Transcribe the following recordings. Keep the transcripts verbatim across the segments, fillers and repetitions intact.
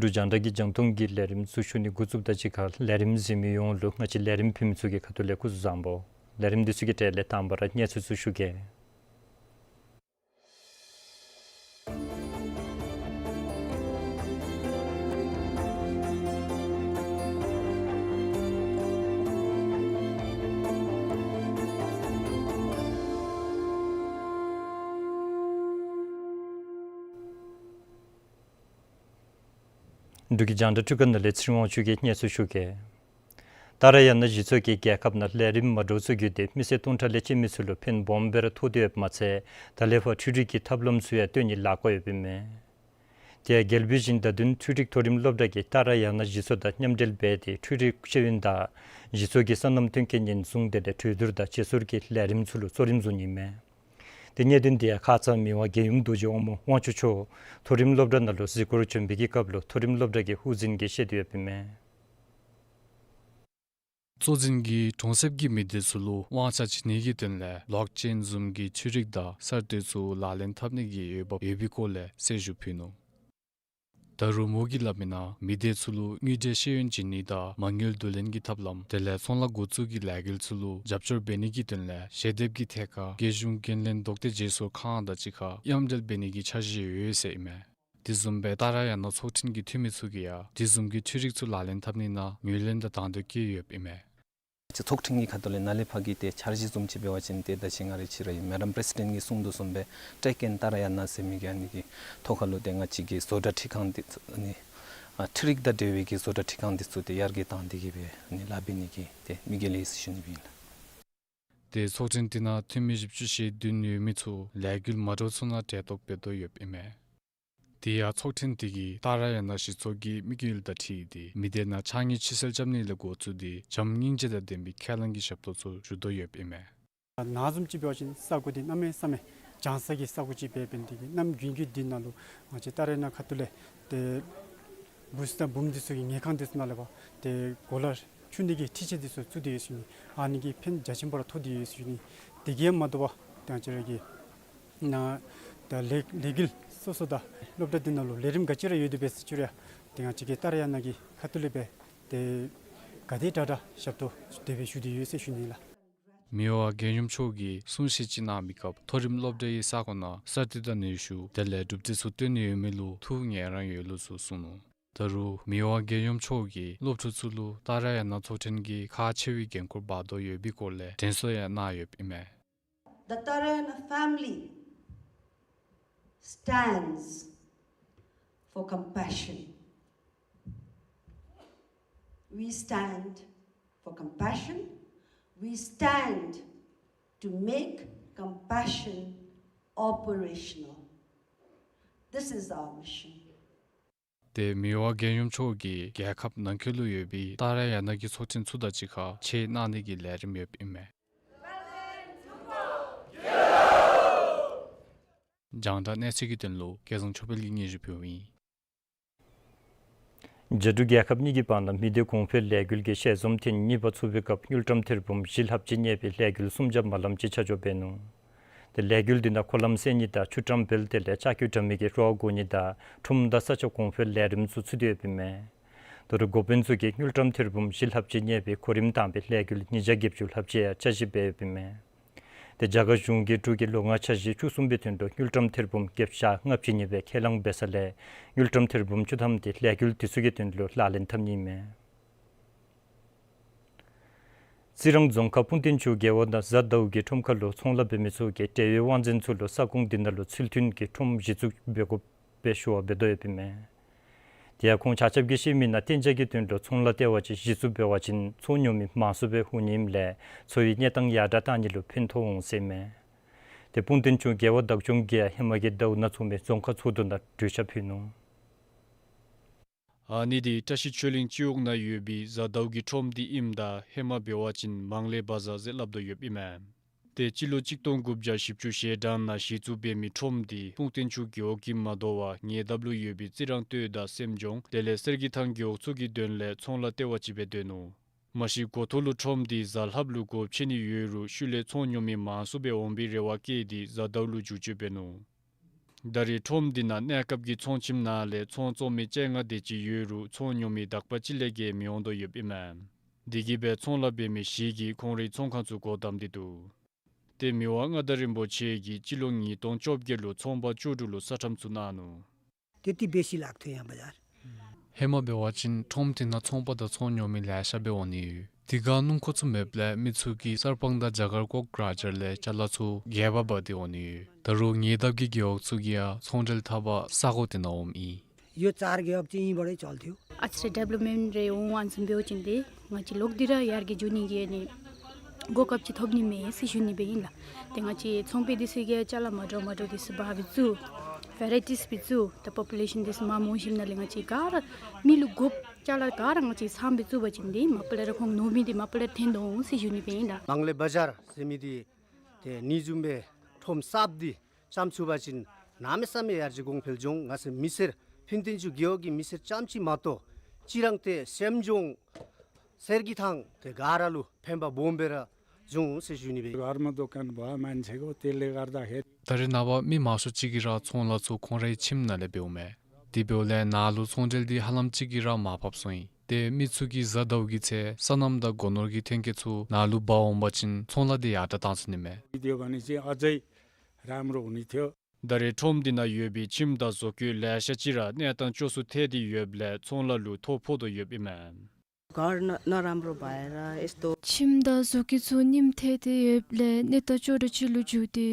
འབྲུག་རྒྱང་བསྒྲགས་ཀྱིས་རྒྱང་མཐོང་གི་ལས་རིམ་ཚུ་ཞུ་ནི་འགོ་བཙུགསཔ་ད་གཅིག་ཁར་ལས་རིམ་གཟིགས་མི་ཡོངས་ལུ་ང་བཅས་ལས་རིམ་ཕུལ་མི་ཚུ་གི་ཁ་ཐུག་ལས་སྐུ་གཟུགས་བཟང་པོ། ལས་རིམ་འདི་ཚུ་གི་གྲས་ལས་དང་པ་ར་གནས་ཚུལ་ཚུ་ཞུ་གེ། འབྲུག་གི་རྒྱང་བསྒྲགས་ཁྲི་ཀ་ནང་ལས་ཚེ་རིང་དབང་ཕྱུག་གིས་གནས་ཚུལ་ཞུ་གེ། ཏཱ་ར་ཡ་ན་གཞི་ཚོགས་ཀྱིས་རྒྱལ་ཁབ་ནང་ལས་རིམ་མ་འདྲཝ་ཚུ་བརྒྱུད་དེ་མི་སེར་སྟོང་ཕྲག་ལས་བཅད་མི་ཚུ་ལུ་ཕན་སྦོམ་སྦེ་ར་ཐོགས་ཏེ་ཡོདཔ་མ་ཚད་ད་ལས་ཕར་འཕྲུལ་རིག་གི་ཐབས་ལམ་ཚུ་ཡང་བཏོན་ནི་ལཱ་འགོ་ཡོདཔ་ཨིན་མས། དེ་ཡང་རྒྱལ་པོའི་ཞིང་བརྡ་དོན་འཕྲུལ་རིག་མཐོ་རིམ་སློབ་གྲྭ་གིས་ཏཱ་ར་ཡ་ན་གཞི་ཚོགས་དང་མཉམ་འབྲེལ་འབད་དེ་འཕྲུལ་རིག་ཤེས་ཡོན་དང་གཞི་ཚོགས་ཀྱི་སོ་ནམ་ཐོན་སྐྱེད་ཉེན་སྲུང་དེ་ལས་གྲོས་བསྡུར་དང་བརྗེ་སོར་གྱི་ལས་རིམ་ཚུ་ལུ་གཙོ་རིམ་བཟུང་ནི་ཨིན་མས། དེ་གནད་དོན་དེ་ཡང་ཁ་ཙ་མི་དབང་རྒྱལ་ཡུམ་རྡོ་རྗེ་དབང་མོ་དབང་ཕྱུག་མཆོག་མཐོ་རིམ་སློབ་གྲྭ་ནང་ལུ་གཟིགས་སྐོར་བྱོན་པའི་གི་སྐབས་ལུ་མཐོ་རིམ་སློབ་གྲྭ་གི་དབུ་འཛིན་གྱིས་བཤད་དེ་ཡོདཔ་ཨིན་མས། གཙོ་འཛིན་གྱིས་གྲོང་གསེབ་ཀྱི་མི་སྡེ་ཚུ་ལུ་དབང་ཆ་བྱིན་ནི་གི་དོན་ལས་བློག་ཅེན་བཟུམ་གྱི་འཕྲུལ་རིག་དང་གསར་གཏོད་ཚུ་ལག་ལེན་འཐབ་ནི་གི་འོས་འབབ་ཡོད་པའི་སྐོར་ལས་གསལ་ཞུ་ཕུལ་ནུག། ད་རུང་མོ་གིས་སླབ་མི་ནང་མི་སྡེ་ཚུ་ལུ་དངུལ་འབྲེལ་ཤེས་ཡོན་བྱིན་ནི་དང་མ་དངུལ་བསྡུ་ལེན་གྱི་ཐབས་ལམ་དེ་ལས་ཚོང་ལཱ་འགོ་བཙུགས་ཀྱི་ལས་འགུལ་ཚུ་ལུ་རྒྱབ་སྐྱོར་འབད་ནི་གི་དོན་ལས་ཞལ་འདེབས་ཀྱི་ཐད་ཁར་རྒྱལ་གཞུང་འགན་ལེན་ལྡོག་སྟེ་བརྗེ་སོར་ཁང་དང་གཅིག་ཁར་མཉམ་འབྲེལ་འབད་ནི་གི་འཆར་གཞི་ཡོད་ཟེར་ཨིན་མས། དེ་བཟུམ་སྦེ་ཏཱ་ར་ཡ་ན་ཚོགས་ཆེན་གྱི་འཐུས་མི་ཚུ་གིས་ཡང་དེ་བཟུམ་གྱི་འཕྲུལ་རིག་ཚུ་ལག་ལེན་འཐབ་ནི་ནང་ངོས་ལེན་དང་དང་འདོད་བསྐྱེད་ཡོདཔ་ཨིན་མས། ཅིག་ཚོགས་ཆེན་གྱི་ཁ་ཐུག་ལས་ནཱ་ལས་ཕར་གྱི་ཏེ་འཆར་གཞི་བཟུམ་ཅིག་འབད་བ་ཅིན་ཏེ་ད་ཅི་ང་རའི་ཕྱི་ར་ཨིན་མེ་ཌམ་པྲེ་སི་ཌེནཊ་གིས་གསུང་དོ་བཟུམ་སྦེ་ཊེཀ་ཨིན་ཏཱ་ར་ཡ་ན་ཟེར་མི་གི་ཨ་ནི་གི་ཐོག་ཁ་ལུ་ཏེ་ང་བཅས་ཀྱི་བཟོ་གྲྭ་འཕྲུལ་ཁང་འདི་ཚུ་ཨ་ནི་ཨ་འཕྲུལ་རིག་དང་འབྲེལ་བའི་གི་བཟོ་གྲྭ་འཕྲུལ་ཁང་འདི་ཚུ་ཏེ་ཡར་རྒྱས་བཏང་སྟེ་གི་སྦེ་ཨ་ནི་ལཱ་འབད་ནི་གི་ཏེ་དམིགས་ཡུལ་ཡོད་ཟེར་ཞུ་ནི་ཨིན་ལགས། ཏེ་ཚོགས་ཆེན་དེ་ནང་འཐུས་མི་བཞི་བཅུ་ཞེ་བདུན་ཡོད་མི་ཚུ་ལས་འགུལ་མ་འདྲཝ་ཚུ་ནང་གྲལ་གཏོགས་འབད་དོ་ཡོདཔ་ཨིན་མས། དེ་ཡང་ཚོགས་ཆེན་དེ་གིས་ཏཱ་ར་ཡ་ན་གཞི་ཚོགས་ཀྱི་དམིགས་ཡུལ་དང་འཁྲིལ་ཏེ་མི་སྡེ་ནང་ཕྱགས་སྙིགས་ཕྱི་སེལ་རྐྱབ་ནི་ལས་འགོ་བཙུགས་ཏེ་བྱམས་སྙིང་རྗེ་དང་ལྡན་པའི་ཁས་བླངས་ཀྱི་ཞབས་ཏོག་ཚུ་ཞུ་དོ་ཡོདཔ་ཨིན་མས། ནཱ་བཟུམ་ཅིག་འབད་བ་ཅིན་ས་གོ་འདི་གནམ་མེད་ས་མེད་གྱང་ས་གི་ས་གོ་ཅིག་འབད་འབད་ནི་དེ་གིས་གནམ་དགུན་གྱི་འདི་ནང་ལུ་ང་བཅས་ཏཱ་ར་ཡ་ན་ཁ་ཐུག་ལས་ཏེ་བུཚ་དང་བུམོ་འདི་ཚུ་གི་ཉལ་ཁང་འདི་ཚུ་ནང་ལས་ཕར་ཏེ་གོ་ལ་འཁྱུ་ནི་གི་འཕྲུལ་ཆས་འདི་ཚུ་བཙུགས་ཏེ་ཡོད་ཟེར་ཞུ་ནི། ཨ་ནི་གིས་ཕན་རྒྱ་ཆེན་པོ་ར་ཐོགས་ཏེ་ཡོད་ཟེར་ཞུ་ནི། དེ་གིས་མ་དོ་བར་ཏེ་ང་བཅས་ར་གི་ནཱ་ད་ལས་ལས་འགུལ་སོ་སོ་དང་སློབ་གྲྭ་འདི་ནང་ལུ་ལས་རིམ་ག་ཅི་ར་ཡོད་དེ་འབད་ཟེར་ཅི་རུང་ཡང་ཏེ་ང་བཅས་ཀྱི་ཏཱ་ར་ཡ་ན་གི་ཁ་ཐུག་ལས་འབད་ཏེ་ག་དེ་དྲག་དྲག་ཞབས་ཏོག་དེ་སྦེ་ཞུ་སྟེ་ཡོད་ཟེར་ཞུ་ནི་ལགས། མི་དབང་རྒྱལ་ཡུམ་མཆོག་གིས་གསུང་བཤད་ཅིག་གནང་བའི་སྐབས་མཐོ་རིམ་སློབ་གྲྭའི་ས་གོ་ནང་གསར་གཏོད་དང་ནུས་ཤུགས་དེ་ལས་གྲུབ་འབྲས་ཚུ་བཏོན་ནི་ཡོད་མི་ལུ་ཐུགས་ངལ་རངས་ཡོད་ལུགས་ཚུ་གསུངས་ནུག། ད་རུང་མི་དབང་རྒྱལ་ཡུམ་མཆོག་གིས་སློབ་ཕྲུག་ཚུ་ལུ་ཏཱ་ར་ཡ་ན་ཚོགས་ཆེན་གྱིས་ཁག་ཆེ་བའི་འགན་ཁུར་འབག་དོ་ཡོད་པའི་སྐོར་ལས་དྲན་གསོ་ཡང་གནང་ཡོདཔ་ཨིན་མས། The Tarayana family stands for compassion. We stand for compassion. We stand to make compassion operational. This is our mission. ཏེ་མི་དབང་རྒྱལ་ཡུམ་མཆོག་གིས་རྒྱལ་ཁབ་ནང་འཁོད་ལུ་ཡོད་པའི་ཏཱ་ར་ཡ་ན་གི་ཚོགས་ཆེན་ཚུ་དང་གཅིག་ཁར་ཕྱེ་གནང་ནི་གི་ལས་རིམ་ཡོདཔ་ཨིན་མས། རྒྱང་བསྒྲགས་གནས་ཚུལ་གྱི་དོན་ལུ་སྐལ་བཟང་ཆོས་འཕེལ་གྱིས་སྙན་ཞུ་ཕུལཝ་ཨིན། རྒྱ་འབྲུག་རྒྱལ་ཁབ་གཉིས་ཀྱི་བར་ན་མི་སྡེ་གོང་འཕེལ་ལས་འགུལ་གྱི་ཞལ་འཛོམས་ཐེངས་གཉིས་པ་ཚུགས་པའི་སྐབས་དངུལ་ཀྲམ་ཐེར་འབུམ་བཞི་ལྷགཔ་ཅིག་གནས་པའི་ལས་འགུལ་གསུམ་བརྒྱ་མ་ལངམ་ཅིག་ཆ་འཇོག་འབད་ནུག། ཏེ་ལས་འགུལ་འདི་ནང་འཁོར་ལམ་བསལ་ནི་དང་ཆུ་ཀྲམ་འབལ་དེ་ལས་ལྕགས་ཀྱུ་དྲ་མིག་གི་རོ་བརྐོ་ནི་དང་ཁྲོམ་དང་ས་ཆ་གོང་འཕེལ་ལས་རིམ་ཚུ་ཚུད་དེ་ཡོདཔ་ཨིན་མས། ད་རུང་འགོ་དཔོན་ཚུ་གིས་དངུལ་ཀྲམ་ཐེར་འབུམ་བཞི་ལྷགཔ་ཅིག་གནས་པའི་གོ་རིམ་དང་པའི་ལས་འགུལ་ཉིས་བརྒྱ་བརྒྱད་ཅུ་ལྷགཔ་ཅིག་ཡང་བསྐྱར་ཞིབ་འབད་ཡོདཔ་ཨིན་མས། ཏེ་རྒྱ་གར་གཞུང་གིས་འབྲུག་གི་ལོ་ལྔའི་འཆར་གཞི་བཅུ་གསུམ་པའི་དོན་ལུ་དངུལ་ཀྲམ་ཐེར་འབུམ་བརྒྱད་བརྒྱ་ལྔ་བཅུ་གཉིས་སྦེ་ཁས་བླངས་འབད་ས་ལས་དངུལ་ཀྲམ་ཐེར་འབུམ་བཅུ་ཐམ་དེ་ལས་འགུལ་དེ་ཚུ་གི་དོན་ལུ་ལག་ལེན་འཐབ་ནི་ཨིན་མས། རྩི་རང་རྫོང་ཁག་སྤུངས་རྟེན་ཆུ་རྒེད་འོག་ནང་གཟའ་ཟླཝ་གི་ཁྲོམ་ཁ་ལུ་ཚོང་ལཱ་འབད་མི་ཚུ་གིས་འབྲེལ་ཡོད་དབང་འཛིན་ཚུ་ལུ་ས་ཁོངས་འདི་ནང་ལུ་ཚུལ་མཐུན་གྱི་ཁྲོམ་གཞི་བཙུགས་འབད་དགོཔ་སྦེ་ཞུ་བ་འབད་དོ་ཡོདཔ་ཨིན་མས། དེ་ཡང་ཁོང་ཆ་ཁྱབ་ཀྱིས་བཤད་མི་ནང་གཏན་འཇགས་ཀྱི་དོན་ལུ་ཚོང་ལཱ་ལྟེ་བ་ཅིག་གཞི་བཙུགས་འབད་བ་ཅིན་ཚོང་ཉོ་མི་མང་སུ་སྦེ་ལྷོད་ནི་ཨིནམ་ལས་འཚོ་བའི་གནས་སྟངས་ཡར་དྲག་བཏང་ནི་ལུ་ཕན་ཐོགས་འོང་ཟེར་ཨིན་མས། ཏེ་སྤུངས་རྟེན་ཆུ་རྒེད་འོག་བདག་སྐྱོང་གིས་ཧེ་མ་གི་ཟླཝ་ནང་ཚོགས་མི་རྫོང་ཁག་ཚོགས་འདུ་ནང་གྲོས་འཆར་ཕུལ་ནུག། ཨ་ནི་འདི་བཀྲ་ཤིས་ཆོས་གླིང་སྤྱི་འོག་ནང་ཡོད་པའི་གཟའ་ཟླཝ་གི་ཁྲོམ་འདི་ཨིནམ་ད་ཧེ་མ་འབད་བ་ཅིན་མང་ལེགས་བ་ཛར་ཟེར་སླབ་དོ་ཡོདཔ་ཨིན་མས། ཏེ་སྤྱི་ལོ་གཅིག་སྟོང་དགུ་བརྒྱ་བཞི་བཅུ་ཞེ་གྲངས་ནང་གཞི་བཙུགས་འབད་མི་ཁྲོམ་འདི་སྤུངས་རྟེན་ཆུ་རྒེད་འོག་གིས་མ་དོ་བར་ཉེ་འདབས་ལུ་ཡོད་པའི་རྩི་རང་སྟོད་དང་སེམས་ལྗོངས་དེ་ལས་གསེར་གྱི་ཐང་རྒེད་འོག་ཚུ་གི་དོན་ལས་ཚོང་ལཱ་ལྟེ་བ་ཅིག་སྦེ་སྡོད་ནུག། མ་གཞི་འགོ་ཐོག་ལུ་ཁྲོམ་འདི་གཟའ་ལྷགཔ་ལུ་སྒོ་ཕྱེ་ནི་ཡོད་རུང་ཤུལ་ལས་ཚོང་ཉོ་མི་མང་སུ་སྦེ་འོང་བའི་རེ་བ་བསྐྱེད་དེ་གཟའ་ཟླཝ་ལུ་འགྱུར་བཅོས་འབད་ནུག། ད་རེས་ཁྲོམ་འདི་ནང་གནས་སྐབས་ཀྱི་ཚོང་ཁྱིམ་ནང་ལས་ཚོང་བཙོང་མི་བཅོ་ལྔ་དེ་ཅིག་ཡོད་རུང་ཚོང་ཉོ་མི་དག་པ་ཅིག་ལས་བརྒལ་མི་འོང་དོ་ཡོདཔ་ཨིན་མས། དེ་གིས་སྦེ་ཚོང་ལཱ་འབད་མི་བཞི་གིས་ཁོང་རའི་ཚོང་ཁང་ཚུ་སྒོ་བསྡམས་ཏེ་འདུག། ཏེ་མི་དབང་མངའ་བདག་རིན་པོ་ཆེ་གིས་སྤྱི་ལོ་ཉིས་སྟོང་བཅོ་བརྒྱད་ལུ་ཚོང་པ་བཅུ་དྲུག་ལུ་ས་ཁྲམ་ཚུ་གནང་ནུག། དེ་དེ་སྦེ་ཞིག་ལཱ་ཐོན་ཡང་པ་ཡར། ཧེ་མ་འབད་བ་ཅིན་ཁྲོམ་དེ་ནང་ཚོང་པ་དང་ཚོང་ཉོ་མི་ལེ་ཤ་སྦེ་འོང་ནི་ཡོད། དེ་ཁར་སྣུམ་འཁོར་ཚུ་མེདཔ་ལས་མི་ཚུ་གིས་གསར་སྤང་དང་རྒྱ་གར་ཀོག་ར་ཇར་ལས་ཅ་ལ་ཚུ་རྒྱལ་བ་འབག་སྟེ་འོང་ནི་ཡོད། ད་རུང་ཉེ་འདབས་ཀྱི་རྒེད་འོག་ཚུ་གིས་ཡང་ཚོང་འབྲེལ་འཐབ་པར་ས་གོ་དེ་ནང་འོངམ་ཨིན། ཡོད་ཚར་གི་ཡོད་ཅིག་ཨིན་པ་རེ་ཅོལ་ཐུབ། ཨ་ཙི་རེ་ཌི་ཝེ་ལོབ་མེནཊ་རེ་འོང་བ་བཟུམ་འབད་བ་ཅིན་ཏེ་ང་བཅས་ལོག་སྟེ་ར་ཡར་གྱི་འགྱོ་ནི་གི་ཨ་ནི་གོ་སྐབས་ཅིག་ཐོབ་ནི་མས་ཟེར་ཞུ་ནི་སྦེ་ཨིན་ལགས། ཏེ་ང་བཅས་ཚོང་པ་འདི་ཚུ་གིས་ཅ་ལ་མ་འདྲཝ་མ་འདྲཝ་འདི་ཚུ་འབག་སྦེ་བཙུགས། ཝེ་རའི་ཊིས་སྦེ་བཙུགས། ད་པོ་པུ་ལེ་ཤཱན་འདི་ཚུ་མངམ་འོང་ཞིནམ་ལས་ང་བཅས་ག་ར་མི་ལུ་དགོཔ་ཅ་ལ་ག་ར་ང་བཅས་ཚངམ་སྦེ་བཙུགས་པ་ཅིན་ཏེ་མ་པ་ལས་ར་ཁོང་ཉོ་མི་འདི་མ་པ་ལས་ར་ཐོན་དོ་འོང་ཟེར་ཞུ་ནི་སྦེ་ཨིན་ལགས། མང་ལེ་བ་ཇར་ཟེར་མི་འདི་ཏེ་ཨ་ནི་བཟུམ་སྦེ་ཁྲོམ་གསརཔ་འདི་བཤམས་ཚུགས་པ་ཅིན་གནམ་མེད་ས་མེད་ཡར་རྒྱས་གོང་འཕེལ་འགྱོ་འོང་། ང་བཅས་མི་སེར་ཕན་ཚུན་ཚུ་རྒེད་འོག་གི་མི་སེར་རྐྱངམ་ཅིག་མ་གཏོགས་ཅིག་རང་ཏེ་སེམས་ལྗོངས་གསེར་གྱི་ཐང་ཏེ་ག་ར་ལུ་ཕན་པ་སྦོམ་སྦེ་ར་འགྱོ་འོང་ཟེར་ཞུ་ནི་སྦེ། घर में दुकान बा मान्छेको, त्यसले गर्दाखेरि ད་རེས་ནངས་པ་མི་མང་ཤོས་ཅིག་གིས་ར་ཚོང་ལཱ་ཚུ་ཁོང་རའི་ཁྱིམ་ནང་ལས་འབདཝ་མས། དེ་འབདཝ་ལས་ནཱ་ལུ་ཚོང་འབྲེལ་འདི་ཧ་ལམ་ཅིག་གིས་ར་མར་ཕབ་སོང་ཡི། ཏེ་མི་ཚུ་གིས་གཟའ་ཟླཝ་གི་ཚེ་སོ་ནམ་དང་སྒོ་ནོར་གྱི་ཐོན་སྐྱེད་ཚུ་ནཱ་ལུ་འབག་འོང་པ་ཅིན་ཚོང་ལཱ་འདི་ཡར་དྲག་བཏང་ཚུགས་ནི་མས། ཡོད་པ་ནི་ཅིག་ཨ་ཙི་རམ་རོགས་ནི་ཐོ། ད་རེས་ཁྲོམ་འདི་ནང་ཡོད་པའི་ཁྱིམ་དང་བཟོ་བཀོད་ལེ་ཤ་ཅིག་ར་གནས་སྟངས་སྐྱོ་སུ་ཐལ་ཏེ་ཡོདཔ་ལས་ཚོང་ལཱ་ལུ་ཐོ་ཕོག་དོ་ཡོདཔ་ཨིན་མས། घर न नराम्रो भएर यस्तो। ཁྱིམ་དང་བཟོ་བཀོད་ཚུ་ཉིམ་ཐལ་ཏེ་ཡོདཔ་ལས་གནས་སྟངས་སྐྱོ་དྲགས་ཅིག་ལུ་འགྱུར་ཏེ་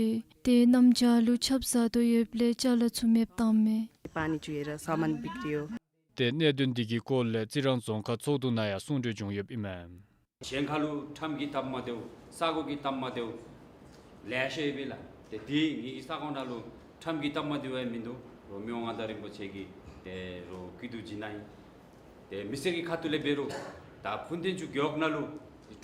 ཏེ་གནམ་བྱཱར་ལུ་ཆརཔ་ཟག་དོ་ཡོདཔ་ལས་ཅ་ལ་ཚུ་མེདཔ་བཏངམ་མས། पानी चुहेर सामान बिग्रियो। ཏེ་གནད་དོན་འདི་གི་སྐོར་ལས་རྩི་རང་རྫོང་ཁག་ཚོགས་འདུ་ནང་ཡང་གསུང་གྲོས་བྱུང་ཡོདཔ་ཨིན་མས། གཞན་ཁ་ལུ་ཁྲམ་གྱིས་སྟབས་མ་བདེཝ་ས་གོ་གིས་སྟབས་མ་བདེཝ་ལེ་ཤ་ཡོད་པས་ལགས། ཏེ་དེ་ངེ་གི་ས་གོ་ནང་ལུ་ཁྲམ་གྱིས་སྟབས་མ་བདེཝ་ཡང་མིན་འདུག། རོགས་མི་དབང་མངའ་བདག་རིན་པོ་ཆེ་གིས་ཏེ་རོགས་སྐྱིད་སྡུག་བྱིན་ནི་ཨིན། ཏེ་མི་སེར་གྱི་ཁ་ཐུག་ལས་འབད་རུང་ད་ཕུན་ཚོགས་རྒེད་འོག་ནང་ལུ་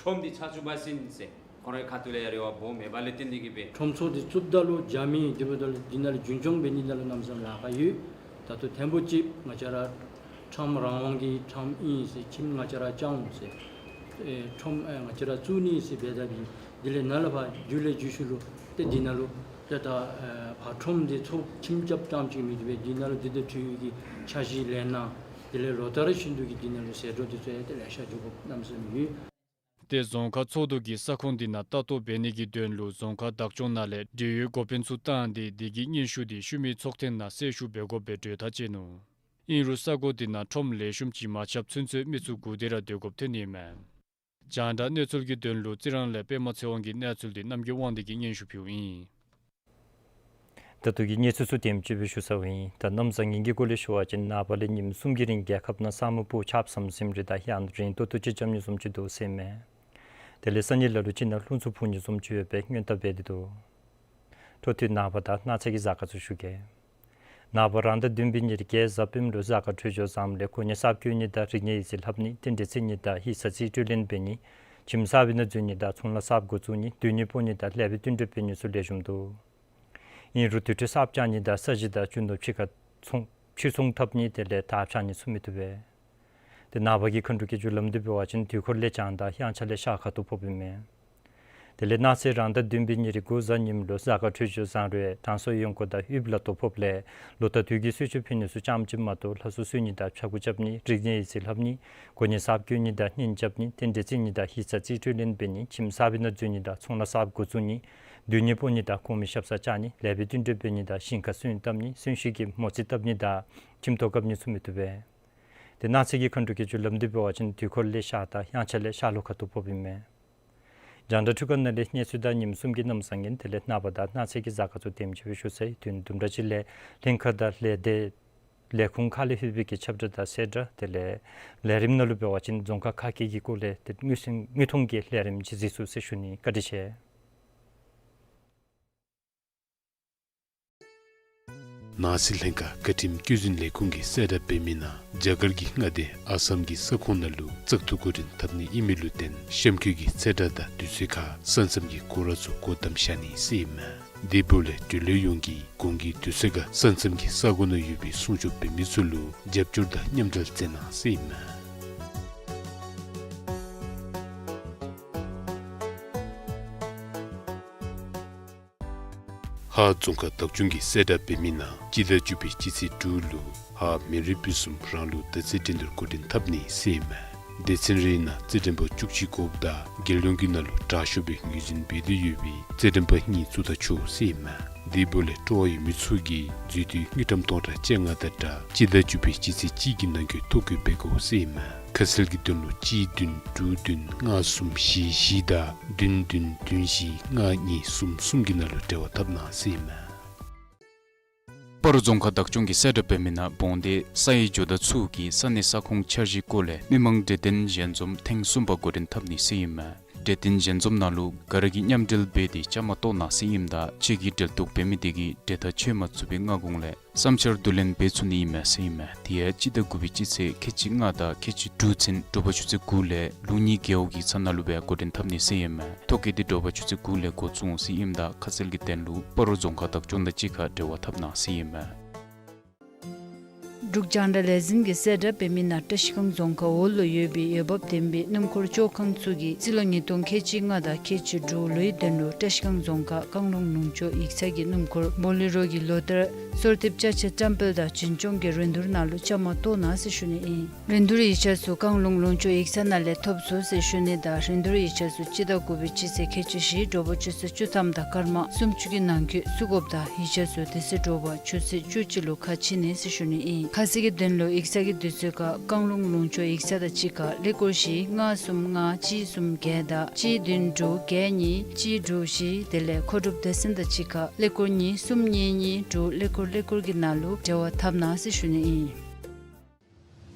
ཁྲོམ་འདི་ཆགས་ཚུགས་པ་ཅིན་ཟེར་ཁོང་རའི་ཁ་ཐུག་ལས་ཡང་རེ་བ་སྦོམ་མེད་པ་ལས་བརྟེན་ཏེ་གིས་སྦེ་ཁྲོམ་ཚོགས་འདི་བཙུགསཔ་ད་ལུ་རྒྱ་མི་འདི་འབདཝ་ད་ལུ་འདི་ནང་ལུ་རྒྱུན་སྐྱོང་འབད་ནི་ད་ལུ་གནམ་མེད་ས་མེད་ལཱ་ཁག་ཡོད། ད་ལྟོ་དང་པ་ཅིག་ང་བཅས་ར་ཁྲམ་རང་དབང་གི་ཁྲམ་ཨིན་ཟེར་ཁྱིམ་ང་བཅས་ར་རྐྱབ་འོང་ཟེར་ཨེ་ཁྲོམ་ཨེ་ང་བཅས་ར་བཙུགས་ནི་ཟེར་འབད་དཔ་ཨིན། དེ་ལས་ནཱ་ལས་ཕར་མཇུག་ལས་མཇུག་ཤུལ་ལུ་ཏེ་འདི་ནང་ལུ་ཏེ་ད་ཨེ་ཕར་ཁྲོམ་འདི་ཚོགས་ཁྱིམ་རྐྱབ་རྐྱངམ་ཅིག་མེན་པར་འདི་ནང་ལུ་འདི་དང་འཁྲིལ་བའི་གི་འཆར་གཞི་ལས་སྣ་དེ་ལས་ལོ་ལྟར་བཞིན་དུ་གི་འདི་ནང་ལུ་ཟད་འགྲོ་འདི་ཚུ་ཡང་ཏེ་ལེ་ཤ་འགྱོ་དགོཔ་གནམ་མེད་ས་མེད་ཡོད། ཏེ་རྫོང་ཁག་ཚོགས་འདུ་གིས་ས་ཁོངས་འདི་ནང་ལྟ་རྟོག་འབད་ནི་གི་དོན་ལུ་རྫོང་ཁག་བདག་སྐྱོང་ནང་ལས་འབྲེལ་ཡོད་འགོ་དཔོན་ཚུ་བཏང་སྟེ་དེ་གི་སྙན་ཞུ་འདི་ཤུལ་མའི་ཚོགས་ཐེངས་ནང་གསལ་ཞུ་འབད་དགོཔ་སྦེ་གྲོས་ཐག་བཅད་ནུག། ཨིན་རུང་ས་གོ་འདི་ནང་ཁྲོམ་ལེགས་ཤོམ་ཅིག་མ་ཆགསཔ་ཚུན་ཚོད་མི་ཚུ་སྒུག་སྟེ་ར་སྡོད་དགོཔ་ཐོན་ནི་མས། རྒྱང་བསྒྲགས་གནས་ཚུལ་གྱི་དོན་ལུ་རྩི་རང་ལས་པདྨ་ཚེ་དབང་གི་གནས་ཚུལ་འདི་རྣམ་རྒྱལ་དབང་འདུས་ཀྱིས་སྙན་ཞུ་ཕུལཝ་ཨིན། ད་ལྟོ་གི་གནས་ཚུལ་ཚུ་དེམ་ཅིག་སྦེ་ཞུ་ཚརཝ་ཨིན། ད་གནམ་བཟང་ངན་གྱི་སྐོར་ལས་ཞུ་བ་ཅིན་ནངས་པ་ལས་ཉིནམ་གསུམ་གྱི་རིང་རྒྱལ་ཁབ་ནང་ས་སྨུག་སྤུབས་ཆརཔ་ཟམ་ཟིམ་རེ་དང་ཡང་རིང་ཏོག་ཏོ་ཅིག་རྐྱབ་ནི་བཟུམ་ཅིག་འདུག་ཟེར་མས། དེ་ལས་སང་ཉིན་ལ་ལུ་ཅིག་ནང་རླུང་འཚུབ་འཕུ་ནི་བཟུམ་ཅིག་ཡོད་པའི་སྔོན་བརྡ་འབད་དེ་འདུག། འཕྲོ་མཐུད་ནངས་པ་དང་གནངས་ཚེ་གི་གཟའ་སྐར་ཚུ་ཞུ་གེ། ནངས་པ་རང་ཟླ་བདུན་པའི་ཉེར་བརྒྱད་གཟའ་སྤེནམ་ལུ་གཟའ་སྐར་འཕྲོད་སྦྱོར་བཟངམ་ལས་གོ་གནས་གསརཔ་བསྐོ་ནི་དང་རིག་གནས་ཡིག་རྩིས་ལྷབ་ནི་རྟེན་འབྲེལ་བརྩི་ནི་དང་ཡིག་ཚང་རྩིས་སྤྲོད་ལེན་འབད་ནི་ཁྱིམ་གསར་པའི་ནང་འཛུལ་ནི་དང་ཚོང་ལཱ་གསརཔ་འགོ་བཙུགས་ནི་སྡོད་གནས་སྤོ་ནི་དང་ལེགས་པའི་བསྟུན་གྲོས་འབད་ནི་ཚུ་ལེགས་ཤོམ་འདུག། ཨིན་རུང་དུར་ཁྲོད་གསརཔ་རྐྱབ་ནི་དང་ས་གཞི་དང་རྒྱུ་ནོར་ཕྱི་ཁར་ཚོང་ཕྱིར་ཚོང་འཐབ་ནི་དེ་ལས་དར་འཕྱར་ནི་ཚུ་མི་བཏུབ་པས། ཏེ་ནངས་པ་གི་མཁའ་འགྲོ་གི་རྒྱུ་ལམ་འདི་འབད་བ་ཅིན་དུས་འཁོར་ལས་བྱང་དང་དབྱངས་འཆར་ལས་ཤར་ཁ་ཐུག་ཕོགཔ་ཨིན་མས། དེ་ལས་གནངས་ཚེ་རང་ཟླ་བདུན་པའི་ཉེར་དགུ་གཟའ་ཉིམ་ལུ་གཟའ་སྐར་འཕྲོད་སྦྱོར་བཟང་རུང་དྲང་སྲོང་གཡོན་སྐོར་དང་དབུལ་ལ་དོ་ཕོགཔ་ལས་ལོ་ཟླ་དུས་ཀྱི་གསོལ་མཆོད་ཕུལ་ནི་ཚུ་རྐྱངམ་ཅིག་མ་གཏོགས་ལྷ་གསོལ་གསོལ་ནི་དང་ཕྱྭ་འགུགས་རྐྱབ་ནི་རིག་གནས་ཡིག་རྩིས་ལྷབ་ནི་གོ་གནས་གསརཔ་བསྐོ་ནི་དང་གཉེན་རྐྱབ་ནི་རྟེན་འབྲེལ་བརྩི་ནི་དང་ཡིག་ཚང་རྩིས་སྤྲོད་ལེན་འབད་ནི་ཁྱིམ་གསར་པའི་ནང་འཛུལ་ནི་དང་ཚོང་ལཱ་གསརཔ་འགོ་བཙུགས་ནི་སྡོད་གནས་སྤོ་ནི་དང་གོང་མའི་ཞབས་སར་བཅར་ནི་ལེགས་པའི་བསྟུན་གྲོས་འབད་ནི་དང་ཞིང་ཁར་སོན་བཏབ་ནི་གསོན་གཤིན་གྱི་མོ་རྩིས་བཏབ་ནི་དང་ཁྱིམ་ཐོག་བཀབ་ནི་ཚུ་མི་བཏུབ་པས། ཏེ་གནངས་ཚེ་གི་མཁའ་འགྲོ་གི་རྒྱུ་ལམ་འདི་འབད་བ་ཅིན་དུས་འཁོར་ལས་ཤར་དང་དབྱངས་འཆར་ལས་ཤར་ལྷོ་ཁ་ཐུག་ཕོགཔ་ཨིན་མས། རྒྱང་བསྒྲགས་འཕྲུལ་ཁང་ནང་ལས་གནས་ཚུལ་དང་ཉིནམ་གསུམ་གྱི་གནམ་བཟང་ངན་དེ་ལས་ནངས་པ་དང་གནངས་ཚེ་གི་གཟའ་སྐར་ཚུ་དེམ་ཅིག་སྦེ་ཞུ་ཚར་ཡི། དུས་དུམ་གྲ་ཅིག་ལས་ལྷན་ཁག་དང་ལས་སྡེ་ལས་ཁུངས་ཁག་ལས་ཕུལ་བའི་གི་ཁྱབ་བསྒྲགས་དང་གསལ་བསྒྲགས་དེ་ལས་ལས་རིམ་ནང་ལུ་འབད་བ་ཅིན་རྫོང་ཁག་ཁག་གི་གི་སྐོར་ལས་ཏེ་དངོས་སུ་དངོས་མཐོང་གི་ལས་རིམ་ཅིག་གཟིགས་ཚུགས་ཟེར་ཞུ་ནི། བཀའ་དྲིན་ཆེ། ནང་སྲིད་ལྷན་ཁག་བཀའ་ཁྲིམས་བཀོད་འཛིན་ལས་ཁུངས་ཀྱིས་གསལ་བསྒྲགས་འབད་མི་ནང་རྒྱ་གར་གྱི་མངའ་སྡེ་ཨ་སམ་གྱི་ས་ཁོངས་ནང་ལུ་བཙག་འཐུ་འགོ་འདྲེན་འཐབ་ནི་ཨིན་མི་ལུ་བརྟེན་གཤམ་འཁོད་ཀྱི་ཚེས་གྲངས་དང་དུས་ཚོད་ཁར་ས་མཚམས་ཀྱི་སྐོར་ར་ཚུ་སྒོ་བསྡམ་བཞག་ནི་ཟེར་ཨིན་མས། དེ་འབདཝ་ལས་འབྲེལ་ཡོད་ཡོངས་ཀྱིས་གོང་གི་དུས་ཚོད་ཁར་ས་མཚམས་ཀྱི་ས་གོ་ནང་ཡོད་པའི་སྲུང་སྐྱོབ་འབད་མི་ཚུ་ལུ་རྒྱབ་སྐྱོར་དང་མཉམ་འབྲེལ་མཛད་གནང་ཟེར་ཨིན་མས། ཧཱ་རྫོང་ཁག་བདག་སྐྱོང་གིས་གསལ་བསྒྲགས་འབད་མི་ནང་སྤྱི་ཟླ་བཅུ་པའི་སྤྱི་ཚེས་དྲུག་ལུ་ཧཱ་མི་རིགས་སྤུན་གསུམ་རང་ལུགས་དར་ཚད་འགྲན་བསྡུར་འགོ་འདྲེན་འཐབ་ནི་ཟེར་ཨིན་མས། སྡེ་ཚན་རེའི་ནང་རྩེད་འགྲན་པ་བཅུ་གཅིག་དགོཔ་ད་རྒྱལ་ཡོངས་ཀྱི་ནང་ལུ་དྲག་ཤོས་སྦེ་ངོས་འཛིན་འབད་དོ་ཡོད་པའི་རྩེད་འགྲན་པ་གཉིས་བཙུགས་ད་ཆོག་ཟེར་ཨིན་མས། དེ་འབདཝ་ལས་སྤྲོ་བ་ཡོད་མི་ཚུ་གིས་འཛུལ་དུས་དངུལ་ཀྲམ་སྟོང་ཕྲག་བཅོ་ལྔ་དང་སྦྲགས་སྤྱི་ཟླ་བཅུ་པའི་སྤྱི་ཚེས་གཅིག་གི་ནང་འཁོད་ཐོ་བཀོད་འབད་དགོ་ཟེར་ཨིན་མས། ཁ་གསལ་གྱི་དོན་ལུ་གཅིག་བདུན་དྲུག་བདུན་ལྔ་གསུམ་བཞི་བཞི་དང་བདུན་བདུན་བདུན་བཞི་ལྔ་གཉིས་གསུམ་གསུམ་གྱི་ནང་ལུ་འབྲེལ་བ་འཐབ་གནང་ཟེར་ཨིན་མས། སྤ་རོ་རྫོང་ཁག་བདག་སྐྱོང་གིས་གསལ་བསྒྲགས་འབད་མི་ནང་བོང་སྡེ་ས་ཡི་ཇོ་བདག་ཚུ་གིས་ས་གནས་ས་ཁོངས་འཆར་གཞིའི་སྐོར་ལས་མི་མང་གྲོས་བསྟུན་ཞལ་འཛོམས་ཐེངས་གསུམ་པ་འགོ་འདྲེན་འཐབ་ནི་ཟེར་ཨིན་མས། གྲོས་བསྟུན་ཞལ་འཛོམས་ནང་ལུ་ག་ར་གིས་མཉམ་འབྲེལ་འབད་དེ་བཅའ་མར་གཏོགས་གནང་ཟེར་ཨིནམ་ད་ཁྱེད་ཀྱིས་འབྲེལ་གཏོགས་འབད་མི་དེ་གིས་གྲོས་ཐག་བཅད་མ་ཚུགས་པའི་སྔ་གོང་ལས་བསམ་འཆར་བསྡུ་ལེན་འབད་ཚུགས་ནི་ཨིན་མས་ཟེར་ཨིན་མས། དེ་ཡང་སྤྱི་ཟླ་དགུ་པའི་སྤྱི་ཚེས་ཁལ་གཅིག་ལྔ་དང་ཁལ་གཅིག་དྲུག་ཚུན་དྲོ་པ་ཆུ་ཚོད་དགུ་ལས་ལུགས་གཉིས་རྒེད་འོག་ཡིག་ཚང་ནང་ལུ་སྦེ་འགོ་འདྲེན་འཐབ་ནི་ཟེར་ཨིན་མས། ཐོ་བཀོད་དེ་དྲོ་པ་ཆུ་ཚོད་དགུ་ལས་འགོ་བཙུགས་འོང་ཟེར་ཨིནམ་ད་ཁ་གསལ་གྱི་དོན་ལུ་སྤ་རོ་རྫོང་ཁག་བདག་སྐྱོང་དང་གཅིག་ཁར་འབྲེལ་བ་འཐབ་གནང་ཟེར་ཨིན་མས། འབྲུག་རྒྱང་བསྒྲགས་ལས་འཛིན་གྱིས་གསལ་བསྒྲགས་འབད་མི་ནང་བཀྲ་ཤིས་སྒང་རྫོང་ཁག་འོག་ལུ་ཡོད་པའི་འོས་འབབ་ལྡན་པའི་སྣུམ་འཁོར་བཅོ་ཁང་ཚུ་གིས་རྩིས་ལོ་ཉིས་སྟོང་ཁལ་གཅིག་ལྔ་དང་ཁལ་གཅིག་དྲུག་ལོའི་དོན་ལུ་བཀྲ་ཤིས་སྒང་རྫོང་ཁག་བཀང་ལུང་ལུང་ཕྱོགས་ཡིག་ཚང་གི་སྣུམ་འཁོར་བོ་ལེ་རོ་གི་ལོ་ལྟར་གསོལ་འདེབས་ཅ་ཆས་བཀྲམ་སྤེལ་དང་འཛིན་སྐྱོང་གི་རིན་བསྡུར་ནང་ལུ་བཅའ་མར་གཏོགས་གནང་ཟེར་ཞུ་ནི་ཨིན། རིན་བསྡུར་ཡིག་ཆ་ཚུ་བཀང་ལུང་ལུང་ཕྱོགས་ཡིག་ཚང་ནང་ལས་ཐོབ་ཚུགས་ཟེར་ཞུ་ནི་དང་རིན་བསྡུར་ཡིག་ཆ་ཚུ་སྤྱི་ཟླ་དགུ་པའི་སྤྱི་ཚེས་ཁལ་གཅིག་བཞི་དྲོ་པ་ཆུ་ཚོད་བཅུ་ཐམ་དང་སྐར་མ་སུམ་ཅུ་གི་ནང་འཁོད་བཙུགས་དགོཔ་ད་ཡིག་ཆ་ཚུ་དེ་ཚེ་དྲོ་པ་ཆུ་ཚོད་བཅུ་གཅིག་ལུ་ཁ་ཕྱེ་ནི་ཟེར་ཞུ་ནི་ཨིན། ཁ་གསལ་གྱི་དོན་ལུ་ཡིག་ཚང་གི་དུས་ཚོད་ཁར་བཀང་ལུང་ལུང་ཕྱོགས་ཡིག་ཚང་དང་གཅིག་ཁར་ཀླད་ཀོར་བཞི་ལྔ་གསུམ་ལྔ་གཅིག་གསུམ་བརྒྱད་དང་གཅིག་བདུན་དྲུག་བརྒྱད་གཉིས་གཅིག་དྲུག་བཞི་དེ་ལས་མཁོ་སྒྲུབ་སྡེ་ཚན་དང་གཅིག་ཁར་ཀླད་ཀོར་གཉིས་གསུམ་གཉིས་གཉིས་དྲུག་ཀླད་ཀོར་ཀླད་ཀོར་གྱི་ནང་ལུ་འབྲེལ་བ་འཐབ་གནང་ཟེར་ཞུ་ནི་ཨིན།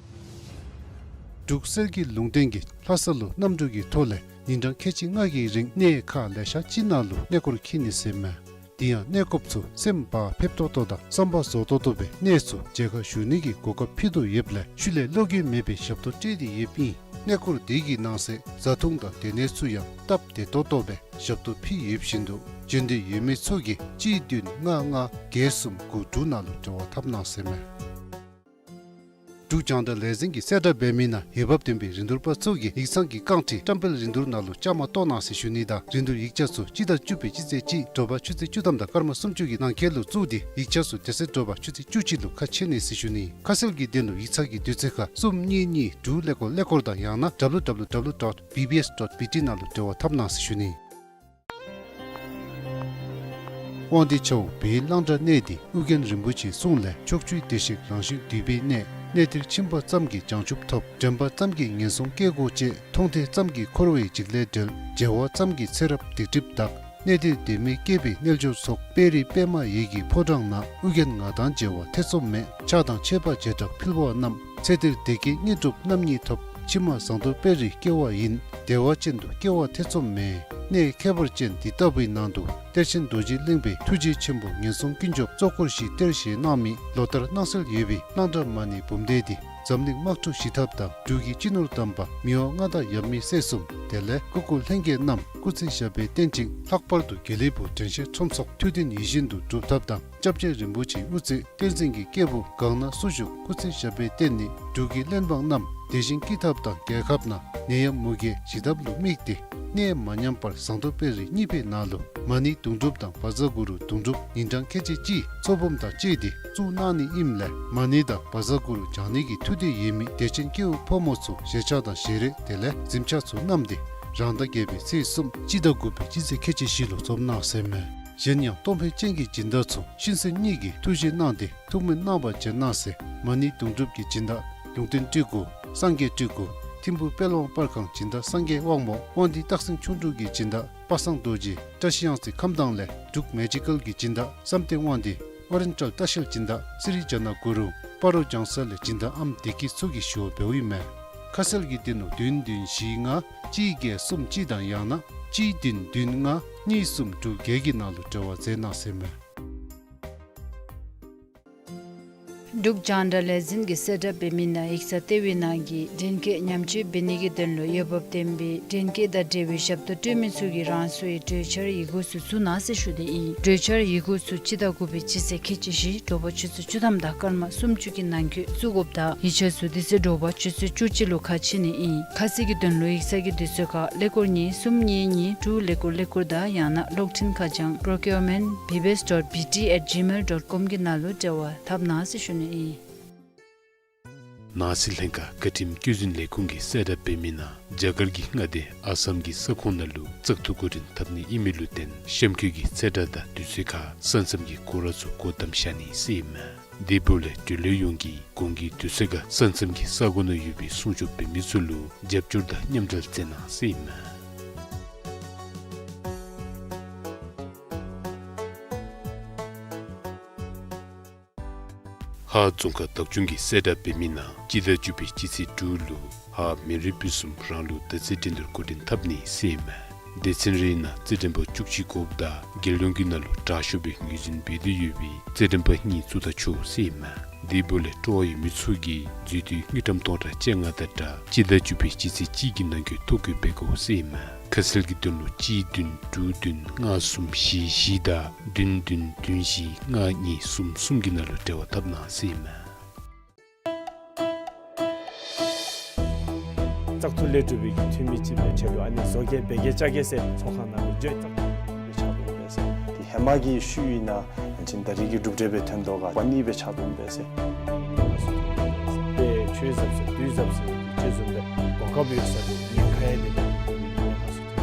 འབྲུག་གསེར་གྱི་ལུང་བསྟན་གྱིས་ལྷ་ས་ལུ་གནམ་གྲུ་གི་ཐོག་ལས་ཉིན་གྲངས་ཁལ་གཅིག་ལྔ་གི་རིང་གནས་ཁག་ལེ་ཤ་ཅིག་ནང་ལུ་གནས་སྐོར་འཁྱིད་ནི་ཟེར་མས། དེ་ཡང་གནས་སྐོརཔ་ཚུ་སེམས་བག་ཕེབས་ཏོག་ཏོ་དང་བསམ་པ་རྫོགས་ཏོག་ཏོ་སྦེ་གནས་ཚུ་མཇལ་ཁ་ཞུ་ནི་གི་གོ་སྐབས་ཕུལ་དོ་ཡོདཔ་ལས་ཤུལ་ལས་བློ་འགྱོད་མེད་པའི་ཞབས་ཏོག་སྤྲོད་དེ་ཡོདཔ་ཨིན། གནས་སྐོར་དེ་གི་ནང་གསེས་བཟའ་འཐུང་དང་སྡོད་གནས་ཚུ་ཡང་སྟབས་བདེ་ཏོག་ཏོ་སྦེ་ཞབས་ཏོག་ཕུལ་ཡོདཔ་བཞིན་དུ་འབྱོན་འདོད་ཡོད་མི་ཚུ་གིས་གཅིག་བདུན་ལྔ་ལྔ་བརྒྱད་གསུམ་དགུ་དྲུག་ནང་ལུ་འབྲེལ་བ་འཐབ་གནང་ཟེར་མས། འབྲུག་རྒྱང་བསྒྲགས་ལས་འཛིན་གྱིས་གསལ་བསྒྲགས་འབད་མི་ནང་འོས་འབབ་ལྡན་པའི་རིན་བསྡུར་པ་ཚུ་གིས་ཡིག་ཚང་གི་རྐང་ཁྲི་བཀྲམ་སྤེལ་རིན་བསྡུར་ནང་ལུ་བཅའ་མར་གཏོགས་གནང་ཟེར་ཞུ་ནི་དང་རིན་བསྡུར་ཡིག་ཆ་ཚུ་སྤྱི་ཟླ་བཅུ་པའི་སྤྱི་ཚེས་གཅིག་དྲོ་པ་ཆུ་ཚོད་བཅུ་ཐམ་དང་སྐར་མ་སུམ་ཅུ་གི་ནང་འཁོད་ལུ་བཙུགས་ཏེ་ཡིག་ཆ་ཚུ་དེ་ཚེ་དྲོ་པ་ཆུ་ཚོད་བཅུ་གཅིག་ལུ་ཁ་ཕྱེ་ནི་ཟེར་ཞུ་ནི། ཁ་གསལ་གྱི་དོན་ལུ་ཡིག་ཚང་གི་དུས་ཚོད་ཁར་གསུམ་གཉིས་གཉིས་དྲུག་ཀླད་ཀོར་ཀླད་ཀོར་དང་ཡང་ན་W W W dot B B S dot B T ནང་ལུ་འབྲེལ་བ་འཐབ་གནང་ཟེར་ཞུ་ནི། དབང་འདུས་ཆ་འོག་བོད་ཡིག་བླང་དོར་གནད་འདི་ཨོ་རྒྱན་རིན་པོ་ཆེའི་གསུང་ལས། ཕྱོགས་བཅུའི་བདེ་གཤེགས་རང་བཞིན་འདུས་པའི་གནས། གནས་འདིར་ཕྱིན་པ་ཙམ་གྱིས་བྱང་ཆུབ་ཐོབ། དྲན་པ་ཙམ་གྱིས་ངན་སོང་སྐྱེ་སྒོ་བཅད། མཐོང་ཐོས་ཙམ་གྱིས་འཁོར་བའི་འཇིགས་ལས་བསྒྲལ། མཇལ་བ་ཙམ་གྱིས་ཚེ་རབས་སྡིག་སྒྲིབ་དག། གནས་འདིར་དད་མོས་སྐྱེས་པའི་རྣལ་འབྱོར་ཚོགས། དཔལ་རི་པདྨ་འོད་ཀྱི་ཕོ་བྲང་ན། ཨོ་རྒྱན་ང་དང་མཇལ་བ་ཐེ་ཚོམ་མེད། ཕྱག་དང་མཆོད་པ་བྱེ་བྲག་ཕུལ་བ་རྣམས། ཚེ་འདིར་བདེ་སྐྱིད་དངོས་གྲུབ་རྣམ་གཉིས་ཐོབ། ཕྱི་མ་ཟངས་མདོག་དཔལ་རིའི་སྐྱེ་བ་ཡིན། བདེ་བ་ཅན་དུ་སྐྱེ་བ་ཐེ་ཚོམ་མེད། གནས་ཁྱད་པར་ཅན་འདི་ལྟ་བུའི་ནང་དུ་གཏེར་ཆེན་རྡོ་རྗེ་གླིང་པའི་ཐུགས་རྗེ་ཆེན་པོ་ངན་སོང་ཀུན་སྐྱོབ་གཙོ་འཁོར་བཞིའི་གཏེར་བཞེས་གནང་མི་ལོ་ལྟར་གནང་སྲོལ་ཡོད་པའི་གླང་བྲག་མ་ཎི་འབུམ་སྡེ་འདི་འཛམ་གླིང་དམག་འཁྲུག་ཞི་ཐབས་དང་འབྲུག་གི་སྤྱི་ནོར་དམ་པ་མི་དབང་མངའ་བདག་ཡབ་མེས་སྲས་གསུམ་དེ་ལས་སྐུ་འཁོར་ལྷན་རྒྱས་རྣམས་སྐུ་ཚེ་ཞབས་པད་བརྟན་ཅིང་ལྷག་པར་དུ་དགེ་ལེགས་བུ་དྲན་ཤེས་ཁྲོམ་ཚོགས་ཐུགས་འདུན་ཡིད་བཞིན་དུ་འགྲུབ་ཐབས་དང་། སྐྱབས་རྗེ་རིན་པོ་ཆེའི་དབུ་རྩེ་བསྟན་འཛིན་གྱི་སྐྱེས་བུ་གང་ན་སུ་བཞུགས་སྐུ་ཚེ་ཞབས་པད་བརྟན་ནི་འབྲུག་གི་བློན་འབངས་རྣམས་བདེ་ཞིང་སྐྱིད་ཐབས་དང་རྒྱལ་ཁབ་ནང་ནད་ཡམས་མུ་གེ་ཞི་ཐབས་ལུ་དམིགས་ཏེ་གནས་མ་ཉམས་པར་ཟངས་མདོག་དཔལ་རི་གཉིས་པའི་ནང་ལུ་མ་ཎི་དུང་སྒྲུབ་དང་བཛྲ་གུ་རུ་དུང་སྒྲུབ་ཉིན་གྲངས་ཁལ་གཅིག་གཅིག་ཚོགས་འབུམ་དང་བཅས་ཏེ་བཙུགས་གནང་ནི་ཨིནམ་ལས་མ་ཎི་དང་བཛྲ་གུ་རུ་བགྱང་ནི་གི་ཐུགས་འདོད་ཡོད་མི་དད་ཅན་སྐྱེ་བོ་ཕོ་མོ་ཚུ་བཞེས་ཆག་དང་བཞེས་རས་དེ་ལས་གཟིམ་ཆག་ཚུ་བསྣམས་ཏེ་རང་ཟླ་བརྒྱད་པའི་ཚེས་གསུམ་སྤྱི་ཟླ་དགུ་པའི་སྤྱི་ཚེས་ཁལ་གཅིག་བཞི་ལུ་འཛོམས་གནང་ཟེར་མས། གཞན་ཡང་གཏོང་ཕོད་ཅན་གྱི་སྦྱིན་བདག་ཚུ་གཤིན་གསོན་གཉིས་ཀྱི་ཐུགས་བཞེད་གནང་སྟེ་ཐུགས་སྨོན་གནང་བ་བྱོན་གནང་ཟེར། མ་ཎི་དུང་སྒྲུབ་ཀྱི་སྦྱིན་བདག་ལུང་བསྟན་སྤྲུལ་སྐུ། སངས་རྒྱས་སྤྲུལ་སྐུ། ཐིམ་ཕུག་དཔལ་དབང་པར་ཁང་སྦྱིན་བདག་སངས་རྒྱས་དབང་མོ། དབང་འདུས་སྟག་སེང་ཁྱུང་འབྲུག་གི་སྦྱིན་བདག་པ་སངས་རྡོ་རྗེ། བཀྲ་ཤིས་གཡང་རྩེ་ཁམས་དྭངས་ལས་འབྲུག་མེ་ཇི་ཀལ་གྱི་སྦྱིན་བདག་བསམ་གཏན་དབང་འདུས། ཨོ་རེན་ཊལ་ལྟ་བཤལ་སྦྱིན་བདག་སི་རི་ཇ་ན་གུ་རུ། སྤ་རོ་ལྗང་ས་ལས་སྦྱིན་བདག་ཨམ་བདེ་སྐྱིད་ཚུ་གིས་ཞུ་བ་འབདཝ་ཨིན་མས། ཁ་གསལ་གྱི་དོན་ལུ་བདུན་བདུན་བཞི་ལྔ་གཅིག་བརྒྱད་གསུམ་གཅིག་དང་ཡང་ན་གཅིག་བདུན་བདུན་ལྔ་གཉིས་གསུམ་དྲུག་བརྒྱད་ཀྱི་ནང་ལུ་འབྲེལ་བ་མཛད་གནང་ཟེར་མས། འབྲུག་རྒྱང་བསྒྲགས་ལས་འཛིན་གྱིས་གསལ་བསྒྲགས་འབད་མི་ནང་ཡིག་ཚང་ལྟེ་བའི་ནང་གི་འདྲེན་སྐས་ཉམས་བཅོས་འབད་ནི་གི་དོན་ལུ་འོས་འབབ་ལྡན་པའི་འདྲེན་སྐས་དང་འབྲེལ་བའི་ཞབས་ཏོག་སྤྲོད་མི་ཚུ་གིས་རང་སོའི་གྲོས་འཆར་ཡི་གུ་ཚུ་བཙུགས་གནང་ཟེར་ཞུ་ནི་ཨིན། གྲོས་འཆར་ཡི་གུ་ཚུ་སྤྱི་ཟླ་དགུ་པའི་སྤྱི་ཚེས་ཁལ་གཅིག་བཞི་དྲོ་པ་ཆུ་ཚོད་བཅུ་ཐམ་དང་སྐར་མ་སུམ་ཅུ་གི་ནང་འཁོད་བཙུགས་དགོཔ་དང་ཡིག་ཆ་ཚུ་དེ་ཚེ་དྲོ་པ་ཆུ་ཚོད་བཅུ་གཅིག་ལུ་ཁ་ཕྱེ་ནི་ཨིན། ཁ་གསལ་གྱི་དོན་ལུ་ཡིག་ཚང་གི་དུས་ཚོད་ཁར་ཀླད་ཀོར་གཉིས་གསུམ་གཉིས་གཉིས་དྲུག་ཀླད་ཀོར་ཀླད་ཀོར་དང་ཡང་ན་གློག་འཕྲིན་ཁ་བྱང་procurement bbs dot bt at gmail dot com གི་ནང་ལུ་འབྲེལ་བ་འཐབ་གནང་ཟེར་ཞུ་ནི་ཨིན། ནང་སྲིད་ལྷན་ཁག་བཀའ་ཁྲིམས་བཀོད་འཛིན་ལས་ཁུངས་ཀྱིས་གསལ་བསྒྲགས་འབད་མི་ནང་རྒྱ་གར་གྱི་མངའ་སྡེ་ཨ་སམ་གྱི་ས་ཁོངས་ནང་ལུ་བཙག་འཐུ་འགོ་འདྲེན་འཐབ་ནི་ཨིན་མི་ལུ་བརྟེན་གཤམ་འཁོད་ཀྱི་ཚེས་གྲངས་དང་དུས་ཚོད་ཁར་ས་མཚམས་ཀྱི་སྐོར་ར་ཚུ་སྒོ་བསྡམ་བཞག་ནི་ཟེར་ཨིན་མས། དེ་འབདཝ་ལས་འབྲེལ་ཡོད་ཡོངས་ཀྱིས་གོང་གི་དུས་ཚོད་ཁར་ས་མཚམས་ཀྱི་ས་གོ་ནང་ཡོད་པའི་སྲུང་སྐྱོབ་འབད་མི་ཚུ་ལུ་རྒྱབ་སྐྱོར་དང་མཉམ་འབྲེལ་མཛད་གནང་ཟེར་ཨིན་མས། ཧཱ་རྫོང་ཁག་བདག་སྐྱོང་གིས་གསལ་བསྒྲགས་འབད་མི་ནང་སྤྱི་ཟླ་བཅུ་པའི་སྤྱི་ཚེས་དྲུག་ལུ་ཧཱ་མི་རིགས་ཕུན་སུམ་རང་ལུགས་དར་རྩེ་འགྲན་བསྡུར་འགོ་འདྲེན་འཐབ་ནི་ཟེར་ཨིན་མས། སྡེ་ཚན་རེའི་ནང་རྩེད་འགྲན་པ་བཅུ་གཅིག་དགོཔ་དང་རྒྱལ་ཡོངས་ཀྱི་ནང་ལུ་དྲག་ཤོས་སྦེ་ངོས་འཛིན་འབད་དོ་ཡོད་པའི་རྩེད་འགྲན་པ་གཉིས་བཙུགས་ད་ཆོག་ཟེར་ཨིན་མས། དེ་འབདཝ་ལས་སྤྲོ་བ་ཡོད་མི་ཚུ་གིས་འཛུལ་དུས་དངུལ་ཀྲམ་སྟོང་ཕྲག་བཅོ་ལྔ་དང་སྦྲགས་སྤྱི་ཟླ་བཅུ་པའི་སྤྱི་ཚེས་གཅིག་གི་ནང་འཁོད་ཐོ་འགོད་འབད་དགོ་ཟེར་ཨིན་མས། ཁ་གསལ་གྱི་དོན་ལུ་གཅིག་བདུན་དྲུག་བདུན་ལྔ་གསུམ་བཞི་བཞི་དང་བདུན་བདུན་བདུན་བཞི་ལྔ་གཉིས་གསུམ་གསུམ་གྱི་ནང་ལུ་འབྲེལ་བ་འཐབ་གནང་ཟེར་ཨིན་མས། བཙག་འཐུ་ལས་གྲུབ་པའི་གི་འཐུས་མི་ཅིག་སྦེ་ཁྱོད་ལུ་ཨ་ནི་བཟོ་གེ་འབད་གེ་རྐྱབ་གེ་ཟེར་ཚོགས་ཁང་ནང་ལུ་བརྗོད་བཙག་འཐུ་སྦེ་ཆགས་འདུག་པས་ཟེར། དེ་ཧེ་མ་གི་ཤུལ་ཨིན་ན་ཨ་ནི་ད་རེས་ཀྱི་གྲུབ་འབྲས་སྦེ་ཐོན་དོ་ག་པ་ནི་སྦེ་ཆགས་འདུག་པས་ཟེར། དེ་ཆོས་ཟབ་ཟེར་དུས་ཟབ་ཟེར་ཅིག་བཟུམ་སྦེ་གོ་སྐབས་ཡོད་ས་ལུ་ཉེན་ཁ་ཡང་མེད་པར་ཁ་གསལ་ཐོན་པས་ཟེར།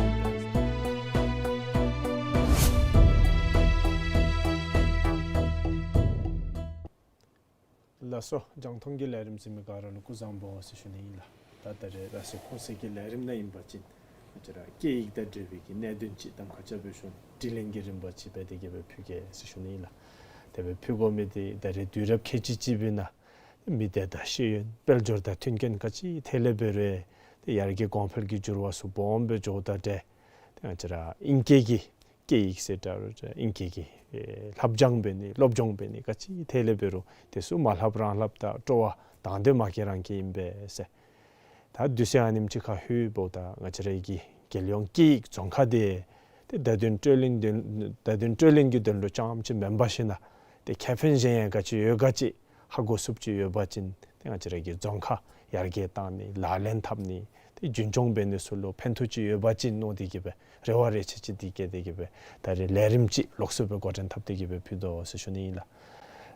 ལགས་སོ། རྒྱང་མཐོང་གི་ལས་རིམ་གཟིགས་མི་ག་ར་ལུ་སྐུ་གཟུགས་བཟང་པོ་ཟེར་ཞུ་ནི་ཨིན་ལགས། ད་ད་རེས་ར་སེ་ཁོང་སེ་གི་ལས་རིམ་ནང་ཨིན་པ་ཅིན་ང་བཅས་ར་སྐད་ཡིག་དང་འབྲེལ་བའི་གི་གནད་དོན་ཅིག་གདམ་ཁ་རྐྱབ་སྦེ་ཞུ་ནི། དྲི་ལན་གྱི་རིམ་པ་ཅིག་འབད་དེ་གི་སྦེ་ཕུལ་གེ་ཟེར་ཞུ་ནི་ཨིན་ལགས། དེ་སྦེ་ཕུལ་དགོ་མི་འདི་ད་རེས་དུས་རབས་ཁལ་གཅིག་གཅིག་པའི་ནང་མི་སྡེ་དང་ཤེས་ཡོན་དཔལ་འབྱོར་དང་མཐུན་རྐྱེན་ག་ཅི་ཐད་ལས་འབད་རུང་ཏེ་ཡར་རྒྱས་གོང་འཕེལ་གྱི་འགྱུར་བ་ཚུ་སྦོམ་སྦེ་འགྱོཝ་ད་ཏེ་ང་བཅས་ར་ཨིང་སྐད་ཀྱི་སྐད་ཡིག་ཟེར་ད་རུང་ཨིང་སྐད་ཀྱི་ཨེ་ལྷབ་སྦྱང་འབད་ནི་སློབ་སྦྱོང་འབད་ནི་ག་ཅི་ཐད་ལས་འབད་རུང་དེ་ཚུ་མ་ལྷབ་རང་ལྷབ་དང་སྤྲོ་བ་དང་དོད་མ་སྐྱེ་རང་སྐྱེ་ཨིན་པས་ཟེར། ད་དུས་ཚོད་ཨ་ནེམ་ཅིག་ཁར་ལྷོདཔ་ད་ང་བཅས་ར་གི་རྒྱལ་ཡོངས་སྐད་ཡིག་རྫོང་ཁག་འདི་ཏེ་བརྡ་དོན་སྤྲོད་ལེན་དོན་བརྡ་དོན་སྤྲོད་ལེན་གྱི་དོན་ལུ་རྐྱངམ་ཅིག་མེན་པར་ཞིན་ན་ཏེ་ཁེ་ཕན་གཞན་ཡང་ག་ཅི་ཡོད་ག་ཅི་ཧ་གོ་ཚུགསཔ་ཅིག་ཡོད་པ་ཅིན་ཏེ་ང་བཅས་ར་གི་རྫོང་ཁག་ཡར་རྒྱས་གཏང་ནི་ལག་ལེན་འཐབ་ནི་ཏེ་རྒྱུན་སྐྱོང་འབད་ནི་ཚུ་ལུ་ཕན་ཐོགས་ཅིག་ཡོད་པ་ཅིན་མནོ་སྟེ་གི་སྦེ་རེ་བ་རེ་ཆེ་ཅིག་འདི་བསྐྱེད་དེ་གི་སྦེ་ད་རེས་ལས་རིམ་ཅིག་ལོགས་སུ་སྦེ་འགོ་འདྲེན་འཐབ་སྟེ་གི་སྦེ་ཕུལ་དོ་ཟེར་ཞུ་ནི་ཨིན་ལགས།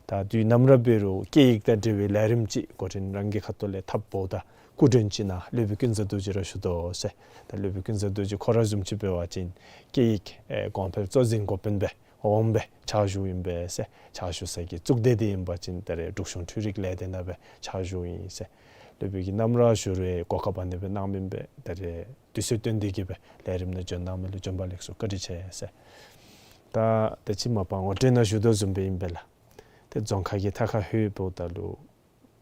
ད་དུས་ནམ་ར་འབད་རུང་སྐད་ཡིག་དང་འབྲེལ་བའི་ལས་རིམ་ཅིག་འགོ་འདྲེན་རང་གི་ཁ་ཐུག་ལས་འཐབ་འབདཝ་ད་སྐུ་མགྲོན་ཅིག་ནཱ་སློབ་དཔོན་ཀུན་བཟང་རྡོ་རྗེ་ར་བཞུགས་དོ་ཟེར། ད་སློབ་དཔོན་ཀུན་བཟང་རྡོ་རྗེ་ཁོ་ར་བཟུམ་ཅིག་འབད་བ་ཅིན་སྐད་ཡིག་ཨེ་གོང་འཕེལ་གཙོ་འཛིན་འགོ་དཔོན་སྦེ་འོགམ་སྦེ་ཕྱག་ཞུཝ་ཨིན་པས་ཟེར། ཕྱག་ཞུ་ས་གི་གཙུག་སྡེ་འདི་ཨིན་པ་ཅིན་ད་རེས་འབྲུག་གཞུང་འཕྲུལ་རིག་ལས་སྡེ་ནང་སྦེ་ཕྱག་ཞུཝ་ཨིན་ཟེར། སློབ་དཔོན་གྱིས་ནམ་ར་ཞུ་རུང་གོ་སྐབས་ཨ་ནི་སྦེ་གནངམ་ཨིན་པས། ད་རེས་དུས་ཚོད་བཏོན་ཏེ་གི་སྦེ་ལས་རིམ་ནང་བྱོན་གནང་མི་ལུ་བྱོན་པ་ལེགས་སོ་བཀའ་དྲིན་ཆེ་ཟེར། ད་ད་ཅི་མ་པ་ངོ་སྤྲོད་ནང་ཞུ་དོ་བཟུམ་སྦེ་ཨིན་པས་ལགས། ཏེ་རྫོང་ཁག་གི་མཐའ་ཁར་ལྷོདཔ་ད་ལུ་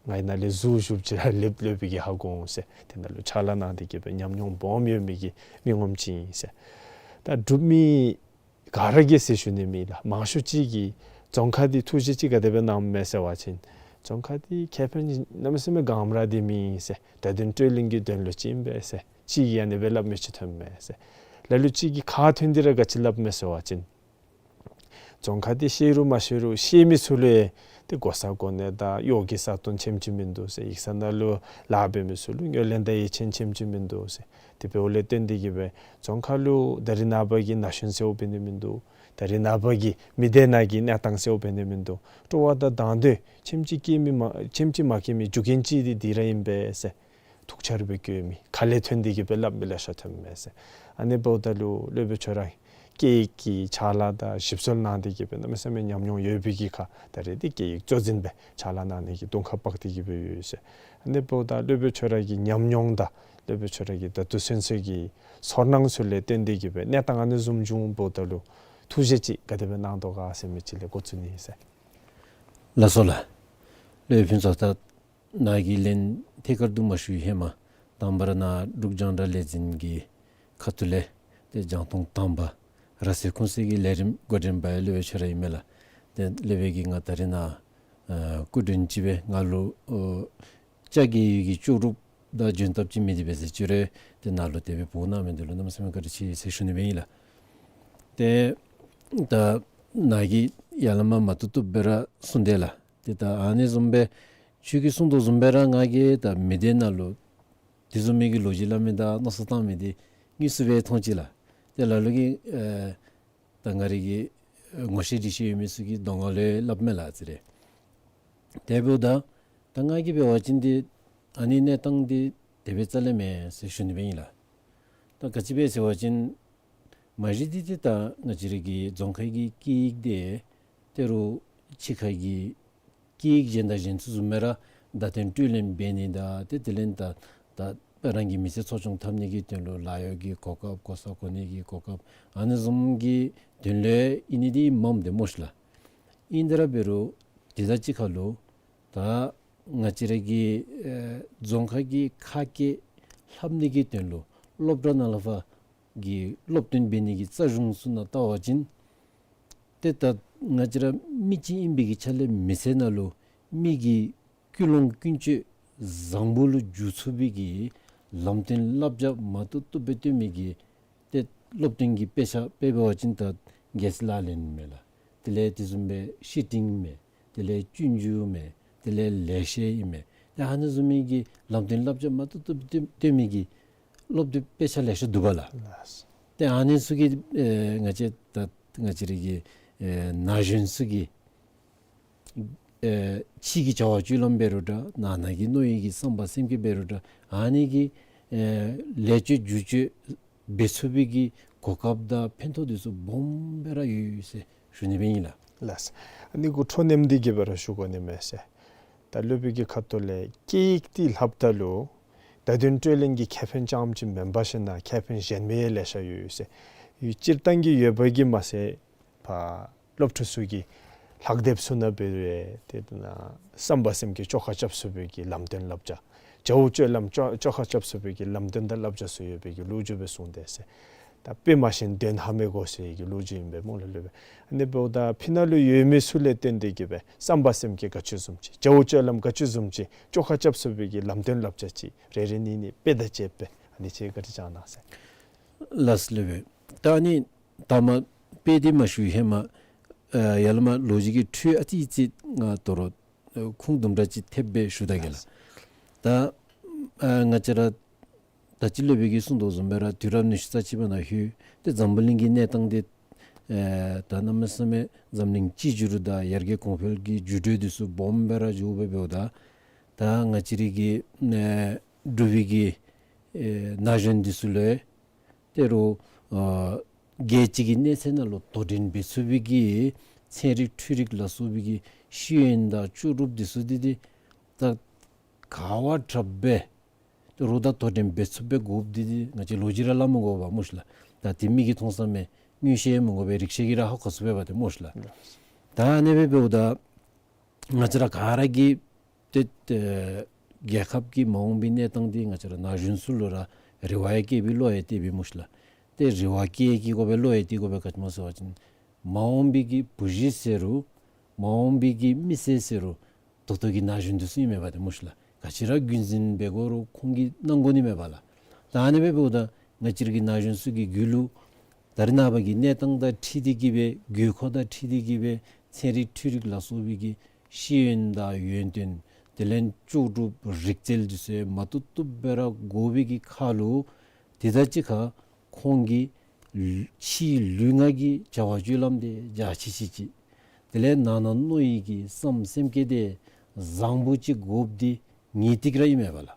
ང་ནཱ་ལས་ཟུར་བཞུགསཔ་ཅིག་ར་ལེགས་ལེགས་སྦེ་གི་ཧ་གོ་འོང་ཟེར། དེ་ནང་ལུ་ཕྱག་ལཱ་གནང་སྟེ་གི་སྦེ་ཉམས་མྱོང་སྦོམ་ཡོད་མི་གི་མི་ངོམ་ཅིག་ཨིན་ཟེར། ད་འབྲུག་མི་ག་ར་གིས་ཟེར་ཞུ་ནི་མེད་ལགས། མང་ཤོས་ཅིག་གིས་རྫོང་ཁག་འདི་ཐུགས་བཞེད་ཅིག་ག་དེ་སྦེ་གནངམ་མས་ཟེར་བ་ཅིན་རྫོང་ཁག་འདི་ཁེ་ཕན་གནམ་མེད་ས་མེད་ག་ཨིནམ་ར་འདི་མེད་ཟེར། བརྡ་དོན་སྤྲོད་ལེན་གྱི་དོན་ལུ་ཅིག་ཨིན་པས་ཟེར། ཅིག་གིས་ཨ་ནི་སྦེ་སླབ་མི་ཅིག་ཐོནམ་མས་ཟེར། ལ་ལུ་ཅིག་གིས་ཁ་ཐོན་ཏེ་ར་ག་ཅི་སླབ་མས་ཟེར་བ་ཅིན་རྫོང་ཁག་འདི་ཤེས་རུང་མ་ཤེས་རུང་ཤེས་མི་ཚུ་ལུ་ཏེ་གོ་ས་གོ་གནས་དང་གཡོག་གི་ས་སྟོང་ཆེམ་ཅིག་མིན་འདུག་ཟེར། ཡིག་ཚང་ནང་ལུ་ལཱ་འབད་མི་ཚུ་ལུ་ངོས་ལེན་དང་ཡིད་ཆེས་ཆེམ་ཅིག་མིན་འདུག་ཟེར། དེ་འབདཝ་ལས་བརྟེན་ཏེ་གི་སྦེ་རྫོང་ཁག་ལུ་ད་རེས་ནངས་པ་གི་ན་གཞོན་ཟེརཝ་འབད་ནི་མིན་འདུག། ད་རེས་ནངས་པ་གི་མི་སྡེ་ནང་གི་གནས་སྟངས་ཟེརཝ་འབད་ནི་མིན་འདུག། སྤྲོ་བ་དང་དང་དོད་ཆེམ་ཅིག་སྐྱེ་མི་མ་ཆེམ་ཅིག་མ་སྐྱེ་མི་རྒྱུ་རྐྱེན་ཅིག་འདི་འདི་ར་ཨིན་པས་ཟེར། ཐུགས་འཆར་སྦེ་བཀོད་མི་ཁ་ལས་ཐོན་ཏེ་གི་སྦེ་སླབ་མི་ལེ་ཤ་ཐོནམ་མས་ཟེར། ཨ་ནི་འབདཝ་ད་ལུ་སློབ་དཔོན་ཁྱོད་ར་སྐད་ཡིག་གི་ཕྱག་ལཱ་དང་ཞིབ་འཚོལ་གནང་སྟེ་གི་སྦེ་གནམ་མེད་ས་མེད་ཉམས་མྱོང་ཡོད་པའི་གི་ཁར་ད་རེས་འདི་སྐད་ཡིག་གཙོ་འཛིན་སྦེ་ཕྱག་ལཱ་གནང་ནི་གི་གདོང་ཁར་འབག་སྟེ་གི་སྦེ་ཡོད་ཟེར། ཨ་ནི་འབདཝ་ད་སློབ་དཔོན་ཁྱོད་ར་གི་ཉམས་མྱོང་དང་སློབ་དཔོན་ཁྱོད་ར་གི་ད་ལྟོ་ཚུན་ཚོད་ཀྱི་ཚོར་སྣང་ཚུ་ལས་བརྟེན་ཏེ་གི་སྦེ་གནས་སྟངས་ཨ་ནི་བཟུམ་བྱུང་འབདཝ་ད་ལུ་ཐུགས་བཞེད་ཅིག་ག་དེ་སྦེ་གནང་དོ་ག་ཟེར་མི་ཅིག་ལས་འགོ་བཙུགས་ནི་ཨིན་ཟེར། ལགས་སོ་ལགས། སློབ་དཔོན་ཚུ་ད་ནཱ་གི་ལན་ཐད་ཀར་དུ་མ་ཞུ་བའི་ཧེ་མ་དང་པ་ར་ནཱ་འབྲུག་རྒྱང་བསྒྲགས་ལས་འཛིན་གྱི་ཁ་ཐུག་ལས་ཏེ་རྒྱང་མཐོང་དང་པ་ར་སེ་ཁུངས་སེ་གི་ལས་རིམ་འགོ་འདྲེན་པ་ཡང་སློབ་དཔོན་ཁྱོད་ར་ཨིན་མས་ལགས། ཏེ་སློབ་དཔོན་གྱིས་ང་ད་རེས་ནཱ་ ཨ་སྐུ་མགྲོན་ཅིག་སྦེ་ང་ལུ་ཨོ་ཅ་རྒྱལ་ཡུལ་གྱི་ལྕོགས་གྲུབ་དང་འཇོན་ཐངས་ཅིག་མེད་དེ་འབད་ཟེར་ཅི་རུང་ཏེ་ནཱ་ལུ་དེ་སྦེ་འབོ་གནང་མི་འདི་ལུ་གནམ་མེད་ས་མེད་བཀའ་དྲིན་ཆེ་ཟེར་ཞུ་ནི་སྦེ་ཨིན་ལགས། ཏེ་ད་ནཱ་གིས་ཡར་ལས་མར་མ་བཏུབ་བཏུབ་སྦེ་ར་གསུངས་དེས་ལགས། ཏེ་ད་ཨ་ནི་བཟུམ་སྦེ་ཁྱོད་ཀྱིས་གསུངས་དོ་བཟུམ་སྦེ་ར་ང་གིས་ད་མི་སྡེ་ནང་ལུ་དེ་བཟུམ་མའི་གི་ལོ་རྒྱུས་སླབ་མི་དང་མནོ་བསམ་བཏང་མི་འདི་དངོས་སུ་སྦེ་མཐོང་ཅི་ལགས། ཏེ་ལ་ལུ་གིས་ཨེ་ད་ང་རའི་གི་ངོ་ཤེས་འདྲིས་ཤེས་ཡོད་མི་ཚུ་གིས་གདོང་ཁ་ལུ་སླབ་མས་ལགས་ཟེར་རེ། དེ་འབདཝ་ད་ད་ང་གིས་འབད་བ་ཅིན་འདི་ཨ་ནི་གནས་སྟངས་འདི་དེ་སྦེ་རྩ་ལས་མེན་ཟེར་ཞུ་ནི་སྦེ་ཨིན་ལགས། ད་ག་ཅི་སྦེ་ཟེར་བ་ཅིན་མ་གཞི་འདི་ཏེ་ད་ང་བཅས་རའི་གི་རྫོང་ཁའི་གི་སྐད་ཡིག་འདི་དེ་རུང་ཕྱི་ཁའི་གི་སྐད་ཡིག་གཞན་དང་གཞན་ཚུ་བཟུམ་སྦེ་ར་བརྡ་དོན་སྤྲོད་ལེན་འབད་ནི་དང་ཏེ་དེ་ལས་ད་ད་རང་གི་མི་ཚེ་འཚོ་སྐྱོང་འཐབ་ནི་གི་དོན་ལུ་ལཱ་གཡོག་གི་གོ་སྐབས་གོ་ས་གོ་གནས་ཀྱི་གོ་སྐབས་ཨ་ནི་བཟུམ་གྱི་དོན་ལུ་ཨིན་ནི་འདི་མངམ་འདི་སྨོ་ཤི་ལགས། ཨིན་དེ་ར་འབད་རུང་དེ་དང་གཅིག་ཁར་ལུ་ད་ང་བཅས་ར་གི་ཨེ་རྫོང་ཁ་གི་ཁ་སྐད་ལྷབ་ནི་གི་དོན་ལུ་སློབ་གྲྭ་ནང་ལས་ཕར་གི་སློབ་སྟོན་འབད་ནི་གི་རྩ་གཞུང་ཚུ་ནང་བལྟ་བ་ཅིན་ཏེ་ད་ང་བཅས་ར་མི་ཅིག་ཨིན་པའི་གི་ཆ་ལས་མི་ཚེ་ནང་ལུ་མི་གི་ཀུན་སློང་ཀུན་སྤྱོད་བཟང་པོ་ལུ་འགྱུར་ཚུགས་པའི་གི་ལམ་སྟོན་བསླབ་བྱ་མ་བཏུབ་བཏུབ་སྦེ་སྟོན་མི་གི་ཏེ་སློབ་སྟོན་གྱི་དཔེ་ཆ་དཔེ་འབད་བ་ཅིན་ད་རྒྱལ་སྲས་ལག་ལེན་མས་ལགས། དེ་ལས་དེ་བཟུམ་སྦེ་བཤེས་སྤྲིང་མས། དེ་ལས་སྤྱོད་འཇུག་མས། དེ་ལས་ལེགས་བཤད་ཨིན་མས། ཏེ་ཨ་ནི་བཟུམ་མའི་གི་ལམ་སྟོན་བསླབ་བྱ་མ་བཏུབ་བཏུབ་སྟོན་སྟོན་མི་གི་སློབ་དེབ་དཔེ་ཆ་ལེ་ཤ་འདུག་པ་ལགས། ལགས། ཏེ་ཨ་ནི་ཚུ་གི་ཨེ་ང་བཅས་ད་ང་བཅས་རའི་གི་ཨེ་ན་གཞོན་ཚུ་གི་ཨེ་ཕྱི་གི་བྱ་བ་སྤྱོད་ལམ་འབད་རུང་འདྲ་ནང་ན་གི་མནོ་ཡི་གི་བསམ་པ་སེམས་བསྐྱེད་འབད་རུང་འདྲ་ཨ་ནི་གི་ཨེ་ལེགས་བཅོས་བསྒྱུར་བཅོས་འབད་ཚུགས་པའི་གི་གོ་སྐབས་དང་ཕན་ཐོགས་འདི་ཚུ་སྦོམ་སྦེ་ར་ཡོད་ཡོད་ཟེར་ཞུ་ནི་སྦེ་ཨིན་ལགས། ལགས། ཨ་ནི་གུ་འཕྲོ་མཉམ་འདི་གི་སྦེ་ར་ཞུ་དགོ་ནི་མས་ཟེར། ད་སློབ་དཔོན་གྱི་ཁ་ཐུག་ལས་སྐད་ཡིག་འདི་ལྷབ་ད་ལུ་བརྡ་དོན་སྤྲོད་ལེན་གྱི་ཁེ་ཕན་རྐྱངམ་ཅིག་མེན་པར་ཞིན་ན་ཁེ་ཕན་གཞན་མི་ཡང་ལེ་ཤ་ཡོད་ཡོད་ཟེར། ཡུལ་སྤྱིར་བཏང་གི་ཡོད་པ་གིས་མ་ཚད་ཕར་སློབ་ཕྲུག་ཚུ་གི་ལྷག་དེབ་ཚུ་ནང་འབད་རུང་ཏེ་ད་བསམ་པ་སེམས་བསྐྱེད་བཅོ་ཁ་རྐྱབ་ཚུགས་པའི་གི་ལམ་སྟོན་བསླབ་བྱ། བྱ་བ་སྤྱོད་ལམ་བཅོ་བཅོ་ཁ་རྐྱབ་ཚུགས་པའི་གི་ལམ་སྟོན་དང་བསླབ་བྱ་ཚུ་ཡོད་པའི་གི་ལོ་རྒྱུས་སྦེ་གསུངས་དེས་ཟེར། ད་དཔེ་མ་ཤེས་དོན་ཧ་མི་གོ་ཟེར་གྱི་ལོ་རྒྱུས་ཨིན་པས་སྨོ་ལགས་སློབ་དཔོན། ཨ་ནི་འབདཝ་ད་ཕི་ནང་ལུ་ཡོད་མི་ཚུ་ལས་བརྟེན་ཏེ་གིས་སྦེ་བསམ་པ་སེམས་བསྐྱེད་ག་ཅི་བཟུམ་ཅིག་བྱ་བ་སྤྱོད་ལམ་ག་ཅི་བཟུམ་ཅིག་བཅོ་ཁ་རྐྱབ་ཚུགས་པའི་གི་ལམ་སྟོན་བསླབ་བྱ་ཅིག་རེ་རེ་གཉིས་གཉིས་དཔེ་དང་བཅས་པའི་ཨ་ནི་ཅིག་བཀའ་དྲིན་བསྐྱང་གནང་ཟེར། ལགས་སོ་སློབ་དཔོན། ད་ཨ་ནི་ད་མ་དཔེ་འདི་མ་ཞུ་ཧེ་མ་ཨ་ཡར་ལས་མར་ལོ་རྒྱུས་ཀྱི་འཕྲོས་ཨ་ཙི་ཙི་ང་དོ་རུང་ཨ་ཁུངས་དུམ་གྲ་ཅིག་ཐེབས་སྦེ་ཞུ་ད་གེ་ལགས། ད་ཨ་ང་བཅས་ར་ད་ཅི་སློབ་དཔོན་གྱིས་གསུངས་དོ་བཟུམ་སྦེ་ར་དུས་རབས་ཉི་ཤུ་རྩ་གཅིག་པ་ནང་ལྷོད་དེ་འཛམ་བུ་གླིང་གི་གནས་སྟངས་འདི་ཨེ་ད་གནམ་མེད་ས་མེད་འཛམ་གླིང་གཅིག་གྱུར་དང་ཡར་རྒྱས་གོང་འཕེལ་གྱི་འགྱུར་འགྲོས་འདི་ཚུ་སྦོམ་སྦེ་ར་འགྱོ་སྦེ་འབདཝ་ད་ད་ང་བཅས་རའི་གི་ཨེ་འབྲུག་པའི་གི་ཨེ་ན་གཞོན་འདི་ཚུ་ལུ་ཏེ་རུང་ཨ་རྒྱལ་སྤྱི་གི་གནས་ཚད་ནང་ལུ་དོ་འགྲན་འབད་ཚུགས་པའི་གི་ཚན་རིག་འཕྲུལ་རིག་ལ་སོགས་པའི་གི་ཤེས་ཡོན་དང་ལྕོགས་གྲུབ་འདི་ཚུ་འདི་ཏེ་ད་ག་བ་དྲག་སྦེ་ཏེ་རུང་ད་དོ་འགྲན་འབད་ཚུགས་པའི་དགོཔ་འདི་ཏེ་ང་བཅས་ལོ་རྒྱུས་ར་སླབ་མི་དགོ་པས་སྨོ་ཤི་ལགས། ད་ཏེ་མིག་གིས་མཐོང་ས་མས། མངོན་ཤེས་མི་དགོ་པས། རིག་ཤེས་ཀྱིས་ར་ཧ་གོ་ཚུགས་པས་པ་ཏེ་སྨོ་ཤི་ལགས། ད་ཨ་ནི་སྦེ་འབདཝ་ད་ང་བཅས་ར་ག་ར་གིས་ཏེ་ཏེ་རྒྱལ་ཁབ་ཀྱི་མ་འོངས་པའི་གནས་སྟངས་འདི་ང་བཅས་ར་ན་གཞོན་ཚུ་ལུ་ར་རེ་བ་ཡང་བསྐྱེད་པའི་བློ་ཡང་གཏད་པའི་སྨོ་ཤི་ལགས། ཏེ་རེ་བ་བསྐྱེད་བསྐྱེད་དགོ་པས། བློ་ཡང་གཏད་དགོ་པས། ག་ཅི་སྨོ་ཟེར་བ་ཅིན་མ་འོངས་པའི་གི་བུ་གཞི་ཟེར་རུང་མ་འོངས་པའི་གི་མི་སེར་ཟེར་རུང་ད་ལྟོ་གི་ན་གཞོན་འདི་ཚུ་ཨིན་མས་པ་ཏེ་སྨོ་ཤི་ལགས། ག་ཅི་ར་རྒྱུན་འཛིན་འབད་དགོ་རུང་ཁོང་གིས་གནང་དགོ་ནི་མས་པ་ལགས། ད་ཨ་ནི་སྦེ་འབདཝ་ད་ང་བཅས་ར་གི་ན་གཞོན་ཚུ་གི་རྒྱུད་ལུ་ད་རེས་ནངས་པ་གི་གནས་སྟངས་དང་འཁྲིལ་ཏེ་གིས་སྦེ་དགོས་མཁོ་དང་འཁྲིལ་ཏེ་གིས་སྦེ་ཚན་རིག་འཕྲུལ་རིག་ལ་སོགས་པའི་གི་ཤེས་ཡོན་དང་ཡོན་ཏན་དེ་ལས་ལྕོགས་གྲུབ་རིག་རྩལ་འདི་ཚུ་མ་བཏུབ་བཏུབ་སྦེ་ར་དགོ་པའི་གི་ཁར་ལུ་དེ་དང་གཅིག་ཁར་ཁོང་གི་ལུ་ཕྱིའི་ལུས་ངག་གི་བྱ་བ་སྤྱོད་ལམ་འདི་འཇའ་ཆི་ཆི་ཅིག་དེ་ལས་ནང་ན་མནོ་ཡི་གི་བསམ་སེམས་བསྐྱེད་འདི་བཟང་པོ་ཅིག་དགོཔ་འདི་ངེས་ཏིག་ར་ཨིན་མས་པ་ལགས།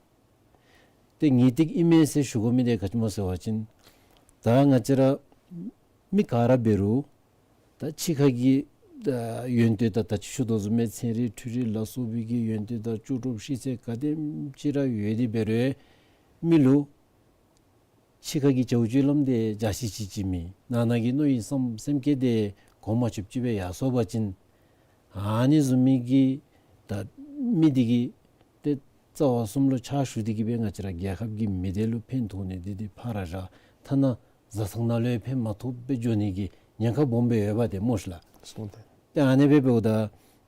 ཏེ་ངེས་ཏིག་ཨིན་མས་ཟེར་ཞུ་དགོ་མི་འདི་ག་ཅི་སྨོ་ཟེར་བ་ཅིན་ད་ང་བཅས་ར་མི་ག་ར་འབད་རུང་ད་ཕྱི་ཁ་གི་ད་ཡོན་ཏན་ད་ད་ཅི་ཞུ་དོ་བཟུམ་མའི་ཚན་རིག་འཕྲུལ་རིག་ལ་སོགས་པའི་གི་ཡོན་ཏན་དང་ལྕོགས་གྲུབ་ཤེས་ཚད་ག་དེམ་ཅིག་ར་ཡོད་དེ་འབད་རུང་མི་ལུ་ཕྱི་ཁ་གི་བྱ་བ་སྤྱོད་ལམ་འདི་འཇའ་ཆི་ཆི་ཅིག་མེད། ནང་ན་གི་མནོ་ཡི་བསམ་སེམས་བསྐྱེད་འདི་གོང་མ་ཆུབ་ཅིག་སྦེ་ཡར་སོང་པ་ཅིན་ཨ་ནི་བཟུམ་མའི་གི་ད་མི་འདི་གིས་ཏེ་རྩ་བ་གསུམ་ལུ་ཕྱག་ཞུ་སྟེ་གིས་སྦེ་ང་བཅས་ར་རྒྱལ་ཁབ་ཀྱི་མི་སྡེ་ལུ་ཕན་ཐོགས་ནི་འདི་འདི་ཕར་ར་བཞག་ཐ་ན་བཟའ་ཚང་ནང་ལུ་ཡང་ཕན་མ་ཐོགས་པར་འགྱོ་ནི་གི་ཉེན་ཁ་སྦོམ་སྦེ་ཡོད་པ་ཏེ་སྨོ་ཤི་ལགས། སོང་སྟེ། ཏེ་ཨ་ནི་སྦེ་འབདཝ་ད་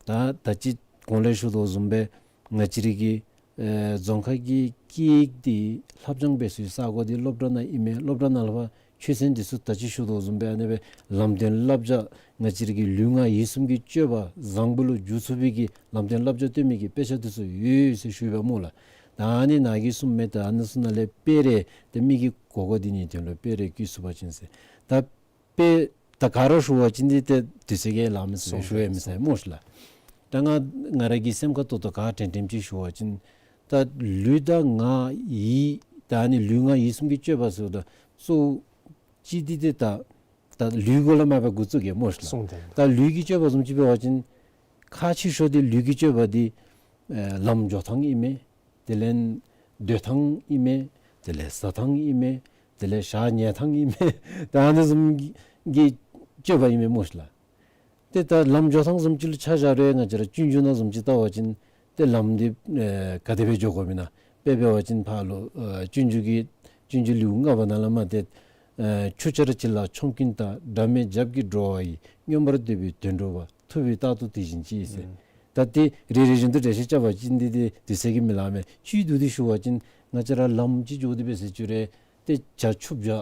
ད་ད་ཅི་ གོང་ལས་ཞུ་དོ་བཟུམ་སྦེ་ང་བཅས་རའི་གི་ཨེ་རྫོང་ཁག་གི་སྐད་ཡིག་འདི་ལྷབ་སྦྱང་འབད་སའི་ས་གོ་འདི་སློབ་གྲྭ་ནང་ཨིན་མས། སློབ་གྲྭ་ནང་ལུ་ཕར་ཆོས་ཚན་འདི་ཚུ་ད་ཅི་ཞུ་དོ་བཟུམ་སྦེ་ཨ་ནི་སྦེ་ལམ་སྟོན་བསླབ་བྱ་ང་བཅས་རའི་གི་ལུས་ངག་ཡིད་གསུམ་གྱི་སྤྱོད་པ་བཟང་པོ་ལུ་འགྱུར་ཚུགས་པའི་གི་ལམ་སྟོན་བསླབ་བྱ་སྟོན་མི་གི་དཔེ་ཆ་འདི་ཚུ་ཡོད་ཟེར་ཞུ་བ་སྨོ་ལགས། ད་ཨ་ནི་ནང་གི་གསུངས་མི་ད་ཨ་ནི་ཚུ་ནང་ལས་དཔེ་རེ་ཏེ་མི་གི་གོ་སྐབས་འདི་ནི་དོན་ལུ་དཔེ་རེ་བཀོད་ཚུགས་པ་ཅིན་ཟེར། ད་དཔེ་ད་ག་ར་ཞུ་བ་ཅིན་འདི་ཏེ་དུས་ཚོད་ཀྱིས་ལང་མི་ཚུགས། སོང་ཞུ་ཡང་མི་ཚུགས་སྨོ་ཤིག་ལགས། ད་ང་ང་ར་གི་སེམས་ཁར་ཏོག་ཏོ་ག་དྲན་དྲནམ་ཅིག་ཞུ་བ་ཅིན་ད་ལུས་དང་ངག་ཡིད་ད་ཨ་ནི་ལུས་ངག་ཡིད་གསུམ་གྱི་སྤྱོད་པ་ཟེརཝ་ད་གཙོ་བོ་ཅིག་འདི་ཏེ་ད་ད་ལུས་གུ་ལས་མར་འབད་འགོ་བཙུགས་གེ་སྨོ་ཤིག་ལགས། སོང་སྟེ་ད་ལུས་ཀྱི་སྤྱོད་པ་བཟུམ་ཅིག་འབད་བ་ཅིན་ཁག་ཆེ་ཤོས་འདི་ལུས་ཀྱི་སྤྱོད་པ་འདི་ཨེ་ལམ་འགྱོ་ཐངས་ཨིན་མས། དེ་ལས་སྡོད་ཐངས་ཨིན་མས། དེ་ལས་བཟའ་ཐངས་ཨིན་མས། དེ་ལས་ཞག་ཉལ་ཐངས་ཨིན་མས། ད་ཨ་ནི་བཟུམ་གྱི་གི་སྤྱོད་པ་ཨིན་མས་སྨོ་ཤིག་ལགས། ཏེ་ད་ལམ་འགྱོ་ཐངས་བཟུམ་ཅིག་ལུ་ཆ་བཞག་རུང་ང་བཅས་ར་སྤྱོད་འཇུག་ནང་བཟུམ་ཅིག་བལྟ་བ་ཅིན་ཏེ་ལམ་འདི་ཨེ་ག་དེ་སྦེ་འགྱོ་དགོཔ་ཨིན་ན། དཔེ་འབད་བ་ཅིན་ཕར་ལུ་ཨེ་སྤྱོད་འཇུག་གི་སྤྱོད་འཇུག་ལེའུ་ལྔ་པ་ནང་ལས་མར་ཏེ་ཨེ་ཆུ་ཆར་བྱི་ལ་ཆོམ་རྐུན་དང་། དགྲ་མེད་རྒྱབ་ཀྱིས་འགྲོ་བ་ཡི། མངོན་པར་འདོད་པའི་དོན་འགྲུབ་པ། ཐུབ་པས་རྟག་ཏུ་དེ་བཞིན་བྱེད་ཟེར། ཨུམ། ད་ཏེ་རེ་རེ་བཞིན་དུ་འགྲེལ་བཤད་རྐྱབ་པ་ཅིན་འདི་ཏེ་དུས་ཚོད་ཀྱིས་མི་ལང་མས། བཅུད་བསྡུ་སྟེ་ཞུ་བ་ཅིན་ང་བཅས་ར་ལམ་ཅིག་འགྱོ་སྟེ་འབད་ཟེར་བཅུག་རུང་ཏེ་བྱ་ཆུ་བྱ་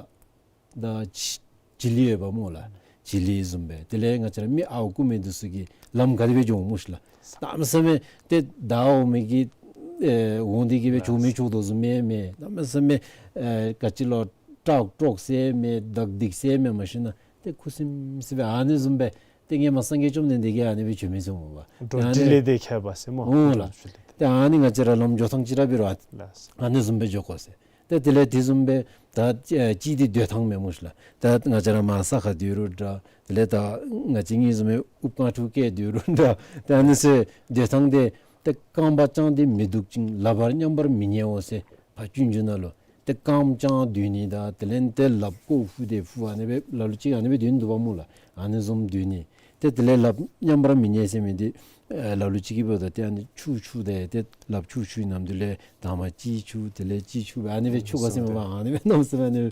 དང་བྱི་བྱི་ལི་ཡོདཔ་སྨོ་ལགས། བྱི་ལི་བཟུམ་སྦེ་དེ་ལས་ང་བཅས་ར་མི་ཨརཝ་རྐུ་མི་འདི་ཚུ་གིས་ལམ་ག་དེ་སྦེ་འགྱོ་འོང་སྨོ་ཤིག་ལགས། གནམ་མེད་ས་མེད་ཏེ་ད་འོང་མི་གི་ཨེ་འོང་སྟེ་གི་སྦེ་འགྱོ་མི་འགྱོ་དོ་བཟུམ་མེན་མས། གནམ་མེད་ས་མེད་ཨེ་ག་ཅི་ལོ་ཊཱག་ཊོག་ཟེར་མི་དག་སྡིག་ཟེར་མི་མ་ཤེས་ན་ཏེ་ཁུ་སིམ་སིམ་སྦེ་ཨ་ནི་བཟུམ་སྦེ་ཏེ་སྔོན་མ་སངས་རྒྱས་བཅོམ་ལྡན་འདས་ཀྱིས་ཨ་ནི་སྦེ་བྱོན་མི་ཟེར་འོང་པ། འགྲོ་ཨ་ནི་འདི་ལས་འདི་ཁྱད་པར་ཟེར་སྨོ། འོང་ལགས། ཏེ་ཨ་ནི་ང་བཅས་ར་ལམ་འགྱོ་ཐངས་ཅིག་ར་འབད་རུང་ཨ་ནི་བཟུམ་སྦེ་འགྱོ་དགོ་ཟེར། ཏེ་དེ་ལས་དེ་བཟུམ་སྦེ་ད་ཨེ་གཅིག་འདི་སྡོད་ཐངས་མས་སྨོ་ཤིག་ལགས། ད་ང་བཅས་ར་མར་ས་ཁར་སྡོད་རུང་འདྲ། དེ་ལས་ད་ང་བཅས་ངེའི་བཟུམ་སྦེ་དབུ་རྐང་ཕྲུག་བཀལ་སྡོད་རུང་འདྲ། ད་ཨ་ནི་ཚུ་སྡོད་ཐངས་འདི་ཏེ་རྐངམ་བརྐྱངས་ཏེ་མི་འདུག་ཅིང་ལགཔ་མཉམ་པར་མི་ཉལ་འོང་ཟེར་ཕར་སྤྱོད་འཇུག་ནང་ལུ། ཏེ་རྐངམ་བརྐྱངས་སྡོད་ནི་དང་དེ་ལས་ཏེ་ལགཔ་ཀོ་ཕུ་ཏེ་ཕུ་ཨ་ནི་སྦེ་ལ་ལུ་ཅིག་ཨ་ནི་སྦེ་སྡོད་ནི་འདུག་པ་སྨོ་ལགས། ཨ་ནི་བཟུམ་སྡོད་ནི། ཏེ་དེ་ལས་ལགཔ་མཉམ་པར་མི་ཉལ་ཟེར་མི་འདི་ཨེ་ལ་ལུ་ཅིག་གིས་འབདཝ་ད་ཏེ་ཨ་ནི་འཁྱུ་འཁྱུ་སྟེ་ཏེ་ལགཔ་འཁྱུ་འཁྱུ་ནམ་དུས་ལས་དང་པ་གཅིག་འཁྱུ་དེ་ལས་གཅིག་འཁྱུ་སྦེ་ཨ་ནི་སྦེ་འཁྱུ་ག་ཟེར་མས་པ། ཨ་ནི་སྦེ་གནམ་མེད་ས་མེད་ཨ་ནི་སྦེ།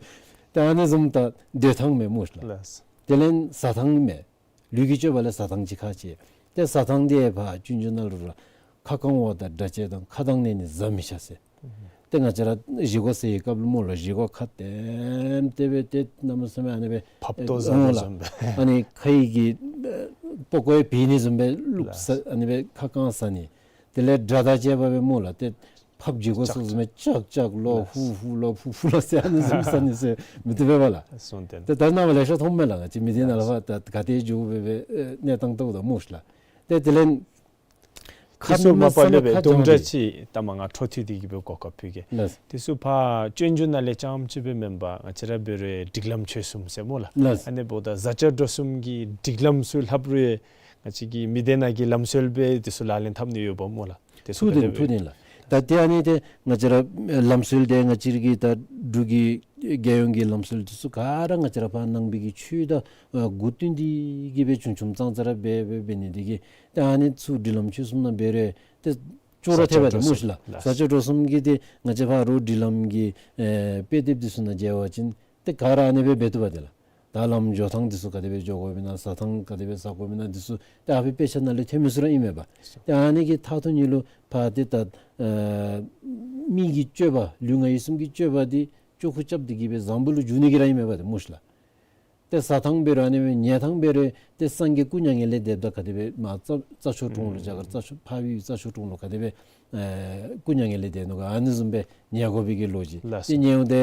ཏེ་ཨ་ནི་བཟུམ་ད་སྡོད་ཐངས་མས་སྨོ་ཤིག་ལགས། ལགས། དེ་ལས་བཟའ་ཐངས་མས། ལུས་ཀྱི་སྤྱོད་པ་ལས་བཟའ་ཐངས་ཅིག་ཁག་ཆེ། ཏེ་བཟའ་ཐངས་འདི་ཕར་སྤྱོད་འཇུག་ནང་ལུ་ར་ཁ་བཀང་བ་དང་སྒྲ་བཅས་དང་། ཁ་གདངས་ནས་ནི་བཟའ་མི་བྱ་ཟེར། ཏེ་ང་བཅས་ར་བཞེས་སྒོ་ཟ་བའི་སྐབས་ལུ་སྨོ་ལགས། བཞེས་སྒོ་ཁ་བསྟན་ཏེ་སྦེ་ཏེ་གནམ་མེད་ས་མེད་ཨ་ནི་སྦེ་ཕབ་ཏོ་ཟ་འོང་ལགས། བཟུམ་སྦེ་ཨ་ནི་ཁ་ཡི་གི་ཨེ་པགས་ཀོ་ཡང་བབས་ནི་བཟུམ་སྦེ་བླུགས་ཟ། ཨ་ནི་སྦེ་ཁ་བཀང་ཟ་ནི། དེ་ལས་སྒྲ་དང་བཅས་པ་སྦེ་སྨོ་ལགས། ཏེ་ཕབ་བཞེས་སྒོ་ཟ་བཟུམ་སྦེ་ཅག་ཅག་ལོ་ཧུ་ཧུ་ལོ་ཕུ་ཕུ་ལོ་ཟེར་ཨ་ནི་བཟུམ་ཟ་ནི་ཟེར་མི་བཏུབ་པས་པ་ལགས། སོང་སྟེ་ཏེ་ད་ནངས་པ་ལེ་ཤ་མཐོངམ་མས་ལགས། ང་བཅས་མི་སྡེ་ནང་ལུ་ཕར་ད་ག་ཏེ་འགྱོ་སྦེ་སྦེ་ཨེ་གནས་སྟངས་བལྟཝ་ད་སྨོ་ཤིག་ལགས། ཏེ་དེ་ལས་ཁ་ཚུ་མ་པ་ལས་སྦེ་དུམ་གྲ་ཅིག་ད་མ་ང་འཕྲོ་མཐུད་དེ་གི་སྦེ་གོ་སྐབས་ཕུལ་གེ། ལགས། དེ་ཚུ་ཕར་སྤྱོད་འཇུག་ནང་ལས་རྐྱངམ་ཅིག་སྦེ་མེན་པར་ང་བཅས་ར་འབད་རུང་སྒྲིག་ལམ་ཆོས་གསུམ་ཟེར་སྨོ་ལགས། ལགས། ཨ་ནི་འབདཝ་ད་བཟའ་བཅའ་འགྲོ་གསུམ་གྱི་སྒྲིག་ལམ་ཚུ་ལྷག་རུང་ང་བཅས་ཀྱི་མི་སྡེ་ནང་གི་ལམ་སྲོལ་སྦེ་དེ་ཚུ་ལག་ལེན་འཐབ་ནི་ཡོདཔ་སྨོ་ལགས། དེ་ཚུ་ཐུགས་བདེན་ག་དེ་ཐུགས་བདེན་ལགས། ད་ཏེ་ཨ་ནི་ཏེ་ང་བཅས་ར་ལམ་སྲོལ་འདི་ང་བཅས་ར་གི་ད་འབྲུག་གི་རྒྱལ་ཡོངས་ཀྱི་ལམ་སྲོལ་འདི་ཚུ་ག་ར་ང་བཅས་ར་ཕར་ནང་པའི་གི་ཆོས་དང་ཨ་གོ་བསྟུན་ཏེ་གི་སྦེ་ཆུང་ཆུང་ཙང་ཙ་ར་འབད་འབད་འབད་ནི་འདི་གིས་ཏེ་ཨ་ནི་ཚུ་སྒྲིག་ལམ་ཆོས་གསུམ་ནང་འབད་རུང་ཏེ་ཅོག་ར་འཐད་པས་ཏེ་སྨོ་ཤིག་ལགས། བཟའ་བཅའ་འགྲོ་གསུམ་གྱི་ཏེ་ང་བཅས་ཕར་རོགས་སྒྲིག་ལམ་གྱི་ཨེ་དཔེ་དེབ་འདི་ཚུ་ནང་མཇལ་བ་ཅིན་ཏེ་ག་ར་ཨ་ནི་སྦེ་འབད་བཏུབ་པས་ཏེ་ལགས། ད་ལམ་འགྱོ་ཐངས་འདི་ཚུ་ག་དེ་སྦེ་འགྱོ་དགོཔ་ཨིན་ན། བཟའ་ཐངས་ག་དེ་སྦེ་བཟའ་དགོཔ་ཨིན་ན། འདི་ཚུ་ད་ཨ་ཕི་དཔེ་ཆ་ནང་ལས་ཐོན་མི་ཚུ་ར་ཨིན་མས་པ། ཏེ་ཨ་ནི་གི་མཐའ་ཐུག་ཉིད་ལུ་ཕར་ཏེ་ད་ཨ་མི་གི་སྤྱོད་པ་ལུས་ངག་ཡིད་གསུམ་གྱི་སྤྱོད་པ་འདི་ཅོག་ཁུ་རྐྱབ་སྟེ་གི་སྦེ་བཟང་པོ་ལུ་འགྱུར་ནི་གི་ར་ཨིན་མས་པ་ཏེ་སྨོ་ཤིག་ལགས། ཏེ་བཟའ་ཐངས་འབད་རུང་ཨ་ནི་སྦེ། ཉལ་ཐངས་འབད་རུང་ཏེ་སངས་རྒྱས་སྐུ་མྱ་ངན་ལས་འདས་པ་ག་དེ་སྦེ་མར་རྩྭ་རྩྭ་མཆོག་གྲོང་ལུ་རྒྱ་གར་རྩྭ་མཆོག་འཕགས་པའི་རྩྭ་མཆོག་གྲོང་ལུ་ག་དེ་སྦེ་ཨེ་སྐུ་མྱ་ངན་ལས་འདས་ནུག་ག། ཨ་ནི་བཟུམ་སྦེ་ཉལ་དགོ་པའི་གི་ལོ་རྒྱུས། ལགས་སོ། ཏེ་ཉལཝ་ད་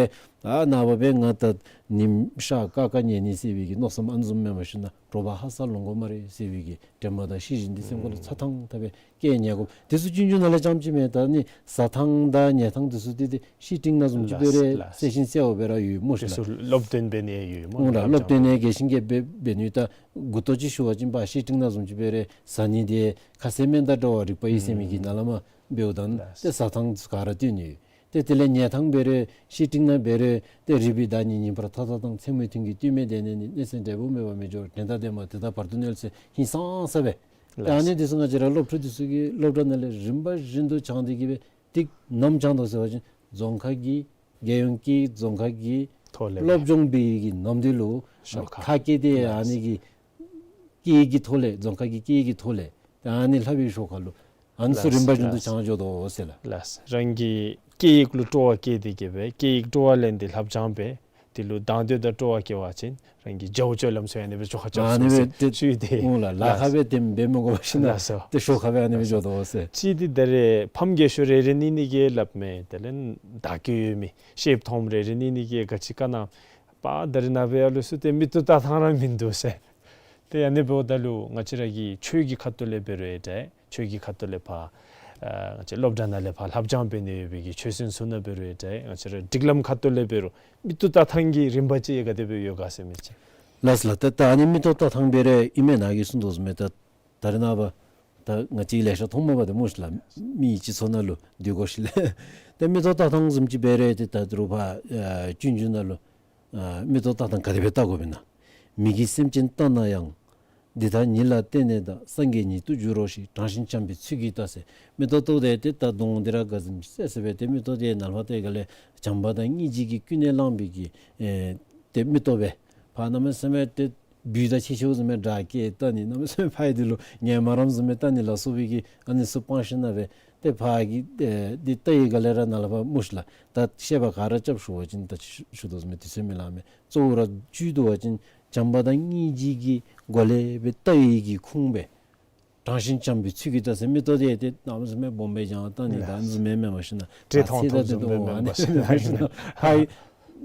ཨ་ནངས་པ་སྦེ་ང་ད་ཉིམ་ཤར་ཀ་ཀ་ཉལ་ནི་ཟེར་བའི་གི་མནོ་བསམ་ཨ་ནི་བཟུམ་མེན་པར་ཞུ་ན་དྲོ་པ་ཧ་སག་ལོང་དགོ་སྨ་རེ་ཟེར་བའི་གི་དྲན་པ་དང་ཤེས་བཞིན་འདི་སེམས་ཁ་ལུ་ཚ་ཐང་ཐབས་སྦེ་བཀལ་ཉལ་དགོ། དེ་ཚུ་སྤྱོད་འཇུག་ནང་ལས་རྐྱངམ་ཅིག་མེན། ད་ཨ་ནི་བཟའ་ཐངས་དང་ཉལ་ཐངས་དེ་ཚུ་ཏེ་ཏེ་བཤེས་སྤྲིང་ནང་བཟུམ་ཅིག་འབད་རུང་ལགས་སོ། གསལ་ཞིང་གསལ་བ་སྦེ་ར་ཡོད་སྨོ་ཤིག་ལགས། དེ་ཚུ་སློབ་སྟོན་འབད་ནི་ཡང་ཡོད་སྨོ། འོང་ད་སློབ་སྟོན་ནི་རྒྱས་ཤིང་རྒྱས་པ་འབད་ནི་ད་མགུ་ཏོ་ཅིག་ཞུ་བ་ཅིན་ཕར་བཤེས་སྤྲིང་ནང་བཟུམ་ཅིག་འབད་རུང་བཟའ་ནི་འདི་ཁ་ཟས་སྨན་དང་འདྲ་བ་རིག་པ་ཡིས་ཟེར་མི་གི་ནང་ལས་མར་འབདཝ་ད་ལགས་སོ། ཏེ་བཟའ་ཐངས་ག་ར་སྟོན་ནི་ཡོད། ཏེ་དེ་ལས་ཉལ་ཐངས་འབད་རུང་བཤེས་སྤྲིང་ནང་འབད་རུང་ཏེ་རིག་པའི་བདག་ཉིད་ཉིན་པར་མཐའ་དག་དང་། མཚན་མོའི་ཐུན་གྱི་སྟོད་སྨད་བསྡད་ནས་ནི། གནས་ཚེ་འབྲས་བུ་སྨོས་པ་མི་འགྱུར། དྲན་དང་ལྡན་པ་དེ་དག་བར་དུ་གནས་ལ་འཚལ། ཧིང་སངས་ས་སྦེ། ད་ཨ་ནི་དེ་ཚུ་ང་བཅས་ར་སློབ་ཕྲུག་དེ་ཚུ་གིས་སློབ་གྲྭ་ནང་ལས་རིམ་པ་བཞིན་དུ་སྦྱངས་ཏེ་གི་སྦེ་ཏེ་ནམ་སྦྱངས་དོ་ཟེར་བ་ཅིན་རྫོང་ཁག་གི་རྒྱལ་ཡོངས་ཀྱི་རྫོང་ཁག་གི་ཐོག་ལས་སློབ་སྦྱོང་འབད་བའི་གི་ནམ་དུས་ལུ་ཤོག་ཁག་ཁ་སྐད་དེ་ཨ་ནི་གི་སྐད་ཡིག་གི་ཐོག་ལས་རྫོང་ཁག་གི་སྐད་ཡིག་གི་ཐོག་ལས་ད་ཨ་ནི་ལྷབ་པའི་ཤོག་ཁག་ལུ་ ཨ་ནི་ཚུ་ལགས་རིམ་པ་བཞིན་དུ་ལགས། སྦྱང་འགྱོ་དོ་ཟེར་ལགས། ལགས། རང་གི་སྐད་ཡིག་ལུ་སྤྲོ་བ་བསྐྱེད་དེ་གི་སྦེ་སྐད་ཡིག་སྤྲོ་བ་ལེན་ཏེ་ལྷབ་སྦྱང་འབད། དེ་ལུ་དང་འདོད་དང་སྤྲོ་བ་སྐྱེ་བ་ཅིན་རང་གི་རྒྱ་བོ་སྤྱོད་ལམ་ཚུ་ཡང་ཨ་ནི་སྦེ་འགྱོ་ཚུགས་ཟེར་ཨ་ནི་སྦེ་ཏེ་ཞུ་ཡི། ཏེ་འོང་ལགས། ལཱ་ལགས། ཁག་སྦེ་དེམ་འབད་མི་དགོ་པར་ཞིན་ན་ལགས་སོ། ཏེ་ཤོ་ཁ་སྦེ་ཨ་ནི་སྦེ་ལགས་སོ། འགྱོ་དོ་ཟེར། གཅིག་འདི་ད་རེས་ཕམ་རྒས་ཤོས་རེ་རེ་གཉིས་གཉིས་ཀྱིས་སླབ་མས། དེ་ལས་བདག་རྐྱེན་ཡོད་མི་ཤེསཔ་མཐོངམ་རེ་རེ་གཉིས་གཉིས་ཀྱིས་ག་ཅི་ག་ན་པ་ད་རེས་ནངས་པའི་ཨ་ལུ་ཚུ་ཏེ་མིག་ཏོ་བལྟ་ཐངས་ར་མིན་འདུག་ཟེར། ཏེ་ཨ་ནི་འབདཝ་ད་ལུ་ང་བཅས་ར་གི་ཆོས་ཀྱི་ཁ་ཐུག་ལས་འབད་རུང་ཨེ་འདྲ། ཆོས་ཀྱི་ཁ་ཐུག་ལས་ཕར་ཨ་ང་བཅས་སློབ་གྲྭ་ནང་ལས་ཕར་ལྷབ་སྦྱང་འབད་ནི་ཡོད་པའི་གི་ཆོས་སེམས་ཚུ་ནང་འབད་རུང་ཨེ་འདྲ། ང་བཅས་ར་སྒྲིག་ལམ་ཁ་ཐུག་ལས་འབད་རུང་མིག་ཏོ་བལྟ་ཐངས་ཀྱི་རིམ་པ་ཅིག་ཡང་ག་དེ་སྦེ་ཡོད་ག་ཟེར་མི་ཅིག། ལགས་ལགས། ད་ད་ཨ་ནི་མིག་ཏོ་བལྟ་ཐངས་འབད་རུང་ཨིན་མས། ནཱ་གིས་གསུངས་དོ་བཟུམ་སྦེ་ད་ད་རེས་ནངས་པ་ད་ང་བཅས་ལེ་ཤ་མཐོངམ་མས་པ་ཏེ་སྨོ་ཤིག་ལགས། མི་སྤྱི་ཚོགས་ནང་ལུ་སྡོད་དགོ་ཞིནམ་ལས་ཏེ་མིག་ཏོ་བལྟ་ཐངས་བཟུམ་ཅིག་འབད་རུང་ཏེ་ད་རུང་ཕར་ཨ་སྤྱོད་འཇུག་ནང་ལུ་ཨ་མིག་ཏོ་བལྟ་ཐངས་ག་དེ་སྦེ་བལྟ་དགོ་པས་ན། མིག་གིས་སེམས་ཅན་བལྟ་ན་ཡང་། འདི་ལྟར་ཉིད་ལ་བལྟས་ནས་བལྟ། སངས་རྒྱས་ཉིད་དུ་འགྱུར་རོ་ཞེས། དྲང་ཞིང་བྱམས་པའི་ཚུལ་གྱིས་བལྟ་ཟེར། མིག་ཏོ་བལྟཝ་ད་ཏེ་ད་གདོང་འདི་ར་དགའ་ཙམ་སེ་སེ་སྦེ་ཏེ་མིག་ཏོ་འདི་ནཱ་ལས་ཕར་ཏེ་ག་ལས་བྱམས་པ་དང་སྙིང་རྗེ་གིས་ཀུན་ནས་བསླངས་པའི་གི་ཨེ་ཏེ་མིག་ཏོ་སྦེ་ཕར་གནམ་མེད་ས་མེད་ཏེ་སྦུལ་དང་ཁྱི་ཤོར་བཟུམ་སྦེ་དགྲ་བགེགས་བལྟ་ནི་གནམ་མེད་ས་མེད་ཕ་ཡི་འདི་ལུ་ངན་སྨྲ་རམ་བཟུམ་སྦེ་བལྟ་ནི་ལ་སོགས་པའི་གི་ཨ་ནི་ཚུ་སྤང་ཞིནམ་ལས་སྦེ་ཏེ་ཕར་གི་ཨེ་འདི་བལྟ་བའི་སྒང་ལས་ར་ནཱ་ལས་ཕར་སྨོ་ཤིག་ལགས། ད་བཤད་པ་ག་ར་རྐྱབ་ཞུ་བ་ཅིན་ད་ཅི་ཞུ་དོ་བཟུམ་སྦེ་དུས་ཚོད་མི་ལང་མས། གཙོ་བོ་ར་བཅུད་བསྡུ་བ་ཅིན་བྱམས་པ་དང་སྙིང་རྗེ་གི་སྒོ་ལས་སྦེ་བལྟ་བའི་གི་ཁུངས་སྦེ་དྲང་ཞིང་བྱམས་པའི་ཚུལ་གྱིས་བལྟ་ཟེར། མིག་ཏོ་འདི་ཏེ་གནམ་མེད་ས་མེད་སྦོམ་སྦེ་བགྱངས་བལྟ་ནི་ད་ཨ་ནི་བཟུམ་མེན་མས་མ་གཞི་ན། བྲེ་ཐོང་ཐོང་བཟུམ་སྦེ་མེན་མས་མ་གཞི་ན། ཕར་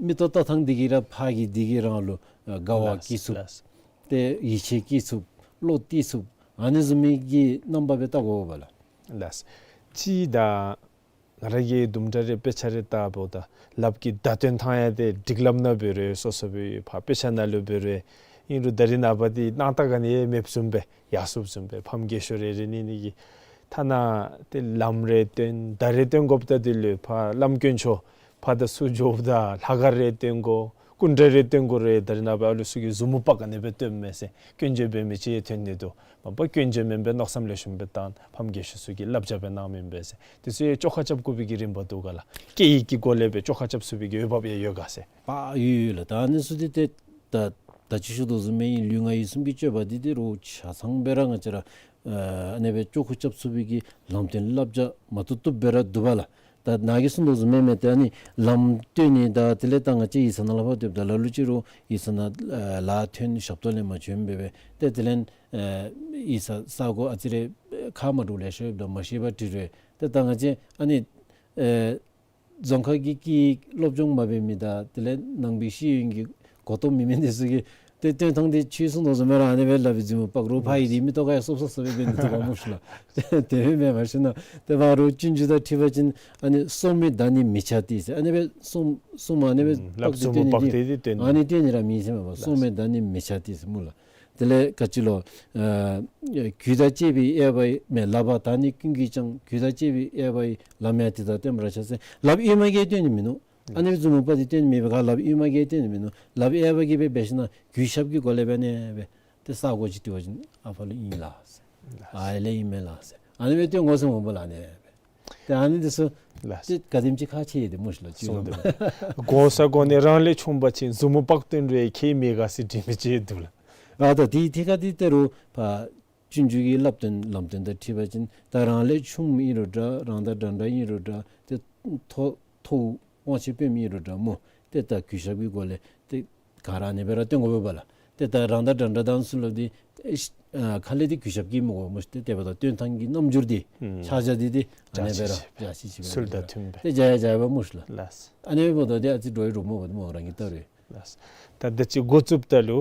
མིག་ཏོ་བལྟ་ཐངས་འདི་གིས་ར་ཕར་གི་འདི་གིས་རང་ལུ་ཨ་དགའ་བ་སྐྱེ་ཚུགས། ཏེ་ཡིད་ཆེས་སྐྱེ་ཚུགས། བློ་གཏད་ཚུགས། ཨ་ནི་བཟུམ་མའི་གི་རྣམ་པ་སྦེ་བལྟ་དགོ་པས་ལགས། ལགས། གཅིག་ད་ང་ར་གིས་དུམ་གྲ་རེ་དཔེ་ཆ་རེ་བལྟཝ་ད་ལགཔ་གི་བརྡ་སྟོན་ཐངས་ཡང་ཏེ་སྒྲིག་ལམ་ནང་འབད་རུང་སོ་སོ་སྦེ་ཕར་དཔེ་ཆ་ནང་ལུ་འབད་རུང་ཨིན་རུང་ད་རེས་ནངས་པ་འདི་སྣང་བལྟ་ག་ནི་ཡང་མེདཔ་བཟུམ་སྦེ་ཡར་སོངམ་བཟུམ་སྦེ་ཕམ་རྒས་ཤོས་རེ་རེ་གཉིས་གཉིས་ཀྱིས་ཐ་ན་ཏེ་ལམ་རེ་སྟོན་བརྡ་རེ་སྟོན་དགོཔ་ད་འདི་ལུ་ཕར་བླམ་དཀོན་མཆོག་ཕར་དང་ཚུར་འགྱོཝ་ད་ལྷ་ཁང་རེ་སྟོན་དགོ། སྐུ་འདྲ་རེ་སྟོན་དགོ་རུང་ད་རེས་ནངས་པ་ཨ་ལུ་ཚུ་གིས་མཛུབ་མོ་པག་ག་ནི་སྦེ་སྟོནམ་མས་ཟེར། སྐྱོན་བརྗོད་འབད་མི་ཅིག་ཡང་ཐོན་ནི་འདུག། མ་པ་སྐྱོན་བརྗོད་མེན་པར་མནོ་བསམ་ལེགས་ཤོམ་སྦེ་བཏང་ཕམ་རྒས་ཤོས་ཚུ་གིས་བསླབ་བྱ་སྦེ་གནངམ་ཨིན་པས་ཟེར། དེ་ཚུ་ཡང་བཅོ་ཁ་རྐྱབ་དགོ་པའི་གི་རིམ་པ་འདུག་ག་ལགས། སྐད་ཡིག་གི་སྒོ་ལས་སྦེ་བཅོ་ཁ་རྐྱབ་ཚུགས་པའི་གི་འོས་འབབ་ཡང་ཡོད་ག་ཟེར། པ་ཡོད་ཡོད་ལགས། ད་ཨ་ནི་ཚུ་འདི་ཏེ་ད་ད་ཅི་ཞུ་དོ་བཟུམ་སྦེ་ལུས་ངག་ཡིད་གསུམ་གྱི་སྤྱོད་པ་འདི་ཏེ་རོགས་ཆ་ཚང་སྦེ་ར་ང་བཅས་ར་ཨ་ཨ་ནི་སྦེ་བཅོ་ཁ་རྐྱབ་ཚུགས་པའི་གི་ལམ་སྟོན་བསླབ་བྱ་མ་བཏུབ་བཏུབ་སྦེ་ར་འདུག་པ་ལགས། ད་ནཱ་གིས་གསུངས་དོ་བཟུམ་སྦེ་མས། ཏེ་ཨ་ནི་ལམ་སྟོན་ནི་ད་དེ་ལས་ད་ང་བཅས་ཡིག་ཚང་ནང་ལས་ཕར་སྡོདཔ་ད་ལ་ལུ་ཅིག་རོགས་ཡིག་ཚང་ནང་ལཱ་ཐོན་ཞབས་ཏོག་ལེན་མ་བྱོནམ་སྦེ་སྦེ་ཏེ་དེ་ལས་ཨེ་ཡིག་ཚང་ས་གོ་ཨ་ཙི་རེ་ཁ་མ་འདྲཝ་ལེ་ཤ་ཡོདཔ་ད་མ་ཤེས་པར་དྲི་རུང་ཏེ་ད་ང་བཅས་ཨ་ནི་ཨེ་རྫོང་ཁ་གི་སྐད་ཡིག་སློབ་སྦྱོང་མ་འབད་མི་དང་དེ་ལས་ནང་པའི་ཤེས་ཡོན་གྱི་གོ་རྟོགས་མེད་མི་འདི་ཚུ་གིས་ཏེ་སྟོན་ཐངས་འདི་ཁྱོད་གསུངས་དོ་བཟུམ་སྦེ་ར་ཨ་ནི་སྦེ་ལགཔ་གི་མཛུབ་མོ་པག་རོགས་ཕར་གཡུག་སྟེ་མིག་ཏོ་ཁར་ཡང་སོབ་སོབ་སོབ་སྦེ་འབད་ནི་འདུག་པ་སྨོ་ཤིག་ལགས། དེ་སྦེ་མེན་མ་གཞི་ན་ཏེ་ཕར་རོགས་སྤྱོད་འཇུག་དང་འཁྲིལ་བ་ཅིན་ཨ་ནི་སོར་མོས་བརྡ་ནི་མི་བྱ་སྟེ་ཟེར། ཨ་ནི་སྦེ་སོར་སོར་མོ་ཨ་ནི་སྦེ་ཨམ་ལགཔ་པག་སྟེ་མཛུབ་མོ་སྟོན་ནི་པག་འདི་སྟེ་སྟེ་སྟོན་ནི་ཨ་ནི་སྟོན་ནི་ར་མེད་ཟེར་མས་པ། སོར་མོས་བརྡ་ནི་མི་བྱ་སྟེ་ཟེར་སྨོ་ལགས། དེ་ལས་ག་ཅི་ལོ། ཨ་གུས་དང་བཅས་པའི་དབྱེ་བ་ཡིས་མེན་ལགཔ་བརྡ་ནི་ཀུན་གྱིས་ཀྱང་། གུས་དང་བཅས་པའི་དབྱེ་བ་ཡིས་ལམ་ཡང་དེ་དག་སྟོན་པར་བྱ་ཟེར། ལགཔ་གཡོན་མ་གིས་སྟོན་ནི་མིན་ནུག། ཨ་ནི་སྦེ་མཛུབ་མོ་པག་འདི་སྟོན་ནི་མེད་པའི་ཁར་ལགཔ་གཡོན་མ་གིས་སྟོན་ནི་མིན་ནུག། ལགཔ་གཡས་པ་གིས་སྦེ་འབད་ཞིན་ན་གུས་ཞབས་ཀྱི་སྒོ་ལས་འབད་ནི་སྦེ་ཏེ་ས་གོ་ཅིག་འདྲི་བ་ཅིན་ཨ་ཕར་ལུ་ཨིན་ལགས་ཟེར། ཨ་ཡར་ལས་ཨིན་མས་ལགས་ཟེར། ཨ་ནི་སྦེ་སྟོན་དགོ་ཟེར་མས་པ་ལགས་ཨ་ནི་སྦེ། ཏེ་ཨ་ནི་འདི་ཚུ་ལགས། ཏེ་ག་དེམ་ཅིག་ཁག་ཆེ་ཡི་ཏེ་སྨོ་ཤིག་ལགས། གསུངས་ཏེ་གོ་ས་གོ་ནི་རང་ལས་ཆུང་བ་ཅིན་མཛུབ་མོ་པག་སྟོན་རུང་ཁྱད་མེད་ག་ཟེར་དྲི་མི་ཅིག་འདུག་ལགས། ཨ་ད་དེ་ཐད་ཁར་འདི་ཏེ་རོགས་ཕར་སྤྱོད་འཇུག་གི་བསླབ་སྟོན་ལམ་སྟོན་དང་འཁྲིལ་བ་ཅིན་ད་རང་ལས་ཆུངམ་ཨིན་རུང་འདྲ། རང་དང་འདྲན་འདྲ་ཨིན་རུང་འདྲ། ཏེ་མཐོ་མཐོ་དབང་ཆེ་སྤེལ་མི་ཨིན་རུང་འདྲ་སྨོ། ཏེ་ད་གུས་ཞབས་ཀྱི་སྒོ་ལས་ཏེ་ག་ར་ཨ་ནི་སྦེ་ར་སྟོན་དགོ་པས་པ་ལགས། ཏེ་ད་རང་དང་འདྲན་འདྲ་དང་ཚུ་ལུ་འདི་ཨེ་ཨ་ཁ་ལས་འདི་གུས་ཞབས་ཀྱིས་མི་དགོ་སྨོ་ཤིག། ཏེ་དེ་འབདཝ་ད་སྟོན་ཐངས་ཀྱི་རྣམ་འགྱུར་འདི་ཨུམ་ཕྱག་རྒྱ་འདི་འདི་ཨ་ནི་སྦེ་ར་འཇའ་ཆི་ཆི་འཇའ་ཆི་ཆི་སྦེ་ཚུལ་དང་མཐུན་པས། ཏེ་འཇའ་ཡང་འཇའ་ཡང་པ་སྨོ་ཤིག་ལགས། ལགས། ཨ་ནི་འབདཝ་ད་འདི་ཨ་ཙི་འགྲོ་ཡི་རོགས་སྨོ་པ་འདི་སྨོ་རང་གིས་བལྟ་རུང་། ལགས། ད་འདི་ཅིག་འགོ་བཙུགསཔ་ད་ལུ་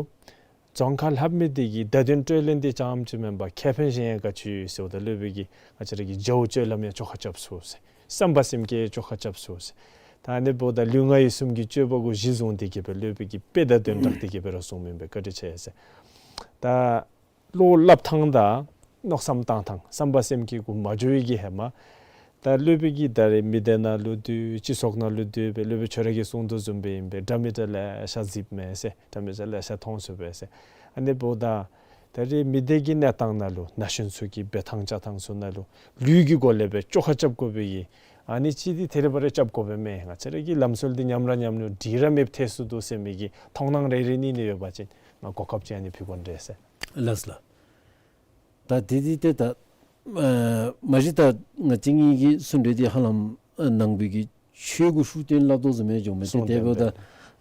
རྫོང་ཁ་ལྷབ་མི་འདི་གིས་བརྡ་དོན་སྤྲོད་ལེན་འདི་རྐྱངམ་ཅིག་མེན་པར་ཁེ་ཕན་གཞན་ཡང་ག་ཅི་ཡོད་ཟེརཝ་ད་སློབ་དཔོན་གྱིས་ང་བཅས་ར་གི་རྒྱ་བོ་སྤྱོད་ལམ་ཡང་བཅོ་ཁ་རྐྱབ་ཚུགས་ཟེར། བསམ་པ་སེམས་བསྐྱེད་བཅོ་ཁ་རྐྱབ་ཚུགས་ཟེར། ད་ཨ་ནི་འབདཝ་ད་ལུས་ངག་ཡིད་གསུམ་གྱི་སྤྱོད་པ་གུ་གཞི་བཟུང་སྟེ་གི་སྦེ་སློབ་དཔོན་གྱིས་དཔེ་དང་དོན་དག་སྟེ་གི་སྦེ་ར་གསུངམ་ཨིན་པས། བཀའ་དྲིན་ཆེ་ཟེར། ད་བློ་སླབ་ཐངས་དང་མནོ་བསམ་བཏང་ཐངས་བསམ་པ་སེམས་བསྐྱེད་གུ་མ་འགྱོ་བའི་གི་ཧེ་མ་ད་སློབ་དཔོན་གྱིས་ད་རེས་མི་སྡེ་ནང་ལུ་སྡོད་སྤྱི་ཚོགས་ནང་ལུ་སྡོད་སྦེ་སློབ་དཔོན་ཁྱོད་ར་གིས་གསུངས་དོ་བཟུམ་སྦེ་ཨིན་པས། འདྲ་མི་འདྲ་ལེ་ཤ་གཟིགསཔ་མས་ཟེར། འདྲ་མི་འདྲ་ལེ་ཤ་མཐོང་ཚུགས་པས་ཟེར། ཨ་ནི་འབདཝ་ད་ད་རེས་མི་སྡེ་གི་གནས་སྟངས་ནང་ལུ་ན་གཞོན་ཚུ་གི་འབད་ཐངས་བྱ་ཐངས་ཚུ་ནང་ལུ་ལུས་ཀྱི་སྒོ་ལས་སྦེ་བཅོ་ཁ་རྐྱབ་དགོ་པའི་གི་ཨ་ནི་ཅིག་འདི་ཐད་རི་བ་རི་རྐྱབ་དགོ་པས་མས། ང་བཅས་ར་གི་ལམ་སྲོལ་འདི་ཉམས་ར་ཉམས་ནུག། འགྲིག་ར་མེདཔ་ཐལ་སོ་འདུག་ཟེར་མི་གི་མཐོང་སྣང་རེ་རེ་གཉིས་གཉིས་ཡོད་པ་ཅིན་ང་གོ་སྐབས་ཅིག་ཨ་ནི་ཕུལ་དགོ་འདྲས་ཟེར། ལགས་ལགས། ད་འདི་འདི་ཏེ་ད་ ཨ་མ་གཞི་ད་ང་བཅས་གཉིས་ཀྱི་གསུང་གྲོས་འདི་ཧ་ལམ་ཨ་ནང་པའི་གི་ཆོས་ཀྱི་ཤུགས་བསྟན་སླབ་དོ་བཟུམ་སྦེ་འགྱོཝ་མས། ཏེ་གསུང་དེ་འབདཝ་ད་དོན་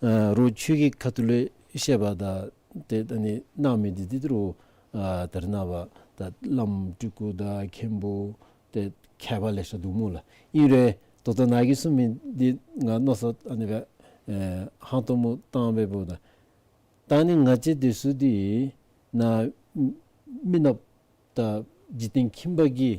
ཨ་རོགས་ཆོས་ཀྱི་ཁ་ཐུག་ལས་བཤད་པ་དང་ཏེ་ད་ནི་གནང་མི་འདི་འདི་རོགས་ཨ་ད་རེས་ནངས་པ་ད་བླམ་སྤྲུལ་སྐུ་དང་མཁན་པོ་ཏེ་མཁས་པ་ལེ་ཤ་འདུག་སྨོ་ལགས། ཨིན་རུང་ད་ལྟོ་ནཱ་གིས་གསུང་མི་འདི་ང་མནོ་བསམ་ཨ་ནི་སྦེ་ཨེ་ཧང་སྟོང་མོ་བཏང་སྦེ་འབདཝ་ད་ད་ནི་ང་བཅས་འདི་ཚུ་འདི་ནཱ་མི་ནགཔ་དང་འཇིག་རྟེན་ཁྱིམ་པ་གི་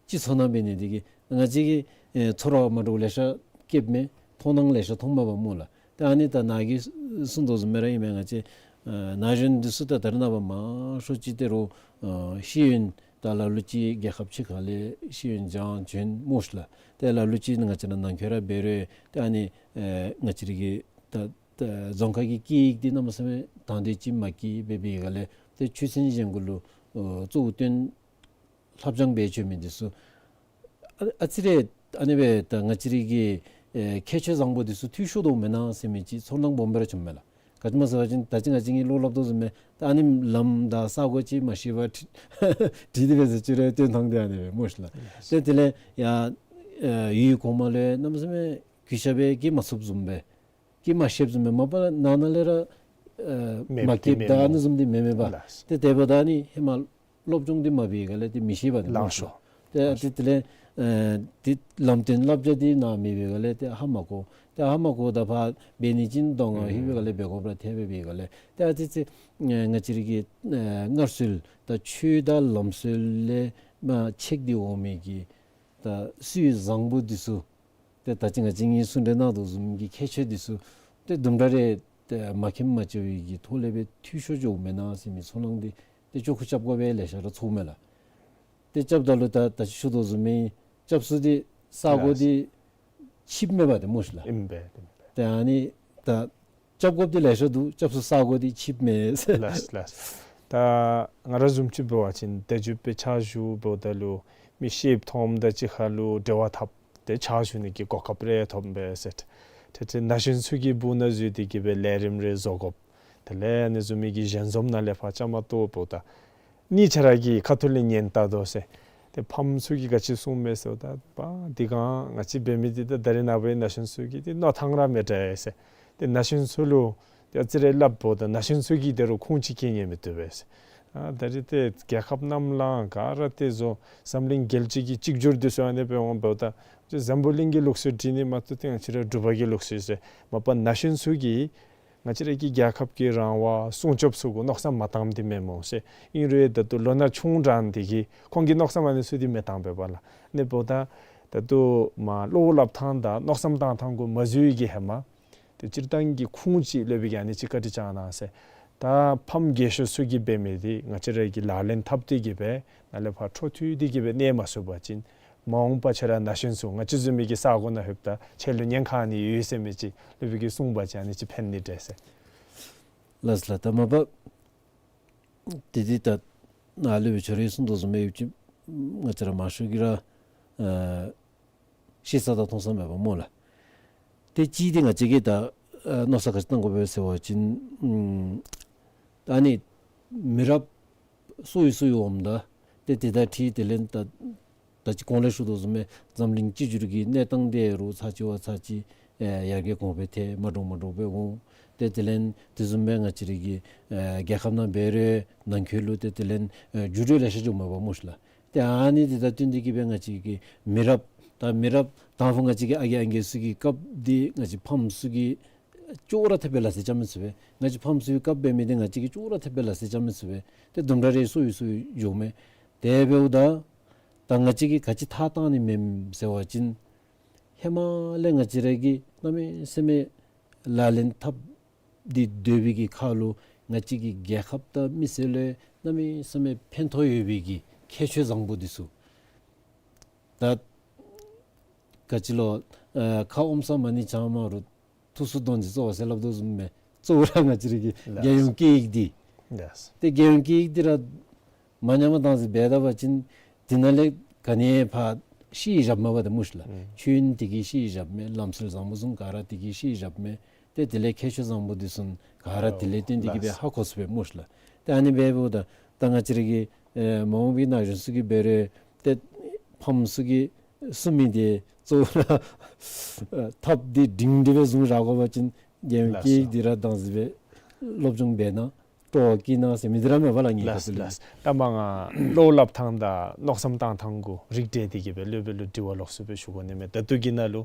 སྤྱི་ཚོགས་ནང་འབད་ནི་འདི་གིས་ང་བཅས་ཀྱིས་ཨེ་ཚོར་བ་མ་འདྲཝ་ལེ་ཤ་བསྐྱེདཔ་མས། མཐོང་སྣང་ལེ་ཤ་མཐོངམ་མས་པ་སྨོ་ལགས། ཏེ་ཨ་ནི་ད་ནཱ་གིས་གསུང་དོ་བཟུམ་སྦེ་ར་ཨིན་མས། ང་བཅས་ཨ་ན་གཞོན་འདི་ཚུ་ད་ད་རེས་ནངས་པ་མང་ཤོས་ཅིག་ཏེ་རོགས་ཨ་ཤེས་ཡོན་ད་ལ་ལུ་ཅིག་རྒྱལ་ཁབ་ཕྱི་ཁ་ལས་ཤེས་ཡོན་སྦྱང་བྱོན་སྨོ་ཤིག་ལགས། ཏེ་ལ་ལུ་ཅིག་ང་བཅས་ར་ནང་འཁོད་ར་འབད་རུང་ཏེ་ཨ་ནི་ཨེ་ང་བཅས་ར་གི་ད་ད་རྫོང་ཁ་གི་སྐད་ཡིག་འདི་གནམ་མེད་ས་མེད་དང་འདོད་ཅིག་མ་སྐྱེ་སྦེ་འབད་བའི་སྒང་ལས་ཏེ་ཆོས་ཚན་གཞན་གུ་ལུ་ཨོ་གཙོ་བོ་བཏོན་ལྷབ་སྦྱང་འབད་བྱོན་མི་འདི་ཚུ་ཨ་ཨ་ཙི་རེ་ཨ་ནི་སྦེ་ད་ང་བཅས་ར་གི་ཨེ་ཁྱད་ཆོས་བཟང་པོ་འདི་ཚུ་འཐུས་ཤོར་དོ་མེན་ན་ཟེར་མི་ཅིག་ཚོར་སྣང་སྦོམ་སྦེ་ར་བྱུངམ་མས་ལགས། ག་ཅི་སྨོ་ཟེར་བ་ཅིན་ད་ཅི་ང་བཅས་ཀྱིས་བློ་སླབ་དོ་བཟུམ་སྦེ་ད་ཨ་ནི་ལམ་དང་ས་གོ་ཅིག་མ་ཤེས་པར་འདྲི་འདི་སྦེ་ཟེར་ཅི་རེ་སྟོན་ཐངས་འདི་ཨ་ནི་སྦེ་སྨོ་ཤིག་ལགས། ཏེ་དེ་ལས་ཡ་ཨེ་ཡུལ་གོང་མ་ལུ་གནམ་མེད་ས་མེད་གུས་ཞབས་སྦེ་སྐྱེལ་མ་ཚུགསཔ་བཟུམ་སྦེ་སྐྱེལ་མ་ཤེསཔ་བཟུམ་སྦེ་མ་པ་ནང་ན་ལས་ར་ཨེ་མེདཔ་མ་སྐྱེལཝ་ད་ཨ་ནི་བཟུམ་འདི་མེན་མས་པ། ལགས། ཏེ་དེ་འབདཝ་ད་ཨ་ནི་ཧེ་མ་སློབ་སྦྱོང་འདི་མ་འབད་བའི་སྒང་ལས་ཏེ་མི་ཤེས་པ་ནི་ལགས་སོ། ཏེ་ཨ་ཏེ་དེ་ལས་ཨེ་ཏེ་ལམ་སྟོན་བསླབ་བྱ་འདི་ནཱ་མེད་པའི་སྒང་ལས་ཏེ་ཧ་མ་གོ། ཏེ་ཧ་མ་གོཝ་ད་ཕར་འབད་ནི་ཅིན་གདོང་ཁར་ལྷོད་པའི་སྒང་ལས་འབད་དགོཔ་ར་ཐལ་སྦེ་འབད་བའི་སྒང་ལས་ཏེ་ཨ་ཙི་ཙི་ཨེ་ང་བཅས་ར་གི་ཨེ་སྔར་སྲོལ་དང་ཆོས་དང་ལམ་སྲོལ་ལས་མར་ཆད་དེ་འོང་མི་གི་ད་སྲོལ་བཟང་པོ་འདི་ཚུ་ཏེ་ད་ཅི་ང་བཅས་གཉིས་གསུང་གྲོས་གནང་དོ་བཟུམ་གྱི་ཁྱད་ཆོས་འདི་ཚུ་ཏེ་དུམ་གྲ་རེ་ཏེ་མ་མཁྱེན་མ་ཆེ་བའི་གི་ཐོག་ལས་སྦེ་འཐུས་ཤོར་འགྱོཝ་མེན་ན་ཟེར་མི་ཚོར་སྣང་འདི་ཏེ་ཅོག་ཁུ་རྐྱབ་དགོ་པའི་ལེ་ཤ་ར་ཚོརཝ་མས་ལགས། ཏེ་རྐྱབ་ད་ལུ་ད་ད་ཅི་ཞུ་དོ་བཟུམ་སྦེ་སྐྱབས་སུ་འདི་ས་གོ་ལགས། འདི་ཆིབས་མེད་པ་ཏེ་སྨོ་ཤིག་ལགས། ཨིན་པས། ཏེ་ཨ་ནི་ད་རྐྱབ་དགོཔ་འདི་ལེ་ཤ་འདུག། སྐྱབས་སུ་ས་གོ་འདི་ཆིབས་མེད་ཟེར། ལགས་ལགས། ད་ང་ར་བཟུམ་ཅིག་འབད་བ་ཅིན་ད་ཅི་སྦེ་ཕྱག་ཞུ་འབདཝ་ད་ལུ་མི་ཤེསཔ་མཐོངམ་དང་གཅིག་ཁར་ལུ་འབྲེལ་བ་འཐབ་སྟེ་ཕྱག་ཞུ་ནི་གི་གོ་སྐབས་རེ་ཐོབ་པས་ཟེར། ཏེ་ཏེ་ན་གཞོན་ཚུ་གི་སྦུག་ན་འཛུལ་ཏེ་གི་སྦེ་ལས་རིམ་རེ་བཟོ་དགོཔ། དེ་ལས་ཨ་ནི་བཟུམ་མའི་གི་ཞལ་འཛོམས་ནང་ལས་ཕར་བཅའ་མར་གཏོགས་འབདཝ་ད་གཉིས་ཆ་ར་གི་ཁ་ཐུག་ལས་ཉན་ལྟ་དོ་ཟེར། ཏེ་ཕམ་ཚུ་གིས་ག་ཅི་གསུངམ་མས་ཟེརཝ་ད་པ་འདི་གང་ང་བཅས་འབད་མི་འདི་ད་ད་རེས་ནངས་པའི་ན་གཞོན་ཚུ་གི་འདི་མནོ་ཐངས་ར་མི་འདྲ་ཟེར། ཏེ་ན་གཞོན་ཚུ་ལུ་ཏེ་ཨ་ཙི་རེ་སླབ་འབདཝ་ད་ན་གཞོན་ཚུ་གིས་ཏེ་རོགས་ཁུངས་ཅིག་སྐྱེལ་ནི་མི་བཏུབ་པས་ཟེར། ཨ་ད་རེས་ཏེ་རྒྱལ་ཁབ་རྣམས་ལུ་ག་ར་ཏེ་བཟོ་འཛམ་གླིང་རྒྱལ་སྤྱི་གི་གཅིག་གྱུར་འདི་ཚུ་ཨ་ནི་སྦེ་འོང་འབདཝ་ད་ཏེ་འཛམ་བུ་གླིང་གི་ལུགས་སྲོལ་སྒྲིག་ནི་མ་གཏོགས་ཏེ་ང་བཅས་ར་འབྲུག་པ་གི་ལུགས་སྲོལ་ཟེར་མ་པ་ན་གཞོན་ཚུ་གིས་ང་བཅས་ར་གི་རྒྱལ་ཁབ་ཀྱི་རང་དབང་སྲུང་སྐྱོབ་ཚུ་གུ་མནོ་བསམ་མ་བཏངམ་འདི་མེན་མོ་ཟེར། ཨིན་རུང་ད་ལྟོ་ལོ་ན་ཆུང་དྲགས་འདི་གིས་ཁོང་གི་མནོ་བསམ་ཨ་ནི་ཚུ་འདི་མི་བཏང་པས་པ་ལགས། ཨ་ནི་འབདཝ་ད་ད་ལྟོ་མ་བློ་སླབ་ཐངས་དང་མནོ་བསམ་བཏང་ཐངས་གུ་མ་འཛུལ་བའི་གི་ཧེ་མ་ཏེ་སྤྱིར་བཏང་གི་ཁུངས་ཅིག་སླབ་པའི་གི་ཨ་ནི་ཅིག་བཀའ་དྲིན་བསྐྱང་གནང་ཟེར། ད་ཕམ་རྒས་ཤོས་ཚུ་གིས་འབད་མི་འདི་ང་བཅས་ར་གིས་ལག་ལེན་འཐབ་སྟེ་གི་སྦེ་ནཱ་ལས་ཕར་འཕྲོ་མཐུད་དེ་གི་སྦེ་གནས་མ་ཚུགས་པ་ཅིན་མ་འོངས་པ་ཁྱེད་ར་ན་གཞོན་ཚུ་ང་བཅས་བཟུམ་མའི་གི་ས་གོ་ནང་ལྷོདཔ་ད་ཁྱེད་ལུ་ཉེན་ཁ་ཨ་ནི་ཡོད་ཟེར་མི་ཅིག་སླབ་པའི་གི་གསུངས་པ་ཅིན་ཨ་ནི་ཅིག་ཕན་ནི་འདྲས་ཟེར། ལགས་ལགས། ད་མ་པ་ཏེ་འདི་ད་ནཱ་ལས་སྦེ་ཁྱོད་རའི་གསུང་དོ་བཟུམ་སྦེ་ཡོད་ཅི། ང་བཅས་ར་མང་ཤོས་ཀྱིས་ར་ཨ་ཤེས་ས་དང་མཐོང་ས་མེད་པ་སྨོ་ལགས། ཏེ་གཅིག་འདི་ང་བཅས་ཀྱིས་ད་ཨ་མནོ་བསམ་ག་ཅི་བཏང་དགོ་པས་ཟེར་བ་ཅིན་ཨམ་ད་ཨ་ནི་མི་རབས་སོ་ཡི་སོ་ཡི་འོངམ་ད་ཏེ་དེ་དང་འཁྲིལ་དེ་ལས་ད་ད་ཅི་གོང་ལས་ཞུ་དོ་བཟུམ་སྦེ་འཛམ་གླིང་གཅིག་གྱུར་གྱི་གནས་སྟངས་འདི་རོགས་ཚར་གཅིག་བ་ཚར་གཅིག་ཨེ་ཡར་རྒྱས་གོང་འཕེལ་ཐལ་མ་འདྲཝ་མ་འདྲཝ་སྦེ་འོང་། ཏེ་དེ་ལས་དེ་བཟུམ་སྦེ་ང་བཅས་ར་གི་ཨེ་རྒྱལ་ཁབ་ནང་འབད་རུང་ནང་འཁོད་ལུ་ཏེ་དེ་ལས་ཨེ་འགྱུར་བ་ལེ་ཤ་འགྱོཝ་མས་པ་སྨོ་ཤིག་ལགས། ཏེ་ཨ་ནི་འདི་དང་བསྟུན་ཏེ་གི་སྦེ་ང་བཅས་ཀྱི་མི་རབས་ད་མི་རབས་དང་ཕུ་ང་བཅས་ཀྱི་ཨ་རྒས་ཨང་རྒས་ཚུ་གི་སྐབས་འདི་ང་བཅས་ཕམ་ཚུ་གིས་ཅོག་ར་འཐདཔ་སྦེ་ལགས་ཟེར་བཅའ་མི་ཚུགས་པས། ང་བཅས་ཕམ་ཚུ་གི་སྐབས་འབད་མི་འདི་ང་བཅས་ཀྱིས་ཅོག་ར་འཐདཔ་སྦེ་ལགས་ཟེར་བཅའ་མི་ཚུགས་པས། ཏེ་དུམ་གྲ་རེ་སོ་ཡི་སོ་ཡི་འགྱོཝ་མས། དེ་འབདཝ་ད་ད་ང་བཅས་ཀྱིས་ག་ཅི་ཐག་བཏང་ནི་མས་ཟེར་བ་ཅིན་ཧེ་མ་ལས་ང་བཅས་ར་གིས་གནམ་མེད་ས་མེད་ལག་ལེན་འཐབ་སྟེ་སྡོད་པའི་གི་ཁར་ལུ་ང་བཅས་ཀྱི་རྒྱལ་ཁབ་དང་མི་སེར་ལུ་གནམ་མེད་ས་མེད་ཕན་ཐོགས་ཡོད་པའི་གི་ཁྱད་ཆོས་བཟང་པོ་འདི་ཚུ་ད་ག་ཅི་ལོ་ཨ་ཁ་ཨོམ་ས་མ་ཎི་བགྱང་མ་རུང་ཐུགས་སུ་དོན་གྱི་རྩོལ་བ་ཟེར་སླབ་དོ་བཟུམ་སྦེ་གཙོ་བོ་ར་ང་བཅས་ར་གི་ལགས། རྒྱལ་ཡོངས་སྐད་ཡིག་འདི། ལགས། ཏེ་རྒྱལ་ཡོངས་སྐད་ཡིག་འདི་ར་མ་ཉམས་པར་བཏང་ཟེར་འབད་ད་པ་ཅིན་དེ་ནང་ལས་ག་ནི་ཕར་ཤེས་བཞགཔ་མས་པ་ཏེ་སྨོ་ཤིག་ལགས། ཨུམ། ཆོས་ཡོན་དེ་གིས་ཤེས་བཞགཔ་མས། ལམ་སྲོལ་བཟང་པོ་ཚུ་ག་ར་དེ་གིས་ཤེས་བཞགཔ་མས། ཏེ་དེ་ལས་ཁྱད་ཆོས་བཟང་པོ་འདི་ཚུ་ག་ར་དེ་ལས་བརྟེན་ཏེ་གི་སྦེ་ཧ་གོ་ཚུགས་པས་སྨོ་ཤིག་ལགས། ཏེ་ཨ་ནི་འབདཝ་ད་ད་ང་བཅས་ར་གི་ཨེ་མ་འོངས་པའི་ན་གཞོན་ཚུ་གིས་འབད་རུང་ ཏེ་ཕམ་ཚུ་གིས་གསུང་མི་འདི་གཙོ་བོ་ར་ཐགཔ་འདི་སྒྲིང་སྒྲི་སྦེ་བཟུང་ར་དགོ་པ་ཅིན་རྒྱལ་ཡོངས་སྐད་ཡིག་འདི་ར་དྭངས་སི་སྦེ་སློབ་སྦྱོང་འབད་ན་སྤྲོ་བ་སྐྱེ་ནི་ཟེར་མི་འདི་ར་མེན་པ་ལགས། ངེའི་ཁ་ཐུག་ལས། ལགས་ལགས། ད་མ་ང་བློ་སླབ་ཐངས་དང་མནོ་བསམ་བཏང་ཐངས་གུ་རིགས་བསྒྲེས་ཏེ་གི་སྦེ་སློབ་དཔོན་ལུ་དྲི་བ་ལོགས་སུ་སྦེ་ཞུ་དགོ་ནི་མས། ད་ལྟོ་གི་ནང་ལུ་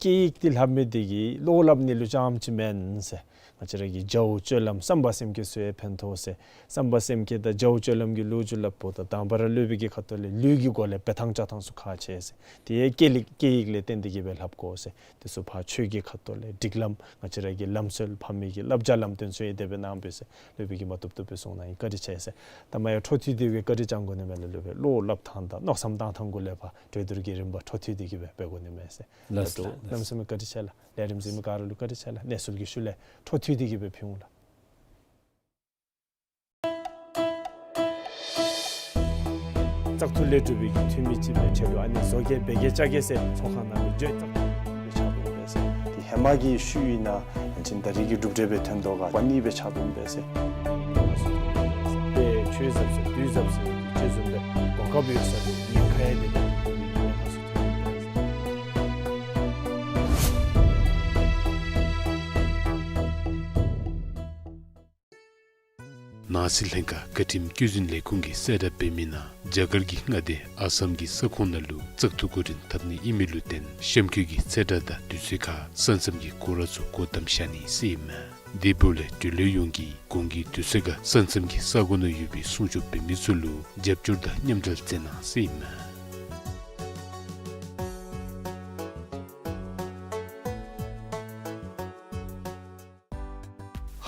སྐད་ཡིག་འདི་སླབ་མི་འདི་གིས་བློ་སླབ་ནི་ལུ་རྐྱངམ་ཅིག་མེན་ཟེར། ང་བཅས་ར་གི་བྱ་བ་སྤྱོད་ལམ་བསམ་པ་སེམས་བསྐྱེད་ཚུ་ཡང་ཕན་ཐོགས་ཟེར། བསམ་པ་སེམས་བསྐྱེད་དང་བྱ་བ་སྤྱོད་ལམ་གྱི་ལོ་རྒྱུས་སླབ་པོ་ད་དང་པ་ར་སློབ་དཔོན་གྱི་ཁ་ཐུག་ལས་ལུས་ཀྱི་སྒོ་ལས་འབད་ཐངས་བྱ་ཐངས་ཚུ་ཁག་ཆེ་ཟེར། དེ་ཡང་སྐད་ཡིག་སྐད་ཡིག་ལས་བརྟེན་ཏེ་གི་སྦེ་སླབ་དགོ་ཟེར། དེ་ཚུ་ཕར་ཆོས་ཀྱི་ཁ་ཐུག་ལས་སྒྲིག་ལམ་ང་བཅས་ར་གི་ལམ་སྲོལ་ཕ་མེས་ཀྱི་བསླབ་བྱ་ལམ་སྟོན་ཚུ་ཡང་དེ་སྦེ་གནང་པས་ཟེར་སློབ་དཔོན་གྱིས་མ་བཏུབ་བཏུབ་སྦེ་གསུངས་གནང་ཡི། བཀའ་དྲིན་ཆེ་ཟེར། ད་མ་ཡང་འཕྲོ་མཐུད་དེ་སྦེ་བཀའ་དྲིན་བསྐྱང་དགོ་ནི་མས་ལགས། སློབ་དཔོན་བློ་སླབ་ཐངས་དང་མནོ་བསམ་བཏང་ཐངས་གུ་ལས་ཕར་གྲོས་བསྡུར་གྱི་རིམ་པ་འཕྲོ་མཐུད་དེ་གི་སྦེ་འབད་དགོ་ནི་མས་ཟེར། ལགས་སོ་ལགས། གནམ་མེད་ས་མེད་བཀའ་དྲིན་ཆེ་ལགས། ལས་རིམ་གཟིགས་མི་ག་ར་ལུ་བཀའ་དྲིན་ཆེ་ལགས། གནས་ཚུལ་གྱི་ཤུལ་ལས་འཕྲོ་མཐུད་དེ་གི་སྦེ་ཕུལ་འོང་ལགས། བཙག་འཐུ་ལས་གྲུབ་པའི་གི་འཐུས་མི་ཅིག་སྦེ་ཆེད་དུ་ཨ་ནི་བཟོ་བཀོད་འབད་གེ་བཅའ་གེ་ཟེར་ཚོགས་ཁང་ནང་ལུ་བརྗོད་བཙག་འཐུ་སྦེ་ཆགས་དོ་པས་ཟེར། དེ་ཧེ་མ་གི་ཤུལ་ཨིན་ན་ཡང་ཅིན་ད་རེས་ཀྱི་གྲུབ་འབྲས་སྦེ་ཐོན་དོ་ག་པ་ནི་སྦེ་ཆགས་དོ་པས་ཟེར། དཔེ་ཆོས་ཟབ་ཟེར་དུས་ཟབ་ཟེར་དེ་བཟུམ་སྦེ་གོ་སྐབས་ཡོད་ས་ལུ་ཉེན་ཁ་ཡང་དེ་ལས་ཉེན་ཁ་ཚུ་ཐོན་དོ་པས་ཟེར། ནང་སྲིད་ལྷན་ཁག་བཀའ་ཁྲིམས་བཀོད་འཛིན་ལས་ཁུངས་ཀྱི་གསལ་བསྒྲགས་འབད་མི་ནང་རྒྱ་གར་གྱི་མངའ་སྡེ་ཨ་སམ་གྱི་ས་ཁོངས་ནང་ལུ་བཙག་འཐུ་འགོ་འདྲེན་འཐབ་ནི་ཨིན་མི་ལུ་བརྟེན་གཤམ་འཁོད་ཀྱི་ཚེས་གྲངས་དང་དུས་ཚོད་ཁར་ས་མཚམས་ཀྱི་སྐོར་ར་ཚུ་སྒོ་བསྡམ་བཞག་ནི་ཟེར་ཨིན་མས། དེ་འབདཝ་ལས་འབྲེལ་ཡོད་ཡོངས་ཀྱིས་གོང་གི་དུས་ཚོད་ཁར་ས་མཚམས་ཀྱི་ས་གོ་ནང་ཡོད་པའི་སྲུང་སྐྱོབ་འབད་མི་ཚུ་ལུ་རྒྱབ་སྐྱོར་དང་མཉམ་འབྲེལ་མཛད་གནང་ཟེར་ཨིན་མས།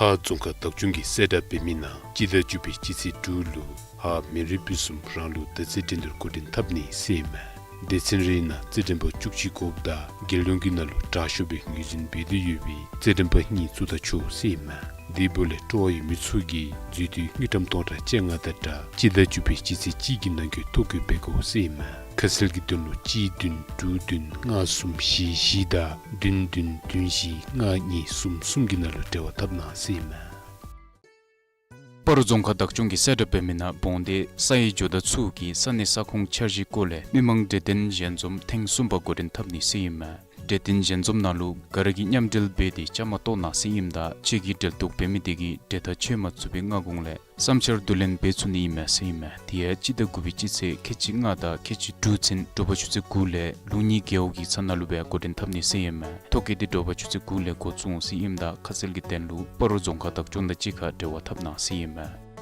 ཧཱ་རྫོང་ཁག་བདག་སྐྱོང་གིས་གསལ་བསྒྲགས་འབད་མི་ནང་སྤྱི་ཟླ་བཅུ་པའི་སྤྱི་ཚེས་དྲུག་ལུ་ཧཱ་མི་རུས་སྦིས་གསུམ་རང་ལུགས་མདའ་རྩེད་འགྲན་བསྡུར་འགོ་འདྲེན་འཐབ་ནི་ཟེར་ཨིན་མས། སྡེ་ཚན་རེའི་ནང་རྩེད་འགྲན་པ་བཅུ་གཅིག་དགོཔ་ད་རྒྱལ་ཡོངས་ཀྱི་ནང་ལུ་དྲག་ཤོས་སྦེ་ངོས་འཛིན་འབད་དོ་ཡོད་པའི་རྩེད་འགྲན་པ་གཉིས་བཙུགས་ད་ཆོག་ཟེར་ཨིན་མས། དེ་འབདཝ་ལས་སྤྲོ་བ་ཡོད་མི་ཚུ་གིས་འཛུལ་སྡུད་དངུལ་ཀྲམ་སྟོང་ཕྲག་བཅོ་ལྔ་དང་སྦྲགས་སྤྱི་ཟླ་བཅུ་པའི་སྤྱི་ཚེས་གཅིག་གི་ནང་འཁོད་ཐོ་བཀོད་འབད་དགོ་ཟེར་ཨིན་མས། ཁ་གསལ་གྱི་དོན་ལུ་གཅིག་བདུན་དྲུག་བདུན་ལྔ་གསུམ་བཞི་བཞི་དང་བདུན་བདུན་བདུན་བཞི་ལྔ་གཉིས་གསུམ་གསུམ་གྱི་ནང་ལུ་འབྲེལ་བ་འཐབ་གནང་ཟེར་ཨིན་མས། སྤ་རོ་རྫོང་ཁག་བདག་སྐྱོང་གིས་གསལ་བསྒྲགས་འབད་མི་ནང་འབོང་སྡེ་ས་ཡི་ཇོ་བདག་ཚུ་གིས་ས་གནས་ས་ཁོངས་འཆར་གཞིའི་སྐོར་ལས་མི་མང་གྲོས་བསྟུན་ཞལ་འཛོམས་ཐེངས་གསུམ་པ་འགོ་འདྲེན་འཐབ་ནི་ཟེར་ཨིན་མས། གྲོས་བསྟུན་ཞལ་འཛོམས་ནང་ལུ་ག་ར་གིས་མཉམ་འབྲེལ་འབད་དེ་བཅའ་མར་གཏོགས་གནང་ཟེར་ཨིནམ་ད་ཁྱེད་ཀྱིས་འབྲེལ་གཏོགས་འབད་མི་དེ་གིས་གྲོས་ཐག་ཆོད་མ་ཚུགས་པའི་སྔ་གོང་ལས་བསམ་འཆར་བསྡུ་ལེན་འབད་ཚུགས་ནི་ཨིན་མས་ཟེར་ཨིན་མས། དེ་ཡང་སྤྱི་ཟླ་དགུ་པའི་སྤྱི་ཚེས་ཁལ་གཅིག་ལྔ་དང་ཁལ་གཅིག་དྲུག་ཚུན་དྲོ་པ་ཆུ་ཚོད་དགུ་ལས་ལུགས་གཉིས་རྒེད་འོག་གི་ཚང་ནང་ལུ་སྦེ་འགོ་འདྲེན་འཐབ་ནི་ཟེར་ཨིན་མས། ཐོ་བཀོད་དེ་དྲོ་པ་ཆུ་ཚོད་དགུ་ལས་འགོ་བཙུགས་འོང་ཟེར་ཨིནམ་ད་ཁ་གསལ་གྱི་དོན་ལུ་སྤ་རོ་རྫོང་ཁག་བདག་སྐྱོང་དང་གཅིག་ཁར་འབྲེལ་བ་འཐབ་གནང་ཟེར་ཨིན་མས།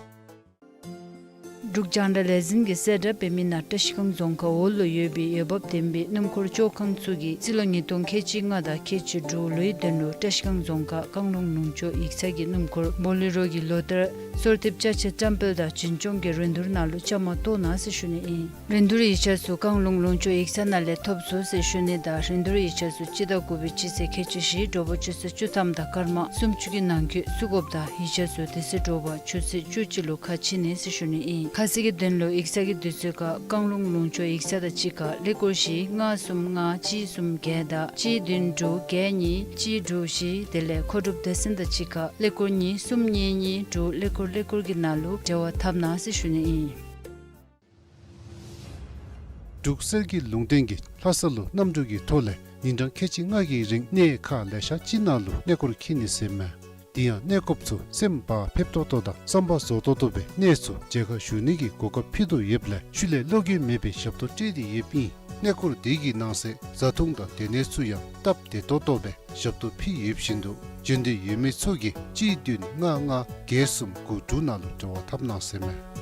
འབྲུག་རྒྱང་བསྒྲགས་ལས་འཛིན་གྱིས་གསལ་བསྒྲགས་འབད་མི་ནང་བཀྲིས་སྒང་རྫོང་ཁག་འོག་ལུ་ཡོད་པའི་འོས་འབབ་ལྡན་པའི་སྣུམ་འཁོར་བཅོ་ཁང་ཚུ་གིས་རྩིས་ལོ་ཉིས་སྟོང་ཁལ་གཅིག་ལྔ་དང་ཁལ་གཅིག་དྲུག་ལོའི་དོན་ལུ་བཀྲིས་སྒང་རྫོང་ཁག་བཀང་ལུང་ལུང་ཕྱོགས་ཡིག་ཚང་གི་སྣུམ་འཁོར་བོ་ལེ་རོ་གི་ལོ་བསྟར་གསོལ་འདེབས་ཅ་ཆས་བཀྲམ་སྤེལ་དང་བྱིན་སྐྱོང་གི་རིན་བསྡུར་ནང་ལུ་བཅའ་མར་གཏོགས་གནང་ཟེར་ཞུ་ནི་ཨིན། རིན་བསྡུར་ཡིག་ཆ་ཚུ་བཀང་ལུང་ལུང་ཕྱོགས་ཡིག་ཚང་ནང་ལས་ཐོབ་ཚུགས་ཟེར་ཞུ་ནི་དང་རིན་བསྡུར་ཡིག་ཆ་ཚུ་སྤྱི་ཟླ་དགུ་པའི་སྤྱི་ཚེས་ཁལ་གཅིག་བཞི་དྲོ་པ་ཆུ་ཚོད་བཅུ་ཐམ་དང་སྐར་མ་སུམ་ཅུ་གི་ནང་འཁོད་བཙུགས་དགོཔ་ད་ཡིག་ཆ་ཚུ་དེ་ཚེ་དྲོ་པ་ཆུ་ཚོད་བཅུ་གཅིག་ལུ་ཁ་ཕྱེ་ནི་ཟེར་ཞུ་ནི་ཨིན། ཁ་གསལ་གྱི་དོན་ལུ་ཡིག་ཚང་གི་དུས་ཚོད་ཁར་བཀང་ལུང་ལུང་ཕྱོགས་ཡིག་ཚང་དང་གཅིག་ཁར་ཀླད་ཀོར་བཞི་ལྔ་གསུམ་ལྔ་གཅིག་གསུམ་བརྒྱད་དང་གཅིག་བདུན་དྲུག་བརྒྱད་གཉིས་གཅིག་དྲུག་བཞི་དེ་ལས་མཁོ་སྒྲུབ་སྡེ་ཚན་དང་གཅིག་ཁར་ཀླད་ཀོར་གཉིས་གསུམ་གཉིས་གཉིས་དྲུག་ཀླད་ཀོར་ཀླད་ཀོར་གྱི་ནང་ལུ་འབྲེལ་བ་འཐབ་གནང་ཟེར་ཞུ་ནི་ཨིན། འབྲུག་གསེར་གྱི་ལུང་བསྟན་གྱིས་ལྷ་ས་ལུ་གནམ་གྲུ་གི་ཐོག་ལས་ཉིན་གྲངས་ཁལ་གཅིག་ལྔ་གི་རིང་གནས་ཁག་ལེ་ཤ་ཅིག་ནང་ལུ་གནས་སྐོར་འཁྱིད་ནི་ཟེར་མས། དེ་ཡང་གནས་སྐོརཔ་ཚུ་སེམས་བག་ཕེབས་ཏོག་ཏོ་དང་བསམ་པ་རྫོགས་ཏོག་ཏོ་སྦེ་གནས་ཚུ་མཇལ་ཁ་ཞུ་ནི་གི་གོ་སྐབས་ཕུལ་དོ་ཡོདཔ་ལས་ཤུལ་ལས་བློ་འགྱོད་མེད་པའི་ཞབས་ཏོག་སྤྲོད་དེ་ཡོདཔ་ཨིན། གནས་སྐོར་དེ་གི་ནང་གསེས་བཟའ་འཐུང་དང་སྡོད་གནས་ཚུ་ཡང་སྟབས་བདེ་ཏོག་ཏོ་སྦེ་ཞབས་ཏོག་ཕུལ་ཡོདཔ་བཞིན་དུ་འབྱོན་འདོད་ཡོད་མི་ཚུ་གིས་གཅིག་བདུན་ལྔ་ལྔ་བརྒྱད་གསུམ་དགུ་དྲུག་ནང་ལུ་འབྲེལ་བ་འཐབ་གནང་ཟེར་མས།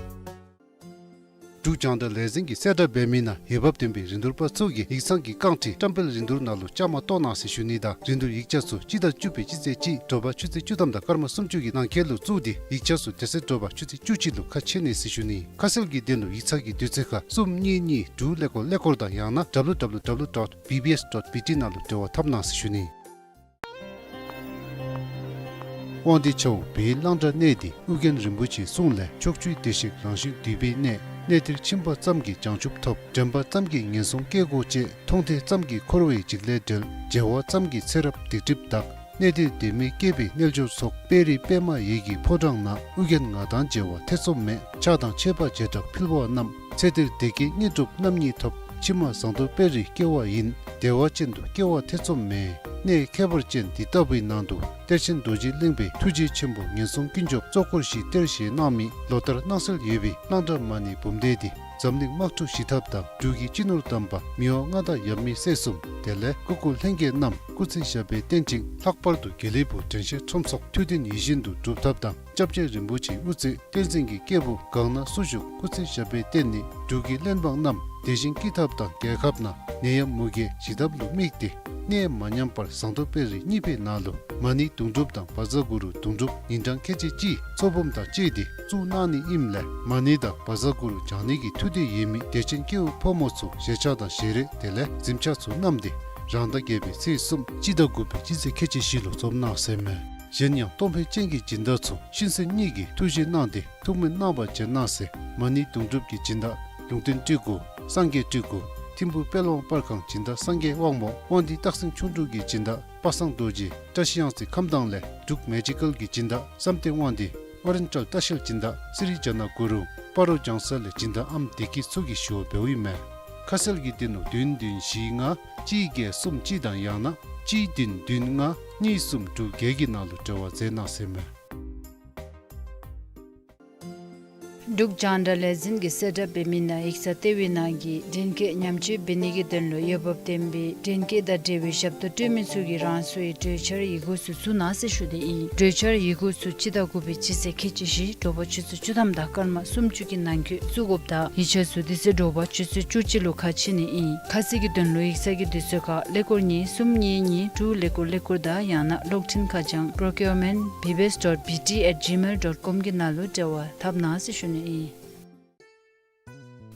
འབྲུག་རྒྱང་བསྒྲགས་ལས་འཛིན་གྱིས་གསལ་བསྒྲགས་འབད་མི་ནང་འོས་འབབ་ལྡན་པའི་རིན་བསྡུར་པ་ཚུ་གིས་ཡིག་ཚང་གི་རྐང་ཁྲི་བཀྲམ་སྤེལ་རིན་བསྡུར་ནང་ལུ་བཅའ་མར་གཏོགས་གནང་ཟེར་ཞུ་ནི་དང་རིན་བསྡུར་ཡིག་ཆ་ཚུ་སྤྱི་ཟླ་བཅུ་པའི་སྤྱི་ཚེས་གཅིག་དྲོ་པ་ཆུ་ཚོད་བཅུ་ཐམ་དང་སྐར་མ་སུམ་ཅུ་གི་ནང་འཁོད་ལུ་བཙུགས་ཏེ་ཡིག་ཆ་ཚུ་དེ་ཚེ་དྲོ་པ་ཆུ་ཚོད་བཅུ་གཅིག་ལུ་ཁ་ཕྱེ་ནི་ཟེར་ཞུ་ནི། ཁ་གསལ་གྱི་དོན་ལུ་ཡིག་ཚང་གི་དུས་ཚོད་ཁར་གསུམ་གཉིས་གཉིས་དྲུག་ཀླད་ཀོར་ཀླད་ཀོར་དང་ཡང་ན་W W W dot B B S dot B T ནང་ལུ་འབྲེལ་བ་འཐབ་གནང་ཟེར་ཞུ་ནི། དབང་འདུས་ཆབ་འབངས་གླང་དར་གནས་འདི་ཨོ་རྒྱན་རིན་པོ་ཆེའི་གསུང་ལས་ཕྱོགས་བཅུའི་བདེ་གཤེགས་རང་བཞིན་འདུས་པའི་གནས། གནས་འདིར་ཕྱིན་པ་ཙམ་གྱིས་བྱང་ཆུབ་ཐོབ། དྲན་པ་ཙམ་གྱིས་ངན་སོང་སྐྱེ་སྒོ་བཅད། མཐོང་ཐོས་ཙམ་གྱིས་འཁོར་བའི་འཇིགས་ལས་བྲལ། མཇལ་བ་ཙམ་གྱིས་ཚེ་རབས་སྡིག་སྒྲིབ་དག། གནས་འདིར་དད་མོས་བསྐྱེད་པའི་རྣལ་འབྱོར་ཚོགས། དཔལ་རི་པདྨ་འོད་ཀྱི་ཕོ་བྲང་ན། ཨུ་རྒྱན་ང་དང་མཇལ་བ་ཐེ་ཚོམ་མེད། ཕྱག་དང་མཆོད་པ་བྱེ་བྲག་ཕུལ་བ་རྣམས། ཚེ་འདིར་བདེ་སྐྱིད་དངོས་གྲུབ་རྣམ་གཉིས་ཐོབ། ཕྱི་མ་ཟངས་མདོག་དཔལ་རི་སྐྱེ་བ་ཡིན། བདེ་བ་ཅན་དུ་སྐྱེ་བ་ཐེ་ཚོམ་མེད། གནས་ཁྱད་པར་ཅན་འདི་ལྟ་བུའི་ནང་དུ་གཏེར་ཆེན་རྡོ་རྗེ་གླིང་པའི་ཐུགས་རྗེ་ཆེན་པོ་ངན་སོང་ཀུན་སྐྱོབ་གཙོ་འཁོར་བཞིའི་གཏེར་བཞེས་གནང་མི་ལོ་ལྟར་གནང་སྲོལ་ཡོད་པའི་གླང་བྲག་མ་ཎི་འབུམ་སྡེ་འདི་འཛམ་གླིང་དམག་འཁྲུག་ཞི་ཐབས་དང་འབྲུག་གི་སྤྱི་ནོར་དམ་པ་མི་དབང་མངའ་བདག་ཡབ་མེས་སྲས་གསུམ་དེ་ལས་སྐུ་འཁོར་ལྷན་རྒྱས་རྣམས་སྐུ་ཚེ་ཞབས་པད་བརྟན་ཅིང་ལྷག་པར་དུ་དགེ་ལེགས་ཕུག་དྲན་ཤེས་ཁྲོམ་ཚོགས་ཐུགས་འདུན་ཡིད་བཞིན་དུ་འགྲུབ་ཐབས་དང་། སྐྱབས་རྗེ་རིན་པོ་ཆེའི་དབུ་རྩེ་བསྟན་འཛིན་གྱི་སྐྱེས་བུ་གང་ན་སུ་བཞུགས་སྐུ་ཚེ་ཞབས་པད་བརྟན་ནས་འབྲུག་གི་བློན་འབངས་རྣམས་བདེ་ཞིང་སྐྱིད་ཐབས་དང་རྒྱལ་ཁབ་ནང་ནད་ཡམས་མུ་གེ་ཞི་ཐབས་ལུ་དམིགས་ཏེ་གནས་མ་ཉམས་པར་ཟངས་མདོག་དཔལ་རི་གཉིས་པའི་ནང་ལུ་མ་ཎི་དུང་སྒྲུབ་དང་བཛྲ་གུ་རུ་དུང་སྒྲུབ་ཉིན་གྲངས་ཁལ་གཅིག་གཅིག་ཚོགས་འབུམ་དང་བཅས་ཏེ་བཙུགས་གནང་ནི་ཨིནམ་ལས་མ་ཎི་དང་བཛྲ་གུ་རུ་བགྱང་ནི་གི་ཐུགས་འདོད་ཡོད་མི་དད་ཅན་སྐྱེ་བོ་ཕོ་མོ་ཚུ་ཞལ་ཆས་དང་ཞལ་རས་དེ་ལས་གཟིམ་ཆས་ཚུ་བསྣམས་ཏེ་རང་ཟླ་བརྒྱད་པའི་ཚེས་གསུམ་སྤྱི་ཟླ་དགུ་པའི་སྤྱི་ཚེས་ཁལ་གཅིག་བཞི་ལུ་འཛོམས་གནང་ཟེར་མས། གཞན་ཡང་གཏོང་ཕོད་ཅན་གྱི་སྦྱིན་བདག་ཚུ་ཤིང་སེན་གཉིས་ཀྱི་ཐུགས་རྗེ་གནང་སྟེ་ཐུགས་སྨོན་གནང་བར་བྱོན་གནང་ཟེར། མ་ཎི་དུང་སྒྲུབ་ཀྱི་སྦྱིན་བདག་ལུང་བསྟན་སྤྲུལ་སྐུ་སངས་རྒྱས་སྤྲུལ་སྐུ་ཐིམ་ཕུག་དཔལ་དབང་པར་ཁང་སྦྱིན་བདག་སངས་རྒྱས་དབང་མོ་དབང་འདུས་སྟག་སེང་ཁྱུང་འབྲུག་གི་སྦྱིན་བདག་པ་སངས་རྡོ་རྗེ་བཀྲ་ཤིས་གཡང་རྩེ་ཁམས་དྭངས་ལས་འབྲུག་མེ་ཇི་ཀལ་གྱི་སྦྱིན་བདག་བསམ་གཏན་དབང་འདུས་ཨོ་རེན་ཊལ་ལྟ་བཤལ་སྦྱིན་བདག་སི་རི་ཛ་ན་གུ་རུ་སྤ་རོ་ལྗང་ས་ལས་སྦྱིན་བདག་ཨམ་བདེ་སྐྱིད་ཚུ་གིས་ཞུ་བ་འབདཝ་ཨིན་མས། ཁ་གསལ་གྱི་དོན་ལུ་བདུན་བདུན་བཞི་ལྔ་གཅིག་བརྒྱད་གསུམ་གཅིག་དང་ཡང་ན་གཅིག་བདུན་བདུན་ལྔ་གཉིས་གསུམ་དྲུག་བརྒྱད་ཀྱི་ནང་ལུ་འབྲེལ་བ་མཛད་གནང་ཟེར་མས། འབྲུག་རྒྱང་བསྒྲགས་ལས་འཛིན་གྱིས་གསལ་བསྒྲགས་འབད་མི་ནང་ཡིག་ཚང་ལྟེ་བའི་ནང་གི་བདེན་སྐྱིད་ཉམས་བཅོས་འབད་ནི་གི་དོན་ལུ་འོས་འབབ་ལྡན་པའི་བདེན་སྐྱིད་དང་འབྲེལ་བའི་ཞབས་ཏོག་སྤྲོད་མི་ཚུ་གིས་རང་སོའི་གྲོས་འཆར་ཡི་གུ་ཚུ་བཙུགས་གནང་ཟེར་ཞུ་ནི་ཨིན། གྲོས་འཆར་ཡི་གུ་ཚུ་སྤྱི་ཟླ་དགུ་པའི་སྤྱི་ཚེས་ཁལ་གཅིག་བཞི་དྲོ་པ་ཆུ་ཚོད་བཅུ་ཐམ་དང་སྐར་མ་སུམ་ཅུ་གི་ནང་འཁོད་བཙུགས་དགོཔ་དང་ཡིག་ཆ་ཚུ་དེ་ཚེ་དྲོ་པ་ཆུ་ཚོད་བཅུ་གཅིག་ལུ་ཁ་ཕྱེ་ནི་ཨིན། ཁ་གསལ་གྱི་དོན་ལུ་ཡིག་ཚང་གི་དུས་ཚོད་ཁར་ཀླད་ཀོར་གཉིས་གསུམ་གཉིས་གཉིས་དྲུག་ཀླད་ཀོར་ཀླད་ཀོར་དང་ཡང་ན་གློག་འཕྲིན་ཁ་བྱང་procurement B B S dot B T at gmail dot com གི་ནང་ལུ་འབྲེལ་བ་འཐབ་གནང་ཟེར་ཞུ་ནི་ཨིན།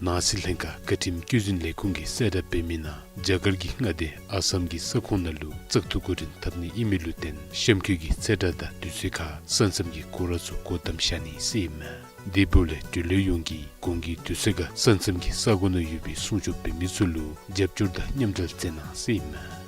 ནང་སྲིད་ལྷན་ཁག་བཀའ་ཁྲིམས་བཀོད་འཛིན་ལས་ཁུངས་ཀྱིས་གསལ་བསྒྲགས་འབད་མི་ནང་རྒྱ་གར་གྱི་མངའ་སྡེ་ཨ་སམ་གྱི་ས་ཁོངས་ནང་ལུ་བཙག་འཐུ་འགོ་འདྲེན་འཐབ་ནི་ཨིན་མི་ལུ་བརྟེན་གཤམ་འཁོད་ཀྱི་ཚེས་གྲངས་དང་དུས་ཚོད་ཁར་ས་མཚམས་ཀྱི་སྐོར་ར་ཚུ་སྒོ་བསྡམ་བཞག་ནི་ཟེར་ཨིན་མས། དེ་འབདཝ་ལས་འབྲེལ་ཡོད་ཡོངས་ཀྱིས་གོང་གི་དུས་ཚོད་ཁར་ས་མཚམས་ཀྱི་ས་གོ་ནང་ཡོད་པའི་སྲུང་སྐྱོབ་འབད་མི་ཚུ་ལུ་རྒྱབ་སྐྱོར་དང་མཉམ་འབྲེལ་མཛད་གནང་ཟེར་ཨིན་མས།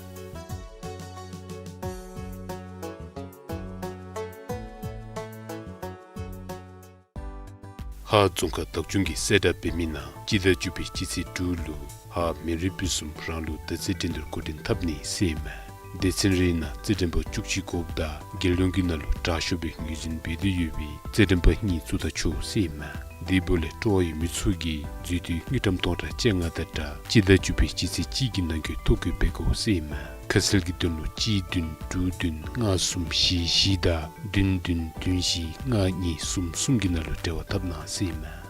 ཧཱ་རྫོང་ཁག་བདག་སྐྱོང་གིས་གསལ་བསྒྲགས་འབད་མི་ནང་སྤྱི་ཟླ་བཅུ་པའི་སྤྱི་ཚེས་དྲུག་ལུ་ཧཱ་མེན་རི་པུས་གསུམ་རང་ལུགས་དར་རྩེད་འགྲན་བསྡུར་འགོ་འདྲེན་འཐབ་ནི་ཟེར་ཨིན་མས། སྡེ་ཚན་རེའི་ནང་རྩེད་འགྲན་པ་བཅུ་གཅིག་དགོཔ་ད་རྒྱལ་ཡོངས་ཀྱི་ནང་ལུ་དྲག་ཤོས་སྦེ་ངོས་འཛིན་འབད་དེ་ཡོད་པའི་རྩེད་འགྲན་པ་གཉིས་བཙུགས་ད་ཆོག་ཟེར་ཨིན་མས། དེ་འབདཝ་ལས་སྤྲོ་བ་ཡོད་མི་ཚུ་གིས་འཛུལ་དུས་དངུལ་ཀྲམ་སྟོང་ཕྲག་བཅོ་ལྔ་དང་སྦྲགས་སྤྱི་ཟླ་བཅུ་པའི་སྤྱི་ཚེས་གཅིག་གི་ནང་འཁོད་ཐོ་བཀོད་འབད་དགོ་ཟེར་ཨིན་མས། ཁ་གསལ་གྱི་དོན་ལུ་གཅིག་བདུན་དྲུག་བདུན་ལྔ་གསུམ་བཞི་བཞི་དང་བདུན་བདུན་བདུན་བཞི་ལྔ་གཉིས་གསུམ་གསུམ་གྱི་ནང་ལུ་འབྲེལ་བ་འཐབ་གནང་ཟེར་ཨིན་མས།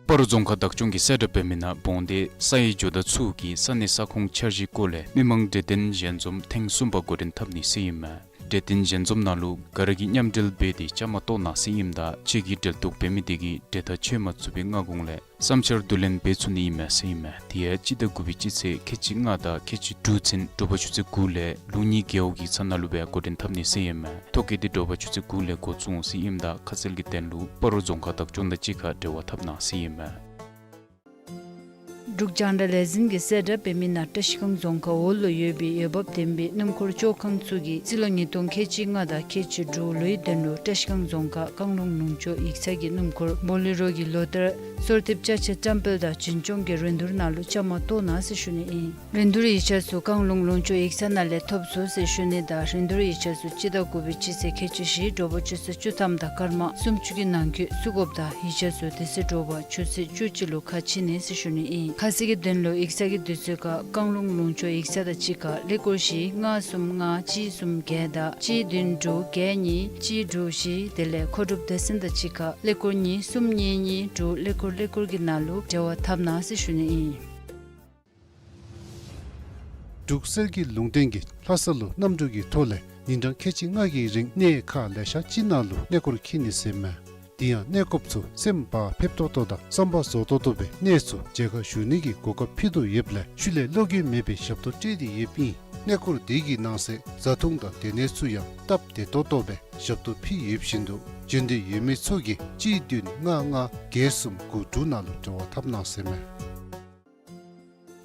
སྤ་རོ་རྫོང་ཁག་བདག་སྐྱོང་གིས་གསལ་བསྒྲགས་འབད་མི་ནང་བོང་སྡེ་ས་ཡི་ཇོ་བདག་ཚུ་གིས་ས་གནས་ས་ཁོངས་འཆར་གཞིའི་སྐོར་ལས་མི་མང་གྲོས་བསྟུན་ཞལ་འཛོམས་ཐེངས་གསུམ་པ་འགོ་འདྲེན་འཐབ་ནི་ཟེར་ཨིན་མས། གྲོས་བསྟུན་ཞལ་འཛོམས་ནང་ལུ་ག་ར་གིས་མཉམ་འབྲེལ་འབད་དེ་བཅའ་མར་གཏོགས་གནང་ཟེར་ཨིནམ་ད་ཁྱེད་ཀྱིས་འབྲེལ་གཏོགས་འབད་མི་དེ་གིས་གྲོས་ཐག་ཆོད་མ་ཚུགས་པའི་སྔ་གོང་ལས་བསམ་འཆར་བསྡུ་ལེན་འབད་ཚུགས་ནི་ཨིན་མས་ཟེར་ཨིན་མས། དེ་ཡང་སྤྱི་ཟླ་དགུ་པའི་སྤྱི་ཚེས་ཁལ་གཅིག་ལྔ་དང་ཁལ་གཅིག་དྲུག་ཚུན་དྲོ་པ་ཆུ་ཚོད་དགུ་ལས་ལུགས་གཉིས་རྒེད་འོག་གི་ས་ནང་ལུ་སྦེ་འགོ་འདྲེན་འཐབ་ནི་ཟེར་ཨིན་མས། ཐོ་བཀོད་དེ་དྲོ་པ་ཆུ་ཚོད་དགུ་ལས་འགོ་བཙུགས་འོང་ཟེར་ཨིནམ་ད་ཁ་གསལ་གྱི་དོན་ལུ་སྤ་རོ་རྫོང་ཁག་བདག་སྐྱོང་དང་གཅིག་ཁར་འབྲེལ་བ་འཐབ་གནང་ཟེར་ཨིན་མས། འབྲུག་རྒྱང་བསྒྲགས་ལས་འཛིན་གྱིས་གསལ་བསྒྲགས་འབད་མི་ནང་བཀྲ་ཤིས་སྒང་རྫོང་ཁག་འོག་ལུ་ཡོད་པའི་འོས་འབབ་ལྡན་པའི་སྣུམ་འཁོར་བཅོ་ཁང་ཚུ་གིས་རྩིས་ལོ་ཉིས་སྟོང་ཁལ་གཅིག་ལྔ་དང་ཁལ་གཅིག་དྲུག་ལོའི་དོན་ལུ་བཀྲ་ཤིས་སྒང་རྫོང་ཁག་བཀང་ལུང་ལུང་ཕྱོགས་ཡིག་ཚང་གི་སྣུམ་འཁོར་བོ་ལེ་རོ་གི་ལོ་ལྟར་གསོལ་འདེབས་ཅ་ཆས་བཀྲམ་སྤེལ་དང་འཛིན་སྐྱོང་གི་རིན་བསྡུར་ནང་ལུ་བཅའ་མར་གཏོགས་གནང་ཟེར་ཞུ་ནི་ཨིན། རིན་བསྡུར་ཡིག་ཆ་ཚུ་བཀང་ལུང་ལུང་ཕྱོགས་ཡིག་ཚང་ནང་ལས་ཐོབ་ཚུགས་ཟེར་ཞུ་ནི་དང་རིན་བསྡུར་ཡིག་ཆ་ཚུ་སྤྱི་ཟླ་དགུ་པའི་སྤྱི་ཚེས་ཁལ་གཅིག་བཞི་དྲོ་པ་ཆུ་ཚོད་བཅུ་ཐམ་དང་སྐར་མ་སུམ་ཅུ་གི་ནང་འཁོད་བཙུགས་དགོཔ་དང་ཡིག་ཆ་ཚུ་དེ་ཚེ་དྲོ་པ་ཆུ་ཚོད་བཅུ་གཅིག་ལུ་ཁ་ཕྱེ་ནི་ཟེར་ཞུ་ནི་ཨིན། ཁ་གསལ་གྱི་དོན་ལུ་ཡིག་ཚང་གི་དུས་ཚོད་ཁར་བཀང་ལུང་ལུང་ཕྱོགས་ཡིག་ཚང་དང་གཅིག་ཁར་ཀླད་ཀོར་བཞི་ལྔ་གསུམ་ལྔ་གཅིག་གསུམ་བརྒྱད་དང་གཅིག་བདུན་དྲུག་བརྒྱད་གཉིས་གཅིག་དྲུག་བཞི་དེ་ལས་མཁོ་སྒྲུབ་སྡེ་ཚན་དང་གཅིག་ཁར་ཀླད་ཀོར་གཉིས་གསུམ་གཉིས་གཉིས་དྲུག་ཀླད་ཀོར་ཀླད་ཀོར་གྱི་ནང་ལུ་འབྲེལ་བ་འཐབ་གནང་ཟེར་ཞུ་ནི་ཨིན། འབྲུག་གསེར་གྱི་ལུང་བསྟན་གྱིས་ལྷ་ས་ལུ་གནམ་གྲུ་གི་ཐོག་ལས་ཉིན་གྲངས་ཁལ་གཅིག་ལྔ་གི་རིང་གནས་ཁག་ལེ་ཤ་ཅིག་ནང་ལུ་གནས་སྐོར་འཁྱིད་ནི་ཟེར་མས། དེ་ཡང་གནས་སྐོརཔ་ཚུ་སེམས་བག་ཕེབས་ཏོག་ཏོ་དང་བསམ་པ་རྫོགས་ཏོག་ཏོ་སྦེ་གནས་ཚུ་མཇལ་ཁ་ཞུ་ནི་གི་གོ་སྐབས་ཕུལ་དོ་ཡོདཔ་ལས་ཤུལ་ལས་བློ་འགྱོད་མེད་པའི་ཞབས་ཏོག་སྤྲོད་དེ་ཡོདཔ་ཨིན། གནས་སྐོར་དེ་གི་ནང་གསེས་བཟའ་འཐུང་དང་སྡོད་གནས་ཚུ་ཡང་སྟབས་བདེ་ཏོག་ཏོ་སྦེ་ཞབས་ཏོག་ཕུལ་ཡོདཔ་བཞིན་དུ་འབྱོན་འདོད་ཡོད་མི་ཚུ་གིས་གཅིག་བདུན་ལྔ་ལྔ་བརྒྱད་གསུམ་དགུ་དྲུག་ནང་ལུ་འབྲེལ་བ་འཐབ་གནང་ཟེར་མས།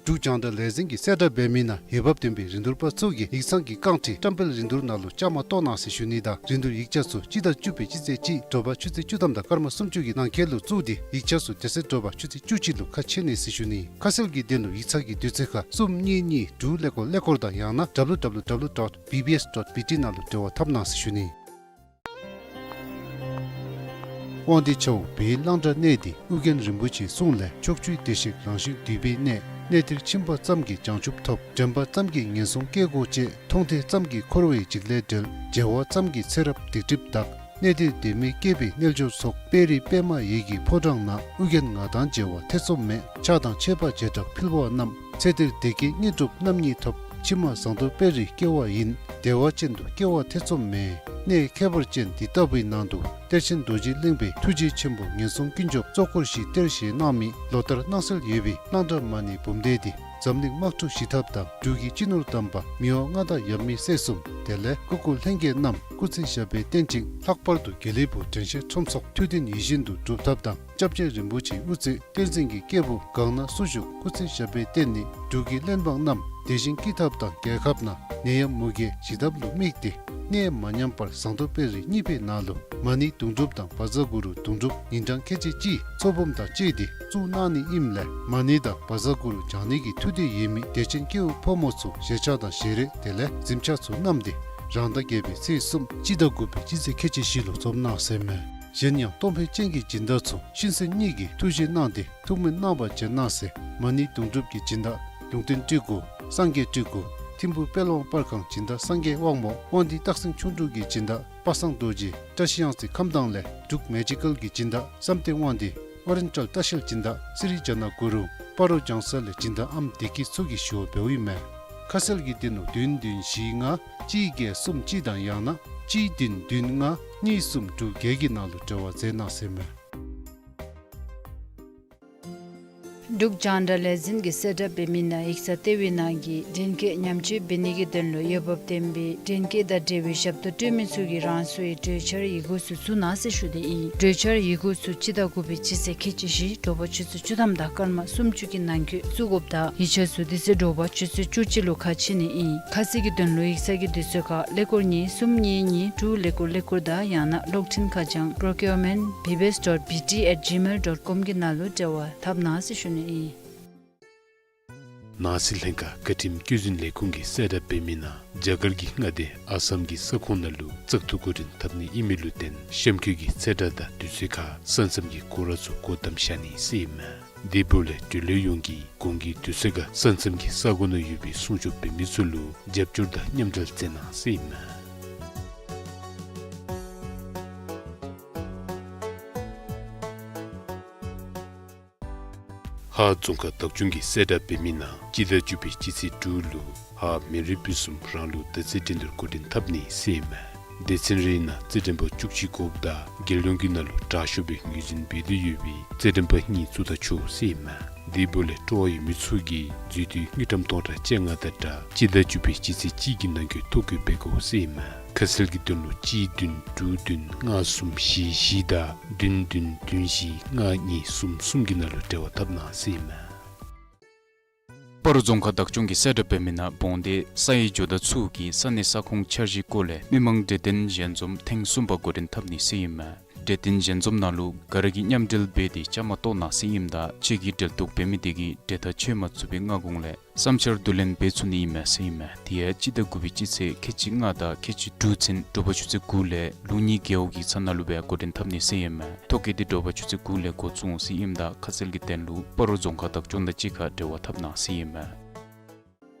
འབྲུག་རྒྱང་བསྒྲགས་ལས་འཛིན་གྱིས་གསལ་བསྒྲགས་འབད་མི་ནང་འོས་འབབ་ལྡན་པའི་རིན་བསྡུར་པ་ཚུ་གིས་ཡིག་ཚང་གི་རྐང་ཁྲི་བཀྲམ་སྤེལ་རིན་བསྡུར་ནང་ལུ་བཅའ་མར་གཏོགས་གནང་ཟེར་ཞུ་ནི་དང་རིན་བསྡུར་ཡིག་ཆ་ཚུ་སྤྱི་ཟླ་བཅུ་པའི་སྤྱི་ཚེས་གཅིག་དྲོ་པ་ཆུ་ཚོད་བཅུ་ཐམ་དང་སྐར་མ་སུམ་ཅུ་གི་ནང་འཁོད་ལུ་བཙུགས་ཏེ་ཡིག་ཆ་ཚུ་དེ་ཚེ་དྲོ་པ་ཆུ་ཚོད་བཅུ་གཅིག་ལུ་ཁ་ཕྱེ་ནི་ཟེར་ཞུ་ནི། ཁ་གསལ་གྱི་དོན་ལུ་ཡིག་ཚང་གི་དུས་ཚོད་ཁར་གསུམ་གཉིས་གཉིས་དྲུག་ཀླད་ཀོར་ཀླད་ཀོར་དང་ཡང་ན་W W W dot B B S dot B T ནང་ལུ་འབྲེལ་བ་འཐབ་གནང་ཟེར་ཞུ་ནི། དབང་འདུས་ཆ་འོག་བོད་གླང་བྲག་གནས་འདི་ཨོ་རྒྱན་རིན་པོ་ཆེའི་གསུང་ལས་ཕྱོགས་བཅུའི་བདེ་གཤེགས་རང་བཞིན་འདུས་པའི་གནས། གནས་འདིར་ཕྱིན་པ་ཙམ་གྱིས་བྱང་ཆུབ་ཐོབ། དྲན་པ་ཙམ་གྱིས་ངན་སོང་སྐྱེ་སྒོ་བཅད། མཐོང་ཐེངས་ཙམ་གྱིས་འཁོར་བའི་འཇིགས་ལས་བྲལ། མཇལ་བ་ཙམ་གྱིས་ཚེ་རབས་སྡིག་སྒྲིབ་དག། གནས་འདིར་དད་མོས་སྐྱེས་པའི་རྣལ་འབྱོར་ཚོགས། དཔལ་རི་པདྨ་འོད་ཀྱི་ཕོ་བྲང་ན། ཨོ་རྒྱན་ང་དང་མཇལ་བ་ཐེ་ཚོམ་མེད། ཕྱག་དང་མཆོད་པ་བྱེ་བྲག་ཕུལ་བ་རྣམས། ཚེ་འདིར་བདེ་སྐྱིད་དངོས་གྲུབ་རྣམ་གཉིས་ཐོབ། ཕྱི་མ་ཟངས་མདོག་དཔལ་རིར་སྐྱེ་བ་ཡིན། བདེ་བ་ཅན་དུ་སྐྱེ་བ་ཐེ་ཚོམ་མེད། གནས་ཁྱད་པར་ཅན་འདི་ལྟ་བུའི་ནང་དུ་གཏེར་ཆེན་རྡོ་རྗེ་གླིང་པའི་ཐུགས་རྗེ་ཆེན་པོ་ངན་སོང་ཀུན་སྐྱོབ་གཙོ་འཁོར་བཞི་གཏེར་བཞེས་གནང་མི་ལོ་ལྟར་སྣང་གསལ་ཡོད་པའི་གླང་བྲག་མ་ཎི་འབུམ་སྡེ་འདི་འཛམ་གླིང་དམག་འཁྲུག་ཞི་ཐབས་དང་འབྲུག་གི་སྤྱི་ནོར་དམ་པ་མི་དབང་མངའ་བདག་ཡབ་མེས་སྲས་གསུམ་དེ་ལས་སྐུ་འཁོར་ལྷན་རྒྱས་རྣམས་སྐུ་ཚེ་ཞབས་པད་བརྟན་ཅིང་ལྷག་པར་དུ་དགེ་ལེགས་ཕུག་དྲན་ཤེས་ཁྲོམ་ཚོགས་ཐུགས་བདེན་ཡིད་བཞིན་དུ་འགྲུབ་ཐབས་དང་སྐྱབས་རྗེ་རིན་པོ་ཆེའི་དབུ་རྩེ་བསྟན་འཛིན་གྱི་སྐྱེས་བུ་གང་ན་སུ་བཞུགས་སྐུ་ཚེ་ཞབས་པད་བརྟན་ནི་འབྲུག་གི་བློན་འབངས་རྣམས་བདེ་ཞིང་སྐྱིད་ཐབས་དང་རྒྱལ་ཁབ་ནང་ནད་ཡམས་མུ་གེ་ཞི་ཐབས་ལུ་དམིགས་ཏེ་གནས་མ་ཉམས་པར་ཟངས་མདོག་དཔལ་རི་གཉིས་པའི་ནང་ལུ་མ་ཎི་དུང་སྒྲུབ་དང་བཛྲ་གུ་རུ་དུང་སྒྲུབ་ཉིན་གྲངས་ཁལ་གཅིག་གཅིག་ཚོགས་འབུམ་དང་བཅས་ཏེ་བཙུགས་གནང་ནི་ཨིནམ་ལས་མ་ཎི་དང་བཛྲ་གུ་རུ་བགྱང་ནི་གི་ཐུགས་འདོད་ཡོད་མི་དད་ཅན་སྐྱེ་བོ་ཕོ་མོ་ཚུ་ཞལ་ཆས་དང་ཞལ་རས་དེ་ལས་གཟིམ་ཆས་ཚུ་བསྣམས་ཏེ་རང་ཟླ་བརྒྱད་པའི་ཚེས་གསུམ་སྤྱི་ཟླ་དགུ་པའི་སྤྱི་ཚེས་ཁལ་གཅིག་བཞི་ལུ་འཛོམས་གནང་ཟེར་མས། གཞན་ཡང་གཏོང་ཕོད་ཅན་གྱི་སྦྱིན་བདག་ཚུ་གཤིན་གསོན་གཉིས་ཀྱི་ཐུགས་རྗེ་གནང་སྟེ་ཐུགས་སྨོན་གནང་བར་བྱོན་གནང་ཟེར། མ་ཎི་དུང་སྒྲུབ་ཀྱི་སྦྱིན་བདག་ལུང་བསྟན་སྤྲུལ་སྐུ་སངས་རྒྱས་སྤྲུལ་སྐུ་ཐིམ་ཕུག་དཔལ་དབང་པར་ཁང་སྦྱིན་བདག་སངས་རྒྱས་དབང་མོ། དབང་འདུས་སྟག་སེང་ཁྱུང་འབྲུག་གི་སྦྱིན་བདག་པ་སངས་རྡོ་རྗེ། བཀྲ་ཤིས་གཡང་རྩེ་ཁམས་དྭངས་ལས་འབྲུག་མེ་ཇི་ཀལ་གྱི་སྦྱིན་བདག་བསམ་གཏན་དབང་འདུས། ཨོ་རེན་ཊལ་ལྟ་བཤལ་སྦྱིན་བདག་སི་རི་ཇ་ན་གུ་རུ། སྤ་རོ་ལྗང་ས་ལས་སྦྱིན་བདག་ཨམ་བདེ་སྐྱིད་ཚུ་གིས་ཞུ་བ་འབདཝ་ཨིན་མས། ཁ་གསལ་གྱི་དོན་ལུ་བདུན་བདུན་བཞི་ལྔ་གཅིག་བརྒྱད་གསུམ་གཅིག་དང་ཡང་ན་གཅིག་བདུན་བདུན་ལྔ་གཉིས་གསུམ་དྲུག་བརྒྱད་ཀྱི་ནང་ལུ་འབྲེལ་བ་མཛད་གནང་ཟེར་མས། འབྲུག་རྒྱང་བསྒྲགས་ལས་འཛིན་གྱིས་གསལ་བསྒྲགས་འབད་མི་ནང་ཡིག་ཚང་ལྟེ་བའི་ནང་གི་འདྲེན་སྐས་ཉམས་བཅོས་འབད་ནི་གི་དོན་ལུ་འོས་འབབ་ལྡན་པའི་འདྲེན་སྐས་དང་འབྲེལ་བའི་ཞབས་ཏོག་སྤྲོད་མི་ཚུ་གིས་རང་སོའི་གྲོས་འཆར་ཡི་གུ་ཚུ་བཙུགས་གནང་ཟེར་ཞུ་ནི་ཨིན། གྲོས་འཆར་ཡི་གུ་ཚུ་སྤྱི་ཟླ་དགུ་པའི་སྤྱི་ཚེས་ཁལ་གཅིག་བཞི་དྲོ་པ་ཆུ་ཚོད་བཅུ་ཐམ་དང་སྐར་མ་སུམ་ཅུ་གི་ནང་འཁོད་བཙུགས་དགོཔ་དང་ཡིག་ཆ་ཚུ་དེ་ཚེ་དྲོ་པ་ཆུ་ཚོད་བཅུ་གཅིག་ལུ་ཁ་ཕྱེ་ནི་ཨིན། ཁ་གསལ་གྱི་དོན་ལུ་ཡིག་ཚང་གི་དུས་ཚོད་ཁར་ཀླད་ཀོར་གཉིས་གསུམ་གཉིས་གཉིས་དྲུག་ཀླད་ཀོར་ཀླད་ཀོར་དང་ཡང་ན་གློག་འཕྲིན་ཁ་བྱང་procurement B B S dot B T at gmail dot com གི་ནང་ལུ་འབྲེལ་བ་འཐབ་གནང་ཟེར་ཞུ་ནི་ཨིན། ནང་སྲིད་ལྷན་ཁག་བཀའ་ཁྲིམས་བཀོད་འཛིན་ལས་ཁུངས་ཀྱིས་གསལ་བསྒྲགས་འབད་མི་ནང་རྒྱ་གར་གྱི་མངའ་སྡེ་ཨ་སམ་གྱི་ས་ཁོངས་ནང་ལུ་བཙག་འཐུ་འགོ་འདྲེན་འཐབ་ནི་ཨིན་མི་ལུ་བརྟེན་གཤམ་འཁོད་ཀྱི་ཚེས་གྲངས་དང་དུས་ཚོད་ཁར་ས་མཚམས་ཀྱི་སྐོར་ར་ཚུ་སྒོ་བསྡམས་བཞག་ནི་ཟེར་ཨིན་མས། དེ་འབདཝ་ལས་འབྲེལ་ཡོད་ཡོངས་ཀྱིས་གོང་གི་དུས་ཚོད་ཁར་ས་མཚམས་ཀྱི་ས་གོ་ནང་ཡོད་པའི་སྲུང་སྐྱོབ་འབད་མི་ཚུ་ལུ་རྒྱབ་སྐྱོར་དང་མཉམ་འབྲེལ་མཛད་གནང་ཟེར་ཨིན་མས། ཧཱ་རྫོང་ཁག་བདག་སྐྱོང་གིས་གསལ་བསྒྲགས་འབད་མི་ནང་སྤྱི་ཟླ་བཅུ་པའི་སྤྱི་ཚེས་དྲུག་ལུ་ཧཱ་མི་རིགས་ཕུན་སུམ་རང་ལུགས་དར་རྩེ་འགྲན་བསྡུར་འགོ་འདྲེན་འཐབ་ནི་ཟེར་ཨིན་མས། སྡེ་ཚན་རེའི་ནང་རྩེད་འགྲན་པ་བཅུ་གཅིག་དགོཔ་ད་རྒྱལ་ཡོངས་ཀྱི་ནང་ལུ་དྲག་ཤོས་སྦེ་ངོས་འཛིན་འབད་དོ་ཡོད་པའི་རྩེད་འགྲན་པ་གཉིས་བཙུགས་ད་ཆོག་ཟེར་ཨིན་མས། དེ་འབདཝ་ལས་སྤྲོ་བ་ཡོད་མི་ཚུ་གིས་འཛུལ་དུས་དངུལ་ཀྲམ་སྟོང་ཕྲག་བཅོ་ལྔ་དང་སྦྲགས་སྤྱི་ཟླ་བཅུ་པའི་སྤྱི་ཚེས་གཅིག་གི་ནང་འཁོད་ཐོ་བཀོད་འབད་དགོ་ཟེར་ཨིན་མས། ཁ་གསལ་གྱི་དོན་ལུ་གཅིག་བདུན་དྲུག་བདུན་ལྔ་གསུམ་བཞི་བཞི་དང་བདུན་བདུན་བདུན་བཞི་ལྔ་གཉིས་གསུམ་གསུམ་གྱི་ནང་ལུ་འབྲེལ་བ་འཐབ་གནང་ཟེར་ཨིན་མས། སྤ་རོ་རྫོང་ཁག་བདག་སྐྱོང་གིས་གསལ་བསྒྲགས་འབད་མི་ནང་འབོང་སྡེ་ས་ཡི་ཇོ་བདག་ཚུ་གིས་ས་གནས་ས་ཁོངས་འཆར་གཞིའི་སྐོར་ལས་མི་མང་གྲོས་བསྟུན་ཞལ་འཛོམས་ཐེངས་གསུམ་པ་འགོ་འདྲེན་འཐབ་ནི་ཟེར་ཨིན་མས། གྲོས་བསྟུན་ཞལ་འཛོམས་ནང་ལུ་ག་ར་གིས་མཉམ་འབྲེལ་འབད་དེ་བཅའ་མར་གཏོགས་གནང་ཟེར་ཨིནམ་ད་ཁྱེད་ཀྱིས་འབྲེལ་གཏོགས་འབད་མི་དེ་གིས་གྲོས་ཐག་ཆོད་མ་ཚུགས་པའི་སྔ་གོང་ལས་བསམ་འཆར་བསྡུ་ལེན་འབད་ཚུགས་ནི་ཨིན་མས་ཟེར་ཨིན་མས། དེ་ཡང་སྤྱི་ཟླ་དགུ་པའི་སྤྱི་ཚེས་ཁལ་གཅིག་ལྔ་དང་ཁལ་གཅིག་དྲུག་ཚུན་དྲོ་པ་ཆུ་ཚོད་དགུ་ལས་ལུགས་གཉིས་རྒེད་འོག་གི་ཚང་ནང་ལུ་སྦེ་འགོ་འདྲེན་འཐབ་ནི་ཟེར་ཨིན་མས། ཐོ་བཀོད་དེ་དྲོ་པ་ཆུ་ཚོད་དགུ་ལས་འགོ་བཙུགས་འོང་ཟེར་ཨིནམ་ད་ཁ་གསལ་གྱི་དོན་ལུ་སྤ་རོ་རྫོང་ཁག་བདག་སྐྱོང་དང་གཅིག་ཁར་འབྲེལ་བ་འཐབ་གནང་ཟེར་ཨིན་མས།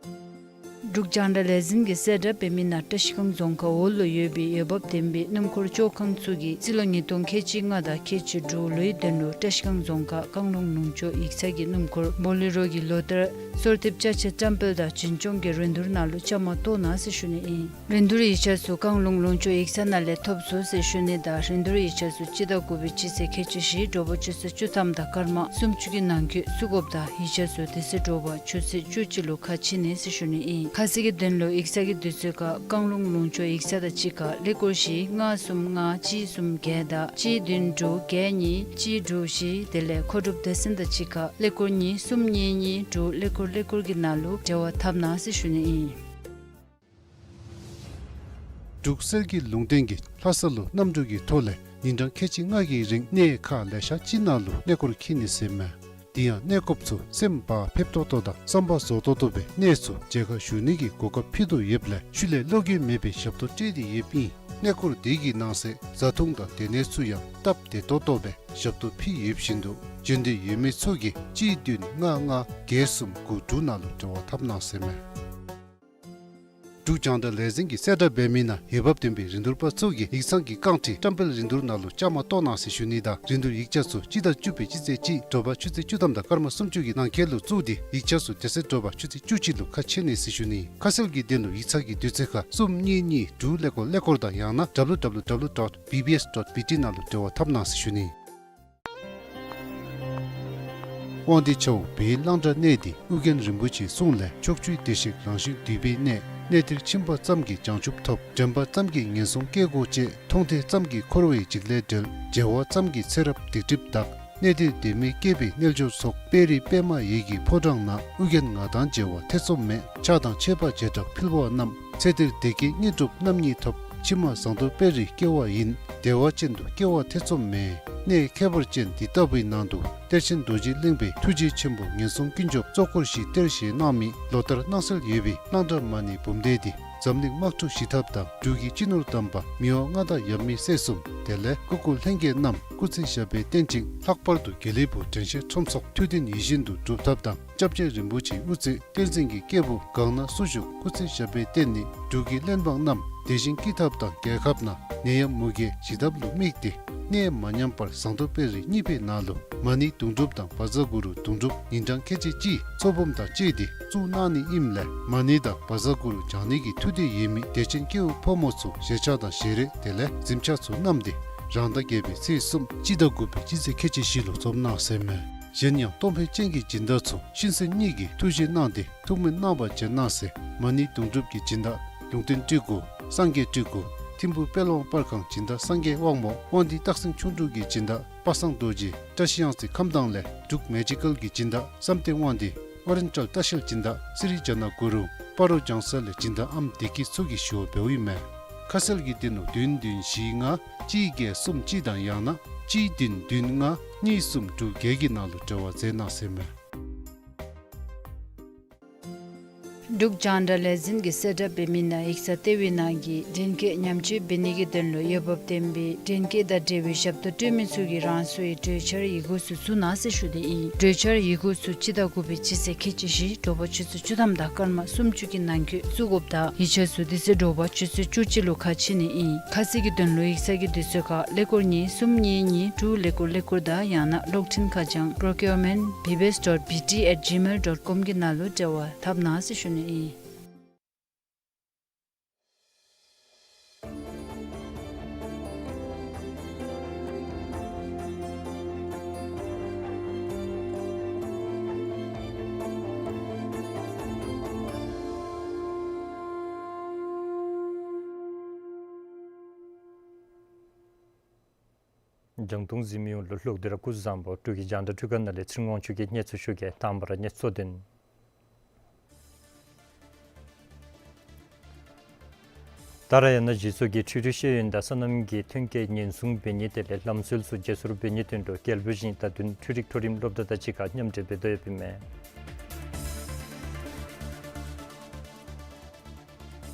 འབྲུག་རྒྱང་བསྒྲགས་ལས་འཛིན་གྱིས་གསལ་བསྒྲགས་འབད་མི་ནང་བཀྲ་ཤིས་སྒང་རྫོང་ཁག་འོག་ལུ་ཡོད་པའི་འོས་འབབ་ལྡན་པའི་སྣུམ་འཁོར་བཅོ་ཁང་ཚུ་གིས་རྩིས་ལོ་ཉིས་སྟོང་ཁལ་གཅིག་ལྔ་དང་ཁལ་གཅིག་དྲུག་ལོའི་དོན་ལུ་བཀྲ་ཤིས་སྒང་རྫོང་ཁག་བཀང་ལུང་ལུང་ཕྱོགས་ཡིག་ཚང་གི་སྣུམ་འཁོར་བོ་ལེ་རོ་གི་ལོ་ལྟར་གསོལ་འདེབས་ཅ་ཆས་བཀྲམ་སྤེལ་དང་འཛིན་སྐྱོང་གི་རིན་བསྡུར་ནང་ལུ་བཅའ་མར་གཏོགས་གནང་ཟེར་ཞུ་ནི་ཨིན། རིན་བསྡུར་ཡིག་ཆ་ཚུ་བཀང་ལུང་ལུང་ཕྱོགས་ཡིག་ཚང་ནང་ལས་ཐོབ་ཚུགས་ཟེར་ཞུ་ནི་དང་རིན་བསྡུར་ཡིག་ཆ་ཚུ་སྤྱི་ཟླ་དགུ་པའི་སྤྱི་ཚེས་ཁལ་གཅིག་བཞི་དྲོ་པ་ཆུ་ཚོད་བཅུ་ཐམ་དང་སྐར་མ་སུམ་ཅུ་གི་ནང་འཁོད་བཙུགས་དགོཔ་དང་ཡིག་ཆ་ཚུ་དེ་ཚེ་དྲོ་པ་ཆུ་ཚོད་བཅུ་གཅིག་ལུ་ཁ་ཕྱེ་ནི་ཟེར་ཞུ་ནི་ཨིན། ཁ་གསལ་གྱི་དོན་ལུ་ཡིག་ཚང་གི་དུས་ཚོད་ཁར་བཀང་ལུང་ལུང་ཕྱོགས་ཡིག་ཚང་དང་གཅིག་ཁར་ཀླད་ཀོར་བཞི་ལྔ་གསུམ་ལྔ་གཅིག་གསུམ་བརྒྱད་དང་གཅིག་བདུན་དྲུག་བརྒྱད་གཉིས་གཅིག་དྲུག་བཞི། དེ་ལས་མཁོ་སྒྲུབ་སྡེ་ཚན་དང་གཅིག་ཁར་ཀླད་ཀོར་གཉིས་གསུམ་གཉིས་གཉིས་དྲུག་ཀླད་ཀོར་ཀླད་ཀོར་གྱི་ནང་ལུ་འབྲེལ་བ་འཐབ་གནང་ཟེར་ཞུ་ནི་ཨིན། འབྲུག་གསེར་གྱི་ལུང་བསྟན་གྱིས་ལྷ་ས་ལུ་གནམ་གྲུ་གི་ཐོག་ལས་ཉིན་གྲངས་ཁལ་གཅིག་ལྔ་གི་རིང་གནས་ཁག་ལེ་ཤ་ཅིག་ནང་ལུ་གནས་སྐོར་འཁྱིད་ནི་ཟེར་མས། དེ་ཡང་གནས་སྐོརཔ་ཚུ་སེམས་བག་ཕེབས་ཏོག་ཏོ་དང་བསམ་པ་རྫོགས་ཏོག་ཏོ་སྦེ་གནས་ཚུ་མཇལ་ཁ་ཞུ་ནི་གི་གོ་སྐབས་ཕུལ་དོ་ཡོདཔ་ལས་ཤུལ་ལས་བློ་འགྱོད་མེད་པའི་ཞབས་ཏོག་སྤྲོད་དེ་ཡོདཔ་ཨིན། གནས་སྐོར་དེ་གི་ནང་གསེས་བཟའ་འཐུང་དང་སྡོད་གནས་ཚུ་ཡང་སྟབས་བདེ་ཏོག་ཏོ་སྦེ་ཞབས་ཏོག་ཕུལ་ཡོདཔ་བཞིན་དུ་བྱོན་འདོད་ཡོད་མི་ཚུ་གིས་གཅིག་བདུན་ལྔ་ལྔ་བརྒྱད་གསུམ་དགུ་དྲུག་ནང་ལུ་འབྲེལ་བ་འཐབ་གནང་ཟེར་མས། འབྲུག་རྒྱང་བསྒྲགས་ལས་འཛིན་གྱིས་གསལ་བསྒྲགས་འབད་མི་ནང་འོས་འབབ་ལྡན་པའི་རིན་བསྡུར་པ་ཚུ་གིས་ཡིག་ཚང་གི་རྐང་ཁྲི་བཀྲམ་སྤེལ་རིན་བསྡུར་ནང་ལུ་བཅའ་མར་གཏོགས་གནང་ཟེར་ཞུ་ནི་དང་རིན་བསྡུར་ཡིག་ཆ་ཚུ་སྤྱི་ཟླ་བཅུ་པའི་སྤྱི་ཚེས་གཅིག་དྲོ་པ་ཆུ་ཚོད་བཅུ་ཐམ་དང་སྐར་མ་སུམ་ཅུ་གི་ནང་འཁོད་ལུ་བཙུགས་ཏེ་ཡིག་ཆ་ཚུ་དེ་ཚེ་དྲོ་པ་ཆུ་ཚོད་བཅུ་གཅིག་ལུ་ཁ་ཕྱེ་ནི་ཟེར་ཞུ་ནི། ཁ་གསལ་གྱི་དོན་ལུ་ཡིག་ཚང་གི་དུས་ཚོད་ཁར་གསུམ་གཉིས་གཉིས་དྲུག་ཀླད་ཀོར་ཀླད་ཀོར་དང་ཡང་ན་W W W dot B B S dot B T ནང་ལུ་འབྲེལ་བ་འཐབ་གནང་ཟེར་ཞུ་ནི། དབང་འདུས་ཆབ་འོག་བོད་གླང་བྲག་གནས་འདི་ཨོ་རྒྱན་རིན་པོ་ཆེའི་གསུང་ལས་ཕྱོགས་བཅུའི་བདེ་གཤེགས་རང་བཞིན་འདུས་པའི་གནས། གནས་འདིར་ཕྱིན་པ་ཙམ་གྱིས་བྱང་ཆུབ་ཐོབ། དྲན་པ་ཙམ་གྱིས་ངན་སོང་སྐྱེ་སྒོ་བཅད། མཐོང་ཐོས་ཙམ་གྱིས་འཁོར་བའི་འཇིགས་ལས་བསྒྲལ། མཇལ་བ་ཙམ་གྱིས་ཚེ་རབས་སྡིག་སྒྲིབ་འདག། གནས་འདིར་བདེན་མི་སྐྱེས་པའི་རྣལ་འབྱོར་ཚོགས། དཔལ་རི་པདྨ་འོད་ཀྱི་ཕོ་བྲང་ན། ཨོ་རྒྱན་ང་དང་མཇལ་བར་ཐེ་ཚོམ་མེད། ཆགས་སྡང་ཆད་པ་བྱེ་བྲག་འཕེལ་བ་རྣམས། ཚེ་འདིར་བདེ་སྐྱིད་དངོས་གྲུབ་རྣམ་གཉིས་ཐོབ། ཕྱི་མ་ཟངས་མདོག་དཔལ་རིར་སྐྱེ་བ་ཡིན། བདེ་བ་ཅན་དུ་སྐྱེ་བར་ཐེ་ཚོམ་མེད། གནས་ཁྱད་པར་ཅན་འདི་ལྟ་བུའི་ནང་དུ་གཏེར་ཆེན་རྡོ་རྗེ་གླིང་པའི་ཐུགས་རྗེ་ཆེན་པོ་ངན་སོང་ཀུན་སྐྱོབ་གཙོ་འཁོར་བཞི་གཏེར་བཞེས་གནང་མི་ལོ་ལྟར་སྣང་གསལ་ཡོད་པའི་གླང་བྲག་མ་ཎི་འབུམ་སྡེ་འདི་འཛམ་གླིང་དམག་འཁྲུག་ཞི་ཐབས་དང་འབྲུག་གི་སྤྱི་ནོར་དམ་པ་མི་དབང་མངའ་བདག་ཡབ་མེས་སྲས་གསུམ་དེ་ལས་སྐུ་འཁོར་ལྷན་རྒྱས་རྣམས་སྐུ་ཚེ་ཞབས་པད་བརྟན་ཅིང་ལྷག་པར་དུ་དགེ་ལེགས་འབུམ་དྲན་ཤེས་ཁྲོམ་ཚོགས་ཐུགས་དོན་ཡིད་བཞིན་དུ་འགྲུབ་ཐབས་དང་། སྐྱབས་རྗེ་རིན་པོ་ཆེའི་དབུ་རྩེ་བསྟན་འཛིན་གྱི་སྐྱེས་བུ་གང་ན་སུ་བཞུགས་སྐུ་ཚེ་ཞབས་པད་བརྟན་ནི་འབྲུག་གི་བློན་འབངས་རྣམས་བདེ་ཞིང་སྐྱིད་ཐབས་དང་རྒྱལ་ཁབ་ནང་ནད་ཡམས་མུ་གེ་ཞི་ཐབས་ལུ་དམིགས་ཏེ་གནས་མ་ཉམས་པར་ཟངས་མདོག་དཔལ་རི་གཉིས་པའི་ནང་ལུ་མ་ཎི་དུང་སྒྲུབ་དང་བཛྲ་གུ་རུ་དུང་སྒྲུབ་ཉིན་གྲངས་ཁལ་གཅིག་གཅིག་ཚོགས་འབུམ་དང་བཅས་ཏེ་བཙུགས་གནང་ནི་ཨིནམ་ལས་མ་ཎི་དང་བཛྲ་གུ་རུ་བགྱང་ནི་གི་ཐུགས་འདོད་ཡོད་མི་དད་ཅན་སྐྱེ་བོ་ཕོ་མོ་ཚུ་ཞལ་ཆས་དང་ཞལ་རས་དེ་ལས་གཟིམ་ཆས་ཚུ་བསྣམས་ཏེ་རང་ཟླ་བརྒྱད་པའི་ཚེས་གསུམ་སྤྱི་ཟླ་དགུ་པའི་སྤྱི་ཚེས་ཁལ་གཅིག་བཞི་ལུ་འཛོམས་གནང་ཟེར་མས། གཞན་ཡང་གཏོང་ཕོད་ཅན་གྱི་སྦྱིན་བདག་ཚུ་གཤིན་གསོན་གཉིས་ཀྱི་ཐུགས་བཞེད་གནང་སྟེ་ཐུགས་སྨོན་གནང་བར་བྱོན་གནང་ཟེར། མ་ཎི་དུང་སྒྲུབ་ཀྱི་སྦྱིན་བདག་ལུང་བསྟན་སྤྲུལ་སྐུ་སངས་རྒྱས་སྤྲུལ་སྐུ་ཐིམ་ཕུ་དཔལ་དབང་པར་ཁང་སྦྱིན་བདག་སངས་རྒྱས་དབང་མོ་དབང་འདུས་སྟག་སེང་ཁྱུང་འབྲུག་གི་སྦྱིན་བདག་པ་སངས་རྡོ་རྗེ་བཀྲ་ཤིས་གཡང་རྩེ་ཁམས་དྭངས་ལས་འབྲུག་མེ་ཇི་ཀལ་གྱི་སྦྱིན་བདག་བསམ་གཏན་དབང་འདུས་ཨོ་རེན་ཊལ་ལྟ་བཤལ་སྦྱིན་བདག་སི་རི་ཛྙཱ་ན་གུ་རུ་སྤ་རོ་ལྗང་ས་ལས་སྦྱིན་བདག་ཨམ་བདེ་སྐྱིད་ཚུ་གིས་ཞུ་བ་འབདཝ་ཨིན་མས། ཁ་གསལ་གྱི་དོན་ལུ་བདུན་བདུན་བཞི་ལྔ་གཅིག་བརྒྱད་གསུམ་གཅིག་དང་ཡང་ན་གཅིག་བདུན་བདུན་ལྔ་གཉིས་གསུམ་དྲུག་བརྒྱད་ཀྱི་ནང་ལུ་འབྲེལ་བ་མཛད་གནང་ཟེར་མས། འབྲུག་རྒྱང་བསྒྲགས་ལས་འཛིན་གྱིས་གསལ་བསྒྲགས་འབད་མི་ནང་ཡིག་ཚང་ལྟེ་བའི་ནང་གི་དྲན་སྐུལ་ཉམས་བཅོས་འབད་ནི་གི་དོན་ལུ་འོས་འབབ་ལྡན་པའི་དྲན་སྐུལ་དང་འབྲེལ་བའི་ཞབས་ཏོག་སྤྲོད་མི་ཚུ་གིས་རང་སོའི་གྲོས་འཆར་ཡི་གུ་ཚུ་བཙུགས་གནང་ཟེར་ཞུ་ནི་ཨིན། གྲོས་འཆར་ཡི་གུ་ཚུ་སྤྱི་ཟླ་དགུ་པའི་སྤྱི་ཚེས་ཁལ་གཅིག་བཞི་དྲོ་པ་ཆུ་ཚོད་བཅུ་ཐམ་དང་སྐར་མ་སུམ་ཅུ་གི་ནང་འཁོད་བཙུགས་དགོཔ་དང་ཡིག་ཆ་ཚུ་དེ་ཚེ་དྲོ་པ་ཆུ་ཚོད་བཅུ་གཅིག་ལུ་ཁ་ཕྱེ་ནི་ཨིན། ཁ་གསལ་གྱི་དོན་ལུ་ཡིག་ཚང་གི་དུས་ཚོད་ཁར་ཀླད་ཀོར་གཉིས་གསུམ་གཉིས་གཉིས་དྲུག་ཀླད་ཀོར་ཀླད་ཀོར་དང་ཡང་ན་གློག་འཕྲིན་ཁ་བྱང་procurement B B S dot B T at gmail dot com གི་ནང་ལུ་འབྲེལ་བ་འཐབ་གནང་ཟེར་ཞུ་ནི་ཨིན། རྒྱང་མཐོང་གཟིགས་མི་ཡོངས་ལུ་ལོག་སྟེ་ར་སྐུ་གཟུགས་བཟང་པོ། འབྲུག་གི་རྒྱང་བསྒྲགས་འཕྲུལ་ཁང་ནང་ལས་ཚེ་རིང་དབང་ཕྱུག་གིས་གནས་ཚུལ་ཞུ་གེ། དང་པ་ར་གནས་ཚུལ་གཙོ་དོན། ཏཱ་ར་ཡ་ན་གཞི་ཚོགས་ཀྱིས་འཕྲུལ་རིག་ཤེས་ཡོན་དང་སོ་ནམ་གྱི་ཐོན་སྐྱེད་ཉེན་སྲུང་འབད་ནི་དེ་ལས་ལམ་སྲོལ་ཚུ་བརྗེ་སོར་འབད་ནིའི་དོན་ལུ་རྒྱལ་པོ་བཞི་ཟླ་བདུན་འཕྲུལ་རིག་མཐོ་རིམ་སློབ་གྲྭ་དང་གཅིག་ཁར་མཉམ་འབྲེལ་འབད་དོ་ཡོདཔ་ཨིན་མས།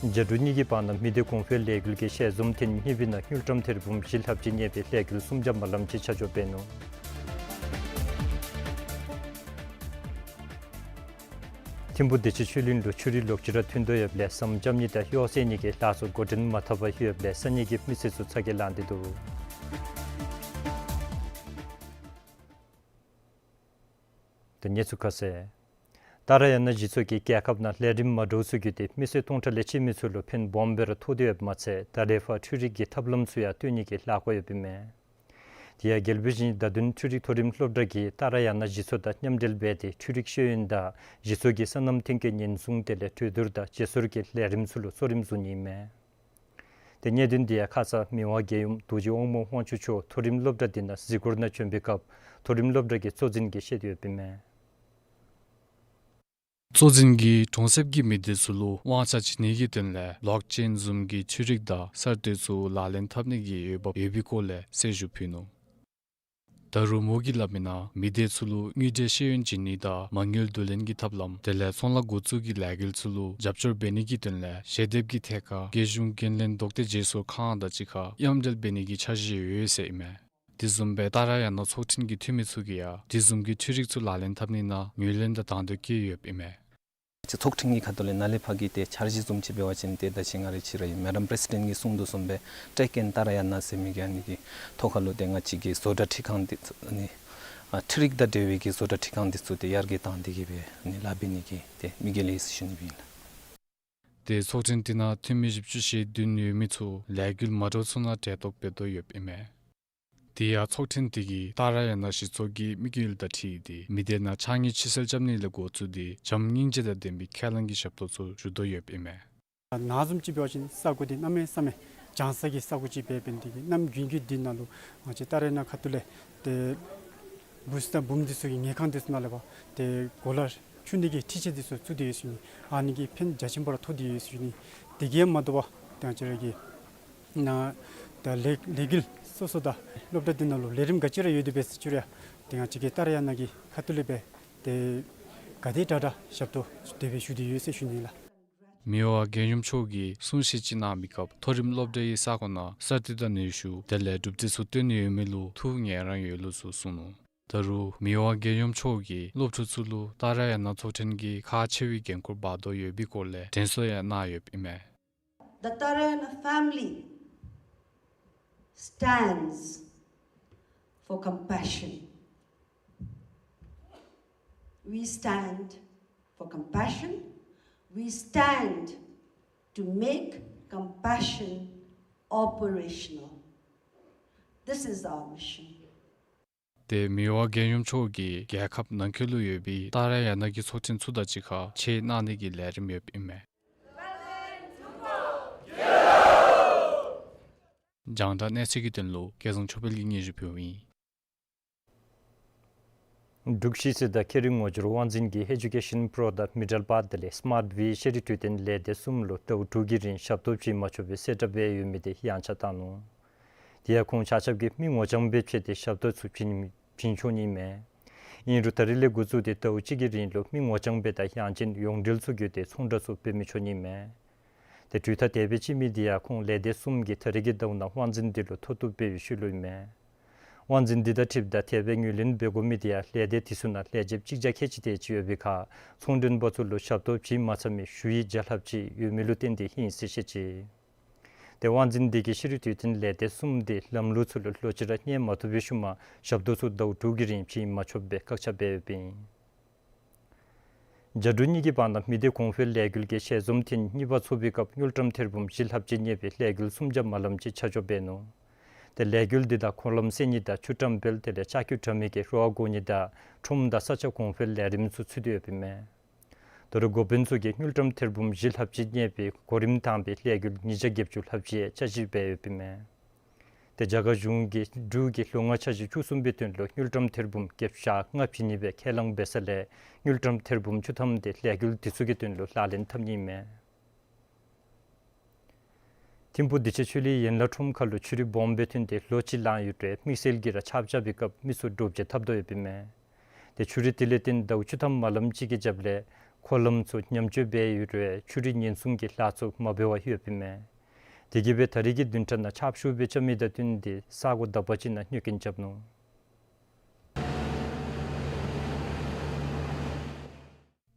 རྒྱ་འབྲུག་གཉིས་ཀྱི་བར་ན་མི་སྡེ་གོང་འཕེལ་ལས་འགུལ་གྱི་ཞལ་འཛོམས་ཐེངས་གཉིས་པའི་ནང་དངུལ་ཀྲམ་ཐེར་འབུམ་བཞི་ལྷགཔ་ཅིག་གནས་པའི་ལས་འགུལ་གསུམ་ཆ་མ་ལམ་ཅིག་ཆ་འཇོག་འབད་ནུག། ཐིམ་ཕུ་བདེ་ཆེན་ཆོས་གླིང་ལུ་ཆོས་རིག་ལོག་སྤྱོད་ར་ཐོན་དོ་ཡོདཔ་ལས་ཟམ་རྐྱབ་ནི་དང་གཡོག་བཙལ་ནི་གི་ལཱ་ཚུ་འགོ་འདྲེན་མ་འཐབ་པར་ཡོདཔ་ལས་ས་གནས་ཀྱི་མི་སེར་ཚུ་ཚ་གྱང་ལང་སྟེ་འདུག། ད་གནས་ཚུལ་ཁ་གསལ། ཏཱ་ར་ཡ་ན་གཞི་ཚོགས་ཀྱིས་རྒྱལ་ཁབ་ནང་ལས་རིམ་མ་འདྲཝ་ཚུ་བརྒྱུད་དེ་མི་སེར་སྟོང་ཕྲག་ལས་བཅད་མི་ཚུ་ལུ་ཕན་སྦོམ་སྦེ་ར་ཐོགས་ཏེ་ཡོདཔ་མ་ཚད་ད་རེས་ཕར་འཕྲུལ་རིག་གི་ཐབས་ལམ་ཚུ་ཡང་སྟོན་ནི་གི་ལཱ་འགོ་ཡོདཔ་ཨིན་མས། དེ་ཡང་རྒྱལ་པོ་ཞིང་བདག་མདུན་འཕྲུལ་རིག་མཐོ་རིམ་སློབ་གྲྭ་གིས་ཏཱ་ར་ཡ་ན་གཞི་ཚོགས་དང་མཉམ་འབྲེལ་འབད་དེ་འཕྲུལ་རིག་ཤེས་ཡོན་དང་གཞི་ཚོགས་ཀྱི་སོ་ནམ་ཐོན་སྐྱེད་ཉེན་སྲུང་དེ་ལས་གྲོས་བསྡུར་དང་བརྗེ་སོར་གྱི་ལས་རིམ་ཚུ་ལུ་གཙོ་རིམ་བཟུང་ནི་ཨིན་མས། ཏེ་གནད་དོན་དེ་ཡང་ཁ་ཙ་མི་དབང་རྒྱལ་ཡུམ་རྡོ་རྗེ་དབང་མོ་དབང་ཕྱུག་མཆོག་མཐོ་རིམ་སློབ་གྲྭ་དེ་ནང་གཟིགས་སྐོར་ནང་བྱོན་པའི་སྐབས་མཐོ་རིམ་སློབ་གྲྭ་གི་གཙོ་འཛིན་གྱིས་བཤད་དེ་ཡོདཔ་ཨིན་མས། གཙོ་འཛིན་གྱིས་གྲོང་གསེབ་ཀྱི་མི་སྡེ་ཚུ་ལུ་དབང་ཆ་བྱིན་ནི་གི་དོན་ལས་བློག་ཅེན་བཟུམ་གྱི་འཕྲུལ་རིག་དང་གསར་གཏོད་ཚུ་ལག་ལེན་འཐབ་ནི་གི་འོས་འབབ་ཡོད་པའི་སྐོར་ལས་གསལ་ཞུ་ཕུལ་ནུག། ད་རུང་མོ་གིས་སླབ་མི་ནང་མི་སྡེ་ཚུ་ལུ་དངུལ་འབྲེལ་ཤེས་ཡོན་བྱིན་ནི་དང་མ་དངུལ་བསྡུ་ལེན་གྱི་ཐབས་ལམ་དེ་ལས་ཚོང་ལཱ་འགོ་བཙུགས་ཀྱི་ལས་འགུལ་ཚུ་ལུ་རྒྱབ་སྐྱོར་འབད་ནི་གི་དོན་ལས་ཞལ་འདེབས་ཀྱི་ཐད་ཁར་རྒྱལ་གཞུང་འགན་ལེན་ལྡོག་སྟེ་བརྗེ་སོར་ཁང་དང་གཅིག་ཁར་མཉམ་འབྲེལ་འབད་ནི་གི་འཆར་གཞི་ཡོད་ཟེར་ཨིན་མས། དེ་བཟུམ་སྦེ་ཏཱ་ར་ཡ་ན་ཚོགས་ཐེངས་ཀྱི་འཐུས་མི་ཚུ་གིས་ཡང་དེ་བཟུམ་གྱི་འཕྲུལ་རིག་ཚུ་ལག་ལེན་འཐབ་ནི་ནང་ངོས་ལེན་དང་དང་འདོད་བསྐྱེད་ཡོདཔ་ཨིན་མས། ཅིག་ཚོགས་ཐེངས་ཀྱི་ཁ་ཐུག་ལས་ནཱ་ལས་ཕར་གྱི་ཏེ་འཆར་གཞི་བཟུམ་ཅིག་འབད་བ་ཅིན་ཏེ་ད་ཅི་ང་རའི་ཕྱི་ར་ཡི་མེ་ཌམ་པྲེ་སི་ཌེནཊ་གིས་གསུང་དོ་བཟུམ་སྦེ་ཊེཀ་ཨིན་ཏཱ་ར་ཡ་ན་ཟེར་མི་གི་ཨ་ནི་གི་ཐོག་ཁ་ལུ་ཏེ་ང་བཅས་ཀྱི་བཟོ་གྲྭ་འཕྲུལ་ཁང་འདི་ཚུ་ཨ་ནི་ཨ་འཕྲུལ་རིག་དང་འབྲེལ་བའི་གི་བཟོ་གྲྭ་འཕྲུལ་ཁང་འདི་ཚུ་ཏེ་ཡར་རྒྱས་བཏང་སྟེ་གི་སྦེ་ཨ་ནི་ལཱ་འབད་ནི་གི་ཏེ་དམིགས་ཡུལ་ཡོད་ཟེར་ཞུ་ནི་སྦེ་ཨིན་ལགས། ཏེ་ཚོགས་ཐེངས་འདི་ནང་འཐུས་མི་བཞི་བཅུ་ཞེ་བདུན་ཡོད་མི་ཚུ་ལས་འགུལ་མ་འདྲཝ་ཚུ་ནང་གྲལ་གཏོགས་འབད་དོ་ཡོདཔ་ཨིན་མས། དེ་ཡང་ཚོགས་ཐེངས་དེ་གིས་ཏཱ་ར་ཡ་ན་གཞི་ཚོགས་ཀྱི་དམིགས་ཡུལ་དང་འཁྲིལ་ཏེ་མི་སྡེ་ནང་ཕྱགས་སྙིགས་ཕྱི་སེལ་རྐྱབ་ནི་ལས་འགོ་བཙུགས་ཏེ་བྱམས་སྙིང་རྗེ་དང་ལྡན་པའི་ཁས་བླངས་ཀྱི་ཞབས་ཏོག་ཚུ་ཞུ་དོ་ཡོདཔ་ཨིན་མས། ནཱ་བཟུམ་ཅིག་འབད་བ་ཅིན་ས་གོ་འདི་གནམ་མེད་ས་མེད་གྱང་ས་གི་ས་གོ་ཅིག་འབད་འབད་ནི་དེ་གིས་གནམ་དགུན་གྱི་འདི་ནང་ལུ་ང་བཅས་ཏཱ་ར་ཡ་ན་ཁ་ཐུག་ལས་ཏེ་བུཚ་དང་བུམོ་འདི་ཚུ་གི་ངལ་ཁང་འདི་ཚུ་ནང་ལས་ཕར་ཏེ་གོ་ལ་འཁྱུ་ནི་གི་འཕྲུལ་ཆས་འདི་ཚུ་བཙུགས་ཏེ་ཡོད་ཟེར་ཞུ་ནི། ཨ་ནི་གིས་ཕན་རྒྱ་ཆེན་པོ་ར་ཐོགས་ཏེ་ཡོད་ཟེར་ཞུ་ནི། དེ་གིས་མ་དོ་བར་ཏེ་ང་བཅས་ར་གི་ནཱ་ད་ལས་ལས་འགུལ་སོ་སོ་དང་སློབ་གྲྭ་འདི་ནང་ལུ་ལས་རིམ་ག་ཅི་ར་ཡོད་དེ་འབད་ཟེར་ཞུ་རུང་ཡང་ཏེ་ང་བཅས་ཀྱི་ཏཱ་ར་ཡ་ན་གི་ཁ་ཐུག་ལས་འབད་དེ་ག་དེ་དྲག་དྲག་ཞབས་ཏོག་དེ་སྦེ་ཞུ་སྟེ་ཡོད་ཟེར་ཞུ་ནི་ལགས། མི་དབང་རྒྱལ་ཡུམ་མཆོག་གིས་གསུང་བཤད་ཅིག་གནང་མི་སྐབས་མཐོ་རིམ་སློབ་གྲྭའི་ས་གོ་ནང་གསར་གཏོད་དང་ནུས་ཤུགས་དེ་ལས་གྲུབ་འབྲས་ཚུ་བཏོན་ནི་ཡོད་མི་ལུ་ཐུགས་ངལ་རངས་ཡོད་ལུགས་ཚུ་གསུངས་ནུག། ད་རུང་མི་དབང་རྒྱལ་ཡུམ་མཆོག་གིས་སློབ་ཕྲུག་ཚུ་ལུ་ཏཱ་ར་ཡ་ན་ཚོགས་ཐེངས་ཀྱིས་ཁག་ཆེ་བའི་འགན་ཁུར་འབག་དོ་ཡོད་པའི་སྐོར་ལས་དྲན་གསོ་ཡང་གནང་ཡོདཔ་ཨིན་མས། The Tarayana family stands for compassion. We stand for compassion. We stand to make compassion operational. This is our mission. ཏེ་མི་དབང་རྒྱལ་ཡུམ་མཆོག་གིས་རྒྱལ་ཁབ་ནང་འཁོད་ལུ་ཡོད་པའི་ཏཱ་ར་ཡ་ན་གི་ཚོགས་ཐེངས་ཚུ་དང་གཅིག་ཁར་ཕྱེ་གནང་ནི་གི་ལས་རིམ་ཡོདཔ་ཨིན་མས། རྒྱང་བསྒྲགས་གནས་ཚུལ་གྱི་དོན་ལུ་སྐལ་བཟང་ཆོས་འཕེལ་གྱིས་སྙན་ཞུ་ཕུལཝ་ཨིན། འབྲུག་ཤེས་ཚད་དང་ཁེ་རིང་ངོ་སྦྱོར་དབང་འཛིན་གྱིས་ཨེ་ཌུ་ཀེ་ཤཱན་པྲོ་དང་མི་ཌལ་པཱཐ་དེ་ལས་སི་མཱརཊ་ཝེ་ཤེས་རིག་གྲོས་སྟོན་ལས་སྡེ་གསུམ་ལུ་ཟླཝ་དྲུག་གི་རིང་ཞབས་ཏོག་བྱིན་མ་ཆོག་པའི་གསལ་བསྒྲགས་འབད་ཡོད་མི་དེ་ཡངས་ཆག་བཏང་ནུག། དེ་ཡང་ཁོང་ཆ་ཁྱབ་ཀྱིས་མི་ངོ་རྐྱང་སྦེ་ཕྱད་དེ་ཞབས་ཏོག་ཚུ་བྱིན་བྱིན་ཆོག་ནི་མས། ཨིན་རུང་ད་རིས་ལས་འགོ་བཙུགས་ཏེ་ཟླཝ་གཅིག་གི་རིང་ལུ་མི་ངོ་རྐྱང་སྦེ་དང་ཡང་ཅིན་ཡོངས་འབྲེལ་ཚུ་བརྒྱུད་དེ་ཚོང་བསྒྲགས་ཚུ་འབད་མི་ཆོག་ནི་མས། ཏེ་གྲོས་ཐག་དེ་སྦེ་བཅད་མི་དེ་ཡང་ཁོང་ལས་སྡེ་གསུམ་གྱིས་ད་རིས་ཀྱི་ཟླཝ་ནང་དབང་འཛིན་འདི་ལུ་མཐོ་གཏུགས་འབད་བའི་ཤུལ་ལུ་ཨིན་མས། དབང་འཛིན་འདི་དང་འཁྲིལཝ་ད་དེ་སྦེ་ངོས་ལེན་འབད་དགོ་མི་དེ་ཡང་ལས་སྡེ་དེ་ཚུ་ནང་ལྷན་རྒྱས་གཅིག་བརྒྱ་ཁལ་གཅིག་དེ་ཅིག་ཡོད་པའི་ཁར་ཚོང་མགྲོན་པ་ཚུ་ལུ་ཞབས་ཏོག་བྱིན་མ་ཚར་མི་ཞུ་ཡིག་བརྒྱ་ལྷགཔ་ཅིག་ཡོད་མི་ལུ་བརྟེན་ཏེ་ཨིན་ཟེར་བཤད་ཅི། ཏེ་དབང་འཛིན་འདི་གིས་ཤེས་རིག་གྲོས་སྟོན་ལས་སྡེ་གསུམ་དེ་ལམ་ལུགས་ཚུ་ལུ་ལོག་ཅི་ར་གནས་མ་བཏུབ་པའི་ཤུལ་མ་ཞབས་ཏོག་ཚུ་ཟླཝ་དྲུག་གི་རིང་བྱིན་མ་ཆོགཔ་སྦེ་བཀག་ཆ་འབད་ཡོདཔ་ཨིན། རྒྱ་འབྲུག་གཉིས་ཀྱི་བར་ན་མི་སྡེ་གོང་འཕེལ་ལས་འགུལ་གྱི་ཞལ་འཛོམས་ཐེངས་གཉིས་པ་ཚོགས་པའི་སྐབས་དངུལ་ཀྲམ་ཐེར་འབུམ་བཞི་ལྷགཔ་ཅིག་གནས་པའི་ལས་འགུལ་གསུམ་བརྒྱ་མ་ལམ་ཅིག་ཆ་འཇོག་འབད་ནུག། ཏེ་ལས་འགུལ་འདི་ནང་འཁོར་ལམ་བསལ་ནི་དང་ཆུ་བཀྲམ་སྤེལ་དེ་ལས་ལྕགས་ཀྱུ་དྲ་མིག་གི་རོ་བར་བཀོ་ནི་དང་ཁྲོམ་དང་ས་ཆ་གོང་འཕེལ་ལས་རིམ་ཚུ་ཚུད་དེ་ཡོདཔ་ཨིན་མས། ད་རུང་འགོ་དཔོན་ཚུ་གིས་དངུལ་ཀྲམ་ཐེར་འབུམ་བཞི་ལྷགཔ་ཅིག་གནས་པའི་གོ་རིམ་དང་པའི་ལས་འགུལ་ཉིས་བརྒྱ་བརྒྱད་ཅུ་ལྷགཔ་ཅིག་བཅའ་སྒྲིག་འབད་ཡོདཔ་ཨིན་མས། ཏེ་རྒྱ་གར་གཞུང་གིས་འབྲུག་གིས་ལོ་ལྔ་འཆར་གཞི་བཅུ་གསུམ་པའི་དོན་ལུ་དངུལ་ཀྲམ་ཐེར་འབུམ་བརྒྱད་ཅུ་ཞེ་ལྔ་བྱིན་ནི་སྦེ་ཁས་བླངས་འབད་ས་ལས་དངུལ་ཀྲམ་ཐེར་འབུམ་བཅུ་ཐམ་དེ་ལས་འགུལ་དེ་ཚུ་གི་དོན་ལུ་ལག་ལེན་འཐབ་ནི་ཨིན་མས། ཐིམ་ཕུག་བདེ་ཆེན་ཆོས་གླིང་ཡན་ལག་ཁྲོམ་ཁ་ལུ་ཆུ་རུད་སྦོམ་སྦེ་ཐོན་ཏེ་ལོ་གཅིག་ལང་ཡོད་རུང་དམིགས་བསལ་གྱིས་ར་ཆརཔ་རྐྱབ་པའི་སྐབས་མི་ཚུ་འདྲོག་བྱེལ་འཐབ་དོ་ཡོདཔ་ཨིན་མས། ཏེ་ཆུ་རུད་དེ་ལས་བརྟེན་ཟླཝ་བཅུ་ཐམ་མ་ལམ་ཅིག་གི་རྒྱབ་ལས་འཁོར་ལམ་ཚུ་ཉམས་བཅོས་འབད་ཡོད་རུང་ཆུ་རུད་ཉེན་སྲུང་གི་ལཱ་ཚུ་མ་འབད་བར་ཡོདཔ་ཨིན་མས། དེ་གིས་སྦེ་ད་རིས་ཀྱི་བདུན་ཕྲག་ནང་ཆརཔ་ཤུགས་སྦེ་རྐྱབ་མི་དང་བསྟུན་ཏེ་ས་གོ་དག་པ་ཅིག་ནང་སྨྱོ་རྐྱེན་རྐྱབ་ནུག།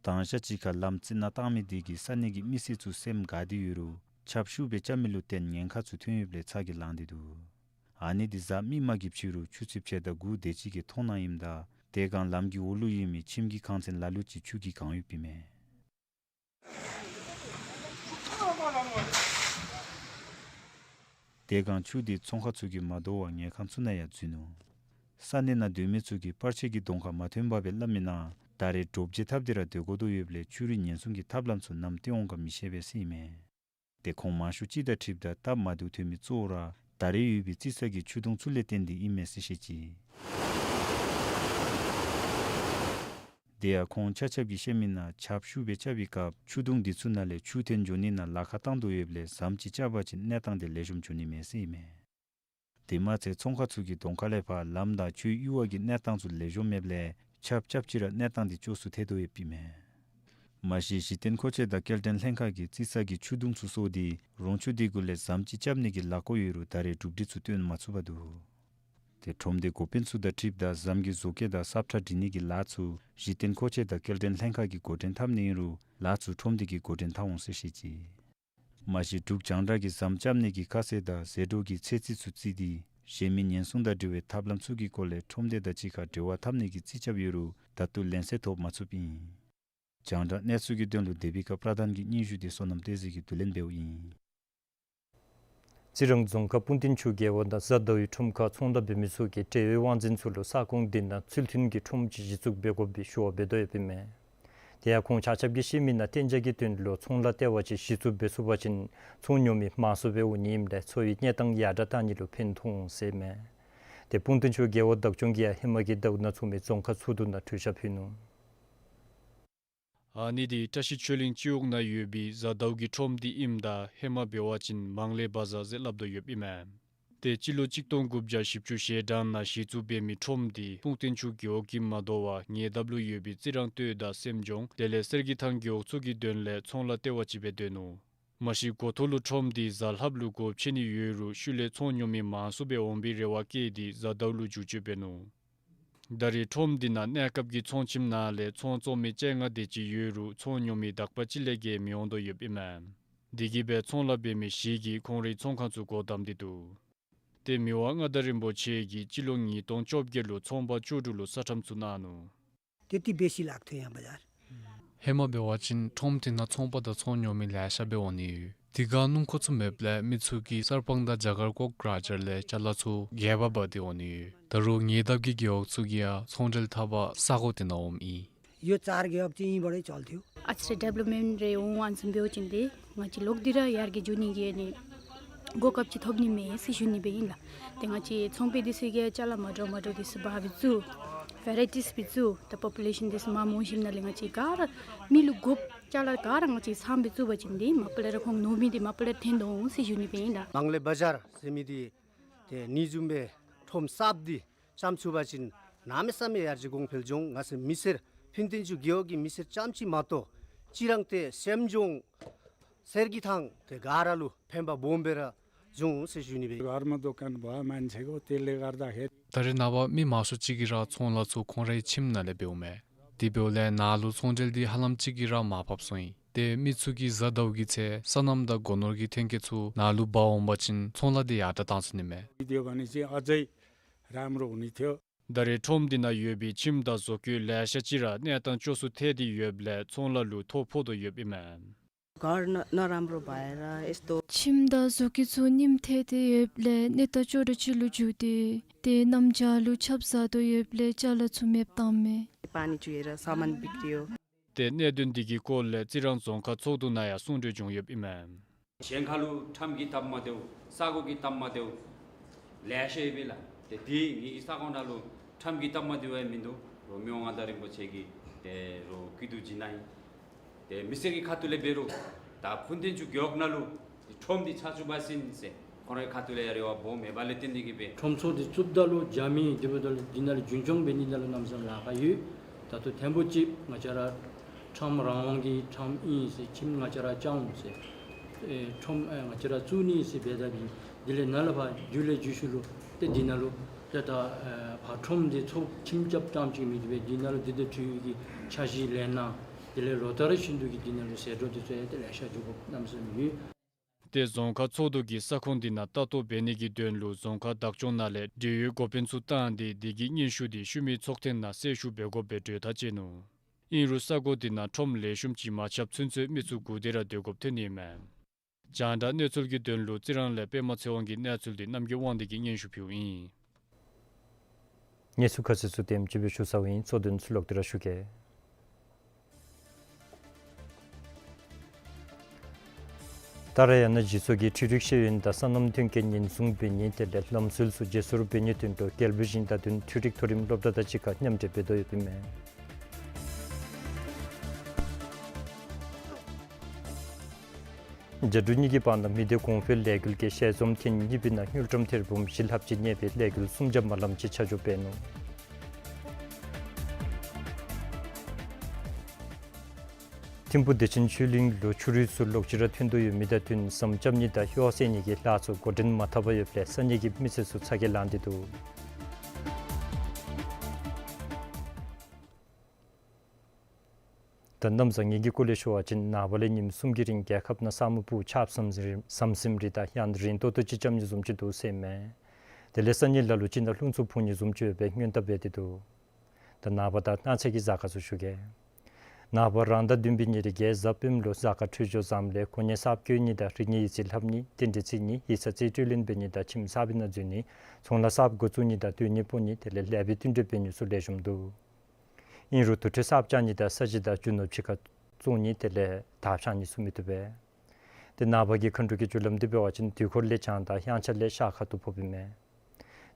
དང་ཞག་གཅིག་ཁར་ལམ་རྩི་ནག་བཏང་མི་དེ་གིས་ས་གནས་ཀྱི་མི་སེར་ཚུ་སེམས་དགའ་སྟེ་ཡོད་རུང་ཆརཔ་ཤུགས་སྦེ་རྐྱབ་མི་ལུ་བརྟེན་ཉེན་ཁ་ཚུ་ཐོན་ཡོདཔ་ལས་ཚ་གྱང་ལང་སྟེ་འདུག། ཨ་ནི་དེ་གཟའ་མིག་དམར་གྱི་ཕྱི་རུ་ཆུ་ཚོད་ཕྱེད་དང་དགུ་དེ་ཅིག་གི་མཐོང་སྣང་ཨིནམ་ད་དེ་སྒང་ལམ་གྱི་འོག་ལུ་ཡོད་མི་ཁྱིམ་གྱི་ཁང་ཚན་ལ་ལུ་ཅིག་ཆུ་གིས་གང་ཡོདཔ་ཨིན་མས། དེ་སྒང་ཆུ་དེ་ཚོང་ཁང་ཚུ་གིས་མ་དོ་བར་ཉལ་ཁང་ཚུ་ནང་ཡང་འཛུལ་ནུག། ས་གནས་ནང་སྡོད་མི་ཚུ་གིས་པར་ཆས་ཀྱི་གདོང་ཁར་མ་ཐོན་པར་སྦེ་སླབ་མི་ནང་ད་རེས་དྲོ་བརྗེ་འཐབ་སྟེ་ར་སྡོད་དགོ་དོ་ཡོདཔ་ལས་ཆུ་རུད་ཉེན་སྲུང་གི་ཐབས་ལམ་ཚུ་ནམ་སྟོན་འོང་ག་མི་ཤེས་པས་ཟེར་ཨིན་མས། དེ་ཁོང་མང་ཤོས་ཅིག་དང་འཁྲིལཝ་ད་སྟབས་མ་བདེཝ་ཐོན་མི་གཙོ་བོ་ར་ད་རེས་ཡོད་པའི་རྩི་ས་གི་ཆུ་དུང་ཚུ་ལས་བརྟེན་ཏེ་ཨིན་མས་ཟེར་བཤད་ཅི། དེ་ཡང་ཁོང་ཆ་ཁྱབ་ཀྱིས་བཤད་མི་ནང་ཆརཔ་ཤུགས་སྦེ་རྐྱབ་པའི་སྐབས་ཆུ་དུང་འདི་ཚུ་ནང་ལས་ཆུ་འཐོན་འགྱོ་ནི་ནང་ལཱ་ཁག་བཏང་དོ་ཡོདཔ་ལས་ཟམ་ཅིག་རྐྱབ་པ་ཅིན་གནས་སྟངས་དེ་ལེགས་ཤོམ་འགྱོ་ནི་མས་ཟེར་ཨིན་མས། དེ་མ་ཚད་ཚོང་ཁང་ཚུ་གི་གདོང་ཁ་ལས་ཕར་ལམ་དང་ཆུའི་གཡུར་བ་གི་གནས་སྟངས་ཚུ་ལེགས་ཤོམ་མེདཔ་ལས་ཆརཔ་རྐྱབ་ཅི་ར་གནས་སྟངས་དེ་སྐྱོ་སུ་ཐལ་དོ་ཡོདཔ་ཨིན་མས། མ་གཞི་གཞི་རྟེན་མཁོ་ཆས་དང་སྐྱེལ་འདྲེན་ལྷན་ཁག་གིས་རྩི་ས་གི་ཆུ་དུང་ཚུ་སོར་ཏེ་རོང་ཆུ་དེ་གུ་ལས་ཟམ་ཅིག་རྐྱབ་ནི་གི་ལཱ་བཀོད་ཡོད་རུང་ད་རེས་གྲུབ་འབྲས་ཚུ་སྟོན་མ་ཚུགས་པར་འདུག། དེ་ཁྲོམ་སྡེ་འགོ་དཔོན་ཚུ་དང་འཁྲིལཝ་ད་ཟམ་གྱི་བཟོ་བཀོད་དང་སབ་ཁྲ་སྒྲིག་ནི་གི་ལཱ་ཚུ་གཞི་རྟེན་མཁོ་ཆས་དང་སྐྱེལ་འདྲེན་ལྷན་ཁག་གིས་འགོ་འདྲེན་འཐབ་ནི་ཨིན་རུང་ལཱ་ཚུ་ཁྲོམ་སྡེ་གིས་འགོ་འདྲེན་འཐབ་འོང་ཟེར་བཤད་ཅི། མ་གཞི་འབྲུག་རྒྱང་བསྒྲགས་ཀྱིས་ཟམ་རྐྱབ་ནི་གི་ཁ་གསལ་དང་ཟད་འགྲོ་གི་ཚོད་རྩིས་ཚུ་བརྩིས་ཏེ་གཞན་མི་ཉེན་སྲུང་དང་འབྲེལ་བའི་ཐབས་ལམ་ཚུ་གི་སྐོར་ལས་ཁྲོམ་སྡེ་དང་གཅིག་ཁར་འབྲེལ་བ་འཐབ་ནི་གི་རྩིས་རྐྱབ་ཡོད་རུང་ད་ལྟོ་ལན་གསལ་ཐོབ་མ་ཚུགསཔ་ཨིན། རྒྱང་བསྒྲགས་གནས་ཚུལ་གྱི་དོན་ལུ་དེ་བི་ཀ་པྲ་དཱན་གྱི་སྙན་ཞུ་དེ་བསོད་ནམས་བསྟན་འཛིན་གྱིས་བསྡུ་ལེན་འབདཝ་ཨིན། རྩི་རང་རྫོང་ཁག་སྤུངས་སྟེང་ཆུ་རྒེད་འོག་ནང་གཟའ་ཟླཝ་ཡི་ཁྲོམ་ཁར་ཚོང་ལཱ་འབད་མི་ཚུ་གིས་འབྲེལ་ཡོད་དབང་འཛིན་ཚུ་ལུ་ས་ཁོངས་དེ་ནང་ཚུལ་མཐུན་གྱི་ཁྲོམ་ཅིག་གཞི་བཙུགས་འབད་དགོ་པའི་ཞུ་བ་འབད་དོ་ཡོདཔ་ཨིན་མས། དེ་ཡང་ཁོང་ཆ་ཁྱབ་ཀྱིས་བཤད་མི་ནང་གཏན་འཇགས་ཀྱི་དོན་ལུ་ཚོང་ལཱ་ལྟེ་བ་ཅིག་གཞི་བཙུགས་འབད་ཚུགས་པ་ཅིན་ཚོང་ཉོ་མི་མང་སུ་སྦེ་འོང་ནི་ཨིནམ་ལས་འཚོ་བའི་གནས་སྟངས་ཡར་དྲག་བཏང་ནི་ལུ་ཕན་ཐོགས་འོང་ཟེར་ཨིན་མས། དེ་སྤུངས་སྟེང་ཆུ་རྒེད་འོག་བདག་སྐྱོང་གིས་ཡང་ཧེ་མ་གི་ཟླཝ་ནང་ཚོགས་མི་རྫོང་ཁག་ཚོགས་འདུ་ནང་གྲོས་འཆར་ཕུལ་ནུག། ཨ་ནི་དེ་བཀྲ་ཤིས་ཆོས་གླིང་སྤྱི་འོག་ནང་ཡོད་པའི་གཟའ་ཟླཝ་གི་ཁྲོམ་འདི་ཨིནམ་ད་ཧེ་མ་འབད་བ་ཅིན་མང་ལེ་བ་ཛར་ཟེར་སླབ་དོ་ཡོདཔ་ཨིན་མས། དེ་སྤྱི་ལོ་གཅིག་སྟོང་དགུ་བརྒྱ་བཞི་བཅུ་ཞེ་གྲངས་ནང་གཞི་བཙུགས་འབད་མི་ཁྲོམ་འདི་སྤུངས་སྟེང་ཆུ་རྒེད་འོག་གིས་མ་དོ་བར་ཉེ་འདབས་ལུ་ཡོད་པའི་རྩི་རང་སྟོད་དང་སེམས་ལྗོངས་དེ་ལས་གསེར་གྱི་ཐང་རྒེད་འོག་ཚུ་གི་དོན་ལས་ཚོང་ལཱ་ལྟེ་བ་ཅིག་སྦེ་སྡོད་ནུག། མ་གཞི་འགོ་ཐོག་ལུ་ཁྲོམ་འདི་གཟའ་ལྷགཔ་ལུ་སྒོ་ཕྱེ་ནི་ཡོད་རུང་ཤུལ་ལས་ཚོང་ཉོ་མི་མང་སུ་སྦེ་འོང་བའི་རེ་བ་བསྐྱེད་དེ་གཟའ་ཟླཝ་ལུ་བསྒྱུར་བཅོས་འབད་ནུག། ད་རེས་ཁྲོམ་འདི་ནང་གནས་སྐབས་ཀྱི་ཚོང་ཁྱིམ་ནང་ལས་ཚོང་བཙོང་མི་བཅོ་ལྔ་དེ་ཅིག་ཡོད་རུང་ཚོང་ཉོ་མི་དག་པ་ཅིག་ལས་བརྒལ་མི་འོང་དོ་ཡོདཔ་ཨིན་མས། དེ་གིས་སྦེ་ཚོང་ལཱ་འབད་མི་བཞི་གིས་ཁོང་རའི་ཚོང་ཁང་ཚུ་སྒོ་བསྡམས་ཏེ་འདུག། དེ་མི་དབང་མངའ་བདག་རིན་པོ་ཆེ་གིས་སྤྱི་ལོ་ཉིས་སྟོང་བཅོ་བརྒྱད་ལུ་ཚོང་པ་བཅུ་དྲུག་ལུ་ས་ཁྲམ་ཚུ་གནང་ནུག། དེ་ཏི་བེ་ཤི་ལག་ཐོན་ཡང་བ་ཡར། ཧེ་མ་འབད་བ་ཅིན་ཁྲོམ་དེ་ནང་ཚོང་པ་དང་ཚོང་ཉོ་མི་ལེ་ཤ་སྦེ་འོང་ནི་ཡོད། དེ་ཁར་སྣུམ་འཁོར་ཚུ་མེདཔ་ལས་མི་ཚུ་གིས་གསར་སྤང་དང་རྒྱ་གར་ཀོག་ར་ཇར་ལས་ཅ་ལ་ཚུ་རྒྱལ་བ་འབག་སྟེ་འོང་ནི་ཡོད། ད་རུང་ཉེ་འདབས་ཀྱི་རྒེད་འོག་ཚུ་གིས་ཡང་ཚོང་འབྲེལ་འཐབ་པར་ས་གོ་དེ་ནང་འོངམ་ཨིན། ཡོད་ཚད་རྒེད་འོག་ཅིག་ཨིན་པ་རེ་ཅོལ་ཐིའུ། ཨ་ཙི་རེ་ཌི་ཝེ་ལོབ་མེནཊ་རེ་འོང་བ་བཟུམ་འབད་བ་ཅིན་དེ་ང་བཅས་ལོག་སྟེ་ར་ཡར་རྒྱས་འགྱོ་ནི་གི་ནི་གོ་སྐབས་ཅིག་ཐོབ་ནི་མས་ཟེར་ཞུ་ནི་སྦེ་ཨིན་ལགས། ཏེ་ང་བཅས་ཚོང་པ་འདི་ཚུ་གིས་ཅ་ལ་མ་འདྲཝ་མ་འདྲཝ་འདི་ཚུ་འབག་སྦེ་བཙུགས། ཝེ་རའི་ཊིས་སྦེ་བཙུགས། ད་པོ་པུ་ལེ་ཤཱན་འདི་ཚུ་མངམ་འོང་ཞིནམ་ལས་ང་བཅས་ག་ར་མི་ལུ་དགོཔ་ཅ་ལ་ག་ར་ང་བཅས་ཚངམ་སྦེ་བཙུགས་པ་ཅིན་དེ་མ་པ་ལས་ར་ཁོང་ཉོ་མི་འདི་མ་པ་ལས་ར་ཐོན་དོ་འོང་ཟེར་ཞུ་ནི་སྦེ་ཨིན་ལགས། མང་ལེ་བ་ཛར་ཟེར་མི་འདི་ཏེ་ཨ་ནི་བཟུམ་སྦེ་ཁྲོམ་གསརཔ་འདི་རྐྱབ་ཚུགས་པ་ཅིན་གནམ་མེད་ས་མེད་ཡར་རྒྱས་གོང་འཕེལ་འགྱོ་འོང་། ང་བཅས་མི་སེར་སྤུངས་སྟེང་ཆུ་རྒེད་འོག་གི་མི་སེར་རྐྱངམ་ཅིག་མ་གཏོགས་རྩི་རང་སྟོད་སེམས་ལྗོངས་གསེར་གྱི་ཐང་དེ་ག་ར་ལུ་ཕན་པ་སྦོམ་སྦེ་ར་འགྱོ་འོང་ཟེར་ཞུ་ནི་སྦེ། ད་རེས་ནངས་པ་མི་མང་ཤོས་ཅིག་གིས་ར་ཚོང་ལཱ་ཚུ་ཁོང་རའི་ཁྱིམ་ནང་ལས་འབདཝ་མས། དེ་འབདཝ་ལས་ནཱ་ལུ་ཚོང་འབྲེལ་འདི་ཧ་ལམ་ཅིག་གིས་ར་མར་ཕབ་སོང་ཡི། ཏེ་མི་ཚུ་གིས་གཟའ་ཟླཝ་གི་ཚེ་སོ་ནམ་དང་སྒོ་ནོར་གྱི་ཐོན་སྐྱེད་ཚུ་ནཱ་ལུ་འབག་འོང་པ་ཅིན་ཚོང་ལཱ་འདི་ཡར་དྲག་བཏང་ཚུགས་ནི་མས། དེ་འབདཝ་ལས་ཨ་ཙི་རམ་རོ་འོང་ནི་ཐོན། ད་རེས་ཁྲོམ་འདི་ནང་ཡོད་པའི་ཁྱིམ་དང་བཟོ་བཀོད་ལེ་ཤ་ཅིག་ར་གནས་སྟངས་སྐྱོ་སུ་ཐལ་ཏེ་ཡོདཔ་ལས་ཚོང་ལཱ་ལུ་ཐོ་ཕོག་དོ་ཡོདཔ་ཨིན་མས། ཁྱིམ་དང་བཟོ་བཀོད་ཚུ་རྙིངམ་ཐལ་ཏེ་ཡོདཔ་ལས་གནས་སྟངས་སྐྱོ་དྲགས་ཅིག་ལུ་འགྱུར་ཏེ་ཏེ་གནམ་བྱཱར་ལུ་ཆརཔ་ཟག་དོ་ཡོདཔ་ལས་ཅ་ལ་ཚུ་མེདཔ་བཏངམ་མས། ཏེ་གནད་དོན་འདི་གི་སྐོར་ལས་རྩི་རང་རྫོང་ཁག་ཚོགས་འདུ་ནང་ཡང་གསུང་གྲོས་བྱུང་ཡོདཔ་ཨིན་མས། གཞན་ཁ་ལུ་ཁྲམ་གྱིས་སྟབས་མ་བདེཝ་ས་གོ་གིས་སྟབས་མ་བདེཝ་ལེ་ཤ་ཡོད་པས་ལགས། ཏེ་དེ་ངེའི་ས་གོ་ནང་ལུ་ཁྲམ་གྱིས་སྟབས་མ་བདེཝ་ཡང་མིན་འདུག། རོགས་མི་དབང་མངའ་བདག་རིན་པོ་ཆེ་གིས་ཏེ་རོགས་སྐྱིད་སྡུག་བྱིན་ནི་ཨིན། ཏེ་མི་སེར་གྱི་ཁ་ཐུག་ལས་འབད་རུང་ད་སྤུངས་སྟེང་ཆུ་རྒེད་འོག་ནང་ལུ་ཏེ་ཁྲོམ་འདི་ཆགས་ཚུགས་པ་ཅིན་ཟེར་ཁོང་རའི་ཁ་ཐུག་ལས་ཡང་རེ་བ་སྦོམ་མེད་པ་ལས་བརྟེན་ཏེ་གིས་སྦེ་ཁྲོམ་ཚོགས་འདི་བཙུགསཔ་ད་ལུ་རྒྱ་མི་འདི་འབདཝ་ད་ལུ་འདི་ནང་ལུ་རྒྱུན་སྐྱོང་འབད་ནི་ད་ལུ་གནམ་མེད་ས་མེད་ལཱ་ཁག་ཡོད། ད་ལྟོ་ཐེངས་པོ་ཅིག་ང་བཅས་ར་ཁྲམ་རང་དབང་གི་ཁྲམ་ཨིན་ཟེར་ཁྱིམ་ང་བཅས་ར་རྐྱབ་འོང་ཟེར་ཨེ་ཁྲོམ་ཨེ་ང་བཅས་ར་བཙུགས་ནི་ཟེར་འབད་ད་འབད་དེ་ལས་ནཱ་ལས་ཕར་མཇུག་ལས་མཇུག་ཤོས་ལུ་ཏེ་འདི་ནང་ལུ་ཏེ་ད་ཨེ་ཕར་ཁྲོམ་འདི་ཚུ་ཁྱིམ་རྐྱབ་རྐྱངམ་ཅིག་མེན་པར་འདི་ནང་ལུ་འདི་དང་འཁྲིལ་བའི་གི་འཆར་གཞི་ལེན་གནང་དེ་ལས་ལོ་ལྟར་བཞིན་དུ་གི་འདི་ནང་ལུ་ཟད་འགྲོ་འདི་ཚུ་ཡང་ཏེ་ལེ་ཤ་འགྱོ་དགོཔ་གནམ་མེད་ས་མེད་ཡོད། ཏེ་རྫོང་ཁག་ཚོགས་འདུ་གིས་ས་ཁོངས་འདི་ནང་ལྟ་རྟོག་འབད་ནི་གི་དོན་ལུ་རྫོང་ཁག་བདག་སྐྱོང་ནང་ལས་འབྲེལ་ཡོད་འགོ་དཔོན་ཚུ་བཏང་སྟེ་འདི་གི་སྙན་ཞུ་འདི་ཤུལ་མའི་ཚོགས་ཐེངས་ནང་གསལ་ཞུ་འབད་དགོཔ་སྦེ་གྲོས་ཐག་བཅད་ནུག། ཨིན་རུང་ས་གོ་འདི་ནང་ཁྲོམ་ལེགས་ཤོམ་ཅིག་མ་ཆགསཔ་ཚུན་ཚོད་མི་ཚུ་སྒུག་སྟེ་ར་སྡོད་དགོཔ་ཐོན་ནི་མས། རྒྱང་བསྒྲགས་གནས་ཚུལ་གྱི་དོན་ལུ་རྩི་རང་ལས་པདྨ་ཚེ་དབང་གི་གནས་ཚུལ་འདི་རྣམ་རྒྱལ་དབང་འདུས་ཀྱིས་སྙན་ཞུ་ཕུལཝ་ཨིན། གནས་ཚུལ་ཁ་གསལ་ཚུ་དེམ་ཅིག་སྦེ་ཞུ་ཚརཝ་ཨིན། གཙོ་དོན་ཚུ་ལོག་སྟེ་ར་ཞུ་གེ། ད་རེས་ཡང་ན་གཞི་ཚོགས་ཀྱི་འཕྲུལ་རིག་ཤེས་ཡོན་དང་སོ་ནམ་ཐོན་སྐྱེད་ཉེན་སྲུང་འབད་ནི་དེ་ལས་ལམ་སྲོལ་ཚུ་བརྗེ་སོར་འབད་ནིའི་དོན་ལུ་རྒྱལ་སྦུག་བཞེངས་སྟངས་དོན་འཕྲུལ་རིག་མཐོ་རིམ་སློབ་གྲྭ་དང་གཅིག་ཁར་མཉམ་འབྲེལ་འབད་དོ་ཡོདཔ་ཨིན་མས། རྒྱ་འབྲུག་གཉིས་ཀྱི་བར་ན་མི་སྡེ་གོང་འཕེལ་ལས་འགུལ་གྱི་ཞལ་འཛོམས་ཐེངས་གཉིས་པའི་ནང་དངུལ་ཀྲམ་ཐེར་འབུམ་བཞི་ལྷགཔ་ཅིག་གནས་པའི་ལས་འགུལ་གསུམ་བརྒྱ་མ་ལངམ་ཅིག་ཆ་འཇོག་འབད་ནུག། ཐིམ་ཕུ་བདེ་ཆེན་ཆོས་གླིང་ལུ་ཆུ་རུད་ཚུ་ལོག་ཅི་ར་ཐོན་དོ་ཡོད་མི་དང་བསྟུན་ཟམ་རྐྱབ་ནི་དང་ཡོ་བསལ་ནི་གི་ལཱ་ཚུ་འགོ་འདྲེན་མ་འཐབ་པར་ཡོདཔ་ལས་ས་གནས་ཀྱི་མི་སེར་ཚུ་ཚ་གྱང་ལང་སྟེ་འདུག། ད་གནམ་བཟང་ངན་གྱི་སྐོར་ལས་ཞུ་བ་ཅིན་ནངས་པ་ལས་ཉིནམ་གསུམ་གྱི་རིང་རྒྱལ་ཁབ་ནང་ས་སྨུག་སྤུབས་ཆརཔ་ཟམ་ཟིམ་ཟམ་ཟིམ་རེ་དང་ཡང་རན་ཏོག་ཏོ་ཅིག་རྐྱབ་ནི་བཟུམ་ཅིག་འདུག་ཟེར་ཨིན་མས། དེ་ལས་ས་གནས་ལ་ལུ་ཅིག་ནང་རླུང་འཚུབ་འཕུ་ནི་བཟུམ་ཅིག་ཡོད་པའི་སྔོན་བརྡ་འབད་དེ་འདུག། ད་ནངས་པ་དང་གནངས་ཚེ་གི་གཟའ་སྐར་ཚུ་ཞུ་གེ། ནངས་པ་རང་ཟླ་བདུན་པའི་ཉེར་བརྒྱད་གཟའ་སྤེནམ་ལུ་གཟའ་སྐར་འཕྲོད་སྦྱོར་བཟངམ་ལས་གོ་གནས་གསརཔ་བསྐོ་ནི་དང་རིག་གནས་ཡིག་རྩིས་ལྷབ་ནི་རྟེན་འབྲེལ་བརྩི་ནི་ཡིག་ཚང་རྩིས་སྤྲོད་ལེན་འབད་ནི་དང་ཁྱིམ་གསར་པའི་ནང་འཛུལ་ནི་ཚོང་ལཱ་གསརཔ་འགོ་བཙུགས་ནི་དང་སྡོད་གནས་སྤོ་ནི་དེ་ལས་ལེགས་པའི་བསྟུན་གྲོས་འབད་ནི་ཚུ་ལེགས་ཤོམ་འདུག། ཨིན་རུང་དུར་ཁྲོད་གསརཔ་རྐྱབ་ནི་དང་ས་གཞི་དང་རྒྱུ་ནོར་ཕྱི་ཁར་བཙོང་ནི་དེ་ལས་དར་འཕྱང་ནི་ཚུ་མི་བཏུབ་པས། དེ་ནངས་པ་གི་མཁའ་འགྲོ་གི་རྒྱུ་ལམ་འདི་འབད་བ་ཅིན་དུས་འཁོར་ལས་བྱང་དང་དབྱངས་འཆར་ལས་ཤར་ཁ་ཐུག་ཕོགཔ་ཨིན་མས།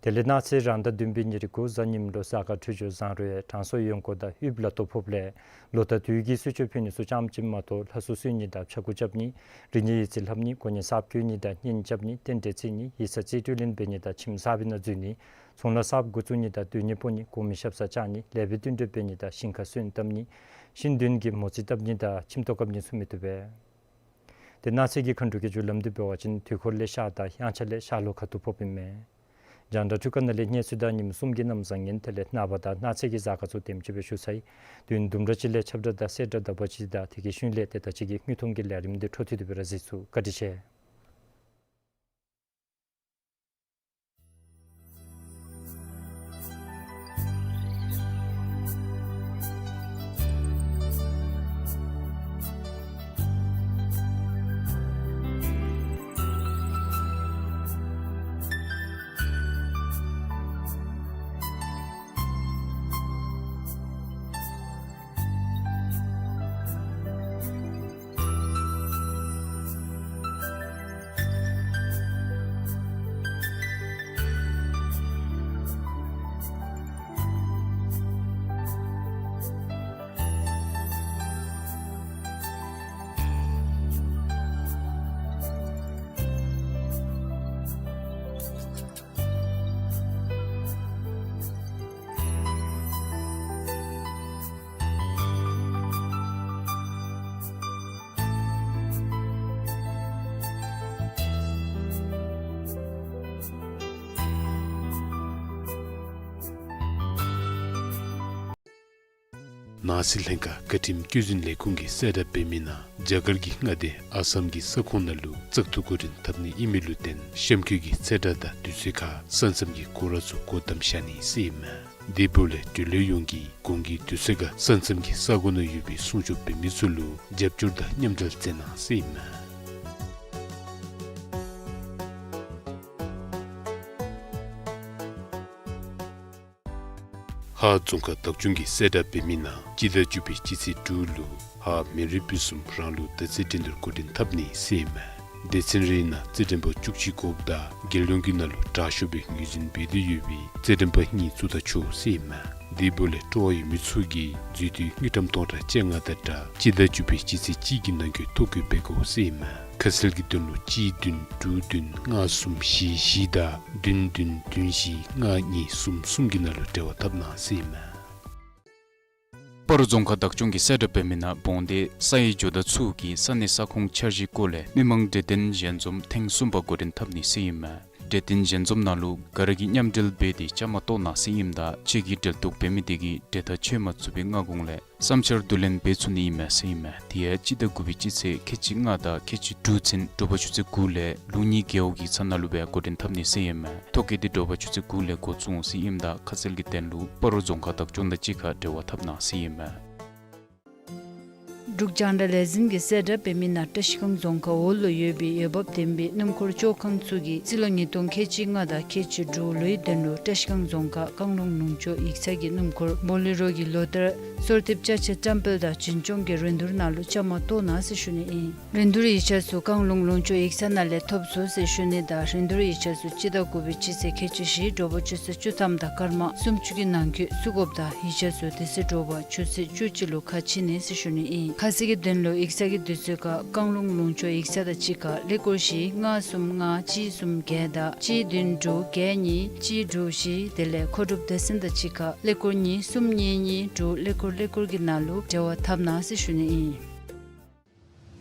དེ་ལས་གནངས་ཚེ་རང་ཟླ་བདུན་པའི་ཉེར་དགུ་གཟའ་ཉིམ་ལུ་གཟའ་སྐར་འཕྲོད་སྦྱོར་བཟང་རུང་དྲང་སྲོང་གཡོན་སྐོར་དང་དབུལ་ལ་དོ་ཕོགཔ་ལས་ལོ་ཟླ་དུས་ཀྱི་གསོལ་མཆོད་ཕུལ་ནི་ཚུ་ཙམ་ཅིག་མ་གཏོགས་ལྷ་གསོལ་གསོལ་ནི་དང་ཕྱྭ་འགུགས་རྐྱབ་ནི་རིག་གནས་ཡིག་རྩིས་ལྷབ་ནི་གོ་གནས་གསརཔ་བསྐོ་ནི་དང་གཉེན་རྐྱབ་ནི་རྟེན་འབྲེལ་བརྩི་ནི་ཡིག་ཚང་རྩིས་སྤྲོད་ལེན་འབད་ནི་དང་ཁྱིམ་གསར་པའི་ནང་འཛུལ་ནི་ཚོང་ལཱ་གསརཔ་འགོ་བཙུགས་ནི་དང་སྡོད་གནས་སྤོ་ནི་གོང་མའི་ཞབས་སར་བཅར་ནི་ལེགས་པའི་བསྟུན་གྲོས་འབད་ནི་དང་ཞིང་ཁར་སོན་བཏབ་ནི་ཤིང་སྡོང་གི་མོ་རྩིས་བཏབ་ནི་དང་ཁྱིམ་ཐོག་བཀབ་ནི་ཚུ་མི་བཏུབ་པས། དེ་གནངས་ཚེ་གི་མཁའ་འགྲོ་གི་རྒྱུ་ལམ་འདི་འབད་བ་ཅིན་དུས་འཁོར་ལས་ཤར་དང་དབྱངས་འཆར་ལས་ཤར་ལྷོ་ཁ་ཐུག་ཕོགཔ་ཨིན་མས། རྒྱང་བསྒྲགས་འཕྲུལ་ཁང་ནང་ལས་གནས་ཚུལ་དང་ཉིནམ་གསུམ་གྱི་གནམ་བཟང་ངན་དེ་ལས་ནངས་པ་དང་གནངས་ཚེ་གི་གཟའ་སྐར་ཚུ་དེམ་ཅིག་སྦེ་ཞུ་ཚར་ཡི། དུས་ཡུན་དུམ་གྲ་ཅིག་ལས་ཁྱབ་བསྒྲགས་དང་གསལ་བསྒྲགས་དག་པ་ཅིག་དང་དེ་གི་ཤུལ་ལས་ཏེ་ད་ཅི་གི་དངོས་མཐོང་གི་ལས་རིམ་འདི་འཕྲོ་མཐུད་དེ་སྦེ་ར་གཟིགས་ཚུགས། བཀའ་དྲིན་ཆེ། ནང་སྲིད་ལྷན་ཁག་བཀའ་ཁྲིམས་བཀོད་འཛིན་ལས་ཁུངས་ཀྱིས་གསལ་བསྒྲགས་འབད་མི་ནང་རྒྱ་གར་གྱི་མངའ་སྡེ་ཨ་སམ་གྱི་ས་ཁོངས་ནང་ལུ་བཙག་འཐུ་འགོ་འདྲེན་འཐབ་ནི་ཨིན་མི་ལུ་བརྟེན་གཤམ་འཁོད་ཀྱི་ཚེས་གྲངས་དང་དུས་ཚོད་ཁར་ས་མཚམས་ཀྱི་སྐོར་ར་ཚུ་སྒོ་བསྡམས་བཞག་ནི་ཟེར་ཨིན་མས། དེ་འབདཝ་ལས་འབྲེལ་ཡོད་ཡོངས་ཀྱིས་གོང་གི་དུས་ཚོད་ཁར་ས་མཚམས་ཀྱི་ས་གོ་ནང་ཡོད་པའི་སྲུང་སྐྱོབ་འབད་མི་ཚུ་ལུ་རྒྱབ་སྐྱོར་དང་མཉམ་འབྲེལ་མཛད་གནང་ཟེར་ཨིན་མས། ཧཱ་རྫོང་ཁག་བདག་སྐྱོང་གིས་གསལ་བསྒྲགས་འབད་མི་ནང་སྤྱི་ཟླ་བཅུ་པའི་སྤྱི་ཚེས་དྲུག་ལུ་ཧཱ་མི་རིགས་སྤུན་གསུམ་རང་ལུགས་དར་རྩེད་འགྲན་བསྡུར་འགོ་འདྲེན་འཐབ་ནི་ཟེར་ཨིན་མས། སྡེ་ཚན་རེའི་ནང་རྩེད་འགྲན་པ་བཅུ་གཅིག་དགོཔ་ད་རྒྱལ་ཡོངས་ཀྱི་ནང་ལུ་དྲག་ཤོས་སྦེ་ངོས་འཛིན་འབད་དེ་ཡོད་པའི་རྩེད་འགྲན་པ་གཉིས་བཙུགས་ད་ཆོག་ཟེར་ཨིན་མས། དེ་འབདཝ་ལས་སྤྲོ་བ་ཡོད་མི་ཚུ་གིས་འཛུལ་སྡུད་དངུལ་ཀྲམ་སྟོང་ཕྲག་བཅོ་ལྔ་དང་སྦྲགས་སྤྱི་ཟླ་བཅུ་པའི་སྤྱི་ཚེས་གཅིག་གི་ནང་འཁོད་ཐོ་བཀོད་འབད་དགོ་ཟེར་ཨིན་མས། ཁ་གསལ་གྱི་དོན་ལུ་གཅིག་བདུན་དྲུག་བདུན་ལྔ་གསུམ་བཞི་བཞི་དང་བདུན་བདུན་བདུན་བཞི་ལྔ་གཉིས་གསུམ་གསུམ་གྱི་ནང་ལུ་འབྲེལ་བ་འཐབ་གནང་ཟེར་ཨིན་མས། སྤ་རོ་རྫོང་ཁག་བདག་སྐྱོང་གིས་གསལ་བསྒྲགས་འབད་མི་ནང་འབོང་སྡེ་ས་ཡི་ཇོ་བདག་ཚུ་གིས་ས་གནས་ས་ཁོངས་འཆར་གཞིའི་སྐོར་ལས་མི་མང་གྲོས་བསྟུན་ཞལ་འཛོམས་ཐེངས་གསུམ་པ་འགོ་འདྲེན་འཐབ་ནི་ཟེར་ཨིན་མས། གྲོས་བསྟུན་ཞལ་འཛོམས་ནང་ལུ་ག་ར་གིས་མཉམ་འབྲེལ་འབད་དེ་བཅའ་མར་གཏོགས་གནང་ཟེར་ཨིནམ་ད་ཁྱེད་ཀྱིས་འབྲེལ་གཏོགས་འབད་མི་དེ་གིས་གྲོས་ཐག་ཆོད་མ་ཚུགས་པའི་སྔ་གོང་ལས་བསམ་འཆར་བསྡུ་ལེན་འབད་ཚུགས་ནི་ཨིན་མས་ཟེར་ཨིན་མས། དེ་ཡང་སྤྱི་ཟླ་དགུ་པའི་སྤྱི་ཚེས་ཁལ་གཅིག་ལྔ་དང་ཁལ་གཅིག་དྲུག་ཚུན་དྲོ་པ་ཆུ་ཚོད་དགུ་ལས་ལུགས་གཉིས་རྒེད་འོག་གི་ཚང་ནང་ལུ་སྦེ་འགོ་འདྲེན་འཐབ་ནི་ཟེར་ཨིན་མས། ཐོ་བཀོད་དེ་དྲོ་པ་ཆུ་ཚོད་དགུ་ལས་འགོ་བཙུགས་འོང་ཟེར་ཨིནམ་ད་ཁ་གསལ་གྱི་དོན་ལུ་སྤ་རོ་རྫོང་ཁག་བདག་སྐྱོང་དང་གཅིག་ཁར་འབྲེལ་བ་འཐབ་གནང་ཟེར་ཨིན་མས། འབྲུག་རྒྱང་བསྒྲགས་ལས་འཛིན་གྱིས་གསལ་བསྒྲགས་འབད་མི་ནང་བཀྲིས་སྒང་རྫོང་ཁག་འོག་ལུ་ཡོད་པའི་འོས་འབབ་ལྡན་པའི་སྣུམ་འཁོར་བཅོ་ཁང་ཚུ་གིས་རྩིས་ལོ་ཉིས་སྟོང་ཁལ་གཅིག་ལྔ་དང་ཁལ་གཅིག་དྲུག་ལོའི་དོན་ལུ་བཀྲིས་སྒང་རྫོང་ཁག་བཀང་ལུང་ལུང་ཕྱོགས་ཡིག་ཚང་གི་སྣུམ་འཁོར་བོ་ལེ་རོ་གི་ལོ་ལྟར་གསོལ་འདེབས་ཅ་ཆས་བཀྲམ་སྤེལ་དང་བྱིན་སྐྱོང་གི་རིན་བསྡུར་ནང་ལུ་བཅའ་མར་གཏོགས་གནང་ཟེར་ཞུ་ནི་ཨིན། རིན་བསྡུར་ཡིག་ཆ་ཚུ་བཀང་ལུང་ལུང་ཕྱོགས་ཡིག་ཚང་ནང་ལས་ཐོབ་ཚུགས་ཟེར་ཞུ་ནི་དང་རིན་བསྡུར་ཡིག་ཆ་ཚུ་སྤྱི་ཟླ་དགུ་པའི་སྤྱི་ཚེས་ཁལ་གཅིག་བཞི་དྲོ་པ་ཆུ་ཚོད་བཅུ་ཐམ་དང་སྐར་མ་སུམ་ཅུ་གི་ནང་འཁོད་བཙུགས་དགོཔ་དང་ཡིག་ཆ་ཚུ་དེ་ཚེ་དྲོ་པ་ཆུ་ཚོད་བཅུ་གཅིག་ལུ་ཁ་ཕྱེ་ནི་ཟེར་ཞུ་ནི་ཨིན། ཁ་གསལ་གྱི་དོན་ལུ་ཡིག་ཚང་གི་དུས་ཚོད་ཁར་བཀང་ལུང་ལུང་ཕྱོགས་ཡིག་ཚང་དང་གཅིག་ཁར་ཀླད་ཀོར་བཞི་ལྔ་གསུམ་ལྔ་གཅིག་གསུམ་བརྒྱད་དང་གཅིག་བདུན་དྲུག་བརྒྱད་གཉིས་གཅིག་དྲུག་བཞི་དེ་ལས་མཁོ་སྒྲུབ་སྡེ་ཚན་དང་གཅིག་ཁར་ཀླད་ཀོར་གཉིས་གསུམ་གཉིས་གཉིས་དྲུག་ཀླད་ཀོར་ཀླད་ཀོར་གྱི་ནང་ལུ་འབྲེལ་བ་འཐབ་གནང་ཟེར་ཞུ་ནི་ཨིན།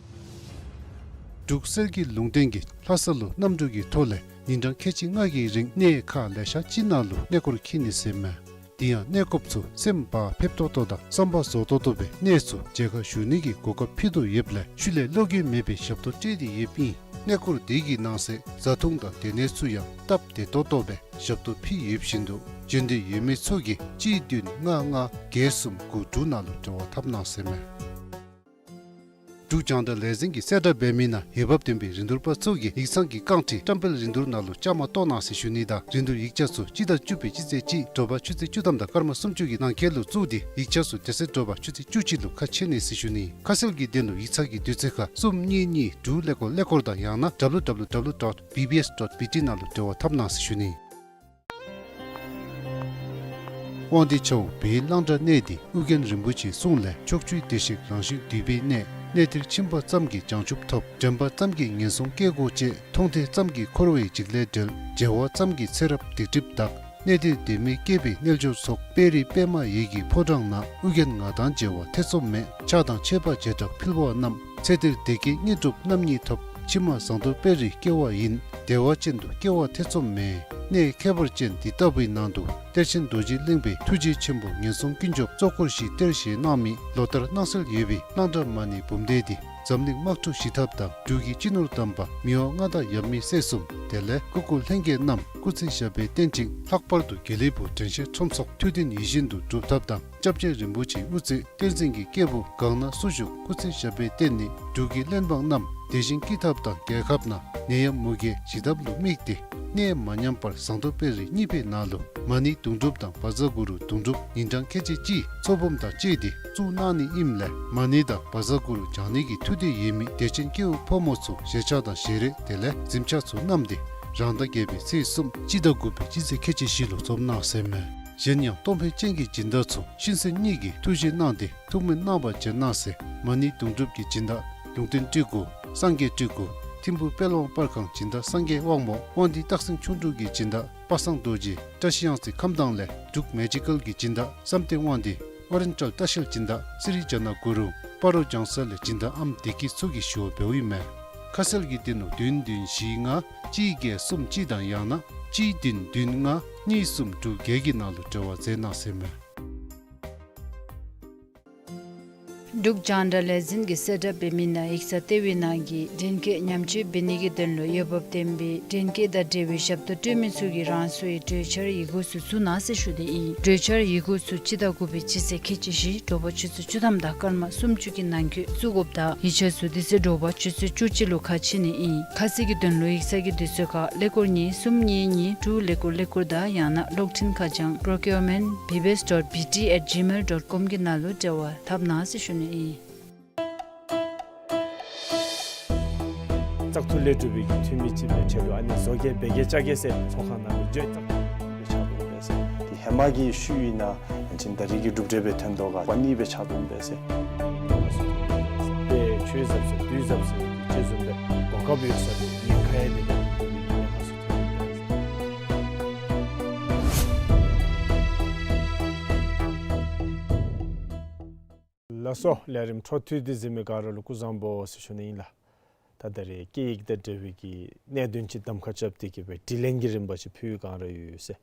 འབྲུག་གསེར་གྱི་ལུང་བསྟན་གྱིས་ལྷ་ས་ལུ་གནམ་གྲུ་གི་ཐོག་ལས་ཉིན་གྲངས་ཁལ་གཅིག་ལྔ་གི་རིང་གནས་ཁག་ལེ་ཤ་ཅིག་ནང་ལུ་གནས་སྐོར་འཁྱིད་ནི་ཟེར་མས། དེ་ཡང་གནས་སྐོརཔ་ཚུ་སེམས་བག་ཕེབས་ཏོག་ཏོ་དང་བསམ་པ་རྫོགས་ཏོག་ཏོ་སྦེ་གནས་ཚུ་མཇལ་ཁ་ཞུ་ནི་གི་གོ་སྐབས་ཕུལ་དོ་ཡོདཔ་ལས་ཤུལ་ལས་བློ་འགྱོད་མེད་པའི་ཞབས་ཏོག་སྤྲོད་དེ་ཡོདཔ་ཨིན། གནས་སྐོར་དེ་གི་ནང་གསེས་བཟའ་འཐུང་དང་སྡོད་གནས་ཚུ་ཡང་སྟབས་བདེ་ཏོག་ཏོ་སྦེ་ཞབས་ཏོག་ཕུལ་ཡོདཔ་བཞིན་དུ་འབྱོན་འདོད་ཡོད་མི་ཚུ་གིས་གཅིག་བདུན་ལྔ་ལྔ་བརྒྱད་གསུམ་དགུ་དྲུག་ནང་ལུ་འབྲེལ་བ་འཐབ་གནང་ཟེར་མས། འབྲུག་རྒྱང་བསྒྲགས་ལས་འཛིན་གྱིས་གསལ་བསྒྲགས་འབད་མི་ནང་འོས་འབབ་ལྡན་པའི་རིན་བསྡུར་པ་ཚུ་གིས་ཡིག་ཚང་གི་རྐང་ཁྲི་བཀྲམ་སྤེལ་རིན་བསྡུར་ནང་ལུ་བཅའ་མར་གཏོགས་གནང་ཟེར་ཞུ་ནི་དང་རིན་བསྡུར་ཡིག་ཆ་ཚུ་སྤྱི་ཟླ་བཅུ་པའི་སྤྱི་ཚེས་གཅིག་དྲོ་པ་ཆུ་ཚོད་བཅུ་ཐམ་དང་སྐར་མ་སུམ་ཅུ་གི་ནང་འཁོད་ལུ་བཙུགས་ཏེ་ཡིག་ཆ་ཚུ་དེ་ཚེ་དྲོ་པ་ཆུ་ཚོད་བཅུ་གཅིག་ལུ་ཁ་ཕྱེ་ནི་ཟེར་ཞུ་ནི། ཁ་གསལ་གྱི་དོན་ལུ་ཡིག་ཚང་གི་དུས་ཚོད་ཁར་གསུམ་གཉིས་གཉིས་དྲུག་ཀླད་ཀོར་ཀླད་ཀོར་དང་ཡང་ན་W W W dot B B S dot B T ནང་ལུ་འབྲེལ་བ་འཐབ་གནང་ཟེར་ཞུ་ནི། དབང་འདུས་ཆབ་འབངས་བོད་ཡིག་གླང་བྲག་གནས་འདི་ཨོ་རྒྱན་རིན་པོ་ཆེའི་གསུང་ལས་ཕྱོགས་བཅུའི་བདེ་གཤེགས་རང་བཞིན་འདུས་པའི་གནས། གནས་འདིར་ཕྱིན་པ་ཙམ་གྱིས་བྱང་ཆུབ་ཐོབ། དྲན་པ་ཙམ་གྱིས་ངན་སོང་སྐྱེ་དགོས་ཅེས། མཐོང་ཐོས་ཙམ་གྱིས་འཁོར་བའི་འཇིགས་ལས་བསྒྲལ། མཇལ་བ་ཙམ་གྱིས་ཚེ་རབས་སྡིག་སྒྲིབ་དག། གནས་འདིར་དད་མོས་སྐྱེས་པའི་རྣལ་འབྱོར་ཚོགས། དཔལ་རི་པདྨ་འོད་ཀྱི་ཕོ་བྲང་ན། ཨོ་རྒྱན་ང་དང་མཇལ་བར་ཐེ་ཚོམ་མེད། ཕྱག་དང་མཆོད་པ་བྱེ་བྲག་ཕུལ་བ་རྣམས། ཚེ་འདིར་བདེ་སྐྱིད་དངོས་གྲུབ་རྣམ་གཉིས་ཐོབ། ཕྱི་མ་ཟངས་མདོག་དཔལ་རི་སྐྱེ་བ་ཡིན། བདེ་བ་ཅན་དུ་སྐྱེ་བར་ཐེ་ཚོམ་མེད། གནས་ཁྱད་པར་ཅན་འདི་ལྟ་བུའི་ནང་དུ་གཏེར་ཆེན་རྡོ་རྗེ་གླིང་པའི་ཐུགས་རྗེ་ཆེན་པོ་ངན་སོང་ཀུན་སྐྱོབ་གཙོ་འཁོར་བཞིའི་གཏེར་བཞེས་གནང་མི་ལོ་ལྟར་སྣང་གསལ་ཡོད་པའི་གླང་བྲག་མ་ཎི་འབུམ་སྡེ་འདི་འཛམ་གླིང་དམག་འཁྲུག་ཞི་ཐབས་དང་འབྲུག་གི་སྤྱི་ནོར་དམ་པ་མི་དབང་མངའ་བདག་ཡབ་མེས་སྲས་གསུམ་དེ་ལས་སྐུ་འཁོར་ལྷན་རྒྱས་རྣམས་སྐུ་ཚེ་ཞབས་པད་བརྟན་ཅིང་ལྷག་པར་དུ་དགེ་ལེགས་ཕུག་དྲན་ཤེས་ཁྲོམ་ཚོགས་ཐུགས་འདུན་ཡིད་བཞིན་དུ་འགྲུབ་ཐབས་དང་། སྐྱབས་རྗེ་རིན་པོ་ཆེའི་དབུ་རྩེ་བསྟན་འཛིན་གྱི་སྐྱེས་བུ་གང་ན་སུ་བཞུགས་སྐུ་ཚེ་ཞབས་པད་བརྟན་ནས་འབྲུག་གི་གླེན་འབངས་རྣམས་བདེ་ཞིང་སྐྱིད་ཐབས་དང་རྒྱལ་ཁབ་ནང་ནད་ཡམས་མུ་གེ་ཞི་ཐབས་ལུ་དམིགས་ཏེ་གནས་མ་ཉམས་པར་ཟངས་མདོག་དཔལ་རི་གཉིས་པའི་ནང་ལུ་མ་ཎི་དུང་སྒྲུབ་དང་བཛྲ་གུ་རུ་དུང་སྒྲུབ་ཉིན་གྲངས་ཁལ་གཅིག་གཅིག་ཚོགས་འབུམ་དང་བཅས་ཏེ་བཙུགས་གནང་ནི་ཨིནམ་ལས་མ་ཎི་དང་བཛྲ་གུ་རུ་བགྱང་ནི་གི་ཐུགས་འདོད་ཡོད་མི་དད་ཅན་སྐྱེ་བོ་ཕོ་མོ་ཚུ་ཞལ་ཆས་དང་ཞལ་རས་དེ་ལས་གཟིམ་ཆས་ཚུ་བསྣམས་ཏེ་རང་ཟླ་བརྒྱད་པའི་ཚེས་གསུམ་སྤྱི་ཟླ་དགུ་པའི་སྤྱི་ཚེས་ཁལ་གཅིག་བཞི་ལུ་འཛོམས་གནང་ཟེར་མས། གཞན་ཡང་གཏོང་ཕོད་ཅན་གྱི་སྦྱིན་བདག་ཚུ་གཤིན་གསོན་གཉིས་ཀྱི་ཐུགས་བཞེད་གནང་སྟེ་ཐུགས་སྨོན་གནང་བར་བྱོན་གནང་ཟེར་མ་ཎི་དུང་སྒྲུབ་ཀྱི་སྦྱིན་བདག་ལུང་བསྟན་སྤྲུལ་སྐུ་སངས་རྒྱས་སྤྲུལ་སྐུ་ཐིམ་ཕུ་དཔལ་དབང་པར་ཁང་སྦྱིན་བདག་སངས་རྒྱས་དབང་མོ་དབང་འདུས་སྟག་སེང་ཁྱུང་འབྲུག་གི་སྦྱིན་བདག་པ་སངས་རྡོ་རྗེ་བཀྲ་ཤིས་གཡང་རྩེ་ཁམས་དྭངས་ལས་འབྲུག་མེ་ཇི་ཀལ་གྱི་སྦྱིན་བདག་བསམ་གཏན་དབང་འདུས་ཨོ་རེན་ཊལ་ལྟ་བཤལ་སྦྱིན་བདག་སི་རི་ཇ་ན་གུ་རུ་སྤ་རོ་ལྗང་ས་ལས་སྦྱིན་བདག་ཨམ་བདེ་སྐྱིད་ཚུ་གིས་ཞུ་བ་འབདཝ་ཨིན་མས། ཁ་གསལ་གྱི་དོན་ལུ་བདུན་བདུན་བཞི་ལྔ་གཅིག་བརྒྱད་གསུམ་གཅིག་དང་ཡང་ན་གཅིག་བདུན་བདུན་ལྔ་གཉིས་གསུམ་དྲུག་བརྒྱད་ཀྱི་ནང་ལུ་འབྲེལ་བ་མཛད་གནང་ཟེར་མས། འབྲུག་རྒྱང་བསྒྲགས་ལས་འཛིན་གྱིས་གསལ་བསྒྲགས་འབད་མི་ནང་ཡིག་ཚང་ལྟེ་བའི་ནང་གི་འདྲེན་སྐས་ཉམས་བཅོས་འབད་ནི་གི་དོན་ལུ་འོས་འབབ་ལྡན་པའི་འདྲེན་སྐས་དང་འབྲེལ་བའི་ཞབས་ཏོག་སྤྲོད་མི་ཚུ་གིས་རང་སོའི་གྲོས་འཆར་ཡི་གུ་ཚུ་བཙུགས་གནང་ཟེར་ཞུ་ནི་ཨིན། གྲོས་འཆར་ཡི་གུ་ཚུ་སྤྱི་ཟླ་དགུ་པའི་སྤྱི་ཚེས་ཁལ་གཅིག་བཞི་དྲོ་པ་ཆུ་ཚོད་བཅུ་ཐམ་དང་སྐར་མ་སུམ་ཅུ་གི་ནང་འཁོད་བཙུགས་དགོཔ་དང་ཡིག་ཆ་ཚུ་དེ་ཚེ་དྲོ་པ་ཆུ་ཚོད་བཅུ་གཅིག་ལུ་ཁ་ཕྱེ་ནི་ཨིན། ཁ་གསལ་གྱི་དོན་ལུ་ཡིག་ཚང་གི་དུས་ཚོད་ཁར་ཀླད་ཀོར་གཉིས་གསུམ་གཉིས་གཉིས་དྲུག་ཀླད་ཀོར་ཀླད་ཀོར་དང་ཡང་ན་གློག་འཕྲིན་ཁ་བྱང་procurement B B S dot B T at gmail dot com གི་ནང་ལུ་འབྲེལ་བ་འཐབ་གནང་ཟེར་ཞུ་ནི་ཨིན། བཙག་འཐུ་ལས་གྲུབ་པའི་འཐུས་མི་ཅིག་སྦེ་ཁྲིད་དོ། ཨ་ནི་བཟོ་མཁན་སྦལ་རྒྱག་ལྕགས་རྒྱག་ཟེར་ཚོགས་ཁང་ནང་ལུ་འགྱོ། བཙག་འཐུ་ལས་ཕྱག་དོན་འབད་ཟེར། དེ་ཧེ་མ་གི་ཤུལ་ཨིན་ན་ཡང་ཅིན་ད་རིས་ཀྱི་གྲུབ་འབྲས་སྦེ་ཐོན་དོ་ག་པ་ནི་སྦེ་ཕྱག་དོན་འབད་ཟེར། དཔེ་ཆོས་ཟབ་ཟེར་དུས་ཟབ་ཟེར་དེ་བཟུམ་སྦེ་གོ་སྐབས་ཡོད་ས་ལུ་ཉེན་ཁ་ཡང་དེ་ལས་ཉེན་ཁ་སུ་ཐོན་འབད་ཟེར། ལགས་སོ། ལས་རིམ་འཕྲོ་མཐུད་དེ་གཟིགས་མི་ག་ར་ལུ་སྐུ་གཟུགས་བཟང་པོ་ཟེར་ཞུ་ནི་ཨིན་ལགས། ད་ད་རེས་སྐད་ཡིག་དང་འབྲེལ་བའི་གི་གནད་དོན་ཅིག་གདམ་ཁ་རྐྱབ་སྟེ་གི་སྦེ་དྲི་ལན་གྱི་རིམ་པ་ཅིག་ཕུལ་བའི་སྒང་ར་ཡོད་ཟེར།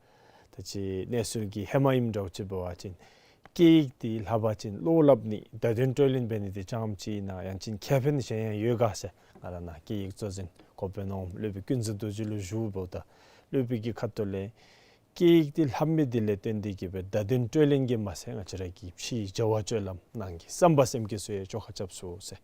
ད་ཅི་གནས་ཚུལ་གྱི་ཧེ་མ་ཨིནམ་འདྲཝ་ཅིག་འབད་བ་ཅིན་སྐད་ཡིག་འདི་ལྷབ་པ་ཅིན་བློ་སླབ་ནི་བརྡ་དོན་སྤྲོད་ལེན་འབད་ནི་འདི་རྐྱངམ་ཅིག་ཨིན་ན་ཡང་ཅིན་ཁེ་ཕན་གཞན་ཡང་ཡོད་ག་ཟེར། ང་ར་ནཱ་སྐད་ཡིག་གཙོ་འཛིན་འགོ་དཔོན་འོགམ་སློབ་དཔོན་ཀུན་བཟང་རྡོ་རྗེ་ལུ་ཞུཝ་ད་སློབ་དཔོན་གྱི་ཁ་ཐུག་ལས་ སྐད་ཡིག་འདི་ལྷབ་མི་འདི་ལས་བརྟེན་ཏེ་གི་སྦེ་བརྡ་དོན་སྤྲོད་ལེན་གྱི་མ་ཚད་ང་བཅས་ར་གི་ཕྱིའི་བྱ་བ་སྤྱོད་ལམ་ནང་གི་བསམ་པ་སེམས་བསྐྱེད་ཚུ་ཡང་བཅོ་ཁ་རྐྱབ་ཚུགས་ཟེར།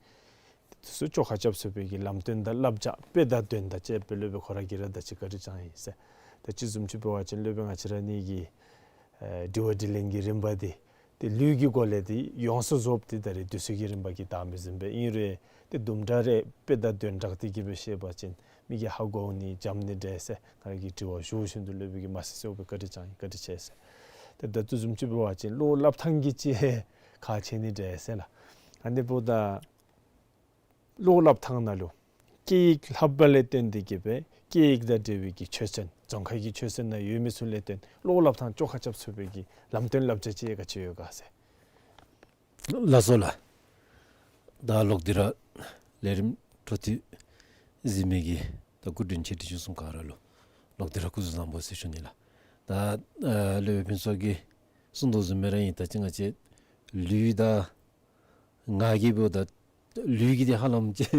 དེ་ཚུ་བཅོ་ཁ་རྐྱབ་ཚུགས་པའི་གི་ལམ་སྟོན་དང་བསླབ་བྱ་དཔེ་དང་དོན་དང་བཅས་པའི་སློབ་དཔོན་ཁོ་ར་གིས་ར་ད་ཅི་བཀའ་དྲིན་བསྐྱངས་ཡི་ཟེར། ད་ཅི་བཟུམ་ཅིག་འབད་བ་ཅིན་སློབ་དཔོན་ང་བཅས་ར་ནི་གི་ཨེ་དྲི་བ་དྲིས་ལན་གྱི་རིམ་པ་འདི་ཏེ་ལུས་ཀྱི་སྒོ་ལས་ཏེ་ཡོངས་སུ་རྫོགསཔ་འདི་ད་རེས་དུས་ཚོད་ཀྱི་རིམ་པ་གིས་འདང་མི་ཟིན་པས། ཨིན་རུང་ཏེ་དུམ་གྲ་རེ་དཔེ་དང་དོན་སྦྲགས་ཏེ་གི་སྦེ་བཤད་པ་ཅིན་མི་གིས་ཧ་གོ་ནི་འཇམ་ནི་འདྲས་ཟེར་ང་ར་གིས་དྲི་བ་ཞུ་བཞིན་དུ་སློབ་དཔོན་གྱིས་མ་གསན་ཟེར་བའི་བཀའ་དྲིན་བསྐྱངས་ཡི། བཀའ་དྲིན་ཆེ་ཟེར། ཏེ་ད་ལྟོ་བཟུམ་ཅིག་འབད་བ་ཅིན་བློ་སླབ་ཐངས་ཀྱི་ཅིག་ཁག་ཆེ་ནི་འདྲས་ཟེར་ལགས། ཨ་ནི་འབདཝ་ད་བློ་སླབ་ཐངས་ནང་ལུ་སྐད་ཡིག་ལྷབ་པ་ལས་བརྟེན་ཏེ་གི་སྦེ་སྐད་ཡིག་དང་འབྲེལ་བའི་གི་ཆོས་ཚན་རྫོང་ཁ་གི་ཆོས་ཚན་ནང་ཡོད་མི་ཚུ་ལས་བརྟེན་བློ་སླབ་ཐངས་བཅོ་ཁ་རྐྱབ་ཚུགས་པའི་གི་ལམ་སྟོན་བསླབ་བྱ་ཅིག་ག་ཅི་ཡོད་ག་ཟེར། ལགས་སོ་ལགས། ད་ལོག་སྟེ་ར་ལས་རིམ་འཕྲོ་མཐུད་གཟིགས་མི་གི་ད་སྐུ་མགྲོན་ཆེ་འབྲིང་ཆུང་གསུམ་ག་ར་ལུ་ལོག་སྟེ་ར་སྐུ་གཟུགས་བཟང་པོ་ཟེར་ཞུ་ནི་ལགས། ད་ཨ་སློབ་དཔོན་ཕུན་ཚོགས་ཀྱིས་གསུངས་དོ་བཟུམ་སྦེ་ར་ཨིན། ད་ཅི་ང་བཅས་ལུས་དང་ངག་གི་འབདཝ་ད་ལུས་ཀྱི་འདི་ཧ་ལམ་ཅིག་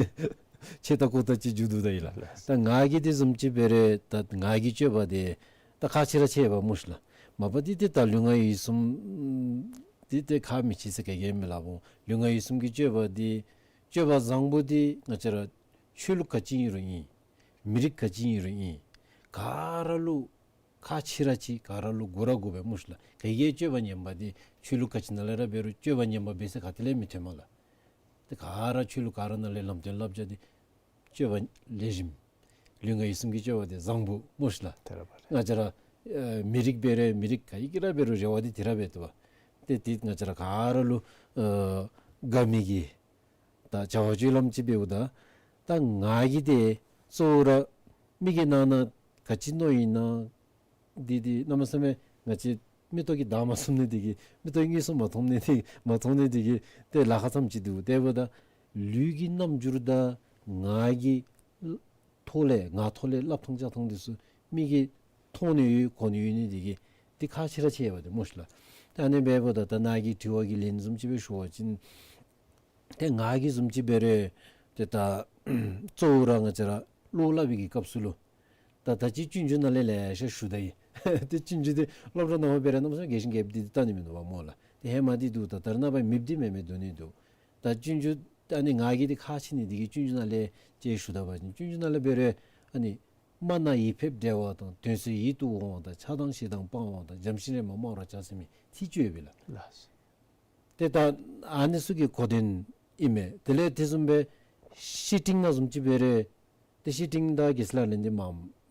ཆེ་ད་ཀོ་ད་ཅིག་འགྱོ་དོ་ད་ཨིན་ལགས། ད་ངག་གི་འདི་བཟུམ་ཅིག་འབད་རུང་ད་ངག་གི་སྤྱོད་པ་འདི་ད་ཁག་ཆེ་ར་ཆེ་བས་སྨོ་ཤི་ལགས། མ་པ་འདི་ཏེ་ད་ལུས་ངག་ཡིད་གསུམ་འདི་ཏེ་ཁག་མི་ཆེ་ཟེར་ག་གིས་མི་སླབ་འོང་། ལུས་ངག་ཡིད་གསུམ་གྱི་སྤྱོད་པ་འདི་སྤྱོད་པ་བཟང་པོ་འདི་ང་བཅས་ར་ཆོས་ལུགས་ག་ཅི་ཨིན་རུང་ཨིན། མི་རིགས་ག་ཅི་ཨིན་རུང་ཨིན། ག་ར་ལུ་ཁག་ཆེ་ར་ཆེ། ག་ར་ལུ་དགོ་ར་དགོ་པས་སྨོ་ཤི་ལགས། ག་གིས་སྤྱོད་པ་ངན་པ་འདི་ཆོས་ལུགས་ག་ཅི་ནང་ལས་ར་འབད་རུང་སྤྱོད་པ་ངན་པ་འབད་ས་ག་ཏེ་ལས་མི་ཐོན་མས་ལགས། ཏེ་ག་ར་ཆོས་ལུགས་ག་ར་ནང་ལས་ལམ་སྟོན་བསླབ་བྱ་འདི་སྤྱོད་པ་ལེགས་ཤོམ། ལུས་ངག་ཡིད་གསུམ་གྱི་སྤྱོད་པ་འདི་བཟང་པོ་སྨོ་ཤི་ལགས། དེ་ར་བ་རེད། ང་བཅས་ར་ཨེ་མི་རིགས་འབད་རུང་མི་རིགས་ག་གི་ར་འབད་རུང་རེ་བ་འདི་དེ་ར་འབད་དོ་བ། ཏེ་འདི་ང་བཅས་ར་ག་ར་ལུ་ཨེ་དགའ་མི་གི་ད་བྱ་བ་སྤྱོད་ལམ་ཅིག་འབདཝ་ད་ད་ངག་གི་འདི་གཙོ་བོ་ར་མི་གིས་གནང་ན་ག་ཅི་མནོ་ཡི་ན་འདི་འདི་གནམ་མེད་ས་མེད་ང་བཅས་མིག་ཏོ་གིས་བདའ་མ་ཚུགས་ནི་འདི་གིས་མིག་ཏོ་གིས་དངོས་སུ་མ་མཐོང་ནི་འདི་མ་མཐོང་ནི་འདི་གིས་ཏེ་ལཱ་ཁག་ཙམ་ཅིག་འདུག། དེ་འབདཝ་ད་ལུས་ཀྱི་རྣམ་འགྱུར་དང་ངག་གི་ཐོག་ལས་ངག་ཐོག་ལས་སླབ་ཐངས་བྱ་ཐངས་འདི་ཚུ་མི་གིས་མཐོང་ནི་ཡོད་གོ་ནི་ཡོད་ནི་འདི་གིས་འདི་ཁག་ཆེ་ར་ཆེ་བ་འདི་སྨོ་ཤི་ལགས། ད་ཨ་ནི་འབདཝ་ད་ད་ནཱ་གི་དྲི་བ་གི་ལན་བཟུམ་ཅིག་སྦེ་ཞུ་བ་ཅིན་ཏེ་ངག་གི་བཟུམ་ཅིག་འབད་རུང་ཏེ་ད་གཙོ་བོ་ར་ང་བཅས་ར་བློ་སླབ་པའི་གི་སྐབས་སུ་ལུ་ད་ད་ཅི་སྤྱོད་འཇུག་ནང་ལས་ལེ་ཤ་ཞུ་ད་ཡི། ཏེ་སྤྱོད་འཇུག་འདི་སློབ་གྲྭ་ནང་འབད་རུང་གནམ་མེད་ས་མེད་རྒྱས་ཤིང་རྒྱསཔ་འདི་ལྟ་ནི་མིན་འདུག་པ་སྨོ་ལགས། ཏེ་ཧེ་མ་འདི་འདུག། ད་ད་རེས་ནངས་པ་མེདཔ་འདི་མེད་མི་འདུག་ནི་འདུག། ད་སྤྱོད་འཇུག་ད་ནི་ངག་གི་འདི་ཁག་ཆེ་ནི་འདི་གིས་སྤྱོད་འཇུག་ནང་ལས་ཅིག་ཞུ་ད་པ་ཅིན་སྤྱོད་འཇུག་ནང་ལས་འབད་རུང་ཨ་ནི་སྨྲ་ན་ཡིད་ཕེབས་འགྲེལ་བ་དང་། དོན་གསལ་ཡིད་དུ་འོང་བ་དང་། ཆགས་སྡང་ཞེ་སྡང་སྤང་བ་དང་། བྱམས་ཤིང་རེམ་མ་སྨྲ་བར་བྱ་ཟེར་མི་ཚིག་བཅུ་ཡོད་པས་ལགས། ལགས། ཏེ་ད་ཨ་ནི་ཚུ་གི་གོ་དོན་ཨིན་མས། དེ་ལས་དེ་བཟུམ་སྦེ་བཤེས་སྤྲིང་ནང་བཟུམ་ཅིག་འབད་རུང་ཏེ་བཤེས་སྤྲིང་དང་རྒྱལ་སྲས་ལག་ལེན་འདི་མ་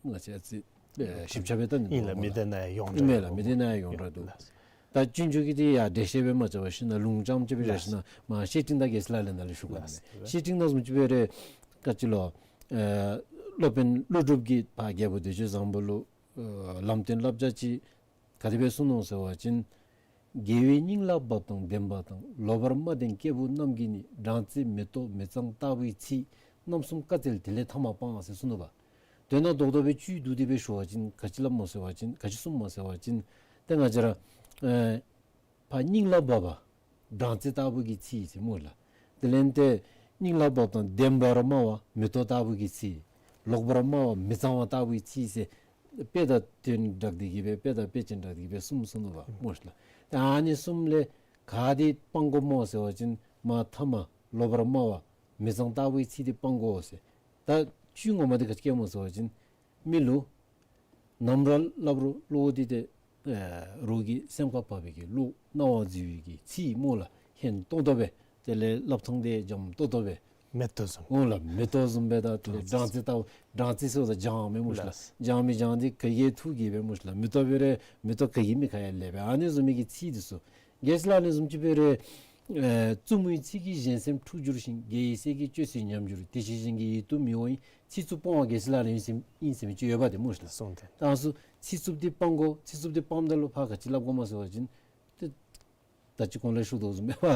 ང་བཅས་ཨ་ཙི་ཞིབ་ཆ་སྦེ་བལྟ་ནི་ཨིན་ལགས། མི་སྡེ་ནང་ཡང་ཡོངས་གྲགས་ཨིན་མས་ལགས། མི་སྡེ་ནང་ཡང་ཡོངས་གྲགས་འདུག། ལགས། ད་སྤྱོད་འཇུག་གི་འདི་ཡང་འགྲེལ་བཤད་སྦེ་མ་རྐྱབ་པར་ཞིན་ན་ལུང་རྐྱངམ་ཅིག་སྦེ་ར་ཞིན་ན་མ་བཤེས་སྤྲིང་དང་རྒྱལ་སྲས་ལག་ལེན་ནང་ལས་ཞུ་དགོ་ནི། ལགས། བཤེས་སྤྲིང་ནང་བཟུམ་ཅིག་འབད་རུང་ག་ཅི་ལོ་ཨེ་སློབ་དཔོན་ཀླུ་སྒྲུབ་ཀྱིས་ཕར་རྒྱལ་པོ་བདེ་སྤྱོད་བཟང་པོ་ལུ་ལམ་སྟོན་བསླབ་བྱ་ཅིག་ག་དེ་སྦེ་གསུངས་ནུག་ཟེར་བ་ཅིན། དགེ་བའི་སྙིང་ལ་བབ་དང་ལྡན་པ་དང་། ལོག་པར་སྨྲ་ལྡན་སྐྱེས་བུ་རྣམས་ཀྱིས་ནི། སྦྲང་རྩི་མེ་ཏོག་མི་གཙང་ལྟ་བུའི་ཚིག། རྣམ་གསུམ་བཀའ་སྩལ་དེ་ལས་ཐ་མ་སྤང་ཟེར་གསུངས་ནུག་པ། དོན་དག་རྡོག་རྡོག་སྦེ་བཅུད་བསྡུ་སྟེ་སྦེ་ཞུ་བ་ཅིན་ག་ཅི་སླབ་སྨོ་ཟེར་བ་ཅིན་ག་ཅི་གསུངས་སྨོ་ཟེར་བ་ཅིན་ཏེ་ང་བཅས་ར་ཨེ་ཕར་སྙིང་ལ་བབ་པ་སྦྲང་རྩི་ལྟ་བུ་གི་ཚིག་ཟེར་སྨོ་ལགས། དེ་ལས་ཏེ་སྙིང་ལ་བབ་དང་ལྡན་པར་སྨྲ་བ་མེ་ཏོག་ལྟ་བུ་གི་ཚིག། ལོག་པར་སྨྲ་བ་མི་གཙང་བ་ལྟ་བུའི་ཚིག་ཟེར་དཔེ་དང་དོན་སྦྲགས་ཏེ་གི་སྦེ་དཔེ་དང་དཔེ་ཅན་སྦྲགས་ཏེ་གི་སྦེ་གསུམ་གསུངས་ནུག་པ་སྨོ་ལགས། ཏེ་ཨ་ནི་གསུམ་ལས་ག་འདི་སྤང་དགོཔ་སྨོ་ཟེར་བ་ཅིན་མ་ཐ་མ་ལོག་པར་སྨྲ་བ་མི་གཙང་ལྟ་བུའི་ཚིག་འདི་སྤང་དགོ་ཟེར། ད་བཅུད་ངོ་མ་འདི་ག་ཅི་སྐྱེ་སྨོ་ཟེར་བ་ཅིན་མི་ལུ་ནམ་ར་སླབ་རུང་བློ་འདི་ཏེ་ཨེ་རོགས་ཀྱི་སེམས་ཁར་བབ་པའི་གི་བློ་སྣང་བ་འཛུལ་བའི་གི་ཚིག་སྨོ་ལགས། སྙན་ཏོང་ཏོ་སྦེ་དེ་ལས་སླབ་ཐངས་འདི་འཇམ་ཏོང་ཏོ་སྦེ་མེ་ཏོག་བཟུམ། འོང་ལགས། མེ་ཏོག་བཟུམ་སྦེ་ད་དེ་ལས་སྦྲང་རྩི་ལྟ་བུ་སྦྲང་རྩི་ཟེརཝ་ད་འཇམ་མས་སྨོ་ལགས། ལགས། འཇམ་མི་འཇམ་འདི་ག་གིས་ཐུགས་དགྱེས་པས་སྨོ་ལགས། མེ་ཏོག་འབད་རུང་མེ་ཏོག་ག་གི་མིག་ཁར་ཡང་ལེགས་པས། ཨ་ནི་བཟུམ་མའི་གི་ཚིག་འདི་ཚུ་རྒྱལ་སྲས་ལག་ལེན་བཟུམ་ཅིག་འབད་རུང་ཨེ་རྩུབ་མོའི་ཚིག་གིས་གཞན་སེམས་འཁྲུགས་འགྱུར་ཞིང་། དགེ་བའི་བཤེས་ཀྱི་བཅོས་ཟིན་ཉམས་འགྱུར། དེ་ཕྱིར་གཞན་གྱི་ཡིད་དུ་མི་འོང་བའི། ཚིག་རྩུབ་སྤོང་བ་རྒྱལ་སྲས་ལག་ལེན་ཡིན་ཟེར་ཡིན་ཟེར་མི་ཅིག་ཡོད་པ་དེ་སྨོ་ལགས། གསུངས་ཏེ། ད་ཚུ་ཚིག་རྩུབ་འདི་སྤང་དགོ། ཚིག་རྩུབ་འདི་སྤངམ་ད་ལུ་ཕར་ག་ཅི་སླབ་དགོ་སྨོ་ཟེར་བ་ཅིན་ཏེ་ད་ཅི་གོང་ལས་ཞུ་དོ་བཟུམ་སྦེ་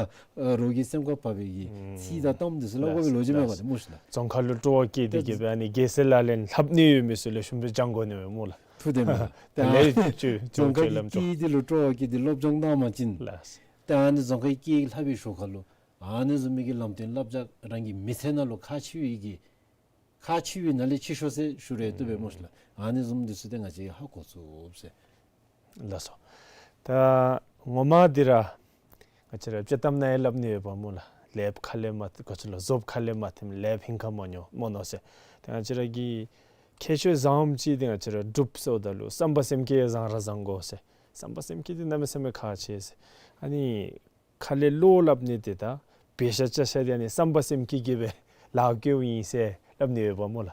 རོགས་ཀྱི་སེམས་ཁར་བབ་པའི་གི་ཚིག་དང་གཏམ་འདི་ཚུ་སླབ་དགོ་པའི་ལོ་རྒྱུས་མེད་པ་དེ་སྨོ་ལགས། རྫོང་ཁ་ལུ་སྤྲོ་བ་བསྐྱེད་དེ་གི་སྦེ་ཨ་ནི་རྒྱལ་སྲས་ལག་ལེན་ལྷབ་ནི་ཡོད་མི་ཚུ་ལེགས་ཤོམ་སྦེ་སྦྱང་དགོ་ནི་མས་སྨོ་ལགས། ཐུགས་བདེན་མས། ད་ལས་ཅོ་རྫོང་ཁ་གི་སྐད་འདི་ལུ་སྤྲོ་བ་བསྐྱེད་དེ་སློབ་སྦྱོང་གནང་བ་ཅིན་ལགས། ད་ཨ་ནི་རྫོང་ཁའི་སྐད་ཡིག་ལྷབ་པའི་ཞོར་ཁ་ལུ་ཨ་ནི་བཟུམ་མའི་གི་ལམ་སྟོན་བསླབ་བྱ་རང་གི་མི་ཚེ་ནང་ལུ་ཁག་ཆེ་བའི་གི་ཁག་ཆེ་བའི་ནང་ལས་ཆེ་ཤོས་ཟེར་ཞུ་རུང་བཏུབ་པས་སྨོ་ཤི་ལགས། ཨ་ནི་བཟུམ་འདི་ཚུ་ཏེ་ང་བཅས་ཧ་གོ་ཚུགས་ཟེར། ལགས་སོ། ད་ངོ་མ་འདི་ར་ང་བཅས་ར་དཔྱེ་གཏམ་ནང་ཡང་སླབ་ནི་ཡོདཔ་སྨོ་ལགས། ལེབ་ཁ་ལས་མ་གོ་ཚུལ་ལ་ཟོབ་ཁ་ལས་མ་ཐོན་ལེབ་ཧིང་ཁ་མ་ཉོ་མོ་ནོ་ཟེར། ད་ང་བཅས་ར་གི་ཁྱད་ཆོས་བཟངམ་ཅིག་འདི་ང་བཅས་ར་འབྲུགཔ་ཟེརཝ་ད་ལུ་བསམ་པ་སེམས་བསྐྱེད་བཟང་ར་བཟང་དགོ་ཟེར། བསམ་པ་སེམས་བསྐྱེད་འདི་གནམ་མེད་ས་མེད་ཁག་ཆེ་ཟེར། ཨ་ནི་ཁ་ལས་བློ་སླབ་ནི་འདི་དང་འབད་བཞག་བྱ་བཞག་འདི་ཨ་ནི་བསམ་པ་སེམས་བསྐྱེད་ཀྱིས་སྦེ་ལཱ་འགྱོཝ་ཨིན་ཟེར་སླབ་ནི་ཡོདཔ་སྨོ་ལགས།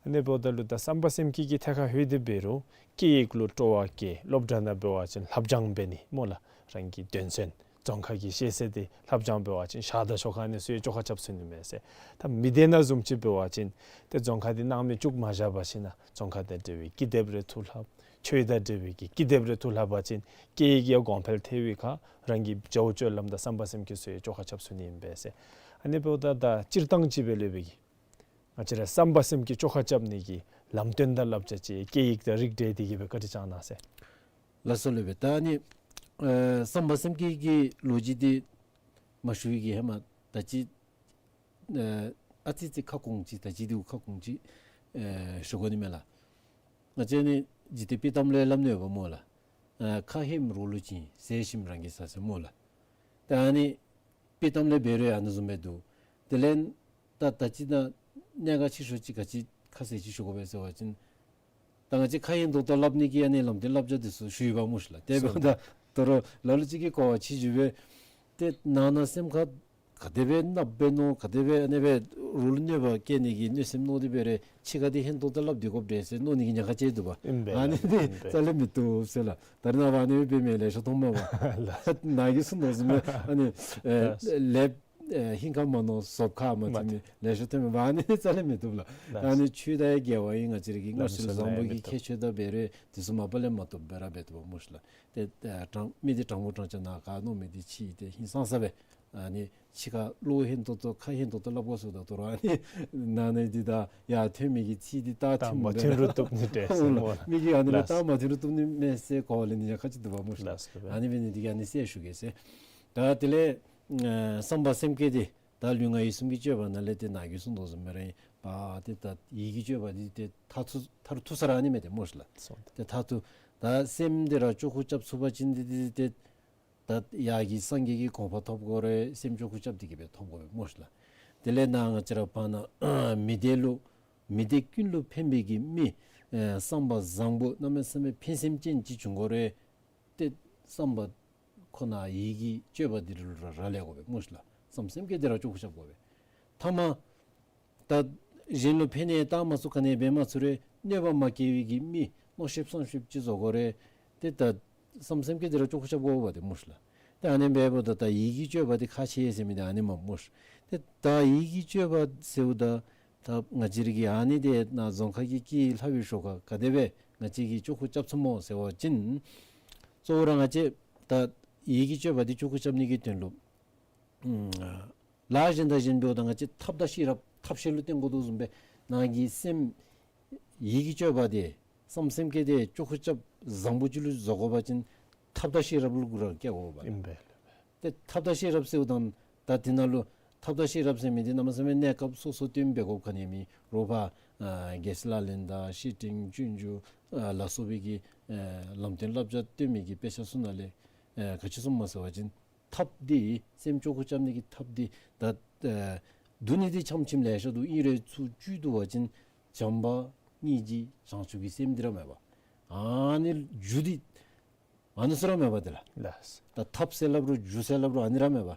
ཨ་ནི་འབདཝ་ད་ལུ་ད་བསམ་པ་སེམས་བསྐྱེད་ཀྱི་ཐད་ཁར་ལྷོད་དེ་འབད་རུང་སྐད་ཡིག་ལུ་སྤྲོ་བ་བསྐྱེད། སློབ་གྲྭ་ནང་འབད་བ་ཅིན་ལྷབ་སྦྱང་འབད་ནི་སྨོ་ལགས། རང་གི་དོན་ཚན་རྫོང་ཁ་གི་ཤེས་ཚད་འདི་ལྷབ་སྦྱང་འབད་བ་ཅིན་ཞག་དང་ཞོགས་ཁ་ཨ་ནི་ཚུ་ཡང་བཅོ་ཁ་རྐྱབ་ཚུགས་ནི་མས་ཟེར། ད་མི་སྡེ་ནང་བཟུམ་ཅིག་འབད་བ་ཅིན་ཏེ་རྫོང་ཁ་འདི་སྣང་མེད་བཅུག་མ་བཞག་པར་ཞིན་ན་རྫོང་ཁ་དང་འབྲེལ་བའི་ཀི་དེབ་རེ་འཐུ་ལྷབ། ཆོས་དང་འབྲེལ་བའི་གི་ཀི་དེབ་རེ་འཐུ་ལྷབ་པ་ཅིན་སྐད་ཡིག་ཡང་གོང་འཕེལ་ཐལ་བའི་ཁར་རང་གི་བྱ་བ་སྤྱོད་ལམ་དང་བསམ་པ་སེམས་བསྐྱེད་ཚུ་ཡང་བཅོ་ཁ་རྐྱབ་ཚུགས་ནི་ཨིན་པས་ཟེར། ཨ་ནི་འབདཝ་ད་ད་སྤྱིར་བཏང་ཅིག་སྦེ་ལས་འབད་གི་ང་བཅས་ར་བསམ་པ་སེམས་བསྐྱེད་བཅོ་ཁ་རྐྱབ་ནི་གི་ལམ་སྟོན་དང་བསླབ་བྱ་ཅིག་སྐད་ཡིག་དང་རིགས་འགྲེ་འདི་གིས་སྦེ་བཀའ་དྲིན་བསྐྱང་གནང་ཟེར། ལགས་སོ་ལགས་སྦེ། ད་ཨ་ནི་ཨེ་བསམ་པ་སེམས་བསྐྱེད་ཀྱི་ལོ་རྒྱུས་འདི་མ་ཞུ་བའི་གི་ཧེ་མ་ད་ཅི་ཨེ་ཨ་ཙི་ཙི་ཁ་སྐོང་ཅིག་ད་ཅི་འདི་ཁ་སྐོང་ཅིག་ཨེ་ཞུ་དགོ་ནི་མས་ལགས། ང་བཅས་ནི་འཇིག་རྟེན་དཔྱེ་གཏམ་ལས་སླབ་ནི་ཡོདཔ་སྨོ་ལགས། ཨེ་ཁ་ཧེམ་རོགས་ལུ་བྱིན། ཟས་ཞིམ་རང་གིས་ཟ་ཟེར་སྨོ་ལགས། ད་ཨ་ནི་དཔྱེ་གཏམ་ལས་འབད་རུང་ཨ་ནི་བཟུམ་སྦེ་འདུག། དེ་ལས་ད་ད་ཅི་ད་གནད་འགག་ཆེ་ཤོས་ཅིག་ག་ཅི་ཁ་གསལ་ཅིག་ཞུ་དགོ་པས་ཟེར་བ་ཅིན་ད་ང་བཅས་ཁ་ཧེང་ཏོག་ཏོ་སླབ་ནི་གི་ཨ་ནི་ལམ་སྟོན་བསླབ་བྱ་འདི་ཚུ་ཞུ་ཡོདཔ་སྨོ་ཤིག་ལགས། དེ་འབདཝ་ད་ད་རུང་ལ་ལུ་ཅིག་གིས་གོ་བ་ཆི་ཞུ་སྦེ་ཏེ་ནང་ན་སེམས་ཁར་ག་དེ་སྦེ་ནགཔ་སྦེ་མནོ་ག་དེ་སྦེ་ཨ་ནི་སྦེ་རོགས་ལུ་གནོད་པ་བཀལ་ནི་གི་གནོད་སེམས་མནོ་སྟེ་འབད་རུང་ཕྱི་ཁར་འདི་ཧེང་ཏོག་ཏོ་སླབ་སྡོད་དགོཔ་འདྲས་ཟེར་མནོ་ནི་གི་ཉེན་ཁ་ཅིག་འདུག་པ། ཨིན་པས་ཨ་ནི་ལགས། འདི་ཨིན་པས། རྩ་ལས་མི་བཏུབ་ཟེར་ལགས། ད་རེས་ནངས་པ་ཨ་ནི་སྦེ་མི་ལེ་ཤ་མཐོངམ་མས་པ། ལགས། ནཱ་གིས་གསུངས་དོ་བཟུམ་སྦེ་ཨ་ནི་ཨེ་ལེབ་ཨེ་ཧིང་ཁ་མ་མནོ་ཟོབ་ཁ་མ་ཐོན་མི་ལེ་ཤ་ཐོན་མས་པ། ཨ་ནི་རྩ་ལས་མི་བཏུབ་ལགས། ལགས། ཨ་ནི་ཆོས་དང་ཡང་འགལ་བ་ཨིན། ང་བཅས་ར་གི་སྔར་སྲོལ་བཟང་པོ་གི་ཁྱད་ཆོས་དང་འབད་རུང་དེ་ཚུ་མ་པ་ལས་མ་བཏུབ་སྦེ་ར་འབད་བཏུབ་པ་སྨོ་ཤིག་ལགས། ཏེ་ཨེ་དྲང་མི་འདི་དྲང་པོ་དྲང་ཆ་ནཱ་ག་མནོ་མི་འདི་ཕྱི་ཏེ་ཧིང་སངས་ས་སྦེ་ཨ་ནི་ཕྱི་ཁར་བློ་ཧེང་ཏོག་ཏོ་ཁ་ཧེང་ཏོག་ཏོ་སླབ་དགོ་ཟེརཝ་ད་ད་རུང་ཨ་ནི་ནང་ན་འདི་ད་ཡར་ཐོན་མི་གི་ཚིག་འདི་ད་ཐོན་མ་ཐོན་རུང་བཏུབ་ནི་འདྲས་ཟེར་སྨོ་ལགས། མི་གིས་ཨ་ནི་ལགས། ད་མ་ཐོན་རུང་བཏུབ་ནི་མས་ཟེར་གོ་བ་ལེན་ནི་ཡང་ཁག་ཅིག་འདུག་པ་སྨོ་ཤིག་ལགས། ལགས་སོ། ཨ་ནི་འབད་ནི་འདི་གིས་ཨ་ནི་གསལ་ཞུ་གེ་ཟེར། ད་དེ་ལས་ཨེ་བསམ་པ་སེམས་བསྐྱེད་འདི་ད་ལུས་ངག་ཡིད་གསུམ་གྱི་སྤྱོད་པ་ནང་ལས་ཏེ་ནཱ་གིས་གསུངས་དོ་བཟུམ་སྦེ་ར་ཨིན་པ། ཏེ་ད་ཡིད་ཀྱི་སྤྱོད་པ་འདི་ཏེ་མཐར་ཐུག་མཐར་ཐུག་ས་ར་ཨ་ནི་མས་ཏེ་སྨོ་ཤིག་ལགས། སོ། ཏེ་མཐར་ཐུག་ད་སེམས་འདི་ར་བཅོ་ཁུར་རྐྱབ་ཚུགས་པ་ཅིན་འདི་འདི་ཏེ་ད་ཡར་གྱི་སངས་རྒྱས་ཀྱི་གོ་འཕང་ཐོབ་དགོ་རུང་སེམས་བཅོ་ཁུར་རྐྱབ་སྟེ་གིས་སྦེ་ཐོབ་དགོ་པས་སྨོ་ཤིག་ལགས། དེ་ལས་ནཱ་ང་བཅས་ར་བར་ན་མི་སྡེ་ལུ་མི་སྡེ་ཀུན་ལུ་ཕན་པའི་གི་མི་ཨེ་བསམ་པ་བཟང་པོ་གནམ་མེད་ས་མེད་ཕན་སེམས་ཅན་ཅིག་འབྱུང་དགོ་རུང་ཏེ་བསམ་པ་ཁོ་ན་ཡིད་ཀྱི་སྤྱོད་པ་འདི་ལུ་ར་རག་ལས་དགོ་པས་སྨོ་ཤིག་ལགས། བསམ་སེམས་བསྐྱེད་འདི་ར་བཅོ་ཁུར་རྐྱབ་དགོ་པས། ཐ་མ་ད་གཞན་ལུ་ཕན་ཡང་བཏགས་མ་ཚུགས་ག་ནི་འབད་མ་ཚུགས་རུང་གནོད་པ་མ་བསྐྱལ་བའི་གི་མི་མནོ་ཤེསཔ་བསམ་ཤེསཔ་ཅིག་བཟོ་དགོ་རུང་ཏེ་ད་བསམ་སེམས་བསྐྱེད་འདི་ར་བཅོ་ཁུར་རྐྱབ་དགོ་པས་ཏེ་སྨོ་ཤིག་ལགས། ཏེ་ཨ་ནི་འབདཝ་ད་ད་ཡིད་ཀྱི་སྤྱོད་པ་འདི་ཁག་ཆེ་ཟེར་མི་འདི་ཨ་ནི་མས་སྨོ་ཤིག། ཏེ་ད་ཡིད་ཀྱི་སྤྱོད་པ་ཟེརཝ་ད་ད་ང་བཅས་ར་གིས་ཨ་ནི་འདི་ནཱ་རྫོང་ཁ་གི་སྐད་ཡིག་ལྷབ་པའི་ཤུལ་ཁར་ག་དེ་སྦེ་ང་བཅས་ཀྱིས་བཅོ་ཁུར་རྐྱབ་ཚུགས་སྨོ་ཟེར་བ་ཅིན་གཙོ་བོ་ར་ང་བཅས་ད་ཡིད་ཀྱི་སྤྱོད་པ་འདི་བཅོ་ཁུར་རྐྱབ་ནི་གི་དོན་ལུ་ཨམ་ལཱ་གཞན་དང་གཞན་འབདཝ་ད་ང་བཅས་ཐབས་དང་ཤེས་རབ་ཐབས་ཤེས་ལུ་བརྟེན་དགོ་དོ་བཟུམ་སྦེ་ནཱ་གི་སེམས་ཡིད་ཀྱི་སྤྱོད་པ་འདི་བསམ་སེམས་བསྐྱེད་འདི་བཅོ་ཁུར་རྐྱབ་བཟང་པོ་ཅིག་ལུ་བཟོ་དགོ་པ་ཅིན་ཐབས་དང་ཤེས་རབ་ལུ་གུ་ར་བསྐྱལ་དགོ་པས། ཨིན་པས། ཏེ་ཐབས་དང་ཤེས་རབ་ཟེརཝ་ད་ད་འདི་ནང་ལུ་ཐབས་དང་ཤེས་རབ་ཟེར་མི་འདི་གནམ་མེད་ས་མེད་གནས་སྐབས་སོ་སོ་སྟོན་འབད་དགོཔ་ག་ནི་མེད། རོགས་ཕར་ཨ་རྒྱལ་སྲས་ལག་ལེན་དང་བཤེས་སྤྲིང་སྤྱོད་འཇུག་ཨ་ལ་སོགས་པའི་གི་ཨ་ལམ་སྟོན་བསླབ་བྱ་སྟོན་མི་གི་དཔེ་ཆ་ཚུ་ནང་ལས་ཨ་ག་ཅི་གསུངམ་མས་ཟེར་བ་ཅིན་ཐབས་འདི་སེམས་བཅོ་ཁུར་རྐྱབ་ནི་གི་ཐབས་འདི་ད་ཨ་བསྡུ་ནི་འདི་ཆམ་ཆིམ་ལེ་ཤ་འདུག། ཨིན་རུང་ཚུར་བཅུད་བསྡུ་བ་ཅིན་བྱམས་པ་སྙིང་རྗེ་བྱང་ཆུབ་ཀྱི་སེམས་འདི་ར་མས་པ། ཨ་ནི་རྒྱུ་འདི་ཨ་ནི་ཚུ་ར་མས་པ་དེ་ལགས། ལགས། ད་ཐབས་ཟེར་སླབ་རུང་རྒྱུ་ཟེར་སླབ་རུང་ཨ་ནི་ར་མས་པ།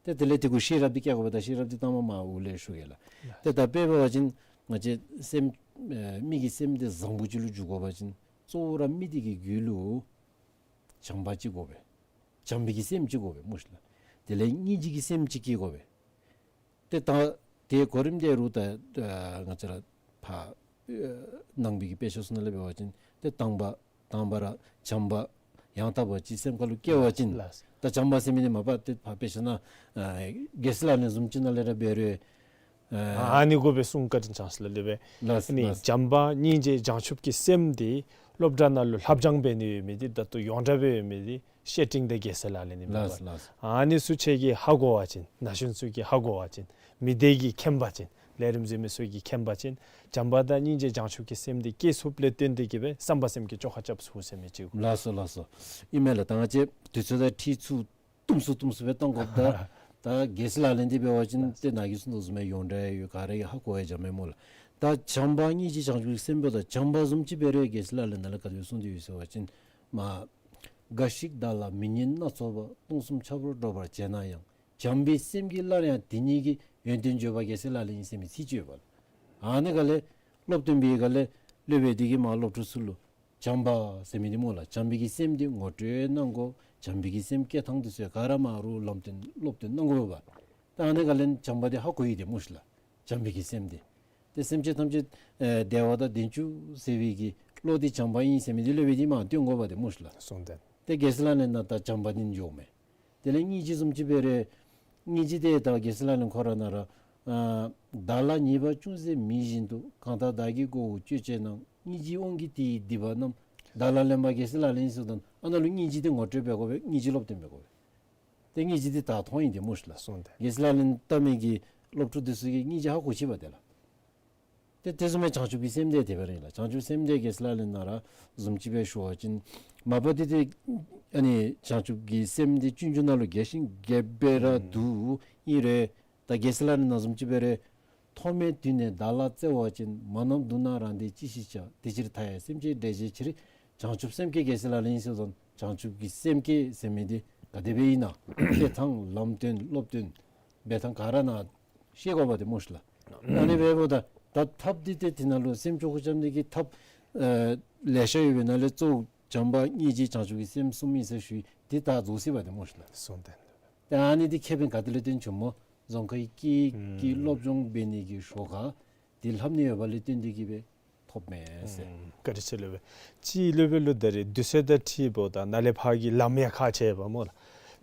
ཏེ་དེ་ལས་དེ་གུ་ཤེས་རབ་འདི་བསྐྱལ་དགོ་པས། ད་ཤེས་རབ་འདི་ད་མ་མར་འོག་ལས་ཞུ་གེ་ལགས། ལགས། ཏེ་ད་དཔེ་འབད་བ་ཅིན་ང་བཅས་སེམས་ཨེ་མི་གི་སེམས་འདི་བཟང་པོ་ཅིག་ལུ་འགྱུར་དགོ་པ་ཅིན་གཙོ་བོ་ར་མི་འདི་གི་རྒྱུད་ལུ་བྱམས་པ་ཅིག་དགོ་པས། བྱམས་པའི་གི་སེམས་ཅིག་དགོ་པས་སྨོ་ཤིག་ལགས། དེ་ལས་སྙིང་རྗེ་གི་སེམས་ཅིག་སྐྱེ་དགོ་པས། ཏེ་ད་དེ་གོ་རིམ་དེ་རུ་ད་ཨ་ང་བཅས་ར་ཕར་ཨ་ནང་པའི་གི་དཔེ་ཆ་ཚུ་ནང་ལས་འབད་བ་ཅིན་ཏེ་དང་པ་དང་པ་ར་བྱམས་པ་ཡང་དག་པ་ཅིག་སེམས་ཁ་ལུ་སྐྱེ་བ་ཅིན། ལགས། ད་བྱམས་པ་ཟེར་མི་འདི་མ་པ་ཏེ་ཕར་དཔེ་ཆ་ནང་ཨ་རྒྱལ་སྲས་ལག་ལེན་བཟུམ་ཅིག་ནང་ལས་ར་འབད་རུང་ཨ་ཨ་ནི་གུ་སྦེ་གསུང་བཀའ་དྲིན་བསྐྱངས་ཟེར་སླབ་ལེ་བས། ལགས། ཨ་ནི་ལགས། བྱམས་པ་སྙིང་རྗེ་བྱང་ཆུབ་ཀྱི་སེམས་འདི་སློབ་གྲྭ་ནང་ལུ་ལྷབ་སྦྱང་འབད་ནི་ཡོད་མི་འདི་ད་ལྟོ་ཡོངས་གྲགས་སྦེ་ཡོད་མི་འདི་བཤེས་སྤྲིང་དང་རྒྱལ་སྲས་ལག་ལེན་ཨིན་མས་པ། ལགས་ལགས། ཨ་ནི་ཚུ་ཁྱེད་ཀྱིས་ཧ་གོ་བ་ཅིན་ན་གཞོན་ཚུ་གིས་ཧ་གོ་བ་ཅིན་མི་སྡེ་གིས་མཁྱེན་པ་ཅིན་ ལས་རིམ་གཟིགས་མི་ཚུ་གིས་མཁྱེན་པ་ཅིན་བྱམས་པ་དང་སྙིང་རྗེ་བྱང་ཆུབ་ཀྱི་སེམས་འདི་སྐྱེ་ཚུགསཔ་ལས་བརྟེན་ཏེ་གི་སྦེ་བསམ་པ་སེམས་བསྐྱེད་བཅོ་ཁ་རྐྱབ་ཚུགས་ཟེར་མི་ཅིག། ལགས་སོ་ལགས་སོ། ཨིན་མས་ལགས། ད་ང་བཅས་དུས་ཚོད་དང་འཁྲིལ་ཚུར་ཏུམ་སུ་ཏུམ་སུ་སྦེ་གཏང་དགོཔ་ད། ད་རྒྱལ་སྲས་ལག་ལེན་འདི་འབད་བ་ཅིན་ཏེ་ནཱ་གིས་གསུངས་དོ་བཟུམ་སྦེ་ཡོངས་གྲགས་ཡོད། ག་ར་གིས་ཧ་གོ་བའི་འཇམ་མེ་མོ་ལགས། ད་བྱམས་པ་སྙིང་རྗེ་བྱང་ཆུབ་ཀྱི་སེམས་འབདཝ་ད་བྱམས་པ་བཟུམ་ཅིག་འབད་རུང་རྒྱལ་སྲས་ལག་ལེན་ནང་ལས་ག་དེ་སྦེ་གསུངས་ཏེ་ཡོད་ཟེར་བ་ཅིན་མ། འགའ་ཞིག་བདག་ལ་མི་སྙན་སྣ་ཚོགས་པ། སྟོང་གསུམ་ཆ་བོར་སྒྲོག་པར་བྱེད་ན་ཡང་། བྱམས་པའི་སེམས་ཀྱིས་སླར་ཡང་དེ་ཉིད་ཀྱི། ཡོན་ཏན་བརྗོད་པ་རྒྱལ་སྲས་ལག་ལེན་ཨིན་ཟེར་མི་ཚིག་ཅིག་ཡོདཔ་ལགས། ཨ་ནི་ག་ལས་སློབ་སྟོན་པའི་ག་ལས་སློབ་དཔོན་འདི་གིས་མ་སློབ་ཕྲུག་ཚུ་ལུ་བྱམས་པ་ཟེར་མི་འདི་སྨོ་ལགས། བྱམས་པའི་གི་སེམས་འདི་ངོ་སྤྲོད་གནང་དགོ། བྱམས་པའི་གི་སེམས་བསྐྱེད་ཐངས་འདི་ཚུ་ག་ར་མ་རུང་ལམ་སྟོན་སློབ་སྟོན་གནང་དགོ་པས། ད་ཨ་ནི་ག་ལས་བྱམས་པ་འདི་ཧ་གོ་ཡི་དེ་སྨོ་ཤིག་ལགས། བྱམས་པའི་གི་སེམས་འདི། ཏེ་སེམས་ཅན་ཐམས་ཅད་ཨེ་བདེ་བ་དང་ལྡན་བཅུག་ཟེར་བའི་གི་བློ་འདི་བྱམས་པ་ཨིན་ཟེར་མི་འདི་སློབ་དཔོན་འདི་མ་སྟོན་དགོ་པས་དེ་སྨོ་ཤིག་ལགས། གསུངས་ཏེ། ཏེ་རྒྱལ་སྲས་ལག་ལེན་ནང་ད་བྱམས་པ་འདི་འཇོག་མས། དེ་ལས་སྙིང་རྗེ་བཟུམ་ཅིག་འབད་རུང་། སྙིང་རྗེ་འདི་ད་རྒྱལ་སྲས་ལག་ལེན་ཁོ་ར་ནང་ར། ཨ་བདག་ལ་ཉེས་པ་ཅུང་ཟད་མེད་བཞིན་དུ། གང་དག་བདག་གི་མགོ་བོ་གཅོད་བྱེད་ན། སྙིང་རྗེའི་དབང་གིས་དེ་ཡི་སྡིག་པ་རྣམས། བདག་ལ་ལེན་པ་རྒྱལ་སྲས་ལག་ལེན་ཟེརཝ་ད་ཨ་ནཱ་ལུ་སྙིང་རྗེ་འདི་ངོ་སྤྲོད་འབད་དགོ་པས། སྙིང་རྗེ་སློབ་སྟོན་འབད་དགོ་པས། ཏེ་སྙིང་རྗེ་འདི་ད་མཐོང་ཡི་དེ་སྨོ་ཤིག་ལགས། གསུངས་ཏེ། རྒྱལ་སྲས་ལག་ལེན་བལྟ་མི་གི་སློབ་ཕྲུག་འདི་ཚུ་གིས་སྙིང་རྗེ་ཧ་གོ་ཅི་པ་དེ་ལགས། ཏེ་དེ་བཟུམ་མའི་བྱང་ཆུབ་ཀྱི་སེམས་འདི་དེ་སྦེ་ར་ཨིན་ལགས། བྱང་ཆུབ་སེམས་འདི་རྒྱལ་སྲས་ལག་ལེན་ནང་ར་བཟུམ་ཅིག་སྦེ་ཞུ་བ་ཅིན་མ་པ་འདི་ཏེ་ཨ་ནི་བྱང་ཆུབ་ཀྱི་སེམས་འདི་སྤྱོད་འཇུག་ནང་ལུ་རྒྱས་ཤིང་རྒྱས་པ་ར་འདུག། ཨིན་རུང་ད་རྒྱལ་སྲས་ལག་ལེན་ནང་བཟུམ་ཅིག་འབད་རུང་ཐོག་མེད་དུས་ནས་བདག་ལ་བརྩེ་བ་ཅན། མ་རྣམས་སྡུག་ན་རང་བདེ་ཅི་ཞིག་བྱ། དེ་ཕྱིར་མཐའ་ཡས་སེམས་ཅན་བསྒྲལ་བྱའི་ཕྱིར། བྱང་ཆུབ་སེམས་བསྐྱེད་རྒྱལ་སྲས་ལག་ལེན་ཨིན་ཟེརཝ་ད་བྱང་ཆུབ་ཀྱི་སེམས་བསྐྱེད་ཟེར་མི་འདི་ག་དེ་སྦེ་ཨིན་ན་བསྐྱེད་ཐངས་ལམ་སྟོན་སློབ་སྟོན་འབད་ཐངས་ག་ར་ནཱ་ཤེས་དགོ་པ་དེ་སྨོ་ཤིག་ལགས། ཨ་ནི་འབདཝ་ད་ད་ཐབས་འདི་ཏེ་དེ་ནང་ལུ་སེམས་ཅོག་ཁ་རྐྱབ་ནི་གི་ཐབས་ཨེ་ལེ་ཤ་ཡོད་པའི་ནང་ལས་གཙོ་བོ་བྱམས་པ་སྙིང་རྗེ་བྱང་ཆུབ་ཀྱི་སེམས་གསུམ་ཨིན་ཟེར་ཞུ་ཡི། འདི་ད་རྫོགས་སོ་ཡི་པ་དེ་སྨོ་ཤིག་ལགས། གསུངས་ཏེ། ཏེ་ཨ་ནི་འདི་ཁེ་ཕན་ག་ཏེ་ལས་བཏོན་བྱུངམ་སྨོ། རྫོང་ཁའི་སྐད་ཡིག་གི་ཨུམ་སློབ་སྦྱོང་འབད་ནི་གི་ཞོར་ཁར་འདི་ལྷབ་ནི་ཡོདཔ་ལས་བརྟེན་ཏེ་གི་སྦེ་ཐོབ་མས་ཟེར། ཨུམ་བཀའ་དྲིན་ཆེ་སློབ་དཔོན། ཅིག་སློབ་དཔོན་ལུ་ད་རེས་དུས་ཚོད་དང་འཁྲིལཝ་ད་ནཱ་ལས་ཕར་གྱི་ལམ་ཡང་ཁག་ཆེ་བས་སྨོ་ལགས།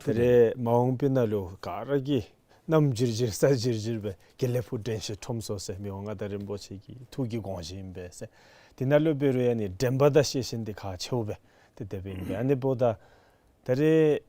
ད་རེས་མ་འོངས་པའི་ནང་ལུ་ག་ར་གིས་གནམ་འགྱིར་འགྱིར་ས་འགྱིར་འགྱིར་སྦེ་དགེ་ལེགས་ཕུག་དྲན་ཤེས་ཁྲོམ་ཚོགས་ཟེར་མི་དབང་མངའ་བདག་རིན་པོ་ཆེ་གི་ཐུགས་ཀྱི་དགོངས་བཞེད་ཨིན་པས་ཟེར། དེ་ནང་ལུ་འབད་རུང་ཡང་ནི་དྲན་པ་དང་ཤེས་བཞིན་འདི་ཁག་ཆེཝ་སྦེ་ཏེ་དེ་སྦེ་ཨིན་པས། ཨ་ནི་འབདཝ་ད་ད་རེས་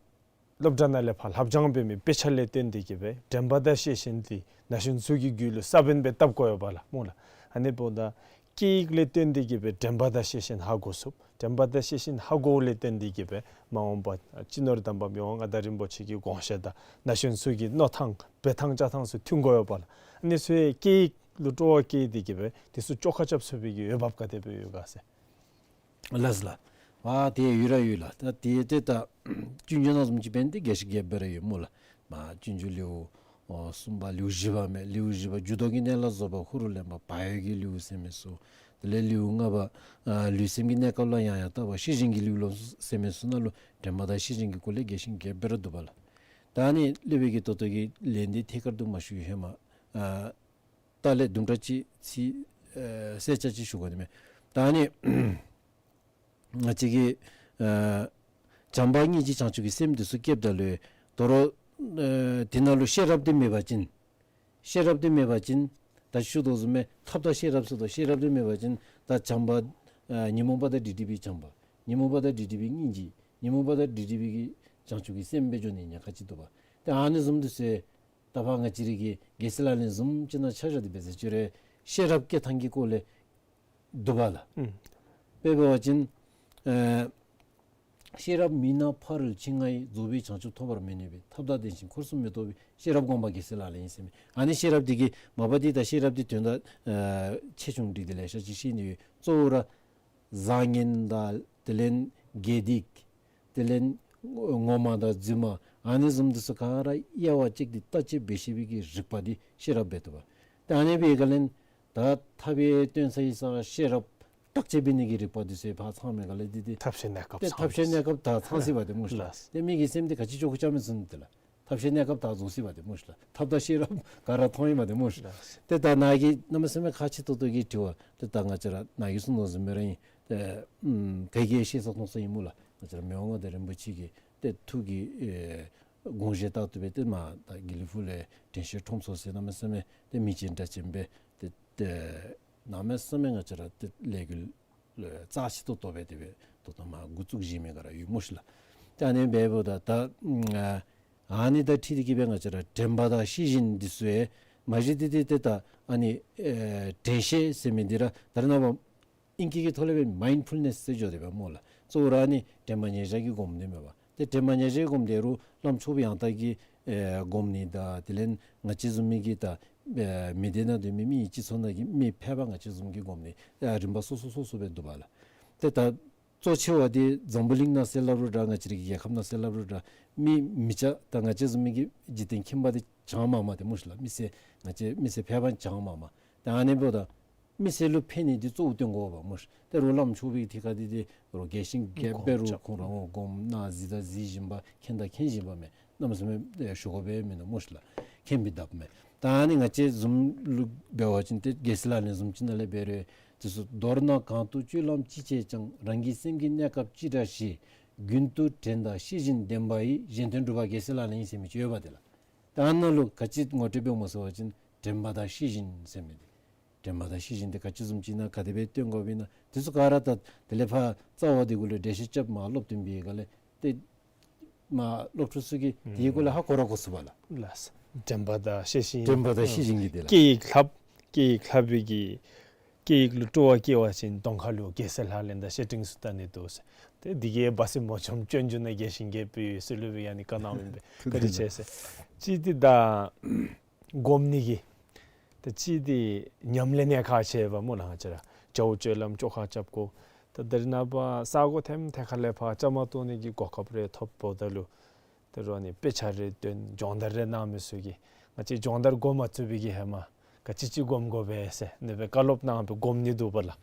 སློབ་གྲྭ་ནང་ལས་ཕར་ལྷབ་སྦྱང་འབད་མི་དཔེ་ཆ་ལས་བརྟེན་ཏེ་གི་སྦེ་དྲན་པ་དང་ཤེས་བཞིན་འདི་ན་གཞོན་ཚུ་གི་རྒྱུད་ལུ་ས་བོན་སྦེ་བཏབ་དགོ་ཡོདཔ་ལགས་སྨོ་ལགས། ཨ་ནི་འབདཝ་ད་སྐད་ཡིག་ལས་བརྟེན་ཏེ་གི་སྦེ་དྲན་པ་དང་ཤེས་བཞིན་ཧ་གོ་ཚུགས། དྲན་པ་དང་ཤེས་བཞིན་ཧ་གོཝ་ལས་བརྟེན་ཏེ་གི་སྦེ་མ་འོངས་པ་སྤྱི་ནོར་དམ་པ་མི་དབང་མངའ་བདག་རིན་པོ་ཆེ་གི་དགོངས་བཞེད་དང་ན་གཞོན་ཚུ་གི་མནོ་ཐངས་འབད་ཐངས་བཅའ་ཐངས་ཚུ་མཐུན་དགོ་ཡོདཔ་ལགས། ཨ་ནི་ཚུ་སྐད་ཡིག་ལུ་སྤྲོ་བ་བསྐྱེད་དེ་གི་སྦེ་དེ་ཚུ་བཅོ་ཁ་རྐྱབ་ཚུགས་པའི་གི་འོས་འབབ་ག་དེ་སྦེ་ཡོད་ག་ཟེར། ལགས་སོ་ལགས། ཨ་དེ་ཡོད་ར་ཡོད་ལགས། ད་དེ་ཏེ་ད་སྤྱོད་འཇུག་ནང་བཟུམ་ཅིག་འབད་ནི་འདི་རྒྱས་ཤིང་རྒྱས་པ་ར་ཡོད་སྨོ་ལགས། མ་སྤྱོད་འཇུག་ལེའུ་ཨོ་གསུམ་པ་ལེའུ་བཞི་པ་མས། ལེའུ་བཞི་པ་འགྱུར་ལྡོག་གི་གནས་ལ་བཟོད་པ་ཧུ་རུ་ལེན་པ་བག་ཡོད་ཀྱི་ལེའུ་ཟེར་མི་ཚུ། དེ་ལས་ལེའུ་ལྔ་པ་ཨ་ལུས་སེམས་ཀྱི་གནས་སྐབས་ལ་ཡང་ཡང་བརྟག་པ་ཤེས་བཞིན་གྱི་ལེའུ་ལུ་ཟེར་མི་ཚུ་ནང་ལུ་དྲན་པ་དང་ཤེས་བཞིན་གྱི་སྐོར་ལས་རྒྱས་ཤིང་རྒྱས་པ་ར་འདུག་པ་ལགས། ད་ཨ་ནི་སློབ་དཔོན་གྱིས་ད་ལྟོ་གི་ལན་འདི་ཐད་ཀར་དུ་མ་ཞུ་བའི་ཧེ་མ་ཨ་ད་ལས་དུམ་གྲ་ཅིག་ཚིག་ཨེ་གསལ་ཆ་ཅིག་ཞུ་དགོ་ནི་མས། ད་ཨ་ནི་ང་བཅས་ཀྱིས་ཨེ་བྱམས་པ་སྙིང་རྗེ་བྱང་ཆུབ་ཀྱི་སེམས་འདི་ཚུ་བསྐྱེདཔ་ད་ལུ་དོ་རུང་ཨེ་དེ་ནང་ལུ་ཤེས་རབ་འདི་མེད་པ་ཅིན། ཤེས་རབ་འདི་མེད་པ་ཅིན། ད་ཞུ་དོ་བཟུམ་སྦེ་ཐབས་དང་ཤེས་རབ་ཟེར་དོ། ཤེས་རབ་འདི་མེད་པ་ཅིན་ད་བྱམས་པ་ཨེ་ཉོན་མོངས་པ་དང་འདྲིས་འདྲིས་པའི་བྱམས་པ། ཉོན་མོངས་པ་དང་འདྲིས་འདྲིས་པའི་སྙིང་རྗེ། ཉོན་མོངས་པ་དང་འདྲིས་འདྲིས་པའི་གི་བྱང་ཆུབ་ཀྱི་སེམས་སྦེ་འགྱོ་ནི་ཉེན་ཁ་ཅིག་འདུག་པ། ཏེ་ཨ་ནི་བཟུམ་འདི་ཚུ་ད་ཕར་ང་བཅས་རའི་གི་རྒྱལ་སྲས་ལག་ལེན་བཟུམ་ཅིག་ནང་ཆ་བཞག་སྟེ་འབད་ཟེར་ཅི་རུང་ཤེས་རབ་བསྐྱེད་ཐངས་ཀྱི་སྐོར་ལས་འདུག་པ་ལགས། ཨུམ། དཔེ་འབད་བ་ཅིན་ཨེ་ཤེས་རབ་མེད་ན་ཕ་རོལ་ཕྱིན་ལྔ་ཡི། རྫོགས་པའི་བྱང་ཆུབ་ཐོབ་པར་མི་ནུས་པས། ཐབས་དང་ལྡན་ཞིང་འཁོར་གསུམ་མི་རྟོག་པའི། ཤེས་རབ་སྒོམ་པ་རྒྱལ་སྲས་ལག་ལེན་ཡིན་ཟེར་མི། ཨ་ནི་ཤེས་རབ་འདི་གིས་མ་པ་འདི་ད་ཤེས་རབ་འདི་དོན་དག་ཨེ་ཆེ་ཆུང་འདྲ་འདི་ལེ་ཤ་ཅིག་ཤེས་ནི་ཡོད། གཙོ་བོ་ར་བཟང་ངན་དང་དེ་ལས་དགེ་སྡིག། དེ་ལས་ངོ་མ་དང་རྫུན་མ། ཨ་ནི་བཟུམ་འདི་ཚུ་ག་ར་དབྱེ་བ་དཔྱད་དེ་བརྟག་དཔྱད་འབད་ཤེས་པའི་གི་རིག་པ་འདི་ཤེས་རབ་འབད་བཏུབ་པ། ཏེ་ཨ་ནི་འབད་ག་ལས་ད་ཐབས་ཡང་སྟོན་ས་ཡི་ས་ཤེས་རབ་བརྟག་དཔྱད་འབད་ནི་གི་རིག་པ་འདི་ཚུ་ཕར་ཚང་མི་ག་ལས་འདི་འདི་ཐབས་ཤེས་གནས་སྐབས་ཏེ་ཚང་ཐབས་ཤེས་གནས་སྐབས་ད་ཚང་སོ་ཡི་པ་དེ་སྨོ་ཤིག་ལགས། ལགས། ཏེ་མི་གི་སེམས་འདི་ག་ཅི་ཅོག་ཅོག་རྐྱབ་མི་ཚུགས་ནི་འདི་ལགས། ཐབས་ཤེས་གནས་སྐབས་ད་རྫོགས་སོ་ཡི་པ་དེ་སྨོ་ཤིག་ལགས། ཐབས་དང་ཤེས་རབ་ག་ར་མཐོང་ཡི་པ་དེ་སྨོ་ཤིག་ལགས། ཏེ་ད་ནཱ་གི་གནམ་མེད་ས་མེད་ཁག་ཆེ་ཏོག་ཏོ་གི་དྲི་བ་ཏེ་ད་ང་བཅས་ར་ནཱ་གིས་གསུངས་དོ་བཟུམ་སྦེ་ར་ཨིན། ཏེ་ཨམ་ག་གིས་ཤེས་ས་མཐོང་ས་ཨིན་སྨོ་ལགས། ང་བཅས་ར་མི་དབང་མངའ་བདག་རིན་པོ་ཆེ་གི་ཏེ་ཐུགས་ཀྱི་ཨེ་དགོངས་བཞེད་ལྟར་དུ་སྦེ་ཏེ་མ་ད་དགེ་ལེགས་ཕུག་ལས་དྲན་ཤེས་ཁྲོམ་ཚོགས་ཟེར་གནམ་མེད་ས་མེད་ཏེ་མིང་ཅན་སྒྲ་ཅན་སྦེ་ཏེ་ཏེ་གནམ་མེད་ས་མེད་ང་བཅས་ར་ཏེ་ལས་འགུལ་རྩ་ཆེ་ཏོག་ཏོ་སྦེ་དེ་སྦེ་ད་ལྟོ་མར་འགོ་བཙུགས་བཞིན་མི་ག་ར་ཡོད་སྨོ་ཤིག་ལགས། ཏེ་ཨ་ནི་འབདཝ་ད་ད་ཨ་ནི་དང་འཁྲིལ་ཏེ་གི་སྦེ་ང་བཅས་ར་དྲན་པ་དང་ཤེས་བཞིན་འདི་ཚུ་ཡང་མ་གཞི་འདི་འདི་ཏེ་ད་ ཨ་ནི་ཨེ་དྲན་ཤེས་ཟེར་མི་འདི་ར་ད་རེས་ནངས་པ་ཨིང་སྐད་ཀྱི་ཐོག་ལས་སྦེ་མའིནཌ་ཕུལ་ནེསི་ཟེར་འགྱོ་དེས་པ་སྨོ་ལགས། གཙོ་བོ་ར་ཨ་ནི་དྲན་པ་ཉེར་བཞག་གི་སྒོམ་ནི་མས་པ། ཏེ་དྲན་པ་ཉེར་བཞག་གི་སྒོམ་དེ་རུ་བླམ་ཆོསཔ་ཡང་དག་གི་ཨེ་སྒོམ་ནི་དང་དེ་ལས་ང་བཅས་བཟུམ་མའི་གི་ད་ཨེ་མི་སྡེ་ནང་སྡོད་མི་མི་ཡི་སྤྱི་ཚོགས་ནང་གི་མི་ཕལ་པ་ང་བཅས་བཟུམ་གྱི་སྒོམ་ནི་ཨེ་རིམ་པ་སོ་སོ་སོ་སོ་སྦེ་འདུག་པ་ལགས། ཏེ་ད་གཙོ་ཆེ་བ་འདི་འཛམ་བུ་གླིང་ནང་ཟེར་སླབ་རུང་འདྲ་ང་བཅས་རའི་རྒྱལ་ཁབ་ནང་ཟེར་སླབ་རུང་འདྲ་མི་མི་སྐྱ་ད་ང་བཅས་བཟུམ་མའི་གི་འཇིག་རྟེན་ཁྱིམ་པ་འདི་བྱང་མ་མ་དེ་སྨོ་ཤིག་ལགས། མི་སེར་ང་བཅས་མི་སེར་ཕལ་པ་བྱང་མ་མ། ད་ཨ་ནི་འབདཝ་ད་མི་སེར་ལུ་ཕན་ནི་འདི་གཙོ་བོ་སྟོན་དགོ་པ་སྨོ་ཤིག། ཏེ་རོགས་བླམ་ཆོསཔ་གི་ཐད་ཁར་འདི་འདི་རོགས་རྒྱས་ཤིང་རྒྱསཔ་སྦེ་རོགས་ཁོང་ར་འོང་སྒོམ་ནང་གཟིགས་དང་གཟིགས་བཞིན་པ་མཁྱེན་དང་མཁྱེན་བཞིན་པ་མས། གནམ་མེད་ས་མེད་ཨེ་ཞུ་དགོ་པའི་མིན་ནུག་སྨོ་ཤིག་ལགས། མཁྱེན་པའི་ལྡབ་མས། ད་ཨ་ནི་ང་བཅས་བཟུམ་ལུ་འབད་བ་ཅིན་ཏེ་རྒྱལ་སྲས་ལག་ལེན་བཟུམ་ཅིག་ནང་ལས་འབད་རུང་དེ་ཚུ་མདོར་ན་གང་དུ་སྤྱོད་ལམ་ཅི་བྱས་ཀྱང་། རང་གི་སེམས་ཀྱི་གནས་སྐབས་ཅི་འདྲ་ཞེས། རྒྱུན་དུ་དྲན་དང་ཤེས་བཞིན་ལྡན་པ་ཡིས། གཞན་དོན་སྒྲུབ་པ་རྒྱལ་སྲས་ལག་ལེན་ཡིན་ཟེར་མི་ཅིག་ཡོད་པ་དེ་ལགས། ད་ཨ་ནཱ་ལུ་ག་ཅི་ངོ་སྤྲོད་འབདཝ་སྨོ་ཟེར་བ་ཅིན་དྲན་པ་དང་ཤེས་བཞིན་ཟེར་མི་འདི། དྲན་པ་དང་ཤེས་བཞིན་འདི་ག་ཅི་བཟུམ་ཅིག་ཨིན་ན་ག་དེ་སྦེ་སྟོན་དགོཔ་ཨིན་ན་དེ་ཚུ་ག་ར་ད་དེ་ལས་ཕར་རྩ་བ་འདི་གུ་ལུ་འགྲེལ་བཤད་རྐྱབ་མར་སློབ་སྟོན་པའི་སྒང་ལས་ཏེ་མར་སློབ་ཕྲུག་ཚུ་གིས་དེའི་སྒོ་ལས་ཧ་གོ་ར་གོ་ཚུགས་པ་ལགས། ལགས། དྲན་པ་དང་ཤེས་བཞིན། དྲན་པ་དང་ཤེས་བཞིན་གྱི་དེ་ལགས། སྐད་ཡིག་ལྷབ། སྐད་ཡིག་ལྷབ་པའི་གི་སྐད་ཡིག་ལུ་སྤྲོ་བ་སྐྱེ་བ་ཅིན་གདོང་ཁ་ལུ་རྒྱལ་སྲས་ལག་ལེན་དང་བཤེས་སྤྲིང་ཚུ་ལྟ་ནི་འདུག་ཟེར། ཏེ་འདི་གིས་སྦ་སྲིན་མོ་ཆུང་སྐྱོན་བརྗོད་ན། རྒྱས་ཤིང་རྒྱསཔ་སྦེ་ཡོད་ཟེར་སློབ་དཔོན་ཡང་ནི་བཀའ་གནང་མི་འབད་བཀའ་དྲིན་ཆེ་ཟེར། ཅིག་འདི་ད་སྒོམ་ནི་གི་ད་ཅི་འདི་ཉམས་ལེན་ཡང་ཁག་ཆེ་བ་སྨོ་ལགས། ང་བཅས་ར་བྱ་བ་སྤྱོད་ལམ་བཅོ་ཁ་རྐྱབ་དགོ། ད་ད་རེས་ནངས་པ་ས་གོ་ཐེམ་ཐེ་ཁ་ལས་ཕར་བཅའ་མར་གཏོགས་ནི་གི་གོ་སྐབས་རེ་ཐོབ་འབདཝ་ད་ལུ་ད་རུང་ཨ་ནི་དཔེ་ཆ་རེ་སྟོན་སྦྱོང་བརྡར་རེ་གནང་མི་ཚུ་གིས་ང་བཅས་སྦྱོང་བརྡར་འགོ་མ་བཙུགས་པའི་གི་ཧེ་མ་ག་ཅི་ཅིག་སྒོམ་དགོ་པས་ཟེར་ཨ་ནི་སྦེ་བཀའ་སློབ་གནང་སྦེ་སྒོམ་ནི་འདུག་པ་ལགས།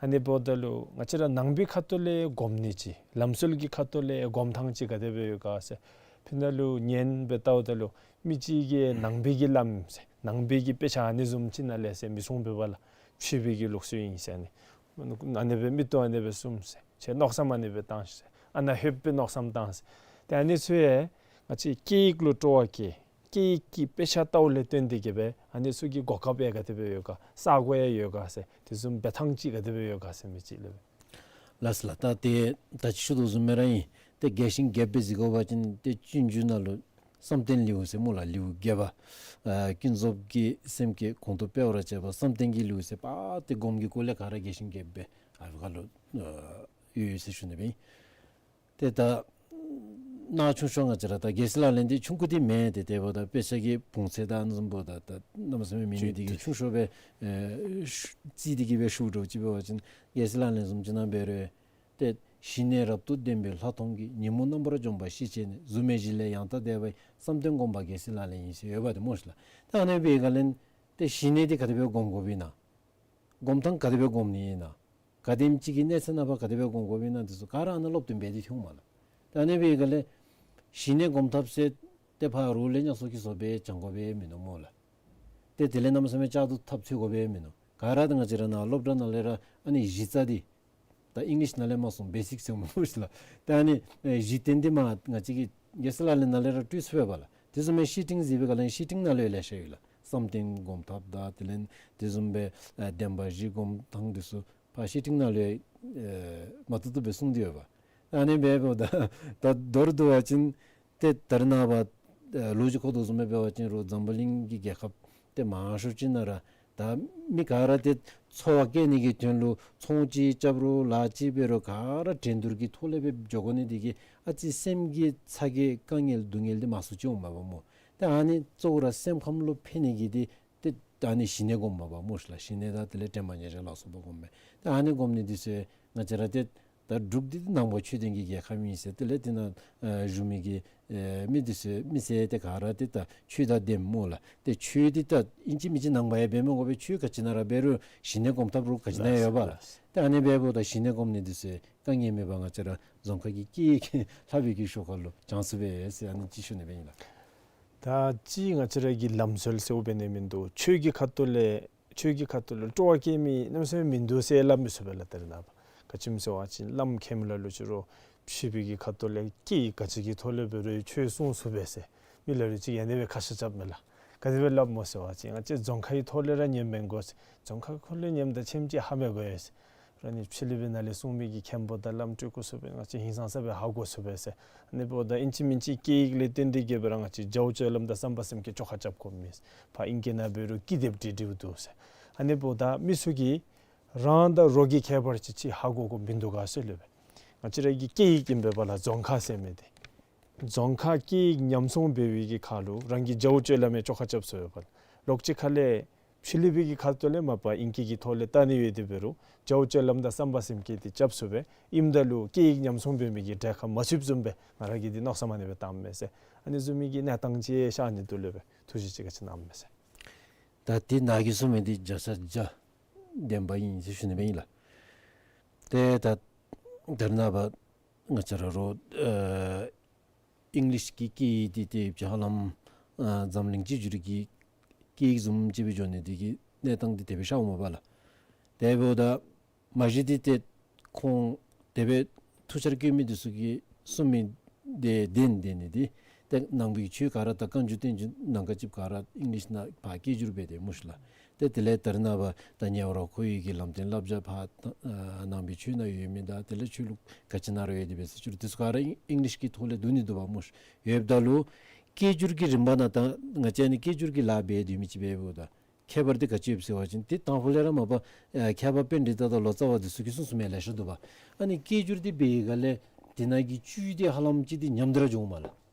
ཨ་ནི་འབདཝ་ད་ལུ་ང་བཅས་ར་ནང་པའི་ཁ་ཐུག་ལས་སྒོམ་ནི་ཅིག་ལམ་སྲོལ་གྱི་ཁ་ཐུག་ལས་སྒོམ་ཐངས་ཅིག་ག་དེ་སྦེ་ཡོད་ག་ཟེར་ཕི་ནང་ལུ་ཉན་སྦེ་བལྟཝ་ད་ལུ་མི་ཅིག་གིས་ནང་པའི་གི་ལམ་ཟེར་ནང་པའི་གི་དཔེ་ཆ་ཨ་ནི་བཟུམ་ཅིག་ནང་ལས་ཟེར་མི་གསུང་པས་པ་ལགས། ཆོས་པའི་གི་ལུགས་སྲོལ་ཨིན་ཟེར་ཨ་ནི་ཨ་ནི་སྦེ་མིག་ཏོ་ཨ་ནི་སྦེ་བཙུམ་ཟེར། ཁྱེད་མནོ་བསམ་ཨ་ནི་སྦེ་བཏང་ཟེར། ཨ་ནཱ་ལྷོདཔ་སྦེ་མནོ་བསམ་བཏང་ཟེར། ཏེ་ཨ་ནི་ཚུ་ཡང་ང་བཅས་སྐད་ཡིག་ལུ་སྤྲོ་བ་སྐྱེ། སྐད་ཡིག་གི་དཔེ་ཆ་ལྟཝ་ལས་བརྟེན་ཏེ་གིས་སྦེ་ཨ་ནི་ཚུ་གི་གོ་སྐབས་ཡང་ག་དེ་སྦེ་ཡོད་ག་ས་གོ་ཡང་ཡོད་ག་ཟེར་དེ་བཟུམ་འབད་ཐངས་ཅིག་ག་དེ་སྦེ་ཡོད་ག་ཟེར་མི་ཅིག་ལུ། ལགས་ལགས། ད་ཏེ་ད་ཅི་ཞུ་དོ་བཟུམ་སྦེ་ར་ཨིན། ཏེ་རྒྱས་ཤིང་རྒྱསཔ་སྦེ་གཟིགས་དགོ་པ་ཅིན་ཏེ་སྤྱོད་འཇུག་ནང་ལུ་བསམ་གཏན་ལེའུ་ཟེར་སྨོ་ལགས། ལེའུ་བརྒྱད་པ་ཨ་ཀུན་རྫོབ་ཀྱི་སེམས་བསྐྱེད་གོང་དུ་སྤེལ་བར་བྱེད་པ་བསམ་གཏན་གྱི་ལེའུ་ཟེར་ཕར་ཏེ་སྒོམ་གྱི་སྐོར་ལས་ག་ར་རྒྱས་ཤིང་རྒྱསཔ་སྦེ་ཨ་ཕི་ཁ་ལུ་ཨ་ཡོད་ཡོད་ཟེར་ཞུ་ནི་སྦེ་ཨིན། ཏེ་ད་ནཱ་ཆུང་ཤོས་ང་བཅས་ར་ད་རྒྱལ་སྲས་ལག་ལེན་འདི་ཆུང་ཀུ་འདི་མེན། ཏེ་དེ་འབདཝ་ད་དཔེ་ཆ་གི་བུང་ཚད་དང་ཨ་ནི་བཟུམ་འབདཝ་ད་ད་གནམ་མེད་ས་མེད་མེད་ནི་འདི་གིས་ཆུང་ཤོས་སྦེ་ཨེ་ཤུ་རྩིས་འདི་གིས་སྦེ་ཞུ་དོ་ཅིག་འབད་བ་ཅིན་རྒྱལ་སྲས་ལག་ལེན་བཟུམ་ཅིག་ནང་འབད་རུང་ཏེ་ཞི་གནས་རབ་ཏུ་ལྡན་པའི་ལྷག་མཐོང་གིས། ཉོན་མོངས་རྣམ་པར་འཇོམས་པ་ཤེས་བྱས་ནས། གཟུགས་མེད་གཞི་ལས་ཡང་དག་འདས་པ་ཡི། བསམ་གཏན་བསྒོམ་པ་རྒྱལ་སྲས་ལག་ལེན་ཡིན་ཟེར་ཡོད་པ་དེ་སྨོ་ཤིག་ལགས། ད་ཨ་ནི་སྦེ་ག་ལས་ཏེ་ཞི་གནས་འདི་ག་དེ་སྦེ་བསྒོམ་དགོཔ་ཨིན་ན། སྒོམ་ཐངས་ག་དེ་སྦེ་བསྒོམ་ནི་ཨིན་ན། ག་དེམ་ཅིག་གི་གནས་ཚད་ནང་ཕར་ག་དེ་སྦེ་བསྒོམ་དགོཔ་ཨིན་ན་དེ་ཚུ་ག་ར་ཨ་ནཱ་སློབ་སྟོན་འབད་དེ་ཐོན་འོང་མས་ལགས། ད་ཨ་ནི་སྦེ་ག་ལས་ཞི་གནས་སྒོམ་ཐབས་ཟེར་ཏེ་ཕར་རོགས་ལས་ཉ་སོ་ཁི་སོ་སྦེ་སྦྱང་དགོ་པའི་མིན་ནུག་སྨོ་ལགས། ཏེ་དེ་ལས་གནམ་མེད་ས་མེད་ལྕགས་རྡོ་ཐབས་འཚོལ་དགོ་པའི་མིན་ནུག། ག་ར་ད་ང་བཅས་ར་ནཱ་སློབ་གྲྭ་ནང་ལས་ར་ཨ་ནི་གཞི་རྩ་འདི་ད་ཨིང་ལིཤ་ནང་ལས་མར་སོང་བེ་སིཀ་ཟེར་སྨོ་ཤིག་ལགས། ད་ཨ་ནི་ཨེ་གཞི་རྟེན་འདི་མར་ང་བཅས་ཀྱི་རྒྱལ་སྲས་ལག་ལེན་ནང་ལས་ར་སྤྲོད་ཚུགས་པས་པ་ལགས། དེ་བཟུམ་མའི་བཤེས་སྤྲིང་གཟིགས་པའི་སྒང་ལས་བཤེས་སྤྲིང་ནང་ལུ་ཡང་ལེ་ཤ་ཡོད་ལགས། བསམ་གཏན་སྒོམ་ཐབས་དང་དེ་ལས་དེ་བཟུམ་སྦེ་ཨེ་བདེན་པ་བཞི་སྒོམ་ཐངས་འདི་ཚུ་ཕར་བཤེས་སྤྲིང་ནང་ལུ་ཡང་ཨེ་མ་ཏོག་ཏོ་སྦེ་གསུངས་ཏེ་ཡོད་པ། ཨ་ནི་སྦེ་འབདཝ་ད་ད་མདོར་བསྡུ་བ་ཅིན་ཏེ་ད་རེས་ནངས་པ་ཨེ་ལོ་རྒྱུས་གོ་དོ་བཟུམ་སྦེ་འབད་བ་ཅིན་རོགས་འཛམ་བུ་གླིང་གི་རྒྱལ་ཁབ་ཏེ་མང་ཤོས་ཅིག་ནང་ར་ད་མི་ག་ར་ཏེ་འཚོ་བ་སྐྱེལ་ནི་གི་དོན་ལུ་ཚོང་ཅིག་རྐྱབ་རུང་ལཱ་ཅིག་འབད་རུང་ག་ར་འགྲན་བསྡུར་གྱི་ཐོག་ལས་སྦེ་འགྱོ་དགོ་ནི་འདི་གིས་ཨ་ཙི་སེམས་ཀྱི་ཚ་གྱང་དཀའ་ངལ་སྡུག་བསྔལ་འདི་མང་སུ་ཅིག་འོངམ་མས་པ་སྨོ། ཏེ་ཨ་ནི་གཙོ་བོ་ར་སེམས་ཁམས་ལུ་ཕན་ནི་གི་འདི་ཏེ་ད་ཨ་ནི་ཞི་གནས་སྒོམ་མས་པ་སྨོ་ཤིག་ལགས། ཞི་གནས་དང་དེ་ལས་དྲན་པ་ཉེར་བཞག་ལ་སོགས་པ་སྒོམ་མས། ཏེ་ཨ་ནི་སྒོམ་ནི་འདི་ཚུ་ང་བཅས་ར་ཏེ་ད་འབྲུག་འདི་ནང་པ་ཆོས་ལྡན་གྱི་རྒྱལ་ཁབ་ཨིན་ཟེར་དེ་ལས་དེ་ནང་ཨེ་བཞུགས་མི་གི་ཨེ་མི་འདི་ཚུ་མི་སེར་ཏེ་ག་ར་ཏེ་ད་ཆོས་དང་ལྡནམ་སྨོ་ལགས། ཏེ་ཆོས་འདི་ད་ཨིན་ཅི་མིན་ཅི་ནང་པ་ཡང་འབད་མི་དགོ་པས། ཆོས་ག་ཅི་ནང་ར་འབད་རུང་ཞི་གནས་སྒོམ་ཐབས་རོགས་ག་ཅི་ནང་ཡང་ཡོད་པ་ལགས། ཏེ་ཨ་ནི་འབདཝ་ད་ཞི་གནས་སྒོམ་ནི་འདི་ཚུ་དཀའ་ངལ་མེད་པར་ང་བཅས་ར་རྫོང་ཁ་གི་སྐད་ཡིག་ལྷབ་པའི་གི་ཤུལ་ཁ་ལུ་སྦྱང་ཚུགས་པས་ཟེར་ཨ་ནི་ཅིག་ཞུ་ནི་སྦེ་ཨིན་ལགས། ད་ཅི་ང་བཅས་ར་གི་ལམ་སྲོལ་ཟེརཝ་འབད་ནི་མིན་འདུག། ཆོས་ཀྱི་ཁ་ཐུག་ལས་ཆོས་ཀྱི་ཁ་ཐུག་ལུ་སྤྲོ་བ་སྐྱེ་མི་གནམ་མེད་ས་མེད་མིན་འདུག་ཟེར་སླབ་མི་ཚུགས་པས་ལགས། ད་རེས་ནངས་པ་ག་ཅི་སྨོ་ཟེར་བ་ཅིན་བླམ་མཁན་མི་ལ་ལུ་ཅིག་རོགས་ཆོས་པའི་གི་ཁ་ཐུག་ལས་སྐད་ཡིག་ག་ཅི་གི་ཐོག་ལས་འབད་རུང་ཆོས་གསུང་ཚུགས་པས་ཟེར་མི་ལ་ལུ་ཅིག་ཡང་ཨ་ནི་སྦེ་ཁ་བཤད་རྐྱབ་མས་ལགས། ག་དེ་སྦེ་སླབ་སྨོ་ཟེར་བ་ཅིན་ང་བཅས་རྫོང་ཁའི་ཐོག་ལས་ར་ཉན་མི་དགོ་ཟེར། རྫོང་ཁའི་ཐོག་ལས་ཉནམ་ད་ཆེམ་ཅིག་ཧ་མི་གོ་ཡ་ཟེར། ར་ནི་ཕྱི་གླིང་པའི་ནང་ལས་གསུང་མི་གི་མཁན་པོ་དང་བླམ་སྤྲུལ་སྐུ་ཚུ་སྦེ་ང་བཅས་ཧིང་སངས་ས་སྦེ་ཧ་གོ་ཚུགས་པས་ཟེར། ཨ་ནི་འབདཝ་ད་ཨིན་ཅི་མིན་ཅི་སྐད་ཡིག་ལས་བརྟེན་ཏེ་གི་སྦེ་ར་ང་བཅས་རྒྱལ་བ་སྤྱོད་ལམ་དང་བསམ་པ་སེམས་བསྐྱེད་བཅོ་ཁ་རྐྱབ་དགོ་མི། ཕར་ཨིང་སྐད་ནང་འབད་རུང་ཀི་དེབ་བྲི་བྲིཝ་འདུག་ཟེར། ཨ་ནི་འབདཝ་ད་མི་ཚུ་གིས་རང་དང་རོགས་ཀྱི་ཁྱད་པར་ཅིག་ཅིག་ཧ་གོ་དགོཔ་མིན་འདུག་ག་ཟེར་སླབ་པས། ང་བཅས་ར་གི་སྐད་ཡིག་ཨིན་པས་པ་ལགས། རྫོང་ཁ་ཟེར་མི་འདི་རྫོང་ཁ་སྐད་ཡིག་ཉམས་སྲུང་འབད་བའི་གི་ཁར་ལུ་རང་གི་རྒྱལ་བ་སྤྱོད་ལམ་ཡང་བཅོ་ཁ་རྐྱབ་ཚུགས་པས་པ་ལགས། ལོགས་ཅིག་ཁ་ལས་ཕྱི་གླིང་པའི་གི་ཁ་ཐུག་ལས་མ་པ་ཨིང་སྐད་ཀྱི་ཐོག་ལས་བལྟ་ནི་ཡོད་དེ་འབད་རུང་རྒྱལ་བ་སྤྱོད་ལམ་དང་བསམ་པ་སེམས་བསྐྱེད་འདི་རྐྱབ་ཚུགས་པས། ཨིནམ་ད་ལུ་སྐད་ཡིག་ཉམས་སྲུང་འབད་མི་གི་གྲལ་ཁར་མ་ཚུདཔ་བཟུམ་སྦེ་ང་ར་གིས་འདི་མནོ་བསམ་ཨ་ནི་སྦེ་བཏངམ་མས་ཟེར། ཨ་ནི་བཟུམ་མའི་གི་གནས་སྟངས་ཅིག་ཤར་ནི་འདུག་ལོ་སྦེ་ཐུགས་བཞེད་ཅིག་ག་ཅི་གནངམ་མས་ཟེར། ད་འདི་ནཱ་གིས་གསུངས་མི་འདི་བརྒྱ་ཆ་བརྒྱ་བདེན་པ་ཨིན་ཟེར་ཞུ་ནི་སྦེ་ཨིན་ལགས། ཏེ་ད་ད་རེས་ནངས་པ་ང་བཅས་ར་རོགས་ཨ་ཨིང་ལིཤ་གི་སྐད་ཡིག་འདི་ཏེ་ཧ་ལམ་ཨ་འཛམ་གླིང་གཅིག་གྱུར་གྱི་སྐད་ཡིག་བཟུམ་ཅིག་སྦེ་འགྱོ་ནི་འདི་གི་གནས་སྟངས་འདི་དེ་སྦེ་ཤརཝ་མས་པ་ལགས། དེ་འབདཝ་ད་མ་གཞི་འདི་ཏེ་ཁོང་དེ་སྦེ་ཐུགས་འཆར་བཀོད་མི་འདི་ཚུ་གིས་གསུངས་མི་འདི་བདེན་བདེན་ནི་འདི་ཏེ་ནང་པའི་ཆོས་ག་ར་དང་བཀའ་འགྱུར་བསྟན་འགྱུར་ནང་ཁ་ཅིག་ག་ར་ཨིང་ལིཤ་ནང་ཕར་སྐད་སྒྱུར་འབད་དེ་སྨོ་ཤིག་ལགས། ཏེ་དེ་ལས་ད་རེས་ནངས་པ་ད་ཉེ་བར་ཁོ་ཡི་གི་ལམ་སྟོན་བསླབ་བྱ་ཕར་ཨ་ནང་པའི་ཆོས་ནང་ཡོད་མི་དང་དེ་ལས་ཆོས་ལུགས་ག་ཅི་ནང་ར་ཡོད་དེ་འབད་ཟེར་ཅི་རུང་དེ་ཚུ་ག་ར་ཨིང་ཨིང་ལིཤ་གི་ཐོག་ལས་བསྡུ་ནི་འདུག་པ་སྨོ་ཤིག། ཡོདཔ་ད་ལུ་སྐད་སྒྱུར་གྱི་རིམ་པ་ནང་ད་ང་བཅས་ནི་སྐད་སྒྱུར་གྱི་ལཱ་འབད་སྡོད་མི་ཅིག་འབདཝ་ད་ཁྱད་པར་འདི་ག་ཅི་ཡོད་ཟེར་བ་ཅིན་ཏེ་དང་ཕུ་ལས་ར་མ་པ་ཨ་མཁས་པ་པཎྜི་ཏ་དང་ལོ་ཙཱ་བ་འདི་ཚུ་གིས་གསུང་གསུང་མི་ལེ་ཤ་འདུག་པ། ཨ་ནི་སྐད་སྒྱུར་འདི་འབད་བའི་སྒང་ལས་དེ་ནང་གི་བཅུད་འདི་ཧ་ལམ་ཅིག་འདི་ཉམས་ཏེ་ར་འགྱོཝ་མས་ལགས།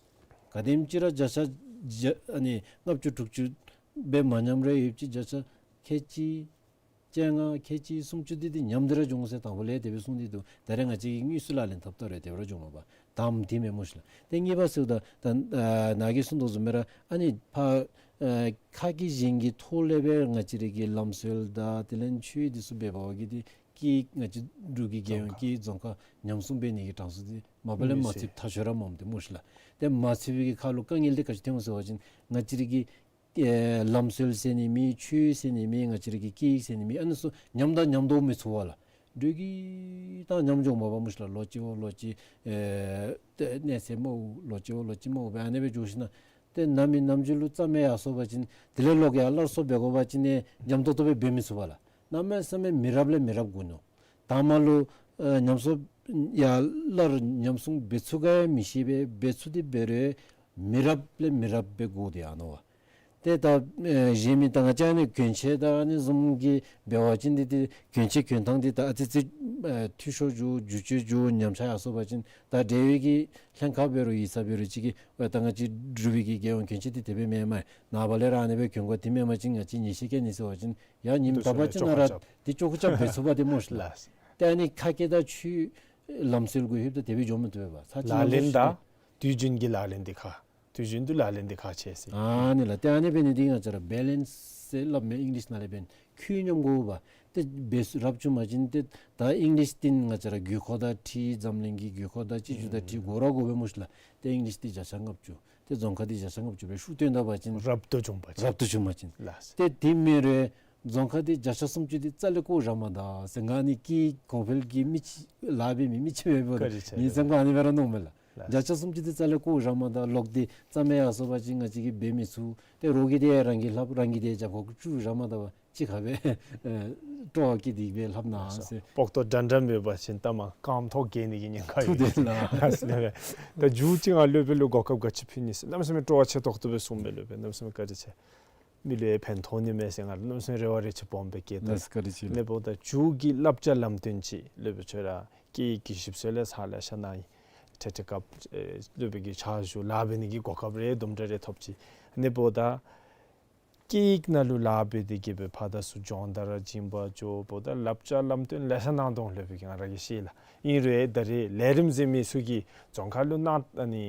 ག་དེམ་ཅིག་ར་བརྒྱ་ཆ་བརྒྱ་ཨ་ནི་ལྔ་བཅུ་དྲུག་ཅུ་སྦེ་མ་ཉམས་ར་ཡོདཔ་ཅིག་བརྒྱ་ཆ་ཁལ་གཅིག་བཅོ་ལྔ་ཁལ་གཅིག་སུམ་ཅུ་འདི་འདི་ཉམས་ཏེ་ར་འགྱོ་འོང་ཟེར་དང་ཕུ་ལས་དེ་སྦེ་གསུངས་ཏེ་འདུག། ད་རེས་ང་བཅས་ཀྱིས་དངོས་སུ་ལག་ལེན་འཐབ་ད་རུང་དེ་སྦེ་ར་འགྱོཝ་མས་པ། དང་པ་འདི་མས་སྨོ་ཤིག་ལགས། ཏེ་གཉིས་པ་ཟེརཝ་ད་ད་ཨ་ནཱ་གིས་གསུངས་དོ་བཟུམ་སྦེ་ར་ཨ་ནི་ཕར་ཨ་ཁ་སྐད་གཞན་གྱི་ཐོག་ལས་སྦེ་ང་བཅས་ར་གི་ལམ་སྲོལ་དང་དེ་ལས་ཆོས་འདི་ཚུ་འབད་བ་གི་འདི་སྐད་ང་བཅས་འབྲུག་གི་རྒྱལ་ཡོངས་ཀྱི་རྫོང་ཁ་ཉམས་སྲུང་འབད་ནི་གི་གྲངས་སུ་འདི་མ་པ་ལས་མ་ཚུད་ཐག་ཆོད་ར་མས་འདི་སྨོ་ཤིག་ལགས། ཏེ་མ་ཚུད་པའི་གི་ཁར་ལུ་དཀའ་ངལ་འདི་ག་ཅི་ཐོནམ་ཟེར་བ་ཅིན་ང་བཅས་ར་གི་ཨེ་ལམ་སྲོལ་ཟེར་ནི་མེད། ཆོས་ཟེར་ནི་མེད། ང་བཅས་ར་གི་སྐད་ཡིག་ཟེར་ནི་མེད། ཨ་ནི་ཚུ་ཉམས་དང་ཉམས་དོ་མི་ཚུགས་པས་ལགས། འགྱོ་གི་དང་ཉམས་འགྱོཝ་མས་པ་སྨོ་ཤིག་ལགས། ལོ་གཅིག་བ་ལོ་གཅིག་ཨེ་ཏེ་གནས་ཚད་མ་འོང་། ལོ་གཅིག་བ་ལོ་གཅིག་མ་འོང་སྦེ་ཨ་ནི་སྦེ་འགྱོ་ཞིནམ་ཏེ་ནམ་མི་ནམ་རྒྱུན་ལུ་རྩ་མེད་ཡར་སོང་པ་ཅིན་དེ་ལས་ལོག་ཡར་སླར་གསོ་འབད་དགོ་པ་ཅིན་ཨེ་ཉམས་ཏོག་ཏོ་སྦེ་འབད་མི་ཚུགས་པས་ལགས། གནམ་མེད་ས་མེད་མི་རབས་ལས་མི་རབས་འགྱོ་ནུག། དང་པ་ལུ་ཨེ་ཉམས་གསོ་ཡར་སླར་ཉམས་སྲུང་འབད་ཚུགས་ག་ཡང་མི་ཤེས་པས། འབད་ཚུགས་ཏེ་འབད་རུང་མི་རབས་ལས་མི་རབས་སྦེ་འགྱོ་སྟེ་ཨ་ནི་བ། ཏེ་ད་ཨེ་གཞན་མི་ད་ང་བཅས་ནི་གྱོན་ཆས་དང་ཨ་ནི་བཟུམ་གྱི་འབད་བ་ཅིན་འདི་ཏེ་གྱོན་ཆས་གྱོན་ཐངས་འདི་ད་ཨ་ཙི་ཙི་ཨེ་འཐུས་ཤོར་འགྱོ་འགྱུར་བཅོས་འགྱོ་ཉམས་ཆག་ཡར་སོང་པ་ཅིན་ད་འབྲེལ་ཡོད་ཀྱི་ལྷན་ཁག་འབད་རུང་ཡིག་ཚང་འབད་རུང་ཅིག་གིས་ཨེ་ད་ང་བཅས་འབྲུག་པའི་གི་རྒྱལ་ཡོངས་གྱོན་ཆས་འདི་དེ་སྦེ་མེན་མས། ནངས་པ་ལས་ར་ཨ་ནི་སྦེ་གྱོན་དགོ། དེ་མེན་པ་ཅིན་ང་བཅས་ཉེས་ཆད་བཀལ་ནི་ཟེར་བ་ཅིན་ཡང་ཉིནམ་དག་པ་ཅིག་ནང་ར་འདི་བཅོ་ཁ་རྐྱབ་འབད་ཚུགས་པ་འདི་སྨོ་ཤིག་ལགས། ལགས། ཏེ་ཨ་ནི་ཁ་སྐད་དང་ཆོས་ལམ་སྲོལ་གུ་ལྷོདཔ་ད་དེ་སྦེ་འགྱོ་མི་བཏུབ་པས་པ། ཚར་ཅིག་ལག་ལེན་ལུ་དང་དུས་རྒྱུན་གྱི་ལག་ལེན་འདི་ཁག་དུས་རྒྱུན་དུ་ལག་ལེན་འདི་ཁག་ཆེ་ཟེར། ཨ་ནི་ལགས། ཏེ་ཨ་ནི་འབད་ནི་འདི་ང་བཅས་ར་བེ་ལེནསི་ཟེར་སླབ་མས། ཨིང་ལིཤ་ནང་ལས་འབདན་ཁྱོན་སྙོམས་དགོ་པ། ཏེ་འབད་རུང་རབ་བྱུང་པ་ཅིན་ཏེ་ད་ཨིང་ལིཤ་འདི་ང་བཅས་ར་དགོས་མཁོ་དང་འཁྲིལ་འཛམ་གླིང་གི་དགོས་མཁོ་དང་གཅིག་གྱུར་དང་འཁྲིལ་དགོ་ར་དགོ་པས་སྨོ་ཤིག་ལགས། ཏེ་ཨིང་ལིཤ་འདི་བརྒྱ་ཆ་ལྔ་བཅུ། ཏེ་རྫོང་ཁ་འདི་བརྒྱ་ཆ་ལྔ་བཅུ་སྦེ་ཤུགས་བཏོན་ད་པ་ཅིན་རབ་ཏུ་བྱུང་པ་ཅིན། རབ་ཏུ་བྱུང་པ་ཅིན། ལགས། ཏེ་དེ་མེན་རུང་རྫོང་ཁ་འདི་བརྒྱ་ཆ་སུམ་ཅུ་འདི་རྩ་ལས་བཀོ་བཞག་མ་ད་ཟེར་ང་ནི་སྐད་གོང་འཕེལ་གྱི་མི་ཅིག་ལཱ་འབད་མི་མི་ཅིག་འབདཝ་ད་བཀའ་དྲིན་ཆེ་ངེའི་སེམས་ཁར་ཨ་ནི་སྦེ་ར་མནོཝ་མས་ལགས། ལགས། བརྒྱ་ཆ་སུམ་ཅུ་འདི་རྩ་ལས་བཀོ་བཞག་མ་ད་ལོག་སྟེ་རྩ་མེད་ཡར་སོང་པ་ཅིན་ང་བཅས་ཀྱིས་འབད་མི་ཚུགས། ཏེ་རོགས་ཀྱིས་ཏེ་རང་གིས་ལྷབ། རང་གིས་ཏེ་རྒྱབ་ཁར་བཙུགས་བཞག་མ་ད་པ་ཅིག་ཁར་སྦེ་ཨེ་སྤྲོ་བ་སྐྱེས་ཏེ་སྦེ་ལྷབ་ནི་ཨ་ཟེར། སྤོག་ཏོ་འདྲན་འདྲ་མེད་པ་ཅིན་ལྟ་མ་རྐངམ་ཐོག་འགྱེལ་ནི་གི་ཉེན་ཁ་ཡོད། ཐུགས་བདེན་ལགས། ལགས་སོ་ལགས། ད་མཇུག་ཅིག་ང་སློབ་དཔོན་ལུ་གོ་སྐབས་ག་ཅི་ཕུལ་ནི་ཟེར་གནམ་མེད་ས་མེད་སྤྲོ་བ་ཆེ་ཏོག་ཏོ་སྦེ་གསུངས་པས་སློབ་དཔོན། གནམ་མེད་ས་མེད་བཀའ་དྲིན་ཆེ། མི་ལུ་ཡང་ཕན་ཐོགས་ནི་མས་ཟེར་ང་ལུ་གནམ་མེད་ས་མེད་རེ་བ་རེ་ཆེ་སྦོམ་སྦེ་བསྐྱེད་ད། ལགས་སོ་བཀའ་དྲིན་ཆེ་ལགས། ཨ་ནི་འབདཝ་ད་མཇུག་གི་བསླབ་བྱ་ལམ་སྟོན་ཅིག་སློབ་དཔོན་ཁྱོད་ར་སྐད་ཡིག་གི་ཞིབ་འཚོལ་ལས་ཚར་ལེ་ཤ་གནང་ཡི། ཏེ་དེ་སྐབས་ཨེ་སློབ་དཔོན་གྱི་ཕྱག་ཞུ་ལཱ་འབད་ནི་གི་གོ་སྐབས་རེ་དུམ་གྲ་རེ་ཐོབ་ཅི། ཨ་ནི་འབདཝ་ད་སྐད་ཡིག་ནང་ལུ་ལཱ་འབད་དེ་གི་སྦེ་ཕར་དང་ཚུར་སྦྱོང་བརྡར་སྦྱིན་པ་འབདཝ་ད་བསླབ་བྱ་ལམ་སྟོན་ལེ་ཤ་གནང་དོ་སློབ་དཔོན་གྱིས་ང་ར་གིས་ཤེས་ལགས། ཨིན་རུང་ད་རེས་ལས་རིམ་གཟིགས་མི་ཚུ་གིས་རྫོང་ཁ་ལུ་གནང་ཨ་ནི་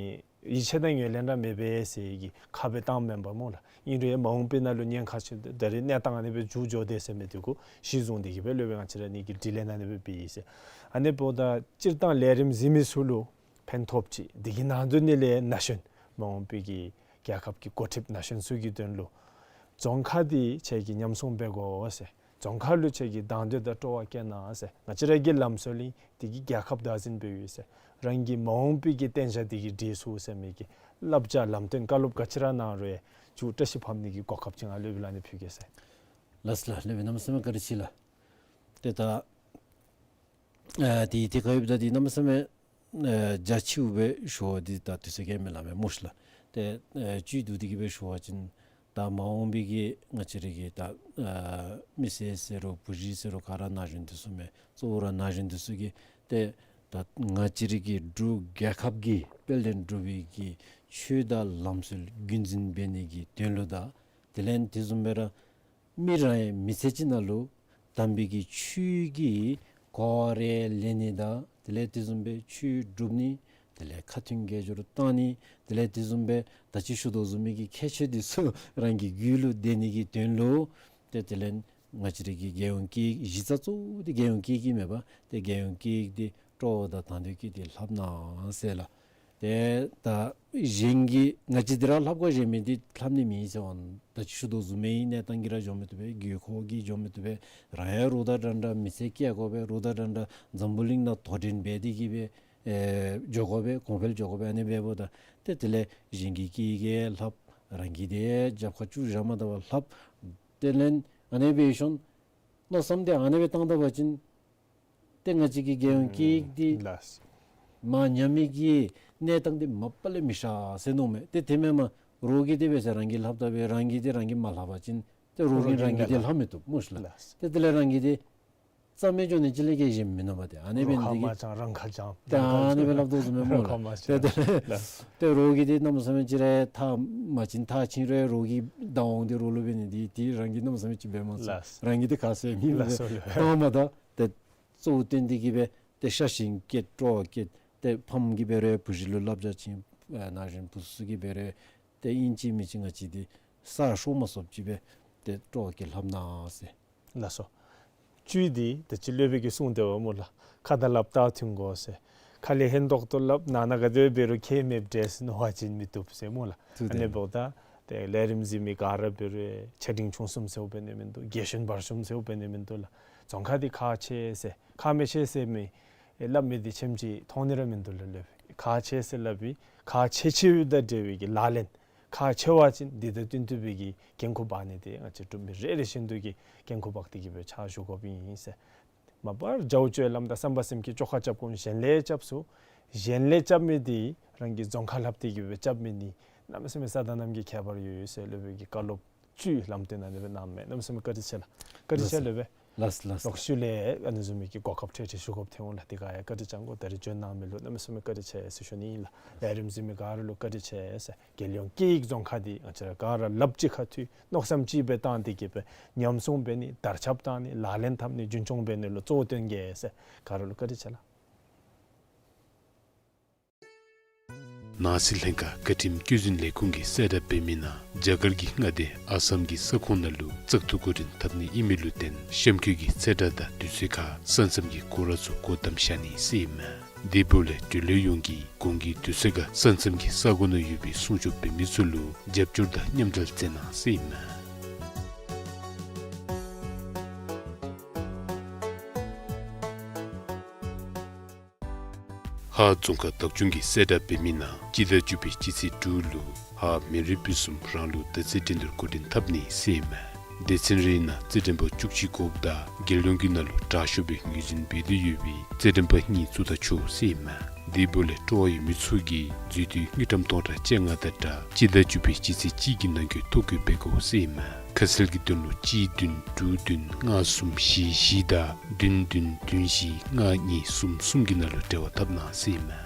ཡིད་ཆེས་དང་ངོས་ལེན་ར་མེད་པས་ཟེར་གྱི་ཁ་སྦེ་བཏངམ་མེན་པ་སྨོ་ལགས། ཨིན་རུང་མ་འོངས་པའི་ནང་ལུ་ཉེན་ཁ་ཆེ་ད་རེས་གནས་སྟངས་ཨ་ནི་སྦེ་མཇུག་འགྱོ་དེས་ཟེར་མི་འདི་གུ་གཞི་བཟུང་སྟེ་གི་སྦེ་སློབ་དཔོན་ང་བཅས་ར་ཨ་ནི་གི་དྲི་ལན་ཨ་ནི་སྦེ་འབད་ཡི་ཟེར། ཨ་ནི་འབདཝ་ད་སྤྱིར་བཏང་ལས་རིམ་གཟིགས་མི་ཚུ་ལུ་ཕན་ཐོགས་ཅིག་འདི་གི་ནང་དོན་ནི་ལས་ན་གཞོན་མ་འོངས་པའི་གི་རྒྱལ་ཁབ་ཀྱི་འགོ་ཁྲིདཔ་ན་གཞོན་ཚུ་གི་དོན་ལུ་རྫོང་ཁ་འདི་ཁྱེད་ཀྱིས་ཉམས་སྲུང་འབད་དགོ་ཟེར། རྫོང་ཁ་ལུ་ཁྱེད་ཀྱིས་དང་འདོད་དང་སྤྲོ་བ་བསྐྱེད་གནང་ཟེར། ང་བཅས་ར་གི་ལམ་སྲོལ་ཨིན། འདི་གིས་རྒྱལ་ཁབ་བདག་འཛིན་འབད་ཡོད་ཟེར། རང་གི་མ་འོངས་པའི་གི་བརྟན་བཞག་འདི་གིས་འདྲེས་ཚུགས་ཟེར་མི་གི་བསླབ་བྱ་ལམ་སྟོན་བཀའ་སློབ་ག་ཅི་ར་གནང་རུང་མཇུག་བཀྲ་ཤིས་ཕབ་ནི་གི་གོ་སྐབས་ཅིག་ང་སློབ་དཔོན་ལགས་ནི་ཕུལ་གེ་ཟེར། ལགས་སོ་ལགས། སློབ་དཔོན་གནམ་མེད་ས་མེད་བཀའ་དྲིན་ཆེ་ལགས། ཏེ་ད་ ཨ་དེ་དེ་ཁར་ཡོདཔ་ད་དེ་གནམ་མེད་ས་མེད་ཨ་རྒྱ་ཆེཝ་སྦེ་ཞུ་བ་འདི་ད་དུས་ཚོད་ག་ཡང་མི་ལང་མས་སྨོ་ཤི་ལགས། ཏེ་ཨ་བཅུད་བསྡུ་སྟེ་གི་སྦེ་ཞུ་བ་ཅིན་ད་མ་འོངས་པའི་གི་ང་བཅས་རའི་གི་ད་ཨ་མི་སེར་ཟེར་རུང་བུ་གཞི་ཟེར་རུང་ག་ར་ན་གཞོན་འདི་ཚུ་མས། གཙོ་བོ་ར་ན་གཞོན་འདི་ཚུ་གིས་ཏེ་ད་ང་བཅས་རའི་གི་འབྲུག་རྒྱལ་ཁབ་ཀྱི་དཔལ་ལྡན་འབྲུག་པའི་གི་ཆོས་དང་ལམ་སྲོལ་རྒྱུན་འཛིན་འབད་ནི་གི་དོན་ལུ་དང་དེ་ལས་དེ་བཟུམ་སྦེ་ར་མི་རང་ཡང་མི་ཚེ་གཅིག་ནང་ལུ་དམ་པའི་གི་ཆོས་ཀྱི་གོ་བ་རེ་ལེན་ནི་དང་དེ་ལས་དེ་བཟུམ་སྦེ་ཆོས་སྒྲུབ་ནི་དེ་ལས་ཁ་ཐུན་དགེ་སྦྱོར་བཏང་ནི་དེ་ལས་དེ་བཟུམ་སྦེ་ད་ཅི་ཞུ་དོ་བཟུམ་མའི་གི་ཁྱད་ཆོས་འདི་ཚུ་རང་གི་རྒྱུད་ལུ་ལྡན་ནི་གི་དོན་ལུ་ཏེ་དེ་ལས་ང་བཅས་རའི་གི་རྒྱལ་ཡོངས་སྐད་ཡིག་གཞི་རྩ་གཙོ་བོ་འདི་རྒྱལ་ཡོངས་སྐད་ཡིག་མས་པ། ཏེ་རྒྱལ་ཡོངས་སྐད་ཡིག་འདི་སྤྲོ་བ་དང་དང་འདོད་ཀྱིས་འདི་ལྷབ་གནང་ཟེར་ལགས། ཏེ་ད་གཞན་གྱིས་ང་བཅས་འདི་ར་ལྷབ་དགོ་ཟེར་མི་འདི་ལྷབ་ནི་མེད་ཟེར་བ་ད་ཅི་ཞུ་དོ་བཟུམ་མའི་གནས་སྟངས་ཀྱིས་ར་འགྱོ་མི་བཏུབ་པས། དགོས་མཁོ་གིས་འགྱོ་མི་བཏུབ་པས། རང་ཡང་རོགས་དང་འདྲ་འདྲ་མི་ཚེ་སྐྱེལ་དགོ་པས། རོགས་དང་འདྲ་འདྲ་འཛམ་བུ་གླིང་ནང་དོ་འགྲན་འབད་དེ་གི་སྦེ་ཨེ་འགྱོ་དགོ་པས། གོང་འཕེལ་འགྱོ་དགོ་པས། ཨ་ནི་འབདཝ་ད་ཏེ་དེ་ལས་གཞན་གྱི་སྐད་ཡིག་ལྷབ། རང་གི་འདི་རྒྱབ་ཁར་བཅུག་བཞག་མ་ད་བར་ལྷབ། དེ་ལས་ཨ་ནི་སྦེ་ཤོང་མནོ་བསམ་འདི་ཨ་ནི་སྦེ་བཏང་ད་པ་ཅིན་ཏེ་ང་བཅས་ཀྱི་རྒྱལ་ཡོངས་སྐད་ཡིག་འདི་ལགས། མར་ཉམས་མི་གི་གནས་སྟངས་འདི་མ་པ་ལས་མི་ཤར་ཟེར་མནོཝ་མས། ཏེ་དེ་མེན་པར་རོགས་ཀྱིས་དེ་སྦེ་ཟེར་རང་གིས་ལྷབ་ད་སྦེ་རང་གིས་འདི་རང་གིས་མ་ལྷབ་པ་ཅིན་ཏེ་རོགས་ཀྱིས་རོགས་ཀྱིས་རང་གི་འདི་ལྷབ་མི་བཏུབ་སྨོ་ཤི་ལགས། ལགས། ཏེ་དེ་ལས་རང་གི་འདི་རྩ་མེད་འགྱོ་ནི་ཅིག་ལས་བརྒལ་གཞན་མིན་ནུག་པ། ཏེ་ཨ་ནི་སྦེ་རོགས་ཁ་འདི་མ་གིས་འཆང་རང་ཁ་འཆང་ཏེ་ཨ་ནི་སྦེ་ལྷབ་དོ་བཟུམ་མས་སྨོ་ལགས། རོགས་ཁ་མ་ཏེ་འཆང་དེ་ལས་ལགས། ཏེ་རོགས་ཀྱིས་འདི་གནམ་མེད་ས་མེད་ཅིག་ར་ཐག་མ་བཅིན་ཐག་བཅིན་རུང་རོགས་ཀྱི་བདག་འོང་འདི་རོགས་ལུ་འབད་ནི་འདི་འདི་རང་གིས་གནམ་མེད་ས་མེད་ཅིག་འབད་མ་ཚུགས། ལགས། རང་གིས་འདི་ག་ཟེར་མི་ལགས་སོ་ལགས། ལགས། ཏེ་གཙོ་བོ་བཏོན་ཏེ་གི་སྦེ་ཏེ་ཤ་ཞེན་བསྐྱེད་སྤྲོ་བ་བསྐྱེད། ཏེ་ཕམ་གྱིས་འབད་རུང་བུ་གཞི་ལུ་བསླབ་བྱ་བྱིན། ཨེ་ན་གཞོན་བུ་ཚུ་གིས་འབད་རུང་ཏེ་ཨིན་ཅི་མིན་ཅི་ང་བཅས་འདི་ས་ཤོར་མ་སོངམ་ཅིག་སྦེ་ཏེ་སྤྲོ་བ་བསྐྱེད་ལྷབ་གནང་ཟེར། ལགས་སོ། བཅུད་འདི་ད་ཅི་སློབ་དཔོན་གྱིས་གསུངས་ཏེ་འབདཝ་སྨོ་ལགས། ཁ་དང་ལགཔ་རྟགས་མཐུན་དགོ་ཟེར། ཁ་ལས་ཧན་ཏོང་ཏོ་སླབ། ནང་ན་ག་དེ་འབད་རུང་ཁྱད་མེདཔ་འདྲས་མནོ་བ་ཅིན་མི་བཏུབ་ཟེར་སྨོ་ལགས། ཨ་ནི་འབདཝ་ད་ཏེ་ལས་རིམ་གཟིགས་མི་ག་ར་འབད་རུང་ཆ་འཕྲིན་ཆུང་གསུམ་ཟེརཝ་འབད་ནི་མིན་འདུག། རྒྱལ་གཞོན་བར་གསུམ་ཟེརཝ་འབད་ནི་མིན་འདུག་ལགས། རྫོང་ཁ་འདི་ཁག་ཆེ་ཟེར་ཁག་མི་ཆེ་ཟེར་མི་ཨེ་སླབ་མི་འདི་ཆེམ་ཅིག་མཐོང་ནི་ར་མིན་འདུག་ལགས། སློབ་དཔོན་ཁག་ཆེ་ཟེར་སླབ་པའི་ཁག་ཆེ་ཆེ་བའི་དང་འབྲེལ་བའི་གི་ལག་ལེན་ཁག་ཆེ་བ་ཅིན་འདི་དང་བསྟུན་ཏེ་སྦེ་གི་འགན་ཁུར་འབག་ནི་འདི་ང་བཅས་འབྲུག་མི་རེ་རེ་བཞིན་དུ་གིས་འགན་ཁུར་འབག་སྟེ་གི་སྦེ་ཕྱག་ཞུ་དགོཔ་ཨིན་ཟེར། མ་པ་ར་རྒྱའུ་ཅོའི་ལམ་དང་བསམ་པ་སེམས་བསྐྱེད་བཅོ་ཁ་རྐྱབ་དགོ། གཞན་ལས་རྐྱབ་ཚུགས། གཞན་ལས་རྐྱབ་མི་འདི་རང་གི་རྫོང་ཁ་ལྷབ་སྟེ་གི་སྦེ་རྐྱབ་མི་ནི་གནམ་མེད་ས་མེད་ས་དང་གནམ་གྱི་ཁྱད་པར་ཡོད་ཡོད་ཟེར་སློབ་དཔོན་གྱིས་བཀའ་སློབ་བཅུད་ལམ་སྟོན་ཨ་ནི་སྦེ་གནངམ་མས། གནམ་མེད་ས་མེད་བཀའ་དྲིན་ཆེ་ལགས། བཀའ་དྲིན་ཆེ་ལགས། སློབ་དཔོན། ལགས་ལགས། ལོག་ཤུལ་ལས་ཨ་ནི་བཟུམ་མའི་གི་གོ་སྐབས་འཕྲལ་འཕྲལ་ཞུ་དགོཔ་ཐོན་འོང་ལགས། དེ་ག་ཡང་བཀའ་དྲིན་བསྐྱང་དགོ། ད་རིས་འབྱོན་གནང་མི་ལུ་གནམ་མེད་ས་མེད་བཀའ་དྲིན་ཆེ་ཟེར་ཞུ་ནི་ཨིན་ལགས། ལས་རིམ་གཟིགས་མི་ག་ར་ལུ་བཀའ་དྲིན་ཆེ་ཟེར། རྒྱལ་ཡོངས་སྐད་ཡིག་རྫོང་ཁ་འདི་ང་བཅས་ར་ག་ར་ལགཔ་གཅིག་ཁར་མཐུད་མནོ་བསམ་གཅིག་སྦེ་བཏང་སྟེ་གི་སྦེ་ཉམས་སྲུང་འབད་ནི་དར་ཁྱབ་བཏང་ནི་ལག་ལེན་འཐབ་ནི་རྒྱུན་སྐྱོང་འབད་ནི་ལུ་གཙོ་བོ་བཏོན་གེ་ཟེར་ག་ར་ལུ་བཀའ་དྲིན་ཆེ་ལགས། ནང་སྲིད་ལྷན་ཁག་བཀའ་ཁྲིམས་བཀོད་འཛིན་ལས་ཁུངས་ཀྱིས་གསལ་བསྒྲགས་འབད་མི་ནང་རྒྱ་གར་གྱི་མངའ་སྡེ་ཨ་སམ་གྱི་ས་ཁོངས་ནང་ལུ་བཙག་འཐུ་འགོ་འདྲེན་འཐབ་ནི་ཨིན་མི་ལུ་བརྟེན་གཤམ་འཁོད་ཀྱི་ཚེས་གྲངས་དང་དུས་ཚོད་ཁར་ས་མཚམས་ཀྱི་སྐོར་ར་ཚུ་སྒོ་བསྡམས་བཞག་ནི་ཟེར་ཨིན་མས། དེ་འབདཝ་ལས་འབྲེལ་ཡོད་ཡོངས་ཀྱིས་གོང་གི་དུས་ཚོད་ཁར་ས་མཚམས་ཀྱི་ས་གོ་ནང་ཡོད་པའི་སྲུང་སྐྱོབ་འབད་མི་ཚུ་ལུ་རྒྱབ་སྐྱོར་དང་མཉམ་འབྲེལ་མཛད་གནང་ཟེར་ཨིན་མས། ཧཱ་རྫོང་ཁག་བདག་སྐྱོང་གིས་གསལ་བསྒྲགས་འབད་མི་ནང་སྤྱི་ཟླ་བཅུ་པའི་སྤྱི་ཚེས་དྲུག་ལུ་ཧཱ་མི་རིགས་ཕུན་སུམ་རང་ལུགས་དར་རྩེ་འགྲན་བསྡུར་འགོ་འདྲེན་འཐབ་ནི་ཟེར་ཨིན་མས། སྡེ་ཚན་རེའི་ནང་རྩེད་འགྲན་པ་བཅུ་གཅིག་དགོཔ་ད་རྒྱལ་ཡོངས་ཀྱི་ནང་ལུ་དྲག་ཤོས་སྦེ་ངོས་འཛིན་འབད་དོ་ཡོད་པའི་རྩེད་འགྲན་པ་གཉིས་བཙུགས་ད་ཆོག་ཟེར་ཨིན་མས། དེ་འབདཝ་ལས་སྤྲོ་བ་ཡོད་མི་ཚུ་གིས་འཛུལ་དུས་དངུལ་ཀྲམ་སྟོང་ཕྲག་བཅོ་ལྔ་དང་སྦྲགས་སྤྱི་ཟླ་བཅུ་པའི་སྤྱི་ཚེས་གཅིག་གི་ནང་འཁོད་ཐོ་འགོད་འབད་དགོ་ཟེར་ཨིན་མས། ཁ་གསལ་གྱི་དོན་ལུ་གཅིག་བདུན་དྲུག་བདུན་ལྔ་གསུམ་བཞི་བཞི་དང་བདུན་བདུན་བདུན་བཞི་ལྔ་གཉིས་གསུམ་གསུམ་གྱི་ནང་ལུ་འབྲེལ་བ་འཐབ་གནང་ཟེར་ཨིན་མས།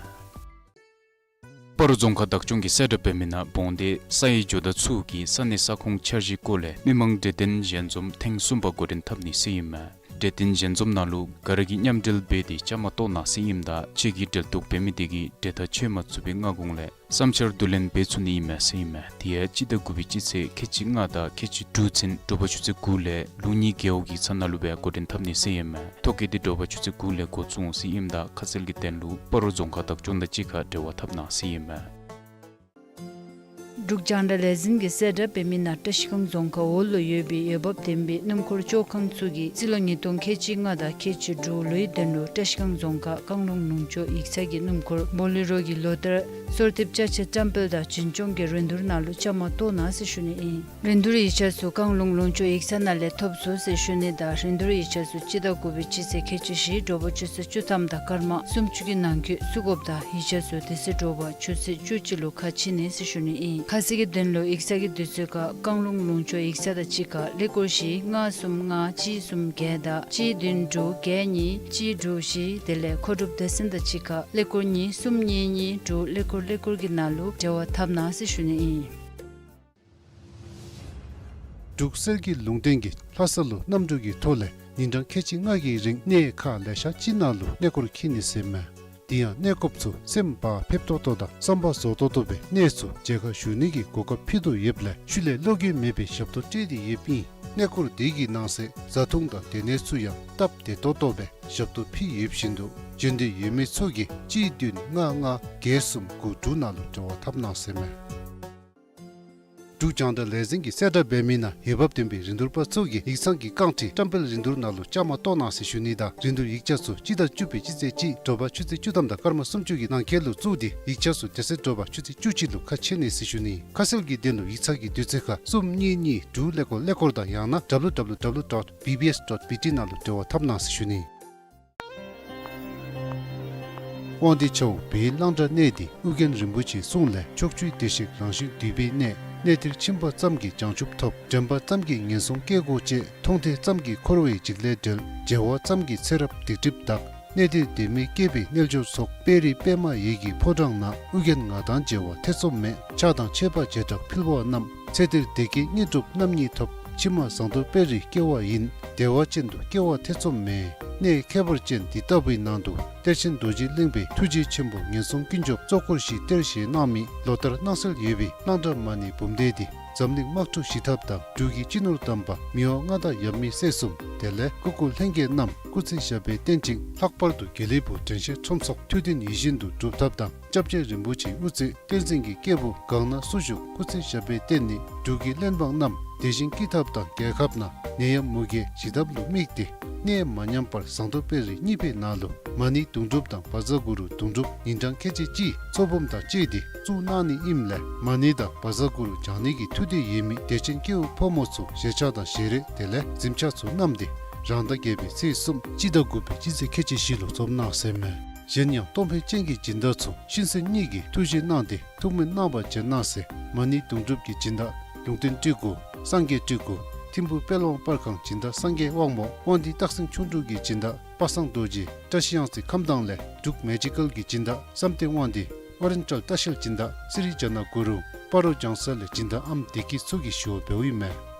སྤ་རོ་རྫོང་ཁག་བདག་སྐྱོང་གིས་གསལ་བསྒྲགས་འབད་མི་ནང་བོང་སྡེ་ས་ཡི་ཇོ་བདག་ཚུ་གིས་ས་གནས་ས་ཁོངས་འཆར་གཞིའི་སྐོར་ལས་མི་མང་གྲོས་བསྟུན་ཞལ་འཛོམས་ཐེངས་གསུམ་པ་འགོ་འདྲེན་འཐབ་ནི་ཟེར་ཨིན་མས། གྲོས་བསྟུན་ཞལ་འཛོམས་ནང་ལུ་ག་ར་གིས་མཉམ་འབྲེལ་འབད་དེ་བཅའ་མར་གཏོགས་གནང་ཟེར་ཨིནམ་ད་གཅིག་གིས་འབྲེལ་གཏུག་འབད་མི་དེ་གིས་གྲོས་ཐག་ཆོད་མ་ཚུགས་པའི་སྔ་གོང་ལས་བསམ་འཆར་བསྡུ་ལེན་འབད་ཚུགས་ནི་ཨིན་མས་ཟེར་ཨིན་མས། དེ་ཡང་སྤྱི་ཟླ་དགུ་པའི་སྤྱི་ཚེས་ཁལ་གཅིག་ལྔ་དང་ཁལ་གཅིག་དྲུག་ཚུན་དྲོ་པ་ཆུ་ཚོད་དགུ་ལས་ལུགས་གཉིས་རྒེད་འོག་གི་ཚ་ན་ལུ་སྦེ་འགོ་འདྲེན་འཐབ་ནི་ཟེར་ཨིན་མས། ཐོ་བཀོད་འདི་དྲོ་པ་ཆུ་ཚོད་དགུ་ལས་འགོ་བཙུགས་འོང་ཟེར་ཨིནམ་ད་ཁ་གསལ་གྱི་དོན་ལུ་སྤ་རོ་རྫོང་ཁག་བདག་སྐྱོང་དང་གཅིག་ཁར་འབྲེལ་བ་འཐབ་གནང་ཟེར་ཨིན་མས། འབྲུག་རྒྱང་བསྒྲགས་ལས་འཛིན་གྱིས་གསལ་བསྒྲགས་འབད་མི་ནང་བཀྲིས་སྒང་རྫོང་ཁག་འོག་ལུ་ཡོད་པའི་འོས་འབབ་ལྡན་པའི་སྣུམ་འཁོར་བཅོ་ཁང་ཚུ་གིས་རྩིས་ལོ་ཉིས་སྟོང་ཁལ་གཅིག་ལྔ་དང་ཁལ་གཅིག་དྲུག་ལོའི་དོན་ལུ་བཀྲིས་སྒང་རྫོང་ཁག་བཀང་ལུང་ལུང་ཕྱོགས་ཡིག་ཚང་གི་སྣུམ་འཁོར་བོ་ལེ་རོ་གི་ལོ་ལྟར་གསོལ་འདེབས་ཅ་ཆས་བཀྲམ་སྤེལ་དང་འཛིན་སྐྱོང་གི་རིན་བསྡུར་ནང་ལུ་བཅའ་མར་གཏོགས་གནང་ཟེར་ཞུ་ནི་ཨིན། རིན་བསྡུར་ཡིག་ཆ་ཚུ་བཀང་ལུང་ལུང་ཕྱོགས་ཡིག་ཚང་ནང་ལས་ཐོབ་ཚུགས་ཟེར་ཞུ་ནི་དང་རིན་བསྡུར་ཡིག་ཆ་ཚུ་སྤྱི་ཟླ་དགུ་པའི་སྤྱི་ཚེས་ཁལ་གཅིག་བཞི་དྲོ་པ་ཆུ་ཚོད་བཅུ་ཐམ་དང་སྐར་མ་སུམ་ཅུ་གི་ནང་འཁོད་བཙུགས་དགོཔ་དང་ཡིག་ཆ་ཚུ་དེ་ཚེ་དྲོ་པ་ཆུ་ཚོད་བཅུ་གཅིག་ལུ་ཁ་ཕྱེ་ནི་ཟེར་ཞུ་ནི་ཨིན། ཁ་གསལ་གྱི་དོན་ལུ་ཡིག་ཚང་གི་དུས་ཚོད་ཁར་བཀང་ལུང་ལུང་ཕྱོགས་ཡིག་ཚང་དང་གཅིག་ཁར་ཀླད་ཀོར་བཞི་ལྔ་གསུམ་ལྔ་གཅིག་གསུམ་བརྒྱད་དང་གཅིག་བདུན་དྲུག་བརྒྱད་གཉིས་གཅིག་དྲུག་བཞི་དེ་ལས་མཁོ་སྒྲུབ་སྡེ་ཚན་དང་གཅིག་ཁར་ཀླད་ཀོར་གཉིས་གསུམ་གཉིས་གཉིས་དྲུག་ཀླད་ཀོར་ཀླད་ཀོར་གྱི་ནང་ལུ་འབྲེལ་བ་འཐབ་གནང་ཟེར་ཞུ་ནི་ཨིན། འབྲུག་གསེར་གྱི་ལུང་བསྟན་གྱིས་ལྷ་ས་ལུ་གནམ་གྲུ་གི་ཐོག་ལས་ཉིན་གྲངས་ཁལ་གཅིག་ལྔ་གི་རིང་གནས་ཁག་ལེ་ཤ་ཅིག་ནང་ལུ་གནས་སྐོར་འཁྱིད་ནི་ཟེར་མས། དེ་ཡང་གནས་སྐོརཔ་ཚུ་སེམས་བག་ཕེབས་ཏོག་ཏོ་དང་བསམ་པ་རྫོགས་ཏོག་ཏོ་སྦེ་གནས་ཚུ་མཇལ་ཁ་ཞུ་ནི་གི་གོ་སྐབས་ཕུལ་དོ་ཡོདཔ་ལས་ཤུལ་ལས་བློ་འགྱོད་མེད་པའི་ཞབས་ཏོག་སྤྲོད་དེ་ཡོདཔ་ཨིན། གནས་སྐོར་དེ་གི་ནང་གསེས་བཟའ་འཐུང་དང་སྡོད་གནས་ཚུ་ཡང་སྟབས་བདེ་ཏོག་ཏོ་སྦེ་ཞབས་ཏོག་ཕུལ་ཡོདཔ་བཞིན་དུ་འབྱོན་འདོད་ཡོད་མི་ཚུ་གིས་གཅིག་བདུན་ལྔ་ལྔ་བརྒྱད་གསུམ་དགུ་དྲུག་ནང་ལུ་འབྲེལ་བ་འཐབ་གནང་ཟེར་མས། འབྲུག་རྒྱང་བསྒྲགས་ལས་འཛིན་གྱིས་གསལ་བསྒྲགས་འབད་མི་ནང་འོས་འབབ་ལྡན་པའི་རིན་བསྡུར་པ་ཚུ་གིས་ཡིག་ཚང་གི་རྐང་ཁྲི་བཀྲམ་སྤེལ་རིན་བསྡུར་ནང་ལུ་བཅའ་མར་གཏོགས་གནང་ཟེར་ཞུ་ནི་དང་རིན་བསྡུར་ཡིག་ཆ་ཚུ་སྤྱི་ཟླ་བཅུ་པའི་སྤྱི་ཚེས་གཅིག་དྲོ་པ་ཆུ་ཚོད་བཅུ་ཐམ་དང་སྐར་མ་སུམ་ཅུ་གི་ནང་འཁོད་ལུ་བཙུགས་ཏེ་ཡིག་ཆ་ཚུ་དེ་ཚེ་དྲོ་པ་ཆུ་ཚོད་བཅུ་གཅིག་ལུ་ཁ་ཕྱེ་ནི་ཟེར་ཞུ་ནི། ཁ་གསལ་གྱི་དོན་ལུ་ཡིག་ཚང་གི་དུས་ཚོད་ཁར་གསུམ་གཉིས་གཉིས་དྲུག་ཀླད་ཀོར་ཀླད་ཀོར་དང་ཡང་ན་www dot bbs dot bt ནང་ལུ་འབྲེལ་བ་འཐབ་གནང་ཟེར་ཞུ་ནི། དབང་འདུས་ཆ་འོག་བོད་ཡིག་གླང་དར་གནས་འདི་ཨོ་རྒྱན་རིན་པོ་ཆེའི་གསུང་ལས་ཕྱོགས་བཅུའི་བདེ་གཤེགས་རང་བཞིན་འདུས་པའི་གནས། གནས་འདིར་ཕྱིན་པ་ཙམ་གྱིས་བྱང་ཆུབ་ཐོབ། དྲན་པ་ཙམ་གྱིས་ངན་སོང་སྐྱེ་དགོས་ཅེས། མཐོང་ཐོས་ཙམ་གྱིས་འཁོར་བའི་འཇིགས་ལས་བྲལ། མཇལ་བ་ཙམ་གྱིས་ཚེ་རབས་སྡིག་སྒྲིབ་འདག། གནས་འདིར་སྡོད་མི་སྐྱེས་པའི་རྣལ་འབྱོར་ཚོགས། དཔལ་རི་པདྨ་འོད་ཀྱི་ཕོ་བྲང་ན། ཨོ་རྒྱན་ང་དང་མཇལ་བར་ཐེ་ཚོམ་མེད། ཆགས་སྡང་ཆད་པ་བྱེ་བྲག་ཕལ་པ་རྣམས། ཚེ་འདིར་བདེ་སྐྱིད་དངོས་གྲུབ་རྣམ་གཉིས་ཐོབ། ཕྱི་མ་ཟངས་མདོག་དཔལ་རིར་སྐྱེ་བ་ཡིན། བདེ་བ་ཅན་དུ་སྐྱེ་བར་ཐེ་ཚོམ་མེད། གནས་ཁྱད་པར་ཅན་འདི་ལྟ་བུའི་ནང་དུ་གཏེར་ཆེན་རྡོ་རྗེ་གླིང་པའི་ཐུགས་རྗེ་ཆེན་པོ་ངན་སོང་ཀུན་སྐྱོབ་གཙོ་འཁོར་བཞི་གཏེར་བཞེས་གནང་མི་ལོ་ལྟར་སྣང་གསལ་ཡོད་པའི་གླང་དར་མ་ཎི་འབུམ་སྡེ་འདི་འཛམ་གླིང་དམག་འཁྲུག་ཞི་ཐབས་དང་འབྲུག་གི་སྤྱི་ནོར་དམ་པ་མི་དབང་མངའ་བདག་ཡབ་མེས་སྲས་གསུམ་དེ་ལས་སྐུ་བཀུར་ལྷན་རྒྱས་རྣམས་སྐུ་ཚེ་ཞབས་པད་བརྟན་ཅིང་ལྷག་པར་དུ་དགེ་ལེགས་ཕུག་དྲན་ཤེས་ཁྲོམ་ཚོགས་ཐུགས་འདུན་ཡིད་བཞིན་དུ་འགྲུབ་ཐབས་དང་། སྐྱབས་རྗེ་རིན་པོ་ཆེའི་དབུ་རྩེ་བསྟན་འཛིན་གྱི་སྐྱེས་བུ་གང་ན་སུ་བཞུགས་སྐུ་ཚེ་ཞབས་པད་བརྟན་ནི་འབྲུག་གི་གླེན་འབངས་རྣམས་བདེ་ཞིང་སྐྱིད་ཐབས་དང་རྒྱལ་ཁབ་ནང་ནད་ཡམས་མུ་གེ་ཞི་ཐབས་ལུ་དམིགས་ཏེ་གནས་མ་ཉམས་པར་ཟངས་མདོག་དཔལ་རི་གཉིས་པའི་ནང་ལུ་མ་ཎི་དུང་སྒྲུབ་དང་བཛྲ་གུ་རུ་དུང་སྒྲུབ་ཉིན་གྲངས་ཁལ་གཅིག་གཅིག་ཚོགས་འབུམ་དང་བཅས་ཏེ་བཙུགས་གནང་ནི་ཨིནམ་ལས་མ་ཎི་དང་བཛྲ་གུ་རུ་བགྱང་ནི་གི་ཐུགས་འདོད་ཡོད་མི་དད་ཅན་སྐྱེ་བོ་ཕོ་མོ་ཚུ་ཞལ་ཆས་དང་ཞལ་རས་དེ་ལས་གཟིམ་ཆས་ཚུ་བསྣམས་ཏེ་རང་ཟླ་བརྒྱད་པའི་ཚེས་གསུམ་སྤྱི་ཟླ་དགུ་པའི་སྤྱི་ཚེས་ཁལ་གཅིག་བཞི་ལུ་འཛོམས་གནང་ཟེར་མས། གཞན་ཡང་གཏོང་ཕོད་ཅན་གྱི་སྦྱིན་བདག་ཚུ་ཤིང་སེང་གཉིས་ཀྱིས་ཐུགས་བཞེས་གནང་སྟེ་ཐུགས་སྨོན་གནང་བར་བྱོན་གནང་ཟེར། མ་ཎི་དུང་སྒྲུབ་ཀྱི་སྦྱིན་བདག་ལུང་བསྟན་སྤྲུལ་སྐུ། སངས་རྒྱས་སྤྲུལ་སྐུ། ཐིམ་ཕུ་དཔལ་དབང་པར་ཁང་སྦྱིན་བདག་སངས་རྒྱས་དབང་མོ། དབང་འདུས་སྟག་སེང་ཁྱུང་འབྲུག་གི་སྦྱིན་བདག་པ་སངས་རྡོ་རྗེ། བཀྲ་ཤིས་གཡང་རྩེ་ཁམས་དྭངས་ལས་འབྲུག་མེ་ཇི་ཀལ་གྱི་སྦྱིན་བདག་བསམ་གཏན་དབང་འདུས། ཨོ་རེན་ཊལ་ལྟ་བཤལ་སྦྱིན་བདག་སི་རི་ཇ་ན་གུ་རུ། སྤ་རོ་ལྗང་ས་ལས་སྦྱིན་བདག་ཨམ་བདེ་སྐྱིད་ཚུ་གིས་ཞུ་བ་འབདཝ་ཨིན་མས།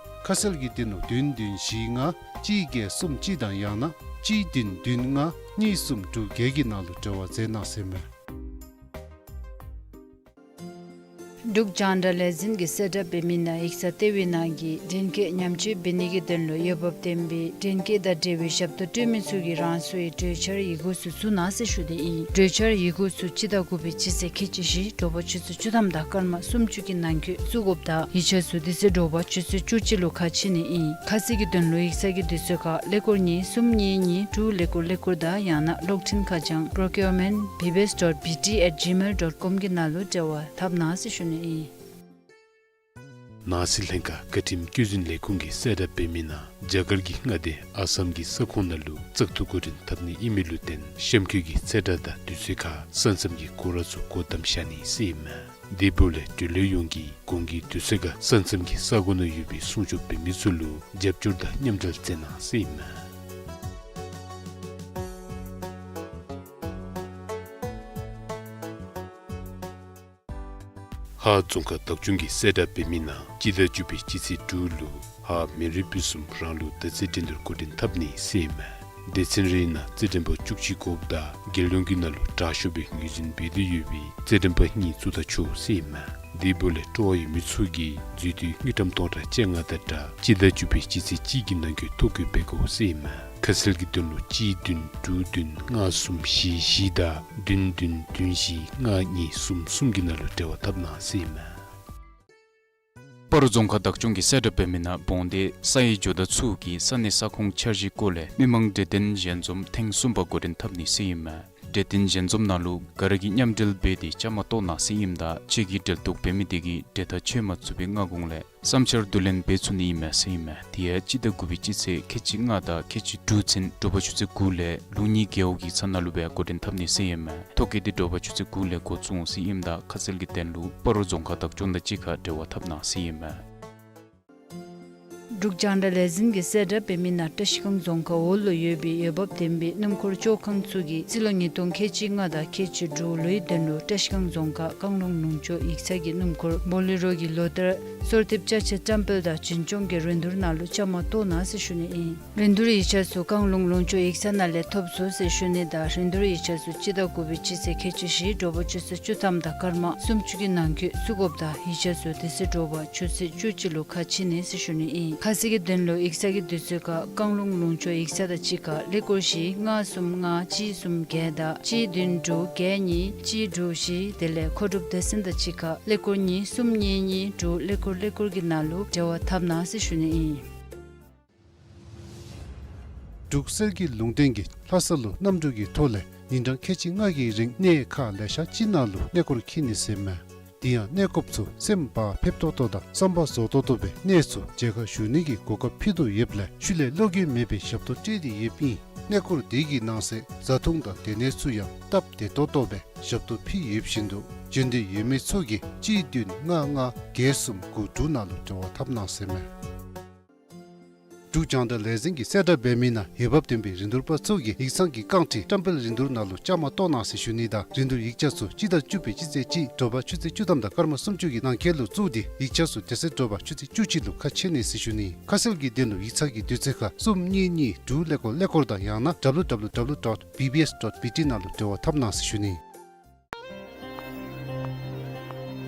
ཁ་གསལ་གྱི་དོན་ལུ་བདུན་བདུན་བཞི་ལྔ་གཅིག་བརྒྱད་གསུམ་གཅིག་དང་ཡང་ན་གཅིག་བདུན་བདུན་ལྔ་གཉིས་གསུམ་དྲུག་བརྒྱད་ཀྱི་ནང་ལུ་འབྲེལ་བ་མཛད་གནང་ཟེར་མས། འབྲུག་རྒྱང་བསྒྲགས་ལས་འཛིན་གྱིས་གསལ་བསྒྲགས་འབད་མི་ནང་ཡིག་ཚང་ལྟེ་བའི་ནང་གི་འདྲེན་སྐས་ཉམས་བཅོས་འབད་ནི་གི་དོན་ལུ་འོས་འབབ་ལྡན་པའི་འདྲེན་སྐས་དང་འབྲེལ་བའི་ཞབས་ཏོག་སྤྲོད་མི་ཚུ་གིས་རང་སོའི་གྲོས་འཆར་ཡི་གུ་ཚུ་བཙུགས་གནང་ཟེར་ཞུ་དེ་ཨིན། གྲོས་འཆར་ཡི་གུ་ཚུ་སྤྱི་ཟླ་དགུ་པའི་སྤྱི་ཚེས་ཁལ་གཅིག་བཞི་དྲོ་པ་ཆུ་ཚོད་བཅུ་ཐམ་དང་སྐར་མ་སུམ་ཅུ་གི་ནང་འཁོད་བཙུགས་དགོཔ་དང་ཡིག་ཆ་ཚུ་དེ་ཚེ་དྲོ་པ་ཆུ་ཚོད་བཅུ་གཅིག་ལུ་ཁ་ཕྱེ་ནི་ཨིན། ཁ་གསལ་གྱི་དོན་ལུ་ཡིག་ཚང་གི་དུས་ཚོད་ཁར་ཀླད་ཀོར་གཉིས་གསུམ་གཉིས་གཉིས་དྲུག་ཀླད་ཀོར་ཀླད་ཀོར་དང་ཡང་ན་གློག་འཕྲིན་ཁ་བྱང་procurement bbs dot bt at gmail dot com གི་ནང་ལུ་འབྲེལ་བ་འཐབ་གནང་ཟེར་ཞུ་ནི་ཨིན། ནང་སྲིད་ལྷན་ཁག་བཀའ་ཁྲིམས་བཀོད་འཛིན་ལས་ཁུངས་ཀྱིས་གསལ་བསྒྲགས་འབད་མི་ནང་རྒྱ་གར་གྱི་མངའ་སྡེ་ཨ་སམ་གྱི་ས་ཁོངས་ནང་ལུ་བཙག་འཐུ་འགོ་འདྲེན་འཐབ་ནི་ཨིན་མི་ལུ་བརྟེན་གཤམ་འཁོད་ཀྱི་ཚེས་གྲངས་དང་དུས་ཚོད་ཁར་ས་མཚམས་ཀྱི་སྐོར་ར་ཚུ་སྒོ་བསྡམ་བཞག་ནི་ཟེར་ཨིན་མས། དེ་འབདཝ་ལས་འབྲེལ་ཡོད་ཡོངས་ཀྱིས་གོང་གི་དུས་ཚོད་ཁར་ས་མཚམས་ཀྱི་ས་གོ་ནང་ཡོད་པའི་སྲུང་སྐྱོབ་འབད་མི་ཚུ་ལུ་རྒྱབ་སྐྱོར་དང་མཉམ་འབྲེལ་མཛད་གནང་ཟེར་ཨིན་མས། ཧཱ་རྫོང་ཁག་བདག་སྐྱོང་གིས་གསལ་བསྒྲགས་འབད་མི་ནང་སྤྱི་ཟླ་བཅུ་པའི་སྤྱི་ཚེས་དྲུག་ལུ་ཧཱ་མི་རུས་སྤུན་གསུམ་རང་ལུགས་ཟླ་ཚེས་འགྲན་བསྡུར་འགོ་འདྲེན་འཐབ་ནི་ཟེར་ཨིན་མས། སྡེ་ཚན་རེའི་ནང་རྩེད་འགྲན་པ་བཅུ་གཅིག་དགོཔ་ད་རྒྱལ་ཡོངས་ཀྱི་ནང་ལུ་དྲག་ཤོས་སྦེ་ངོས་འཛིན་འབད་དོ་ཡོད་པའི་རྩེད་འགྲན་པ་གཉིས་བཙུགས་ད་ཆོག་ཟེར་ཨིན་མས། དེ་འབདཝ་ལས་སྤྲོ་བ་ཡོད་མི་ཚུ་གིས་འཛུལ་དུས་དངུལ་ཀྲམ་སྟོང་ཕྲག་བཅོ་ལྔ་དང་སྦྲགས་སྤྱི་ཟླ་བཅུ་པའི་སྤྱི་ཚེས་གཅིག་གི་ནང་འཁོད་ཐོ་བཀོད་འབད་དགོ་ཟེར་ཨིན་མས། ཁ་གསལ་གྱི་དོན་ལུ་གཅིག་བདུན་དྲུག་བདུན་ལྔ་གསུམ་བཞི་བཞི་དང་བདུན་བདུན་བདུན་བཞི་ལྔ་གཉིས་གསུམ་གསུམ་གྱི་ནང་ལུ་འབྲེལ་བ་འཐབ་གནང་ཟེར་ཨིན་མས། སྤ་རོ་རྫོང་ཁག་བདག་སྐྱོང་གི་གསལ་བསྒྲགས་འབད་མི་ནང་འབོང་སྡེ་ས་ཡི་ཇོ་བདག་ཚུ་གིས་ས་གནས་ས་ཁོངས་འཆར་གཞི་སྐོར་ལས་མི་མང་གྲོས་བསྟུན་ཞལ་འཛོམས་ཐེངས་གསུམ་པ་འགོ་འདྲེན་འཐབ་ནི་ཟེར་ཨིན་མས། གྲོས་བསྟུན་ཞལ་འཛོམས་ནང་ལུ་ག་ར་གིས་མཉམ་འབྲེལ་འབད་དེ་བཅའ་མར་གཏོགས་གནང་ཟེར་ཨིནམ་ད་ཁྱེད་ཀྱིས་འབྲེལ་གཏོགས་འབད་མི་དེ་གིས་གྲོས་ཐག་ཆོད་མ་ཚུགས་པའི་སྔ་གོང་ལས་བསམ་འཆར་བསྡུ་ལེན་འབད་ཚུགས་ནི་ཨིན་མས་ཟེར་ཨིན་མས། དེ་ཡང་སྤྱི་ཟླ་དགུ་པའི་སྤྱི་ཚེས་ཁལ་གཅིག་ལྔ་དང་ཁལ་གཅིག་དྲུག་ཚུན་དྲོ་པ་ཆུ་ཚོད་དགུ་ལས་ལུགས་གཉིས་རྒེད་འོག་གི་ས་ནང་ལུ་སྦེ་འགོ་འདྲེན་འཐབ་ནི་ཟེར་ཨིན་མས། ཐོ་བཀོད་དེ་དྲོ་པ་ཆུ་ཚོད་དགུ་ལས་འགོ་བཙུགས་འོང་ཟེར་ཨིནམ་ད་ཁ་གསལ་གྱི་དོན་ལུ་སྤ་རོ་རྫོང་ཁག་བདག་སྐྱོང་དང་གཅིག་ཁར་འབྲེལ་བ་འཐབ་གནང་ཟེར་ཨིན་མས། འབྲུག་རྒྱང་བསྒྲགས་ལས་འཛིན་གྱི་གསལ་བསྒྲགས་འབད་མི་ནང་བཀྲིས་སྒང་རྫོང་ཁག་འོག་ལུ་ཡོད་པའི་འོས་འབབ་ལྡན་པའི་སྣུམ་འཁོར་བཅོ་ཁང་ཚུ་གིས་རྩིས་ལོ་ཉིས་སྟོང་ཁལ་གཅིག་ལྔ་དང་ཁལ་གཅིག་དྲུག་ལོའི་དོན་ལུ་བཀྲིས་སྒང་རྫོང་ཁག་བཀང་ལུང་ལུང་ཕྱོགས་ཡིག་ཚང་གི་སྣུམ་འཁོར་བོ་ལེ་རོ་གི་ལོ་ལྟར་སོར་ཐེབས་ཅ་ཆས་བཀྲམ་སྤེལ་དང་བྱིན་སྐྱོང་གི་རིན་བསྡུར་ནང་ལུ་བཅའ་མར་གཏོགས་གནང་ཟེར་ཞུ་ནི་ཨིན། རིན་བསྡུར་ཡིག་ཆ་ཚུ་བཀང་ལུང་ལུང་ཕྱོགས་ཡིག་ཚང་ནང་ལས་ཐོབ་ཚུགས་ཟེར་ཞུ་ནི་དང་རིན་བསྡུར་ཡིག་ཆ་ཚུ་སྤྱི་ཟླ་དགུ་པའི་སྤྱི་ཚེས་ཁལ་གཅིག་བཞི་དྲོ་པ་ཆུ་ཚོད་བཅུ་ཐམ་དང་སྐར་མ་སུམ་ཅུ་གི་ནང་འཁོད་བཙུགས་དགོཔ་དང་ཡིག་ཆ་ཚུ་དེ་ཚེ་དྲོ་པ་ཆུ་ཚོད་བཅུ་གཅིག་ལུ་ཁ་ཕྱེ་ནི་ཟེར་ཞུ་ནི་ཨིན། ཁ་གསལ་གྱི་དོན་ལུ་ཡིག་ཚང་གི་དུས་ཚོད་ཁར་བཀང་ལུང་ལུང་ཕྱོགས་ཡིག་ཚང་དང་གཅིག་ཁར་ཀླད་ཀོར་བཞི་ལྔ་གསུམ་ལྔ་གཅིག་གསུམ་བརྒྱད་དང་གཅིག་བདུན་དྲུག་བརྒྱད་གཉིས་གཅིག་དྲུག་བཞི་དེ་ལས་མཁོ་སྒྲུབ་སྡེ་ཚན་དང་གཅིག་ཁར་ཀླད་ཀོར་གཉིས་གསུམ་གཉིས་གཉིས་དྲུག་ཀླད་ཀོར་ཀླད་ཀོར་གྱི་ནང་ལུ་འབྲེལ་བ་འཐབ་གནང་ཟེར་ཞུ་ནི་ཨིན། འབྲུག་གསེར་གྱི་ལུང་བསྟན་གྱིས་ལྷ་ས་ལུ་གནམ་གྲུ་གི་ཐོག་ལས་ཉིན་གྲངས་ཁལ་གཅིག་ལྔ་གི་རིང་གནས་ཁག་ལེ་ཤ་ཅིག་ནང་ལུ་གནས་སྐོར་འཁྱིད་ནི་ཟེར་མས། དེ་ཡང་གནས་སྐོརཔ་ཚུ་སེམས་བག་ཕེབས་ཏོག་ཏོ་དང་བསམ་པ་རྫོགས་ཏོག་ཏོ་སྦེ་གནས་ཚུ་མཇལ་ཁ་ཞུ་ནི་གི་གོ་སྐབས་ཕུལ་དོ་ཡོདཔ་ལས་ཤུལ་ལས་བློ་འགྱོད་མེད་པའི་ཞབས་ཏོག་སྤྲོད་དེ་ཡོདཔ་ཨིན། གནས་སྐོར་དེ་གི་ནང་གསེས་བཟའ་འཐུང་དང་སྡོད་གནས་ཚུ་ཡང་སྟབས་བདེ་ཏོག་ཏོ་སྦེ་ཞབས་ཏོག་ཕུལ་ཡོདཔ་བཞིན་དུ་འབྱོན་འདོད་ཡོད་མི་ཚུ་གིས་གཅིག་བདུན་ལྔ་ལྔ་བརྒྱད་གསུམ་དགུ་དྲུག་ནང་ལུ་འབྲེལ་བ་འཐབ་གནང་ཟེར་མས། འབྲུག་རྒྱང་བསྒྲགས་ལས་འཛིན་གྱི་གསལ་བསྒྲགས་འབད་མི་ནང་འོས་འབབ་ལྡན་པའི་རིན་བསྡུར་པ་ཚུ་གིས་ཡིག་ཚང་གི་རྐང་ཁྲི་བཀྲམ་སྤེལ་རིན་བསྡུར་ནང་ལུ་བཅའ་མར་གཏོགས་གནང་ཟེར་ཞུ་ནི་དང་རིན་བསྡུར་ཡིག་ཆ་ཚུ་སྤྱི་ཟླ་བཅུ་པའི་སྤྱི་ཚེས་གཅིག་དྲོ་པ་ཆུ་ཚོད་བཅུ་ཐམ་དང་སྐར་མ་སུམ་ཅུ་གི་ནང་འཁོད་ལུ་བཙུགས་ཏེ་ཡིག་ཆ་ཚུ་དེ་ཚེ་དྲོ་པ་ཆུ་ཚོད་བཅུ་གཅིག་ལུ་ཁ་ཕྱེ་ནི་ཟེར་ཞུ་ནི། ཁ་གསལ་གྱི་དོན་ལུ་ཡིག་ཚང་གི་དུས་ཚོད་ཁར་གསུམ་གཉིས་གཉིས་དྲུག་ཀླད་ཀོར་ཀླད་ཀོར་དང་ཡང་ན་W W W dot B B S dot B T ནང་ལུ་འབྲེལ་བ་འཐབ་གནང་ཟེར་ཞུ་ནི།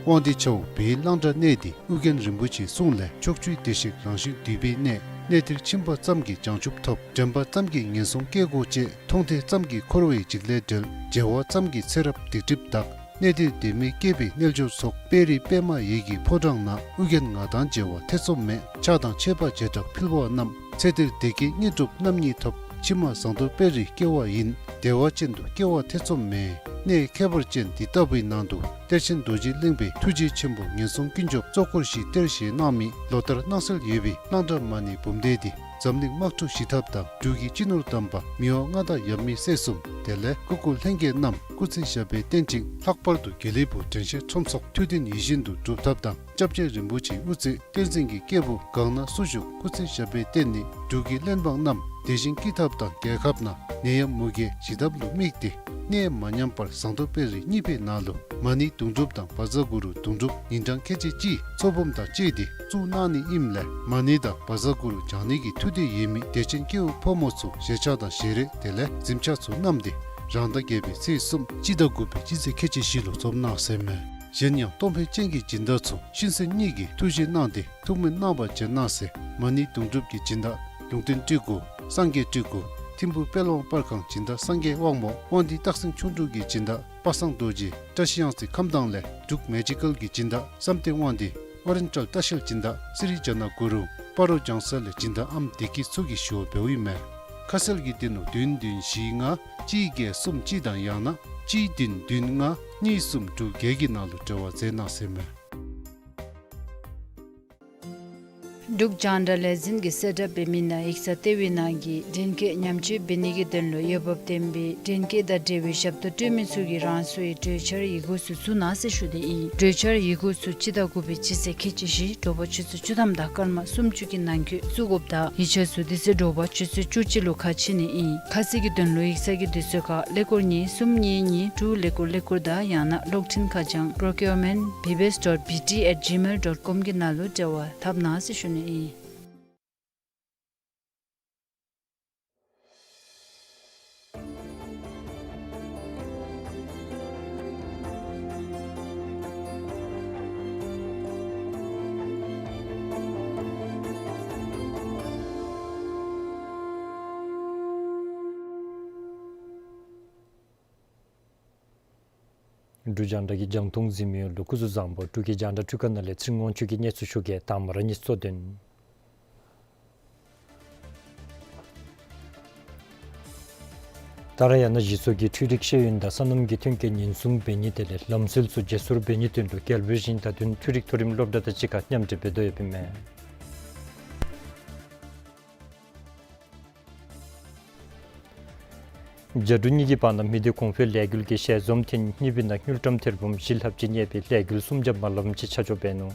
དབང་འདུས་ཆ་འོག་བོད་ཡིག་གླང་བྲག་གནས་འདི་ཨོ་རྒྱན་རིན་པོ་ཆེའི་གསུང་ལས་ཕྱོགས་བཅུའི་བདེ་གཤེགས་རང་བཞིན་འདུས་པའི་གནས། གནས་འདིར་ཕྱིན་པ་ཙམ་གྱིས་བྱང་ཆུབ་ཐོབ། དྲན་པ་ཙམ་གྱིས་ངན་སོང་སྐྱེ་སྒོ་བཅད། མཐོང་ཐོས་ཙམ་གྱིས་འཁོར་བའི་འཇིགས་ལས་བསྒྲལ། མཇལ་བ་ཙམ་གྱིས་ཚེ་རབས་སྡིག་སྒྲིབ་དག། གནས་འདིར་དད་མོས་སྐྱེས་པའི་རྣལ་འབྱོར་ཚོགས། དཔལ་རི་པདྨ་འོད་ཀྱི་ཕོ་བྲང་ན། ཨོ་རྒྱན་ང་དང་མཇལ་བ་ཐེ་ཚོམ་མེད། ཕྱག་དང་མཆོད་པ་བྱེ་བྲག་ཕུལ་བ་རྣམས། ཚེ་འདིར་བདེ་སྐྱིད་དངོས་གྲུབ་རྣམ་གཉིས་ཐོབ། ཕྱི་མ་ཟངས་མདོག་དཔལ་རིར་སྐྱེ་བ་ཡིན། བདེ་བ་ཅན་དུ་སྐྱེ་བ་ཐེ་ཚོམ་མེད། གནས་ཁྱད་པར་ཅན་འདི་ལྟ་བུའི་ནང་དུ་གཏེར་ཆེན་རྡོ་རྗེ་གླིང་པའི་ཐུགས་རྗེ་ཆེན་པོ་ངན་སོང་ཀུན་སྐྱོབ་གཙོ་འཁོར་བཞི་གཏེར་བཞེས་གནང་མི་ལོ་ལྟར་གནང་སྲོལ་ཡོད་པའི་གླང་བྲག་མ་ཎི་འབུམ་སྡེ་འདི་འཛམ་གླིང་དམག་འཁྲུག་ཞི་ཐབས་དང་འབྲུག་གི་སྤྱི་ནོར་དམ་པ་མི་དབང་མངའ་བདག་ཡབ་མེས་སྲས་གསུམ་དེ་ལས་སྐུ་འཁོར་ལྷན་རྒྱས་རྣམས་སྐུ་ཚེ་ཞབས་པད་བརྟན་ཅིང་ལྷག་པར་དུ་དགེ་ལེགས་ཕུག་དྲན་ཤེས་ཁྲོམ་ཚོགས་ཐུགས་འདུན་ཡིད་བཞིན་དུ་འགྲུབ་ཐབས་དང་སྐྱབས་རྗེ་རིན་པོ་ཆེའི་དབུ་ཚད་བསྟན་འཛིན་གྱི་སྐྱེས་བུ་གང་ན་སུ་བཞུགས་སྐུ་ཚེ་ཞབས་པད་བརྟན་ནི་འབྲུག་གི་གླེན་འབངས་རྣམས་བདེ་ཞིང་སྐྱིད་ཐབས་དང་རྒྱལ་ཁབ་ནང་ནད་ཡམས་མུ་གེ་ཞི་ཐབས་ལུ་དམིགས་ཏེ་གནས་མ་ཉམས་པར་ཟངས་མདོག་དཔལ་རི་གཉིས་པའི་ནང་ལུ་མ་ཎི་དུང་སྒྲུབ་དང་བཛྲ་གུ་རུ་དུང་སྒྲུབ་ཉིན་གྲངས་ཁལ་གཅིག་གཅིག་ཚོགས་འབུམ་དང་བཅས་ཏེ་བཙུགས་གནང་ནི་ཨིནམ་ལས་མ་ཎི་དང་བཛྲ་གུ་རུ་བགྱང་ནི་གི་ཐུགས་འདོད་ཡོད་མི་དད་ཅན་སྐྱེ་བོ་ཕོ་མོ་ཚུ་ཞལ་ཆས་དང་ཞལ་རས་དེ་ལས་གཟིམ་ཆས་ཚུ་བསྣམས་ཏེ་རང་ཟླ་བརྒྱད་པའི་ཚེས་གསུམ་སྤྱི་ཟླ་དགུ་པའི་སྤྱི་ཚེས་ཁལ་གཅིག་བཞི་ལུ་འཛོམས་གནང་ཟེར་མས། གཞན་ཡང་གཏོང་ཕོད་ཅན་གྱི་སྦྱིན་བདག་ཚུ་ཤིང་སེང་གཉིས་ཀྱི་ཐུགས་བཞེད་གནང་སྟེ་ཐུགས་སྨོན་གནང་བར་བྱོན་གནང་ཟེར། མ་ཎི་དུང་སྒྲུབ་ཀྱི་སྦྱིན་བདག་ལུང་བསྟན་སྤྲུལ་སྐུ་སངས་རྒྱས་སྤྲུལ་སྐུ་ཐིམ་ཕུ་དཔལ་དབང་པར་ཁང་སྦྱིན་བདག་སངས་རྒྱས་དབང་མོ་དབང་འདུས་སྟག་སེང་ཁྱུང་འབྲུག་གི་སྦྱིན་བདག་པ་སངས་རྡོ་རྗེ་བཀྲ་ཤིས་གཡང་རྩེ་ཁམས་དྭངས་ལས་འབྲུག་མེ་ཇི་ཀལ་གྱི་སྦྱིན་བདག་བསམ་གཏན་དབང་འདུས་ཨོ་རེན་ཊལ་ལྟ་བཤལ་སྦྱིན་བདག་སི་རི་ཇ་ན་གུ་རུ་སྤ་རོ་ལྗང་ས་ལས་སྦྱིན་བདག་ཨམ་བདེ་སྐྱིད་ཚུ་གིས་ཞུ་བ་འབདཝ་ཨིན་མས། ཁ་གསལ་གྱི་དོན་ལུ་བདུན་བདུན་བཞི་ལྔ་གཅིག་བརྒྱད་གསུམ་གཅིག་དང་ཡང་ན་གཅིག་བདུན་བདུན་ལྔ་གཉིས་གསུམ་དྲུག་བརྒྱད་ཀྱི་ནང་ལུ་འབྲེལ་བ་མཛད་གནང་ཟེར་མས། འབྲུག་རྒྱང་བསྒྲགས་ལས་འཛིན་གྱི་གསལ་བསྒྲགས་འབད་མི་ནང་ཡིག་ཚང་ལྟེ་བའི་ནང་གི་འདྲེན་སྐས་ཉམས་བཅོས་འབད་ནི་གི་དོན་ལུ་འོས་འབབ་ལྡན་པའི་འདྲེན་སྐས་དང་འབྲེལ་བའི་ཞབས་ཏོག་སྤྲོད་མི་ཚུ་གིས་རང་སོའི་གྲོས་འཆར་ཡི་གུ་ཚུ་བཙུགས་གནང་ཟེར་ཞུ་དེ་ཨིན། གྲོས་འཆར་ཡི་གུ་ཚུ་སྤྱི་ཟླ་དགུ་པའི་སྤྱི་ཚེས་ཁལ་གཅིག་བཞི་དྲོ་པ་ཆུ་ཚོད་བཅུ་ཐམ་དང་སྐར་མ་སུམ་ཅུ་གི་ནང་འཁོད་བཙུགས་དགོཔ་དང་ཡིག་ཆ་ཚུ་དེ་ཚེ་དྲོ་པ་ཆུ་ཚོད་བཅུ་གཅིག་ལུ་ཁ་ཕྱེ་ནི་ཨིན། ཁ་གསལ་གྱི་དོན་ལུ་ཡིག་ཚང་གི་དུས་ཚོད་ཁར་ཀླད་ཀོར་གཉིས་གསུམ་གཉིས་གཉིས་དྲུག་ཀླད་ཀོར་ཀླད་ཀོར་དང་ཡང་ན་གློག་འཕྲིན་ཁ་བྱང་procurement B B S dot B T at gmail dot com གི་ནང་ལུ་འབྲེལ་བ་འཐབ་གནང་ཟེར་ཞུ་ནི་ཨིན། འབྲུག་རྒྱང་བསྒྲགས་ཀྱི་རྒྱང་མཐོང་གཟིགས་མི་ཡོངས་ལུ་སྐུ་གཟུགས་བཟང་པོ། འབྲུག་གི་རྒྱང་བསྒྲགས་འཕྲུལ་ཁང་ནང་ལས་ཚེ་རིང་དབང་ཕྱུག་གིས་གནས་ཚུལ་ཞུ་གེ། དང་པ་ར་གནས་ཚུལ་གཙོ་དོན། ཏཱ་ར་ཡ་ན་གཞི་ཚོགས་ཀྱིས་འཕྲུལ་རིག་ཤེས་ཡོན་དང་སོ་ནམ་གྱི་མཐུན་རྐྱེན་ཉེན་སྲུང་འབད་ནི་དེ་ལས་ལམ་སྲོལ་ཚུ་བརྗེ་སོར་འབད་ནིའི་དོན་ལུ་རྒྱལ་པོའི་ཞིང་དང་བདུན་འཕྲུལ་རིག་མཐོ་རིམ་སློབ་གྲྭ་དང་གཅིག་ཁར་མཉམ་འབྲེལ་འབད་དོ་ཡོདཔ་ཨིན་མས། རྒྱ་འབྲུག་གཉིས་ཀྱི་བར་ན་མི་སྡེ་གོང་འཕེལ་ལས་འགུལ་གྱི་ཞལ་འཛོམས་ཐེངས་གཉིས་པའི་ནང་དངུལ་ཀྲམ་ཐེར་འབུམ་བཞི་ལྷགཔ་ཅིག་གནས་པའི་ལས་འགུལ་གསུམ་བརྒྱ་མ་ལངམ་ཅིག་ཆ་འཇོག་འབད་ནུག།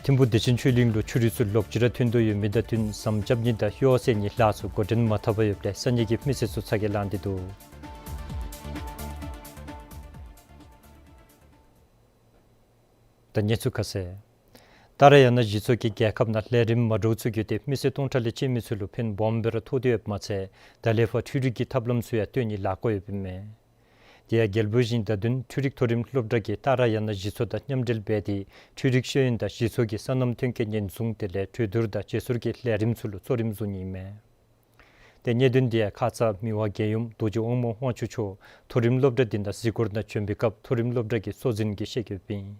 ཐིམ་ཕུ་བདེ་ཆེན་ཆོས་གླིང་ལུ་ཆུ་རུད་ཚུ་ལོག་ཅི་ར་ཐོན་དོ་ཡོད་མི་དང་བསྟུན་ཟམ་རྐྱབ་ནི་དང་གཡོག་བཙལ་ནི་ལཱ་ཚུ་འགོ་འདྲེན་མ་འཐབ་པར་ཡོདཔ་ལས་ས་གནས་ཀྱི་མི་སེར་ཚུ་ཚ་གྱང་ལང་སྟེ་འདུག། ད་གནས་ཚུལ་ཁ་གསལ། ཏཱ་ར་ཡ་ན་གཞི་ཚོགས་ཀྱིས་རྒྱལ་ཁབ་ནང་ལས་རིམ་མ་འདྲཝ་ཚུ་བརྒྱུད་དེ་མི་སེར་སྟོང་ཕྲག་ལས་བཅད་མི་ཚུ་ལུ་ཕན་སྦོམ་སྦེ་ར་ཐོགས་ཏེ་ཡོདཔ་མ་ཚད་ད་ལས་ཕར་འཕྲུལ་རིག་གི་ཐབས་ལམ་ཚུ་ཡང་སྟོན་ནི་ལཱ་བཀོད་ཡོདཔ་ཨིན་མས། དེ་ཡང་རྒྱལ་པོའི་ཞིང་དང་བདུན་འཕྲུལ་རིག་མཐོ་རིམ་སློབ་གྲྭ་གིས་ཏཱ་ར་ཡ་ན་གཞི་ཚོགས་དང་མཉམ་འབྲེལ་འབད་དེ་འཕྲུལ་རིག་ཤེས་ཡོན་དང་གཞི་ཚོགས་ཀྱི་སོ་ནམ་མཐུན་རྐྱེན་ཉེན་སྲུང་དེ་ལས་གྲོས་བསྡུར་དང་བརྗེ་སོར་གྱི་ལས་རིམ་ཚུ་ལུ་གཙོ་རིམ་བཟུང་ནི་ཨིན་མས། ཏེ་གནད་དོན་དེ་ཡང་ཁ་ཙ་མི་དབང་རྒྱལ་ཡུམ་རྡོ་རྗེ་དབང་མོ་དབང་ཕྱུག་མཆོག་མཐོ་རིམ་སློབ་གྲྭ་འདི་ནང་གཟིགས་སྐོར་ནང་བྱོན་པའི་སྐབས་མཐོ་རིམ་སློབ་གྲྭ་གི་གཙོ་འཛིན་གྱིས་བཤད་ཡོདཔ་ཨིན།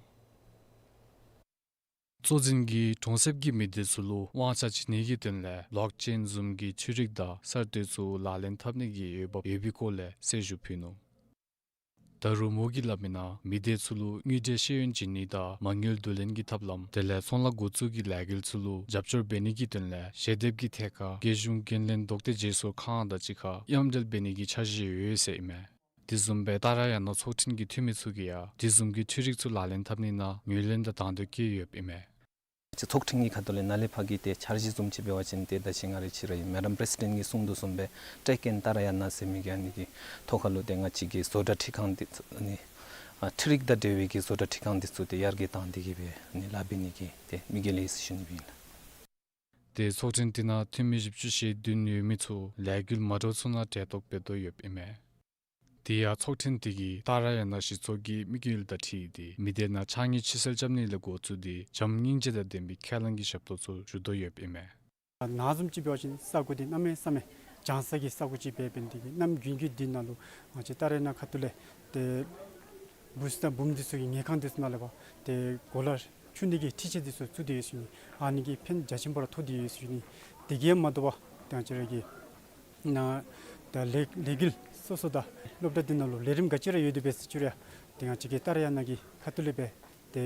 གཙོ་འཛིན་གྱིས་གྲོང་གསེབ་ཀྱི་མི་སྡེ་ཚུ་ལུ་དབང་ཆ་བྱིན་ནི་གི་དོན་ལས་བློག་ཅེན་བཟུམ་གྱི་འཕྲུལ་རིག་དང་གསར་གཏོད་ཚུ་ལག་ལེན་འཐབ་ནི་གི་འོས་འབབ་ཡོད་པའི་སྐོར་ལས་གསལ་ཞུ་ཕུལ་ནུག། ད་རུང་མོ་གིས་སླབ་མི་ནང་མི་སྡེ་ཚུ་ལུ་དངུལ་འབྲེལ་ཤེས་ཡོན་བྱིན་ནི་དང་མ་དངུལ་བསྡུ་ལེན་གྱི་ཐབས་ལམ་དེ་ལས་ཚོང་ལཱ་འགོ་བཙུགས་ཀྱི་ལས་འགུལ་ཚུ་ལུ་རྒྱབ་སྐྱོར་འབད་ནི་གི་དོན་ལས་ཞལ་འདེབས་ཀྱི་ཐད་ཁར་རྒྱལ་གཞུང་འགན་ལེན་ལྡོག་སྟེ་བརྗེ་སོར་ཁང་དང་གཅིག་ཁར་མཉམ་འབྲེལ་འབད་ནི་གི་འཆར་གཞི་ཡོད་ཟེར་ཨིན་མས། དེ་བཟུམ་སྦེ་ཏཱ་ར་ཡ་ན་ཚོགས་ཐེངས་ཀྱི་འཐུས་མི་ཚུ་གིས་ཡང་དེ་བཟུམ་གྱི་འཕྲུལ་རིག་ཚུ་ལག་ལེན་འཐབ་ནི་ནང་ངོས་ལེན་དང་དང་འདོད་བསྐྱེད་ཡོདཔ་ཨིན་མས། ཚོགས་ཐེངས་ཀྱི་ཁ་ཐུག་ལས་ནཱ་ལས་ཕར་གྱི་ཏེ་འཆར་གཞི་བཟུམ་ཅིག་འབད་བ་ཅིན་ཏེ་ད་ཅི་ང་རའི་ཕྱི་ར་ཨིན་མེ་ཌམ་པྲེ་སི་ཌེནཊ་གིས་གསུངས་དོ་བཟུམ་སྦེ་ཊེཀ་ཨིན་ཏཱ་ར་ཡ་ན་ཟེར་མི་གི་ཨ་ནི་གི་ཐོག་ཁ་ལུ་ཏེ་ང་བཅས་ཀྱི་བཟོ་གྲྭ་འཕྲུལ་ཁང་འདི་ཚུ་ཨ་ནི་ཨ་འཕྲུལ་རིག་དང་འབྲེལ་བའི་གི་བཟོ་གྲྭ་འཕྲུལ་ཁང་འདི་ཚུ་ཏེ་ཡར་རྒྱས་བཏང་སྟེ་གི་སྦེ་ཨ་ནི་ལཱ་འབད་ནི་གི་ཏེ་དམིགས་ཡུལ་ཡོད་ཟེར་ཞུ་ནི་ཨིན་ལགས། ཏེ་ཚོགས་ཐེངས་འདི་ནང་འཐུས་མི་བཞི་བཅུ་ཞེ་བདུན་ཡོད་མི་ཚུ་ལས་འགུལ་མ་འདྲཝ་ཚུ་ནང་གྲལ་གཏོགས་འབད་དོ་ཡོདཔ་ཨིན་མས། དེ་ཡང་ཚོགས་ཐེངས་འདི་གིས་ཏཱ་ར་ཡ་ན་གཞི་ཚོགས་ཀྱི་དམིགས་ཡུལ་དང་འཁྲིལ་ཏེ་མི་སྡེ་ནང་ཕྱགས་སྙིགས་ཕྱི་སེལ་རྐྱབ་ནི་ལས་འགོ་བཙུགས་ཏེ་བྱམས་སྙིང་རྗེ་དང་ལྡན་པའི་ཁས་བླངས་ཀྱི་ཞབས་ཏོག་ཚུ་ཞུ་དོ་ཡོདཔ་ཨིན་མས། ནཱ་བཟུམ་ཅིག་འབད་བ་ཅིན་ས་གོ་འདི་གནམ་མེད་ས་མེད་གྱང་ས་གི་ས་གོ་ཅིག་འབད་འབད་ནི་དེ་གིས་གནམ་དགུན་གྱི་འདི་ནང་ལུ་ང་བཅས་ཏཱ་ར་ཡ་ན་ཁ་ཐུག་ལས་ཏེ་བུཚ་དང་བུམོ་འདི་ཚུ་གི་ངལ་ཁང་འདི་ཚུ་ནང་ལས་ཕར་ཏེ་གོ་ལ་འཁྱུ་ནི་གི་འཕྲུལ་ཆས་འདི་ཚུ་བཙུགས་ཏེ་ཡོད་ཟེར་ནི། ཨ་ནི་གིས་ཕན་རྒྱ་ཆེན་པོ་ར་ཐོགས་ཏེ་ཡོད་ཟེར་ནི། དེ་གིས་མ་དོ་བར་ཏེ་ང་བཅས་ར་གི་ནཱ་ད་ལས་ལས་འགུལ་སོ་སོ་དང་སློབ་གྲྭ་འདི་ནང་ལུ་ལས་རིམ་ག་ཅི་ར་ཡོད་དེ་འབད་ཟེར་ཅི་རུང་ཏེ་ང་བཅས་ཀྱི་ཏཱ་ར་ཡ་ན་གི་ཁ་ཐུག་ལས་སྦེ་ཏེ་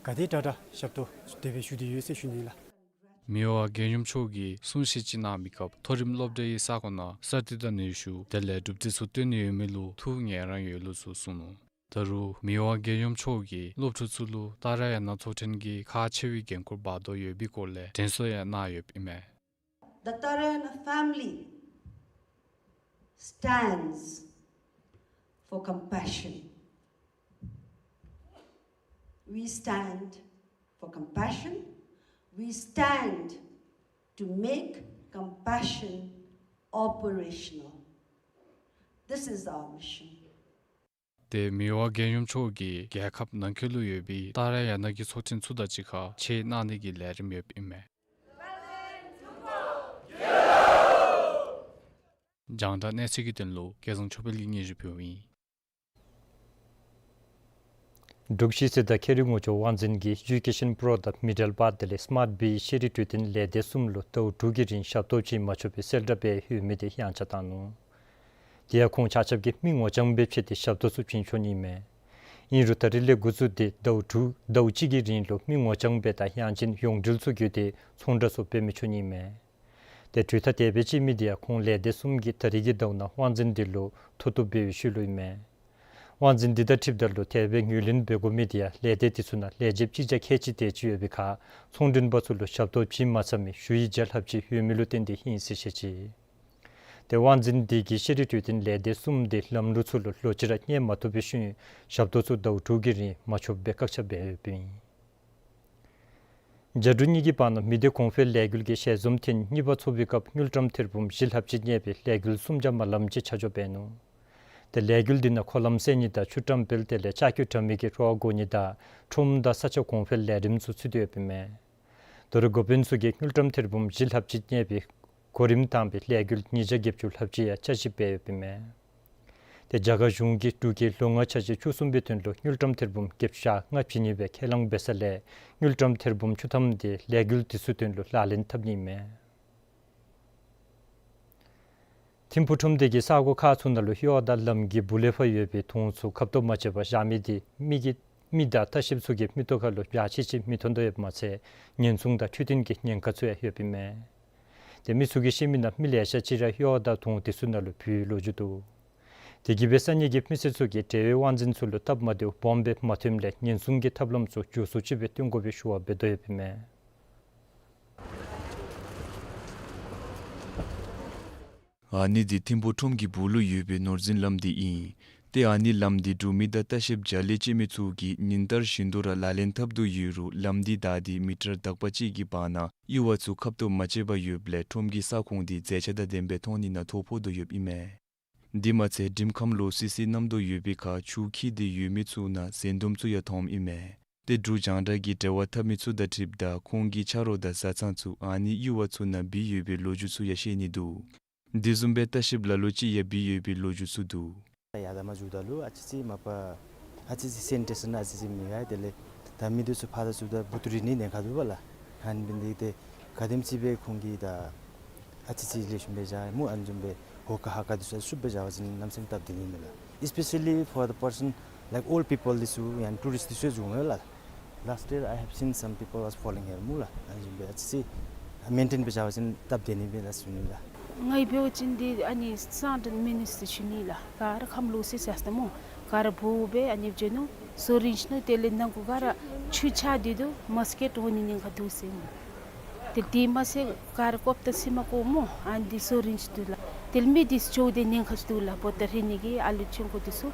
ག་དེ་དྲག་དྲག་ཞབས་ཏོག་དེ་སྦེ་ཞུ་སྟེ་ཡོད་ཟེར་ཞུ་ནི་ལགས། མི་དབང་རྒྱལ་ཡུམ་མཆོག་གིས་གསུང་བཤད་ཅིག་གནང་མི་སྐབས་མཐོ་རིམ་སློབ་གྲྭའི་ས་གོ་ནང་གསར་གཏོད་དང་ནུས་ཤུགས་དེ་ལས་གྲུབ་འབྲས་ཚུ་སྟོན་ནི་ཡོད་མི་ལུ་ཐུགས་ངལ་རངས་ཡོད་ལུགས་ཚུ་གསུངས་ནུག། ད་རུང་མི་དབང་རྒྱལ་ཡུམ་མཆོག་གིས་སློབ་ཕྲུག་ཚུ་ལུ་ཏཱ་ར་ཡ་ན་ཚོགས་ཐེངས་ཀྱིས་ཁག་ཆེ་བའི་འགན་ཁུར་འབག་དོ་ཡོད་པའི་སྐོར་ལས་དྲན་གསོ་ཡང་གནང་ཡོདཔ་ཨིན་མས། The Tarayana family stands for compassion. We stand for compassion. We stand to make compassion operational. This is our mission. ཏེ་མི་དབང་རྒྱལ་ཡུམ་མཆོག་གིས་རྒྱལ་ཁབ་ནང་འཁོད་ལུ་ཡོད་པའི་ཏཱ་ར་ཡ་ན་གི་ཚོགས་ཐེངས་ཚུ་དང་གཅིག་ཁར་ཕྱེ་གནང་ནི་གི་ལས་རིམ་ཡོདཔ་ཨིན་མས། རྒྱང་བསྒྲགས་གནས་ཚུལ་གྱི་དོན་ལུ་སྐལ་བཟང་ཆོས་འཕེལ་གྱིས་སྙན་ཞུ་ཕུལཝ་ཨིན། འབྲུག་གཞིས་རྩེ་དང་ཁེ་རི་ངོ་ལྕོག་དབང་འཛིན་གྱིས་ཨེ་ཌུ་ཀེ་ཤཱན་པྲོ་དང་མི་ཌལ་པཱཐ་དེ་ལས་སི་མཱརཊ་བི་ཤེས་རིག་གྲོས་སྟོན་ལས་སྡེ་གསུམ་ལུ་ཟླཝ་དྲུག་གི་རིང་ཞབས་ཏོག་བྱིན་མ་ཆོག་པའི་གསལ་བསྒྲགས་འབད་ཡོད་མི་དེ་ཡངས་ཆག་བཏང་ནུག། དེ་ཡང་ཁོང་ཆ་ཁྱབ་ཀྱིས་མི་ངོ་རྐྱང་སྦེ་ཕྱད་དེ་ཞབས་ཏོག་ཚུ་བྱིན་ཆོག་ནི་ཨིན་མས། ཨིན་རུང་ད་རིས་ལས་འགོ་བཙུགས་ཏེ་ཟླཝ་དྲུག་ཟླཝ་གཅིག་གི་རིང་ལུ་མི་ངོ་རྐྱང་སྦེ་དང་ཡང་ཅིན་ཡོངས་འབྲེལ་ཚུ་བརྒྱུད་དེ་ཚོང་བསྒྲགས་ཚུ་འབད་མི་ཆོག་ནི་ཨིན་མས། ཏེ་གྲོས་ཐག་དེ་སྦེ་བཅད་མི་དེ་ཡང་ཁོང་ལས་སྡེ་གསུམ་གྱིས་ད་རིས་ཀྱི་ཟླཝ་ནང་དབང་འཛིན་འདི་ལུ་མཐུ་སྟོབས་འབད་བའི་ཤུལ་ལུ་ཨིན་མས། དབང་འཛིན་འདི་དང་འཁྲིལཝ་ད་ལུ་དེ་སྦེ་ངོས་ལེན་འབད་དགོ་མི་དེ་ཡང་ལས་སྡེ་དེ་ཚུ་ནང་ལས་བྱེདཔ་གཅིག་བརྒྱ་ཁལ་གཅིག་དེ་ཅིག་ཡོད་པའི་ཁར་ཚོང་མགྲོན་པ་ཚུ་ལུ་ཞབས་ཏོག་བྱིན་མ་ཚར་མི་ཞུ་ཡིག་བརྒྱ་ལྷགཔ་ཅིག་ཡོད་མི་ལུ་བརྟེན་ཏེ་ཨིན་ཟེར་བཤད་ཅི། ཏེ་དབང་འཛིན་འདི་གིས་ཤེས་རིག་གྲོས་སྟོན་ལས་སྡེ་གསུམ་དེ་ལམ་ལུགས་ཚུ་ལུ་ལོག་ཅི་ར་གནས་མ་བཏུབ་པའི་ཤུལ་ཞབས་ཏོག་ཚུ་ཟླཝ་དྲུག་གི་རིང་མ་ཆོགཔ་སྦེ་བཀག་ཆ་འབད་ཡོདཔ་ཨིན། རྒྱ་འབྲུག་གཉིས་ཀྱི་བར་ན་མི་སྡེ་གོང་འཕེལ་ལས་འགུལ་གྱི་ཞལ་འཛོམས་ཐེངས་གཉིས་པ་ཚོགས་པའི་སྐབས་དངུལ་ཀྲམ་ཐེར་འབུམ་བཞི་ལྷགཔ་ཅིག་གནས་པའི་ལས་འགུལ་གསུམ་བརྒྱ་མ་ལངམ་ཅིག་ཆ་འཇོག་འབད་ནུག། ཏེ་ལས་འགུལ་འདི་ནང་ཁོ་ལམ་སེལ་ནི་དང་ཆུ་ཀྲམ་སྤེལ་དེ་ལས་ལྕགས་ཀྱུ་དྲ་མིག་གི་རོགས་དགོ་ནི་དང་ཁྲོམ་དང་ས་ཆ་གོང་འཕེལ་ལས་རིམ་ཚུ་ཚུད་དེ་ཡོདཔ་ཨིན་མས། ད་རུང་འགོ་དཔོན་ཚུ་གིས་དངུལ་ཀྲམ་ཐེར་འབུམ་བཞི་ལྷགཔ་ཅིག་གནས་པའི་ གོ་རིམ་དང་པའི་ལས་འགུལ་ཉིས་བརྒྱ་བརྒྱད་ཅུ་ལྷགཔ་ཅིག་ཡང་ཆ་ཞིབ་འབད་ཡོདཔ་ཨིན་མས། ཏེ་རྒྱ་གར་གཞུང་གིས་འབྲུག་གི་ལོ་ལྔ་ཆ་ཅིག་བཅུ་གསུམ་པའི་དོན་ལུ་དངུལ་ཀྲམ་ཐེར་འབུམ་བརྒྱད་ཅུ་ཞེ་ལྔ་བྱིན་ནི་སྦེ་ཁས་བླངས་འབད་ས་ལས་དངུལ་ཀྲམ་ཐེར་འབུམ་བཅུ་ཐམ་དེ་ལས་འགུལ་དེ་ཚུ་དོན་ལུ་ལག་ལེན་འཐབ་ནི་ཨིན་མས། ཐིམ་ཕུག་ཁྲོམ་སྡེ་གི་ས་གོ་ཁག་ཚུ་ནང་ལུ་གཡོག་དང་ལམ་གྱི་སྦུག་ལས་ཕར་ཡོད་པའི་དོང་ཚུ་ཁབ་ཏོ་མ་ཆད་པར་བཞག་མི་དེ་མི་གི་མི་དང་ལྟ་བཤལཔ་ཚུ་གི་མིག་ཏོ་ཁ་ལུ་ཡ་ཆེ་ཆེ་མི་མཐོང་དོ་ཡོདཔ་མ་ཚད་ཉེན་སྲུང་དང་འཕྲོད་བསྟེན་གྱི་ཉེན་ཁ་ཚུ་ཡང་ཡོདཔ་ཨིན་མས། ཏེ་མི་ཚུ་གིས་བཤད་མི་ནང་མི་ལེ་ཤ་ཅིག་ར་གཡོག་དང་དོང་དེ་ཚུ་ནང་ལུ་བུད་ལོ་རྒྱུས་འདུག། དེ་གིས་སྦེ་ས་གནས་ཀྱི་མི་སེར་ཚུ་གིས་འབྲེལ་ཡོད་དབང་འཛིན་ཚུ་ལུ་སྟབས་མ་བདེཝ་སྦོམ་སྦེ་མ་ཐོནམ་ལས་ཉེན་སྲུང་གི་ཐབས་ལམ་ཚུ་མགྱོགས་སུ་ཅིག་སྦེ་སྟོན་དགོ་པའི་ཞུ་བ་འབད་དོ་ཡོདཔ་ཨིན་མས། ཨ་ནི་འདི་ཐིམ་ཕུག་ཁྲོམ་གྱི་སྦུག་ལུ་ཡོད་པའི་ནོར་འཛིན་ལམ་འདི་ཨིན། ཏེ་ཨ་ནི་ལམ་འདི་འབྲུག་མི་དང་ལྟ་བཤལཔ་བརྒྱ་ལས་བཅད་མི་ཚུ་གིས་ཉིན་ལྟར་བཞིན་དུ་ར་ལག་ལེན་འཐབ་དོ་ཡོད་རུང་ལམ་འདི་བདའ་སྟེ་མི་ཊར་དག་པ་ཅིག་གི་བར་ན་གཡུར་བ་ཚུ་ཁབ་ཏོ་མ་ཆད་པར་ཡོདཔ་ལས་ཁྲོམ་གྱི་ས་ཁོངས་འདི་མཛེས་ཆ་དང་ལྡནམ་སྦེ་མཐོང་ནི་ནང་ཐོ་ཕོག་དོ་ཡོདཔ་ཨིན་མས། འདི་མ་ཚད་སྒྲིམ་ཁམས་ལོག་སི་སི་མནམ་དོ་ཡོད་པའི་ཁར་ཆུ་འཁྱིལ་ཏེ་ཡོད་མི་ཚུ་ནང་ཟན་དུམ་ཚུ་ཡང་མཐོངམ་ཨིན་མས། ཏེ་འབྲུག་རྒྱང་བསྒྲགས་ཀྱིས་འབྲེལ་བ་འཐབ་མི་ཚུ་དང་འཁྲིལཝ་ད་ཁོང་གི་ཆ་རོགས་དང་བཟའ་ཚང་ཚུ་ཨ་ནི་གཡུར་བ་ཚུ་ནང་བུད་ཡོད་པའི་ལོ་རྒྱུས་ཚུ་ཡང་བཤད་ནི་འདུག། འདི་བཟུམ་སྦེ་ལྟ་བཤལཔ་ལ་ལུ་ཅིག་ཡང་བུད་ཡོད་པའི་ལོ་རྒྱུས་ཚུ་འདུག། ཡར་དང་མར་འགྱོཝ་ད་ལུ་ཨ་ཙི་ཙི་མ་པ་ཨ་ཙི་ཙི་སེ་ནི་ཊེ་ཤན་ཨ་ཙི་ཙི་མེད་ག། དེ་ལས་ད་མི་འདི་ཚུ་ཕར་དང་ཚུར་དང་བུ་ཏོ་རིལ་ནི་ཉེན་ཁ་འདུག་པ་ལགས། ཨ་ནི་འབད་ནི་འདི་གིས་ཏེ་ག་དེམ་ཅིག་སྦེ་ཁོང་གིས་ད་ཨ་ཙི་ཙི་ལེགས་ཤོམ་སྦེ་བཞག་སྨོ། ཨ་ནི་བཟུམ་སྦེ་ཧོ་ཀ་ཧ་ཀ་འདི་ཚུ་ཤུགས་སྦེ་བཞག་པ་ཅིན་གནམ་མེད་ས་མེད་སྟབས་བདེ་ནི་མས་ལགས། Especially for the person like old people འདི་ཚུ་ཡང་ཊུ་རིསཊ་འདི་ཚུ་ཡང་འཛུལཝ་མས་ལགས། Last year I have seen some people was falling here སྨོ་ལགས། ཨ་ནི་བཟུམ་སྦེ་ཨ་ཙི་ཙི་མེན་ཊེན་སྦེ་བཞག་པ་ཅིན་སྟབས་བདེ་ནི་མས་ལགས་ཟེར་ཞུ་ནི་ལགས། ང་གིས་འབད་བ་ཅིན་འདི་ཨ་ནི་སང་ཏེ་མི་ནིས་ཏེ་ཞུ་ནི་ལགས། ག་ར་ཁམས་ལོག་སི་སི་ཡར་སོང་སྨོ། ག་ར་འབོ་སྦེ་ཨ་ནི་འགྱོ་ནུག། སོ་རིན་ཅི་ནུག། དེ་ལས་ནང་འཁོད་ག་ར་ཆུ་ཆགས་ཏེ་འདུག། མོས་ཀི་ཊོ་འོང་ནི་ཉེན་ཁ་འདུག་ཟེར་སྨོ། ཏེ་དེ་མ་ཚད་ག་ར་ཀོབ་ཏ་སི་མ་ཀོ་སྨོ། ཨ་ནི་འདི་སོ་རིན་ཅི་འདུག་ལགས། དེ་ལས་མི་འདི་ཚུ་འགྱོཝ་ད་ཉེན་ཁ་ཚུ་འདུག་ལགས། བོ་ཏ་རིལ་ནི་གི་ཨ་ལུ་ཆུང་ཀུ་འདི་ཚུ་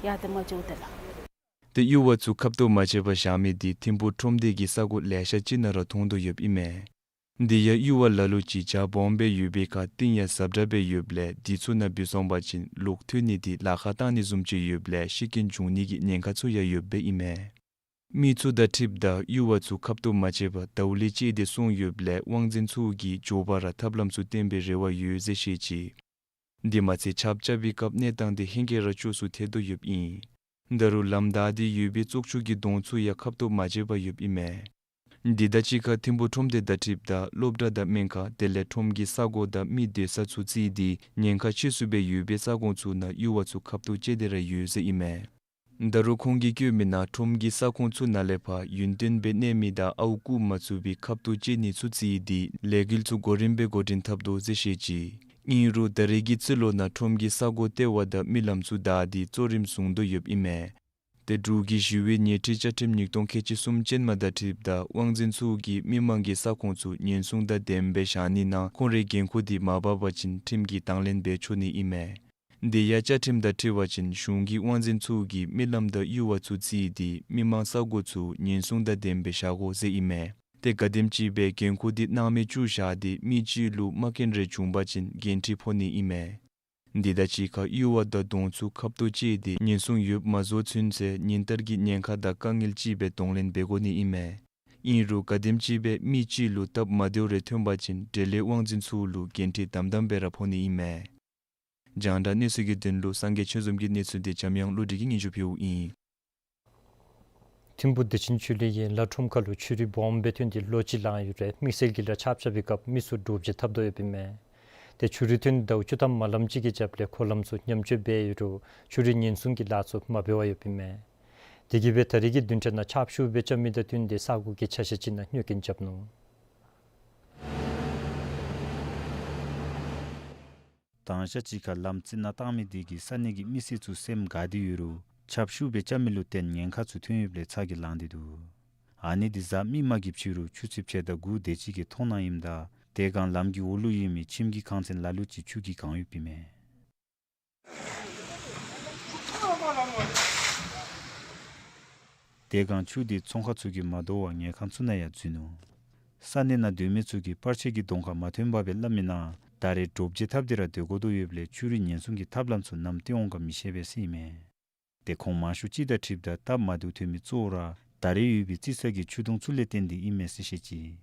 ཡར་དང་མར་འགྱོཝ་ད་ལགས། ཏེ་གཡུར་བ་ཚུ་ཁབ་ཏོ་མ་ཆད་པར་བཞག་མི་འདི་ཐིམ་ཕུག་ཁྲོམ་སྡེ་གི་ས་གོ་ལེ་ཤ་ཅིག་ནང་ར་མཐོང་དོ་ཡོདཔ་ཨིན་མས། འདི་ཡང་གཡུར་བ་ལ་ལུ་ཅིག་རྒྱ་སྦོམ་སྦེ་ཡོད་པའི་ཁར་གཏིང་ཡང་ཟབ་དྲགས་སྦེ་ཡོདཔ་ལས་འདི་ཚུ་ནང་བུད་སོང་པ་ཅིན་ལོག་ཐོན་ནི་འདི་ལཱ་ཁག་བཏང་ནི་བཟུམ་ཅིག་ཡོདཔ་ལས་ཤི་རྐྱེན་འབྱུང་ནི་གི་ཉེན་ཁ་ཚུ་ཡང་ཡོདཔ་ཨིན་མས། མི་ཚུ་དང་འཁྲིལཝ་ད་གཡུར་བ་ཚུ་ཁབ་ཏོ་མ་ཆད་པར་ཟླཝ་ལས་བཅད་དེ་སོང་ཡོདཔ་ལས་དབང་འཛིན་ཚུ་གིས་མགྱོགས་པ་ར་ཐབས་ལམ་ཚུ་བཏོན་པའི་རེ་བ་ཡོད་ཟེར་བཤད་ཅི། འདི་མ་ཚད་ཆརཔ་རྐྱབ་པའི་སྐབས་གནས་སྟངས་འདི་ཧེང་སྐལ་ར་སྐྱོ་སུ་ཐལ་དོ་ཡོདཔ་ཨིན། ད་རུང་ལམ་བདའ་སྟེ་ཡོད་པའི་བཙོག་ཆུ་གི་དོང་ཚུ་ཡང་ཁབ་ཏོ་མ་ཆད་པར་ཡོདཔ་ཨིན་མས། འདི་དང་གཅིག་ཁར་ཐིམ་ཕུག་ཁྲོམ་སྡེ་དང་འཁྲིལཝ་ད་སློབ་གྲྭ་དང་སྨན་ཁང་དེ་ལས་ཁྲོམ་གྱི་ས་གོ་དང་མི་སྡོད་ས་ཚུ་བརྩིས་ཏེ་ཉེན་ཁ་ཆེ་སུ་སྦེ་ཡོད་པའི་ས་ཁོངས་ཚུ་ནང་གཡུར་བ་ཚུ་ཁབ་ཏོ་བཅད་དེ་ར་ཡོད་ཟེར་ཨིན་མས། ད་རུང་ཁོང་གིས་བཀོད་མི་ནང་ཁྲོམ་གྱི་ས་ཁོངས་ཚུ་ནང་ལས་ཕར་ཡུན་བརྟན་སྦེ་གནས་མི་དང་ཨརཝ་བརྐུ་མ་ཚུགས་པའི་ཁབ་ཏོ་བཅད་ནི་ཚུ་བརྩིས་ཏེ་ལས་འགུལ་ཚུ་གོ་རིམ་སྦེ་འགོ་འདྲེན་འཐབ་དོ་ཟེར་བཤད་ཅི། ཨིན་རུང་ད་རེས་ཀྱི་རྩིས་ལོ་ནང་ཁྲོམ་གྱི་ས་གོ་ལྟེ་བ་དང་མི་ལམ་ཚུ་བདའ་སྟེ་གཙོ་རིམ་བཟུང་དོ་ཡོདཔ་ཨིན་མས། ཏེ་འབྲུག་གི་ཞི་བའི་ཉལ་ཁྲི་བཅའ་ཁྲིམས་ཉིས་སྟོང་ཁལ་གཅིག་གསུམ་ཅན་མ་དང་འཁྲིལཝ་ད་དབང་འཛིན་ཚུ་གིས་མི་མང་གི་ས་ཁོངས་ཚུ་ཉེན་སྲུང་དང་ལྡནམ་སྦེ་བཞག་ནི་ནང་ཁོང་རའི་འགན་ཁུར་འདི་མ་འབག་པ་ཅིན་ཁྲིམས་ཀྱི་དང་ལེན་འབད་ཆོག་ནི་ཨིན་མས། འདི་ཡང་བཅའ་ཁྲིམས་དང་འཁྲིལ་བ་ཅིན་གཞུང་གི་དབང་འཛིན་ཚུ་གིས་མི་ལམ་དང་གཡུར་བ་ཚུ་བརྩིས་ཏེ་མི་མང་ས་གོ་ཚུ་ཉེན་སྲུང་དང་ལྡནམ་སྦེ་བཞག་དགོ་ཟེར་ཨིན་མས། ཏེ་ག་དེམ་ཅིག་སྦེ་འགན་ཁུར་འདི་སྣང་མེད་བཅུག་བཞག་སྟེ་མི་གཅིག་ལུ་མ་རྐྱེན་རེ་བྱུང་པ་ཅིན་འགན་འཁྲི་ཕོག་ནི་ཨིན་མས། འདི་དང་གཅིག་ཁར་གཡུར་བ་དང་དོང་ཚུ་ཁབ་ཏོ་བཅད་དེ་ཉེན་སྲུང་ཡོདཔ་མ་བཟོ་ཚུན་ཚོད་ཉིན་ལྟར་གྱི་ཉེན་ཁ་དང་དཀའ་ངལ་ཅིག་སྦེ་གདོང་ལེན་འབད་དགོ་ནི་ཨིན་མས། ཨིན་རུང་ག་དེམ་ཅིག་སྦེ་མི་གཅིག་ལུ་སྟབས་མ་བདེཝ་རེ་ཐོན་པ་ཅིན་འབྲེལ་ཡོད་དབང་འཛིན་ཚུ་ལུ་འགན་འཁྲི་དམ་དམ་སྦེ་ར་ཕོག་ནི་ཨིན་མས། རྒྱང་བསྒྲགས་གནས་ཚུལ་གྱི་དོན་ལུ་སངས་རྒྱས་ཆོས་འཛོམས་ཀྱི་གནས་ཚུལ་འདི་འཇམ་དབྱངས་བློ་གྲོས་ཀྱིས་སྙན་ཞུ་ཕུལཝ་ཨིན། ཐིམ་ཕུག་བདེ་ཆེན་ཆོས་གླིང་གི་ལ་ཁྲོམ་ཁ་ལུ་ཆུ་རུད་སྦོམ་སྦེ་ཐོན་ཏེ་ལོ་གཅིག་ལང་ཡོད་རུང་དམིགས་བསལ་གྱི་ལ་ཆརཔ་རྐྱབ་པའི་སྐབས་མི་ཚུ་འདྲོག་བྱེལ་འཐབ་དོ་ཡོདཔ་ཨིན་མས། ཏེ་ཆུ་རུད་ཐོན་དོ་ཆུ་ཐམ་མ་ལངམ་ཅིག་གི་རྒྱབ་ལས་འཁོར་ལམ་ཚུ་ཉམས་བཅོས་འབད་ཡོད་རུང་ཆུ་རུད་ཉེན་སྲུང་གི་ལཱ་ཚུ་མ་འབད་བར་ཡོདཔ་ཨིན་མས། དེ་གིས་སྦེ་ད་རེས་ཀྱི་བདུན་ཕྲག་ནང་ཆརཔ་ཤུགས་སྦེ་རྐྱབ་མི་དང་བསྟུན་ཏེ་ས་གོ་གི་ཆ་ཤས་ཅིག་ནང་གནོད་རྐྱེན་རྐྱབ་ནུག། དང་ཞག་གཅིག་ཁར་ལམ་རྩི་ནག་བཏང་མི་དེ་གིས་ས་གནས་ཀྱི་མི་སེར་ཚུ་སེམས་དགའ་སྟེ་ཡོད་རུང་ཆརཔ་ཤུགས་སྦེ་རྐྱབ་མི་ལུ་བརྟེན་ཉེན་ཁ་ཚུ་ཐོན་ཡོདཔ་ལས་ཚ་གྱང་ལངས་ཏེ་འདུག། ཨ་ནི་འདི་གཟའ་མིག་དམར་གྱི་ཕྱི་རུ་ཆུ་ཚོད་ཕྱེད་དང་དགུ་དེ་ཅིག་གི་མཐོང་སྣང་ཨིནམ་ད་དེ་སྒང་ལམ་གྱི་འོག་ལུ་ཡོད་མི་ཁྱིམ་གྱི་ཁང་ཚན་ལ་ལུ་ཅིག་ཆུ་གིས་གང་ཡོདཔ་ཨིན་མས། དེ་སྒང་ཆུ་དེ་ཚོང་ཁང་ཚུ་གིས་མ་དོ་བར་ཉལ་ཁང་ཚུ་ནང་ཡང་འཛུལ་ནུག། ས་གནས་ནང་སྡོད་མི་ཚུ་གིས་པར་ཆས་ཀྱི་གདོང་ཁར་མ་ཐོན་པར་སྦེ་སླབ་མི་ནང་ད་རེས་འདྲོག་བྱེལ་འཐབ་སྟེ་ར་སྡོད་དགོ་དོ་ཡོདཔ་ལས་ཆུ་རུད་ཉེན་སྲུང་གི་ཐབས་ལམ་ཚུ་ནམ་བཏོན་འོང་ག་མི་ཤེས་པས་ཟེར་ཨིན་མས། ཏེ་ཁོང་མང་ཤོས་ཅིག་དང་འཁྲིལཝ་ད་སྟབས་མ་བདེཝ་ཐོན་མི་གཙོ་བོ་ར་ད་རེས་ཡོད་པའི་རྩི་ས་གི་ཆུ་དོང་ཚུ་ལས་བརྟེན་ཏེ་ཨིན་མས་ཟེར་བཤད་ཅི།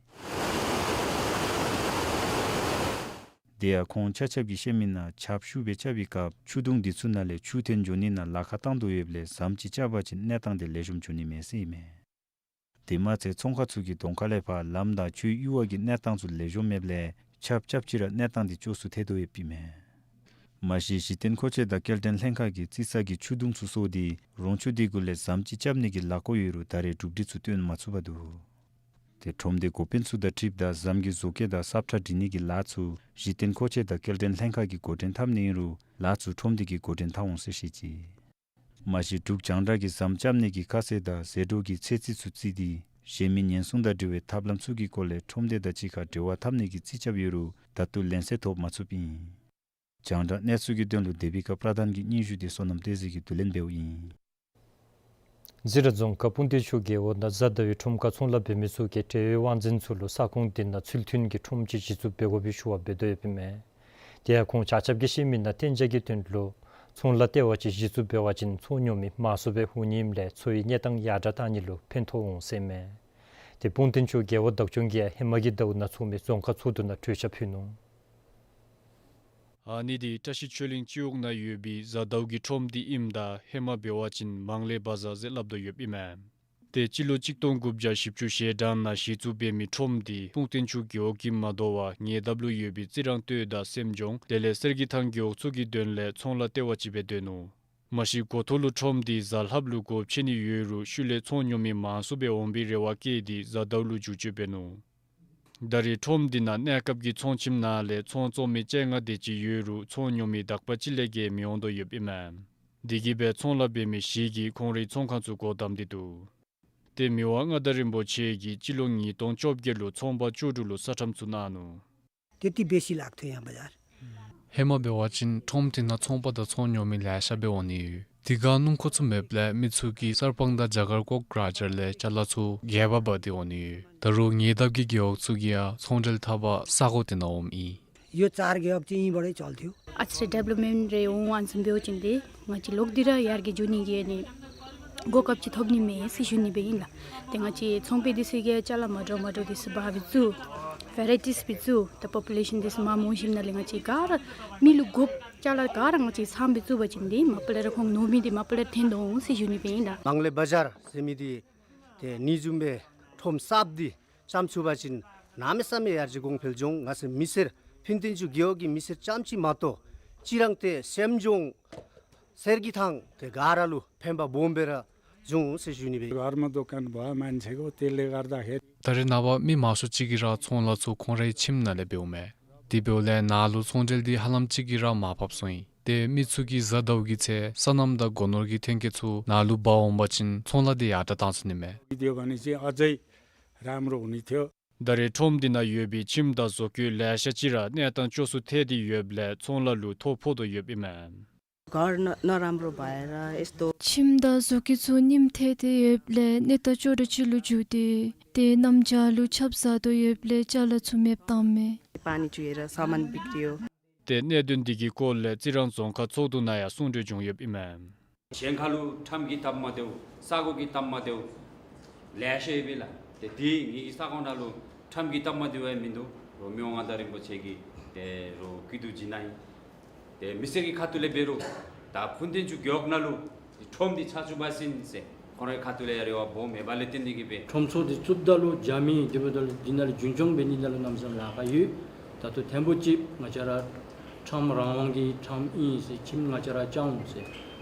དེ་ཡང་ཁོང་ཆ་ཁྱབ་ཀྱིས་བཤད་མི་ནང་ཆརཔ་ཤུགས་སྦེ་རྐྱབ་པའི་སྐབས་ཆུ་དུང་འདི་ཚུ་ནང་ལས་ཆུ་འཐོན་འགྱོ་ནི་ནང་ལཱ་ཁག་བཏང་དོ་ཡོདཔ་ལས་ཟམ་ཅིག་རྐྱབ་པ་ཅིན་གནས་སྟངས་དེ་ལེགས་ཤོམ་འགྱོ་ནི་མས་ཟེར་ཨིན་མས། དེ་མ་ཚད་ཚོང་ཁང་ཚུ་གིས་གདོང་ཁ་ལས་ཕར་ལམ་དང་ཆུའི་གཡུར་བ་གི་གནས་སྟངས་ཚུ་ལེགས་ཤོམ་མེདཔ་ལས་ཆརཔ་རྐྱབ་ཅི་ར་གནས་སྟངས་དེ་སྐྱོ་སུ་ཐལ་དོ་ཡོདཔ་ཨིན་མས། མ་གཞི་གཞི་རྟེན་མཁོ་ཆས་དང་སྐྱེལ་འདྲེན་ལྷན་ཁག་གིས་རྩི་ས་གི་ཆུ་དུང་ཚུ་སོར་ཏེ་རོང་ཆུ་དེ་གུ་ལས་ཟམ་ཅིག་རྐྱབ་ནི་གི་ལས་འགུལ་ཡོད་རུང་ད་རེས་གྲུབ་འབྲས་ཚུ་སྟོན་མ་ཚུགས་པར་འདུག། ཏེ་ཁྲོམ་སྡེ་འགོ་དཔོན་ཚུ་དང་འཁྲིལཝ་ད་ཟམ་གྱི་བཟོ་བཀོད་དང་སབ་ཁྲ་སྒྲིག་ནི་གི་ལཱ་ཚུ་གཞི་རྟེན་མཁོ་ཆས་དང་སྐྱེལ་འདྲེན་ལྷན་ཁག་གིས་འགོ་འདྲེན་འཐབ་ནི་ཨིན་རུང་ལཱ་ཚུ་ཁྲོམ་སྡེ་གིས་འགོ་འདྲེན་འཐབ་འོང་ཟེར་བཤད་ཅི། མ་གཞི་འབྲུག་རྒྱང་བསྒྲགས་ཀྱིས་ཟམ་རྐྱབ་ནི་གི་ཁ་གསལ་དང་ཟད་འགྲོ་གི་ཚོད་རྩིས་ཚུ་བརྩིས་ཏེ་གཞན་མི་ཉེན་སྲུང་དང་འབྲེལ་བའི་ཐབས་ལམ་ཚུ་གི་སྐོར་ལས་ཁྲོམ་སྡེ་དང་གཅིག་ཁར་འབྲེལ་བ་འཐབ་ནི་གི་རྩིས་རྐྱབ་ཡོད་རུང་ད་ལྟོ་ལན་གསལ་ཐོབ་མ་ཚུགསཔ་ཨིན། རྒྱང་བསྒྲགས་གནས་ཚུལ་གྱི་དོན་ལུ་དེ་བི་ཀ་པྲ་དཱན་གྱི་སྙན་ཞུ་དེ་བསོད་ནམས་བསྟན་འཛིན་གྱིས་བསྡུ་ལེན་འབདཝ་ཨིན། རྫི་ར་རྫོང་ཁག་སྤུངས་རྟེན་ཆུ་རྒེད་འོག་ནང་གཟའ་ཟླ་བའི་ཁྲོམ་ཁར་ཚོང་ལཱ་འབད་མི་ཚུ་གིས་འབྲེལ་ཡོད་དབང་འཛིན་ཚུ་ལུ་ས་ཁོངས་དེ་ནང་ཚུལ་མཐུན་གྱི་ཁྲོམ་ཅིག་གཞི་བཙུགས་འབད་དགོ་པའི་ཞུ་བ་འབད་དོ་ཡོདཔ་ཨིན་མས། དེ་ཡང་ཁོང་ཆ་ཁྱབ་ཀྱིས་བཤད་མི་ནང་གཏན་འཇགས་ཀྱི་དོན་ལུ་ཚོང་ལཱ་ལྟེ་བ་ཅིག་གཞི་བཙུགས་འབད་བ་ཅིན་ཚོང་ཉོ་མི་མང་སུ་སྦེ་འོང་ནི་ཨིནམ་ལས་འཚོ་བའི་གནས་སྟངས་ཡར་དྲག་བཏང་ནི་ལུ་ཕན་ཐོགས་འོང་ཟེར་ཨིན་མས། དེ་སྤུངས་རྟེན་ཆུ་རྒེད་འོག་བདག་སྐྱོང་གིས་ཧེ་མ་གི་ཟླཝ་ནང་ཚོགས་མི་རྫོང་ཁག་ཚོགས་འདུ་ནང་གྲོས་འཆར་ཕུལ་ནུག། ཨ་ནི་འདི་བཀྲ་ཤིས་ཆོས་གླིང་སྤྱི་འོག་ནང་ཡོད་པའི་གཟའ་ཟླཝ་གི་ཁྲོམ་འདི་ཨིནམ་ད་ཧེ་མ་འབད་བ་ཅིན་མང་ལེ་བ་ཛར་ཟེར་སླབ་དོ་ཡོདཔ་ཨིན་མས། ཏེ་སྤྱི་ལོ་གཅིག་སྟོང་དགུ་བརྒྱ་བཞི་བཅུ་ཞེ་གྲངས་ནང་གཞི་བཙུགས་འབད་མི་ཁྲོམ་འདི་སྤུངས་རྟེན་ཆུ་རྒེད་འོག་གིས་མ་དོ་བར་ཉེ་འདབས་ལུ་ཡོད་པའི་རྩི་རང་སྟོད་དང་སེམས་ལྗོངས་དེ་ལས་གསེར་གྱི་ཐང་རྒེད་འོག་ཚུ་གི་དོན་ལས་ཚོང་ལཱ་ལྟེ་བ་ཅིག་སྦེ་སྡོད་ནུག། མ་གཞི་འགོ་ཐོག་ལུ་ཁྲོམ་འདི་གཟའ་ལྷགཔ་ལུ་སྒོ་ཕྱེ་ནི་ཡོད་རུང་ཤུལ་ལས་ཚོང་ཉོ་མི་མང་སུ་སྦེ་འོང་བའི་རེ་བ་བསྐྱེད་དེ་གཟའ་ཟླཝ་ལུ་འགྱུར་བཅོས་འབད་ནུག། ད་རེས་ཁྲོམ་འདི་ནང་གནས་སྐབས་ཀྱི་ཚོང་ཁྱིམ་ནང་ལས་ཚོང་བཙོང་མི་བཅོ་ལྔ་དེ་ཅིག་ཡོད་རུང་ཚོང་ཉོ་མི་དག་པ་ཅིག་ལས་བརྒལ་མི་འོང་དོ་ཡོདཔ་ཨིན་མས། དེ་གིས་སྦེ་ཚོང་ལཱ་འབད་མི་བཞི་གིས་ཁོང་རའི་ཚོང་ཁང་ཚུ་སྒོ་བསྡམས་ཏེ་འདུག། ཏེ་མི་དབང་མངའ་བདག་རིན་པོ་ཆེ་གིས་སྤྱི་ལོ་ཉིས་སྟོང་བཅོ་བརྒྱད་ལུ་ཚོང་པ་བཅུ་དྲུག་ལུ་ས་ཁྲམ་ཚུ་གནང་ནུག། དེ་ཏི་བེ་ཤི་ལག་ཐོན་ཡང་བ་ཡར། ཧེ་མ་འབད་བ་ཅིན་ཁྲོམ་དེ་ནང་ཚོང་པ་དང་ཚོང་ཉོ་མི་ལེ་ཤ་སྦེ་འོང་ནི་ཡོད། དེ་ཁར་སྣུམ་འཁོར་ཚུ་མེདཔ་ལས་མི་ཚུ་གིས་གསར་སྤང་དང་རྒྱ་གར་ཀོག་ར་ཇར་ལས་ཅ་ལ་ཚུ་རྒྱལ་བ་འབག་སྟེ་འོང་ནི་ཡོད། ད་རུང་ཉེ་འདབས་ཀྱི་རྒེད་འོག་ཚུ་གིས་ཡང་ཚོང་འབྲེལ་འཐབ་པར་ས་གོ་དེ་ནང་འོངམ་ཨིན། ཡོད་ཙང་རྒེད་འོག་ཅིག་ཨིན་པ་རེ་ཅོལ་ཐུབ། ཨ་ཙི་རེ་ཌི་ཝེ་ལོབ་མེནཊ་རེ་འོང་བ་ཙམ་འབདཝ་ཅིན་ཏེ་ང་བཅས་ལོག་སྟེ་ར་ཡར་རྒྱས་འགྱོ་ནི་གི་ཨ་ནི་གོ་སྐབས་ཅིག་ཐོབ་ནི་མས་ཟེར་ཞུ་ནི་སྦེ་ཨིན་ལགས། ཏེ་ང་བཅས་ཚོང་པ་འདི་ཚུ་གིས་ཅ་ལ་མ་འདྲཝ་མ་འདྲཝ་འདི་ཚུ་འབག་སྦེ་བཙུགས། ཝེ་རའི་ཊིས་སྦེ་བཙུགས། ད་པོ་པུ་ལེ་ཤཱན་འདི་ཚུ་མངམ་འོང་ཞིནམ་ལས་ང་བཅས་ག་ར་མི་ལུ་དགོཔ་ཅ་ལ་ག་ར་ང་བཅས་ཚངམ་སྦེ་བཙུགས་པ་ཅིན་ཏེ་མ་པ་ལས་ར་ཁོང་ཉོ་མི་འདི་མ་པ་ལས་ར་ཐོན་དོ་འོང་ཟེར་ཞུ་ནི་སྦེ་ཨིན་ལགས། མང་ལེ་བ་ཛར་ཟེར་མི་འདི་ཏེ་ཨ་ནི་བཟུམ་སྦེ་ཁྲོམ་གསརཔ་འདི་རྐྱབ་ཚུགས་པ་ཅིན་གནམ་མེད་ས་མེད་ཡར་རྒྱས་གོང་འཕེལ་འགྱོ་འོང་། ང་བཅས་མི་སེར་སྤུངས་རྟེན་ཆུ་རྒེད་འོག་གི་མི་སེར་རྐྱངམ་ཅིག་མ་གཏོགས་ཅི་རང་ཏེ་སེམས་ལྗོངས་གསེར་གྱི་ཐང་དེ་ག་ར་ལུ་ཕན་པ་སྦོམ་སྦེ་ར་འབྱུང་ཟེར་ཞུ་ནི་སྦེ། ད་རེས་ནངས་པ་མི་མང་ཤོས་ཅིག་གིས་ར་ཚོང་ལཱ་ཚུ་ཁོང་རའི་ཁྱིམ་ནང་ལས་འབདཝ་མས། དེ་འབདཝ་ལས་ནཱ་ལུ་ཚོང་འབྲེལ་འདི་ཧ་ལམ་ཅིག་གིས་ར་མར་བབས་སོང་ཡི། ཏེ་མི་ཚུ་གིས་གཟའ་ཟླཝ་གི་ཚེ་སོ་ནམ་དང་སྒོ་ནོར་གྱི་ཐོན་སྐྱེད་ཚུ་ནཱ་ལུ་འབག་འོང་པ་ཅིན་ཚོང་ལཱ་འདི་ཡར་དྲག་བཏང་ཚུགས་ནི་མས། དེ་འབདཝ་ལས་ཨ་ཙི་རམ་རོ་ནི་ཐོན། ད་རེས་ཁྲོམ་འདི་ནང་ཡོད་པའི་ཁྱིམ་དང་བཟོ་བཀོད་ལེ་ཤ་ཅིག་ར་གནས་སྟངས་སྐྱོ་སུ་ཐལ་ཏེ་ཡོདཔ་ལས་ཚོང་ལཱ་ལུ་ཐོ་ཕོག་དོ་ཡོདཔ་ཨིན་མས། གར་ན་ན་རམ་རོ་བ་ཡ་ར་ཨེས་ཏོ། ཁྱིམ་དང་བཟོ་བཀོད་ཚུ་རྙིངམ་ཐལ་ཏེ་ཡོདཔ་ལས་གནས་སྟངས་སྐྱོ་དྲགས་ཅིག་ལུ་འགྱུར་ཏེ་ཏེ་གནམ་བྱཱར་ལུ་ཆརཔ་ཟག་དོ་ཡོདཔ་ལས་ཅ་ལ་ཚུ་མེདཔ་བཏངམ་མས། པ་ནི་ཅུ་ཡེ་ར་ས་མན་བིག་རི་ཡོད། ཏེ་གནད་དོན་འདི་གི་སྐོར་ལས་རྩི་རང་རྫོང་ཁག་ཚོགས་འདུ་ནང་ཡང་གསུང་གྲོས་བྱུང་ཡོདཔ་ཨིན་མས། གཞན་ཁ་ལུ་ཁྲམ་གྱིས་བཏབ་མ་སྟེརཝ་ས་གོ་གིས་བཏབ་མ་སྟེརཝ་ལེ་ཤ་ཡོད་པས་ལགས། ཏེ་འདི་ངེ་གི་ས་གོ་ནང་ལུ་ཁྲམ་གྱིས་བཏབ་མ་སྟེརཝ་ཡང་མིན་འདུག། རོགས་མི་དབང་མངའ་བདག་རིན་པོ་ཆེ་གིས་ཏེ་རོགས་སྐྱིད་སྡུག་བྱིན་གནང་ཡི། ཏེ་མི་སེར་གྱི་ཁ་ཐུག་ལས་འབད་རུང་ད་སྤུངས་རྟེན་ཆུ་རྒེད་འོག་ནང་ལུ་ཁྲོམ་འདི་ཆགས་བཅུག་པ་ཅིན་ཟེར་ཁོང་རའི་ཁ་ཐུག་ལས་ཡང་རེ་བ་སྦོམ་མེདཔ་ལས་བརྟེན་ཏེ་གིས་སྦེ་ཁྲོམ་ཚོགས་འདི་བཙུགསཔ་ད་ལུ་རྒྱ་མི་འདི་འབདཝ་ད་ལུ་འདི་ནང་ལུ་རྒྱུན་སྐྱོང་འབད་ནི་ནང་ལུ་གནམ་མེད་ས་མེད་ལཱ་ཁག་ཡོད། ད་ལྟོ་དང་པོ་ཅིག་ང་བཅས་ར་ཁྲམ་རང་དབང་གི་ཁྲམ་ཨིན་ཟེར་ཁྱིམ་ང་བཅས་ར་རྐྱབ་འོང་ཟེར་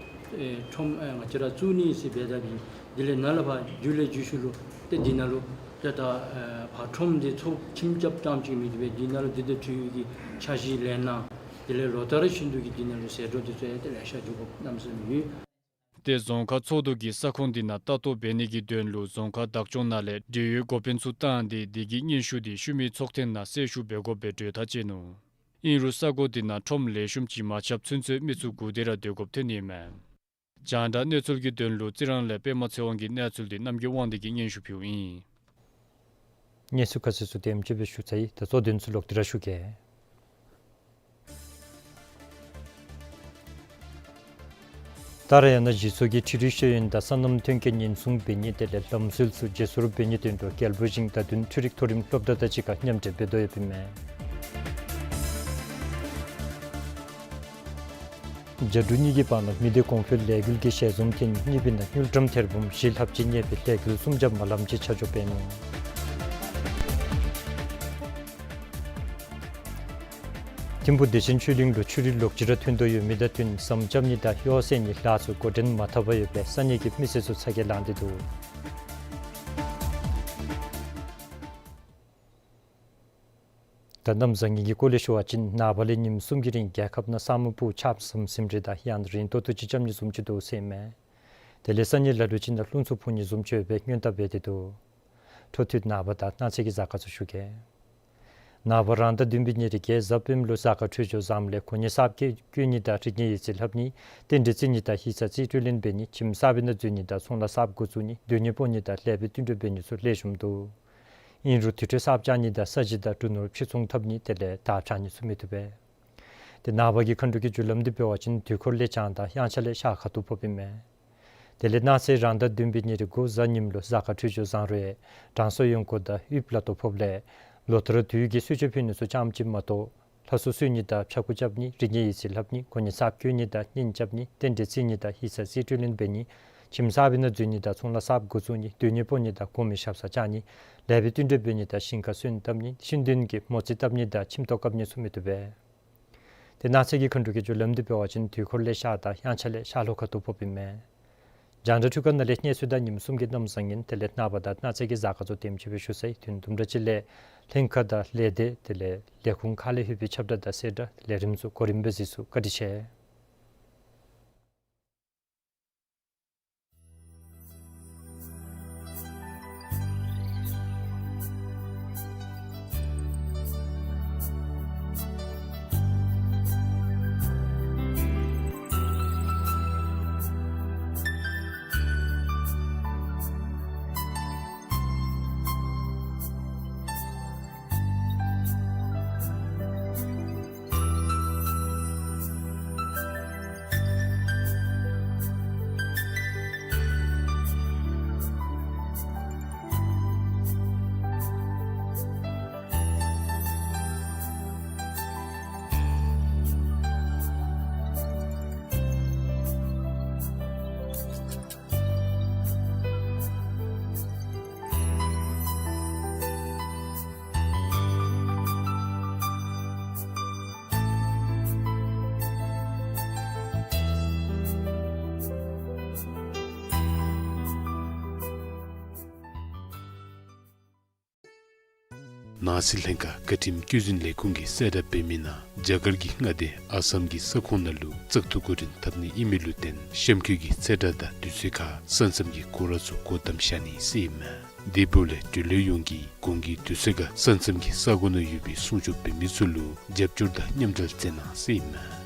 ཨེ་ཁྲོམ་ཨེ་ང་བཅས་ར་བཙུགས་ནི་ཟེར་འབད་དཔ་ཨིན། དེ་ལས་ནཱ་ལས་ཕར་མཇུག་ལས་མཇུག་ཤུལ་ལུ་ཏེ་འདི་ནང་ལུ་ཏེ་ད་ཨེ་ཕར་ཁྲོམ་འདི་ཚུ་ཁྱིམ་རྐྱབ་རྐྱངམ་ཅིག་མེན་པར་འདི་ནང་ལུ་འདི་དང་འཁྲིལ་བའི་གི་འཆར་གཞི་ལེན་གནང་། དེ་ལས་ལོ་ལྟར་བཞིན་དུ་གི་འདི་ནང་ལུ་ཟད་འགྲོ་འདི་ཚུ་ཡང་ཏེ་ལེ་ཤ་འགྱོ་དགོཔ་གནམ་མེད་ས་མེད་ཡོད། ཏེ་རྫོང་ཁག་ཚོགས་འདུ་གིས་ས་ཁོངས་འདི་ནང་ལྟ་རྟོག་འབད་ནི་གི་དོན་ལུ་རྫོང་ཁག་བདག་སྐྱོང་ནང་ལས་འབྲེལ་ཡོད་འགོ་དཔོན་ཚུ་བཏང་སྟེ་དེ་གི་སྙན་ཞུ་འདི་ཤུལ་མའི་ཚོགས་ཐེངས་ནང་གསལ་ཞུ་འབད་དགོཔ་སྦེ་གྲོས་ཐག་བཅད་ནུག། ཨིན་རུང་ས་གོ་འདི་ནང་ཁྲོམ་ལེགས་ཤོམ་ཅིག་མ་ཆགསཔ་ཚུན་ཚོད་མི་ཚུ་སྒུག་སྟེ་ར་སྡོད་དགོཔ་ཐོན་ནི་མས། རྒྱང་བསྒྲགས་གནས་ཚུལ་གྱི་དོན་ལུ་རྩི་རང་ལས་པདྨ་ཚེ་དབང་གི་གནས་ཚུལ་འདི་རྣམ་རྒྱལ་དབང་འདུས་ཀྱིས་སྙན་ཞུ་ཕུལཝ་ཨིན། གནས་ཚུལ་ཁ་གསལ་ཚུ་དེམ་ཅིག་སྦེ་ཞུ་ཚར་ཡི། ད་གཙོ་དོན་ཚུ་ལོག་སྟེ་ར་ཞུ་གེ། ད་རེས་ཡང་ན་གཞི་ཚོགས་ཀྱིས་འཕྲུལ་རིག་ཤེས་ཡོན་དང་སོ་ནམ་ཐོན་སྐྱེད་ཉེན་སྲུང་འབད་ནི་དེ་ལས་ལམ་སྲོལ་ཚུ་བརྗེ་སོར་འབད་ནིའི་དོན་ལུ་རྒྱལ་པོ་ཞིང་བདག་མདུན་འཕྲུལ་རིག་མཐོ་རིམ་སློབ་གྲྭ་དང་གཅིག་ཁར་མཉམ་འབྲེལ་འབད་དོ་ཡོདཔ་ཨིན་མས། རྒྱ་འབྲུག་གཉིས་ཀྱི་བར་ན་མི་སྡེ་གོང་འཕེལ་ལས་འགུལ་གྱི་ཞལ་འཛོམས་ཐེངས་གཉིས་པའི་ནང་དངུལ་ཀྲམ་ཐེར་འབུམ་བཞི་ལྷགཔ་ཅིག་གནས་པའི་ལས་འགུལ་གསུམ་བརྒྱ་མ་ལངམ་ཅིག་ཆ་འཇོག་འབད་ནུག། ཐིམ་ཕུག་བདེ་ཆེན་ཆོས་གླིང་ལུ་ཆུ་རུད་ལོག་ཅི་ར་ཐོན་དོ་ཡོད་མི་དང་བསྟུན་ཟམ་རྐྱབ་ནི་དང་གཡོག་བསལ་ནི་ལཱ་ཚུ་འགོ་འདྲེན་མ་འཐབ་པར་ཡོད་པས་ས་གནས་ཀྱི་མི་སེར་ཚུ་ཚ་གྱང་ལང་སྟེ་འདུག། ད་གནམ་བཟང་ངན་གྱི་སྐོར་ལས་ཞུ་བ་ཅིན་ནངས་པ་ལས་ཉིནམ་གསུམ་གྱི་རིང་རྒྱལ་ཁབ་ནང་ས་སྨུག་སྤུབས་ཆརཔ་ཟིམ་ཟིམ་རེ་དང་ཡང་རིང་ཏོག་ཏོ་ཅིག་རྐྱབ་ནི་བཟུམ་ཅིག་འདུག་ཟེར་ཨིན་མས། དེ་ལས་ས་གནས་ལ་ལུ་ཅིག་ནང་རླུང་འཚུབ་འཕུ་ནི་བཟུམ་ཅིག་ཡོད་པའི་སྔོན་བརྡ་འབད་དེ་འདུག། འཕྲོ་མཐུད་ནངས་པ་དང་གནངས་ཚེ་གི་གཟའ་སྐར་ཚུ་ཞུ་གེ། ནངས་པ་རང་ཟླ་བདུན་པའི་ཉེར་བརྒྱད་གཟའ་སྤེནམ་ལུ་གཟའ་སྐར་འཕྲོད་སྦྱོར་བཟངམ་ལས་གོ་གནས་གསརཔ་སྐྱེ་བསྐྱོད་ནི་དང་རིག་གནས་ཡིག་རྩིས་ལྷབ་ནི་རྟེན་འབྲེལ་བརྩི་ནི་དང་ཡིག་ཚང་རྩིས་སྤྲོད་ལེན་འབད་ནི་ཁྱིམ་གསར་པའི་ནང་འཛུལ་ནི་དང་ཚོང་ལཱ་གསརཔ་འགོ་བཙུགས་ནི་སྡོད་གནས་སྤོ་ནི་དང་ལེགས་པའི་བསྟུན་གྲོས་འབད་ནི་ཚུ་ལེགས་ཤོམ་འདུག། ཨིན་རུང་དུར་ཁྲོད་གསརཔ་རྐྱབ་ནི་དང་ས་གཞི་དང་འབྲུ་ནོར་ཕྱིར་ཚོང་འཐབ་ནི་དེ་ལས་དར་འཕྱར་ནི་ཚུ་མི་བཏུབ་པས། ཏེ་ནངས་པ་གི་མཁའ་འགྲོ་གི་རྒྱུ་ལམ་འདི་འབད་བ་ཅིན་དུས་འཁོར་ལས་བྱང་དང་དབྱངས་འཆར་ལས་ཤར་ཁ་ཐུག་ཕོགཔ་ཨིན་མས། དེ་ལས་གནངས་ཚེ་རང་ཟླ་བདུན་པའི་ཉེར་དགུ་གཟའ་ཉིམ་ལུ་གཟའ་སྐར་འཕྲོད་སྦྱོར་བཟང་རུང་དྲང་སྲོང་གཡོན་སྐོར་དང་དབུལ་ལ་དོ་ཕོགཔ་ལས་ལོ་ལྟར་དུས་ཀྱི་གསོལ་མཆོད་ཕུལ་ནི་ཚུ་ཙམ་ཅིག་མ་གཏོགས་ལྷ་སྲུང་གསོལ་ནི་དང་ཕྱྭ་འགུགས་རྐྱབ་ནི་རིག་གནས་ཡིག་རྩིས་ལྷབ་ནི་གོ་གནས་གསརཔ་བསྐྱོད་ནི་དང་གཉེན་རྐྱབ་ནི་རྟེན་འབྲེལ་བརྩི་ནི་དང་ཡིག་ཚང་རྩིས་སྤྲོད་ལེན་འབད་ནི་ཁྱིམ་གསར་པའི་ནང་འཛུལ་ནི་དང་ཚོང་ལཱ་གསརཔ་འགོ་བཙུགས་ནི་སྡོད་གནས་སྤོ་ནི་དང་གོང་མའི་ཞབས་སར་བཅར་ནི་ལེགས་པའི་བསྟུན་གྲོས་འབད་ནི་དང་ཞིང་ཁར་སོན་བཏབ་ནི་ཤིང་དོན་གྱི་མོ་རྩིས་བཏབ་ནི་དང་ཁྱིམ་ཐོག་བཀབ་ནི་ཚུ་མི་བཏུབ་པས། ཏེ་གནངས་ཚེ་གི་མཁའ་འགྲོ་གི་རྒྱུ་ལམ་འདི་འབད་བ་ཅིན་དུས་འཁོར་ལས་ཤར་དང་དབྱངས་འཆར་ལས་ཤར་ལྷོ་ཁ་ཐུག་ཕོགཔ་ཨིན་མས། རྒྱང་བསྒྲགས་འཕྲུལ་ཁང་ནང་ལས་གནས་ཚུལ་དང་ཉིནམ་གསུམ་གྱི་གནམ་བཟང་ངན་དེ་ལས་ནངས་པ་དང་གནངས་ཚེ་གི་གཟའ་སྐར་ཚུ་དེམ་ཅིག་སྦེ་ཞུ་ཚར་ཡི། དོན་དུམ་གྲ་ཅིག་ལས་ལྷན་ཁག་དང་ལས་སྡེ་དེ་ལས་ལས་ཁུངས་ཁག་ལས་ལྷོད་པའི་ཁྱབ་བསྒྲགས་དང་གསལ་བསྒྲགས་ལས་རིམ་ཚུ་གོ་རིམ་སྦེ་གཟིགས་ཚུགས། བཀའ་དྲིན་ཆེ། ནང་སྲིད་ལྷན་ཁག་བཀའ་ཁྲིམས་བཀོད་འཛིན་ལས་ཁུངས་ཀྱིས་གསལ་བསྒྲགས་འབད་མི་ནང་རྒྱ་གར་གྱི་མངའ་སྡེ་ཨ་སམ་གྱི་ས་ཁོངས་ནང་ལུ་བཙག་འཐུ་འགོ་འདྲེན་འཐབ་ནི་ཨིན་མི་ལུ་བརྟེན་གཤམ་འཁོད་ཀྱི་ཚེས་གྲངས་དང་དུས་ཚོད་ཁར་ས་མཚམས་ཀྱི་སྐོར་ར་ཚུ་སྒོ་བསྡམ་བཞག་ནི་ཟེར་ཨིན་མས། དེ་འབདཝ་ལས་འབྲེལ་ཡོད་ཡོངས་ཀྱིས་གོང་གི་དུས་ཚོད་ཁར་ས་མཚམས་ཀྱི་ས་གོ་ནང་ཡོད་པའི་སྲུང་སྐྱོབ་འབད་མི་ཚུ་ལུ་རྒྱབ་སྐྱོར་དང་མཉམ་འབྲེལ་མཛད་གནང་ཟེར་ཨིན་མས།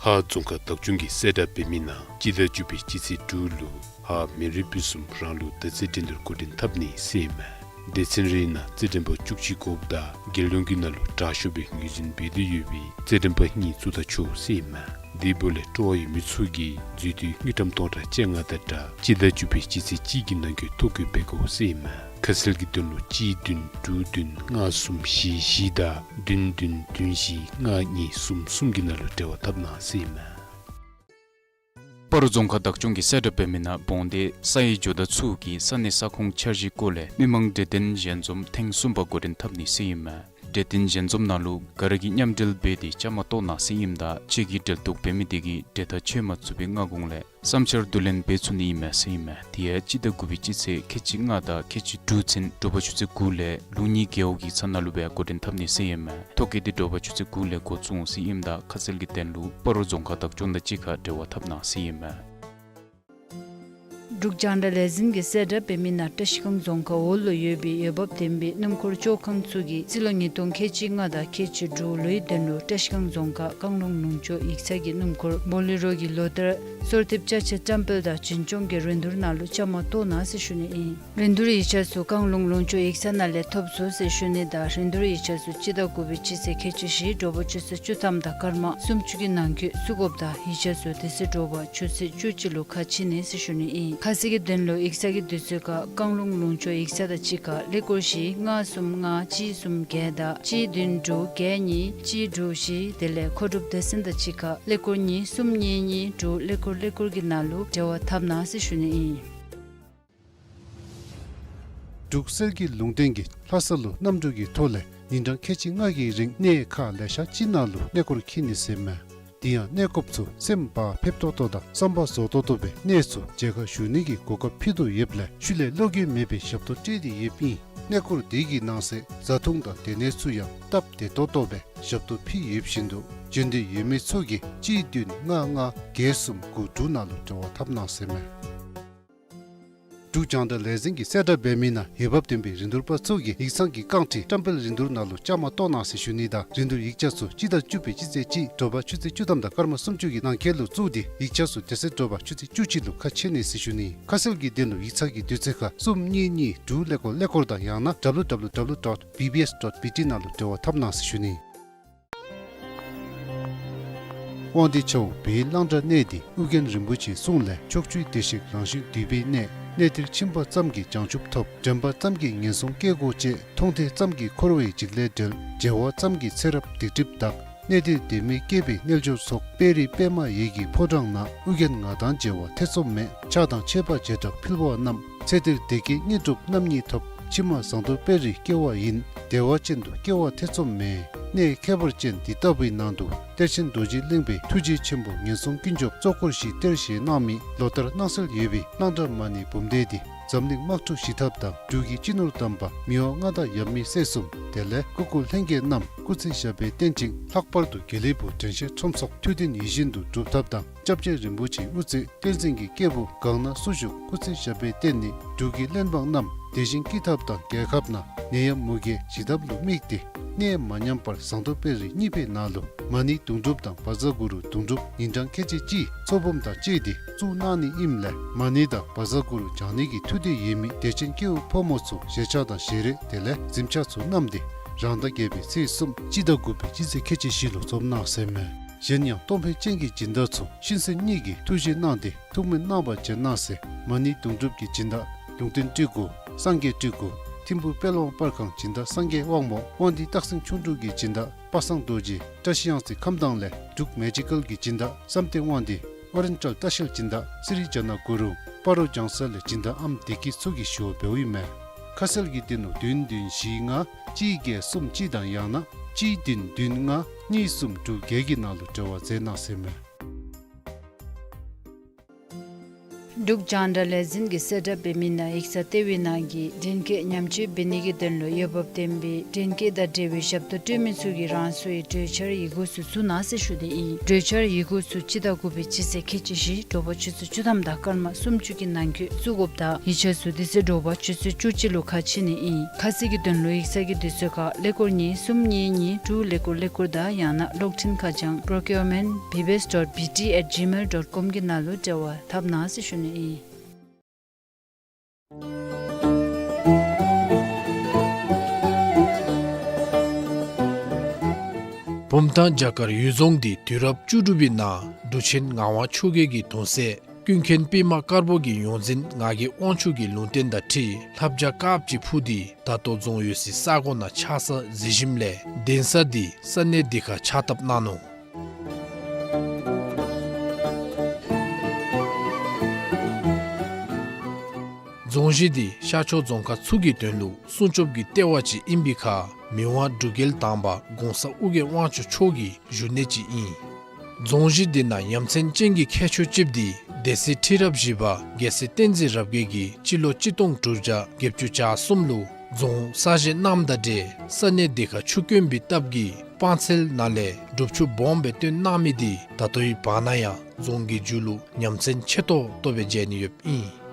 ཧཱ་རྫོང་ཁག་བདག་སྐྱོང་གིས་གསལ་བསྒྲགས་འབད་མི་ནང་སྤྱི་ཟླ་བཅུ་པའི་སྤྱི་ཚེས་དྲུག་ལུ་ཧཱ་མེ་རི་པུས་གསུམ་རང་ལུགས་མདའ་རྩེད་འགྲན་བསྡུར་འགོ་འདྲེན་འཐབ་ནི་ཟེར་ཨིན་མས། སྡེ་ཚན་རེའི་ནང་རྩེད་འགྲན་པ་བཅུ་གཅིག་དགོཔ་ད་རྒྱལ་ཡོངས་ཀྱི་ནང་ལུ་དྲག་ཤོས་སྦེ་ངོས་འཛིན་འབད་དོ་ཡོད་པའི་རྩེད་འགྲན་པ་གཉིས་བཙུགས་ད་ཆོག་ཟེར་ཨིན་མས། དེ་འབདཝ་ལས་སྤྲོ་བ་ཡོད་མི་ཚུ་གིས་འཛུལ་སྡུད་དངུལ་ཀྲམ་སྟོང་ཕྲག་བཅོ་ལྔ་དང་སྦྲགས་སྤྱི་ཟླ་བཅུ་པའི་སྤྱི་ཚེས་གཅིག་གི་ནང་འཁོད་ཐོ་འགོད་འབད་དགོ་ཟེར་ཨིན་མས། ཁ་གསལ་གྱི་དོན་ལུ་གཅིག་བདུན་དྲུག་བདུན་ལྔ་གསུམ་བཞི་བཞི་དང་བདུན་བདུན་བདུན་བཞི་ལྔ་གཉིས་གསུམ་གསུམ་གྱི་ནང་ལུ་འབྲེལ་བ་འཐབ་གནང་ཟེར་ཨིན་མས། སྤ་རོ་རྫོང་ཁག་བདག་སྐྱོང་གིས་གསལ་བསྒྲགས་འབད་མི་ནང་བོང་སྡེ་ས་ཡི་ཇོ་བདག་ཚུ་གིས་ས་གནས་ས་ཁོངས་འཆར་གཞིའི་སྐོར་ལས་མི་མང་གྲོས་བསྟུན་ཞལ་འཛོམས་ཐེངས་གསུམ་པ་འགོ་འདྲེན་འཐབ་ནི་ཟེར་ཨིན་མས། གྲོས་བསྟུན་ཞལ་འཛོམས་ནང་ལུ་ག་ར་གིས་མཉམ་འབྲེལ་འབད་དེ་བཅའ་མར་གཏོགས་གནང་ཟེར་ཨིནམ་ད་ཁྱེད་ཀྱིས་འབྲེལ་གཏོགས་འབད་མི་དེ་གིས་གྲོས་ཐག་ཆོད་མ་ཚུགས་པའི་སྔ་གོང་ལས་བསམ་འཆར་བསྡུ་ལེན་འབད་ཚུགས་ནི་ཨིན་མས་ཟེར་ཨིན་མས། དེ་ཡང་སྤྱི་ཟླ་དགུ་པའི་སྤྱི་ཚེས་ཁལ་གཅིག་ལྔ་དང་ཁལ་གཅིག་དྲུག་ཚུན་དྲོ་པ་ཆུ་ཚོད་དགུ་ལས་ལུགས་གཉིས་རྒེད་འོག་གི་ཚ་ན་ལུ་སྦེ་འགོ་འདྲེན་འཐབ་ནི་ཟེར་ཨིན་མས། ཐོ་བཀོད་དེ་དྲོ་པ་ཆུ་ཚོད་དགུ་ལས་འགོ་བཙུགས་འོང་ཟེར་ཨིནམ་ད་ཁ་གསལ་གྱི་དོན་ལུ་སྤ་རོ་རྫོང་ཁག་བདག་སྐྱོང་དང་གཅིག་ཁར་འབྲེལ་བ་འཐབ་གནང་ཟེར་ཨིན་མས། འབྲུག་རྒྱང་བསྒྲགས་ལས་འཛིན་གྱིས་གསལ་བསྒྲགས་འབད་མི་ནང་བཀྲིས་སྒང་རྫོང་ཁག་འོག་ལུ་ཡོད་པའི་འོས་འབབ་ལྡན་པའི་སྣུམ་འཁོར་བཅོ་ཁང་ཚུ་གིས་རྩིས་ལོ་ཉིས་སྟོང་ཁལ་གཅིག་ལྔ་དང་ཁལ་གཅིག་དྲུག་ལོའི་དོན་ལུ་བཀྲིས་སྒང་རྫོང་ཁག་བཀང་ལུང་ལུང་ཕྱོགས་ཡིག་ཚང་གི་སྣུམ་འཁོར་བོ་ལེ་རོ་གི་ལོ་ལྟར་གསོལ་འདེབས་ཅ་ཆས་བཀྲམ་སྤེལ་དང་འཛིན་སྐྱོང་གི་རིན་བསྡུར་ནང་ལུ་བཅའ་མར་གཏོགས་གནང་ཟེར་ཞུ་ནི་ཨིན། རིན་བསྡུར་ཡིག་ཆ་ཚུ་བཀང་ལུང་ལུང་ཕྱོགས་ཡིག་ཚང་ནང་ལས་ཐོབ་ཚུགས་ཟེར་ཞུ་ནི་དང་རིན་བསྡུར་ཡིག་ཆ་ཚུ་སྤྱི་ཟླ་དགུ་པའི་སྤྱི་ཚེས་ཁལ་གཅིག་བཞི་དྲོ་པ་ཆུ་ཚོད་བཅུ་ཐམ་དང་སྐར་མ་སུམ་ཅུ་གི་ནང་འཁོད་བཙུགས་དགོཔ་དང་ཡིག་ཆ་ཚུ་དེ་ཚེ་དྲོ་པ་ཆུ་ཚོད་བཅུ་གཅིག་ལུ་ཁ་ཕྱེ་ནི་ཟེར་ཞུ་ནི་ཨིན། ཁ་ ཁ་གསལ་གྱི་དོན་ལུ་ཡིག་ཚང་གི་དུས་ཚོད་ཁར་བཀང་ལུང་ལུང་ཕྱོགས་ཡིག་ཚང་དང་གཅིག་ཁར་ཀླད་ཀོར་བཞི་ལྔ་གསུམ་ལྔ་གཅིག་གསུམ་བརྒྱད་དང་གཅིག་བདུན་དྲུག་བརྒྱད་གཉིས་གཅིག་དྲུག་བཞི། དེ་ལས་མཁོ་སྒྲུབ་སྡེ་ཚན་དང་གཅིག་ཁར་ཀླད་ཀོར་གཉིས་གསུམ་གཉིས་གཉིས་དྲུག་ཀླད་ཀོར་ཀླད་ཀོར་གྱི་ནང་ལུ་འབྲེལ་བ་འཐབ་གནང་ཟེར་ཞུ་ནི་ཨིན། འབྲུག་གསེར་གྱི་ལུང་བསྟན་གྱིས་ལྷ་ས་ལུ་གནམ་གྲུ་གི་ཐོག་ལས་ཉིན་གྲངས་ཁལ་གཅིག་ལྔ་གི་རིང་གནས་ཁག་ལེ་ཤ་ཅིག་ནང་ལུ་གནས་སྐོར་འཁྱིད་ནི་ཟེར་མས། དེ་ཡང་གནས་སྐོརཔ་ཚུ་སེམས་བག་ཕེབས་ཏོག་ཏོ་དང་བསམ་པ་རྫོགས་ཏོག་ཏོ་སྦེ་གནས་ཚུ་མཇལ་ཁ་ཞུ་ནི་གི་གོ་སྐབས་ཕུལ་དོ་ཡོདཔ་ལས་ཤུལ་ལས་བློ་འགྱོད་མེད་པའི་ཞབས་ཏོག་སྤྲོད་དེ་ཡོདཔ་ཨིན། གནས་སྐོར་དེ་གི་ནང་གསེས་བཟའ་འཐུང་དང་སྡོད་གནས་ཚུ་ཡང་སྟབས་བདེ་ཏོག་ཏོ་སྦེ་ཞབས་ཏོག་ཕུལ་ཡོདཔ་བཞིན་དུ་འབྱོན་འདོད་ཡོད་མི་ཚུ་གིས་གཅིག་བདུན་ལྔ་ལྔ་བརྒྱད་གསུམ་དགུ་དྲུག་ནང་ལུ་འབྲེལ་བ་འཐབ་གནང་ཟེར་མས། འབྲུག་རྒྱང་བསྒྲགས་ལས་འཛིན་གྱིས་གསལ་བསྒྲགས་འབད་མི་ནང་འོས་འབབ་ལྡན་པའི་རིན་བསྡུར་པ་ཚུ་གིས་ཡིག་ཚང་གི་རྐང་ཁྲི་བཀྲམ་སྤེལ་རིན་བསྡུར་ནང་ལུ་བཅའ་མར་གཏོགས་གནང་ཟེར་ཞུ་ནི་དང་རིན་བསྡུར་ཡིག་ཆ་ཚུ་སྤྱི་ཟླ་བཅུ་པའི་སྤྱི་ཚེས་གཅིག་དྲོ་པ་ཆུ་ཚོད་བཅུ་ཐམ་དང་སྐར་མ་སུམ་ཅུ་གི་ནང་འཁོད་ལུ་བཙུགས་ཏེ་ཡིག་ཆ་ཚུ་དེ་ཚེ་དྲོ་པ་ཆུ་ཚོད་བཅུ་གཅིག་ལུ་ཁ་ཕྱེ་ནི་ཟེར་ཞུ་ནི། ཁ་གསལ་གྱི་དོན་ལུ་ཡིག་ཚང་གི་དུས་ཚོད་ཁར་གསུམ་གཉིས་གཉིས་དྲུག་ཀླད་ཀོར་ཀླད་ཀོར་དང་ཡང་ན་W W W dot B B S dot B T ནང་ལུ་འབྲེལ་བ་འཐབ་གནང་ཟེར་ཞུ་ནི། དབང་འདུས་ཆ་འོག་བོད་གླང་བྲག་གནས་འདི་ཨོ་རྒྱན་རིན་པོ་ཆེའི་གསུང་ལས་ཕྱོགས་བཅུའི་བདེ་གཤེགས་རང་བཞིན་འདུས་པའི་གནས། གནས་འདིར་ཕྱིན་པ་ཙམ་གྱིས་བྱང་ཆུབ་ཐོབ། དྲན་པ་ཙམ་གྱིས་ངན་སོང་སྐྱེ་སྒོ་བཅད། མཐོང་ཐོས་ཙམ་གྱིས་འཁོར་བའི་འཇིགས་ལས་བསྒྲལ། མཇལ་བ་ཙམ་གྱིས་ཚེ་རབས་སྡིག་སྒྲིབ་དག། གནས་འདིར་སྡོད་མི་སྐྱེས་པའི་རྣལ་འབྱོར་ཚོགས། དཔལ་རི་པདྨ་འོད་ཀྱི་ཕོ་བྲང་ན། ཨོ་རྒྱན་ང་དང་མཇལ་བར་ཐེ་ཚོམ་མེད། ཕྱག་དང་མཆོད་པ་བྱེ་བྲག་ཕུལ་བ་རྣམས། ཚེ་འདིར་བདེ་སྐྱིད་དངོས་གྲུབ་རྣམ་གཉིས་ཐོབ། ཕྱི་མ་ཟངས་མདོག་དཔལ་རིའི་སྐྱེ་བ་ཡིན། བདེ་བ་ཅན་དུ་སྐྱེ་བར་ཐེ་ཚོམ་མེད། གནས་ཁྱད་པར་ཅན་འདི་ལྟ་བུའི་ནང་དུ་གཏེར་ཆེན་རྡོ་རྗེ་གླིང་པའི་ཐུགས་རྗེ་ཆེན་པོ་ངན་སོང་ཀུན་སྐྱོབ་གཙོ་འཁོར་བཞི་གཏེར་བཞེས་གནང་མི་ལོ་ལྟར་སྣང་གསལ་ཡོད་པའི་གླང་བྲག་མ་ཎི་འབུམ་སྡེ་འདི་འཛམ་གླིང་དམག་འཁྲུག་ཞི་ཐབས་དང་འབྲུག་གི་སྤྱི་ནོར་དམ་པ་མི་དབང་མངའ་བདག་ཡབ་མེས་སྲས་གསུམ་དེ་ལས་སྐུ་འཁོར་ལྷན་རྒྱས་རྣམས་སྐུ་ཚེ་ཞབས་པད་བརྟན་ཅིང་ལྷག་པར་དུ་དགེ་ལེགས་བུ་དྲན་ཤེས་ཁྲོམ་ཚོགས་ཐུགས་དོན་ཡིད་བཞིན་དུ་འགྲུབ་ཐབས་དང་སྐྱབས་རྗེ་རིན་པོ་ཆེའི་དབུ་རྩེ་བསྟན་འཛིན་གྱི་སྐྱེས་བུ་གང་ན་སུ་བཞུགས་སྐུ་ཚེ་ཞབས་པད་བརྟན་ནི་འབྲུག་གི་གླེན་འབངས་རྣམས་བདེ་ཞིང་སྐྱིད་ཐབས་དང་རྒྱལ་ཁབ་ནང་ནད་ཡམས་མུ་གེ་ཞི་ཐབས་ལུ་དམིགས་ཏེ་གནས་མ་ཉམས་པར་ཟངས་མདོག་དཔལ་རི་གཉིས་པའི་ནང་ལུ་མ་ཎི་དུང་སྒྲུབ་དང་བཛྲ་གུ་རུ་དུང་སྒྲུབ་ཉིན་གྲངས་ཁལ་གཅིག་གཅིག་ཚོགས་འབུམ་དང་བཅས་ཏེ་བཙུགས་གནང་ནི་ཨིནམ་ལས་མ་ཎི་དང་བཛྲ་གུ་རུ་བགྱང་ནི་གི་ཐུགས་འདོད་ཡོད་མི་དད་ཅན་སྐྱེ་བོ་ཕོ་མོ་ཚུ་ཞལ་ཆས་དང་ཞལ་རས་དེ་ལས་གཟིམ་ཆས་ཚུ་བསྣམས་ཏེ་རང་ཟླ་བརྒྱད་པའི་ཚེས་གསུམ་སྤྱི་ཟླ་དགུ་པའི་སྤྱི་ཚེས་ཁལ་གཅིག་བཞི་ལུ་འཛོམས་གནང་ཟེར་མས། གཞན་ཡང་གཏོང་ཕོད་ཅན་གྱི་སྦྱིན་བདག་ཚུ་ཤིང་སེང་གཉིས་ཀྱི་ཐུགས་བཞེད་གནང་སྟེ་ཐུགས་སྨོན་གནང་བར་བྱོན་གནང་ཟེར། མ་ཎི་དུང་སྒྲུབ་ཀྱི་སྦྱིན་བདག་ལུང་བསྟན་སྤྲུལ་སྐུ་སངས་རྒྱས་སྤྲུལ་སྐུ་ཐིམ་ཕུ་དཔལ་དབང་པར་ཁང་སྦྱིན་བདག་སངས་རྒྱས་དབང་མོ་དབང་འདུས་སྟག་སེང་ཁྱུང་འབྲུག་གི་སྦྱིན་བདག་པ་སངས་རྡོ་རྗེ་བཀྲ་ཤིས་གཡང་རྩེ་ཁམས་དྭངས་ལས་འབྲུག་མེ་ཇི་ཀཱལ་གྱི་སྦྱིན་བདག་བསམ་གཏན་དབང་འདུས་ཨོ་རེན་ཇལ་ལྟ་བཤལ་སྦྱིན་བདག་སི་རི་ཇ་ན་གུ་རུ་སྤ་རོ་ལྗང་ས་ལས་སྦྱིན་བདག་ཨམ་བདེ་སྐྱིད་ཚུ་གིས་ཞུ་བ་འབདཝ་ཨིན་མས། ཁ་གསལ་གྱི་དོན་ལུ་བདུན་བདུན་བཞི་ལྔ་གཅིག་བརྒྱད་གསུམ་གཅིག་དང་ཡང་ན་གཅིག་བདུན་བདུན་ལྔ་གཉིས་གསུམ་དྲུག་བརྒྱད་ཀྱི་ནང་ལུ་འབྲེལ་བ་མཛད་གནང་ཟེར་མས། འབྲུག་རྒྱང་བསྒྲགས་ལས་འཛིན་གྱིས་གསལ་བསྒྲགས་འབད་མི་ནང་ཡིག་ཚང་ལྟེ་བའི་ནང་གི་འདྲེན་སྐས་ཉམས་བཅོས་འབད་ནི་གི་དོན་ལུ་འོས་འབབ་ལྡན་པའི་འདྲེན་སྐས་དང་འབྲེལ་བའི་ཞབས་ཏོག་སྤྲོད་མི་ཚུ་གིས་རང་སོའི་གྲོས་འཆར་ཡི་གུ་ཚུ་བཙུགས་གནང་ཟེར་ཞུ་དེ་ཨིན། གྲོས་འཆར་ཡི་གུ་ཚུ་སྤྱི་ཟླ་དགུ་པའི་སྤྱི་ཚེས་ཁལ་གཅིག་བཞི་དྲོ་པ་ཆུ་ཚོད་བཅུ་ཐམ་དང་སྐར་མ་སུམ་ཅུ་གི་ནང་འཁོད་བཙུགས་དགོཔ་དང་ཡིག་ཆ་ཚུ་དེ་ཚེ་དྲོ་པ་ཆུ་ཚོད་བཅུ་གཅིག་ལུ་ཁ་ཕྱེ་ནི་ཨིན། ཁ་གསལ་གྱི་དོན་ལུ་ཡིག་ཚང་གི་དུས་ཚོད་ཁར་ཀླད་ཀོར་གཉིས་གསུམ་གཉིས་གཉིས་དྲུག་ཀླད་ཀོར་ཀླད་ཀོར་དང་ཡང་ན་གློག་འཕྲིན་ཁ་བྱང་procurement B B S dot B T at gmail dot com གི་ནང་ལུ་འབྲེལ་བ་འཐབ་གནང་ཟེར་ཞུ་ནི་ཨིན། བུམ་ཐང་བྱ་དཀར་གཡུལ་རྫོང་འདི་དུས་རབས་བཅུ་དྲུག་པའི་ནང་འབྲུག་ཆེན་ངག་དབང་ཆོས་རྒྱལ་གྱི་གདུང་སྲས་ཀུན་མཁྱེན་པདྨ་དཀར་པོ་གི་ཡོངས་འཛིན་ངག་གི་དབང་ཕྱུག་གི་ལུང་བསྟན་དང་འཁྲིལ་ལྷ་བྱ་དཀརཔོ་ཅིག་འཕུར་ཏེ་ད་ལྟོ་རྫོང་ཡོད་སའི་ས་གོ་ནང་ཆགས་ས་གཟིགས་ཞིནམ་ལས་གདན་ས་འདི་ས་གནས་འདི་ཁར་ཕྱག་བཏབ་གནང་ནུག། རྫོང་གཞི་འདི་ཤར་ཕྱོགས་རྫོང་ཁག་ཚུ་གི་དོན་ལུ་སྲུང་སྐྱོབ་ཀྱི་ལྟེ་བ་ཅིག་ཨིན་པའི་ཁར་མི་དབང་འབྲུག་རྒྱལ་དང་པ་གོང་ས་ཨོ་རྒྱན་དབང་ཕྱུག་མཆོག་གི་བཞུགས་གནས་ཅིག་ཨིན། རྫོང་གཞི་འདི་ནང་ཡ་མཚན་ཅན་གྱི་ཁྱད་ཆོས་ཅིག་འདི་སྡེ་སྲིད་ཁྲི་རབས་བཞི་པ་རྒྱལ་སྲས་བསྟན་འཛིན་རབ་རྒྱས་ཀྱིས་སྤྱི་ལོ་གཅིག་སྟོང་དྲུག་བརྒྱ་བརྒྱད་ཅུ་གྱ་གསུམ་ལུ་རྫོང་གསར་བཞེངས་གནངམ་དང་འབྲེལ་ས་གནས་འདི་ཁར་ཆུ་དཀོན་པའི་སྟབས་ཀྱིས་སྤང་ཚལ་ནང་ལས་སྒྲུབ་ཆུ་སྦོམ་སྦེ་བཏོན་གནང་མི་འདི་ད་ལྟོའི་བར་ན་ཡང་རྫོང་གི་མཇུག་ལུ་ཡ་མཚན་ཆེ་ཏོག་ཏོ་སྦེ་མཇལ་ནི་ཡོདཔ་ཨིན།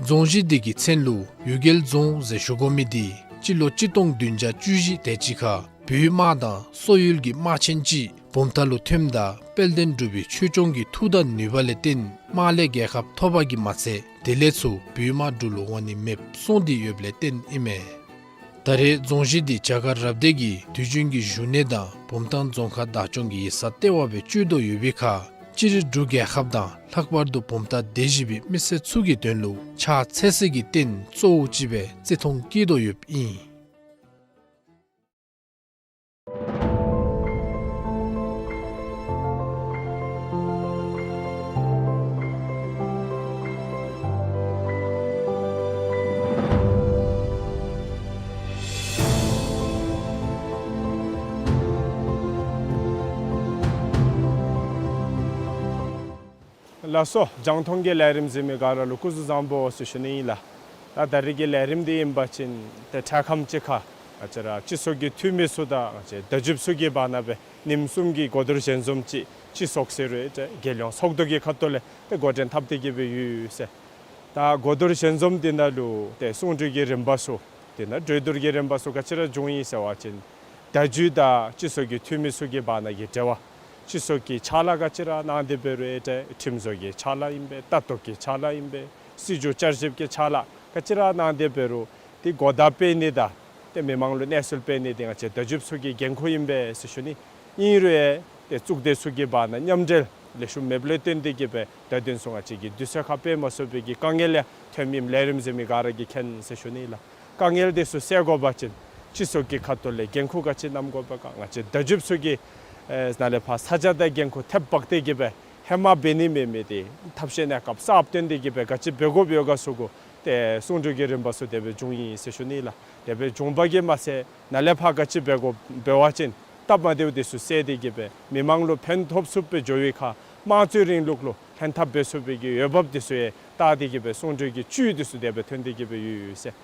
རྫོང་གཞི་འདི་གི་མཚན་ལུ་གཡུལ་རྒྱལ་རྫོང་ཟེར་ཞུ་དགོ་མི་འདི་སྤྱི་ལོ་གཅིག་སྟོང་བདུན་བརྒྱ་བཅུ་བཞི་དེ་ཅིག་ཁར་བོད་དམག་དང་སོག་ཡུལ་གྱི་དམག་ཆེན་ཅིག་བུམ་ཐང་ལུ་ཐོནམ་ད་དཔལ་ལྡན་འབྲུག་པའི་ཆོས་སྐྱོང་གི་མཐུ་དང་ནུས་པ་ལས་བརྟེན་དམག་ལས་རྒྱལ་ཁ་ཐོབ་པ་གིས་མ་ཚད་དེ་ལས་ཚུར་བོད་དམག་འབྲུག་ལུ་འོང་ནི་མེདཔ་སོང་སྟེ་ཡོདཔ་ལས་བརྟེན་ཨིན་མས། ད་རེས་རྫོང་གཞི་འདི་བྱ་དཀར་རབ་སྡེ་གི་དུས་རྒྱུན་གྱི་བཞུགས་གནས་དང་བུམ་ཐང་རྫོང་ཁག་བདག་སྐྱོང་གི་ཡིག་ཚང་ལྟེ་བ་སྦེ་སྤྱོད་དོ་ཡོད་པའི་ཁར་ སྤྱིར་འབྲུག་རྒྱལ་ཁབ་དང་ལྷག་པར་དུ་བུམ་ཐང་སྡེ་བཞི་པའི་མི་སེར་ཚུ་གི་དོན་ལུ་ཕྱག་འཚལ་སའི་གི་རྟེན་གཙོ་བོ་ཅིག་སྦེ་བརྩི་མཐོང་བསྐྱེད་དོ་ཡོདཔ་ཨིན། ལགས་སོ། རྒྱང་མཐོང་གི་ལས་རིམ་གཟིགས་མི་ག་ར་ལུ་སྐུ་གཟུགས་བཟང་པོ་ཟེར་ཞུ་ནི་ཨིན་ལགས། ད་ད་རིས་ཀྱི་ལས་རིམ་འདི་ཨིན་པ་ཅིན་ཏེ་འཕྲལ་ཁམས་ཅིག་ཁར་ང་བཅས་ར་སྤྱི་ཚོགས་ཀྱི་འཐུས་མི་ཚུ་དང་ང་བཅས་བརྡ་བརྒྱུདཔ་ཚུ་གི་བར་ན་སྦེ་ཉིནམ་གསུམ་གྱི་གོ་བསྡུར་ཞལ་འཛོམས་ཅིག་སྤྱི་ཚོགས་ཟེར་རུང་ཏེ་རྒྱལ་ཡོངས་ཚོགས་འདུ་གི་ཁ་ཐུག་ལས་ཏེ་འགོ་འདྲེན་འཐབ་སྟེ་གི་སྦེ་ཡོད་ཟེར། ད་གོ་བསྡུར་ཞལ་འཛོམས་འདི་ནང་ལུ་ཏེ་གསུང་གྲོས་ཀྱི་རིམ་པ་ཚུ་དེ་ནང་གྲོས་བསྡུར་གྱི་རིམ་པ་ཚུ་ག་ཅི་ར་བྱུང་ཡི་ཟེར་བ་ཅིན་བརྡ་བརྒྱུད་དང་སྤྱི་ཚོགས་ཀྱི་འཐུས་མི་ཚུ་གི་བར་ན་གི་འབྲེལ་བ། སྤྱི་ཚོགས་ཀྱི་ཕྱག་ལཱ་ག་ཅི་ར་གནང་སྟེ་འབད་རུང་ཏེ་ཁྲིམས་བཟོ་གི་ཕྱག་ལཱ་ཨིན་པས། ལྟ་རྟོག་གི་ཕྱག་ལཱ་ཨིན་པས། སྲིད་བྱུས་བསྐྱར་ཞིབ་ཀྱི་ཕྱག་ལཱ་ག་ཅི་ར་གནང་སྟེ་འབད་རུང་ཏེ་གོ་བརྡ་སྤེལ་ནི་དང་ཏེ་མི་མང་ལུ་གནས་ཚུལ་སྤེལ་ནི་འདི་ང་བཅས་བརྡ་བརྒྱུདཔ་ཚུ་གི་འགན་ཁུར་ཨིན་པས་ཟེར་ཞུ་ནི། ཨིན་རུང་ཡང་ཏེ་གཙུག་སྡེ་ཚུ་གི་བར་ན་མཉམ་འབྲེལ་ལེགས་ཤོམ་མེདཔ་ལས་བརྟེན་ཏེ་གི་སྦེ་ད་དུས་ཚུན་ང་བཅས་ཀྱིས་དུས་ཚོད་ཁར་སྤེལ་མ་ཚུགས་པའི་གི་དཀའ་ངལ་ཡང་ཐོནམ་ཨིནམ་ལས་རིམ་གཟིགས་མི་ག་ར་གིས་མཁྱེན་ཟེར་ཞུ་ནི་ལགས། དཀའ་ངལ་འདི་ཚུ་སེལ་དགོ་པ་ཅིན་སྤྱི་ཚོགས་ཀྱི་ཁ་ཐུག་ལས་འགན་ཁུར་ག་ཅི་བསྣམ་དགོ་པས་ག། ང་བཅས་བརྡ་བརྒྱུདཔ་ཚུ་གིས་ཨེ་ནཱ་ལས་ཕར་ས་ཆ་དང་འགན་ཁུར་ཐེབས་འབག་སྟེ་གི་སྦེ་ཧེ་མ་འབད་ནི་མེད་མི་འདི་ཐབས་ཤེས་གནས་སྐབས་གསརཔ་བཏོན་ཏེ་གི་སྦེ་ག་ཅི་འབད་དགོཔ་ཡོད་ག་ཚུ་གུ་ཏེ་གསུང་གྲོས་ཀྱི་རིམ་པ་ཚུ་དེ་སྦེ་བྱུང་ཡི་ཟེར་ཞུ་ནི་ལགས། དེ་སྦེ་བྱུང་པ་གིས་མ་ཚད་ནཱ་ལས་ཕར་ག་ཅི་འབད་དགོཔ་འབད་བ་ཅིན་སྟབས་མ་བདེཝ་འདི་ཚུ་སེལ་ཏེ་གི་སྦེ་མི་མང་ལུ་ཕན་ཐོགས་ཚུགསཔ་སྦེ་འགྱོ་བའི་ཁར་དམངས་གཙོའི་རིང་ལུགས་ལུ་ལྷན་ཐབས་འབད་ཚུགས་པའི་གི་འོས་འབབ་འདི་ཚུ་ཡང་བལྟ་སྟེ་གི་སྦེ་གསུང་གྲོས་ཀྱི་བཅུད་འདི་ཚུ་དེ་སྦེ་ཐོན་ཏེ་གི་སྦེ་ཡོད་ཡོད་ཟེར།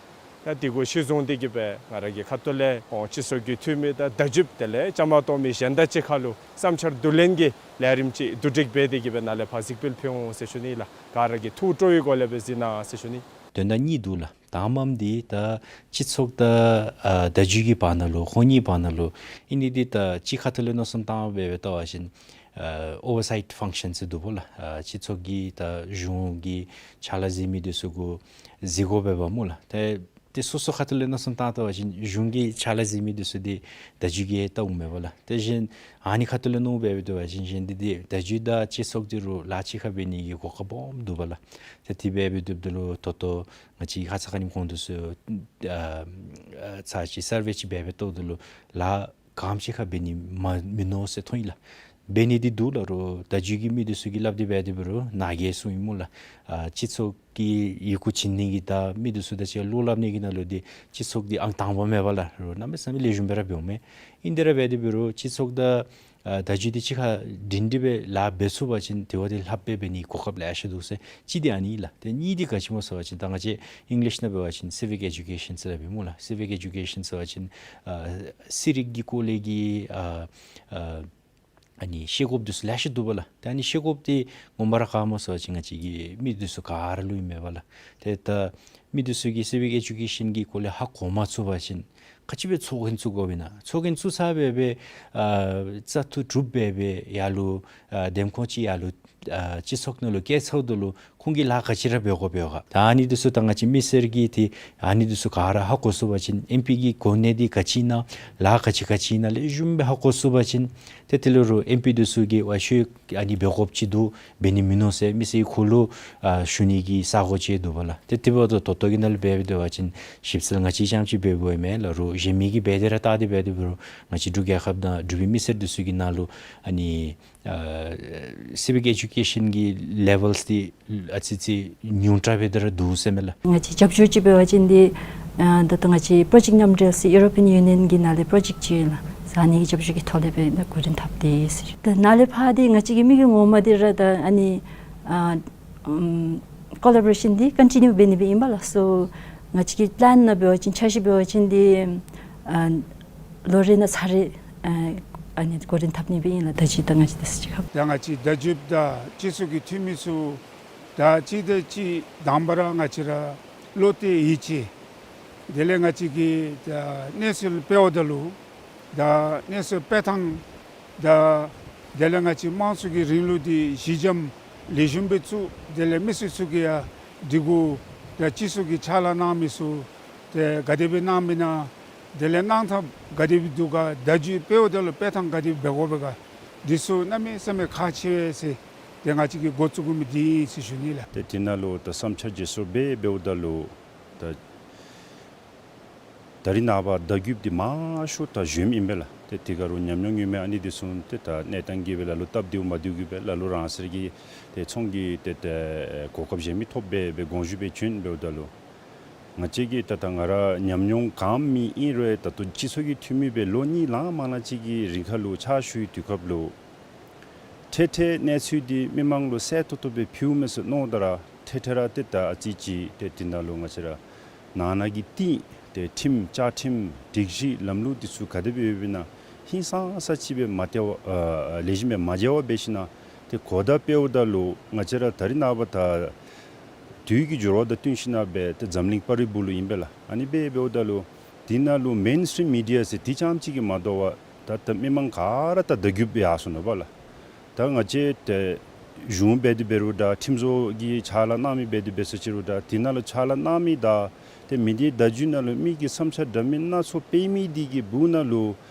ད་འདི་གུ་གཞི་བཟུང་སྟེ་གི་སྦེ་ང་ར་གི་ཁ་ཐུག་ལས་ཁོང་སྤྱི་ཚོགས་ཀྱི་འཐུས་མི་དང་བརྡ་བརྒྱུདཔ་དེ་ལས་བཅའ་མར་གཏོགས་མི་གཞན་དང་གཅིག་ཁར་ལུ་བསམ་འཆར་བསྡུ་ལེན་གྱི་ལས་རིམ་ཅིག་བསྡུ་སྒྲིག་འབད་དེ་གི་སྦེ་ནཱ་ལས་ཕར་གཟིགས་འབུལ་ཕུལ་འོང་ཟེར་ཞུ་ནི་ལགས། ག་ར་གིས་ཐུགས་སྤྲོ་བའི་སྒོ་ལས་སྦེ་གཟིགས་གནང་ཟེར་ཞུ་ནི། དོན་དག་གཉིས་འདུག་ལགས། དང་པམ་འདི་ད་སྤྱི་ཚོགས་དང་ཨ་བརྡ་བརྒྱུད་ཀྱི་བར་ན་ལུ་ཁོང་གཉིས་བར་ན་ལུ་ཨིན་ནི་འདི་ད་གཅིག་ཁ་ཐུག་ལས་མནོ་བསམ་བཏང་སྦེ་སྦེ་བལྟ་བ་ཅིན་ཨ་ཨོ་ཝར་སའིཊ་ཕང་ཤཱན་ཟེར་འདུག་པ་ལགས། ཨ་སྤྱི་ཚོགས་ཀྱི་ད་གཞུང་གི་ཕྱག་ལཱ་གཟིགས་མི་འདི་ཚུ་གུ་གཟིགས་དགོ་པས་པ་སྨོ་ལགས། ཏེ་ཏེ་སོ་སོ་ཁ་ཐུག་ལས་མནོ་བསམ་བཏང་བལྟ་བ་ཅིན་གཞུང་གི་ཕྱག་ལཱ་གཟིགས་མི་འདི་ཚུ་འདི་བརྡ་བརྒྱུད་ཀྱིས་བལྟ་འོང་མས་པ་ལགས། དེ་བཞིན་ཨ་ནི་ཁ་ཐུག་ལས་མནོ་སྦེ་སྦེ་བལྟ་བ་ཅིན་གཞན་འདི་འདི་བརྡ་བརྒྱུད་དང་སྤྱི་ཚོགས་འདི་རུ་ལཱ་གཅིག་ཁར་འབད་ནི་གི་གོ་སྐབས་སྦོམ་འདུག་པ་ལགས། ཏེ་དེ་སྦེ་འབད་སྡོདཔ་ད་ལུ་ད་ལྟོ་ང་བཅས་ཁ་ཙ་ཁ་ཉིནམ་གོང་དུ་སུ་ཨ་ཨ་ཚར་ཅིག་སར་ཝེ་ཅིག་འབད་འབད་བལྟཝ་ད་ལུ་ལཱ་ག་དེམ་ཅིག་ཁར་འབད་ནི་མ་མིན་ནུག་ཟེར་མཐོང་ཡི་ལགས། འབད་ནི་འདི་འདུག་ལགས། རོགས་བརྡ་བརྒྱུད་ཀྱི་མི་འདི་ཚུ་གིས་སླབ་སྟེ་འབད་དེ་འབད་རུང་ནཱ་གིས་གསུངས་ཡི་སྨོ་ལགས། ཨ་སྤྱི་ཚོགས་ཀྱི་ཡི་གུ་བྱིན་ནི་གི་དང་མི་འདི་ཚུ་དང་གཅིག་ཁར་བློ་སླབ་ནི་གི་ནང་ལུ་འདི་སྤྱི་ཚོགས་འདི་ཨང་དང་པ་མས་པ་ལགས། རོགས་གནམ་མེད་ས་མེད་ལེགས་ཤོམ་སྦེ་ར་འབདཝ་མས། ཨིན་དེ་ར་འབད་དེ་འབད་རུང་སྤྱི་ཚོགས་དང་ཨ་བརྡ་བརྒྱུད་འདི་གཅིག་ཁར་སྒྲིང་སྒྲི་སྦེ་ལཱ་འབད་ཚུགས་པ་ཅིན་དེ་བ་འདི་ལྷགཔ་སྦེ་འབད་ནི་གོ་སྐབས་ལེ་ཤ་འདུག་ཟེར། གཅིག་འདི་ཨ་ནི་ལགས། ཏེ་གཉིས་འདི་ག་ཅི་སྨོ་ཟེར་བ་ཅིན་ད་ང་བཅས་ཨིང་ལིཤ་ནང་འབད་བ་ཅིན་སི་བིག་ཨེ་ཌུ་ཀེ་ཤཱན་ཟེར་སླབ་ཨིན་སྨོ་ལགས། སི་བིག་ཨེ་ཌུ་ཀེ་ཤཱན་ཟེར་བ་ཅིན་ཨ་ཤེས་རིག་གི་སྐོར་ལས་ཀྱི་ཨ་ཨ་ཨ་ནི་ཤེས་དགོཔ་འདི་ཚུ་ལེ་ཤ་འདུག་པ་ལགས། ཏེ་ཨ་ནི་ཤེས་དགོཔ་འདི་ངོ་མ་ར་ག་སྨོ་ཟེར་བ་ཅིན་ང་བཅས་ཀྱི་མི་འདི་ཚུ་ག་ར་ལུ་ཨིན་མས་པ་ལགས། ཏེ་ད་མི་འདི་ཚུ་གིས་སི་བིག་ཨེ་ཌུ་ཀེ་ཤཱན་གྱི་སྐོར་ལས་ཧ་གོ་མ་ཚུགས་པ་ཅིན་ག་ཅི་སྦེ་ཚོགས་རྒྱན་བཙུགས་དགོཔ་ཨིན་ན། ཚོགས་རྒྱན་བཙུགས་ཚར་སྦེ་སྦེ་ཨ་བཙག་འཐུ་གྲུབ་སྦེ་སྦེ་ཡར་ལུ་ཨ་འདེམས་ཁོངས་ཅིག་ཡར་ལུ་ཨ་སྤྱི་ཚོགས་ནང་ལུ་བསྐྱལ་ཚརཝ་ད་ལུ་ཁོང་གིས་ལཱ་ག་ཅི་ར་འབད་དགོཔ་ཡོད་ག། ད་ཨ་ནི་འདི་ཚུ་ད་ང་བཅས་མི་སེར་གྱིས་ཏེ་ཨ་ནི་འདི་ཚུ་ག་ར་ཧ་གོ་ཚུགས་པ་ཅིན་ཨེམ་པི་གི་གོ་གནས་འདི་ག་ཅི་ཨིན་ན་ལཱ་ག་ཅི་ག་ཅི་ཨིན་ན་ལེགས་ཤོམ་སྦེ་ཧ་གོ་ཚུགས་པ་ཅིན་ཏེ་དེ་ལས་རོགས་ཨེམ་པི་འདི་ཚུ་གིས་ཝའི་ཤོད་ཨ་ནི་འབད་དགོཔ་ཅིག་འདུག། འབད་ནི་མིན་ནུག་ཟེར་མི་སེར་གྱི་ཁ་ལུ་ཨ་ཞུ་ནི་གི་ས་གོ་ཅིག་འདུག་པ་ལགས། ཏེ་དེ་འབདཝ་ད་ད་ལྟོ་གི་ནང་ལུ་འབད་འབད་བ་ཅིན་ཞིབ་འཚོལ་ང་བཅས་རྐྱངམ་ཅིག་འབད་འབདཝ་མེན་ལགས། རོགས་གཞན་མི་གིས་འབད་དེ་ར་བལྟ་སྟེ་འབད་དེ་འབད་རུང་ང་བཅས་འབྲུག་རྒྱལ་ཁབ་དང་འབྲུག་པའི་མི་སེར་འདི་ཚུ་གི་ནང་ལུ་ཨ་ནི་ཨ་སི་བིག་ཨེ་ཌུ་ཀེ་ཤཱན་གྱི་ལེ་ཝེལ་འདི་ཨ་ཙི་ཙི་ཉུང་དྲགས་སྦེ་ད་ར་འདུག་ཟེར་མས་ལགས། ང་བཅས་རྒྱབ་སྐྱོར་ཅིག་འབད་བ་ཅིན་འདི་ཨ་ད་ལྟོ་ང་བཅས་པྲོ་ཇེཀཊ་མཉམ་འབྲེལ་ཟེར་ཡུ་རོ་པི་ཡན་ཡུ་ནི་ཡན་གྱི་ནང་ལས་པྲོ་ཇེཀཊ་ཅིག་ཡོད་ལགས། ཨ་ནི་གི་རྒྱབ་སྐྱོར་གྱི་ཐོག་ལས་སྦེ་ད་འགོ་འདྲེན་འཐབ་སྟེ་ཟེར། ད་ནཱ་ལས་ཕར་འདི་ང་བཅས་ཀྱི་དམིགས་ཡུལ་ངོ་མ་འདི་ར་ད་ཨ་ནི་ཨ་ཨམ་ཀོ་ལ་བོ་རེ་ཤཱན་འདི་ཀོན་ཊི་ནིའུ་འབད་ནི་སྦེ་ཨིན་པ་ལགས། སོ་ང་བཅས་ཀྱི་པི་ལེན་ནང་འབད་བ་ཅིན་འཆར་གཞི་འབད་བ་ཅིན་འདི་ཨ་ལོ་རེ་ནང་ཚར་རེ་ཨ་ཨ་ནི་འགོ་འདྲེན་འཐབ་ནི་སྦེ་ཨིན་ལགས། བརྡ་བརྒྱུད་དང་ང་བཅས་འདི་ཚུ་གཅིག་ཁར། ད་ང་བཅས་བརྡ་བརྒྱུད་དང་སྤྱི་ཚོགས་ཀྱི་འཐུས་མི་ཚུ་ད་གཅིག་དང་གཅིག་དང་པ་ར་ང་བཅས་ར་བློ་གཏད་ཡིད་ཆེས། དེ་ལས་ང་བཅས་ཀྱིས་ད་གནས་ཚུལ་སྤེལཝ་ད་ལུ་ད་གནས་ཚུལ་སྤེལ་ཐངས་དང་དེ་ལས་ང་བཅས་དམངས་གཙོ་གི་རིང་ལུགས་འདི་གཞི་འགྱམ་ལེགས་ཤོམ་སྦེ་བཙུགས། དེ་ལས་མི་སེར་ཚུ་གིས་ཡང་སྒྲིག་གོ་དང་སྤྱི་ཚོགས་ཀྱི་ཕྱག་ལཱ་གནང་མི་ཚུ་ཏེ་ག་དེ་སྦེ་གནངམ་ཨིན་ན། དེ་ལས་གནང་ཐངས་ག་དེ་སྦེ་འདུག་ག། བརྡ་བརྒྱུད་སྤེལཝ་ད་ལུ་སྤེལ་ཐངས་ག་དེ་སྦེ་འབད་དགོ་པས་ག། འདི་ཚུ་གནམ་མེད་ས་མེད་ཁག་ཆེ་བས་ཟེར་ ཏེ་ང་བཅས་ཀྱིས་འགོ་བཙུགས་དགོ་མི་འདི་ཨིན་ཟེར་ཞུ་ནི་ལགས། ཏེ་དེ་ནང་ལུ་ད་བསམ་འཆར་བརྗེ་སོར་འབད་འབདཝ་ད་ལུ་ད་ད་རིས་ནངས་པ་བརྡ་བརྒྱུདཔ་འདི་མང་ཤོས་ད་གཞོནམ་ཨིན་པས་ལགས། ཏེ་དེ་ག་རུང་ཉམས་མྱོང་ཡོད་མི་ཨ་ནི་འདི་ཚུ་ཏེ་ད་གནས་སྟངས་ཀྱིས་སྦེ་ལ་ལུ་སྟབས་བདེཝ་མ་བདེཝ་གིས་སྦེ་ལ་ལུ་རང་སོའི་གི་ཏེ་ཚོང་གི་ཏེ་ཏེ་གོ་སྐབས་གཞན་མི་ཐོབ་སྦེ་སྦེ་དགོངས་ཞུ་སྦེ་བྱོན་འབདཝ་ད་ལུ་ང་བཅས་ཀྱིས་ད་ད་ང་ར་ཉམས་མྱོང་གང་མེད་ཨིན་རུང་ད་ལྟོ་སྤྱི་ཚོགས་ཀྱི་འཐུས་མི་སྦེ་ལོ་གཉིས་ལང་མ་ལང་ཅིག་གི་རིང་ཁར་ལུ་ཕྱག་ཞུ་བའི་དུས་སྐབས་ལུ་འཕྲལ་འཕྲལ་གནས་ཚུལ་འདི་མི་མང་ལུ་གསལ་ཏོག་ཏོ་སྦེ་ཕུལཝ་མས་ཟེར་མནོཝ་ད་ར་འཕྲལ་འཕྲལ་ར་ཏེ་ད་ཨ་ཙི་ཅིག་ཏེ་དེ་ནང་ལུ་ང་བཅས་ར་ནང་ན་གི་ཏེ་ཏེ་ཁྲིམས་བཅའ་ཁྲིམས་སྒྲིག་གཞི་ལམ་ལུགས་འདི་ཚུ་ག་དེ་སྦེ་ཡོདཔ་ཨིན་ན་ཧིང་སངས་ས་ཅིག་སྦེ་མ་བལྟ་བར་ཨ་ལེགས་ཤོམ་སྦེ་མ་མཇལ་བར་འབད་ཞིན་ན་ཏེ་གོ་བརྡ་སྤེལཝ་ད་ལུ་ང་བཅས་ར་ད་རིས་ནངས་པ་ད་དུས་ཀྱི་འགྱུར་བ་དང་བསྟུན་ཞིན་ན་སྦེ་ཏེ་འཛམ་གླིང་པར་རིས་སྦུག་ལུ་ཨིན་པས་ལགས། ཨ་ནི་སྦེ་འབདཝ་ད་ལུ་དེ་ནང་ལུ་མེན་སི་ཊིམ་མི་ཌི་ཡ་ཟེར་དེ་རྐྱངམ་ཅིག་གིས་མ་དོ་བར་ད་ད་མི་མང་ག་ར་ད་བརྡ་བརྒྱུདཔ་ཡར་སོང་ནུག་པ་ལགས། ད་ང་བཅས་ཏེ་གཞུང་འབད་དེ་འབད་རུང་འདྲ་ཁྲིམས་བཟོ་གི་ཕྱག་ལཱ་གནང་མི་འབད་དེ་འབད་ས་ཅིག་རུང་འདྲ་དེ་ནང་ལུ་ཕྱག་ལཱ་གནང་མི་དང་ཏེ་མི་སྡེ་བརྡ་བརྒྱུད་ནང་ལུ་མི་གིས་བསམ་འཆར་འདྲ་མིན་སྣ་ཚོགས་སྤེལ་མི་འདི་གི་སྦུག་ནང་ལུ་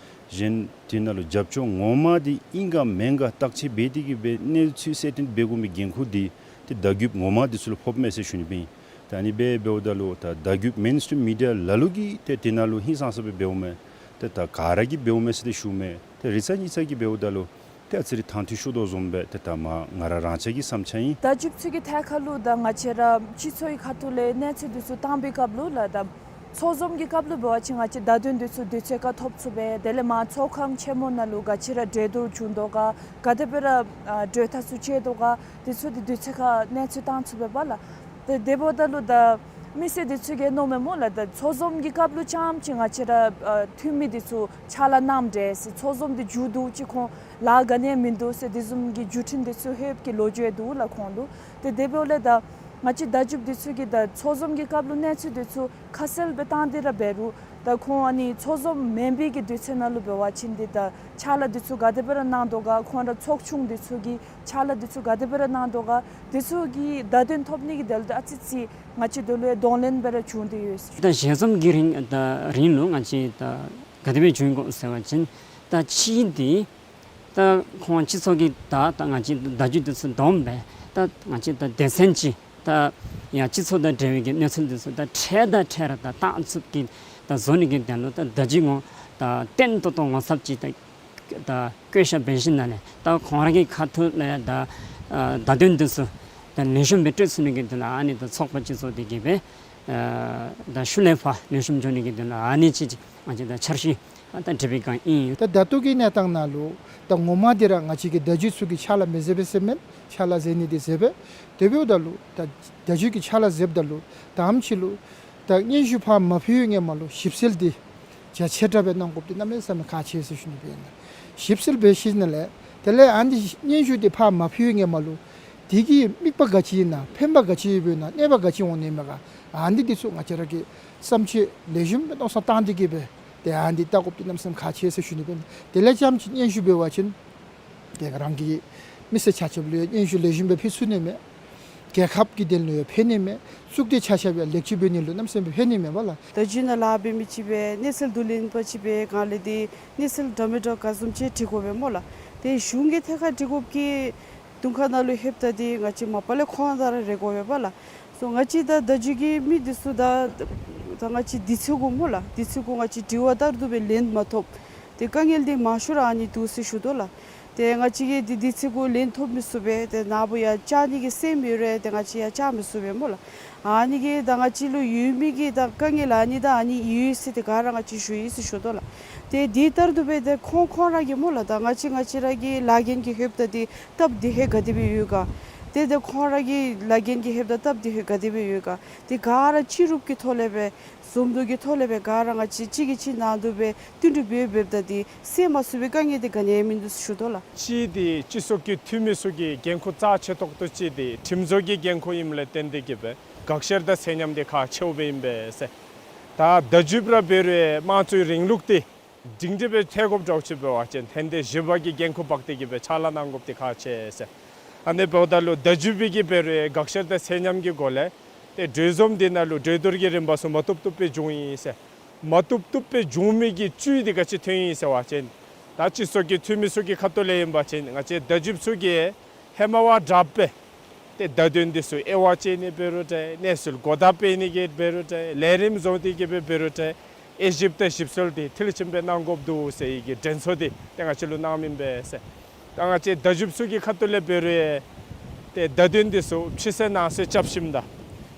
གཞན་དེ་ནང་ལུ་རྒྱབ་སྐྱོར་ངོ་མ་འདི་ཨིན་ག་མེན་ག་བརྟག་དཔྱད་འབད་དེ་གི་སྦེ་གནས་ཚུལ་གསལ་སྟོན་འབད་དགོ་མི་འགན་ཁུར་འདི་ཏེ་བརྡ་བརྒྱུདཔ་ངོ་མ་འདི་ཚུ་ལུ་ཕོགཔ་མས་ཟེར་ཞུ་ནི་སྦེ་ཨིན། ད་ཨ་ནི་སྦེ་འབདཝ་ད་ལུ་ད་བརྡ་བརྒྱུད་མེན་སི་ཊིམ་མི་ཌི་ཡ་ལ་ལུ་གིས་ཏེ་དེ་ནང་ལུ་ཧིང་སངས་ས་སྦེ་འབདཝ་མས། ཏེ་ད་ག་ར་གིས་འབདཝ་མས་ཟེར་ཏེ་ཞུཝ་མས། ཏེ་རེ་ཚ་གཉིས་ཚ་གིས་འབདཝ་ད་ལུ་ཏེ་ཨ་ཙི་རེ་དང་འདོད་ཤོར་དོ་བཟུམ་སྦེ་ཏེ་ད་མ་ང་ར་རང་ཅག་གི་བསམ་འཆར་ཨིན། བརྡ་བརྒྱུདཔ་ཚུ་གི་ཐད་ཁར་ལུ་ད་ང་བཅས་ར་སྤྱི་ཚོགས་ཀྱི་ཁ་ཐུག་ལས་གནས་ཚུལ་འདི་ཚུ་བཏང་པའི་སྐབས་ལུ་ལགས་ད་ཚོགས་འཛོམས་ཀྱི་སྐབས་ལུ་འབད་བ་ཅིན་ང་བཅས་བརྡ་དོན་འདི་ཚུ་དུས་ཚོད་ཁར་ཐོབ་ཚུགས་པས། དེ་ལས་མར་ཚོགས་ཁང་ཆེན་མོ་ནང་ལུ་ག་ཅི་ར་གྲོས་བསྡུར་བྱུང་དོ་ག་ག་དེ་སྦེ་ར་ཨ་གྲོས་ཐག་ཚུ་བཅད་དོ་ག་འདི་ཚུ་འདི་དུས་ཚོད་ཁར་གནས་ཚུལ་བཏང་ཚུགས་པས་པ་ལགས། ཏེ་དེ་འབདཝ་ད་ལུ་ད་མི་སེར་འདི་ཚུ་གིས་མནོཝ་མས་སྨོ་ལགས། ད་ཚོགས་འཛོམས་ཀྱི་སྐབས་ལུ་རྐྱངམ་ཅིག་ང་བཅས་ར་ཨ་འཐུས་མི་འདི་ཚུ་ཕྱག་ལཱ་གནངམ་འདྲས་ཟེར། ཚོགས་འཛོམས་འདི་མཇུག་བསྡུ་ཅིག་ཁོང་ལཱ་ག་ནི་ཡང་མིན་འདུག་ཟེར་དེ་བཟུམ་གྱི་བརྒྱུད་འཕྲིན་འདི་ཚུ་ལྷོདཔ་གི་ལོ་རྒྱུས་འདུག་ལགས་ཁོང་ལུ། ཏེ་དེ་འབདཝ་ལས་ད་ང་བཅས་བརྡ་བརྒྱུདཔ་འདི་ཚུ་གིས་ད་ཚོགས་འཛོམས་ཀྱི་སྐབས་ལུ་གནས་ཚུལ་འདི་ཚུ་ཁ་གསལ་སྦེ་བཏང་སྟེ་ར་འབད་རུང་ད་ཁོང་ཨ་ནི་ཚོགས་འཛོམས་མེན་པའི་གི་དུས་ཚོད་ནང་ལུ་འབད་བ་ཅིན་འདི་ད་ཕྱག་ལཱ་འདི་ཚུ་ག་དེ་སྦེ་ར་གནང་དོ་ག་ཁོང་ར་ཚོགས་ཆུང་འདི་ཚུ་གིས་ཕྱག་ལཱ་འདི་ཚུ་ག་དེ་སྦེ་ར་གནང་དོ་ག་འདི་ཚུ་གི་བརྡ་དོན་ཐོབ་ནི་གི་དོན་ལུ་ད་ཨ་ཙི་ཅིག་ང་བཅས་འདི་ལུ་ཡང་གདོང་ལེན་སྦེ་ར་བྱུང་སྟེ་ཡོད་ཟེར་ཞུ། ད་ཞལ་འཛོམས་ཀྱི་རིང་ད་རིང་ལུ་ང་བཅས་ད་ག་དེ་སྦེ་བྱུང་དགོ་ཟེར་བ་ཅིན་ད་གཅིག་འདི་ད་ཁོང་སྤྱི་ཚོགས་ཀྱི་ད་ད་ང་བཅས་བརྡ་བརྒྱུད་འདི་ཚུ་བསྡོམས་སྦེ་ད་ང་བཅས་ད་སྡེ་ཚན་ཅིག་ད་ཡང་སྤྱི་ཚོགས་དང་འབྲེལ་བའི་གི་གནས་ཚུལ་འདི་ཚུ་ད་འཕྲལ་དང་འཕྲལ་ར་ད་བཏང་ཚུགསཔ་གི་ད་བཟོ་ནི་གི་དོན་ལུ་ད་བརྡ་བརྒྱུད་ངོ་ད་བརྟན་ཏོག་ཏོ་ངོ་ཚབ་ཅིག་ད་ད་བསྐོ་བཞག་འབད་ཞིནམ་ལས་ད་ཁོང་ར་གི་ཁ་ཐུག་ལས་ད་ཨ་བརྡ་དོན་འདི་ཚུ་ད་ལེགས་ཤོམ་སྦེ་སྤྲོད་ཚུགས་ནི་གི་དོན་ལུ་ཨ་ནི་ད་ཚོགས་པ་སྤྱི་ཚོགས་འདི་གིས་སྦེ་ཨ་ད་ཤུལ་ལས་ཕར་ལེགས་ཤོམ་འགྱོ་ནི་གི་དོན་ལུ་ཨ་ནི་ཅིག་ང་བཅས་ད་འཆར་གཞི་ཨ་ད་འབྲི་བའི་བསྒང་ཨིན། ད་ད་ལྟོ་གི་གནས་སྟངས་ནང་ལུ་ད་ངོ་མ་འདི་ར་ང་བཅས་ཀྱིས་བརྡ་བརྒྱུད་ཚུ་གིས་ཕྱག་ལཱ་མི་མཛད་པས་ཟེར་མེན། ཕྱག་ལཱ་མཛད་ནི་འདི་མཛད་པས། དེ་འབདཝ་ད་ལུ་ད་བརྡ་བརྒྱུད་ཀྱིས་ཕྱག་ལཱ་མཛདཔ་ད་ལུ་ད་ཨམ་ཅིག་ལུ་ད་སྙན་ཞུ་ཕར་མ་ཕུལ་བའི་སྔོན་མ་ལུ་ཞིབ་འཚོལ་འདི་རྒྱ་ཆེ་དྲགས་སྦེ་གནང་དགོཔ་འདི་གནམ་མེད་ས་མེད་ཁག་ཆེ་ཟེར་ཞུ་ནི་སྦེ་ཨིན་ལགས། ཞིབ་འཚོལ་འབད་ཞིནམ་ལས་དེ་ལས་ཨ་ནི་སྙན་ཞུ་འདི་ཕར་མ་ཕུལ་བའི་སྔོན་མ་ལུ་དེ་གི་དམིགས་པ་ག་ཅི་ཨིན་ན་ཕན་པ་ག་ཅི་ཡོདཔ་ཨིན་ན་གནོད་པ་ག་ཅི་འོང་ནི་མས་ག་ཨ་ནི་འདི་ཚུ་ང་བཅས་ར་གིས་བསམ་འཆར་ལེགས་ཤོམ་སྦེ་མནོ་བསམ་བཏང་སྟེ་གི་སྦེ་ཏེ་ཨ་ནི་འདི་བལྟ་དགོཔ་འདི་གནམ་མེད་ས་མེད་ཁག་ཆེ་ཟེར་ཞུ་ནི་སྦེ་ཨིན། དེ་ལས་རྐྱངམ་ཅིག་སྙན་ཞུ་འབད་བ་ཅིན་ཏེ་རང་གི་མི་སེར་ཆ་ཁྱབ་ལུ་ཡང་སྙན་ཞུ་ལེགས་ཤོམ་སྦེ་ཕུལ་ཚུགས་ནི་མས། རྒྱལ་ཁབ་ཀྱི་དོན་ལུ་ཡང་ཕན་ནི་མས། གཙུག་སྡེ་ཆ་ཁྱབ་ཡང་ལེགས་བཅོས་འབད་ནི་ལུ་གནམ་མེད་ས་མེད་ཕན་ནི་མས་པ་ལགས། ད་རྒྱུན་ནང་ལཱ་འབད་མི་ཅིག་སྦེ་གནས་ཚུལ་བསྡུ་ལེན་པ་ཅིག་སྦེ་ག་ལས་འདི་གནས་ཚུལ་འདྲ་མི་འདྲ་ག་བཟུམ་ཅིག་འབྲི་དགོ་པས་སྨོ་ལགས། ཏེ་གཞུང་གི་ཐད་ཁར་འབྲི་དགོཔ་གི་དོན་ཁ་ནང་ལུ་ལྷོདཔ་ད་འདི་ང་བཅས་མ་པ་ལས་ཁོང་དང་ར་རེ་དགོ་པས་པ་ལགས། སོ་ང་བཅས་ད་བརྡ་བརྒྱུད་ཀྱི་མི་འདི་ཚུ་ད་ད་ང་བཅས་དུས་ཚོད་གུ་སྨོ་ལགས། དུས་ཚོད་གུ་ང་བཅས་དྲི་བ་བཏབ་དོ་སྦེ་ལན་མ་ཐོབ། ཏེ་དཀའ་ངལ་འདི་མང་ཤོས་ར་ཨ་ནི་འདུག་ཟེར་ཞུ་དོ་ལགས། ཏེ་ང་བཅས་ཀྱིས་འདི་དུས་ཚོད་གུ་ལན་ཐོབ་མི་ཚུགས་པས། ཏེ་ནཱ་བུ་ཡང་བཅར་ནི་གི་སེམས་ཡོད་རུང་ཏེ་ང་བཅས་ཡང་བཅར་མི་ཚུགས་པས་སྨོ་ལགས། ཨ་ནི་གིས་ད་ང་བཅས་ལུ་ཡོད་མི་གི་ད་དཀའ་ངལ་ཨ་ནི་ད་ཨ་ནི་ཡོད་ཟེར་ཏེ་ག་ར་ང་བཅས་ཞུ་ཡི་ཟེར་ཞུ་དོ་ལགས། ཏེ་འདི་ལྟར་དུ་སྦེ་ཏེ་ཁོང་ཁོང་ར་གིས་སྨོ་ལགས། ད་ང་བཅས་ང་བཅས་ར་གི་ལཱ་འགན་གྱི་ལྷོདཔ་ད་འདི་སྟབས་བདེ་ཧེ་ག་དེ་སྦེ་ཡོད་ག། ཏེ་ཏེ་ཁོང་ར་གི་ལཱ་འགན་གྱི་ལྷོདཔ་ད་སྟབས་བདེ་ཧེ་ག་དེ་སྦེ་ཡོད་ག། ཏེ་ག་ར་སྤྱི་རུབ་ཀྱི་ཐོག་ལས་སྦེ་འཛོམས་འདུ་གི་ཐོག་ལས་སྦེ་ག་ར་ང་བཅས་གཅིག་གིས་གཅིག་ནང་དུ་སྦེ་བསྟུན་གྲོས་འབད་འབདཝ་ད་འདི་སེལ་མ་ཚུགས་པའི་དཀའ་ངལ་འདི་ག་ནི་ཡང་མིན་འདུག་ཟེར་ཞུ་དོ་ལགས། གཅིག་འདི་སྤྱི་ཚོགས་ཀྱི་འཐུས་མི་ཚུ་གི་འགན་ཁུར་རྩ་ཆེ་ཏོག་ཏོ་ཅིག་འདི་ཁྲིམས་བཟོ་གི་འགན་ཁུར་ཨིནམ་ལས་བརྟེན་ཏེ་གི་སྦེ་དགག་བཤེར་དང་ཚད་མཉམ་འདི་ཁག་ཆེཝ་སྦེ་ཨིན་པས་ཟེར། ད་བརྡ་བརྒྱུདཔ་ར་འབད་རུང་དམངས་གཙོའི་རིང་ལུགས་འདི་སྒྲིང་སྒྲི་སྦེ་ཐལ་དགོཔ་འདྲཝ་ཅིག་འབད་བ་ཅིན་ཏན་ཏན་བཞི་པ་གི་འགན་ཁུར་འབག་སྟེ་གི་སྦེ་ཕྱག་ལཱ་གནང་དགོཔ་འདི་ཁག་ཆེ་ཟེར། ཨ་ནི་འབདཝ་ད་ལུ་བརྡ་བརྒྱུདཔ་གིས་འབད་རུང་དགག་བཤེར་དང་ཚད་མཉམ་གྱི་སྒོ་ལས་ཏེ་གྲོས་འཛོམས་འདི་ནང་ལུ་གྲོས་བསྡུར་གྱི་རིམ་པ་ཚུ་མ་བཏུབ་བཏུབ་སྦེ་འབྱུང་ཡི་ཟེར། མ་བཏུབ་བཏུབ་སྦེ་འབྱུང་མི་གི་བཅུད་འདི་ག་ཅི་ཐོན་ཡི་ཟེར་བ་ཅིན་ད་སྤྱི་ཚོགས་ཀྱི་འཐུས་མི་ཚུ་གི་ཁ་ཐུག་ལས་ཨིན་པ་ཅིན་ང་བཅས་བརྡ་བརྒྱུདཔ་ཚུ་གིས་ ཧེ་མ་བ་དྲགཔ་སྦེ་ཏེ་བརྡ་དོན་འདི་ཚུ་དབྱེ་བ་དཔྱད་ནི་འབད་རུང་འདྲ། གནས་ཚུལ་གོ་བརྡ་སྤེལ་ནི་གི་འབད་རུང་འདྲ། ལས་རིམ་བཟོ་སྟེ་གི་སྦེ་འབད་རུང་འདྲ། དབྱེ་ཞིབ་དང་ཞིབ་འཚོལ་འདི་མཐིལ་ཕྱིན་སྦེ་གནང་དགོཔ་འདུག་ཟེར་བའི་གི་དྲན་གསོ་འདི་ཏེ་ང་བཅས་ལུ་གནང་མི་ཨིན་པས་ཟེར། ད་ང་བཅས་བརྡ་བརྒྱུདཔ་ཚུ་གི་ཁ་ཐུག་ལས་འབད་རུང་ཏེ་བརྡ་དོན་འདི་ཚུ་ཕྱི་གསལ་ནང་གསལ་རྐྱབ་ཞིནམ་ད་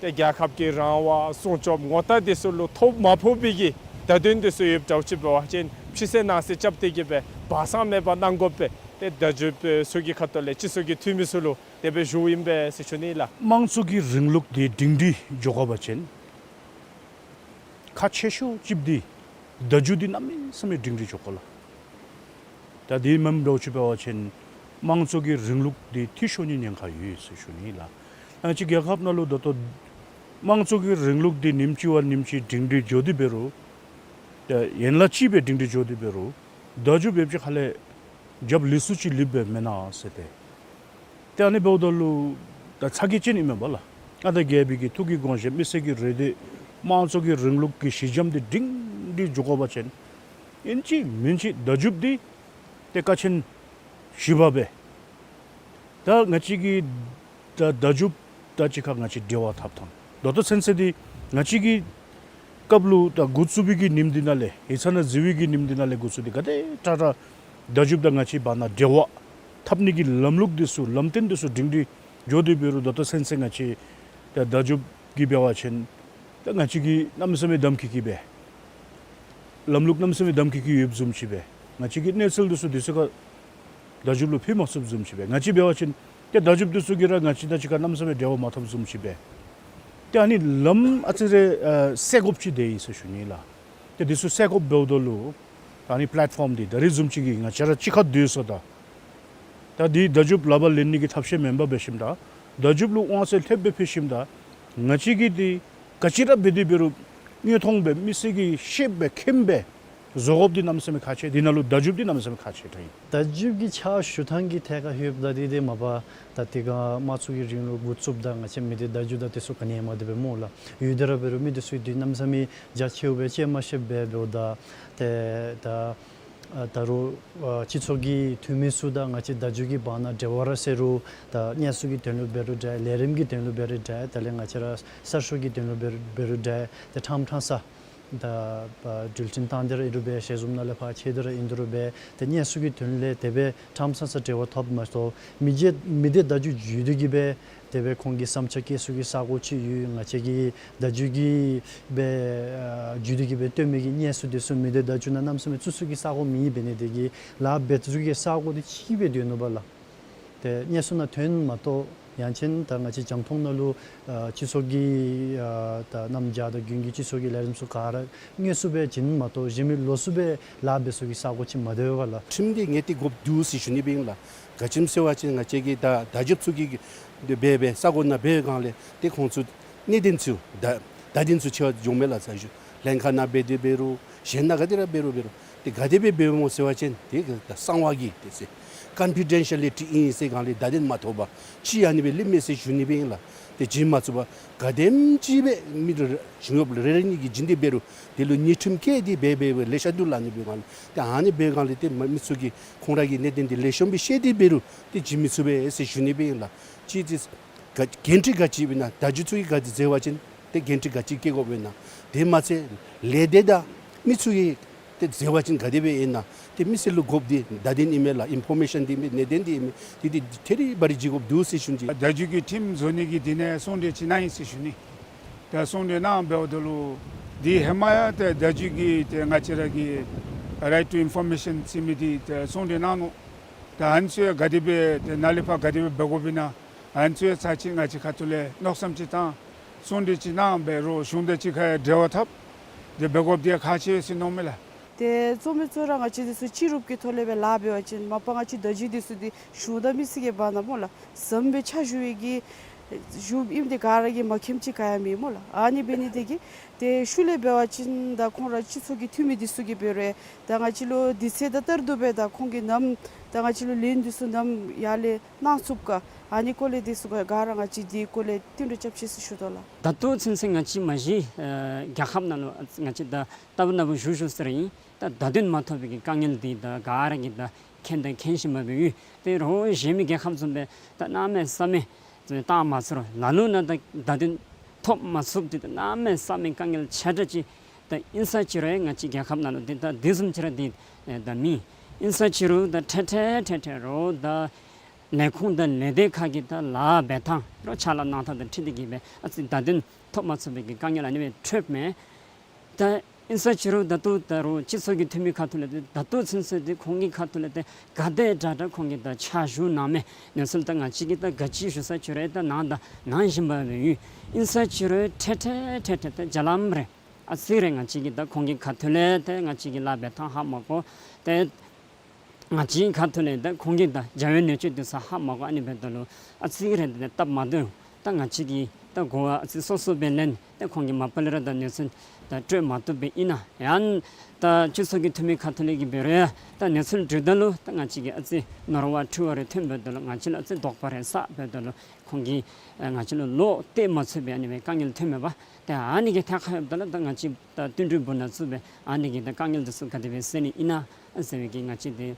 ཏེ་རྒྱལ་ཁབ་ཀྱི་རང་དབང་སྲུང་སྐྱོབ་ངོ་རྟགས་འདི་ཚུ་ལུ་ཐོ་མ་ཕོག་པའི་གི་བརྡ་དོན་འདི་ཚུ་ཡོདཔ་འདྲཝ་ཅིག་འབད་བ་ཅིན་ཕྱི་གསལ་ནང་གསལ་རྐྱབ་སྟེ་གི་སྦེ་སྦ་གསང་མེད་པར་གནང་དགོ་པས། ཏེ་བརྡ་བརྒྱུདཔ་ཚུ་གི་ཁ་ཐུག་ལས་སྤྱི་ཚོགས་ཀྱི་འཐུས་མི་ཚུ་ལུ་དེ་སྦེ་ཞུཝ་ཨིན་པས་ཟེར་ཞུ་ནི་ལགས། དམངས་གཙོ་གི་རིང་ལུགས་འདི་སྒྲིང་སྒྲི་འགྱོ་དགོ་པ་ཅིན་ཁག་ཆེ་ཤོས་ཅིག་འདི་བརྡ་བརྒྱུད་འདི་གནམ་མེད་ས་མེད་སྒྲིང་སྒྲི་འགྱོ་དགོ་ལགས། ད་འདི་མེནམ་འདྲཝ་ཅིག་འབད་བ་ཅིན་དམངས་གཙོ་གི་རིང་ལུགས་འདི་འཐུས་ཤོར་ནིའི་ཉེན་ཁ་ཡོད་ཟེར་ཞུ་ནི་ལགས། ང་བཅས་རྒྱལ་ཁབ་ནང་ལུ་ད་ལྟོ་དམངས་གཙོ་གི་རིང་ལུགས་འདི་ཉིནམ་གཅིག་བ་ཉིནམ་གཅིག་སྒྲིང་སྒྲི་འགྱོ་སྟེ་འབད་རུང་ད་ཡན་ལག་གཅིག་སྦེ་སྒྲིང་སྒྲི་འགྱོ་སྟེ་འབད་རུང་བརྡ་བརྒྱུདཔ་ཡོདཔ་ཅིག་ཁ་ལས་རྒྱབ་ལུས་སུ་ཅིག་ལུསཔ་སྦེ་མེན་ན་ཟེར་ཏེ། ཏེ་ཨ་ནི་འབདཝ་ད་ལུ་ད་ཚ་གྱང་ཅན་ཨིན་མས་པ་ལགས། ཨ་ད་རྒྱལ་པོའི་གི་ཐུགས་ཀྱི་དགོངས་བཞེད་མི་སེར་གྱི་རེ་འདོད་དམངས་གཙོ་གི་རིང་ལུགས་ཀྱི་གཞི་འགྱམ་འདི་སྒྲིང་སྒྲི་འགྱོ་དགོ་པ་ཅིན་ཨིན་ཅི་མིན་ཅི་བརྡ་བརྒྱུདཔ་འདི་ཏེ་ཀ་ཆེན་ཞིབ་པ་སྦེ་ད་ང་བཅས་ཀྱི་ད་བརྡ་བརྒྱུདཔ་དང་གཅིག་ཁར་ང་བཅས་འབྲེལ་བ་འཐབ་ཐངས་ད་ལྟོ་ཚུན་ཚོད་འདི་ང་བཅས་ཀྱི་སྐབས་ལུ་ད་འགོ་བཙུགས་པའི་གི་ཉིནམ་འདི་ནང་ལས་ཡིག་ཚང་ནང་འཛུལ་བའི་གི་ཉིནམ་འདི་ནང་ལས་འགོ་བཙུགས་ཏེ་ག་དེ་དྲག་དྲག་བརྡ་བརྒྱུདཔ་དང་ང་བཅས་བར་ན་འབྲེལ་བ་འཐབ་ནི་གི་ལམ་ལུགས་འདི་ཚུ་ལམ་སྟོན་འདི་ཚུ་སྒྲིང་སྒྲི་འགྱོ་སྟེ་འབད་རུང་ད་ལྟོ་ཚུན་ཚོད་ང་བཅས་ད་བརྡ་བརྒྱུདཔ་གིས་འབད་བ་ཅིན་ད་ང་བཅས་ཀྱིས་གནམ་མེད་ས་མེད་དམ་ཁེ་ཁེ་སྦེ་ལམ་ལུགས་གནམ་མེད་ས་མེད་དམ་ཁེ་ཁེ་ཡོདཔ་བཟུམ་ཅིག་སྦེ་ང་བཅས་ཀྱི་གནས་ཚུལ་འདི་ཚུ་དུས་ཚོད་ཁར་བརྡ་བརྒྱུདཔ་ལུ་ཕུལ་མ་ཚུགསཔ་བཟུམ་ཅིག་སྦེ་ང་བཅས་འབད་བ་ཅིན་ཏེ་བརྡ་བརྒྱུདཔ་འདི་ཚུ་གིས་ར་ང་བཅས་དང་གཅིག་ཁར་གནམ་མེད་ས་མེད་འབྲེལ་བ་མ་འཐབ་བཟུམ་ཅིག་སྦེ། ཏེ་ཨ་ནི་ལམ་ཨ་ཙི་རེ་ཨ་སེལ་དགོཔ་ཅིག་དེ་ཨིན་ཟེར་ཞུ་ནི་ལགས། ཏེ་འདི་ཚུ་སེལ་དགོཔ་འབདཝ་ད་ལུ་ད་ཨ་ནི་པི་ལེཊ་ཕོམ་འདི་ད་རིས་བཟུམ་ཅིག་གི་ང་བཅས་ར་གཅིག་ཁར་སྡོད་སོ་ད་ད་འདི་བརྡ་བརྒྱུདཔ་ལག་པར་ལེན་ནི་གི་ཐབས་ཤེས་མེན་པར་འབད་ཞིནམ་ད་བརྡ་བརྒྱུདཔ་ལུ་དབང་ཚད་ལྷོདཔ་སྦེ་ཕུལ་ཞིནམ་ད་ང་བཅས་ཀྱིས་འདི་ག་ཅི་ར་འབད་དེ་འབད་རུང་དངོས་མཐོང་སྦེ་མི་སེར་གྱིས་ཤེསཔ་སྦེ་མཁྱེནམ་སྦེ་བཟོ་དགོཔ་འདི་གནམ་མེད་ས་མེད་ཁག་ཆེ། དེ་ནང་ལུ་བརྡ་བརྒྱུདཔ་འདི་གནམ་མེད་ས་མེད་ཁག་ཆེ་དྲགས་ཨིན། བརྡ་བརྒྱུདཔ་གི་ཕྱག་ཞུ་ཐངས་ཀྱི་ཐད་ཁར་ལྷོདཔ་ད་འདི་འདི་མ་པ་ད་དེ་སྒང་དམངས་གཙོ་གི་རིང་ལུགས་འགོ་བཙུགསཔ་ད་ང་བཅས་མི་སྡེ་བརྡ་བརྒྱུད་དང་དེ་ཚུ་ག་ནི་ཡང་མ་འདུག་པས་སྨོ་ལགས། ཡོད་དེ་ར་འབད་རུང་མི་འདི་ཚུ་འདི་གནམ་མེད་ས་མེད་རྒྱ་ཆེཝ་སྦེ་དཔྱད་མ་ཤེསཔ་སྦེ་འབདཝ་ད་ཏེ་ད་ཨ་ད་རུང་ཨ་སྤྱི་ཚོགས་ཀྱི་འཐུས་མི་ཚུ་དང་ང་བཅས་བརྡ་བརྒྱུད་ཀྱི་བར་ན་འབྲེལ་བ་ར་ཟེར་རུང་ད་གནས་ཚུལ་གྱི་དོན་ལུ་འབད་རུང་འདྲ། ལས་རིམ་གྱི་དོན་ལུ་འབད་རུང་འདྲ། དེ་ལས་ང་བཅས་ར་གསར་ཤོག་གི་དོན་ལུ་འབད་རུང་འབད་རུང་འདྲ། ཏེ་ཕྲང་ཕྲང་ས་ད་ཨ་འགྲུལ་འཕྲིན་བཏང་སྟེ་ར་ཨིན་རུང་འབད་ཞལ་འཛོམས་ནང་ལས་ཕར་འཁྱིད་དེ་ར་ཨིན་རུང་འབད་ཏེ་གནས་ཚུལ་གྱི་དོན་ལས་དེ་སྦེ་ཕྲང་ཕྲང་ས་འབྲེལ་བ་འཐབ་མ་གཏོགས་མི་སྡེ་མི་སྡེ་བརྡ་བརྒྱུད་བརྒྱུད་དེ་གི་སྦེ་དེ་སྦེ་ཁོང་གི་བསམ་འཆར་བཀོད་ས་གི་ས་སྒོ་ཅིག་ཡོད། ང་བཅས་ཀྱི་བརྡ་བརྒྱུད་ཀྱི་སྦེ་ཨ་བརྒྱུད་དེ་གི་སྦེ་སྟོན་མི་གི་གནས་ཚུལ་འདི་ཚུ་མི་སྡེ་བརྡ་བརྒྱུད་ནང་གནམ་མེད་ས་མེད་བཙུགས་ས་གི་ས་སྒོ་མེད་ནི་འབད་ནི་དེ་གིས་ལཱ་འབད་ཚུགས་ས་གི་ས་སྒོ་འདི་གཅིག་སྦེ་སྡོད་ནུག་པ་ལགས། ཏེ་གནས་ཚུལ་ནང་ཐོན་མ་གཏོགས་ཡང་ཅིན་ད་ང་བཅས་རྒྱང་མཐོང་ནང་ལུ་ཨ་སྤྱི་ཚོགས་ཀྱི་ཨ་ད་གནམ་བྱཱར་དང་དགུན་གྱི་སྤྱི་ཚོགས་ཀྱི་ལས་རིམ་ཚུ་ག་ར་དངོས་སུ་སྦེ་བྱིན་མ་གཏོགས་གཞན་མི་ལོགས་སུ་སྦེ་ལཱ་འབད་ས་གི་ས་སྒོ་ཅིག་མ་སྡོད་པས་ལགས། ཁྲིམས་འདི་ངེས་ཏིག་དགོཔ་འདུག་ཟེར་ཞུ་ནི་སྦེ་ཨིན་ལགས། ག་ཅི་སྨོ་ཟེར་བ་ཅིན་ང་བཅས་ཀྱི་ད་བརྡ་བརྒྱུདཔ་ཚུ་གིས་འདི་འབད་འབད་ས་སྒོ་ནང་འབད་བའི་སྒང་ལས་ཏེ་ཁོང་ཚུ་གནད་དོན་ཚུ་བརྡ་བརྡ་དོན་ཚུ་ཕྱེ་བར་འགྱོཝ་མས་ལགས། ས་ཞུ་ལྷན་ཁག་ནང་འབད་དེ་འབད་རུང་གཞན་ནང་ག་ཏེ་ར་འབད་རུང་འབད་རུང་ཏེ་ག་དེ་སྦེ་འབདཝ་སྨོ་ཟེར་བ་ཅིན་ཏེ་ག་ད་གསང་བ་གི་ཏེ་ཟེར་ཀོན་ཕི་ཌེན་ཤ་ལི་ཊི་ཨིན་ཟེར་སྒང་ལས་བརྡ་དོན་མ་ཐོབ་པར་ཅིག་ཨ་ནི་སྦེ་ལུསཔ་མས་ཟེར་ཞུ་ནི་སྦེ་ཨིན་ལགས། ཏེ་བྱིན་མ་ཚུགས་པར་ག་དེམ་ཅིག་སྦེ་མི་རེ་ཞིང་ཡོག་རེ་རེ་གཉིས་ཀྱིས་བྱིན་ཏེ་འབད་རུང་དེ་ལུ་ཉེས་ཁྲིམས་བཀལ་ཏེ་འབད་འབད་འབད་ལེ་ཤ་འདུག་ལགས། ཨ་ནི་སྦེ་སྒང་ལས་ཏེ་ཨ་ནི་སྦེ་སྒང་ལས་ཏེ་མ་མི་ཚུ་གིས་ཁོང་ར་གི་གནད་དོན་འདི་ལེགས་ཤོམ་སྦེ་ཤེས་ཏེ་འབད་རུང་ཏེ་བྱིན་མི་ཚུགས་པས་ཟེར་ཞུ་ནི་སྦེ་ཨིན་ལགས། ཅིག་ཏེ་ག་འགན་འཁྲི་ག་ཅི་ཨིན་ན་བརྡ་བརྒྱུད་ཚུ་གིས་ག་ཅི་མཛད་པ་ཅིན་ཏེ་འགན་འཁྲི་ག་ཅི་བཀལ་དགོཔ་ཨིན་ན། དེ་མ་ཚད་ལས་སྡེ་དང་མི་ཚུ་གིས་ཏེ་མཛད་པ་ཅིན་ག་དེ་སྦེ་ཨིན་ན་ཏེ་མི་སེར་ལུ་དགོཔ་འདི་བརྡ་དོན་ཨིན་མས་ལགས། ཨིན་ཕོར་མེ་ཤཱན་འདི་ཨིན་མས། གནད་དོན་འདི་ཨིན་མས། ཏེ་འདི་ཐད་རི་བ་རི་བྱིན་དགོཔ་འདུག་ཟེར་ཞུ་ནི། བརྡ་བརྒྱུད་ཀྱི་ཁྲིམས་བཟོ་ནི་གི་དེ་ནང་གསུང་གྲོས་ཅིག་གནང་ཡི་ཟེར་ཞུ་ནི། ད་གསུང་གྲོས་གནངམ་འབདཝ་ད་ལུ་འདི་ཧེ་མ་ཡང་ཏེ་བརྡ་བརྒྱུད་ཀྱི་ཏེ་ང་བཅས་ར་གི་རའིཊ་ཊུ་ཨིན་ཕོར་མེ་ཤཱན་ཟེར་མི་འདི་ཏེ་གསུང་གྲོས་གནང་ནུག། ད་ཨ་ནི་ཚུ་ཡང་ག་དེ་སྦེ་ཏེ་ནཱ་ལས་ཕར་ག་དེ་སྦེ་འབད་དགོཔ་ཨིན་ན་ཨ་ནི་ཚུ་ཡང་ཚར་གཅིག་ང་བཅས་ཁ་ཐུག་ལས་མནོ་བསམ་ཅིག་བཏང་གསུང་གྲོས་ཅིག་གནངམ་འབད་རུང་གཞུང་དང་གཅིག་ཁར་འབྲེལ་བ་འཐབ་སྟེ་འབད་དགོཔ་འདི་ཡང་ཁག་ཆེ་ཟེར་མནོཝ་མས་ལགས། ཏེ་གཙོ་མི་ཚུ་ར་ང་བཅས་འདི་ཚུ་སྤྱི་རུབ་ཀྱི་ཐོག་ལས་སྦེ་ལཱ་འབད་བ་ཅིན་མ་པ་ང་བཅས་བརྡ་བརྒྱུད་འདི་ཚུ་འདི་གཞུང་དང་མི་སེར་གྱི་བར་ན་སྨོ་ལགས་ཟམ་སྦེ་ཕྱག་ཞུ་བའི་གི་ཞུཝ་ཨིནམ་འདི་ག་ར་གིས་མ་མཁྱེནམ་ཅིག་ག་ཡང་མེད་སྨོ་ལགས། ཨ་ནི་འབད་ནི་དེ་གིས་ཏེ་ཤུལ་ལས་འབད་བ་ཅིན་ད་ཁོང་ར་སྤྱི་ཚོགས་ཀྱི་འཐུས་མི་འདི་ཚུ་གིས་འབད་རུང་ད་ང་བཅས་ལུ་དུས་ཚོད་དང་བསྟུན་ཏེ་སྦེ་ད་ཁོང་གིས་ནམ་ད་ང་བཅས་ལུ་ལན་འདི་ཚུ་ནམ་ཡར་ལས་གནང་ཚུགས་ག། ཨ་ནི་སྐོར་ལས་འདི་ཚུ་ག་ག་ར་ང་བཅས་འདི་སྐོར་ལས་བསྟུན་གྲོས་རྐྱབ་ཤིག་ཟེར་ཞུ་དོ་ལགས། ད་ལྟོ་ཚུན་ཚོད་ང་བཅས་མ་གཞི་ཨ་རྒྱལ་ཁབ་ནང་ལུ་ང་བཅས་ད་ལྟ་བུ་ན་བུ་བཞུགས་བཞུགས་ས་ར་ཨིན། ད་བརྡ་དོན་མ་ཐོབ་པའི་གི་དཀའ་ངལ་འདི་ད་ག་ར་གིས་ད་ མཁྱེན་དང་མཁྱེན་བཞིན་པ་སྦེ་ཡོད། ཏེ་རོགས་གཞན་མི་རྒྱལ་ཁབ་བཟུམ་སྦེ་ད་གནམ་མེད་ས་མེད་བཏང་མ་ཚུགས་རུང་ལ་ལུ་ནང་ད་ད་དུང་ཐོབ་མ་ཚུགསཔ་འདི་ད་གནམ་མེད་ས་མེད་དཀའ་ངལ་ཆེ་དྲགས་ཅིག། ད་ཨིན་ས་ཅི་རུང་ང་བཅས་རྒྱལ་ཁབ་ནང་ལུ་འདི་ད་དེ་བཟུམ་ཅིག་ར་འདི་ད་མེད། ཨིན་ས་ཅི་རུང་ད་འཕྲལ་འཕྲལ་འཕྲལ་འཕྲལ་རོགས་ད་ལས་ཁུངས་དང་ལས་སྡེ་ཁག་གི་ད་ལཱ་འབད་ཐངས་རོགས་ཕྱག་ལཱ་གནང་ཐངས་དང་འཁྲིལ་ཏེ་གིས་སྦེ་ཨ་ཙི་ད་དུང་ཐོབ་མ་ཚུགས་པའི་གི་དཀའ་ངལ་ཨ་ནི་སྦེ་འཕྱད་མས། ད་ཨིན་ས་ཅི་རུང་ད་ལྟོ་ད་རུང་སྤྱི་ཚོགས་ཀྱི་འཐུས་མི་ཁ་ཐུག་ལས་ཏེ་ད་ལྟོ་ཚུན་ཚོད་འདི་ཁོང་གི་ཁ་ཐུག་ལས་ཏེ་ག་དེ་དྲག་དྲག་ཁོང་གིས་ད་ཕྱག་ཞུ་གནང་མི་གནས་ཚུལ་ད་ང་བཅས་ཀྱིས་ད་ག་ཅི་ཞུ་ས་ཅི་རུང་ད་གནང་ད་གནང་བཞིན་པ་སྦེ་ཡོད། ཨིན་ས་ཅི་རུང་འཕྲལ་འཕྲལ་འཕྲལ་འཕྲལ་ད་རྒྱ་ལམ་རེ་ཨ་ཙི་རེ་ང་བཅས་ཀྱིས་ད་ཁོང་གི་ཁ་ཐུག་ལས་ཏེ་ང་བཅས་ཀྱི་ལཱ་འབད་ཐངས་ཧ་མ་གོ། ཏེ་ང་བཅས་ཁ་ཐུག་ལས་ད་ཁོང་གིས་ད་འཇའ་འོད་ནུས་ཆེ་འདི་ཚུ་ཧ་མ་གོ། ཨ་ནི་འབདཝ་ད་ལུ་ཨ་ཙི་རེ་ད་སྟབས་མ་བདེཝ་ད་ང་བཅས་ཀྱིས་ད་གོ་བ་ཨ་ཙི་སོ་སོ་སྦེ་ལེན། ད་ཁོང་གིས་མ་པ་ལས་ར་ད་གནས་ཚུལ་ད་སྤྲོད་མ་བཏུབ་པས། ཨིན་ན་ཡང་ད་སྤྱི་ཚོགས་ཀྱི་འཐུས་མི་ཁ་ཐུག་ལས་ཀྱིས་འབད་རུང་ཡང་ད་གནས་ཚུལ་དྲིཝ་ད་ལུ་ད་ང་བཅས་ཀྱིས་ཨ་ཙི་ནོར་བ་འཁྲུལ་བ་རེ་ཐོན་འབདཝ་ད་ལུ་ང་བཅས་ལུ་ཨ་ཙི་དོགས་པ་རེ་ཟ་འབདཝ་ད་ལུ་ཁོང་གིས་ཨ་ང་བཅས་ལུ་བློ་གཏད་མ་ཚུགས་པའི་ཨ་ནི་སྦེ་དཀའ་ངལ་ཐོན་མས་པ། ཏེ་ཨ་ནི་གི་ཐད་ཁར་འབདཝ་ད་ལུ་ད་ང་བཅས་ད་བསྟུན་གྲོས་འབུ་ནང་བཙུགས་སྦེ་ཨ་ནི་གི་ད་དཀའ་ངལ་འདི་ཚུ་ག་དེ་སྦེ་སེལ་ནི་ཨིན་ན་ཟེར་བའི་གི་ང་བཅས་འདི་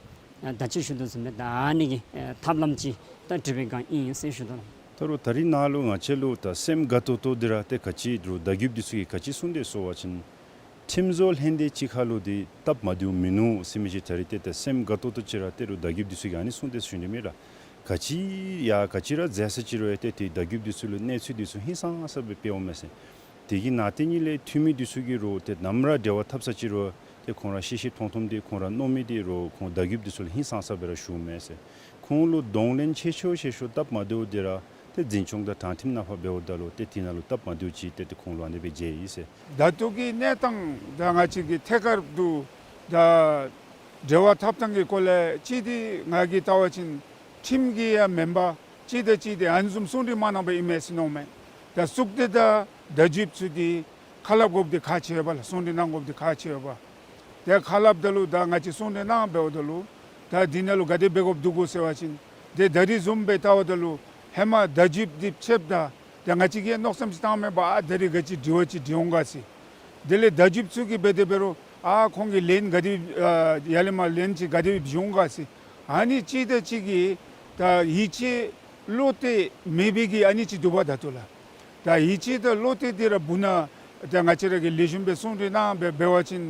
ད་ཅི་ཞུ་དོ་བཟུམ་སྦེ་ད་ཨ་ནི་གི་ཐབས་ལམ་ཅིག་ད་སྒྲིག་པའི་བསྒང་ཨིན་ཟེར་ཞུ་དོ་ལགས། ད་རུང་ད་རིས་ནཱ་ལུ་ང་བཅས་ལུ་ད་སེམས་དགའ་ཏོག་ཏོ་འདི་ར་ཏེ་ག་ཅི་རུང་བརྡ་བརྒྱུདཔ་འདི་ཚུ་གིས་ག་ཅི་གསུངས་དེས་ཟེར་བ་ཅིན་ཁྲིམས་བཟོ་ལྷན་སྡེ་གཅིག་ཁར་ལུ་འདི་སྟབས་མ་བདེཝ་མིན་ནུག་ཟེར་མི་ཅིག། ད་རིས་ཏེ་ད་སེམས་དགའ་ཏོག་ཏོ་ཅིག་ར་ཏེ་རུང་བརྡ་བརྒྱུདཔ་འདི་ཚུ་གིས་ཨ་ནི་གསུངས་དེས་ཟེར་ཞུ་ནི་མས་ལགས། ག་ཅི་ཡང་ག་ཅི་ར་མཛད་ས་ཅིག་རུང་ཡང་ཏེ་ཏེ་བརྡ་བརྒྱུདཔ་འདི་ཚུ་ལུ་གནས་ཚུལ་འདི་ཚུ་ཧིང་སངས་ས་སྦེ་སྤེལཝ་མས་ཟེར། དེ་གི་ནང་དེ་ཉིད་ལས་འཐུས་མི་འདི་ཚུ་གིས་རུང་ཏེ་ནམ་ར་འབྲེལ་བ་འཐབ་ས་ཅིག་རུང་ཏེ་ཁོང་ར་ཤེས་ཤེས་མཐོང་མཐོངམ་འདི་ཁོང་ར་མནོ་མི་འདི་རུང་ཁོང་བརྡ་བརྒྱུདཔ་འདི་ཚུ་ལུ་ཧིང་སངས་ས་སྦེ་ར་ཞུཝ་མས་ཟེར། ཁོང་ལུ་གདོང་ལེན་ཆེ་ཤོས་ཆེ་ཤོས་སྟབས་མ་བདེཝ་འདི་ར་ཏེ་འཛིན་སྐྱོང་དང་དྲང་ཁྲིམས་ནང་ཕར་འབདཝ་ད་ལུ་ཏེ་དེ་ནང་ལུ་སྟབས་མ་བདེཝ་ཅིག་ཏེ་ཏེ་ཁོང་ལུ་ཨ་ནི་སྦེ་མཇལ་ཡི་ཟེར། ད་ལྟོ་གི་གནས་སྟངས་ད་ང་བཅས་ཀྱི་ཐད་ཀར་དུ་ད་འབྲེལ་བ་འཐབ་ཐངས་ཀྱི་སྐོར་ལས་གཅིག་འདི་ང་གིས་བལྟ་བ་ཅིན་ཁྲིམས་ཀྱི་ཡང་མེན་པར་གཅིག་དང་གཅིག་འདི་ཨ་ནི་བཟུམ་གསུང་གྲོས་མ་གནང་པར་ཨིན་མས་ཟེར་མནོཝ་མས། ད་གཙུག་སྡེ་དང་བརྡ་བརྒྱུདཔ་ཚུ་འདི་ཁ་སླབ་དགོཔ་འདི་ཁག་ཆེ་བས་ལགས། གསུང་གྲོས་གནང་དགོཔ་འདི་ཁག་ཆེ་བས། ཏེ་ཁ་སླབ་ད་ལུ་ད་ང་བཅས་གསུང་གྲོས་གནང་འབདཝ་ད་ལུ་ད་འདི་ནང་ལུ་ག་དེ་འབད་དགོཔ་འདུག་གོ་ཟེར་བ་ཅིན་ཏེ་ད་རིས་བཟུམ་སྦེ་བལྟཝ་ད་ལུ་ཧེ་མ་བརྡ་བརྒྱུདཔ་འདི་ཕྱདཔ་ད་ད་ང་བཅས་ཀྱིས་མནོ་བསམ་ཅིག་བཏངམ་མས་པ། ཨ་ད་རིས་ག་ཅི་དྲི་བ་ཅིག་དྲི་འོང་ག་ཟེར། དེ་ལས་བརྡ་བརྒྱུདཔ་ཚུ་གིས་འབད་དེ་འབད་རུང་ཨ་ཁོང་གིས་ལན་ག་དེ་ཨ་ཡར་ལས་མར་ལན་ཅིག་ག་དེ་སྦེ་འོང་ག་ཟེར། ཨ་ནི་གཅིག་དང་གཅིག་གིས་ད་ཡིད་ཆེས་བློ་གཏད་མེད་པའི་གི་ཨ་ནི་ཅིག་འདུག་པ། ད་ལྟོ་ལགས་ད་ཡིད་ཆེས་དང་བློ་གཏད་འདི་ར་འབུ་ན་ད་ང་བཅས་ར་གིས་ལེགས་ཤོམ་སྦེ་གསུང་གྲོས་གནང་སྦེ་འབད་བ་ཅིན་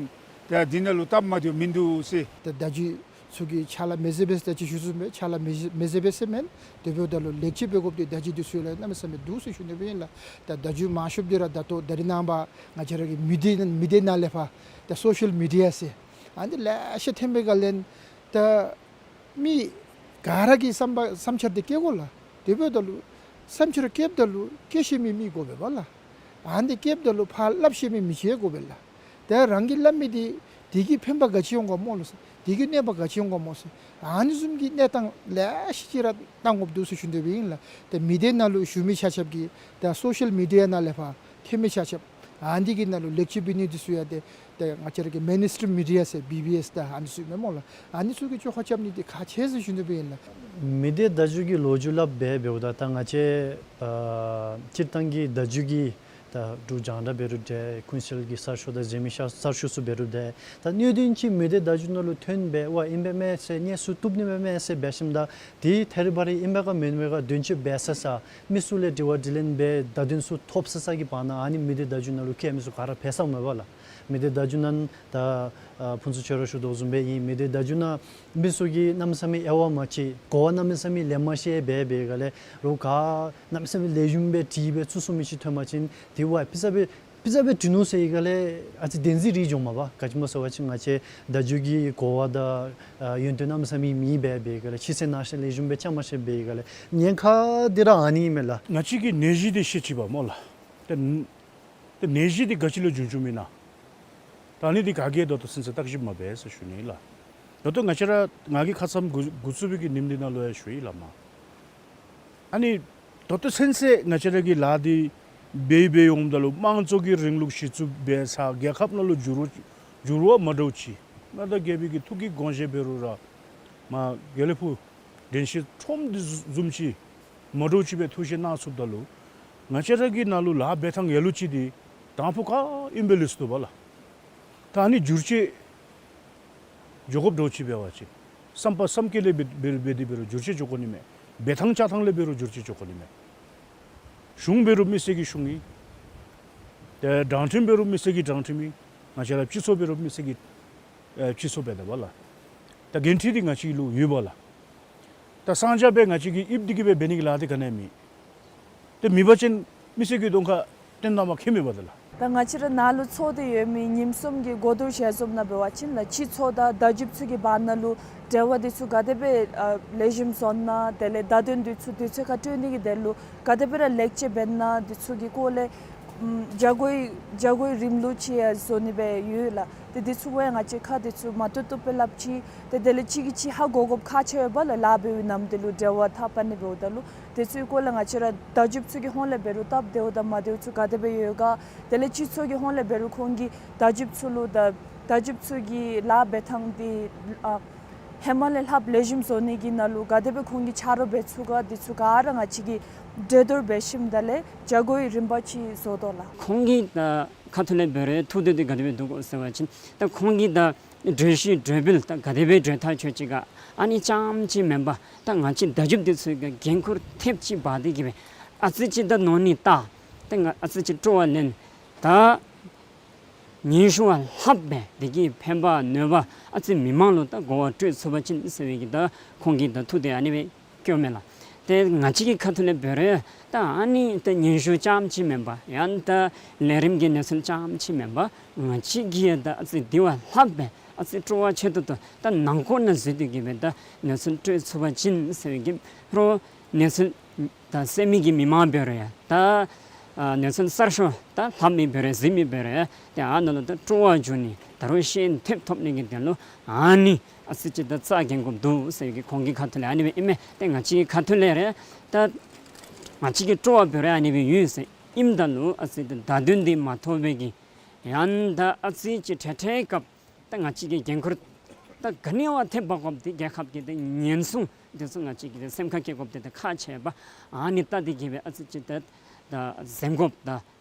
ད་འདི་ནང་ལུ་སྟབས་མ་བདེཝ་མིན་འདུག་ཟེར། ད་བརྡ་བརྒྱུད་ཚུ་གིས་ཕྱག་ལཱ་མི་མཛད་པས་ཟེར་ད་ཅི་ཞུ་ཞུཝ་མས། ཕྱག་ལཱ་མི་མཛད་པས་ཟེར་མེན། དེ་འབདཝ་ད་ལུ་ལེགས་བཅོས་འབད་དགོཔ་འདི་བརྡ་བརྒྱུད་འདི་ཚུ་ལུ་གནམ་མེད་ས་མེད་འདུག་ཟེར་ཞུ་ནི་སྦེ་ཨིན་ལགས། ད་བརྡ་བརྒྱུད་མང་ཤོས་འདི་ར་ད་ལྟོ་ད་རིས་ནངས་པ་ང་བཅས་ར་གི་མི་སྡེ་མི་སྡེ་ནང་ལས་ཕར་ད་སོ་ཤལ་མི་ཌི་ཡ་ཟེར་ཨ་ནི་ལེ་ཤ་ཐོན་པའི་སྒང་ལས་ད་མི་ག་ར་གིས་བསམ་པ་བསམ་འཆར་འདི་བཀོད་དགོ་ལགས། དེ་འབདཝ་ད་ལུ་བསམ་འཆར་བཀོདཔ་ད་ལུ་བཀོད་ཤེས་མི་མི་དགོ་པས་པ་ལགས། ཨ་ནི་བཀོདཔ་ད་ལུ་ཕར་སླབ་ཤེས་མི་མི་ཅིག་དགོ་པས་ལགས། ཏེ་རང་གིས་སླབ་མི་འདི་དེ་གིས་ཕན་པ་ག་ཅི་འོང་ག་སྨོ་ལགས་ཟེར། དེ་གིས་གནོད་པ་ག་ཅི་འོང་ག་སྨོ་ཟེར། ཨ་ནི་བཟུམ་གྱི་གནས་སྟངས་ལེ་ཤ་ཅིག་ར་བཏང་དགོཔ་འདུག་ཟེར་ཞུ་ནི་སྦེ་ཨིན་ལགས། ཏེ་མི་སྡེ་ནང་ལུ་བཞུགས་མི་ཆ་ཁྱབ་ཀྱིས་ད་སོ་ཤལ་མི་ཌི་ཡ་ནང་ལས་ཕར་ཐོན་མི་ཆ་ཁྱབ་ཨ་ནི་གི་ནང་ལུ་ལེགས་བཅོས་འབད་ནི་འདི་ཚུ་ཡང་ཏེ་ཏེ་ང་བཅས་ར་གི་མེན་སི་ཊིམ་མི་ཌི་ཡ་ཟེར་བི་བི་ཨེསི་དང་ཨ་ནི་ཚུ་ཨིན་མས་སྨོ་ལགས། ཨ་ནི་ཚུ་གིས་བཅོ་ཁ་རྐྱབ་ནི་འདི་ཁག་ཆེ་ཟེར་ཞུ་ནི་སྦེ་ཨིན་ལགས། མི་སྡེ་བརྡ་བརྒྱུད་ཀྱི་ལོ་རྒྱུས་སླབ་སྦེ་འབདཝ་ད་ད་ང་བཅས་ཨ་སྤྱིར་བཏང་གི་བརྡ་བརྒྱུད་ཀྱི་ད་འབྲུག་རྒྱང་བསྒྲགས་འབད་རུང་འདྲ་ཀུན་གསལ་གྱི་གསར་ཤོག་དང་གཞན་མི་ཤ་གསར་ཤོག་ཚུ་འབད་རུང་འདྲ་ད་སྣོད་ལྡན་ཅིག་མི་སྡེ་བརྡ་བརྒྱུད་ནང་ལུ་ཐོན་སྦེ་ཝ་ཨིན་པས་མས་ཟེར་སྙན་ཞུ་བཏུབ་ནི་མས་མས་ཟེར་འབད་ཞིནམ་ད་དེ་ཐད་རི་བ་རི་ཨིན་པས་ག་མེན་པས་ག་དོན་གཅོད་འབད་ས་ས་མི་ཚུ་ལས་དྲི་བ་དྲིས་ལན་འབད་བརྡ་དོན་ཚུ་ཐོབ་ས་ས་གི་བར་ན་ཨ་ནི་མི་སྡེ་བརྡ་བརྒྱུད་ནང་ལུ་བཀལ་མི་ཚུ་ག་ར་འབད་ས་མས་པ་ལགས། མི་སྡེ་བརྡ་བརྒྱུད་ནང་ད་ཨ་ཕུན་ཚོགས་ཁྱོད་ར་ཞུ་དོ་བཟུམ་སྦེ་ཨིན། མི་སྡེ་བརྡ་བརྒྱུད་ནང་མི་ཚུ་གིས་གནམ་མེད་ས་མེད་དབྱེ་བ་མ་ཕྱེ་གོ་བ་གནམ་མེད་ས་མེད་ལེན་མ་ཤེས་འབད་འབད་ག་ལས་རོགས་ག་གནམ་མེད་ས་མེད་ལེགས་ཤོམ་སྦེ་དྲིས་སྦེ་ཚུར་གསུང་མི་ཅིག་ཐོན་པ་ཅིན་དེ་ཝ་ཕི་ས་སྦེ་ཕི་ས་སྦེ་དྲི་ནུག་ཟེར་ཡི་ག་ལས་ཨ་ཙི་བདེན་འཛིན་རེ་འགྱོཝ་མས་པ། ག་ཅི་སྨོ་ཟེར་བ་ཅིན་ང་བཅས་བརྡ་བརྒྱུད་ཀྱི་གོ་བ་དང་ཨ་ཡོན་ཏན་གནམ་མེད་ས་མེད་མེད་འབད་འབད་ག་ལས་ཕྱི་གསལ་ནང་གསལ་ལེགས་ཤོམ་སྦེ་རྐྱབ་མ་ཤེས་འབད་ག་ལས་ཉེན་ཁ་འདི་ར་ཨ་ནི་ཨིན་མས་ལགས། ང་བཅས་ཀྱིས་ནད་གཞི་འདི་ཤེས་ཅི་པ་སྨོ་ལགས། ཏེ་ཏེ་ནད་གཞི་འདི་ག་ཅི་ལས་བྱུང་བྱུངམ་ཨིན་ན། ད་ཨ་ནི་འདི་ག་གིས་ད་ལྟོ་ཚུན་ཚོད་བརྟག་ཞིབ་མ་འབད་ཟེར་ཞུ་ནི་ལགས། ད་ལྟོ་ང་བཅས་ར་ང་གིས་ཁ་ཙ་འགོ་འགོ་བཙུགས་པའི་གི་ཉིནམ་འདི་ནང་ལུ་ཡང་ཞུ་ཡི་ལགས་མ། ཨ་ནི་ད་ལྟོ་ཚུན་ཚོད་ང་བཅས་ར་གིས་ལཱ་འདི་འབད་འབད་འོངམ་ད་ལུ་དམངས་གཙོ་གི་རིང་ལུགས་གཞི་བཙུགས་འབད་ས་རྒྱལ་ཁབ་ནང་ལུ་འགྱུར་བ་འགྱུར་བ་མ་འདྲཝ་ཅིག་མངའ་བདག་རྒྱལ་པོའི་གི་ཐུགས་ཀྱི་དགོངས་བཞེད་འབད་རུང་ར་མ་དགེ་ལེགས་ཕུག་དྲན་ཤེས་ཁྲོམ་འདི་བཟུམ་ཅིག་མ་འདྲཝ་ཅིག་སྦེ་ཐུགས་བཞེད་གནང་ཚུགསཔ་ད་ལུ་ང་བཅས་ར་གི་ནང་ལུ་ལཱ་འབད་ཐངས་ཡ་ལུ་ཅིག་འདི་དང་ཕུ་ག་ཨིན་པས་ལུས་སོ་བ་ལགས། ད་ཨ་ནི་འགྱུར་བཅོས་འགྱོ་དགོཔ་འདྲཝ་ཅིག་འབད་བ་ཅིན་ བསམ་པ་བསམ་སྐྱེ་ལས་འབད་འབད་འབད་དེ་འབད་རུང་འགྱུར་བཅོས་འགྱོ་དགོ་ནི་མས། འབད་ཐངས་བཅའ་ཐངས་ལས་འབད་རུང་འགྱུར་བཅོས་འགྱོ་དགོ་ནི་མས། གཞུང་འབད་རུང་མི་སེར་གྱི་གཞུང་ཨིན། ཏེ་དྲང་ཁྲིམས་འབད་རུང་མི་སེར་གྱི་དྲང་ཁྲིམས་ཨིན། ང་བཅས་ར་སྤྱི་ཚོགས་འབད་རུང་མི་སེར་གྱི་ཨེ་སྤྱི་ཚོགས་འབད་དེ་འབདཝ་ལས། ད་འགན་འཁྲི་འདི་ང་བཅས་ལུ་ཡོདཔ་ལགས། ད་གསང་རྒྱ་སྦེ་ང་བཅས་ཀྱིས་ཡིབ་སྟེ་གི་སྦེ་འབད་ནི་གི་ལཱ་འདི་ག་ནི་ཡང་མེད། ཏེ་མེད་པ་ཅིན་མི་སེར་གྱི་གདོང་ཁར་སྟོནམ་ཁེ་མེད་པ་དེ་ལགས། ད་ང་བཅས་ར་ནཱ་ལུ་ཚོགས་ཏེ་ཡོད་མི་ཉིནམ་གསུམ་གྱི་གོ་བསྡུར་ཞལ་འཛོམས་ནང་འབད་བ་ཅིན་ལགས། སྤྱི་ཚོགས་དང་བརྡ་བརྒྱུདཔ་ཚུ་གི་བར་ན་ལུ་འབྲེལ་བ་འདི་ཚུ་ག་དེ་སྦེ་ཨ་ལེགས་ཤོམ་བཟོ་ན། དེ་ལས་བརྡ་དོན་འདི་ཚུ་དུས་ཚོད་ཁར་སྤྲོད་ནི་གི་དོན་ལུ་ག་དེ་སྦེ་ར་ལེགས་བཅོས་འབད་ན། འདི་ཚུ་གི་སྐོར་ལས་ཨམ་བྱ་སྒོའི་བྱ་སྒོའི་རིམ་ལུགས་ཅིག་ཡང་བཟོ་ནི་སྦེ་ཡོད་ལགས། ཏེ་འདི་ཚུ་གུ་ཡང་ང་བཅས་ཁ་འདི་ཚུ་མ་བཏུབ་བཏུབ་སྦེ་སླབ་ཅི། ཏེ་དེ་ལས་གཅིག་གིས་གཅིག་ཧ་གོ་དགོཔ་ཁག་ཆེ་བས་ལགས། ལཱ་འབད་བའི་ནམ་དུས་ལུ་འབྲེལ་བ་འཐབ་པ་ནི་འབདཝ་ད་ལུ། དེ་ཚུའི་སྐོར་ལས་ང་བཅས་ར་བརྡ་བརྒྱུདཔ་ཚུ་གི་ཧོངས་ལས་འབད་རུང་སྟབས་བདེཝ་དང་མ་བདེཝ་ཚུ་ག་དེ་སྦེ་ཡོད་ག། དེ་ལས་སྤྱི་ཚོགས་ཀྱི་ཧོངས་ལས་འབད་རུང་ཁོང་གིས་བརྡ་བརྒྱུདཔ་ཚུ་ལུ་ད་བརྡ་བརྒྱུདཔ་ཚུ་གི་ལཱ་འབད་ཐངས་འདི་ཨ་ཧེ་མ་ལས་ལྷགཔ་ལེགས་ཤོམ་བཟོ་ནི་གི་ནང་ལུ་ག་དེ་སྦེ་ཁོང་གིས་ཆ་རོགས་འབད་ཚུགས་ག། འདི་ཚུ་ག་ར་ང་བཅས་ཀྱིས་གྲོས་བསྡུར་འབད་ཞིནམ་ད་ལས་བྱ་སྒོའི་རིམ་པ་ཅིག་བཟོ་དོ་ལགས། ཁོང་གི་ད་ཁ་ཐུག་ལས་འབད་རུང་ཐུགས་འདོད་འདི་ག་དེ་སྦེ་འདུག་གོ་ཟེར་བ་ཅིན་ད་ཁོང་གིས་ད་གྲོས་གཞི་གྲོས་འབུལ་ད་ག་དེ་སྦེ་གྲོས་ཐག་ཆོད་ཅི་ག། ཨ་ནི་རྐྱངམ་ཅིག་མེན་པར་ད་ང་བཅས་བརྡ་བརྒྱུདཔ་འདི་ཚུ་གིས་འགན་ཁུར་ཐེབས་ཅིག་འབག་སྟེ་གི་སྦེ་ཨ་ཙི་ཅིག་ད་ནོར་ནི་ད་ད་ང་ཨ་ཙི་ཅིག་སྤྲོ་བ་ལེན། ད་སྙན་ཞུ་བ་ལྷགཔ་སྦེ་དེ་གིས་ཕན་པ་གནོད་པ་ཨ་ཙི་མི་མང་ལུ་ད་གོ་བ་སྤྲོད་ཚུགས་པ་ཅིན་ཟེར་བའི་གི་ད་ཁོང་གིས་ད་ཐུགས་འདོད་ཨ་ནི་སྦེ་བསྐྱེདཔ་མས་ལགས། ཏེ་ང་བཅས་ཀྱི་ཁ་ཐུག་ལས་འབད་རུང་ད་ཨ་ནི་ད་སྙན་ཞུ་རྐྱངམ་ཅིག་མེན་པར་ཡང་ད་ལས་རིམ་གྱི་གནས་ཚུལ་རྐྱངམ་ཅིག་མེན་པར་ང་བཅས་ཀྱིས་ད་ཨ་ཙི་དེ་བ་ལྷགཔ་སྦེ་ཨ་ཙི་སྤྲོ་བ་ཆེ་ཏོག་ཏོ་ད་ནང་འཁོད་ནང་འཛུལ་ཏེ་གི་སྦེ་ད་གནས་ཚུལ་སྤྲོད་ཚུགས་པ་ཅིན་ཟེར་བའི་གི་རོགས་གནས་ཚུལ་ད་གསན་མི་གི་མི་མང་འབད་རུང་ཡང་ད་ཨ་གནས་ཚུལ་གསར་ཤོས་ད་ལྷབ་མི་འབད་རུང་གཟིགས་མི་འབད་རུང་ཡང་ཏེ་ཨ་ནཱ་ལུ་ད་སྤྲོ་བ་འཇུག་ནི་ད་རུང་ཤེས་ཡོན་ཐེབས་ཐོབ་ནི་གི་དོན་ལུ་ཨ་ནི་ཨ་ཙི་ཅིག་ད་རྩ་འགེངས་དགོཔ་འདུག་ཟེར་གི་ཁོང་གི་ཁ་ཐུག་ལས་ཨ་ནི་སྦེ་ཨིན་མས། ཏེ་ང་བཅས་ཀྱི་ཁ་ཐུག་ལས་ར་ད་ང་བཅས་ཀྱི་སྤྲོ་བ་འབད་རུང་ཨ་ནི་སྦེ་ཡོད་ཟེར་ཨིནམ་ད་ལུ་ཨ་ཙི་ད་བརྡ་དོན་འདི་མ་ཐོབ་པའི་གི་ཡང་ད་ཨ་ཙི་ཅིག་འཕྲལ་འཕྲལ་སྐབས་ད་ང་བཅས་ཀྱི་འགན་ཁུར་ད་ག་ནི་བ་ཐེབས་འབག་དགོཔ་འདི་རྒྱལ་ཁབ་ཀྱི་ད་ཉེན་སྲུང་འདི་ཚུ་ང་བཅས་ཀྱིས་ད་སེམས་ཁར་བཀལ་དགོཔ་འདི་ད་ཁག་ཆེ་བས། ཨ་ནི་ད་འདི་གིས་སྦེ་ཨ་ཙི་ཅིག་ད་ད་འཛེམ་དགོཔ་ད་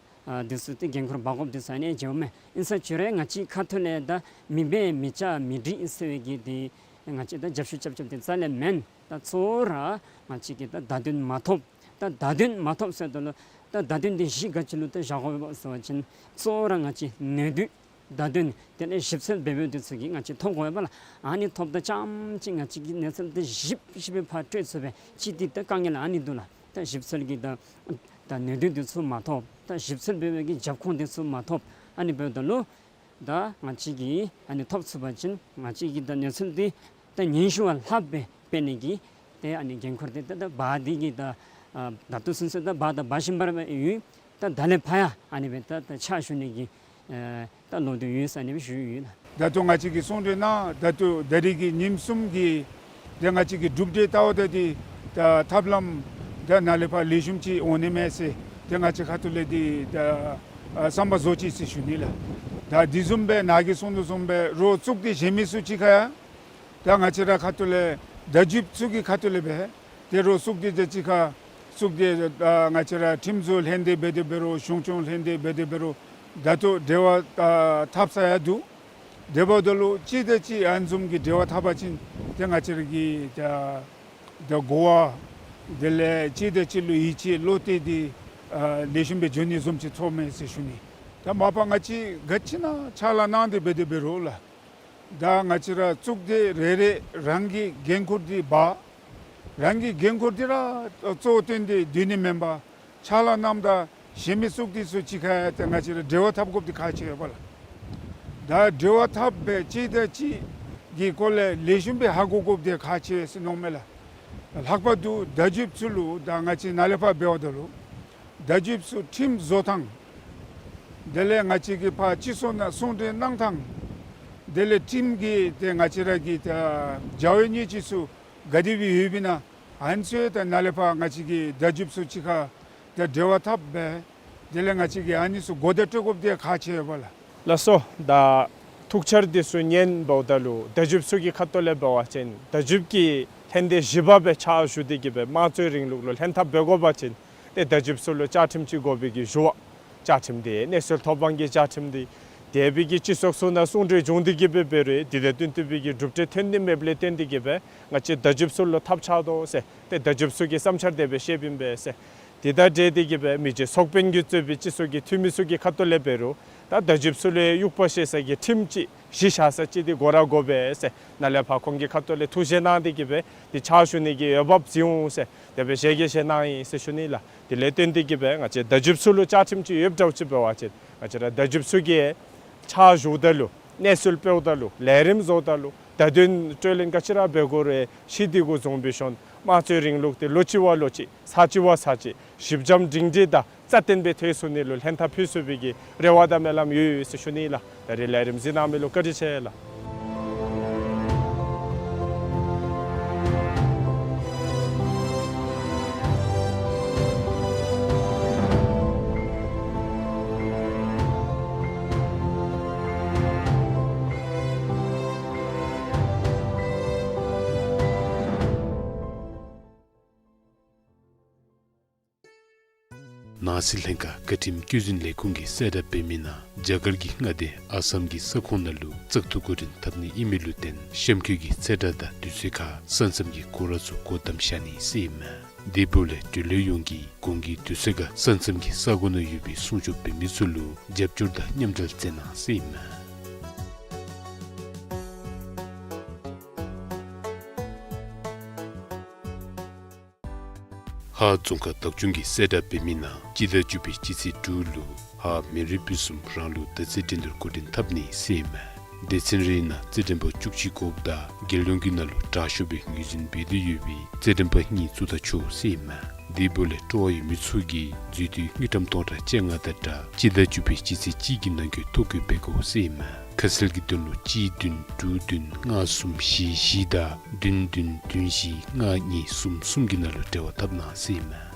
ཨ་འདི་ཚུ་ད་འགན་ཁུར་འབག་དགོཔ་འདི་ཚུ་ཨ་ནི་བྱུངམ་མས། ཨིན་ས་ཅི་རུང་ང་བཅས་ཁ་ཐུག་ལས་ད་མི་འབད་མི་བྱ་མི་འགྲིག་ཟེར་བའི་གི་འདི་ང་བཅས་ད་རྒྱབ་ཤུགས་རྐྱབ་རྐྱབ་འདི་རྩ་ལས་མེན། ད་གཙོ་བོ་ར་ང་བཅས་ཀྱིས་ད་བརྡ་དོན་མ་ཐོབ། ད་བརྡ་དོན་མ་ཐོབ་ཟེརཝ་ད་ལུ་ད་བརྡ་དོན་འདི་གཞི་ག་ཅི་ལུ་ད་བཞག་དགོ་པས་ཟེར་བ་ཅིན་གཙོ་བོ་ར་ང་བཅས་ནད་དུག་བརྡ་དོན་དེ་ལས་ཞིབ་འཚོལ་འབད་འབདཝ་འདི་ཚུ་གིས་ང་བཅས་ཐོབ་དགོ་པས་ལགས། ཨ་ནི་ཐོབ་ད་རྐྱངམ་ཅིག་ང་བཅས་ཀྱིས་གནས་ཚུལ་འདི་ཞིབ་ཞིབ་སྦེ་ཕར་སྤྲོད་ཚུགས་པས། གཅིག་འདི་ད་དཀའ་ངལ་ཨ་ནི་འདུག་ལགས། ད་ཞིབ་འཚོལ་གྱི་ད་ད་ནད་དུག་འདི་ཚུ་མ་ཐོབ། ད་ཞིབ་འཚོལ་འབད་བའི་གི་རྒྱབ་ཁུངས་འདི་ཚུ་མ་ཐོབ། ཨ་ནི་འབདཝ་ད་ལུ་ད་ང་བཅས་ཀྱིས་ཨ་ནི་ཐོབ་ཚུགས་པ་ཅིན་ང་བཅས་ཀྱིས་ད་གནས་ཚུལ་འདི་ད་སྙན་ཞུ་བ་ལྷགཔ་སྦེ་སྤེལ་ནི་གི་ཏེ་ཨ་ནི་འགན་ཁུར་འདི་ད་ད་འབག་སྟེ་གི་ད་ཨ་ད་ལྟོ་ཚུན་ཚོད་ད་འབག་ད་འབག་བཞིན་པ་ར་ཡོད། ད་ད་ལས་ཕར་ཡང་ཨ་ནི་སྦེ་ད་ད་ཕྱག་ཞུ་ནི་གི་ཨེ་ད་བློ་འདོད་ཡོད་ཟེར་ཨ་ནི་སྦེ་ཞུ་ཡི་ཡོད་ལགས། ད་ལྟོ་ང་བཅས་ཀྱིས་གསུང་གྲོས་གནང་ད་ལྟོ་ད་རིས་ཀྱི་ཉིནམ་གསུམ་གྱི་ཏེ་ང་བཅས་ཀྱི་གྲུབ་འབྲས་ལྟཝ་ད་འདི་ད་ཐབས་ལམ་ད་ནཱ་ལས་ཕར་ལེགས་ཤོམ་ཅིག་འོང་ནི་མས་ཟེར་ཏེ་ང་བཅས་ཁ་ཐུག་ལས་འདི་ད་ཨ་བསམ་པ་བཟོ་ཅི་ཟེར་ཞུ་ནི་ལགས། ད་འདི་བཟུམ་སྦེ་ནཱ་གིས་གསུང་དོ་བཟུམ་སྦེ་རོགས་གཙུག་སྡེ་གཞན་མི་ཚུ་གཅིག་ཁར་ཡང་ད་ང་བཅས་ར་ཁ་ཐུག་ལས་བརྡ་བརྒྱུདཔ་ཚུ་གི་ཁ་ཐུག་ལས་སྦེ་ཏེ་རོགས་གཙུག་སྡེ་དང་གཅིག་ཁར་གཙུག་སྡེ་ཨ་ང་བཅས་ར་ཁྲིམས་བཟོ་ལྷན་སྡེ་འབད་དེ་འབད་རུང་གཞུང་སྐྱོང་ལྷན་སྡེ་འབད་དེ་འབད་རུང་ད་ལྟོ་འབྲེལ་བ་ཨ་འཐབ་ས་ཡང་འདུག། དེ་འབདཝ་ད་ལུ་གཅིག་དང་གཅིག་ཨ་ནི་བཟུམ་གྱི་འབྲེལ་བ་འཐབ་པ་ཅིན་ཏེ་ང་བཅས་ར་གི་ད་ད་གོ་བ་དེ་ལས་གཅིག་དང་གཅིག་ལུ་ཡིད་ཆེས་བློ་གཏད་འདི་ཨ་ལེགས་ཤོམ་སྦེ་འགྱོ་ནི་བཟུམ་ཅིག་ཚོརཝ་མས་ཟེར་ཞུ་ནི། ད་མ་པ་ང་བཅས་ག་ཅི་ནང་ཕྱག་ལཱ་གནང་སྟེ་འབད་དེ་འབད་རུང་ལགས། ད་ང་བཅས་ར་གཙུག་སྡེ་རེ་རེ་རང་གི་འགན་ཁུར་འདི་འབག། རང་གི་འགན་ཁུར་འདི་ར་གཙོ་བོ་བཏོན་ཏེ་སྡོད་ནི་མེན་པར་ཕྱག་ལཱ་གནངམ་ད་གཞན་མི་གཙུག་སྡེ་ཚུ་གཅིག་ཁར་ཡང་ཏེ་ང་བཅས་ར་འབྲེལ་བ་འཐབ་དགོཔ་འདི་ཁག་ཆེ་བས་ལགས། ད་འབྲེལ་བ་འཐབ་སྦེ་གཅིག་དང་གཅིག་གི་སྐོར་ལས་ལེགས་ཤོམ་སྦེ་ཧ་གོ་དགོཔ་འདི་ཁག་ཆེ་ཟེར་མནོཝ་མས་ལགས། ལྷག་པར་དུ་བརྡ་བརྒྱུདཔ་ཚུ་ལུ་ད་ང་བཅས་ནཱ་ལས་ཕར་འབདཝ་ད་ལུ་བརྡ་བརྒྱུདཔ་ཚུ་ཁྲིམས་བཟོ་ཐངས་དེ་ལས་ང་བཅས་ཀྱིས་ཕར་སྤྱི་ཚོགས་ནང་གསུང་གྲོས་གནང་ཐངས་དེ་ལས་ཁྲིམས་ཀྱི་ཏེ་ང་བཅས་ར་གི་ད་བྱ་བའི་གནས་ཚུལ་ཚུ་ག་དེ་སྦེ་ཡོདཔ་ཨིན་ན་ཨ་ནི་ཚུ་ཡང་ད་ནཱ་ལས་ཕར་ང་བཅས་ཀྱི་བརྡ་བརྒྱུདཔ་ཚུ་གཅིག་ཁར་ད་འབྲེལ་བ་འཐབ་སྦེ་དེ་ལས་ང་བཅས་ཀྱིས་ཨ་ནི་ཚུ་གོ་བརྡ་སྤྲོད་དགོཔ་འདི་ཁག་ཆེ་བས་ལགས། ལགས་སོ། ད་ཐུགས་འཆར་འདི་ཚུ་ཉན་འབདཝ་ད་ལུ་བརྡ་བརྒྱུདཔ་ཚུ་གི་ཁ་ཐུག་ལས་འབད་བ་ཅིན་བརྡ་བརྒྱུདཔ་ཀྱི་ལྷན་སྡེ་བཞི་པ་སྦེ་ཕྱག་ཞུ་སྟེ་གི་སྦེ་དམངས་གཙོའི་རིང་ལུགས་ལུ་ལྷན་ཐབས་འབད་དགོ་པ་ཅིན་ཏེ་བརྡ་བརྒྱུདཔ་ཚུ་ལུ་བཅའ་ཁྲིམས་ཅིག་དགོ་པའི་གི་ཞུ་བ། བཅའ་ཁྲིམས་འདི་གནས་ཚུལ་ཐོབ་དབང་གི་བཅའ་ཁྲིམས་འདི་ འདས་པའི་གི་སྤྱི་ཚོགས་ཚུ་ནང་གསུང་གྲོས་བྱུང་སྟེ་གི་སྦེ་འབད་རུང་དེ་དང་བསྟུན་ཏེ་སྦེ་གི་གྲུབ་འབྲས་ཐོན་ནི་མེདཔ་ལས་བརྟེན་ཏེ་གི་སྦེ་ང་བཅས་བརྡ་བརྒྱུདཔ་ཚུ་ལུ་ཐབས་ཆག་དོ་ཟེར། ཏེ་བརྡ་བརྒྱུདཔ་ཚུ་གི་བསམ་འཆར་དེ་སྦེ་བཤདཔ་ཨིན་པས་ཟེར། དེ་དང་འབྲེལ་ཏེ་གི་སྦེ་མི་རྗེ་ཚོགས་དཔོན་གྱིས་གཙོས་པའི་སྤྱི་ཚོགས་ཀྱི་འཐུས་མི་ཚུ་གི་ཁ་ཐུག་ལས་འབད་རུང་ད་བརྡ་བརྒྱུདཔ་ཚུ་ལུ་དབྱུག་པ་བཞེས་ས་གི་ཁྲིམས་ཅིག་གཞི་བཞག་ས་ཅིག་དེ་དགོ་ར་དགོ་པས་ཟེར། ནཱ་ལས་ཕར་ཁོང་གི་ཁ་ཐུག་ལས་ཐུགས་བཞེད་གནང་སྟེ་གི་སྦེ་དེ་ཕྱག་ཞུ་ནི་གི་འོས་འབབ་བྱིན་འོང་ཟེར། དེ་སྦེ་ཞལ་གྱིས་བཞེས་གནང་ཡི་ཟེར་ཞུ་ནི་ལགས། དེ་ལས་བརྟེན་ཏེ་གི་སྦེ་ང་བཅས་བརྡ་བརྒྱུདཔ་ཚུ་ལུ་བཅའ་ཁྲིམས་ཅིག་ཡོདཔ་འདྲཝ་ཅིག་འབད་བ་ཅིན་ང་བཅས་ར་བརྡ་བརྒྱུདཔ་ཚུ་གིས་ཕྱག་ཞུཝ་ད་ལུ་གནས་ཚུལ་སྤེལཝ་ད་ལུ་ལས་རིམ་བཟོཝ་ད་ལུ་བརྡ་དོན་སྤྲོད་ལེན་ག་ཅི་ར་འབད་དགོ་རུང་ཞི་བདེ་གུ་བཟུང་བའི་ཤུལ་དམངས་གཙོའི་རིང་ལུགས་དེ་ལོ་གཅིག་བ་ལོ་གཅིག་ཚར་གཅིག་བ་ཚར་གཅིག་ཞིབ་འཇམ་སྒྲིང་སྒྲི་དང་རྩ་བརྟན་སྦེ་ཐོན་ཚུགས་ནི་ལུ་ལྷན་ཐབས་ཕུལ་ཚུགས་པའི་གི་རེ་བ་དང་སྨོན་ལམ་ཡོད་ཟེར་ཞུ་ནི་ལགས། ད་རིས་ལས་རིམ་གཟིགས་གནང་མི་ལུ་བཀའ་དྲིན་ཆེ་ལགས། ནང་སྲིད་ལྷན་ཁག་བཀའ་ཁྲིམས་བཀོད་འཛིན་ལས་ཁུངས་ཀྱིས་གསལ་བསྒྲགས་འབད་མི་ནང་རྒྱ་གར་གྱི་མངའ་སྡེ་ཨ་སམ་གྱི་ས་ཁོངས་ནང་ལུ་བཙག་འཐུ་འགོ་འདྲེན་འཐབ་ནི་ཨིན་མི་ལུ་བརྟེན་གཤམ་འཁོད་ཀྱི་ཚེས་གྲངས་དང་དུས་ཚོད་ཁར་ས་མཚམས་ཀྱི་སྐོར་ར་ཚུ་སྒོ་བསྡམ་བཞག་ནི་ཟེར་ཨིན་མས། དེ་འབདཝ་ལས་འབྲེལ་ཡོད་ཡོངས་ཀྱིས་གོང་གི་དུས་ཚོད་ཁར་ས་མཚམས་ཀྱི་ས་གོ་ནང་ཡོད་པའི་སྲུང་སྐྱོབ་འབད་མི་ཚུ་ལུ་རྒྱབ་སྐྱོར་དང་མཉམ་འབྲེལ་མཛད་གནང་ཟེར་ཨིན་མས། ཧཱ་རྫོང་ཁག་བདག་སྐྱོང་གིས་གསལ་བསྒྲགས་འབད་མི་ནང་སྤྱི་ཟླ་བཅུ་པའི་སྤྱི་ཚེས་དྲུག་ལུ་ཧཱ་མི་རི་སྤུན་གསུམ་རང་ལུགས་དར་རྩེད་འགྲན་བསྡུར་འགོ་འདྲེན་འཐབ་ནི་ཟེར་ཨིན་མས། སྡེ་ཚན་རེའི་ནང་རྩེད་འགྲན་པ་བཅུ་གཅིག་དགོཔ་ད་རྒྱལ་ཡོངས་ཀྱི་ནང་ལུ་དྲག་ཤོས་སྦེ་ངོས་འཛིན་འབད་དོ་ཡོད་པའི་རྩེད་འགྲན་པ་གཉིས་བཙུགས་ད་ཆོག་ཟེར་ཨིན་མས། དེ་འབདཝ་ལས་སྤྲོ་བ་ཡོད་མི་ཚུ་གིས་འཛུལ་དུས་དངུལ་ཀྲམ་སྟོང་ཕྲག་བཅོ་ལྔ་དང་སྦྲགས་སྤྱི་ཟླ་བཅུ་པའི་སྤྱི་ཚེས་གཅིག་གི་ནང་འཁོད་ཐོ་བཀོད་འབད་དགོ་ཟེར་ཨིན་མས། ཁ་གསལ་གྱི་དོན་ལུ་གཅིག་བདུན་དྲུག་བདུན་ལྔ་གསུམ་བཞི་བཞི་དང་བདུན་བདུན་བདུན་བཞི་ལྔ་གཉིས་གསུམ་གསུམ་གྱི་ནང་ལུ་འབྲེལ་བ་འཐབ་གནང་ཟེར་ཨིན་མས།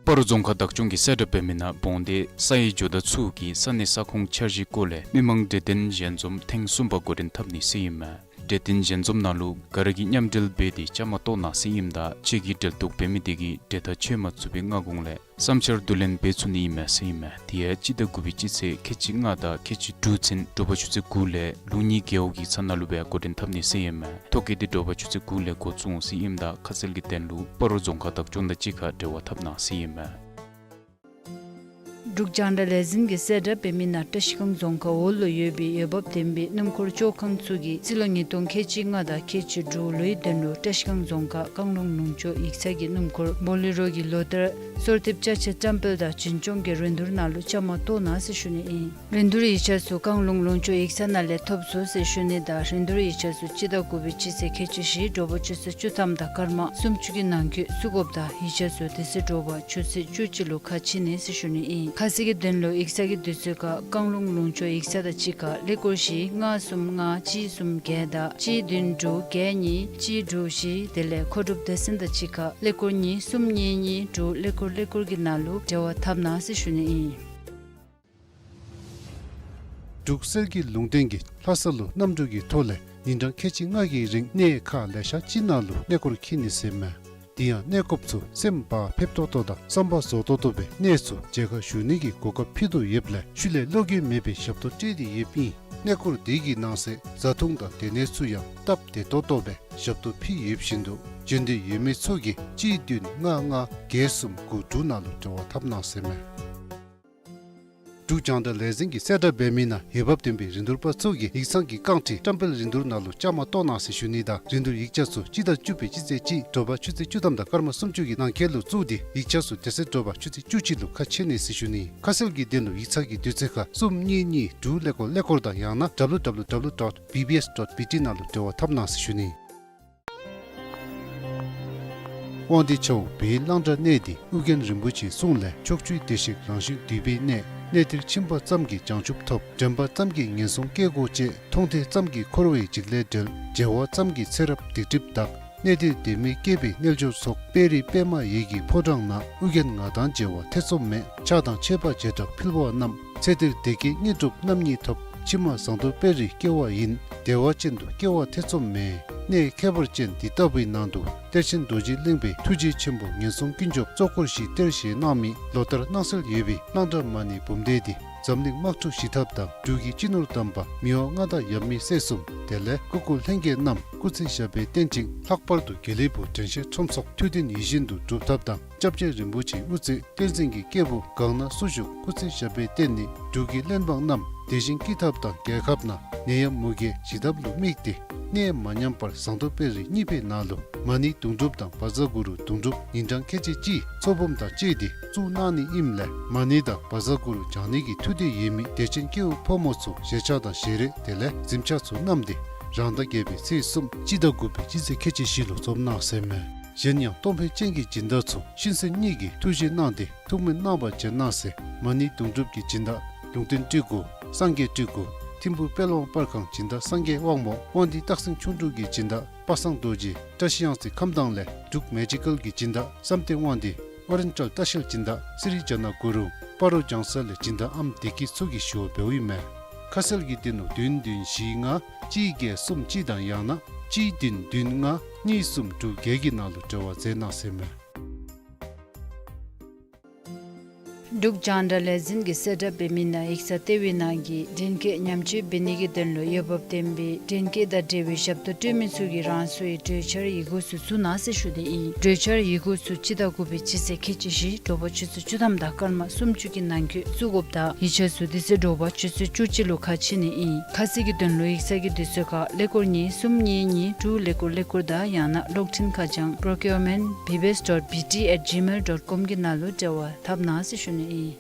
སྤ་རོ་རྫོང་ཁག་བདག་སྐྱོང་གིས་གསལ་བསྒྲགས་འབད་མི་ནང་བོང་སྡེ་ས་ཡི་ཇོ་བདག་ཚུ་གིས་ས་གནས་ས་ཁོངས་འཆར་གཞིའི་སྐོར་ལས་མི་མང་གྲོས་བསྟུན་ཞལ་འཛོམས་ཐེངས་གསུམ་པ་འགོ་འདྲེན་འཐབ་ནི་ཟེར་ཨིན་མས། གྲོས་བསྟུན་ཞལ་འཛོམས་ནང་ལུ་ག་ར་གིས་མཉམ་འབྲེལ་འབད་དེ་བཅའ་མར་གཏོགས་གནང་ཟེར་ཨིནམ་ད་ཁྱེད་ཀྱིས་འབྲེལ་གཏོགས་འབད་མི་དེ་གིས་གྲོས་ཐག་བཅད་མ་ཚུགས་པའི་སྔ་གོང་ལས་བསམ་འཆར་བསྡུ་ལེན་འབད་ཚུགས་ནི་ཨིན་མས་ཟེར་ཨིན་མས། དེ་ཡང་སྤྱི་ཟླ་དགུ་པའི་སྤྱི་ཚེས་ཁལ་གཅིག་ལྔ་དང་ཁལ་གཅིག་དྲུག་ཚུན་དྲོ་པ་ཆུ་ཚོད་དགུ་ལས་ལུགས་གཉིས་རྒེད་འོག་གི་ས་ནང་ལུ་སྦེ་འགོ་འདྲེན་འཐབ་ནི་ཟེར་ཨིན་མས། ཐོ་བཀོད་དེ་དྲོ་པ་ཆུ་ཚོད་དགུ་ལས་འགོ་བཙུགས་འོང་ཟེར་ཨིནམ་ད་ཁ་གསལ་གྱི་དོན་ལུ་སྤ་རོ་རྫོང་ཁག་བདག་སྐྱོང་དང་གཅིག་ཁར་འབྲེལ་བ་འཐབ་གནང་ཟེར་ཨིན་མས། འབྲུག་རྒྱང་བསྒྲགས་ལས་འཛིན་གྱིས་གསལ་བསྒྲགས་འབད་མི་ནང་བཀྲ་ཤིས་སྒང་རྫོང་ཁག་འོག་ལུ་ཡོད་པའི་འོས་འབབ་ལྡན་པའི་སྣུམ་འཁོར་བཅོ་ཁང་ཚུ་གིས་རྩིས་ལོ་ཉིས་སྟོང་ཁལ་གཅིག་ལྔ་དང་ཁལ་གཅིག་དྲུག་ལོའི་དོན་ལུ་བཀྲ་ཤིས་སྒང་རྫོང་ཁག་བཀང་ལུང་ལུང་ཕྱོགས་ཡིག་ཚང་གི་སྣུམ་འཁོར་བོ་ལེ་རོ་གི་ལོ་ལྟར་གསོལ་འདེབས་ཅ་ཆས་བཀྲམ་སྤེལ་དང་འཛིན་སྐྱོང་གི་རིན་བསྡུར་ནང་ལུ་བཅའ་མར་གཏོགས་གནང་ཟེར་ཞུ་ནི་ཨིན། རིན་བསྡུར་ཡིག་ཆ་ཚུ་བཀང་ལུང་ལུང་ཕྱོགས་ཡིག་ཚང་ནང་ལས་ཐོབ་ཚུགས་ཟེར་ཞུ་ནི་དང་རིན་བསྡུར་ཡིག་ཆ་ཚུ་སྤྱི་ཟླ་དགུ་པའི་སྤྱི་ཚེས་ཁལ་གཅིག་བཞི་དྲོ་པ་ཆུ་ཚོད་བཅུ་ཐམ་དང་སྐར་མ་སུམ་ཅུ་གི་ནང་འཁོད་བཙུགས་དགོཔ་དང་ཡིག་ཆ་ཚུ་དེ་ཚེ་དྲོ་པ་ཆུ་ཚོད་བཅུ་གཅིག་ལུ་ཁ་ཕྱེ་ནི་ཟེར་ཞུ་ནི་ཨིན། ཁ་གསལ་གྱི་དོན་ལུ་ཡིག་ཚང་གི་དུས་ཚོད་ཁར་བཀང་ལུང་ལུང་ཕྱོགས་ཡིག་ཚང་དང་གཅིག་ཁར་ཀླད་ཀོར་བཞི་ལྔ་གསུམ་ལྔ་གཅིག་གསུམ་བརྒྱད་དང་གཅིག་བདུན་དྲུག་བརྒྱད་གཉིས་གཅིག་དྲུག་བཞི་དེ་ལས་མཁོ་སྒྲུབ་སྡེ་ཚན་དང་གཅིག་ཁར་ཀླད་ཀོར་གཉིས་གསུམ་གཉིས་གཉིས་དྲུག་ཀླད་ཀོར་ཀླད་ཀོར་གྱི་ནང་ལུ་འབྲེལ་བ་འཐབ་གནང་ཟེར་ཞུ་ནི་ཨིན། འབྲུག་གསེར་གྱི་ལུང་བསྟན་གྱིས་ལྷ་ས་ལུ་གནམ་གྲུ་གི་ཐོག་ལས་ཉིན་གྲངས་ཁལ་གཅིག་ལྔ་གི་རིང་གནས་ཁག་ལེ་ཤ་ཅིག་ནང་ལུ་གནས་སྐོར་འཁྱིད་ནི་ཟེར་མས། དེ་ཡང་གནས་སྐོརཔ་ཚུ་སེམས་བག་ཕེབས་ཏོག་ཏོ་དང་བསམ་པ་རྫོགས་ཏོག་ཏོ་སྦེ་གནས་ཚུ་མཇལ་ཁ་ཞུ་ནི་གི་གོ་སྐབས་ཕུལ་དོ་ཡོདཔ་ལས་ཤུལ་ལས་བློ་འགྱོད་མེད་པའི་ཞབས་ཏོག་སྤྲོད་དེ་ཡོདཔ་ཨིན། གནས་སྐོར་དེ་གི་ནང་གསེས་བཟའ་འཐུང་དང་སྡོད་གནས་ཚུ་ཡང་སྟབས་བདེ་ཏོག་ཏོ་སྦེ་ཞབས་ཏོག་ཕུལ་ཡོདཔ་བཞིན་དུ་འབྱོན་འདོད་ཡོད་མི་ཚུ་གིས་གཅིག་བདུན་ལྔ་ལྔ་བརྒྱད་གསུམ་དགུ་དྲུག་ནང་ལུ་འབྲེལ་བ་འཐབ་གནང་ཟེར་མས། འབྲུག་རྒྱང་བསྒྲགས་ལས་འཛིན་གྱིས་གསལ་བསྒྲགས་འབད་མི་ནང་འོས་འབབ་ལྡན་པའི་རིན་བསྡུར་པ་ཚུ་གིས་ཡིག་ཚང་གི་རྐང་ཁྲི་བཀྲམ་སྤེལ་རིན་བསྡུར་ནང་ལུ་བཅའ་མར་གཏོགས་གནང་ཟེར་ཞུ་ནི་དང་རིན་བསྡུར་ཡིག་ཆ་ཚུ་སྤྱི་ཟླ་བཅུ་པའི་སྤྱི་ཚེས་གཅིག་དྲོ་པ་ཆུ་ཚོད་བཅུ་ཐམ་དང་སྐར་མ་སུམ་ཅུ་གི་ནང་འཁོད་ལུ་བཙུགས་ཏེ་ཡིག་ཆ་ཚུ་དེ་ཚེ་དྲོ་པ་ཆུ་ཚོད་བཅུ་གཅིག་ལུ་ཁ་ཕྱེ་ནི་ཟེར་ཞུ་ནི། ཁ་གསལ་གྱི་དོན་ལུ་ཡིག་ཚང་གི་དུས་ཚོད་ཁར་གསུམ་གཉིས་གཉིས་དྲུག་ཀླད་ཀོར་ཀླད་ཀོར་དང་ཡང་ན་W W W dot B B S dot B T ནང་ལུ་འབྲེལ་བ་འཐབ་གནང་ཟེར་ཞུ་ནི། དབང་འདུས་ཆ་འོག་བོད་གླང་བྲག་གནས་འདི་ཨོ་རྒྱན་རིན་པོ་ཆེའི་གསུང་ལས་ཕྱོགས་བཅུའི་བདེ་གཤེགས་རང་བཞིན་འདུས་པའི་གནས། གནས་འདིར་ཕྱིན་པ་ཙམ་གྱིས་བྱང་ཆུབ་ཐོབ། དྲན་པ་ཙམ་གྱིས་ངན་སོང་སྐྱེ་སྒོ་བཅད། མཐོང་ཐོས་ཙམ་གྱིས་འཁོར་བའི་འཇིགས་ལས་བསྒྲལ། མཇལ་བ་ཙམ་གྱིས་ཚེ་རབས་སྡིག་སྒྲིབ་དག། གནས་འདིར་སྡོད་མི་སྐྱེས་པའི་རྣལ་འབྱོར་ཚོགས། དཔལ་རི་པདྨ་འོད་ཀྱི་ཕོ་བྲང་ན། ཨོ་རྒྱན་ང་དང་མཇལ་བ་ཐེ་ཚོམ་མེད། ཕྱག་དང་མཆོད་པ་བྱེ་བྲག་ཕུལ་བ་རྣམས། ཚེ་འདིར་བདེ་སྐྱིད་དངོས་གྲུབ་རྣམ་གཉིས་ཐོབ། ཕྱི་མ་ཟངས་མདོག་དཔལ་རིར་སྐྱེ་བ་ཡིན། བདེ་བ་ཅན་དུ་སྐྱེ་བ་ཐེ་ཚོམ་མེད། གནས་ཁྱད་པར་ཅན་འདི་ལྟ་བུའི་ནང་དུ་གཏེར་ཆེན་རྡོ་རྗེ་གླིང་པའི་ཐུགས་རྗེ་ཆེན་པོ་ངན་སོང་ཀུན་སྐྱོབ་གཙོ་འཁོར་ཞིག་གཏེར་བཞེས་གནང་མི་ལོ་ལྟར་སྣང་གསལ་ཡོད་པའི་གླང་བྲག་མ་ཎི་འབུམ་སྡེ་འདི་ འཛམ་གླིང་དམག་འཁྲུག་ཞི་ཐབས་དང་འབྲུག་གི་སྤྱི་ནོར་དམ་པ་མི་དབང་མངའ་བདག་ཡབ་མེས་སྲས་གསུམ་དེ་ལས་སྐུ་འཁོར་ལྷན་རྒྱས་རྣམས་སྐུ་ཚེ་ཞབས་པད་བརྟན་ཅིང་ལྷག་པར་དུ་དགེ་ལེགས་ཕུག་དྲན་ཤེས་ཁྲོམ་ཚོགས་ཐུགས་དོན་ཡིད་བཞིན་དུ་འགྲུབ་ཐབས་དང་། སྐྱབས་རྗེ་རིན་པོ་ཆེའི་དབུ་རྩེ་བསྟན་འཛིན་གྱི་སྐྱེས་བུ་གང་ན་སུ་བཞུགས་སྐུ་ཚེ་ཞབས་པད་བརྟན་ནི་འབྲུག་གི་བློན་འབངས་རྣམས་བདེ་ཞིང་སྐྱིད་ཐབས་དང་རྒྱལ་ཁབ་ནང་ནད་ཡམས་མུ་གེ་ཞི་ཐབས་ལུ་དམིགས་ཏེ་གནས་མ་ཉམས་པར་ཟངས་མདོག་དཔལ་རི་གཉིས་པའི་ནང་ལུ་མ་ཎི་དུང་སྒྲུབ་དང་བཛྲ་གུ་རུ་དུང་སྒྲུབ་ཉིན་གྲངས་ཁལ་གཅིག་གཅིག་ཚོགས་འབུམ་དང་བཅས་ཏེ་བཙུགས་གནང་ནི་ཨིནམ་ལས་མ་ཎི་དང་བཛྲ་གུ་རུ་བགྱང་ནི་གི་ཐུགས་འདོད་ཡོད་མི་དད་ཅན་སྐྱེ་བོ་ཕོ་མོ་ཚུ་ཞལ་ཆས་དང་ཞལ་རས་དེ་ལས་གཟིམ་ཆས་ཚུ་བསྣམས་ཏེ་རང་ཟླ་བརྒྱད་པའི་ཚེས་གསུམ་སྤྱི་ཟླ་དགུ་པའི་སྤྱི་ཚེས་ཁལ་གཅིག་བཞི་ལུ་འཛོམས་གནང་ཟེར་མས། གཞན་ཡང་གཏོང་ཕོད་ཅན་གྱི་སྦྱིན་བདག་ཚུ་གཤིན་གསོན་གཉིས་ཀྱི་ཐུགས་བཞེད་གནང་སྟེ་ཐུགས་སྨོན་གནང་བར་བྱོན་གནང་ཟེར། མ་ཎི་དུང་སྒྲུབ་ཀྱི་སྦྱིན་བདག་ལུང་བསྟན་སྤྲུལ་སྐུ་སངས་རྒྱས་སྤྲུལ་སྐུ་ཐིམ་ཕུག་དཔལ་དབང་པར་ཁང་སྦྱིན་བདག་སངས་རྒྱས་དབང་མོ་དབང་འདུས་སྟག་སེང་ཁྱུང་འབྲུག་གི་སྦྱིན་བདག་པ་སངས་རྡོ་རྗེ་བཀྲ་ཤིས་གཡང་རྩེ་ཁམས་དྭངས་ལས་འབྲུག་མེ་ཇི་ཀལ་གྱི་སྦྱིན་བདག་བསམ་གཏན་དབང་འདུས་ཨོ་རེན་ཊལ་ལྟ་བཤལ་སྦྱིན་བདག་སི་རི་ཇ་ན་གུ་རུ་སྤ་རོ་ལྗང་ས་ལས་སྦྱིན་བདག་ཨམ་བདེ་སྐྱིད་ཚུ་གིས་ཞུ་བ་འབདཝ་ཨིན་མས། ཁ་གསལ་གྱི་དོན་ལུ་བདུན་བདུན་བཞི་ལྔ་གཅིག་བརྒྱད་གསུམ་གཅིག་དང་ཡང་ན་གཅིག་བདུན་བདུན་ལྔ་གཉིས་གསུམ་དྲུག་བརྒྱད་ཀྱི་ནང་ལུ་འབྲེལ་བ་མཛད་གནང་ཟེར་མས། འབྲུག་རྒྱང་བསྒྲགས་ལས་འཛིན་གྱིས་གསལ་བསྒྲགས་འབད་མི་ནང་ཡིག་ཚང་ལྟེ་བའི་ནང་གི་འདྲེན་སྐས་ཉམས་བཅོས་འབད་ནི་གི་དོན་ལུ་འོས་འབབ་ལྡན་པའི་འདྲེན་སྐས་དང་འབྲེལ་བའི་ཞབས་ཏོག་སྤྲོད་མི་ཚུ་གིས་རང་སོའི་གྲོས་འཆར་ཡི་གུ་ཚུ་བཙུགས་གནང་ཟེར་ཞུ་ནི་ཨིན། གྲོས་འཆར་ཡི་གུ་ཚུ་སྤྱི་ཟླ་དགུ་པའི་སྤྱི་ཚེས་ཁལ་གཅིག་བཞི་དྲོ་པ་ཆུ་ཚོད་བཅུ་ཐམ་དང་སྐར་མ་སུམ་ཅུ་གི་ནང་འཁོད་བཙུགས་དགོཔ་དང་ཡིག་ཆ་ཚུ་དེ་ཚེ་དྲོ་པ་ཆུ་ཚོད་བཅུ་གཅིག་ལུ་ཁ་ཕྱེ་ནི་ཨིན། ཁ་གསལ་གྱི་དོན་ལུ་ཡིག་ཚང་གི་དུས་ཚོད་ཁར་ཀླད་ཀོར་གཉིས་གསུམ་གཉིས་གཉིས་དྲུག་ཀླད་ཀོར་ཀླད་ཀོར་དང་ཡང་ན་གློག་འཕྲིན་ཁ་བྱང་procurement B B S dot B T at gmail dot com གི་ནང་ལུ་འབྲེལ་བ་འཐབ་གནང་ཟེར་ཞུ་ནི་ཨིན།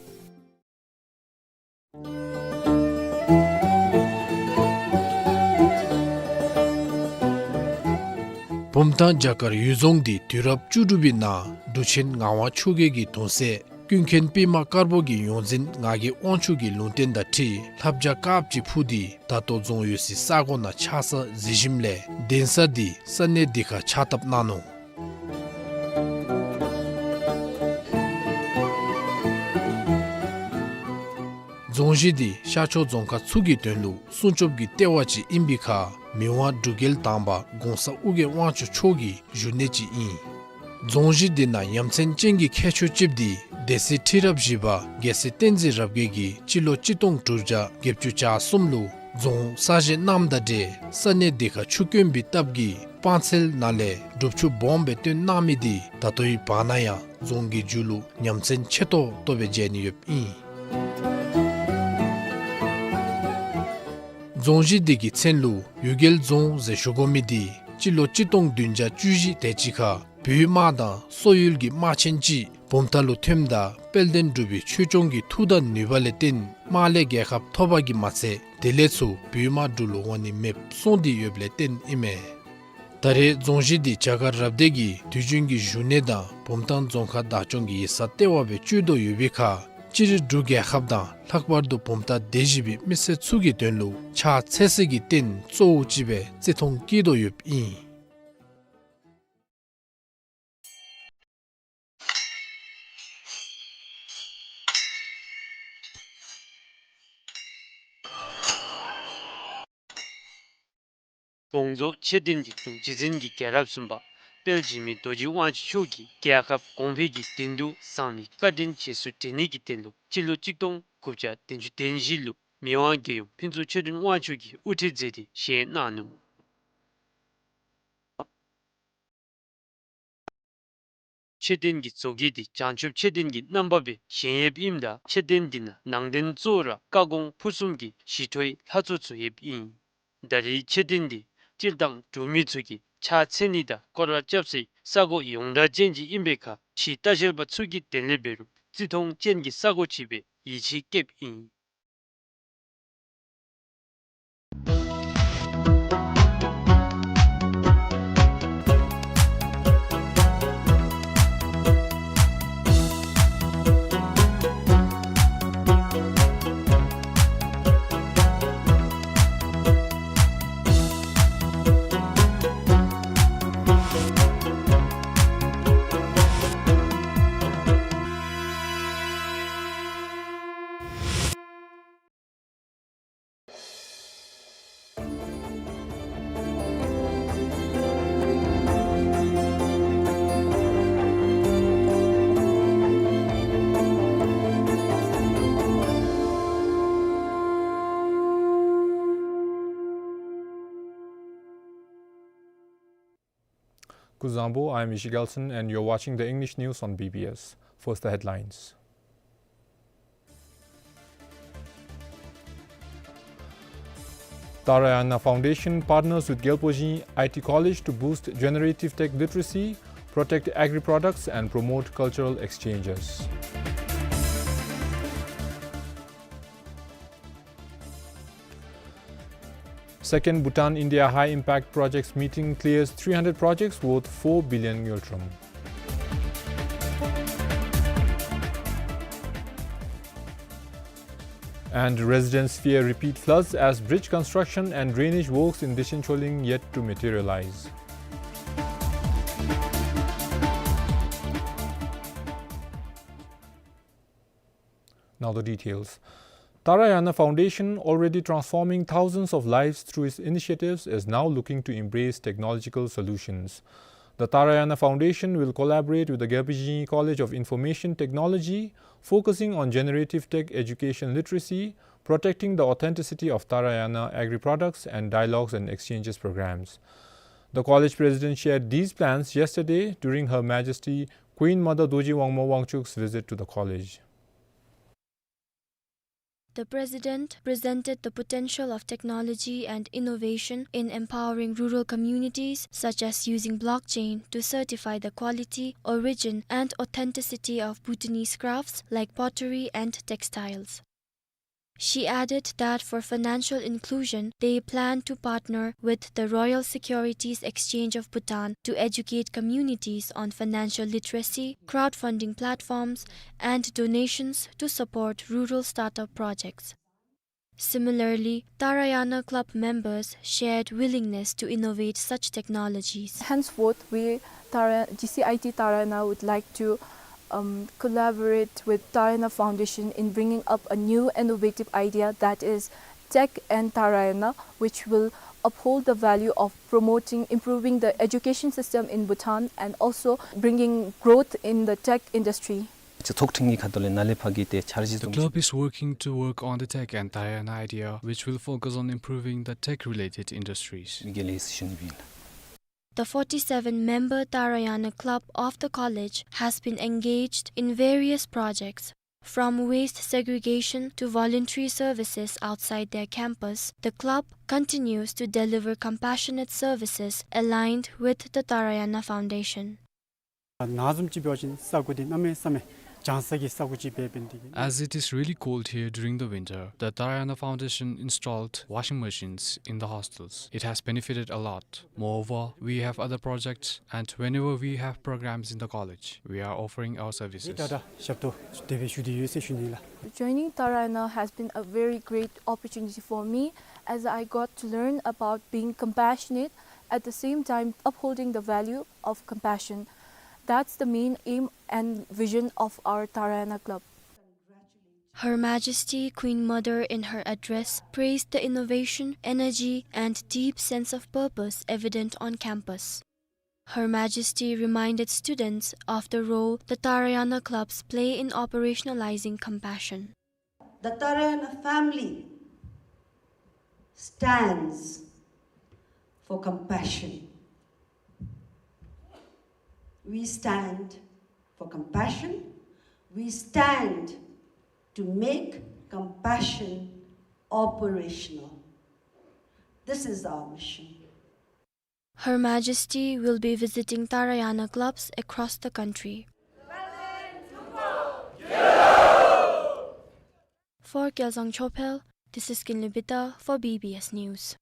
བུམ་ཐང་བྱ་དཀར་གཡུལ་རྫོང་འདི་དུས་རབས་བཅུ་དྲུག་པའི་ནང་འབྲུག་ཆེན་ངག་དབང་ཆོས་རྒྱལ་གྱི་གདུང་སྲས་ཀུན་མཁྱེན་པདྨ་དཀར་པོ་གི་ཡོངས་འཛིན་ངག་གི་དབང་ཕྱུག་གི་ལུང་བསྟན་དང་འཁྲིལ་ལྷ་བྱ་དཀརཔོ་ཅིག་འཕུར་ཏེ་ད་ལྟོ་རྫོང་ཡོད་སའི་ས་གོ་ནང་ཆགས་ས་གཟིགས་ཞིནམ་ལས་གདན་ས་འདི་ས་གནས་འདི་ཁར་ཕྱག་བཏབ་གནང་ནུག། རྫོང་གཞི་འདི་ཤར་ཕྱོགས་རྫོང་ཁག་ཚུ་གི་དོན་ལུ་སྲུང་སྐྱོབ་ཀྱི་ལྟེ་བ་ཅིག་ཨིན་པའི་ཁར་མི་དབང་འབྲུག་རྒྱལ་དང་པ་གོང་ས་ཨོ་རྒྱན་དབང་ཕྱུག་མཆོག་གི་བཞུགས་གནས་ཅིག་ཨིན། རྫོང་གཞི་འདི་ནང་ཡ་མཚན་ཅན་གྱི་ཁྱད་ཆོས་ཅིག་འདི་སྡེ་སྲིད་ཁྲི་རབས་བཞི་པ་རྒྱལ་སྲས་བསྟན་འཛིན་རབ་རྒྱས་ཀྱིས་སྤྱི་ལོ་གཅིག་སྟོང་དྲུག་བརྒྱ་བརྒྱད་ཅུ་གྱ་གསུམ་ལུ་རྫོང་གསར་བཞེངས་གནངམ་དང་འབྲེལ་ས་གནས་འདི་ཁར་ཆུ་དཀོན་པའི་སྟབས་ཀྱིས་སྤང་ཚལ་ནང་ལས་སྒྲུབ་ཆུ་སྦོམ་སྦེ་བཏོན་གནང་མི་འདི་ད་ལྟོའི་བར་ན་ཡང་རྫོང་གི་མཇུག་ལུ་ཡ་མཚན་ཆེ་ཏོག་ཏོ་སྦེ་མཇལ་ནི་ཡོདཔ་ཨིན། རྫོང་གཞི་འདི་གི་མཚན་ལུ་གཡུལ་རྒྱལ་རྫོང་ཟེར་ཞུ་དགོ་མི་འདི་སྤྱི་ལོ་གཅིག་སྟོང་བདུན་བརྒྱ་བཅུ་བཞི་དེ་ཅིག་ཁར་བོད་དམག་དང་སོག་ཡུལ་གྱི་དམག་ཆེན་ཅིག་བུམ་ཐང་ལུ་ཐོནམ་ད་དཔལ་ལྡན་འབྲུག་པའི་ཆོས་སྐྱོང་གི་མཐུ་དང་ནུས་པ་ལས་བརྟེན་དམག་ལས་རྒྱལ་ཁ་ཐོབ་པ་གིས་མ་ཚད་དེ་ལས་ཚུར་བོད་དམག་འབྲུག་ལུ་འོང་ནི་མེདཔ་སོང་སྟེ་ཡོདཔ་ལས་བརྟེན་ཨིན་མས། ད་རེས་རྫོང་གཞི་འདི་བྱ་དཀར་རབ་སྡེ་གི་དུས་རྒྱུན་གྱི་བཞུགས་གནས་དང་བུམ་ཐང་རྫོང་ཁག་བདག་སྐྱོང་གི་ཡིག་ཚང་ལྟེ་བ་སྦེ་སྤྱོད་དོ་ཡོད་པའི་ཁར་སྤྱིར་འབྲུག་རྒྱལ་ཁབ་དང་ལྷག་པར་དུ་བུམ་ཐང་སྡེ་བཞི་པའི་མི་སེར་ཚུ་གི་དོན་ལུ་ཕྱག་འཚལ་སའི་རྟེན་གཙོ་བོ་ཅིག་སྦེ་བརྩི་མཐོང་བསྐྱེད་དོ་ཡོདཔ་ཨིན། དགོངས་རྫོགས་མཆོད་རྟེན་འདི་འབྲུག་རྗེ་བཙུན་གྱི་རྒྱལ་རབས་གསུམ་པ་དཔལ་འཇིགས་མེད་རྡོ་རྗེ་དབང་ཕྱུག་མཆོག་གིས་རྒྱལ་ཁབ་གོང་འཕེལ་གྱི་དོན་དུ་བཟང་ལས་བཀའ་དྲིན་རྗེས་སུ་དྲན་ནི་གི་དོན་ལུ་སྤྱི་ལོ་གཅིག་སྟོང་དགུ་བརྒྱ་བདུན་ཅུ་དོན་བཞི་ལུ་མི་དབང་རྒྱལ་ཡུམ་ཕུན་ཚོགས་ཆོས་སྒྲོན་དབང་ཕྱུག་གིས་དབུ་ཁྲིད་མཛད་དེ་བཞེངས་གནང་ནུག། མཆོད་རྟེན་གྱི་བཟོ་བཀོད་འདི་བྱང་ཆུབ་མཆོད་རྟེན་གྱི་རྣམ་པ་སྦེ་བཞེངས་ཡོདཔ་ཨིནམ་ད་མཆོད་རྟེན་འདི་ནང་ནང་རྟེན་གཙོ་བོ་ར་བཀའ་དགོངས་ཕུར་གསུམ་གྱི་ཞི་ཁྲོའི་ལྷ་ཚོགས་ཚུ་ཡོདཔ་ཨིན། ད་རེས་མཆོད་རྟེན་འདི་སྤྱིར་བཏང་འབྲུག་མི་ཚུ་གིས་ཕྱག་འཚལ་ནི་དང་སྐོར་ར་རྐྱབ་སའི་ས་གོ་ཡོངས་གྲགས་ཅན་ཅིག་ཨིན་པའི་ཁར་ཕྱིའི་ལྟ་བཤལ་པ་ཚུ་གིས་དེ་ལས་འབད་རུང་བརྩི་མཐོང་ཅན་གྱི་ས་གོ་ཅིག་སྦེ་ཡིད་ཆེས་བསྐྱེདཔ་ཨིན། Kuzuzangpo, I am Ishi Gelson and you're watching the English news on B B S. First, the headlines. Tarayana Foundation partners with Gyalpo Jin I T College to boost generative tech literacy, protect agri-products and promote cultural exchanges. Second Bhutan India High Impact Projects meeting clears three hundred projects worth four billion ngultrum. And residents fear repeat floods as bridge construction and drainage works in Dechen Choling yet to materialize. Now the details. Tarayana Foundation, already transforming thousands of lives through its initiatives, is now looking to embrace technological solutions. The Tarayana Foundation will collaborate with the Gyalpo Jin College of Information Technology, focusing on generative tech education literacy, protecting the authenticity of Tarayana agri-products and dialogues and exchanges programs. The college president shared these plans yesterday during Her Majesty Queen Mother Dorji Wangmo Wangchuck's visit to the college. The president presented the potential of technology and innovation in empowering rural communities, such as using blockchain to certify the quality, origin, and authenticity of Bhutanese crafts like pottery and textiles. She added that for financial inclusion, they plan to partner with the Royal Securities Exchange of Bhutan to educate communities on financial literacy, crowdfunding platforms, and donations to support rural startup projects. Similarly, Tarayana Club members shared willingness to innovate such technologies. Henceforth, we, Tara-, G C I T Tarayana, would like to, um, collaborate with Tarayana Foundation in bringing up a new innovative idea, that is tech and Tarayana, which will uphold the value of promoting, improving the education system in Bhutan and also bringing growth in the tech industry. སྤྱི་ཚོགས་ཁྲིམས་ཀྱི་ཁ་ཐུག་ལས་ནཱ་ལས་ཕར་གྱི་ཏེ་འཆར་གཞི་བཟུམ་ཅིག། The club is working to work on the tech and Tarayana idea, which will focus on improving the tech-related industries. མི་སྒེར་ལས་ཤན་པིན། The forty-seven member Tarayana Club of the college has been engaged in various projects. From waste segregation to voluntary services outside their campus, the club continues to deliver compassionate services aligned with the Tarayana Foundation. ནཱ་བཟུམ་ཅིག་འབད་བ་ཅིན་ས་གོ་འདི་གནམ་མེད་ས་མེད་གྱང་ས་གི་ས་གོ་ཅིག་འབད་བ་ཅིན། As it is really cold here during the winter, the Tarayana Foundation installed washing machines in the hostels. It has benefited a lot. Moreover, we have other projects, and whenever we have programs in the college, we are offering our services. ད་ད་ཞབས་ཏོག་དེ་སྦེ་ཞུ་སྟེ་ཡོད་ཟེར་ཞུ་ནི་ལགས། Joining Tarayana has been a very great opportunity for me, as I got to learn about being compassionate, at the same time upholding the value of compassion. That's the main aim and vision of our Tarayana Club. Her Majesty Queen Mother, in her address, praised the innovation, energy, and deep sense of purpose evident on campus. Her Majesty reminded students of the role the Tarayana clubs play in operationalizing compassion. The Tarayana family stands for compassion. We stand for compassion. We stand to make compassion operational. This is our mission. Her Majesty will be visiting Tarayana clubs across the country. For Gyalzang Chophel, this is Kinley Bita for B B S News.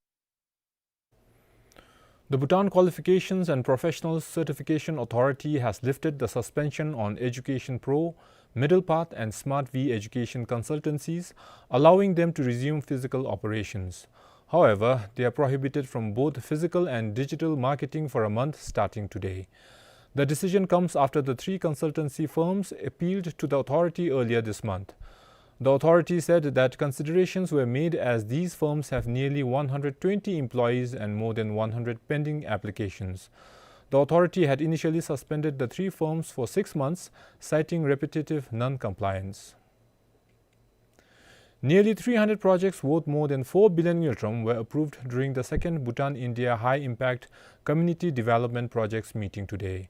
The Bhutan Qualifications and Professional Certification Authority has lifted the suspension on Education Pro, Middle Path and Smart V Education consultancies, allowing them to resume physical operations. However, they are prohibited from both physical and digital marketing for a month starting today. The decision comes after the three consultancy firms appealed to the authority earlier this month. The authority said that considerations were made as these firms have nearly one hundred twenty employees and more than one hundred pending applications. The authority had initially suspended the three firms for six months, citing repetitive non-compliance. Nearly three hundred projects worth more than four billion ngultrum were approved during the second Bhutan-India High Impact Community Development Projects meeting today.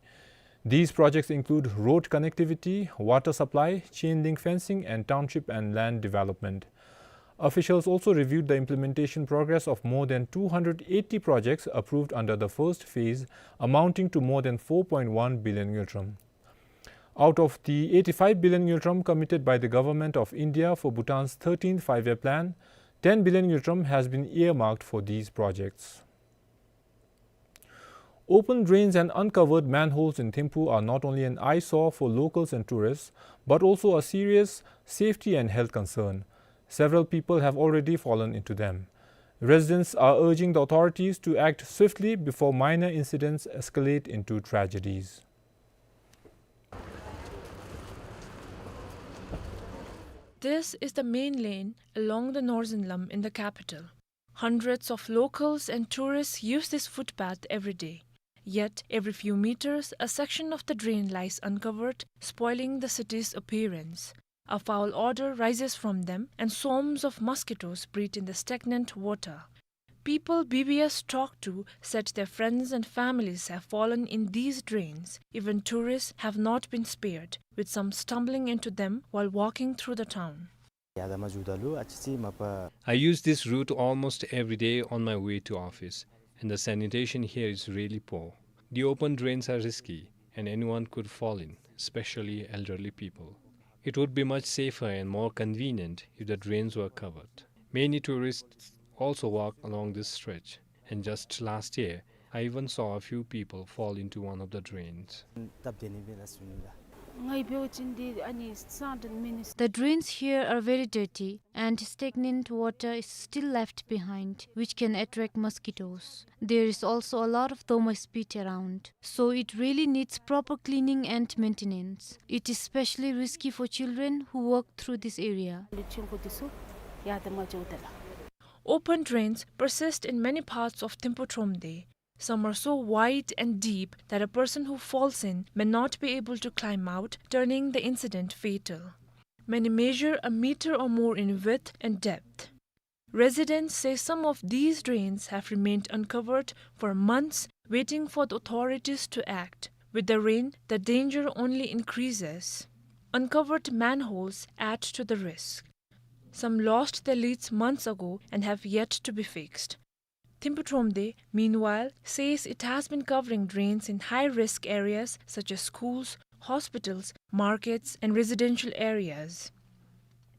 These projects include road connectivity, water supply, chain link fencing, and township and land development. Officials also reviewed the implementation progress of more than two hundred eighty projects approved under the first phase, amounting to more than four point one billion ngultrum. Out of the eighty-five billion ngultrum committed by the Government of India for Bhutan's thirteenth Five-Year Plan, ten billion ngultrum has been earmarked for these projects. Open drains and uncovered manholes in Thimphu are not only an eyesore for locals and tourists, but also a serious safety and health concern. Several people have already fallen into them. Residents are urging the authorities to act swiftly before minor incidents escalate into tragedies. This is the main lane along the Northern Lum in the capital. Hundreds of locals and tourists use this footpath every day. Yet, every few meters, a section of the drain lies uncovered, spoiling the city's appearance. A foul odor rises from them, and swarms of mosquitoes breed in the stagnant water. People B B S talked to said their friends and families have fallen in these drains. Even tourists have not been spared, with some stumbling into them while walking through the town. I use this route almost every day on my way to office, and the sanitation here is really poor. The open drains are risky, and anyone could fall in, especially elderly people. It would be much safer and more convenient if the drains were covered. Many tourists also walk along this stretch, and just last year, I even saw a few people fall into one of the drains. The drains here are very dirty, and stagnant water is still left behind, which can attract mosquitoes. There is also a lot of domestic spit around, so it really needs proper cleaning and maintenance. It is especially risky for children who walk through this area. Open drains persist in many parts of Thimphu Thromde. Some are so wide and deep that a person who falls in may not be able to climb out, turning the incident fatal. Many measure a meter or more in width and depth. Residents say some of these drains have remained uncovered for months, waiting for the authorities to act. With the rain, the danger only increases. Uncovered manholes add to the risk. Some lost their lids months ago and have yet to be fixed. Thimphu Thromde, meanwhile, says it has been covering drains in high-risk areas such as schools, hospitals, markets, and residential areas.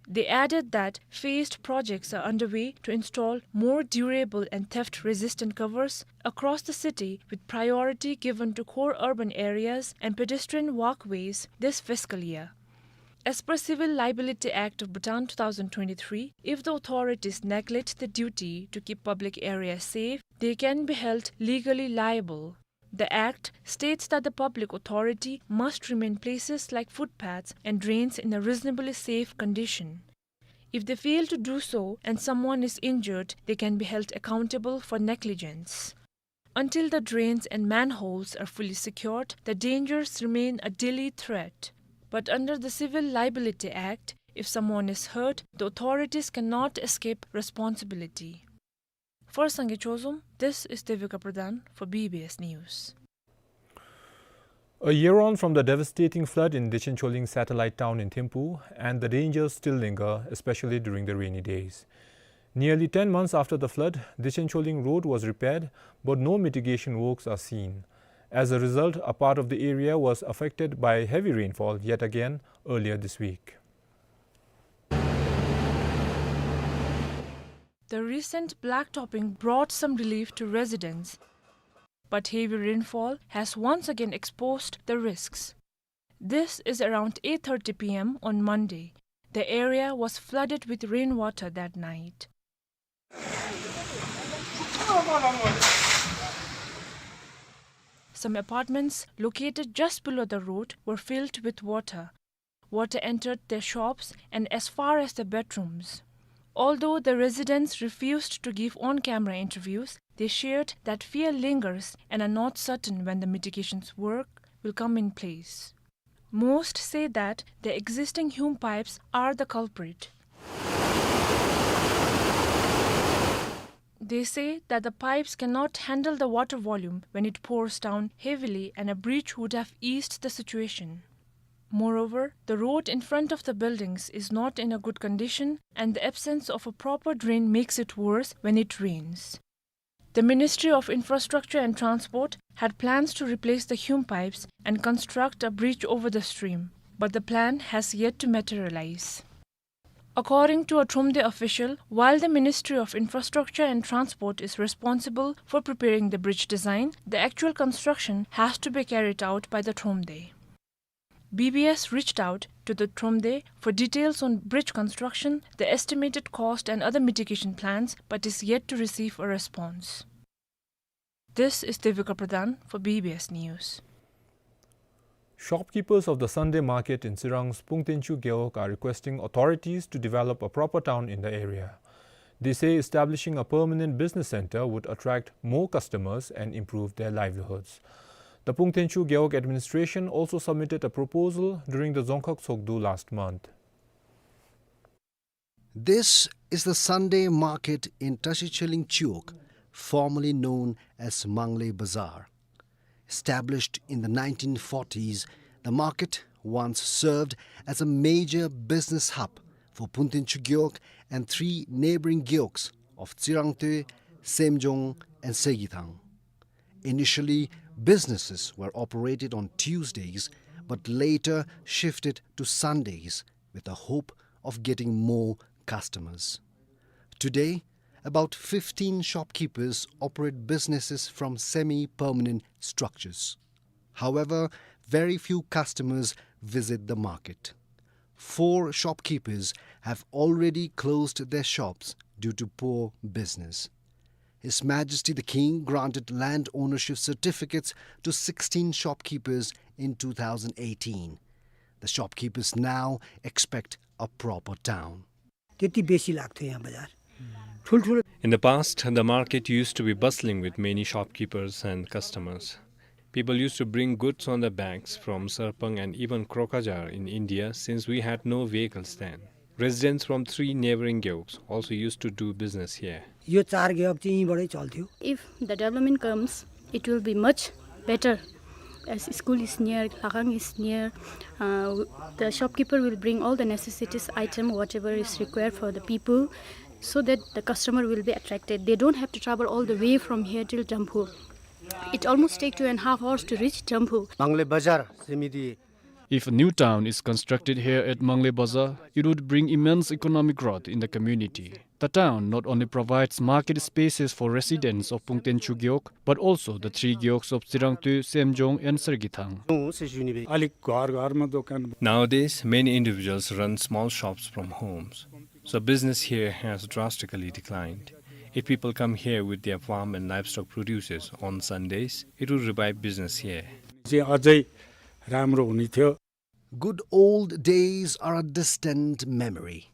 They added that phased projects are underway to install more durable and theft-resistant covers across the city, with priority given to core urban areas and pedestrian walkways this fiscal year. As per Civil Liability Act of Bhutan two thousand twenty-three, if the authorities neglect the duty to keep public areas safe, they can be held legally liable. The act states that the public authority must remain places like footpaths and drains in a reasonably safe condition. If they fail to do so and someone is injured, they can be held accountable for negligence. Until the drains and manholes are fully secured, the dangers remain a daily threat. But under the Civil Liability Act, if someone is hurt, the authorities cannot escape responsibility. For Sangay Chozom, this is Devika Pradhan for B B S News. A year on from the devastating flood in Dichen Choling satellite town in Thimphu, and the dangers still linger, especially during the rainy days. Nearly ten months after the flood, Dichen Choling Road was repaired, but no mitigation works are seen. As a result, a part of the area was affected by heavy rainfall yet again earlier this week. The recent blacktopping brought some relief to residents, but heavy rainfall has once again exposed the risks. This is around eight thirty P M on Monday. The area was flooded with rainwater that night. Some apartments located just below the road were filled with water. Water entered their shops and as far as their bedrooms. Although the residents refused to give on-camera interviews, they shared that fear lingers and are not certain when the mitigations work will come in place. Most say that the existing hume pipes are the culprit. They say that the pipes cannot handle the water volume when it pours down heavily, and a bridge would have eased the situation. Moreover, the road in front of the buildings is not in a good condition, and the absence of a proper drain makes it worse when it rains. The Ministry of Infrastructure and Transport had plans to replace the hewn pipes and construct a bridge over the stream, but the plan has yet to materialize. According to a Thromde official, while the Ministry of Infrastructure and Transport is responsible for preparing the bridge design, the actual construction has to be carried out by the Thromde. B B S reached out to the Thromde for details on bridge construction, the estimated cost and other mitigation plans, but is yet to receive a response. This is Devika Pradhan for B B S News. Shopkeepers of the Sunday market in Tsirang's Pungtenchu Gewog are requesting authorities to develop a proper town in the area. They say establishing a permanent business center would attract more customers and improve their livelihoods. The Pungtenchu Gewog administration also submitted a proposal during the Dzongkhag Tshogdu last month. This is the Sunday market in Tashi Cheling Chiwog, formerly known as Manglay Bazar. Established in the nineteen forties, the market once served as a major business hub for Pungtenchu Gewog and three neighboring gewogs of Tsirangtwe, Semjong, and Segithang. Initially, businesses were operated on Tuesdays, but later shifted to Sundays with the hope of getting more customers. Today, about fifteen shopkeepers operate businesses from semi-permanent structures. However, very few customers visit the market. Four shopkeepers have already closed their shops due to poor business. His Majesty the King granted land ownership certificates to sixteen shopkeepers in two thousand eighteen. The shopkeepers now expect a proper town. त्यति बेसी लाग्थ्यो यहाँ बजार। ठुल्ठुलो In the past, the market used to be bustling with many shopkeepers and customers. People used to bring goods on their backs from Sarpang and even Krokazar in India, since we had no vehicles then. Residents from three neighboring gewogs also used to do business here. यो चार gewog चाहिँ यहीँबाटै चल्थ्यो। If the development comes, it will be much better, as school is near, Lakhang is near. Uh, the shopkeeper will bring all the necessities item, whatever is required for the people, so that the customer will be attracted. They don't have to travel all the way from here till Jampui. It almost take two and a half hours to reach Jampui. Manglay Bazar समिति If a new town is constructed here at Manglay Bazar, it would bring immense economic growth in the community. The town not only provides market spaces for residents of Pungtenchu Gewog, but also the three gewogs of Tsirangtwe, Semjong, and Sergithang. अलिक घर घरमा दोकान Nowadays, many individuals run small shops from homes, so business here has drastically declined. If people come here with their farm and livestock produces on Sundays, it would revive business here. चाहिँ अझै राम्रो हुने थियो। Good old days are a distant memory.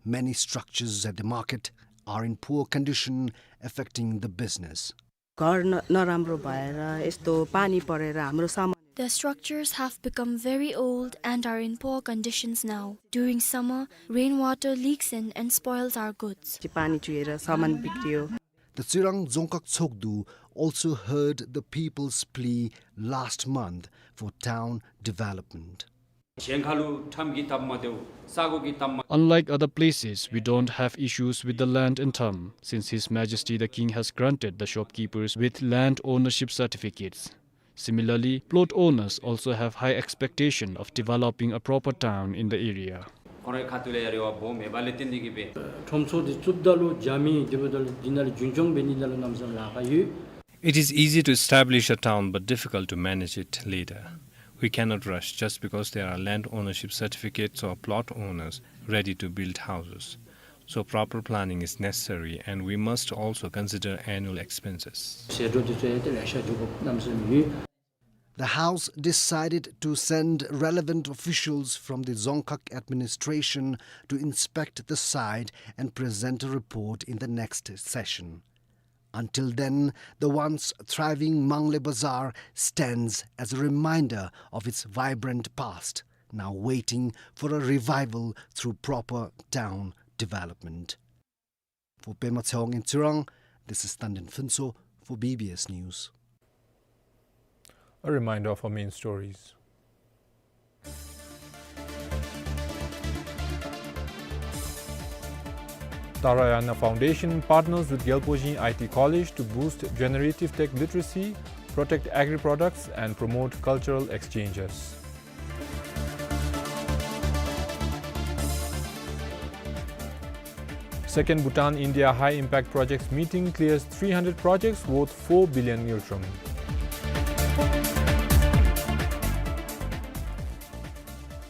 Many structures at the market are in poor condition, affecting the business. घर न-, नराम्रो भएर यस्तो पानी परेर हाम्रो सामान The structures have become very old and are in poor conditions now. During summer, rainwater leaks in and spoils our goods. चाहिँ पानी चुहेर सामान बिग्रियो। The Tsirang Dzongkhag Tshogdu also heard the people's plea last month for town development. ཞིང་ཁ་ལུ་ཁྲམ་གྱི་ཐབས་མ་བདེཝ་ས་གོ་གི་ཐབས་མ། Unlike other places, we don't have issues with the land and term, since His Majesty the King has granted the shopkeepers with land ownership certificates. Similarly, plot owners also have high expectation of developing a proper town in the area. ཁོང་རའི་ཁ་ཐུག་ལས་ཡར་རེ་བ་བོ་མེད་པ་ལས་བརྟེན་ཏེ་གི་སྦེ། ཁྲོམ་ཚོགས་འདི་བཙུགསཔ་ད་ལུ་རྒྱ་མི་འདི་འབདཝ་ད་ལུ་འདི་ནང་ལུ་རྒྱུན་སྐྱོང་འབད་ནི་ད་ལུ་གནམ་མེད་ས་མེད་ལཱ་ཁག་ཡོད། It is easy to establish a town but difficult to manage it later. We cannot rush just because there are land ownership certificates or plot owners ready to build houses. So proper planning is necessary, and we must also consider annual expenses. ཟད་འགྲོ་འདི་ཚུ་ཡང་ཏེ་ལེ་ཤ་འགྱོ་དགོཔ་གནམ་མེད་ས་མེད་ཡོད། The House decided to send relevant officials from the Dzongkhag administration to inspect the site and present a report in the next session. Until then, the once thriving Manglay Bazar stands as a reminder of its vibrant past, now waiting for a revival through proper town development. For Pema Tshewang in Tsirang, This is Tandin Phuntsho for B B S News. A reminder of our main stories. Tara Yagna Foundation partners with Gyalpo Jing I T College to boost generative tech literacy, protect agri-products, and promote cultural exchanges. Second Bhutan-India High Impact Projects meeting clears three hundred projects worth four billion ngultrum.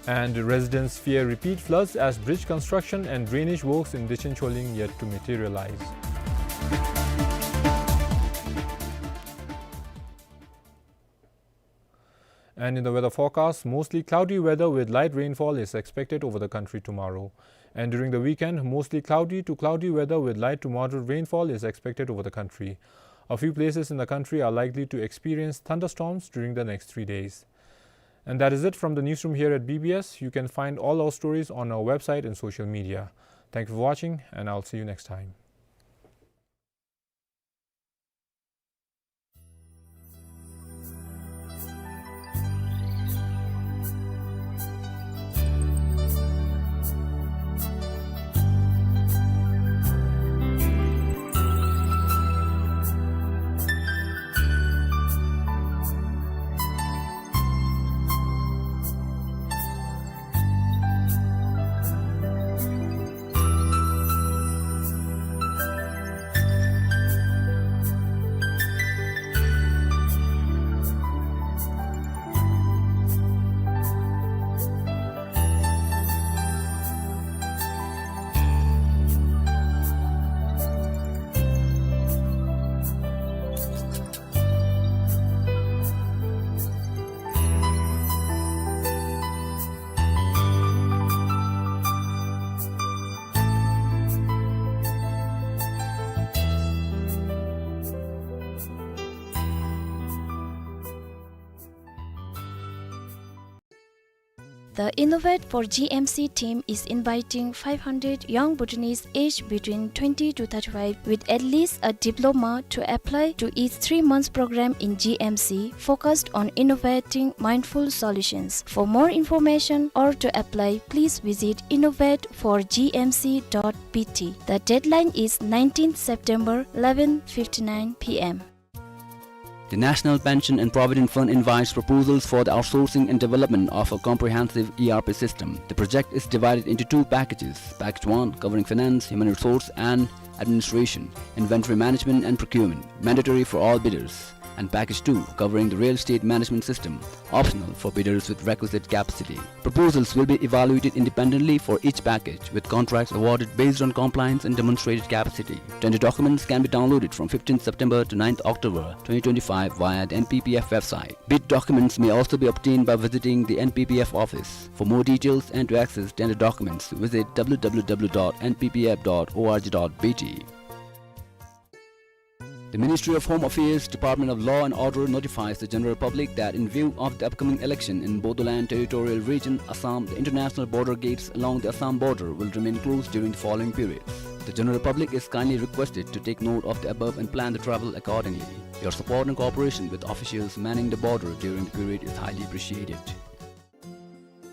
And residents fear repeat floods as bridge construction and drainage works in Dechen Choling yet to materialize. And in the weather forecast, mostly cloudy weather with light rainfall is expected over the country tomorrow. And during the weekend, mostly cloudy to cloudy weather with light to moderate rainfall is expected over the country. A few places in the country are likely to experience thunderstorms during the next three days. And that is it from the newsroom here at B B S. You can find all our stories on our website and social media. Thank you for watching, and I'll see you next time. The Innovate for G M C team is inviting five hundred young Bhutanese aged between twenty to thirty-five with at least a diploma to apply to its three months program in G M C focused on innovating mindful solutions. For more information or to apply, please visit innovate for G M C dot B T. The deadline is nineteenth September, eleven fifty-nine P M. The National Pension and Provident Fund invites proposals for the outsourcing and development of a comprehensive E R P system. The project is divided into two packages. Package one, covering finance, human resource, and administration, inventory management, and procurement, mandatory for all bidders. And package two, covering the real estate management system, optional for bidders with requisite capacity. Proposals will be evaluated independently for each package, with contracts awarded based on compliance and demonstrated capacity. Tender documents can be downloaded from fifteenth September to ninth October twenty twenty-five via the N P P F website. Bid documents may also be obtained by visiting the N P P F office. For more details and to access tender documents, visit W W W dot N P P F dot org dot B T. The Ministry of Home Affairs, Department of Law and Order notifies the general public that in view of the upcoming election in Bodoland Territorial Region, Assam, the international border gates along the Assam border will remain closed during the following periods. The general public is kindly requested to take note of the above and plan the travel accordingly. Your support and cooperation with officials manning the border during the period is highly appreciated.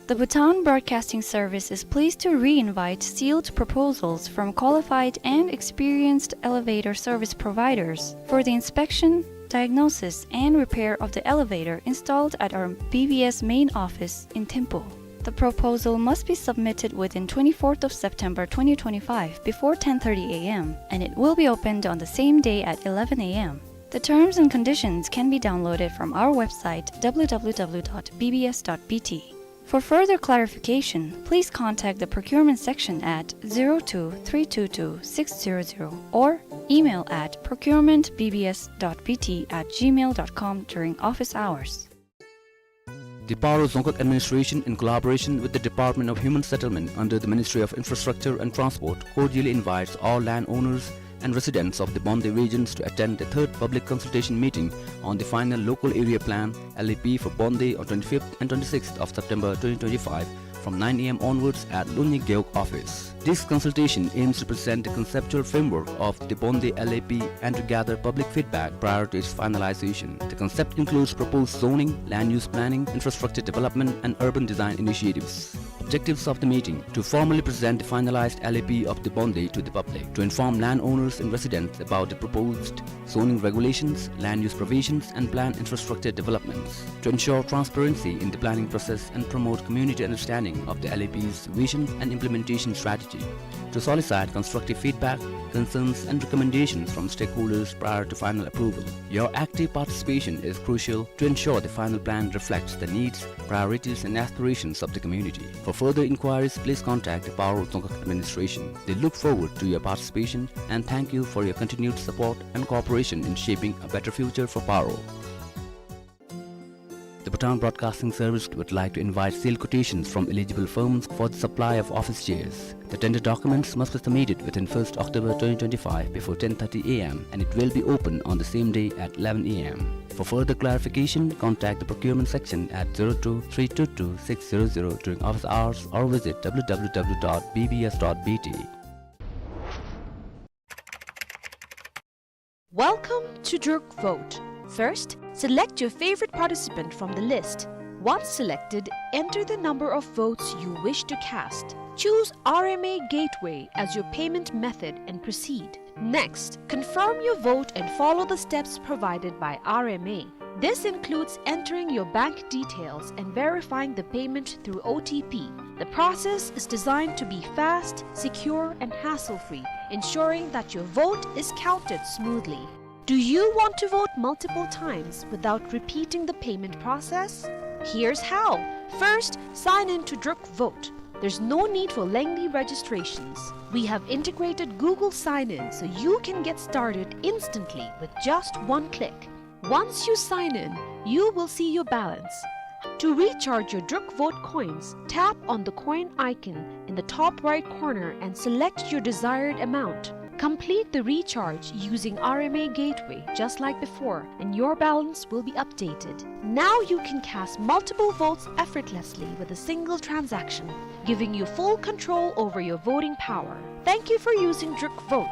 The Bhutan Broadcasting Service is pleased to re-invite sealed proposals from qualified and experienced elevator service providers for the inspection, diagnosis, and repair of the elevator installed at our B B S main office in Thimphu. The proposal must be submitted within twenty-fourth of September twenty twenty-five before ten thirty A M, and it will be opened on the same day at eleven A M. The terms and conditions can be downloaded from our website, W W W dot B B S dot B T. For further clarification, please contact the procurement section at zero two three two two six zero zero or email at procurement B B S dot B T at gmail dot com during office hours. The Paro Dzongkhag Administration, in collaboration with the Department of Human Settlement under the Ministry of Infrastructure and Transport, cordially invites all landowners and residents of the Bonde regions to attend the third public consultation meeting on the final local area plan, L A P, for Bonde on twenty-fifth and twenty-sixth of September twenty twenty-five, from nine a m onwards at Lunyi Gewog office. This consultation aims to present the conceptual framework of the Bonde L A P and to gather public feedback prior to its finalization. The concept includes proposed zoning, land use planning, infrastructure development, and urban design initiatives. Objectives of the meeting: to formally present the finalized L A P of the Bonde to the public, to inform landowners and residents about the proposed zoning regulations, land use provisions, and planned infrastructure developments, to ensure transparency in the planning process and promote community understanding of the L A P's vision and implementation strategy, to solicit constructive feedback, concerns, and recommendations from stakeholders prior to final approval. Your active participation is crucial to ensure the final plan reflects the needs, priorities, and aspirations of the community. For further inquiries, please contact the Paro Dzongkhag Administration. They look forward to your participation and thank you for your continued support and cooperation in shaping a better future for Paro. The Bhutan Broadcasting Service would like to invite sealed quotations from eligible firms for the supply of office chairs. The tender documents must be submitted within first October twenty twenty-five before ten thirty a m and it will be open on the same day at eleven a m. For further clarification, contact the procurement section at zero two three two two six zero zero during office hours or visit w w w dot b b s dot b t. Welcome to Druk Vote. First, select your favorite participant from the list. Once selected, enter the number of votes you wish to cast. Choose R M A Gateway as your payment method and proceed. Next, confirm your vote and follow the steps provided by R M A. This includes entering your bank details and verifying the payment through O T P. The process is designed to be fast, secure, and hassle-free, ensuring that your vote is counted smoothly. Do you want to vote multiple times without repeating the payment process? Here's how. First, sign in to Druk Vote. There's no need for lengthy registrations. We have integrated Google Sign-In so you can get started instantly with just one click. Once you sign in, you will see your balance. To recharge your Druk Vote coins, tap on the coin icon in the top right corner and select your desired amount. Complete the recharge using R M A Gateway just like before, and your balance will be updated. Now you can cast multiple votes effortlessly with a single transaction, giving you full control over your voting power. Thank you for using Druk Vote.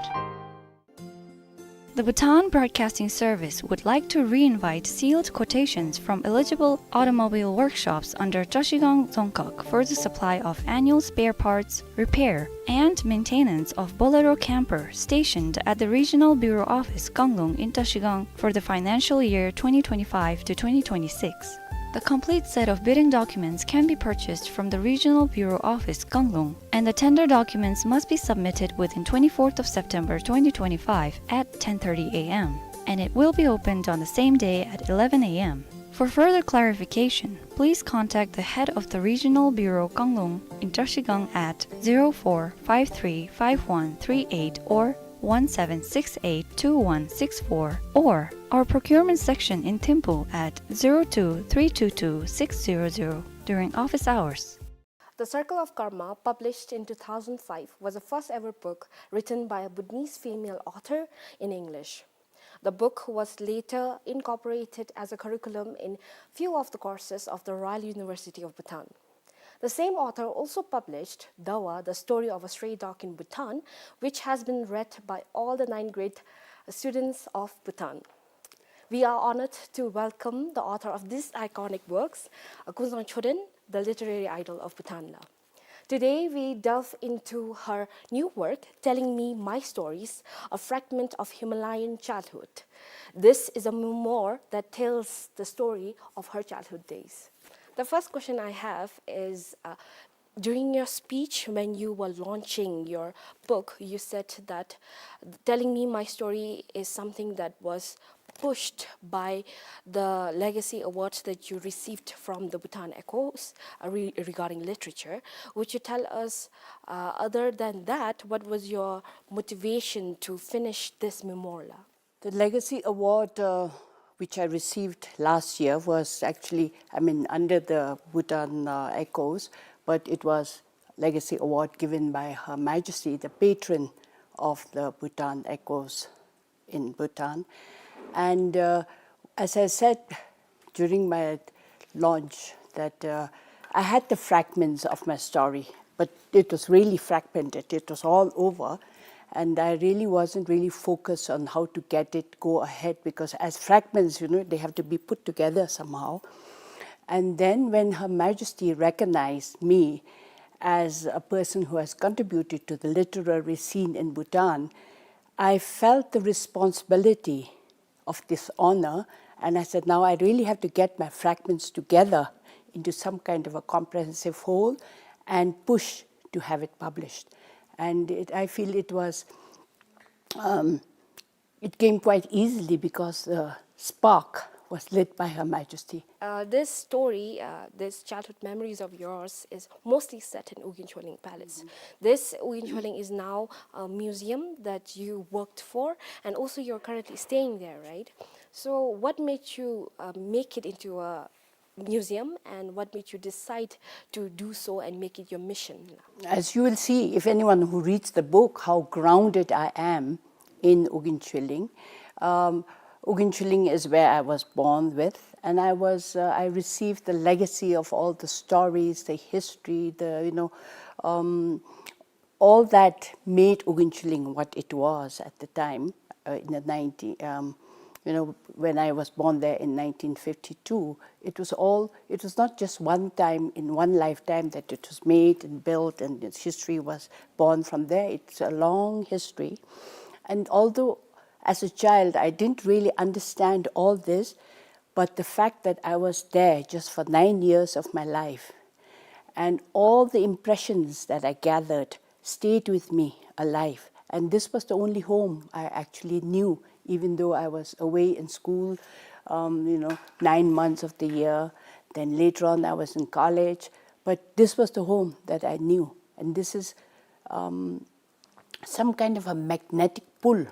The Bhutan Broadcasting Service would like to re-invite sealed quotations from eligible automobile workshops under Trashigang Dzongkhag for the supply of annual spare parts, repair, and maintenance of Bolero camper stationed at the Regional Bureau Office Kanglung in Trashigang for the financial year twenty twenty-five to twenty twenty-six. The complete set of bidding documents can be purchased from the Regional Bureau Office Kanglung, and the tender documents must be submitted within twenty-fourth of September twenty twenty-five at ten thirty a m, and it will be opened on the same day at eleven a m. For further clarification, please contact the head of the Regional Bureau Kanglung in Trashigang at zero four five three five one three eight or one seven six eight two one six four, or our procurement section in Thimphu at zero two three two two six zero zero during office hours. The Circle of Karma, published in two thousand five, was the first ever book written by a Bhutanese female author in English. The book was later incorporated as a curriculum in few of the courses of the Royal University of Bhutan. The same author also published Dawa, The Story of a Stray Dog in Bhutan, which has been read by all the ninth grade students of Bhutan. We are honored to welcome the author of these iconic works, uh, Kunzang Choden, the literary idol of Bhutan la. Today, we delve into her new work, Telling Me My Stories, a fragment of Himalayan childhood. This is a memoir that tells the story of her childhood days. The first question I have is, uh, during your speech, when you were launching your book, you said that Telling Me My Story is something that was pushed by the Legacy Award that you received from the Bhutan Echoes, uh, re-, regarding literature. Would you tell us, uh, other than that, what was your motivation to finish this memoir la? The Legacy Award, uh, which I received last year, was actually, I mean, under the Bhutan, uh, Echoes, but it was Legacy Award given by Her Majesty, the patron of the Bhutan Echoes in Bhutan. And, uh, as I said during my launch, that, uh, I had the fragments of my story, but it was really fragmented. It was all over. And I really wasn't really focused on how to get it go ahead, because as fragments, you know, they have to be put together somehow. And then when Her Majesty recognized me as a person who has contributed to the literary scene in Bhutan, I felt the responsibility of this honor. And I said, "Now I really have to get my fragments together into some kind of a comprehensive whole and push to have it published." And it, I feel it was, um, it came quite easily because the spark was lit by Her Majesty. Uh, this story, uh, this childhood memories of yours is mostly set in Ugyen Chawleng Palace. This Ugyen Chawleng is now a museum that you worked for, and also you're currently staying there, right? So, what made you, uh, make it into a museum, and what made you decide to do so and make it your mission? As you will see, if anyone who reads the book, how grounded I am in Ugyen Chawleng. Um, Ugyen Chawleng is where I was born with, and I was, uh, I received the legacy of all the stories, the history, the, you know, um, all that made Ugyen Chawleng what it was at the time, uh, in the ninety, um, you know, when I was born there in nineteen fifty-two. It was all, it was not just one time in one lifetime that it was made and built and its history was born from there. It's a long history. And although as a child I didn't really understand all this, but the fact that I was there just for nine years of my life, and all the impressions that I gathered stayed with me alive. And this was the only home I actually knew, even though I was away in school, um, you know, nine months of the year. Then later on, I was in college. But this was the home that I knew. And this is, um, some kind of a magnetic pull,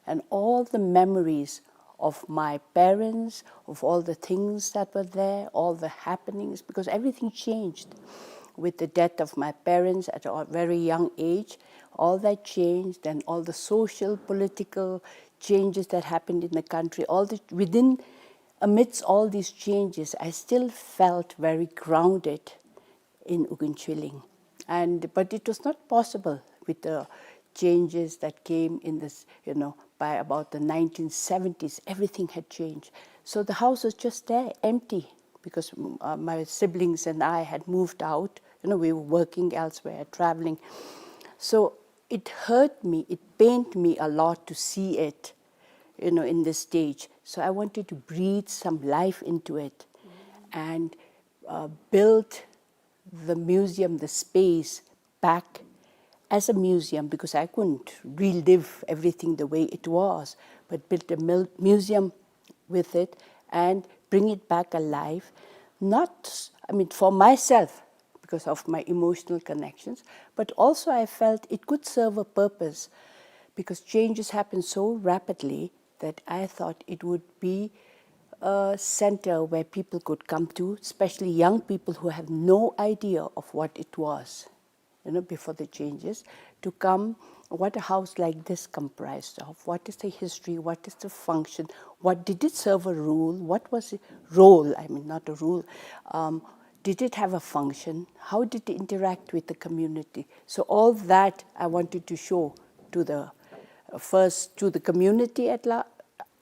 and all the memories of my parents, of all the things that were there, all the happenings, because everything changed with the death of my parents at a very young age. All that changed, and all the social, political changes that happened in the country, all the, within, amidst all these changes, I still felt very grounded in Ugyen Chawleng. And, but it was not possible with the changes that came in this, you know, by about the nineteen seventies, everything had changed. So the house was just there, empty, because, mm, uh, my siblings and I had moved out. You know, we were working elsewhere, traveling. So it hurt me, it pained me a lot to see it, you know, in this stage. So I wanted to breathe some life into it and, uh, build the museum, the space, back as a museum, because I couldn't relive everything the way it was, but build a mil-, museum with it and bring it back alive. Not, I mean, for myself, because of my emotional connections, but also I felt it could serve a purpose, because changes happen so rapidly that I thought it would be a center where people could come to, especially young people who have no idea of what it was, you know, before the changes, to come, what a house like this comprised of, what is the history, what is the function, what did it serve a role, what was the role, I mean, not a role, um, did it have a function, how did it interact with the community? So all that I wanted to show to the, uh, first to the community at la-,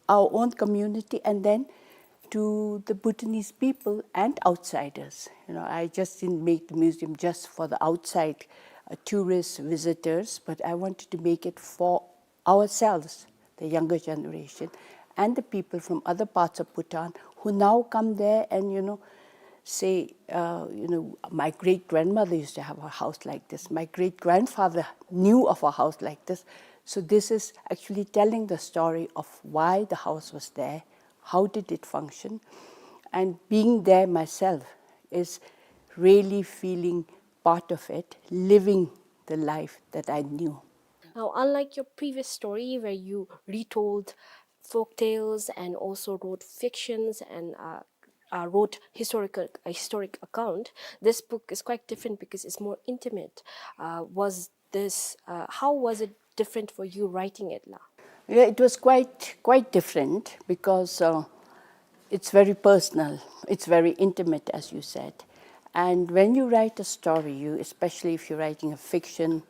our own community, and then to the Bhutanese people and outsiders. You know, I just didn't make the museum just for the outside, uh, tourists, visitors, but I wanted to make it for ourselves, the younger generation, and the people from other parts of Bhutan who now come there and, you know, say, uh, you know, "My great-grandmother used to have a house like this. My great-grandfather knew of a house like this." So this is actually telling the story of why the house was there, how did it function, and being there myself is really feeling part of it, living the life that I knew. Now, unlike your previous story where you retold folk tales and also wrote fictions and, uh, uh, wrote historical, a historic account, this book is quite different because it's more intimate. Uh, was this, uh, how was it different for you writing it la? Yeah, it was quite, quite different because, uh, it's very personal, it's very intimate, as you said. And when you write a story, you, especially if you're writing a fiction,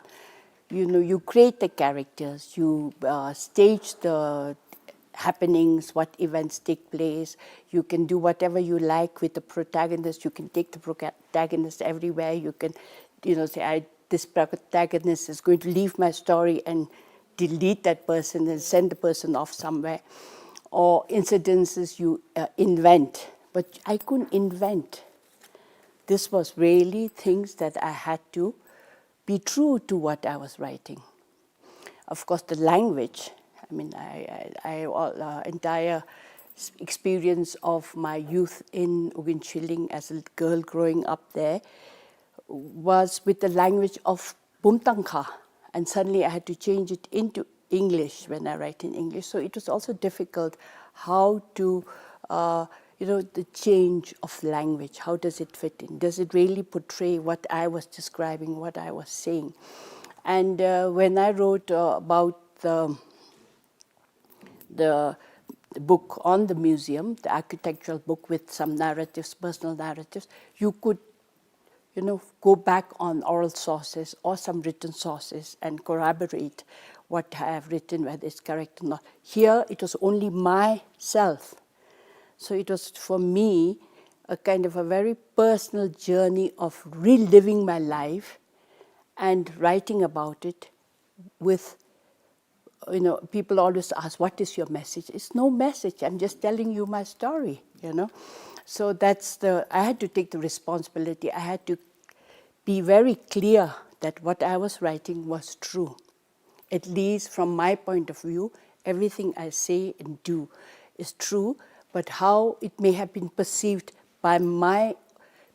you know, you create the characters, you uh, stage the happenings, what events take place. You can do whatever you like with the protagonist. You can take the protagonist everywhere. You can, you know, say, I, this protagonist is going to leave my story and delete that person and send the person off somewhere. Or incidences you uh, invent. But I couldn't invent. This was really things that I had to be true to what I was writing. Of course, the language, I mean, I, I, I all, uh, entire s- experience of my youth in Uginchilling as a girl growing up there was with the language of Bumtangkha, and suddenly I had to change it into English when I write in English. So it was also difficult how to, uh, you know, the change of language. How does it fit in? Does it really portray what I was describing, what I was saying? And uh, when I wrote uh, about the the book on the museum, the architectural book with some narratives, personal narratives, you could, you know, go back on oral sources or some written sources and corroborate what I have written, whether it's correct or not. Here, it was only myself. So it was for me a kind of a very personal journey of reliving my life and writing about it with, you know, people always ask, "What is your message?" It's no message. I'm just telling you my story, you know. So that's the, I had to take the responsibility. I had to be very clear that what I was writing was true. At least from my point of view, everything I say and do is true, but how it may have been perceived by my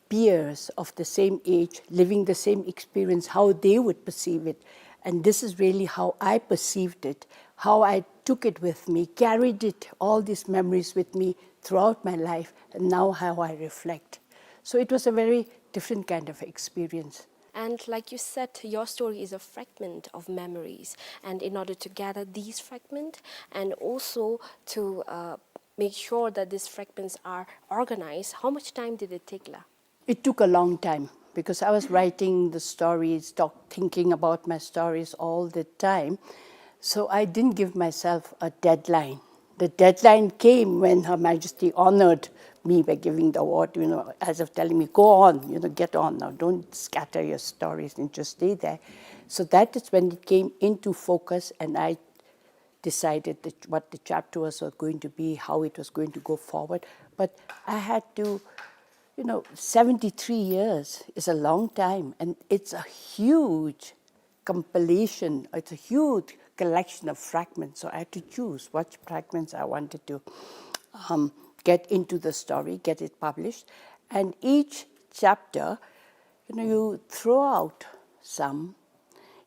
peers of the same age, living the same experience, how they would perceive it. And this is really how I perceived it, how I took it with me, carried it, all these memories with me throughout my life, and now how I reflect. So it was a very different kind of experience. And like you said, your story is a fragment of memories. And in order to gather these fragments and also to uh, make sure that these fragments are organized, how much time did it take, la? It took a long time because I was writing the stories, talk, thinking about my stories all the time. So I didn't give myself a deadline. The deadline came when Her Majesty honored me by giving the award, you know, as of telling me, "Go on, you know, get on now. Don't scatter your stories and just stay there." So that is when it came into focus, and I decided that what the chapter was going to be, how it was going to go forward. But I had to, you know, seventy-three years is a long time, and it's a huge compilation. It's a huge collection of fragments. So I had to choose what fragments I wanted to um, get into the story, get it published. And each chapter, you know, you throw out some,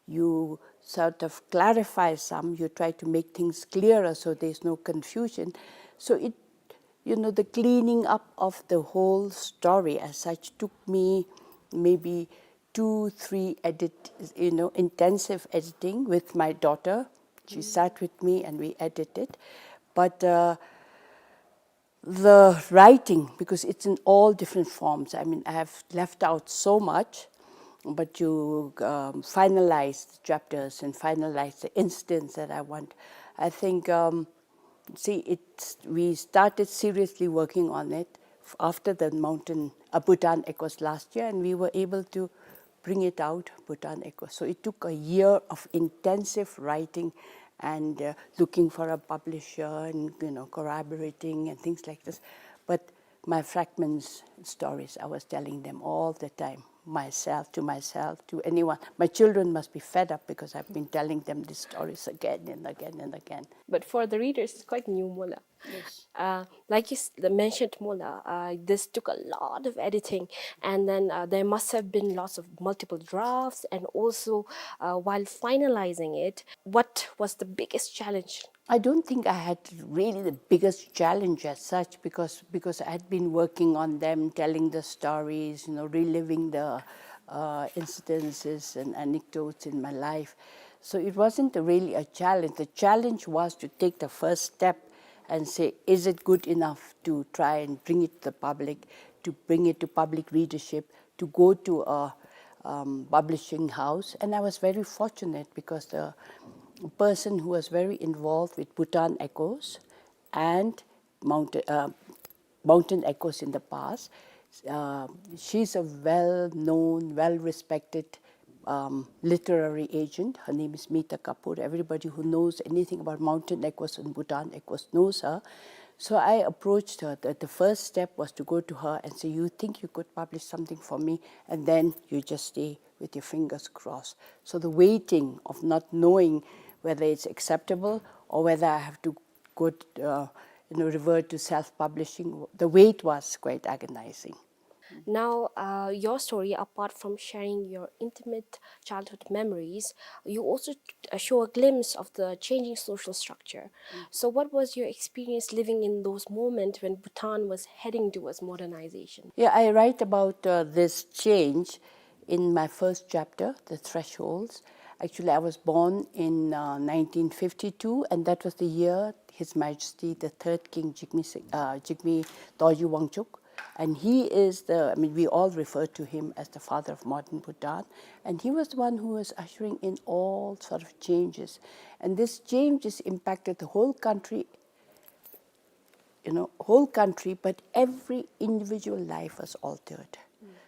you sort of clarify some, you try to make things clearer so there's no confusion. So it, you know, the cleaning up of the whole story as such took me maybe two, three edit, you know, intensive editing with my daughter. She sat with me and we edited. But uh, the writing, because it's in all different forms. I mean, I have left out so much, but you um, finalize the chapters and finalize the incidents that I want. I think, um, see, it, we started seriously working on it f- after the mountain, uh, Bhutan Echoes last year, and we were able to bring it out, Bhutan Echoes. So it took a year of intensive writing and uh, looking for a publisher and, you know, corroborating and things like this. But my fragments stories, I was telling them all the time, myself, to myself, to anyone. My children must be fed up because I've been telling them these stories again and again and again. But for the readers, it's quite new, mo la. Yes. Uh, like you s- mentioned, mo la, uh, this took a lot of editing, and then uh, there must have been lots of multiple drafts, and also uh, while finalizing it, what was the biggest challenge? I don't think I had really the biggest challenge as such because, because I had been working on them, telling the stories, you know, reliving the uh, incidences and anecdotes in my life. So it wasn't really a challenge. The challenge was to take the first step and say, is it good enough to try and bring it to the public, to bring it to public readership, to go to a um, publishing house, and I was very fortunate because the person who was very involved with Bhutan Echoes and Mountain, uh, Mountain Echoes in the past, uh, she's a well-known, well-respected um, literary agent. Her name is Mita Kapoor. Everybody who knows anything about Mountain Echoes and Bhutan Echoes knows her. So I approached her. The, the first step was to go to her and say, "You think you could publish something for me?" And then you just stay with your fingers crossed. So the waiting of not knowing whether it's acceptable or whether I have to go, uh, you know, revert to self-publishing, the wait was quite agonizing. Now, uh, your story, apart from sharing your intimate childhood memories, you also t- uh, show a glimpse of the changing social structure. So, what was your experience living in those moments when Bhutan was heading towards modernization? Yeah, I write about uh, this change in my first chapter, The Thresholds. Actually, I was born in uh, nineteen fifty-two, and that was the year His Majesty the Third King Jigme, Si- uh, Jigme Dorji Wangchuck, and he is the, I mean, we all refer to him as the father of modern Bhutan, and he was the one who was ushering in all sort of changes. And this changes impacted the whole country, you know, whole country, but every individual life was altered.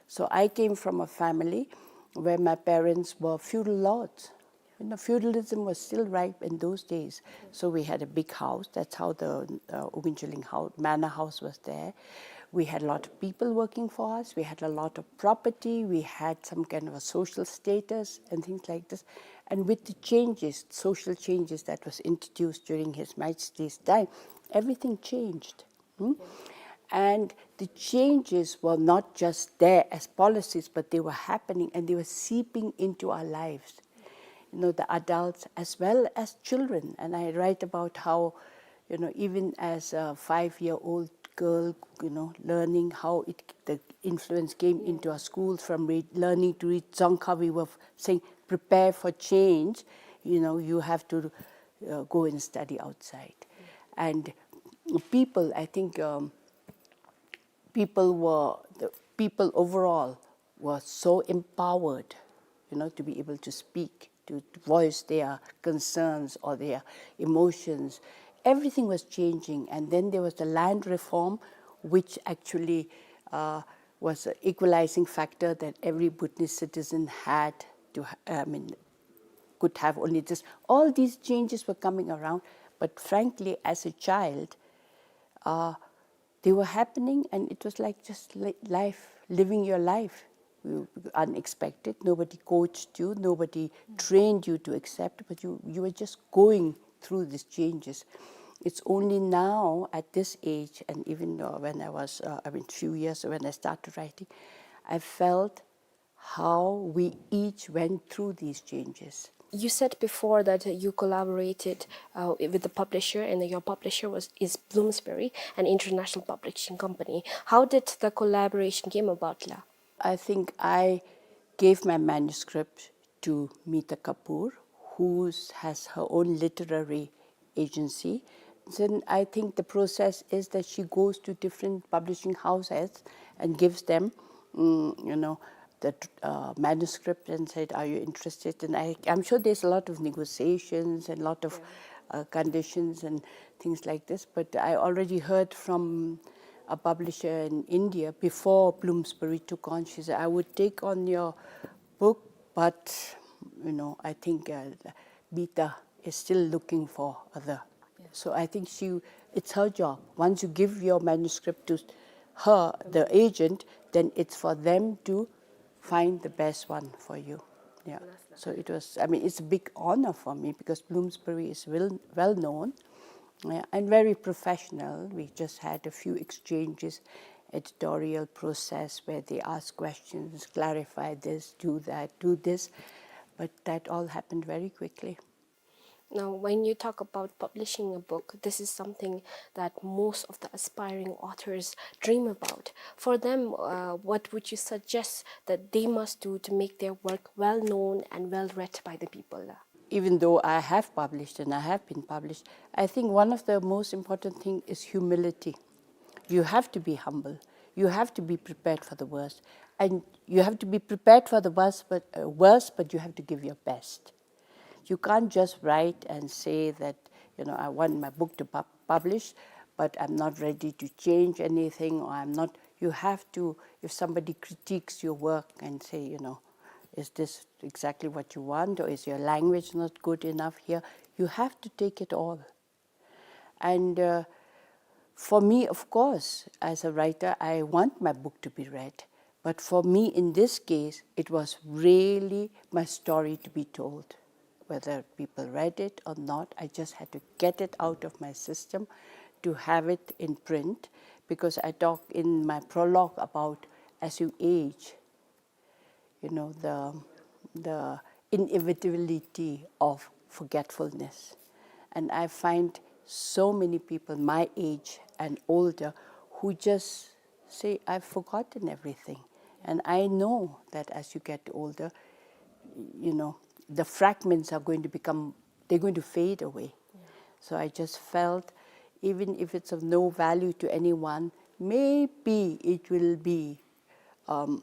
So I came from a family where my parents were feudal lords. You know, feudalism was still ripe in those days. So we had a big house. That's how the uh, Ogunchuleng house, manor house was there. We had a lot of people working for us. We had a lot of property. We had some kind of a social status and things like this. And with the changes, social changes that was introduced during His Majesty's time, everything changed. Hmm? And the changes were not just there as policies, but they were happening and they were seeping into our lives. You know, the adults as well as children. And I write about how, you know, even as a five-year-old girl, you know, learning how it, the influence came into our schools from read, learning to read Dzongkha, we were saying, "Prepare for change." You know, you have to uh, go and study outside. And people, I think, um, people were the people overall were so empowered, you know, to be able to speak, to voice their concerns or their emotions. Everything was changing, and then there was the land reform, which actually uh, was an equalizing factor that every Bhutanese citizen had to, ha- I mean, could have only this. All these changes were coming around, but frankly, as a child, uh, they were happening, and it was like just li- life, living your life. You, unexpected, nobody coached you, nobody trained you to accept, but you, you were just going through these changes. It's only now, at this age, and even uh, when I was, uh, I mean, few years when I started writing, I felt how we each went through these changes. You said before that you collaborated uh, with the publisher, and your publisher was is Bloomsbury, an international publishing company. How did the collaboration came about, la? I think I gave my manuscript to Mita Kapoor, who has her own literary agency. Then I think the process is that she goes to different publishing houses and gives them, mm, you know, the uh, manuscript and said, "Are you interested?" And I, I'm sure there's a lot of negotiations and lot of uh, conditions and things like this. But I already heard from a publisher in India before Bloomsbury took on. She said, "I would take on your book, but you know, I think uh, Mita is still looking for other." So I think she, it's her job. Once you give your manuscript to her, the agent, then it's for them to find the best one for you. Yeah. So it was, I mean, it's a big honor for me because Bloomsbury is well, well known, yeah, and very professional. We just had a few exchanges, editorial process where they ask questions, clarify this, do that, do this. But that all happened very quickly. Now, when you talk about publishing a book, this is something that most of the aspiring authors dream about. For them, uh, what would you suggest that they must do to make their work well known and well read by the people? Even though I have published and I have been published, I think one of the most important thing is humility. You have to be humble. You have to be prepared for the worst. And You have to be prepared for the worst, but, uh, worst, but you have to give your best. You can't just write and say that, you know, "I want my book to pub-, publish, but I'm not ready to change anything," or I'm not, you have to, if somebody critiques your work and say, you know, "Is this exactly what you want, or is your language not good enough here?" You have to take it all. And, uh, for me, of course, as a writer, I want my book to be read. But for me, in this case, it was really my story to be told. Whether people read it or not, I just had to get it out of my system to have it in print, because I talk in my prologue about as you age, you know, the, the inevitability of forgetfulness. And I find so many people my age and older who just say, "I've forgotten everything." And I know that as you get older, you know, the fragments are going to become, they're going to fade away. So I just felt, even if it's of no value to anyone, maybe it will be, um,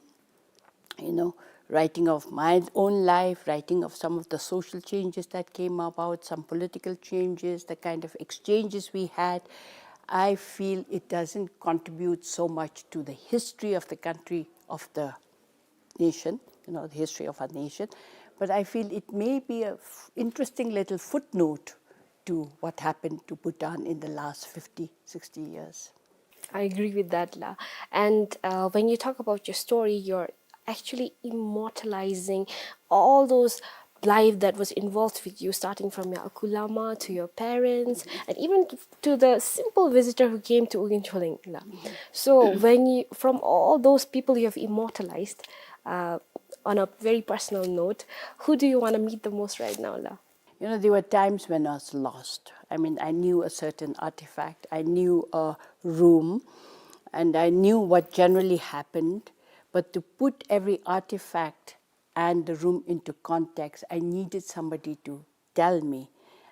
you know, writing of my own life, writing of some of the social changes that came about, some political changes, the kind of exchanges we had. I feel it doesn't contribute so much to the history of the country, of the nation, you know, the history of our nation. But I feel it may be a f-, interesting little footnote to what happened to Bhutan in the last fifty, sixty years. I agree with that, La. And, uh, when you talk about your story, you're actually immortalizing all those life that was involved with you, starting from your Akulama to your parents, and even to, to the simple visitor who came to Ugin Choleng, La. So when you, from all those people you have immortalized, uh, on a very personal note, who do you wanna meet the most right now, La? You know, there were times when I was lost. I mean, I knew a certain artifact, I knew a room, and I knew what generally happened. But to put every artifact and the room into context, I needed somebody to tell me.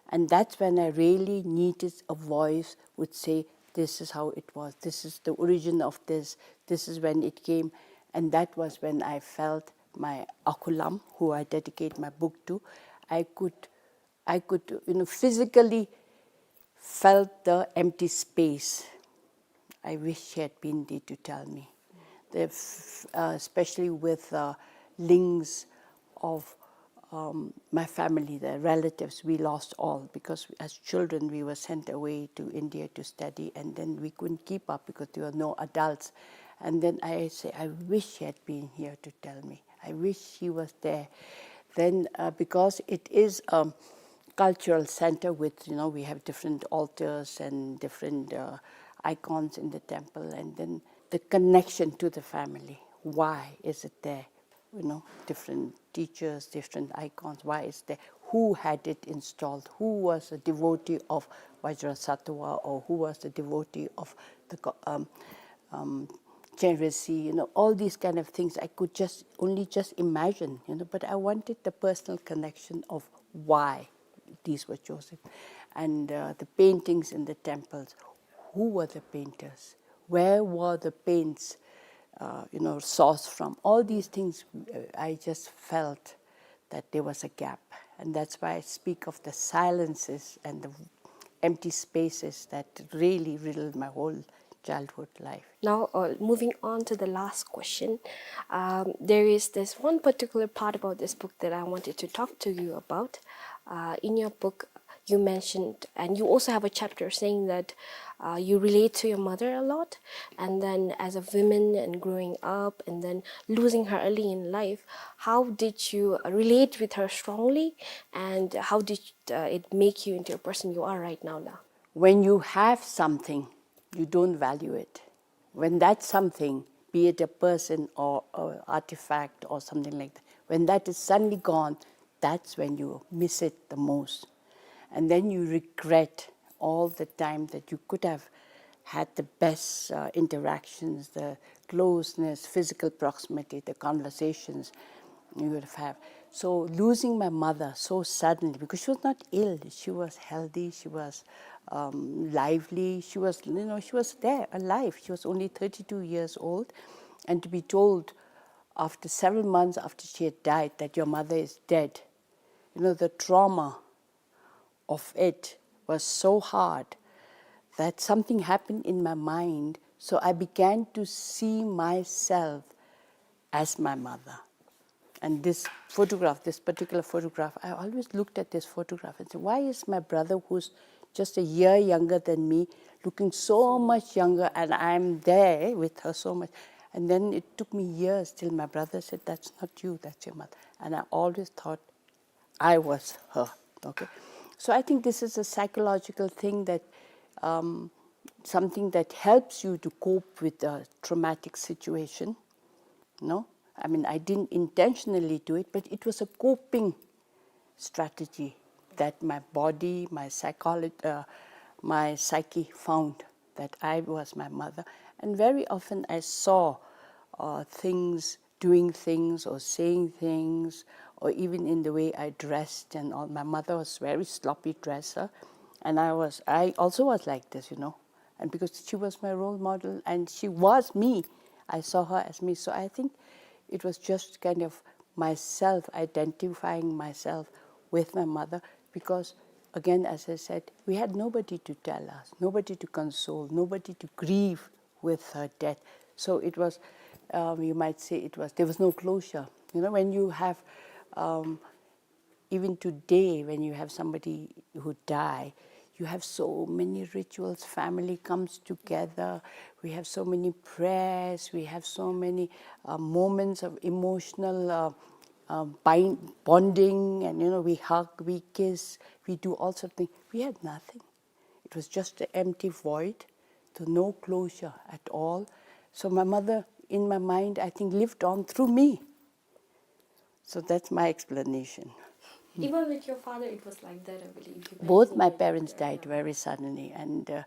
And that's when I really needed a voice would say, "This is how it was, this is the origin of this, this is when it came." And that was when I felt my Akulam, who I dedicate my book to, I could, I could, you know, physically felt the empty space. I wish she had been there to tell me. The f-, uh, especially with, uh, links of, um, my family, the relatives, we lost all because as children we were sent away to India to study, and then we couldn't keep up because there were no adults. And then I say, "I wish she had been here to tell me. I wish she was there." Then, uh, because it is a cultural center with, you know, we have different altars and different, uh, icons in the temple, and then the connection to the family. Why is it there? You know, different teachers, different icons. Why is there? Who had it installed? Who was a devotee of Vajrasattva, or who was a devotee of the go-, um, um, Chenrezig? You know, all these kind of things I could just, only just imagine, you know, but I wanted the personal connection of why these were chosen. And, uh, the paintings in the temples, who were the painters? Where were the paints, uh, you know, sourced from? All these things, uh, I just felt that there was a gap. And that's why I speak of the silences and the empty spaces that really riddled my whole childhood life. Now, uh, moving on to the last question, um, there is this one particular part about this book that I wanted to talk to you about. Uh, in your book, you mentioned, and you also have a chapter saying that, uh, you relate to your mother a lot, and then as a woman and growing up, and then losing her early in life, how did you relate with her strongly, and how did, uh, it make you into a person you are right now, La? When you have something, you don't value it. When that something, be it a person or an artifact or something like that, when that is suddenly gone, that's when you miss it the most. And then you regret all the time that you could have had the best, uh, interactions, the closeness, physical proximity, the conversations you would have. So losing my mother so suddenly, because she was not ill, she was healthy, she was, um, lively, she was, you know, she was there, alive. She was only thirty-two years old, and to be told, after several months after she had died, that your mother is dead, you know, the trauma of it was so hard that something happened in my mind. So I began to see myself as my mother. And this photograph, this particular photograph, I always looked at this photograph and said, "Why is my brother, who's just a year younger than me, looking so much younger, and I'm there with her so much?" And then it took me years till my brother said, "That's not you, that's your mother." And I always thought I was her. Okay. So I think this is a psychological thing that, um, something that helps you to cope with a traumatic situation. No? I mean, I didn't intentionally do it, but it was a coping strategy that my body, my psychology, uh, my psyche found that I was my mother. And very often I saw, uh, things, doing things or saying things, or even in the way I dressed and all. My mother was very sloppy dresser, and I was, I also was like this, you know. And because she was my role model and she was me, I saw her as me. So I think it was just kind of myself identifying myself with my mother because, again, as I said, we had nobody to tell us, nobody to console, nobody to grieve with her death. So it was, um, you might say it was, there was no closure. You know, when you have, um, even today, when you have somebody who die, you have so many rituals, family comes together, we have so many prayers, we have so many, uh, moments of emotional, uh, uh, bind-, bonding, and, you know, we hug, we kiss, we do all sorts of things. We had nothing. It was just an empty void, so no closure at all. So my mother, in my mind, I think, lived on through me. So that's my explanation. Even with your father, it was like that, I believe. Both my parents died very suddenly, and, uh,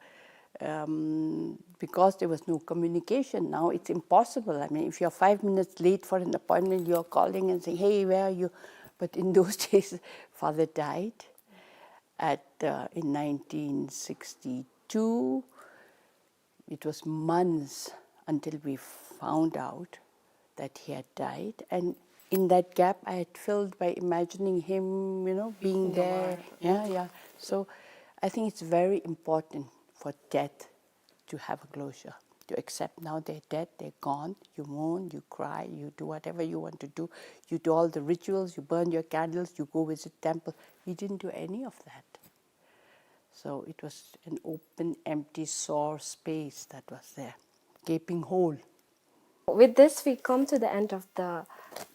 um, because there was no communication, now it's impossible. I mean, if you're five minutes late for an appointment, you're calling and saying, "Hey, where are you?" But in those days, father died at, uh, in nineteen sixty-two. It was months until we found out that he had died. And in that gap, I had filled by imagining him, you know, being there. Yeah, yeah. So I think it's very important for death to have a closure, to accept now they're dead, they're gone. You mourn, you cry, you do whatever you want to do. You do all the rituals, you burn your candles, you go visit temple. We didn't do any of that. So it was an open, empty, sore space that was there, gaping hole. With this, we come to the end of the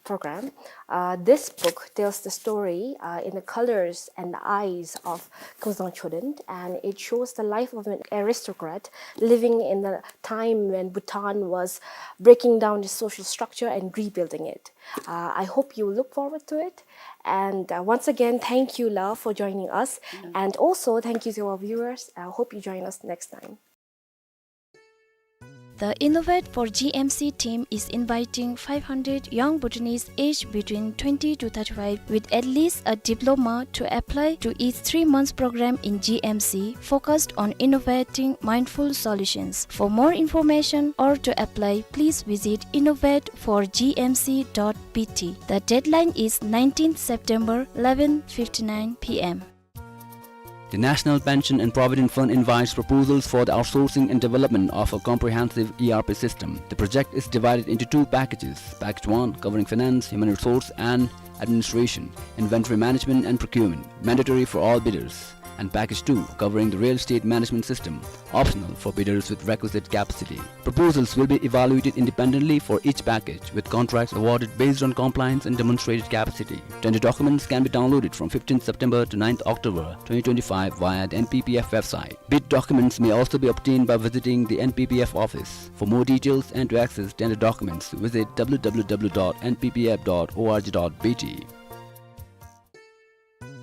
program. Uh, this book tells the story, uh, in the colors and the eyes of Kozang Choden, and it shows the life of an aristocrat living in the time when Bhutan was breaking down its social structure and rebuilding it. Uh, I hope you look forward to it. And, uh, once again, thank you, La, for joining us. And also, thank you to our viewers. I hope you join us next time. The Innovate for G M C team is inviting five hundred young Bhutanese aged between twenty to thirty-five with at least a diploma to apply to its three months program in G M C focused on innovating mindful solutions. For more information or to apply, please visit innovate for G M C dot B T. The deadline is nineteenth September, eleven fifty-nine P M. The National Pension and Provident Fund invites proposals for the outsourcing and development of a comprehensive E R P system. The project is divided into two packages. Package one, covering finance, human resource, and administration, inventory management, and procurement, mandatory for all bidders. And Package two, covering the real estate management system, optional for bidders with requisite capacity. Proposals will be evaluated independently for each package, with contracts awarded based on compliance and demonstrated capacity. Tender documents can be downloaded from fifteenth September to ninth October twenty twenty-five via the N P P F website. Bid documents may also be obtained by visiting the N P P F office. For more details and to access tender documents, visit W W W dot N P P F dot O R G dot B T.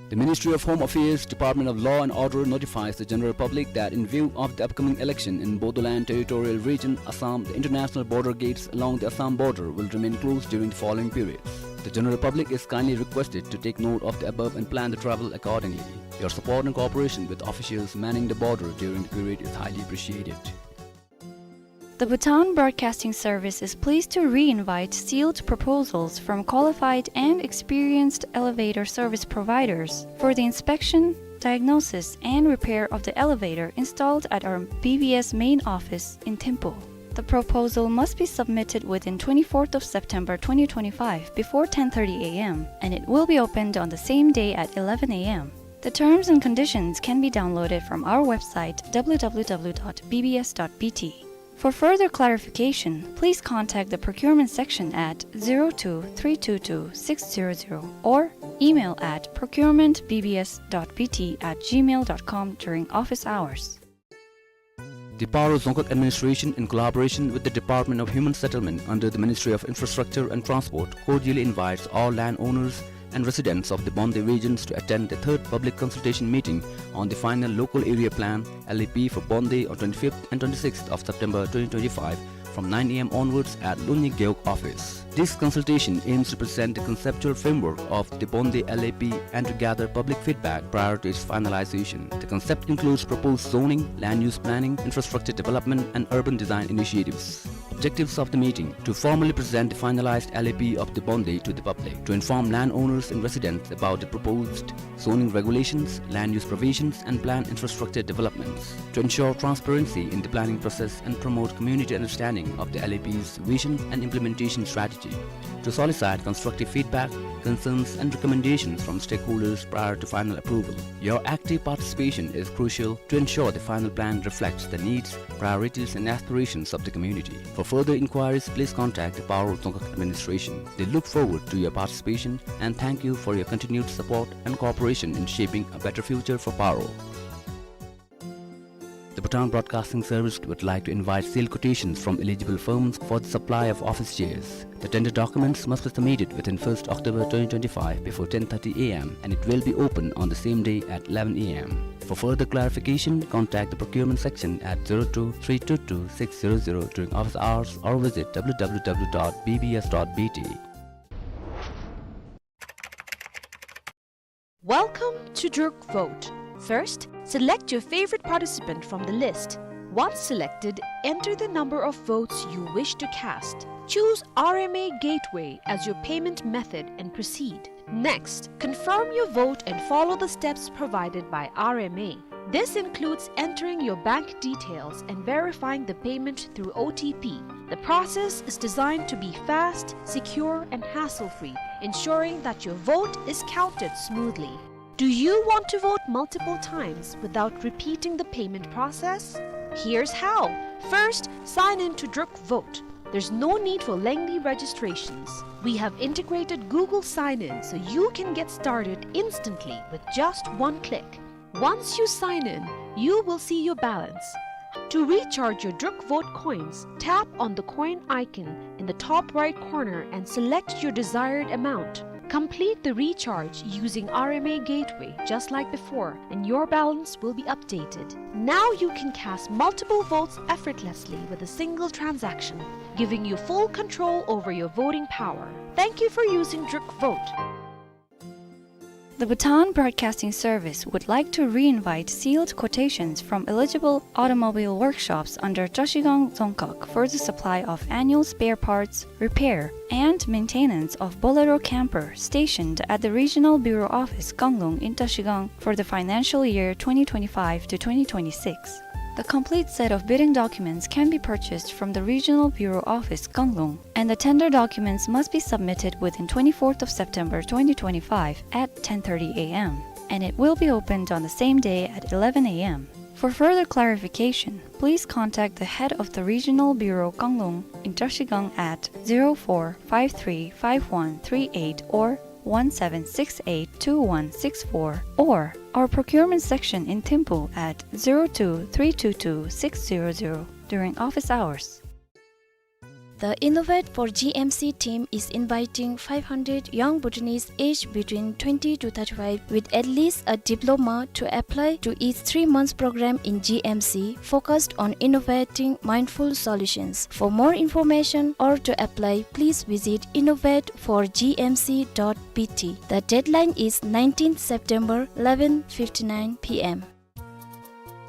The Ministry of Home Affairs, Department of Law and Order notifies the general public that in view of the upcoming election in Bodoland Territorial Region, Assam, the international border gates along the Assam border will remain closed during the following periods. The general public is kindly requested to take note of the above and plan the travel accordingly. Your support and cooperation with officials manning the border during the period is highly appreciated. The Bhutan Broadcasting Service is pleased to re-invite sealed proposals from qualified and experienced elevator service providers for the inspection, diagnosis, and repair of the elevator installed at our B B S main office in Thimphu. The proposal must be submitted within twenty-fourth of September twenty twenty-five before ten thirty A M, and it will be opened on the same day at eleven A M. The terms and conditions can be downloaded from our website, W W W dot B B S dot B T. For further clarification, please contact the procurement section at zero two three two two six zero zero or email at procurement B B S dot B T at gmail dot com during office hours. The Paro Dzongkhag Administration, in collaboration with the Department of Human Settlement under the Ministry of Infrastructure and Transport, cordially invites all landowners and residents of the Bonde regions to attend the third public consultation meeting on the final local area plan, L A P, for Bonde on twenty-fifth and twenty-sixth of September twenty twenty-five from nine A M onwards at Lunying Gewog office. This consultation aims to present the conceptual framework of the Bonde L A P and to gather public feedback prior to its finalization. The concept includes proposed zoning, land use planning, infrastructure development, and urban design initiatives. Objectives of the meeting: to formally present the finalized L A P of the Bonde to the public, to inform landowners and residents about the proposed zoning regulations, land use provisions, and planned infrastructure developments, to ensure transparency in the planning process and promote community understanding of the L A P's vision and implementation strategy, to solicit constructive feedback, concerns, and recommendations from stakeholders prior to final approval. Your active participation is crucial to ensure the final plan reflects the needs, priorities, and aspirations of the community. For further inquiries, please contact the Paro Dzongkhag Administration. They look forward to your participation and thank you for your continued support and cooperation in shaping a better future for Paro. The Bhutan Broadcasting Service would like to invite sealed quotations from eligible firms for the supply of office chairs. The tender documents must be submitted within first October twenty twenty-five before ten thirty A M, and it will be open on the same day at eleven A M. For further clarification, contact the procurement section at zero two three two two six zero zero during office hours or visit W W W dot B B S dot B T. Welcome to Druk Vote. First, select your favorite participant from the list. Once selected, enter the number of votes you wish to cast. Choose R M A Gateway as your payment method and proceed. Next, confirm your vote and follow the steps provided by R M A. This includes entering your bank details and verifying the payment through O T P. The process is designed to be fast, secure, and hassle-free, ensuring that your vote is counted smoothly. Do you want to vote multiple times without repeating the payment process? Here's how. First, sign in to Druk Vote. There's no need for lengthy registrations. We have integrated Google Sign-In, so you can get started instantly with just one click. Once you sign in, you will see your balance. To recharge your Druk Vote coins, tap on the coin icon in the top right corner and select your desired amount. Complete the recharge using R M A Gateway just like before, and your balance will be updated. Now you can cast multiple votes effortlessly with a single transaction, giving you full control over your voting power. Thank you for using Druk Vote. The Bhutan Broadcasting Service would like to re-invite sealed quotations from eligible automobile workshops under Trashigang Dzongkhag for the supply of annual spare parts, repair, and maintenance of Bolero camper stationed at the Regional Bureau Office, Kanglung in Trashigang for the financial year twenty twenty-five to twenty twenty-six. The complete set of bidding documents can be purchased from the Regional Bureau Office, Kanglung, and the tender documents must be submitted within twenty-fourth of September twenty twenty-five at ten thirty A M, and it will be opened on the same day at eleven A M. For further clarification, please contact the head of the Regional Bureau, Kanglung in Trashigang at zero four five three five one three eight or one seven six eight two one six four, or our procurement section in Thimphu at zero two three two two six zero zero during office hours. The Innovate for G M C team is inviting five hundred young Bhutanese aged between twenty to thirty-five with at least a diploma to apply to its three months program in G M C focused on innovating mindful solutions. For more information or to apply, please visit innovate for G M C dot B T. The deadline is nineteenth September, eleven fifty-nine P M.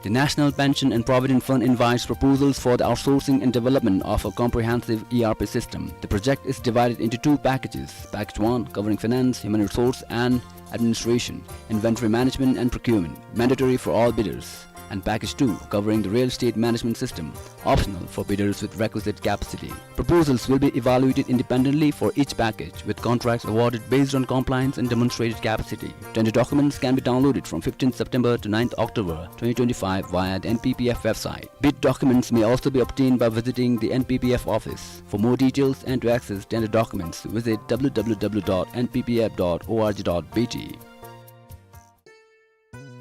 The National Pension and Provident Fund invites proposals for the outsourcing and development of a comprehensive E R P system. The project is divided into two packages. Package one, covering finance, human resource, and administration, inventory management, and procurement, mandatory for all bidders. And Package two, covering the real estate management system, optional for bidders with requisite capacity. Proposals will be evaluated independently for each package, with contracts awarded based on compliance and demonstrated capacity. Tender documents can be downloaded from fifteenth September to ninth October twenty twenty-five via the N P P F website. Bid documents may also be obtained by visiting the N P P F office. For more details and to access tender documents, visit w w w dot n p p f dot o r g dot b t.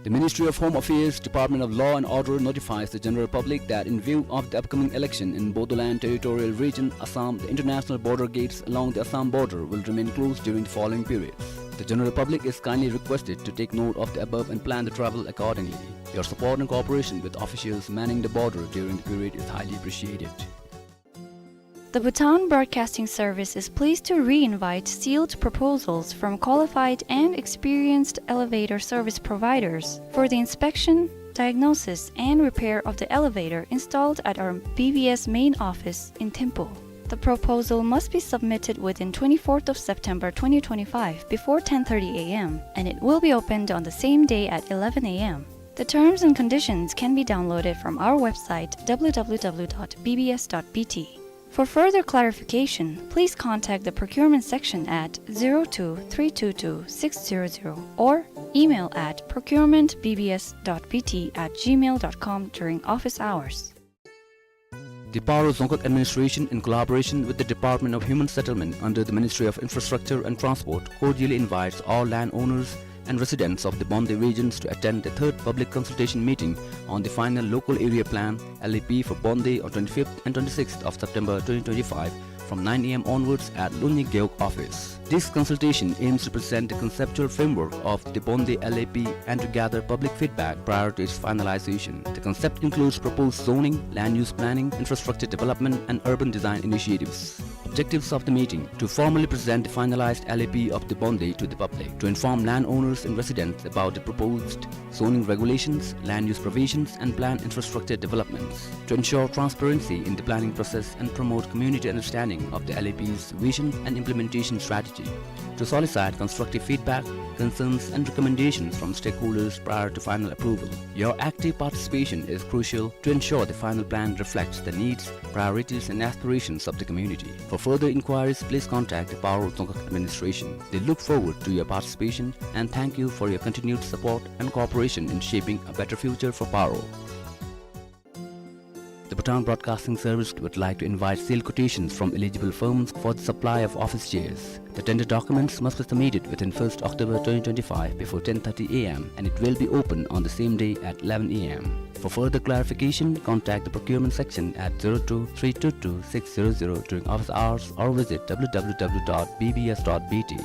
The Ministry of Home Affairs, Department of Law and Order notifies the general public that in view of the upcoming election in Bodoland Territorial Region, Assam, the international border gates along the Assam border will remain closed during the following periods. The general public is kindly requested to take note of the above and plan the travel accordingly. Your support and cooperation with officials manning the border during the period is highly appreciated. The Bhutan Broadcasting Service is pleased to re-invite sealed proposals from qualified and experienced elevator service providers for the inspection, diagnosis, and repair of the elevator installed at our B B S main office in Thimphu. The proposal must be submitted within twenty-fourth of September twenty twenty-five before ten thirty a m, and it will be opened on the same day at eleven a m. The terms and conditions can be downloaded from our website, w w w dot b b s dot b t. For further clarification, please contact the procurement section at zero two three two two six zero zero or email at procurement b b s dot b t at gmail dot com during office hours. The Paro Dzongkhag Administration, in collaboration with the Department of Human Settlement under the Ministry of Infrastructure and Transport, cordially invites all landowners and residents of the Bonde regions to attend the third public consultation meeting on the final local area plan, L A P, for Bonde on twenty-fifth and twenty-sixth of September twenty twenty-five from nine a m onwards at Lunyi Gewog office. This consultation aims to present the conceptual framework of the Bonde L A P and to gather public feedback prior to its finalization. The concept includes proposed zoning, land use planning, infrastructure development, and urban design initiatives. Objectives of the meeting: to formally present the finalized L A P of the Bonde to the public, to inform landowners and residents about the proposed zoning regulations, land use provisions, and planned infrastructure developments, to ensure transparency in the planning process and promote community understanding of the L A P's vision and implementation strategy, to solicit constructive feedback, concerns, and recommendations from stakeholders prior to final approval. Your active participation is crucial to ensure the final plan reflects the needs, priorities, and aspirations of the community. For further inquiries, please contact the Paro Dzongkhag Administration. They look forward to your participation and thank you for your continued support and cooperation in shaping a better future for Paro. The Bhutan Broadcasting Service would like to invite sealed quotations from eligible firms for the supply of office chairs. The tender documents must be submitted within first October twenty twenty-five before ten thirty a m and it will be open on the same day at eleven a m. For further clarification, contact the procurement section at zero two three two two six zero zero during office hours or visit w w w dot b b s dot b t.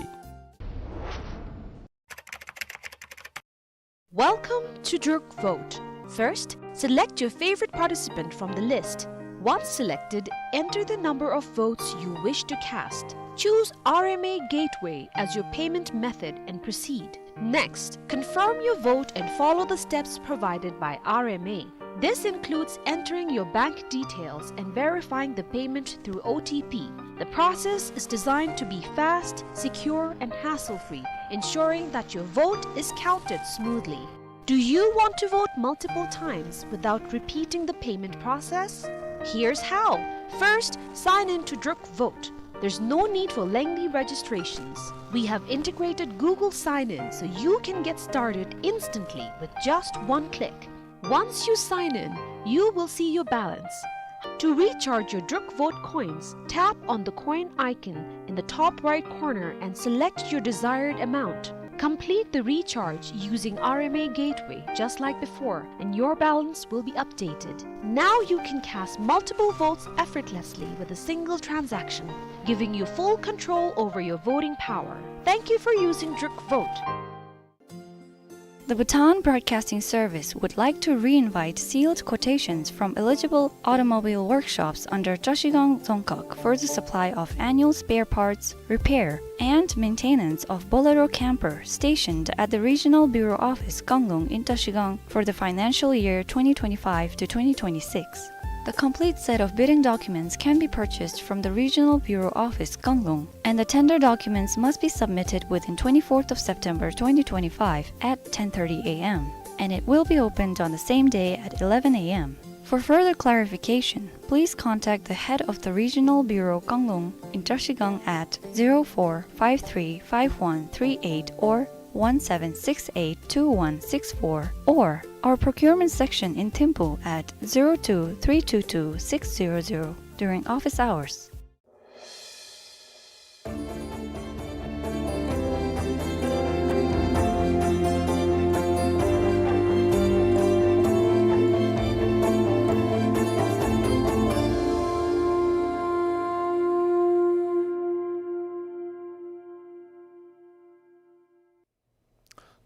Welcome to Druk Vote. First, select your favorite participant from the list. Once selected, enter the number of votes you wish to cast. Choose R M A Gateway as your payment method and proceed. Next, confirm your vote and follow the steps provided by R M A. This includes entering your bank details and verifying the payment through O T P. The process is designed to be fast, secure, and hassle-free, ensuring that your vote is counted smoothly. Do you want to vote multiple times without repeating the payment process? Here's how. First, sign in to Druk Vote. There's no need for lengthy registrations. We have integrated Google Sign-In so you can get started instantly with just one click. Once you sign in, you will see your balance. To recharge your Druk Vote coins, tap on the coin icon in the top right corner and select your desired amount. Complete the recharge using R M A Gateway just like before, and your balance will be updated. Now you can cast multiple votes effortlessly with a single transaction, giving you full control over your voting power. Thank you for using Druk Vote. The Bhutan Broadcasting Service would like to re-invite sealed quotations from eligible automobile workshops under Trashigang Dzongkhag for the supply of annual spare parts, repair, and maintenance of Bolero camper stationed at the Regional Bureau Office Kanglung in Trashigang for the financial year twenty twenty-five to twenty twenty-six. The complete set of bidding documents can be purchased from the Regional Bureau Office Kanglung, and the tender documents must be submitted within twenty-fourth of September twenty twenty-five at ten thirty A M, and it will be opened on the same day at eleven A M. For further clarification, please contact the head of the Regional Bureau Kanglung in Trashigang at zero four five three five one three eight or one seven six eight two one six four, or our procurement section in Thimphu at zero two three two two six zero zero during office hours.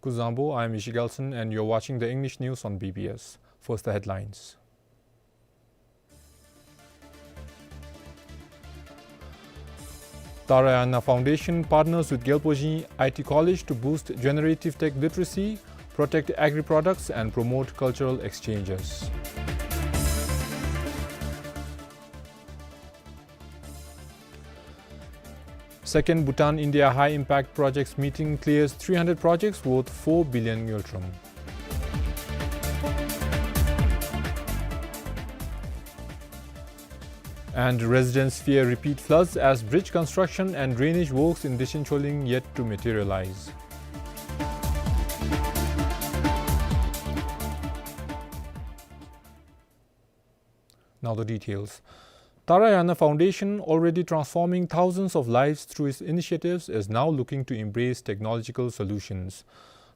Kuzuzangpo, I am Ishi Gelson, and you're watching the English news on B B S. First, the headlines. Tarayana Foundation partners with Gyalpo Zhing I T College to boost generative tech literacy, protect agri-products, and promote cultural exchanges. Second Bhutan India High Impact Projects meeting clears three hundred projects worth four billion ngultrum. And residents fear repeat floods as bridge construction and drainage works in Dechen Choling yet to materialize. Now the details. Tarayana Foundation, already transforming thousands of lives through its initiatives, is now looking to embrace technological solutions.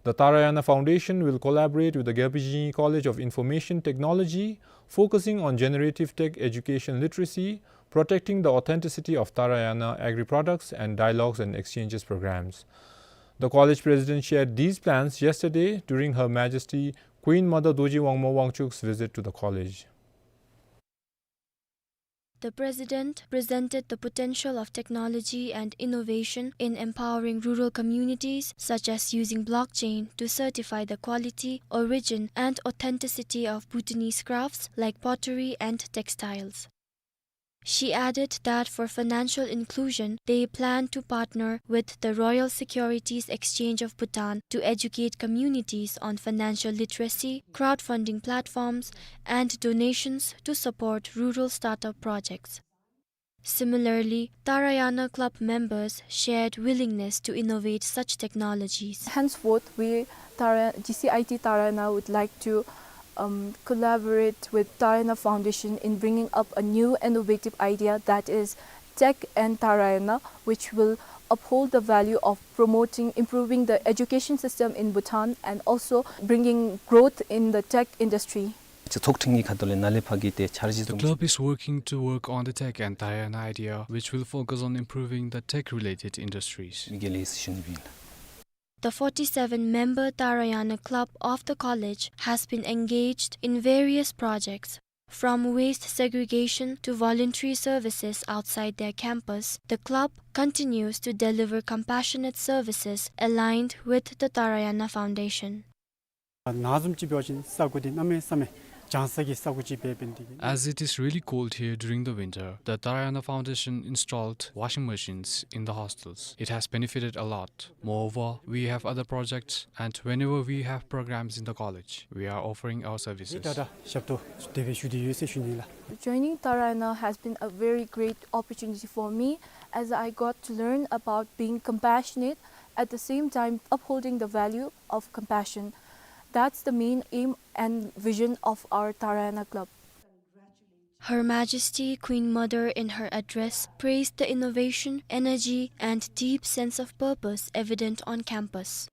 The Tarayana Foundation will collaborate with the Gyalpo Zhing College of Information Technology, focusing on generative tech education literacy, protecting the authenticity of Tarayana agri-products, and dialogues and exchanges programs. The college president shared these plans yesterday during Her Majesty Queen Mother Dorji Wangmo Wangchuck's visit to the college. The president presented the potential of technology and innovation in empowering rural communities, such as using blockchain to certify the quality, origin, and authenticity of Bhutanese crafts like pottery and textiles. She added that for financial inclusion, they plan to partner with the Royal Securities Exchange of Bhutan to educate communities on financial literacy, crowdfunding platforms, and donations to support rural startup projects. Similarly, Tarayana Club members shared willingness to innovate such technologies. Henceforth, we, Tara-, G C I T Tarayana would like to, um, collaborate with Tarayana Foundation in bringing up a new innovative idea, that is tech and Tarayana, which will uphold the value of promoting, improving the education system in Bhutan and also bringing growth in the tech industry. སྤྱི་ཚོགས་ཁྲིམས་ཀྱི་ཁ་ཐུག་ལས་ནཱ་ལས་ཕར་གྱི་དེ་འཆར་གཞི་བཟུམ། The club is working to work on the tech and Tarayana idea, which will focus on improving the tech-related industries. མི་སྒེར་ལས་ཞུ་ནི་ཨིན། The forty-seven member Tarayana Club of the college has been engaged in various projects, from waste segregation to voluntary services outside their campus. The club continues to deliver compassionate services aligned with the Tarayana Foundation. ནཱ་བཟུམ་ཅིག་འབད་བ་ཅིན་ས་གོ་འདི་གནམ་མེད་ས་མེད་གྱང་ས་གི་ས་གོ་ཅིག་སྦེ་འབད་ནི་འདི་གིས། As it is really cold here during the winter, the Tarayana Foundation installed washing machines in the hostels. It has benefited a lot. Moreover, we have other projects, and whenever we have programs in the college, we are offering our services. ད་ད་ཞབས་ཏོག་དེ་སྦེ་ཞུ་སྟེ་ཡོད་ཟེར་ཞུ་ནི་ལགས། Joining Tarayana has been a very great opportunity for me, as I got to learn about being compassionate, at the same time upholding the value of compassion. That's the main aim and vision of our Tarayana Club. Her Majesty Queen Mother, in her address, praised the innovation, energy, and deep sense of purpose evident on campus.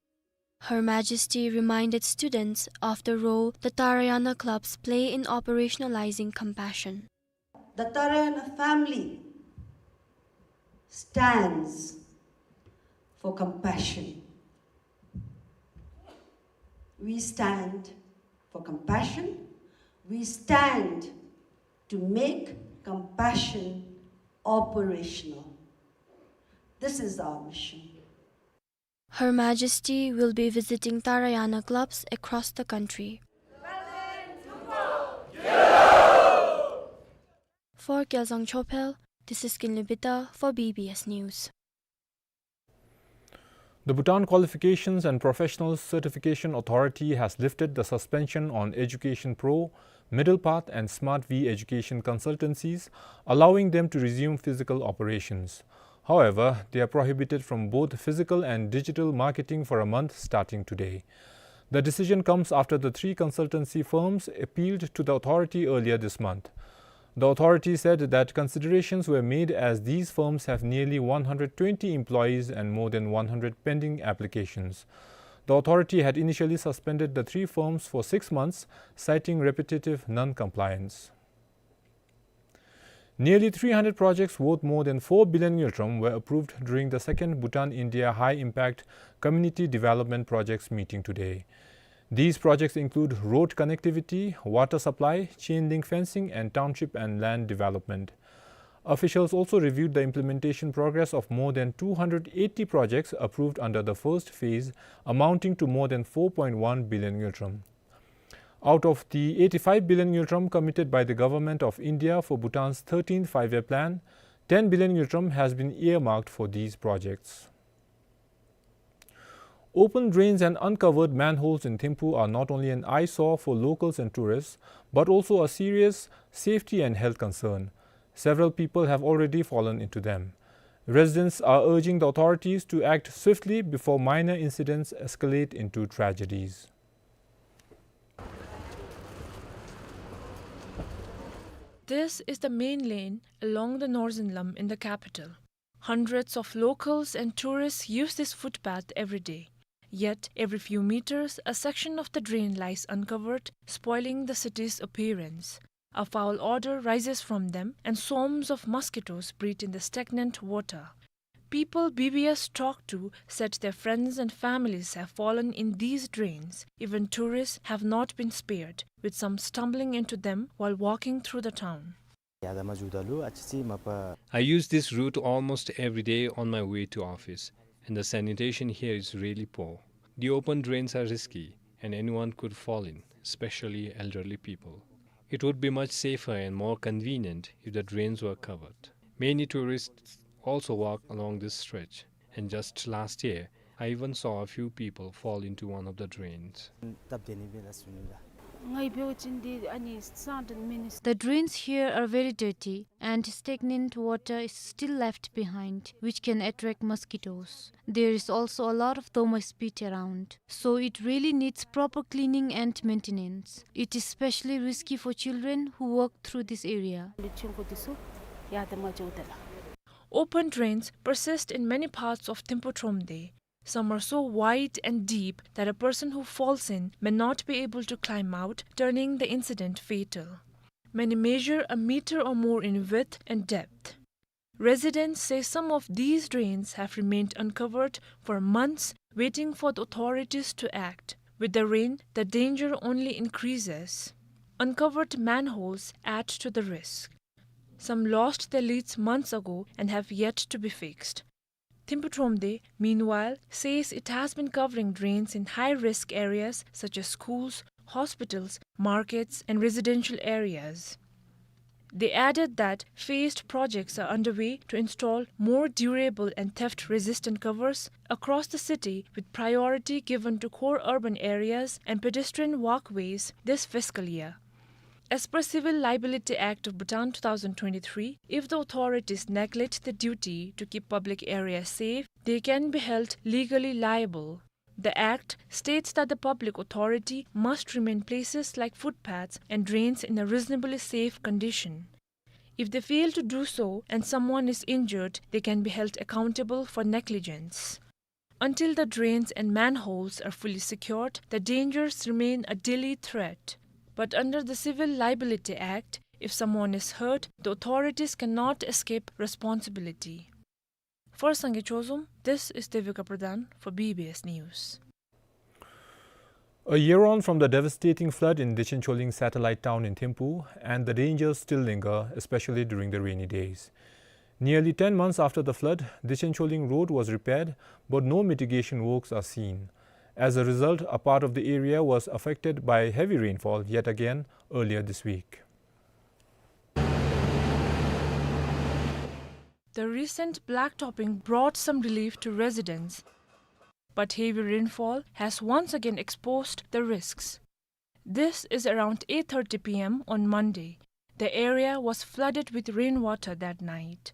Her Majesty reminded students of the role the Tarayana clubs play in operationalizing compassion. The Tarayana family stands for compassion. We stand for compassion. We stand to make compassion operational. This is our mission. Her Majesty will be visiting Tarayana clubs across the country. For Gyalzang Chophel, this is Kinley Bita for B B S News. The Bhutan Qualifications and Professional Certification Authority has lifted the suspension on Education Pro, Middle Path and Smart V education consultancies, allowing them to resume physical operations. However, they are prohibited from both physical and digital marketing for a month starting today. The decision comes after the three consultancy firms appealed to the authority earlier this month. The authority said that considerations were made as these firms have nearly one hundred twenty employees and more than one hundred pending applications. The authority had initially suspended the three firms for six months, citing repetitive non-compliance. Nearly three hundred projects worth more than four billion ngultrum were approved during the second Bhutan-India High Impact Community Development Projects meeting today. These projects include road connectivity, water supply, chain link fencing, and township and land development. Officials also reviewed the implementation progress of more than two hundred eighty projects approved under the first phase, amounting to more than four point one billion ngultrum. Out of the eighty-five billion ngultrum committed by the Government of India for Bhutan's thirteenth Five-Year Plan, ten billion ngultrum has been earmarked for these projects. Open drains and uncovered manholes in Thimphu are not only an eyesore for locals and tourists, but also a serious safety and health concern. Several people have already fallen into them. Residents are urging the authorities to act swiftly before minor incidents escalate into tragedies. This is the main lane along the Northern Lam in the capital. Hundreds of locals and tourists use this footpath every day. Yet, every few meters, a section of the drain lies uncovered, spoiling the city's appearance. A foul odor rises from them, and swarms of mosquitoes breed in the stagnant water. People B B S talked to said their friends and families have fallen in these drains. Even tourists have not been spared, with some stumbling into them while walking through the town. I use this route almost every day on my way to office, and the sanitation here is really poor. The open drains are risky, and anyone could fall in, especially elderly people. It would be much safer and more convenient if the drains were covered. Many tourists also walk along this stretch, and just last year, I even saw a few people fall into one of the drains. The drains here are very dirty, and stagnant water is still left behind, which can attract mosquitoes. There is also a lot of domestic spit around, so it really needs proper cleaning and maintenance. It is especially risky for children who walk through this area. Open drains persist in many parts of Thimphu Thromde. Some are so wide and deep that a person who falls in may not be able to climb out, turning the incident fatal. Many measure a meter or more in width and depth. Residents say some of these drains have remained uncovered for months, waiting for the authorities to act. With the rain, the danger only increases. Uncovered manholes add to the risk. Some lost their lids months ago and have yet to be fixed. Thimphu Thromde, meanwhile, says it has been covering drains in high-risk areas such as schools, hospitals, markets, and residential areas. They added that phased projects are underway to install more durable and theft-resistant covers across the city, with priority given to core urban areas and pedestrian walkways this fiscal year. As per Civil Liability Act of Bhutan two thousand twenty-three, if the authorities neglect the duty to keep public areas safe, they can be held legally liable. The act states that the public authority must remain places like footpaths and drains in a reasonably safe condition. If they fail to do so and someone is injured, they can be held accountable for negligence. Until the drains and manholes are fully secured, the dangers remain a daily threat. But under the Civil Liability Act, if someone is hurt, the authorities cannot escape responsibility. For Sangay Chozom, this is Devika Pradhan for B B S News. A year on from the devastating flood in Dechen Choling satellite town in Thimphu, and the dangers still linger, especially during the rainy days. Nearly ten months after the flood, Dechen Choling road was repaired, but no mitigation works are seen. As a result, a part of the area was affected by heavy rainfall yet again earlier this week. The recent blacktopping brought some relief to residents, but heavy rainfall has once again exposed the risks. This is around eight thirty P M on Monday. The area was flooded with rainwater that night.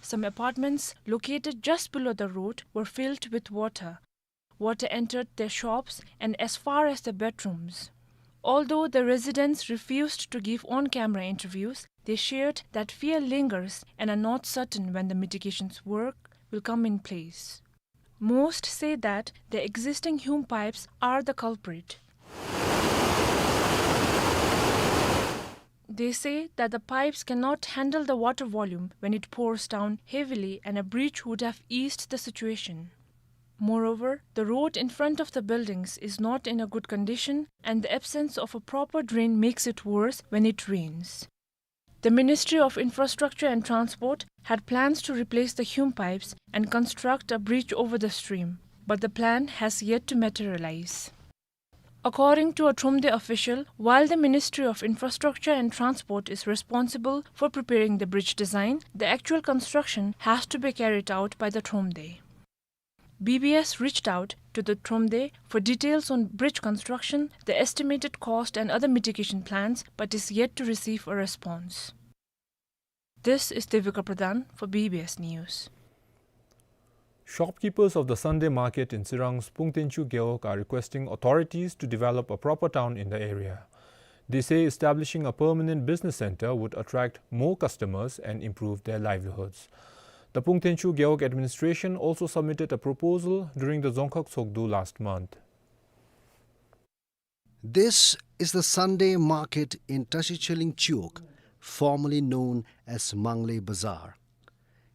Some apartments located just below the road were filled with water. Water entered their shops and as far as their bedrooms. Although the residents refused to give on-camera interviews, they shared that fear lingers and are not certain when the mitigations work will come in place. Most say that the existing hume pipes are the culprit. They say that the pipes cannot handle the water volume when it pours down heavily, and a breach would have eased the situation. Moreover, the road in front of the buildings is not in a good condition, and the absence of a proper drain makes it worse when it rains. The Ministry of Infrastructure and Transport had plans to replace the hume pipes and construct a bridge over the stream, but the plan has yet to materialize. According to a Thromde official, while the Ministry of Infrastructure and Transport is responsible for preparing the bridge design, the actual construction has to be carried out by the Thromde. B B S reached out to the Thromde for details on bridge construction, the estimated cost and other mitigation plans, but is yet to receive a response. This is Devika Pradhan for B B S News. Shopkeepers of the Sunday market in Tsirang's Pungtenchu Gewog are requesting authorities to develop a proper town in the area. They say establishing a permanent business center would attract more customers and improve their livelihoods. The Pungtenchu Gewog administration also submitted a proposal during the Dzongkhag Tshogdu last month. This is the Sunday market in Tashi Cheling Chiwog, formerly known as Manglay Bazaar.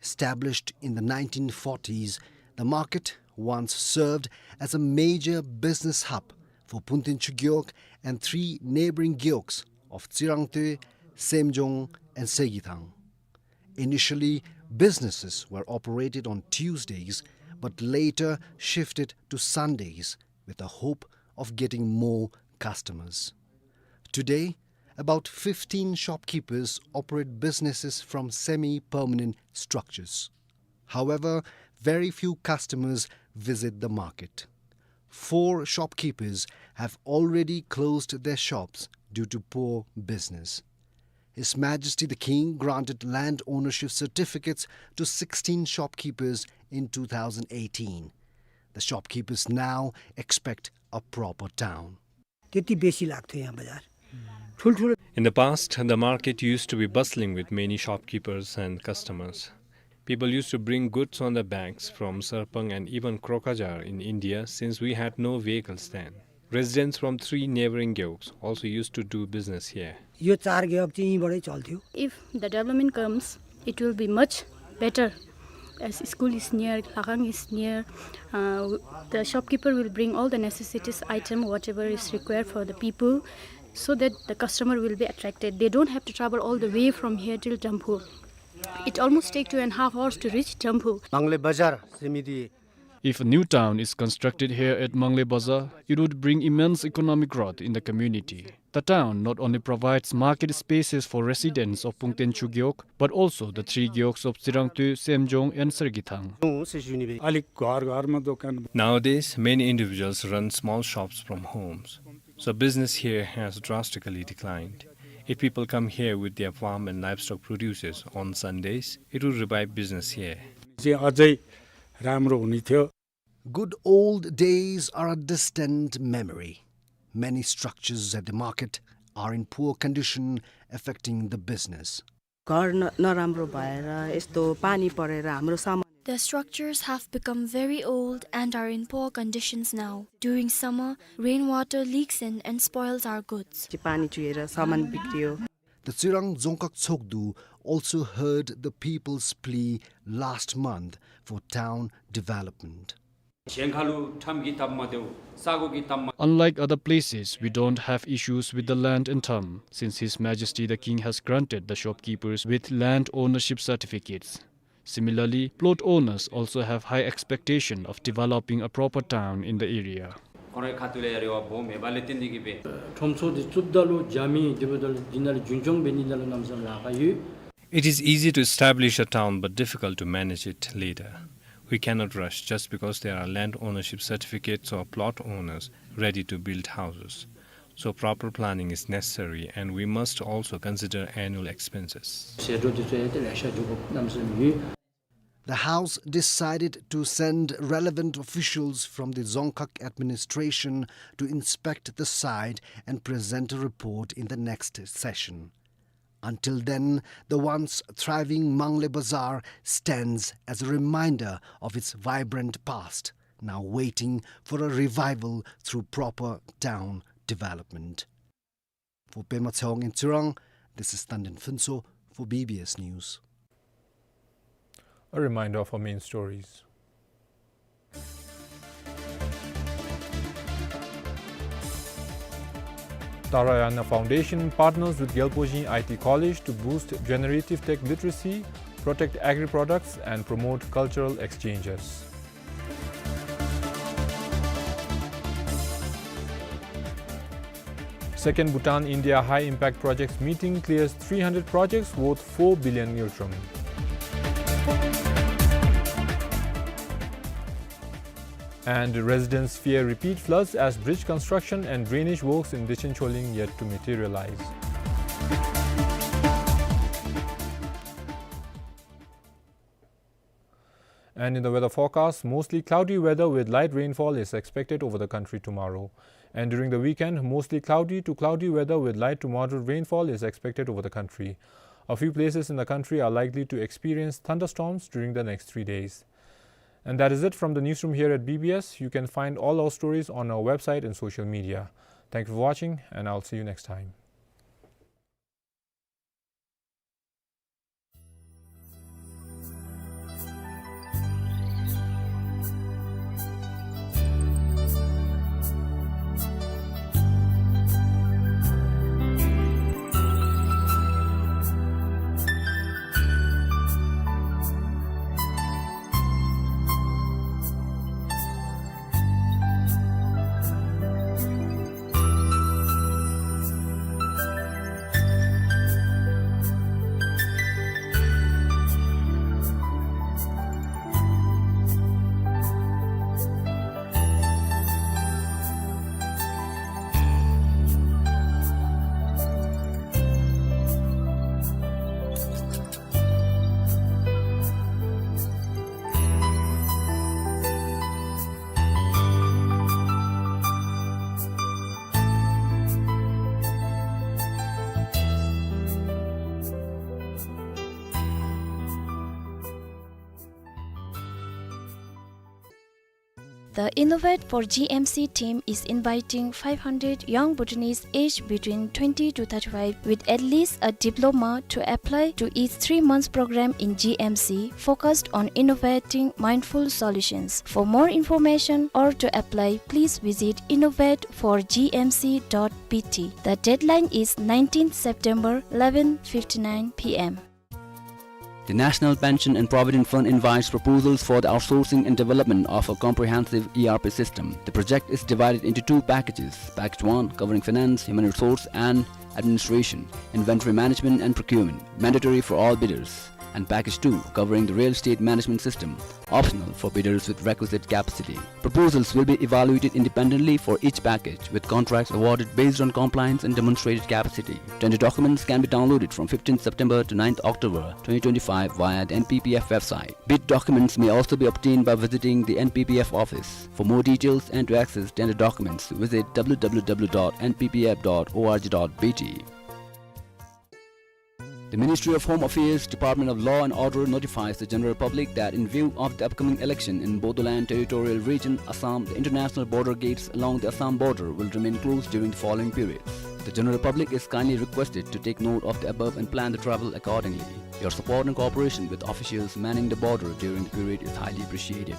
Established in the nineteen forties, the market once served as a major business hub for Pungtenchu Gewog and three neighboring gewogs of Tsirangtwe, Semjong, and Segithang. Initially, businesses were operated on Tuesdays, but later shifted to Sundays with the hope of getting more customers. Today, about fifteen shopkeepers operate businesses from semi-permanent structures. However, very few customers visit the market. Four shopkeepers have already closed their shops due to poor business. His Majesty the King granted land ownership certificates to sixteen shopkeepers in two thousand eighteen. The shopkeepers now expect a proper town. त्यति बेसी लाग्थ्यो यहाँ बजार। ठुल्ठुलो In the past, the market used to be bustling with many shopkeepers and customers. People used to bring goods on their backs from Sarpang and even Krokazar in India, since we had no vehicles then. Residents from three neighboring gewogs also used to do business here. यो चार gewog चाहिँ यहीँबाटै चल्थ्यो। If the development comes, it will be much better, as school is near, Lakang is near. Uh, the shopkeeper will bring all the necessities item, whatever is required for the people, so that the customer will be attracted. They don't have to travel all the way from here till Thimphu. It almost take two and a half hours to reach Thimphu. Manglay Bazar समिति If a new town is constructed here at Manglay Bazaar, it would bring immense economic growth in the community. The town not only provides market spaces for residents of Pungtenchu Gewog, but also the three gewogs of Tsirangtwe, Semjong, and Sergithang. अलिक घर घरमा दोकान Nowadays, many individuals run small shops from homes, so business here has drastically declined. If people come here with their farm and livestock produces on Sundays, it will revive business here. चाहिँ अझै राम्रो हुने थियो। Good old days are a distant memory. Many structures at the market are in poor condition, affecting the business. घर न-, नराम्रो भएर यस्तो पानी परेर हाम्रो सामान The structures have become very old and are in poor conditions now. During summer, rainwater leaks in and spoils our goods. चाहिँ पानी चुहेर सामान बिग्रियो। The Tsirang Dzongkhag Tshogdu also heard the people's plea last month for town development. གཞན་ཁ་ལུ་ཁྲམ་གྱིས་སྟབས་མ་བདེཝ་ས་གོ་གིས་སྟབས་མ། Unlike other places, we don't have issues with the land in Thum, since His Majesty the King has granted the shopkeepers with land ownership certificates. Similarly, plot owners also have high expectation of developing a proper town in the area. ཁོང་རའི་ཁ་ཐུག་ལས་ཡང་རེ་བ་སྦོམ་མེདཔ་ལས་བརྟེན་ཏེ་གིས་སྦེ། ཁྲོམ་ཚོགས་འདི་བཙུགསཔ་ད་ལུ་རྒྱ་མི་འདི་འབདཝ་ད་ལུ་འདི་ནང་ལུ་རྒྱུན་སྐྱོང་འབད་ནི་ད་ལུ་གནམ་མེད་ས་མེད་ལཱ་ཁག་ཡོད། It is easy to establish a town but difficult to manage it later. We cannot rush just because there are land ownership certificates or plot owners ready to build houses. So proper planning is necessary, and we must also consider annual expenses. ཟད་འགྲོ་འདི་ཚུ་ཡང་ཏེ་ལེ་ཤ་འགྱོ་དགོཔ་གནམ་མེད་ས་མེད་ཡོད། The House decided to send relevant officials from the Dzongkhag administration to inspect the site and present a report in the next session. Until then, the once thriving Manglay Bazaar stands as a reminder of its vibrant past, now waiting for a revival through proper town development. For Pema Tshewang in Tsirang, this is Tandin Phuntsho for B B S News. A reminder of our main stories. Tarayana Foundation partners with Gyalpo Zhing I T College to boost generative tech literacy, protect agri-products, and promote cultural exchanges. Second Bhutan India High Impact Projects meeting clears three hundred projects worth four billion ngultrum. And residents fear repeat floods as bridge construction and drainage works in Dechen Choling yet to materialize. And in the weather forecast, mostly cloudy weather with light rainfall is expected over the country tomorrow. And during the weekend, mostly cloudy to cloudy weather with light to moderate rainfall is expected over the country. A few places in the country are likely to experience thunderstorms during the next three days. And that is it from the newsroom here at B B S. You can find all our stories on our website and social media. Thank you for watching, and I'll see you next time. The Innovate for G M C team is inviting five hundred young Bhutanese aged between twenty to thirty-five with at least a diploma to apply to its three months program in G M C focused on innovating mindful solutions. For more information or to apply, please visit innovate for G M C dot B T. The deadline is nineteenth September, eleven fifty-nine P M. The National Pension and Provident Fund invites proposals for the outsourcing and development of a comprehensive E R P system. The project is divided into two packages. Package one, covering finance, human resource, and administration, inventory management, and procurement, mandatory for all bidders. And package two, covering the real estate management system, optional for bidders with requisite capacity. Proposals will be evaluated independently for each package, with contracts awarded based on compliance and demonstrated capacity. Tender documents can be downloaded from fifteenth September to ninth October twenty twenty-five via the N P P F website. Bid documents may also be obtained by visiting the N P P F office. For more details and to access tender documents, visit W W W dot N P P F dot org dot B T. The Ministry of Home Affairs, Department of Law and Order notifies the general public that in view of the upcoming election in Bodoland Territorial Region, Assam, the international border gates along the Assam border will remain closed during the following periods. The general public is kindly requested to take note of the above and plan the travel accordingly. Your support and cooperation with officials manning the border during the period is highly appreciated.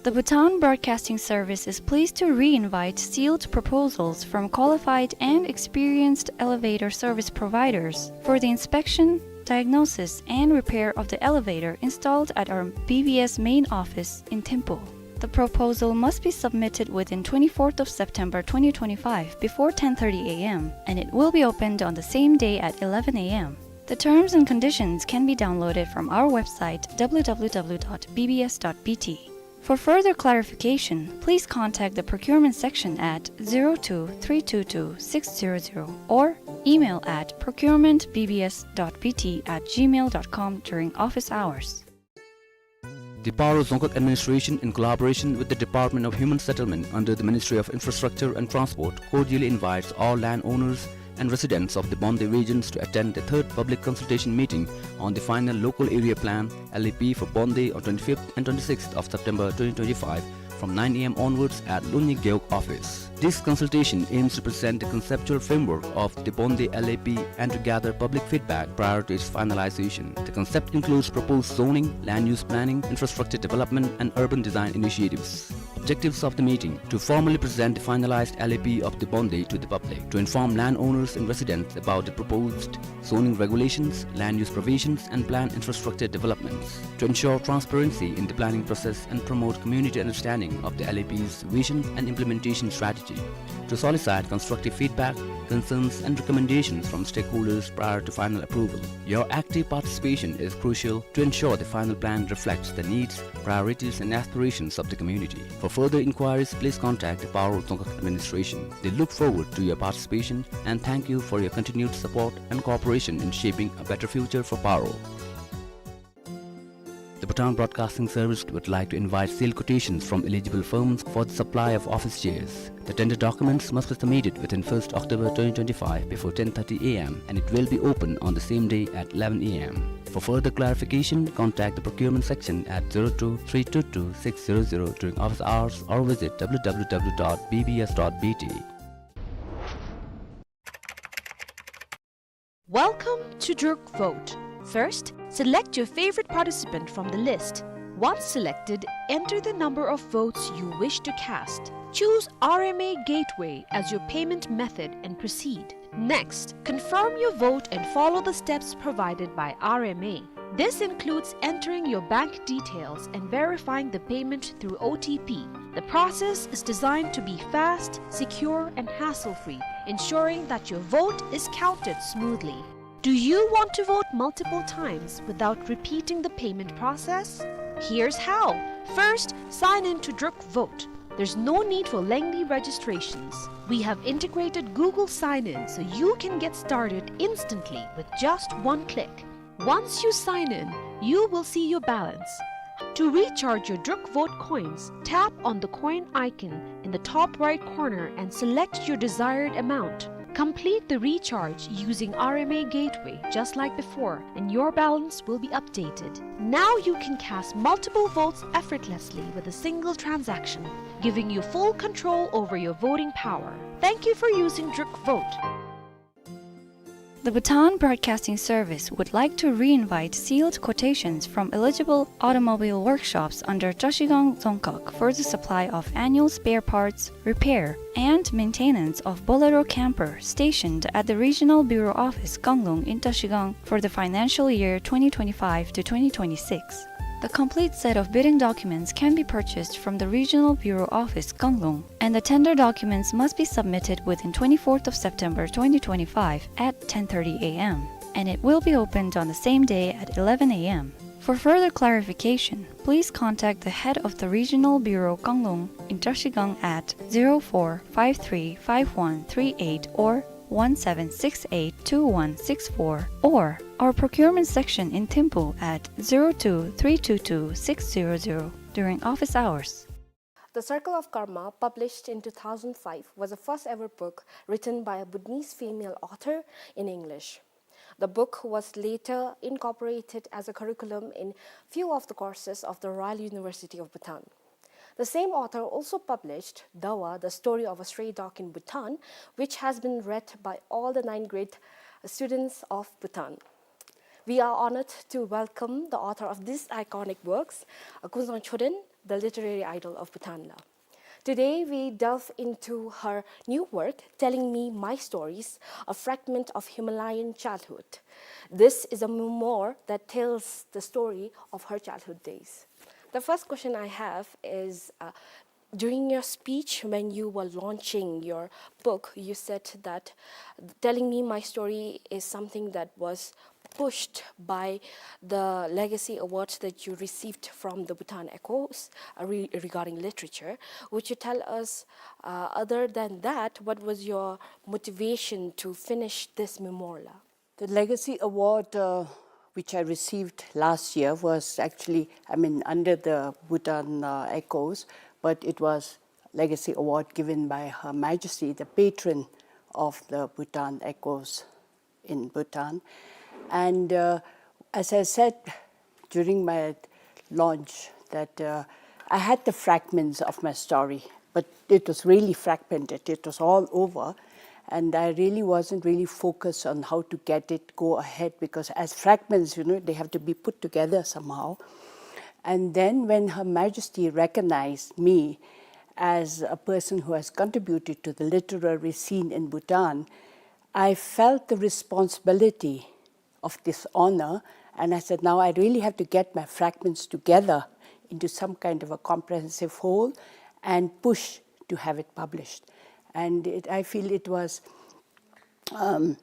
The Bhutan Broadcasting Service is pleased to re-invite sealed proposals from qualified and experienced elevator service providers for the inspection, diagnosis, and repair of the elevator installed at our B B S main office in Thimphu. The proposal must be submitted within twenty-fourth of September twenty twenty-five before ten thirty A M, and it will be opened on the same day at eleven A M. The terms and conditions can be downloaded from our website, W W W dot B B S dot B T. For further clarification, please contact the procurement section at zero two three two two six zero zero or email at procurement B B S dot B T at gmail dot com during office hours. The Paro Dzongkhag Administration, in collaboration with the Department of Human Settlement under the Ministry of Infrastructure and Transport, cordially invites all landowners and residents of the Bonde regions to attend the third public consultation meeting on the final local area plan, L A P, for Bonde on twenty-fifth and twenty-sixth of September twenty twenty-five from nine A M onwards at Lunyi Gewog office. This consultation aims to present the conceptual framework of the Bonde L A P and to gather public feedback prior to its finalization. The concept includes proposed zoning, land use planning, infrastructure development, and urban design initiatives. Objectives of the meeting: to formally present the finalized L A P of the Bonde to the public, to inform landowners and residents about the proposed zoning regulations, land use provisions, and planned infrastructure developments, to ensure transparency in the planning process and promote community understanding of the L A P's vision and implementation strategy, to solicit constructive feedback, concerns, and recommendations from stakeholders prior to final approval. Your active participation is crucial to ensure the final plan reflects the needs, priorities, and aspirations of the community. For further inquiries, please contact the Paro Dzongkhag Administration. They look forward to your participation and thank you for your continued support and cooperation in shaping a better future for Paro. The Bhutan Broadcasting Service would like to invite sealed quotations from eligible firms for the supply of office chairs. The tender documents must be submitted within first October twenty twenty-five before ten thirty A M, and it will be open on the same day at eleven A M. For further clarification, contact the procurement section at zero two three two two six zero zero during office hours or visit W W W dot B B S dot B T. Welcome to Druk Vote. First, select your favorite participant from the list. Once selected, enter the number of votes you wish to cast. Choose R M A Gateway as your payment method and proceed. Next, confirm your vote and follow the steps provided by R M A. This includes entering your bank details and verifying the payment through O T P. The process is designed to be fast, secure, and hassle-free, ensuring that your vote is counted smoothly. Do you want to vote multiple times without repeating the payment process? Here's how. First, sign in to Druk Vote. There's no need for lengthy registrations. We have integrated Google Sign-In so you can get started instantly with just one click. Once you sign in, you will see your balance. To recharge your Druk Vote coins, tap on the coin icon in the top right corner and select your desired amount. Complete the recharge using R M A Gateway just like before, and your balance will be updated. Now you can cast multiple votes effortlessly with a single transaction, giving you full control over your voting power. Thank you for using Druk Vote. The Bhutan Broadcasting Service would like to re-invite sealed quotations from eligible automobile workshops under Trashigang Dzongkhag for the supply of annual spare parts, repair, and maintenance of Bolero camper stationed at the Regional Bureau Office, Kanglung in Trashigang for the financial year twenty twenty-five to twenty twenty-six. The complete set of bidding documents can be purchased from the Regional Bureau Office, Kanglung, and the tender documents must be submitted within twenty-fourth of September twenty twenty-five at ten thirty A M, and it will be opened on the same day at eleven A M. For further clarification, please contact the head of the Regional Bureau, Kanglung in Trashigang at zero four five three five one three eight or one seven six eight two one six four, or our procurement section in Thimphu at zero two three two two six zero zero during office hours. The Circle of Karma, published in two thousand five, was the first ever book written by a Bhutanese female author in English. The book was later incorporated as a curriculum in few of the courses of the Royal University of Bhutan. The same author also published Dawa, The Story of a Stray Dog in Bhutan, which has been read by all the nine grade students of Bhutan. We are honored to welcome the author of these iconic works, uh, Kunzang Choden, the literary idol of Bhutan la. Today, we delve into her new work, Telling Me My Stories, a fragment of Himalayan childhood. This is a memoir that tells the story of her childhood days. The first question I have is, uh, during your speech, when you were launching your book, you said that Telling Me My Story is something that was pushed by the Legacy Award that you received from the Bhutan Echoes, uh, re-, regarding literature. Would you tell us, uh, other than that, what was your motivation to finish this memoir la? The Legacy Award, uh, which I received last year, was actually, I mean, under the Bhutan, uh, Echoes, but it was Legacy Award given by Her Majesty, the patron of the Bhutan Echoes in Bhutan. And, uh, as I said during my launch, that, uh, I had the fragments of my story, but it was really fragmented. It was all over, and I really wasn't really focused on how to get it go ahead, because as fragments, you know, they have to be put together somehow. And then when Her Majesty recognized me as a person who has contributed to the literary scene in Bhutan, I felt the responsibility of this honor, and I said, "Now I really have to get my fragments together into some kind of a comprehensive whole and push to have it published." And it, I feel it was, um,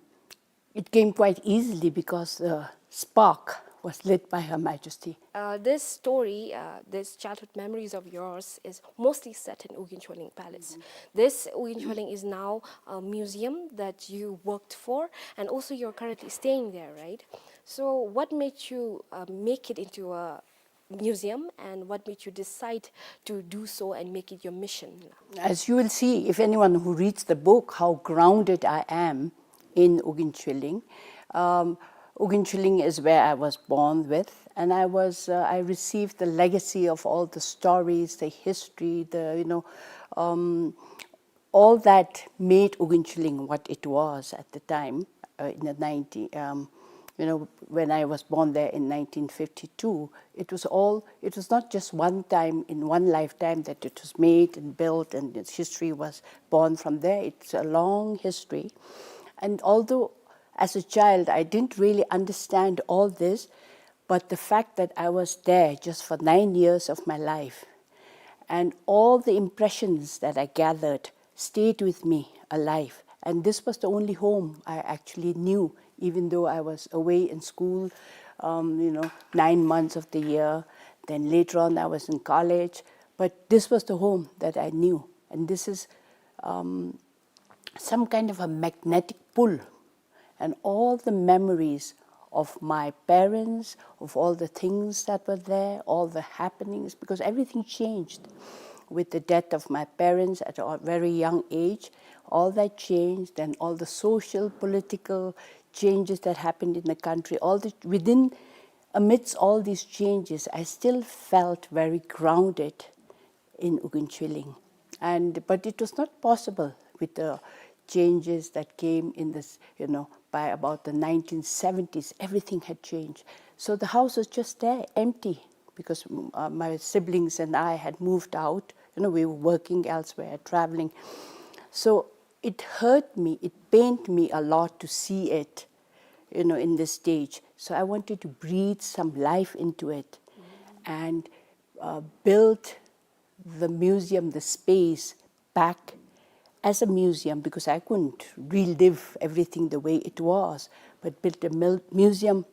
it came quite easily because the spark was lit by Her Majesty. Uh, this story, uh, this childhood memories of yours is mostly set in Ugyen Chölling Palace. Mm-hmm. This Ugyen Chölling is now a museum that you worked for, and also you're currently staying there, right? So what made you, uh, make it into a museum, and what made you decide to do so and make it your mission? As you will see, if anyone who reads the book, how grounded I am in Ugyen Chölling. Um, Ugyen Chölling is where I was born with, and I was, uh, I received the legacy of all the stories, the history, the, you know, um, all that made Ugyen Chölling what it was at the time, uh, in the nineteen, um, you know, when I was born there in nineteen fifty-two. It was all, it was not just one time in one lifetime that it was made and built and its history was born from there. It's a long history. And although as a child I didn't really understand all this, but the fact that I was there just for nine years of my life, and all the impressions that I gathered stayed with me alive. And this was the only home I actually knew, even though I was away in school, um, you know, nine months of the year. Then later on, I was in college. But this was the home that I knew. And this is, um, some kind of a magnetic pull, and all the memories of my parents, of all the things that were there, all the happenings, because everything changed with the death of my parents at a very young age. All that changed, and all the social, political changes that happened in the country, all the, within, amidst all these changes, I still felt very grounded in Ugyen Chölling. And, but it was not possible with the changes that came in this, you know, by about the nineteen seventies, everything had changed. So the house was just there, empty, because, mm, uh, my siblings and I had moved out. You know, we were working elsewhere, traveling. So it hurt me, it pained me a lot to see it, you know, in this stage. So I wanted to breathe some life into it and, uh, build the museum, the space, back as a museum, because I couldn't relive everything the way it was, but build a mil-, museum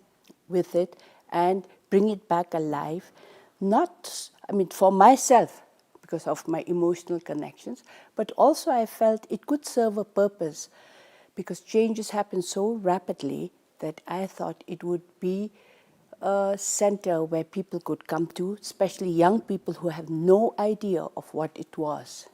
with it and bring it back alive. Not, I mean, for myself, because of my emotional connections, but also I felt it could serve a purpose, because changes happen so rapidly that I thought it would be a center where people could come to, especially young people who have no idea of what it was,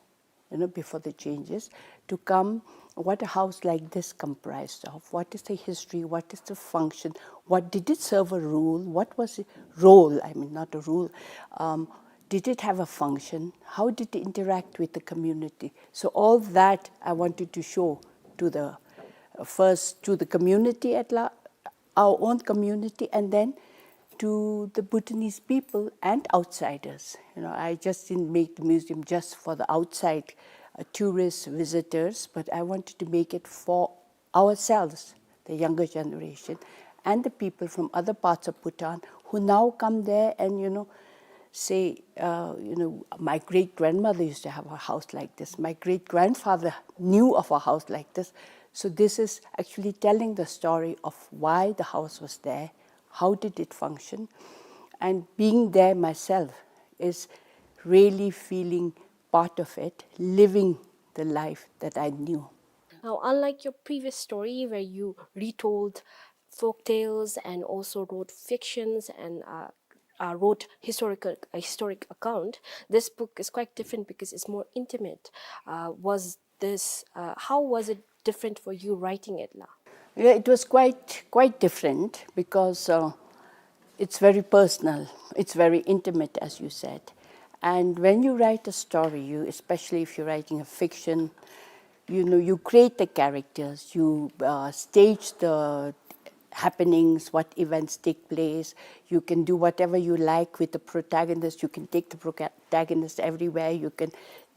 you know, before the changes, to come, what a house like this comprised of, what is the history, what is the function, what did it serve a role, what was the role, I mean, not a rule, um, did it have a function? How did it interact with the community? So all that I wanted to show to the, uh, first to the community at la-, our own community, and then to the Bhutanese people and outsiders. You know, I just didn't make the museum just for the outside, uh, tourists, visitors, but I wanted to make it for ourselves, the younger generation, and the people from other parts of Bhutan who now come there and, you know, say, uh, you know, "My great-grandmother used to have a house like this. My great-grandfather knew of a house like this." So this is actually telling the story of why the house was there, how did it function, and being there myself is really feeling part of it, living the life that I knew. Now, unlike your previous story where you retold folk tales and also wrote fictions and, uh, uh, wrote historical, a historic account, this book is quite different because it's more intimate. Uh, was this, uh, how was it different for you writing it la? Yeah, it was quite, quite different because, uh, it's very personal, it's very intimate, as you said. And when you write a story, you, especially if you're writing a fiction, you know, you create the characters, you, uh, stage the happenings, what events take place. You can do whatever you like with the protagonist. You can take the protagonist everywhere. You can,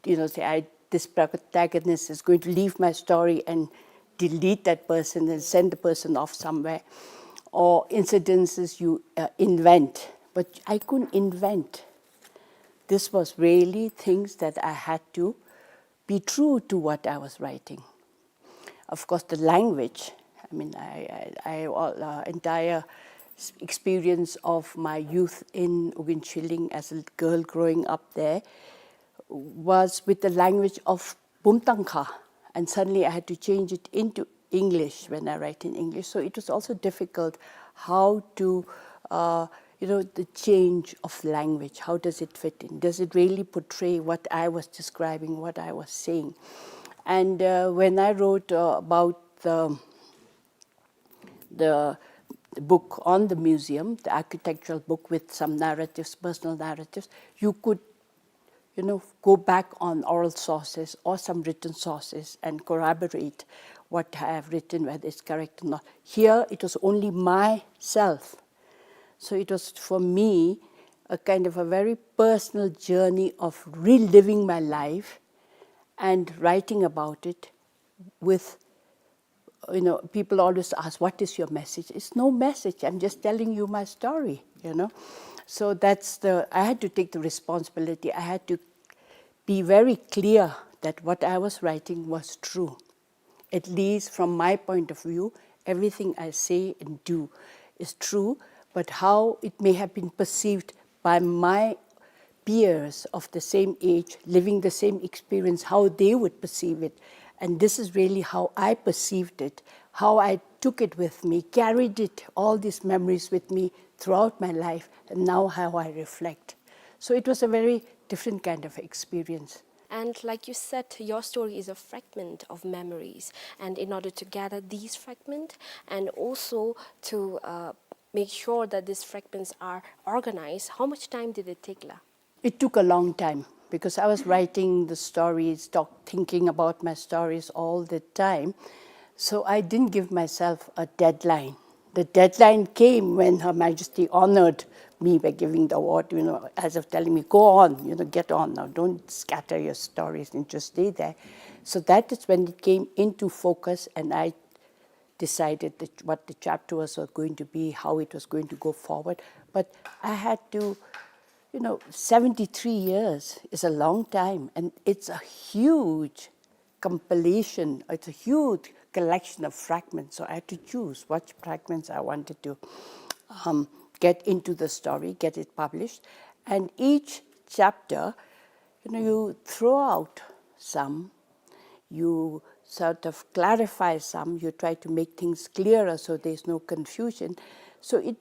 you know, say, "I, this protagonist is going to leave my story and delete that person and send the person off somewhere." Or incidences you, uh, invent. But I couldn't invent. This was really things that I had to be true to what I was writing. Of course, the language, I mean, I, I, I, all, uh, entire s-, experience of my youth in Ugin Chilling as a girl growing up there was with the language of Bumtangkha, and suddenly I had to change it into English when I write in English. So it was also difficult how to, uh, you know, the change of language. How does it fit in? Does it really portray what I was describing, what I was saying? And, uh, when I wrote, uh, about the, the book on the museum, the architectural book with some narratives, personal narratives, you could, you know, go back on oral sources or some written sources and corroborate what I have written, whether it's correct or not. Here, it was only myself. So it was, for me, a kind of a very personal journey of reliving my life and writing about it with, you know, people always ask, "What is your message?" It's no message. I'm just telling you my story, you know. So that's the, I had to take the responsibility. I had to be very clear that what I was writing was true. At least from my point of view, everything I say and do is true, but how it may have been perceived by my peers of the same age, living the same experience, how they would perceive it. And this is really how I perceived it, how I took it with me, carried it, all these memories with me throughout my life, and now how I reflect. So it was a very different kind of experience. And like you said, your story is a fragment of memories. And in order to gather these fragments and also to, uh, make sure that these fragments are organized, how much time did it take la? It took a long time because I was writing the stories, talk, thinking about my stories all the time. So I didn't give myself a deadline. The deadline came when Her Majesty honored me by giving the award, you know, as of telling me, "Go on, you know, get on now. Don't scatter your stories and just stay there." So that is when it came into focus, and I decided that what the chapter was going to be, how it was going to go forward. But I had to, you know, seventy-three years is a long time, and it's a huge compilation, it's a huge collection of fragments. So I had to choose what fragments I wanted to, um, get into the story, get it published. And each chapter, you know, you throw out some, you sort of clarify some, you try to make things clearer so there's no confusion. So it,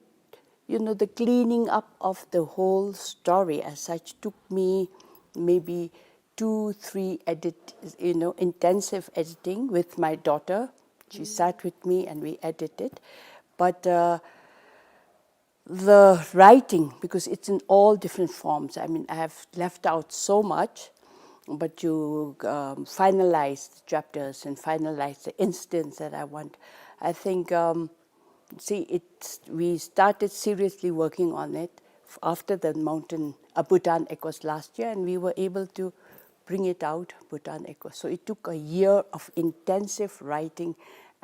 you know, the cleaning up of the whole story as such took me maybe two, three edit, you know, intensive editing with my daughter. She sat with me and we edited. But, uh, The writing, because it's in all different forms. I mean, I have left out so much, but you um, finalize the chapters and finalize the instance that I want. I think, um, see, it, we started seriously working on it f- after the mountain, uh, Bhutan Echoes last year, and we were able to bring it out, Bhutan Echoes. So it took a year of intensive writing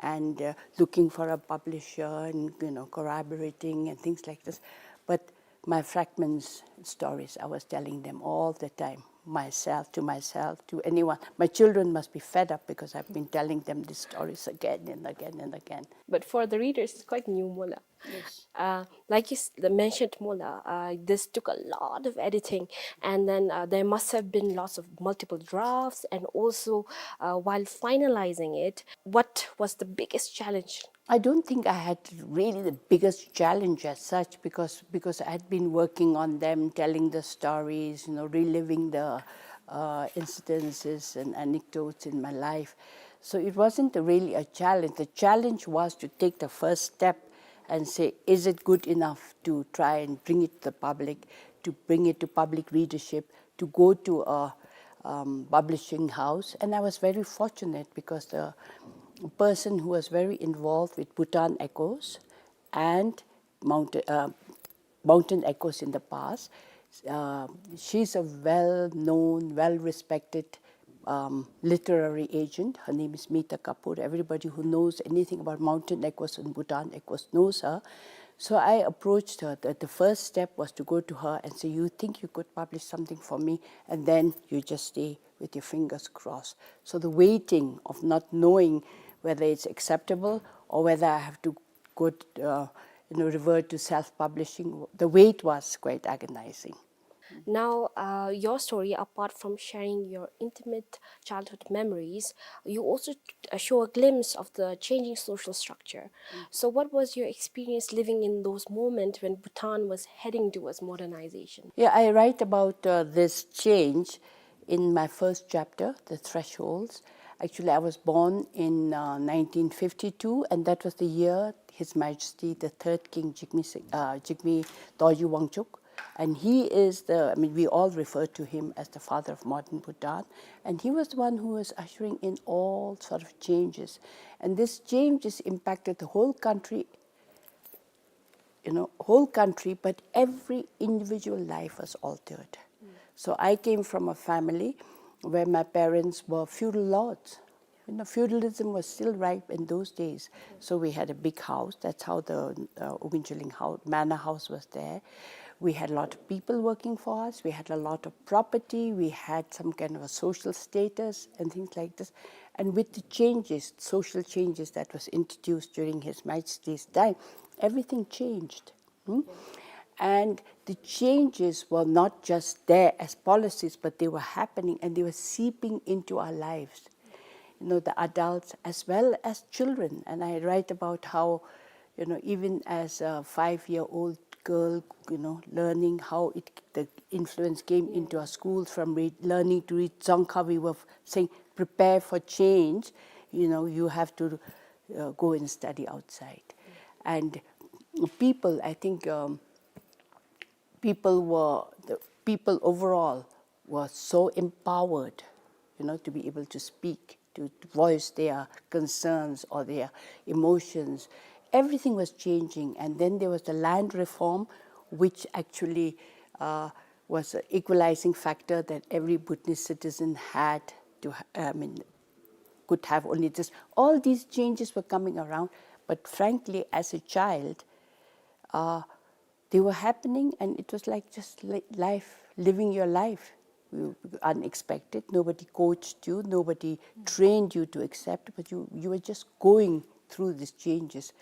and uh, looking for a publisher and, you know, collaborating and things like this. But my fragments stories, I was telling them all the time, myself, to myself, to anyone. My children must be fed up because I've been telling them these stories again and again and again. But for the readers, it's quite new, mola. Yes. Uh, like you s- the mentioned, mola, uh, this took a lot of editing, and then uh, there must have been lots of multiple drafts, and also uh, while finalizing it, what was the biggest challenge? I don't think I had really the biggest challenge as such, because because I had been working on them, telling the stories, you know, reliving the uh, incidences and anecdotes in my life. So it wasn't really a challenge. The challenge was to take the first step and say, is it good enough to try and bring it to the public, to bring it to public readership, to go to a um, publishing house? And I was very fortunate because the person who was very involved with Bhutan Echoes and Mountain, uh, Mountain Echoes in the past, uh, she's a well-known, well-respected um, literary agent. Her name is Mita Kapoor. Everybody who knows anything about Mountain Echoes and Bhutan Echoes knows her. So I approached her. The, the first step was to go to her and say, you think you could publish something for me? And then you just stay with your fingers crossed. So the waiting of not knowing whether it's acceptable or whether I have to go, uh, you know, revert to self-publishing, the wait was quite agonizing. Now, uh, your story, apart from sharing your intimate childhood memories, you also uh, show a glimpse of the changing social structure. So, what was your experience living in those moments when Bhutan was heading towards modernization? Yeah, I write about uh, this change in my first chapter, The Thresholds. Actually, I was born in uh, nineteen fifty-two, and that was the year His Majesty the Third King Jigme, Si- uh, Jigme Dorji Wangchuck, and he is the, I mean, we all refer to him as the father of modern Bhutan, and he was the one who was ushering in all sort of changes. And this changes impacted the whole country, you know, whole country, but every individual life was altered. So I came from a family where my parents were feudal lords. You know, feudalism was still ripe in those days. So we had a big house. That's how the uh, Ogunchilling house, manor house was there. We had a lot of people working for us. We had a lot of property. We had some kind of a social status and things like this. And with the changes, social changes that was introduced during His Majesty's time, everything changed. Hmm? And the changes were not just there as policies, but they were happening and they were seeping into our lives. You know, the adults as well as children. And I write about how, you know, even as a five-year-old girl, you know, learning how it, the influence came into our schools from read, learning to read Dzongkha, we were saying, prepare for change. You know, you have to uh, go and study outside. And people, I think, um, people were, the people overall were so empowered, you know, to be able to speak, to voice their concerns or their emotions. Everything was changing. And then there was the land reform, which actually uh, was an equalizing factor that every Bhutanese citizen had to, ha- I mean, could have only this. All these changes were coming around, but frankly, as a child, uh, they were happening, and it was like just li- life, living your life. You, unexpected. Nobody coached you. Nobody trained you to accept. But you, you were just going through these changes.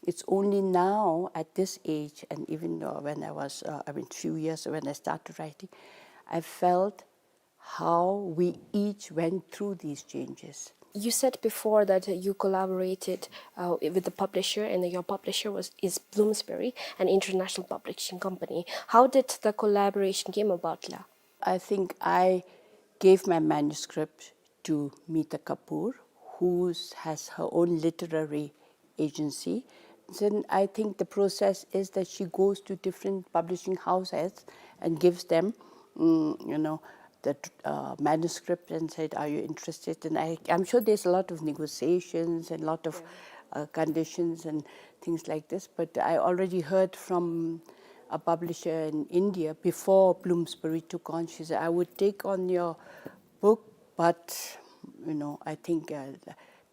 It's only now, at this age, and even uh, when I was, uh, I mean, few years when I started writing, I felt how we each went through these changes. You said before that you collaborated uh, with the publisher, and your publisher was is Bloomsbury, an international publishing company. How did the collaboration came about, la? I think I gave my manuscript to Mita Kapoor, who has her own literary agency, Then I think the process is that she goes to different publishing houses and gives them, mm, you know, the uh, manuscript and said, "Are you interested?" And I, I'm sure there's a lot of negotiations and a lot of uh, conditions and things like this. But I already heard from a publisher in India before Bloomsbury took on. She said, "I would take on your book, but, you know, I think uh,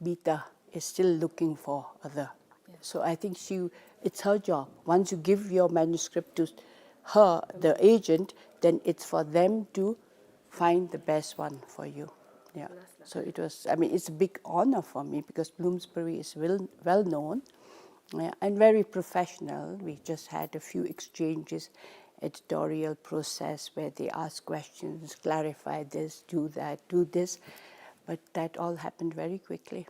Bita is still looking for other." So I think she, it's her job. Once you give your manuscript to her, the agent, then it's for them to find the best one for you. Yeah. So it was, I mean, it's a big honor for me because Bloomsbury is well, well known, yeah, and very professional. We just had a few exchanges, editorial process where they ask questions, clarify this, do that, do this. But that all happened very quickly.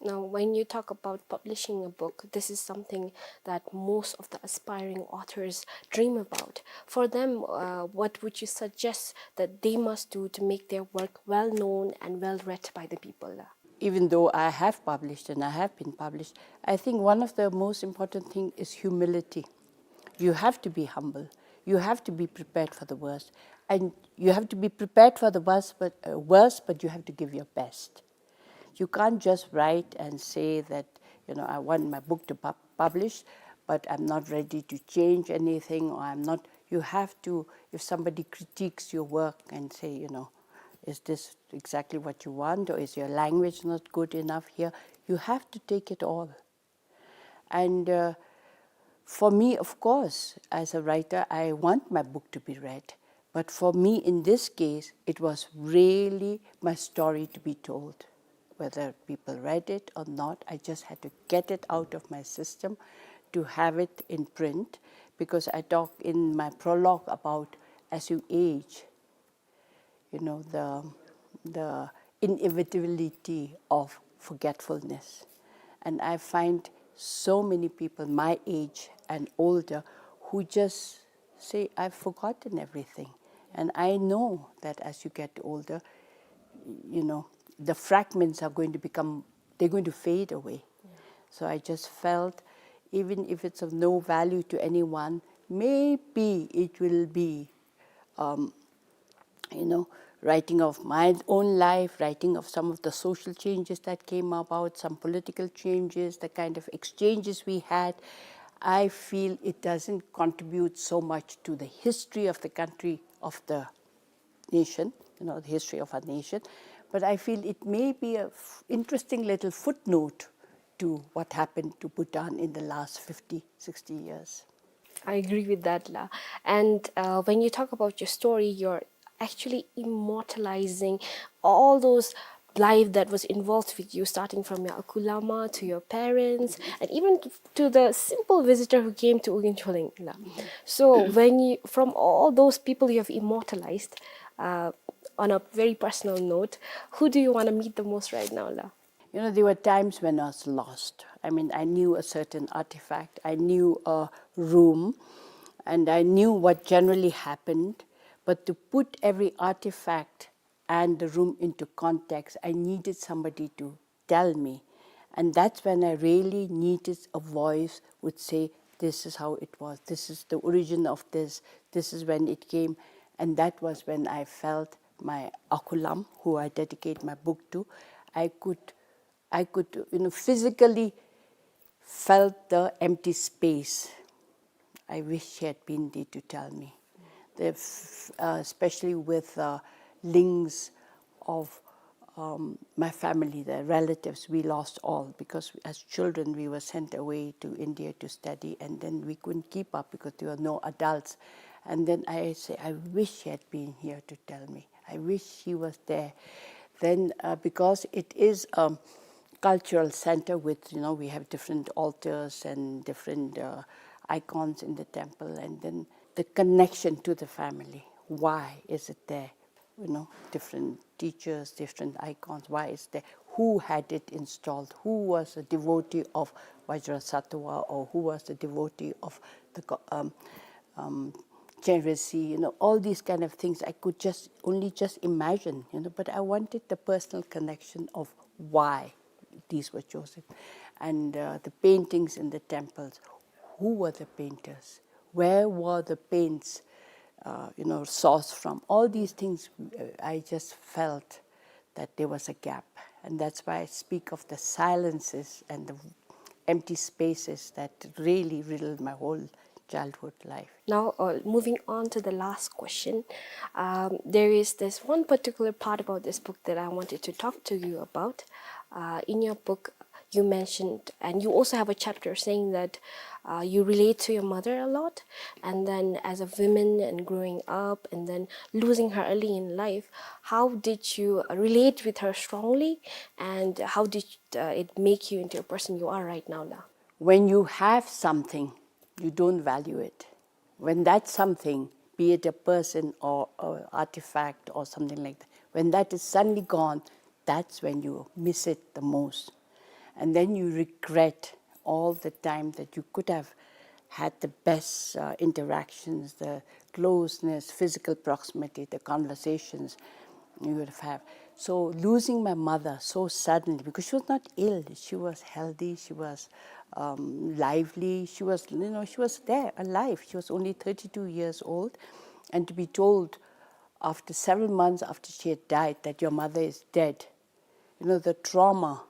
Now, when you talk about publishing a book, this is something that most of the aspiring authors dream about. For them, uh, what would you suggest that they must do to make their work well known and well read by the people? Even though I have published and I have been published, I think one of the most important thing is humility. You have to be humble. You have to be prepared for the worst. And you have to be prepared for the worst, but, uh, worst, but you have to give your best. You can't just write and say that, you know, "I want my book to pub- publish, but I'm not ready to change anything," or I'm not, you have to, if somebody critiques your work and say, you know, "Is this exactly what you want, or is your language not good enough here?" You have to take it all. And uh, for me, of course, as a writer, I want my book to be read. But for me, in this case, it was really my story to be told. Whether people read it or not, I just had to get it out of my system to have it in print, because I talk in my prologue about as you age, you know, the, the inevitability of forgetfulness. And I find so many people my age and older who just say, "I've forgotten everything." And I know that as you get older, you know, the fragments are going to become, they're going to fade away. So I just felt, even if it's of no value to anyone, maybe it will be um, you know, writing of my own life, writing of some of the social changes that came about, some political changes, the kind of exchanges we had. I feel it doesn't contribute so much to the history of the country, of the nation, you know, the history of our nation. But I feel it may be a f- interesting little footnote to what happened to Bhutan in the last fifty, sixty years. I agree with that, La. And uh, when you talk about your story, you're actually immortalizing all those life that was involved with you, starting from your Akulama to your parents, and even to the simple visitor who came to Ugin Choleng, La. So when you, from all those people you have immortalized, uh, on a very personal note, who do you want to meet the most right now, La? You know, there were times when I was lost. I mean, I knew a certain artifact, I knew a room, and I knew what generally happened. But to put every artifact and the room into context, I needed somebody to tell me. And that's when I really needed a voice would say, "This is how it was, this is the origin of this, this is when it came." And that was when I felt my Akulam, who I dedicate my book to, I could, I could, you know, physically felt the empty space. I wish she had been there to tell me. The f- uh, especially with uh, links of um, my family, the relatives, we lost all, because as children we were sent away to India to study, and then we couldn't keep up because there were no adults. And then I say, "I wish she had been here to tell me. I wish she was there." Then, uh, because it is a cultural center with, you know, we have different altars and different uh, icons in the temple, and then the connection to the family. Why is it there? You know, different teachers, different icons. Why is there? Who had it installed? Who was a devotee of Vajrasattva, or who was a devotee of the go- um, um, Chenrezig? You know, all these kind of things I could just only just imagine. You know, but I wanted the personal connection of why. these were chosen. And uh, the paintings in the temples, who were the painters? Where were the paints, uh, you know, sourced from? All these things, uh, I just felt that there was a gap. And that's why I speak of the silences and the empty spaces that really riddled my whole childhood life. Now, uh, moving on to the last question, um, there is this one particular part about this book that I wanted to talk to you about. Uh, in your book, you mentioned, and you also have a chapter saying that uh, you relate to your mother a lot, and then as a woman and growing up, and then losing her early in life, how did you uh, relate with her strongly, and how did uh, it make you into a person you are right now, now? When you have something, you don't value it. When that something, be it a person or an artifact or something like that, when that is suddenly gone, that's when you miss it the most. And then you regret all the time that you could have had the best uh, interactions, the closeness, physical proximity, the conversations you would have. So losing my mother so suddenly, because she was not ill, she was healthy, she was um, lively, she was, you know, she was there, alive. She was only thirty-two years old, and to be told after several months after she had died that your mother is dead, you know, the trauma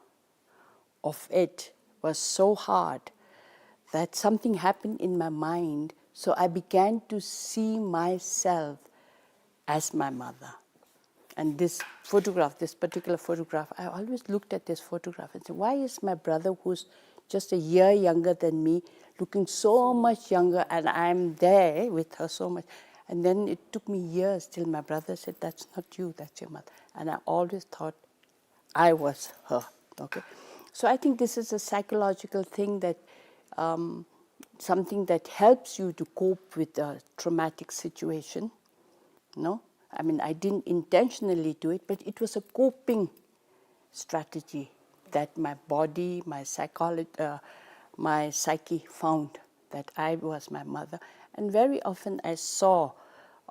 of it was so hard that something happened in my mind. So I began to see myself as my mother. And this photograph, this particular photograph, I always looked at this photograph and said, "Why is my brother, who's just a year younger than me, looking so much younger, and I'm there with her so much?" And then it took me years till my brother said, "That's not you, that's your mother." And I always thought I was her. Okay. So I think this is a psychological thing that um, something that helps you to cope with a traumatic situation. No, I mean, I didn't intentionally do it, but it was a coping strategy that my body, my psychology, uh, my psyche found that I was my mother. And very often I saw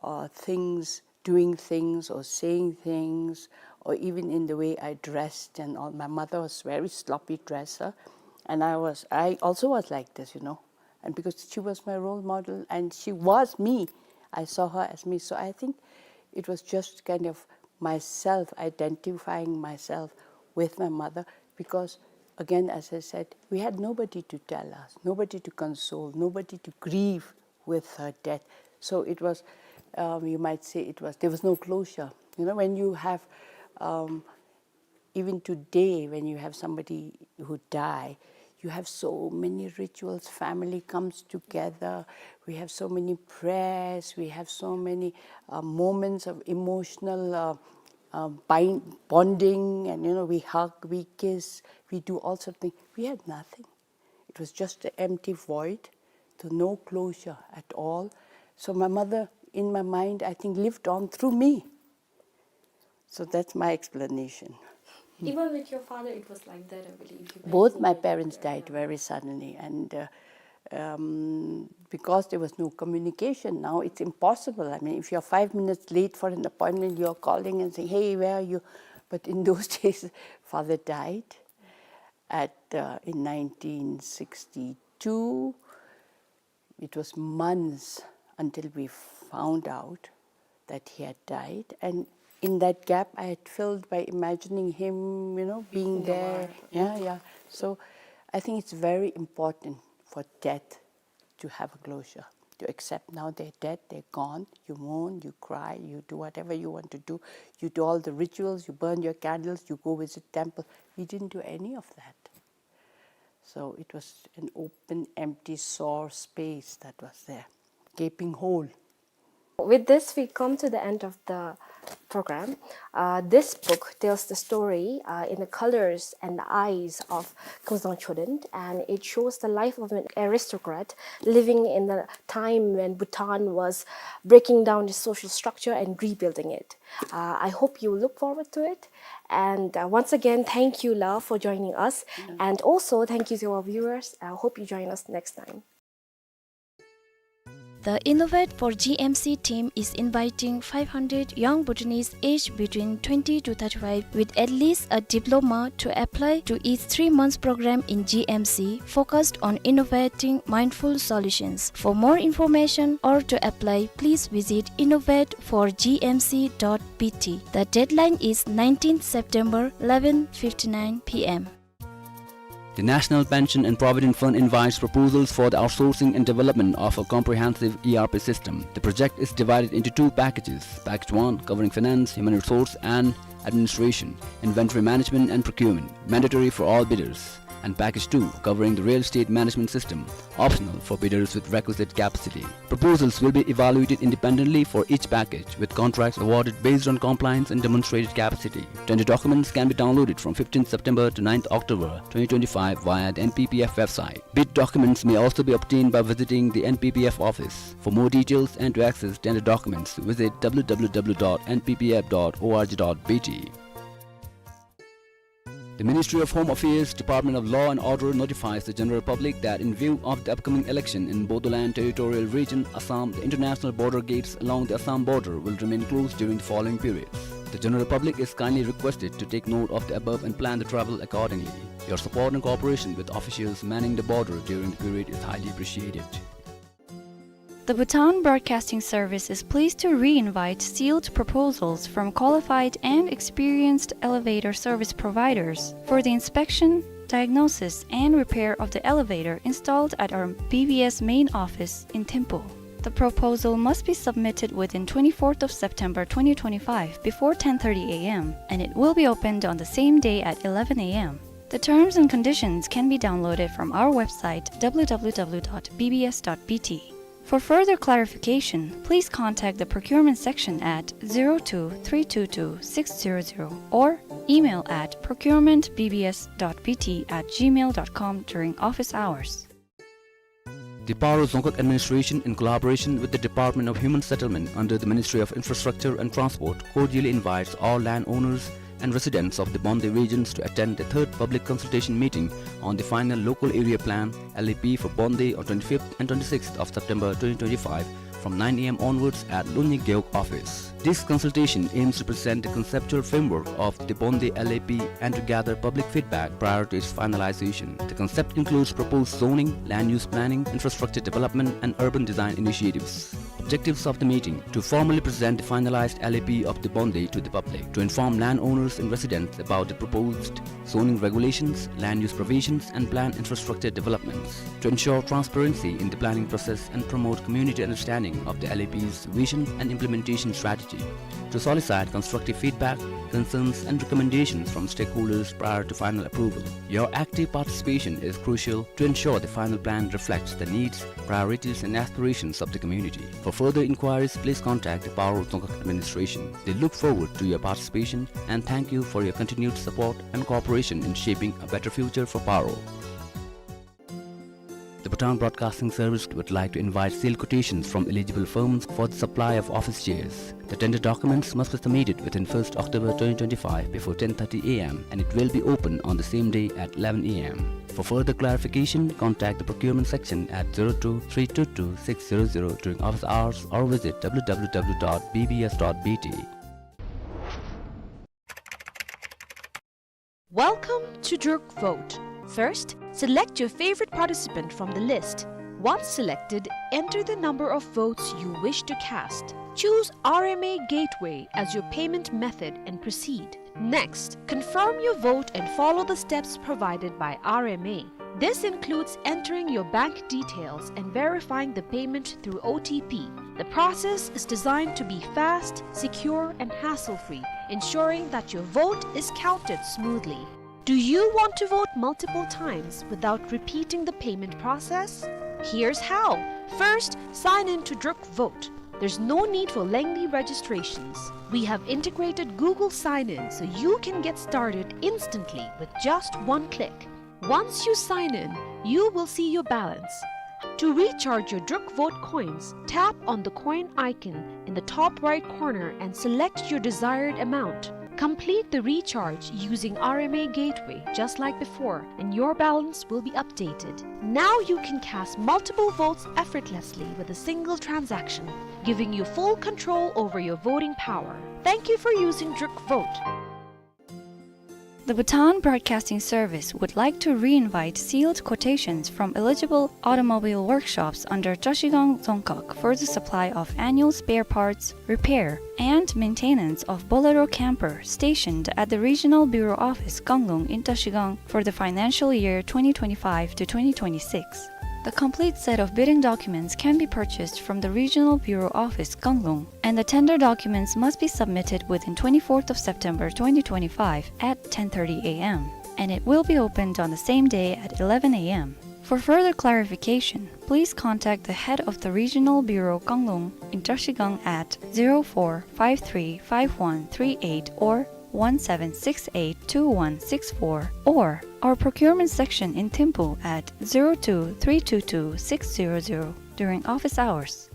uh, things, doing things or saying things, or even in the way I dressed and all. My mother was very sloppy dresser, and I was, I also was like this, you know. And because she was my role model and she was me, I saw her as me. So I think it was just kind of myself identifying myself with my mother, because again, as I said, we had nobody to tell us, nobody to console, nobody to grieve with her death. So it was, um, you might say, it was, there was no closure. You know, when you have um, even today, when you have somebody who die, you have so many rituals, family comes together, we have so many prayers, we have so many uh, moments of emotional uh, uh, bind, bonding, and you know, we hug, we kiss, we do all sort of things. We had nothing. It was just an empty void, so no closure at all. So my mother, in my mind, I think, lived on through me. So that's my explanation. Even with your father, it was like that, I believe. You mentioned that, uh, both my parents died very suddenly, and uh, um, because there was no communication, now it's impossible. I mean, if you're five minutes late for an appointment, you're calling and saying, "Hey, where are you?" But in those days, father died at uh, in nineteen sixty-two. It was months until we found out that he had died. And in that gap, I had filled by imagining him, you know, being there. Yeah, yeah. So I think it's very important for death to have a closure, to accept now they're dead, they're gone. You mourn, you cry, you do whatever you want to do. You do all the rituals, you burn your candles, you go visit temple. We didn't do any of that. So it was an open, empty, sore space that was there, gaping hole. With this, we come to the end of the program. Uh, this book tells the story uh, in the colors and the eyes of Kungsang Choden, and it shows the life of an aristocrat living in the time when Bhutan was breaking down its social structure and rebuilding it. Uh, I hope you look forward to it. And uh, once again, thank you, Lao, for joining us. And also, thank you to our viewers. I hope you join us next time. The Innovate for G M C team is inviting five hundred young Bhutanese aged between twenty to thirty-five with at least a diploma to apply to its three months program in G M C focused on innovating mindful solutions. For more information or to apply, please visit innovate for G M C dot B T. The deadline is nineteenth September, eleven fifty-nine P M. The National Pension and Provident Fund invites proposals for the outsourcing and development of a comprehensive E R P system. The project is divided into two packages. Package one, covering finance, human resource, and administration, inventory management, and procurement, mandatory for all bidders. And package two, covering the real estate management system, optional for bidders with requisite capacity. Proposals will be evaluated independently for each package, with contracts awarded based on compliance and demonstrated capacity. Tender documents can be downloaded from fifteenth September to ninth October twenty twenty-five via the N P P F website. Bid documents may also be obtained by visiting the N P P F office. For more details and to access tender documents, visit W W W dot N P P F dot org dot B T. The Ministry of Home Affairs, Department of Law and Order notifies the general public that in view of the upcoming election in Bodoland Territorial Region, Assam, the international border gates along the Assam border will remain closed during the following periods. The general public is kindly requested to take note of the above and plan the travel accordingly. Your support and cooperation with officials manning the border during the period is highly appreciated. The Bhutan Broadcasting Service is pleased to re-invite sealed proposals from qualified and experienced elevator service providers for the inspection, diagnosis, and repair of the elevator installed at our B B S main office in Thimphu. The proposal must be submitted within twenty-fourth of September twenty twenty-five before ten thirty A M, and it will be opened on the same day at eleven A M. The terms and conditions can be downloaded from our website, W W W dot B B S dot B T. For further clarification, please contact the procurement section at zero two three two two six zero zero or email at procurement B B S dot B T at gmail dot com during office hours. The Paro Dzongkhag Administration, in collaboration with the Department of Human Settlement under the Ministry of Infrastructure and Transport, cordially invites all landowners and residents of the Bonde regions to attend the third public consultation meeting on the final local area plan, L A P, for Bonde on twenty-fifth and twenty-sixth of September twenty twenty-five from nine A M onwards at Longni Gewog office. This consultation aims to present the conceptual framework of the Bonde L A P and to gather public feedback prior to its finalization. The concept includes proposed zoning, land use planning, infrastructure development, and urban design initiatives. Objectives of the meeting: to formally present the finalized L A P of the Bonde to the public, to inform landowners and residents about the proposed zoning regulations, land use provisions, and planned infrastructure developments, to ensure transparency in the planning process and promote community understanding of the L A P's vision and implementation strategy, to solicit constructive feedback, concerns, and recommendations from stakeholders prior to final approval. Your active participation is crucial to ensure the final plan reflects the needs, priorities, and aspirations of the community. For further inquiries, please contact the Paro Dzongkhag Administration. They look forward to your participation and thank you for your continued support and cooperation in shaping a better future for Paro. The Bhutan Broadcasting Service would like to invite sealed quotations from eligible firms for the supply of office chairs. The tender documents must be submitted within first October twenty twenty-five before ten thirty A M, and it will be open on the same day at eleven A M. For further clarification, contact the procurement section at zero two three two two six zero zero during office hours or visit W W W dot B B S dot B T. Welcome to Druk Vote. First, select your favorite participant from the list. Once selected, enter the number of votes you wish to cast. Choose R M A Gateway as your payment method and proceed. Next, confirm your vote and follow the steps provided by R M A. This includes entering your bank details and verifying the payment through O T P. The process is designed to be fast, secure, and hassle-free, ensuring that your vote is counted smoothly. Do you want to vote multiple times without repeating the payment process? Here's how. First, sign in to Druk Vote. There's no need for lengthy registrations. We have integrated Google Sign-In so you can get started instantly with just one click. Once you sign in, you will see your balance. To recharge your Druk Vote coins, tap on the coin icon in the top right corner and select your desired amount. Complete the recharge using R M A Gateway just like before, and your balance will be updated. Now you can cast multiple votes effortlessly with a single transaction, giving you full control over your voting power. Thank you for using Druk Vote. The Bhutan Broadcasting Service would like to re-invite sealed quotations from eligible automobile workshops under Trashigang Dzongkhag for the supply of annual spare parts, repair, and maintenance of Bolero camper stationed at the Regional Bureau Office Kanglung in Trashigang for the financial year twenty twenty-five to twenty twenty-six. The complete set of bidding documents can be purchased from the Regional Bureau Office Kanglung, and the tender documents must be submitted within twenty-fourth of September twenty twenty-five at ten thirty A M, and it will be opened on the same day at eleven A M. For further clarification, please contact the head of the Regional Bureau Kanglung in Trashigang at zero four five three five one three eight or one seven six eight two one six four, or our procurement section in Thimphu at zero two three two two six zero zero during office hours.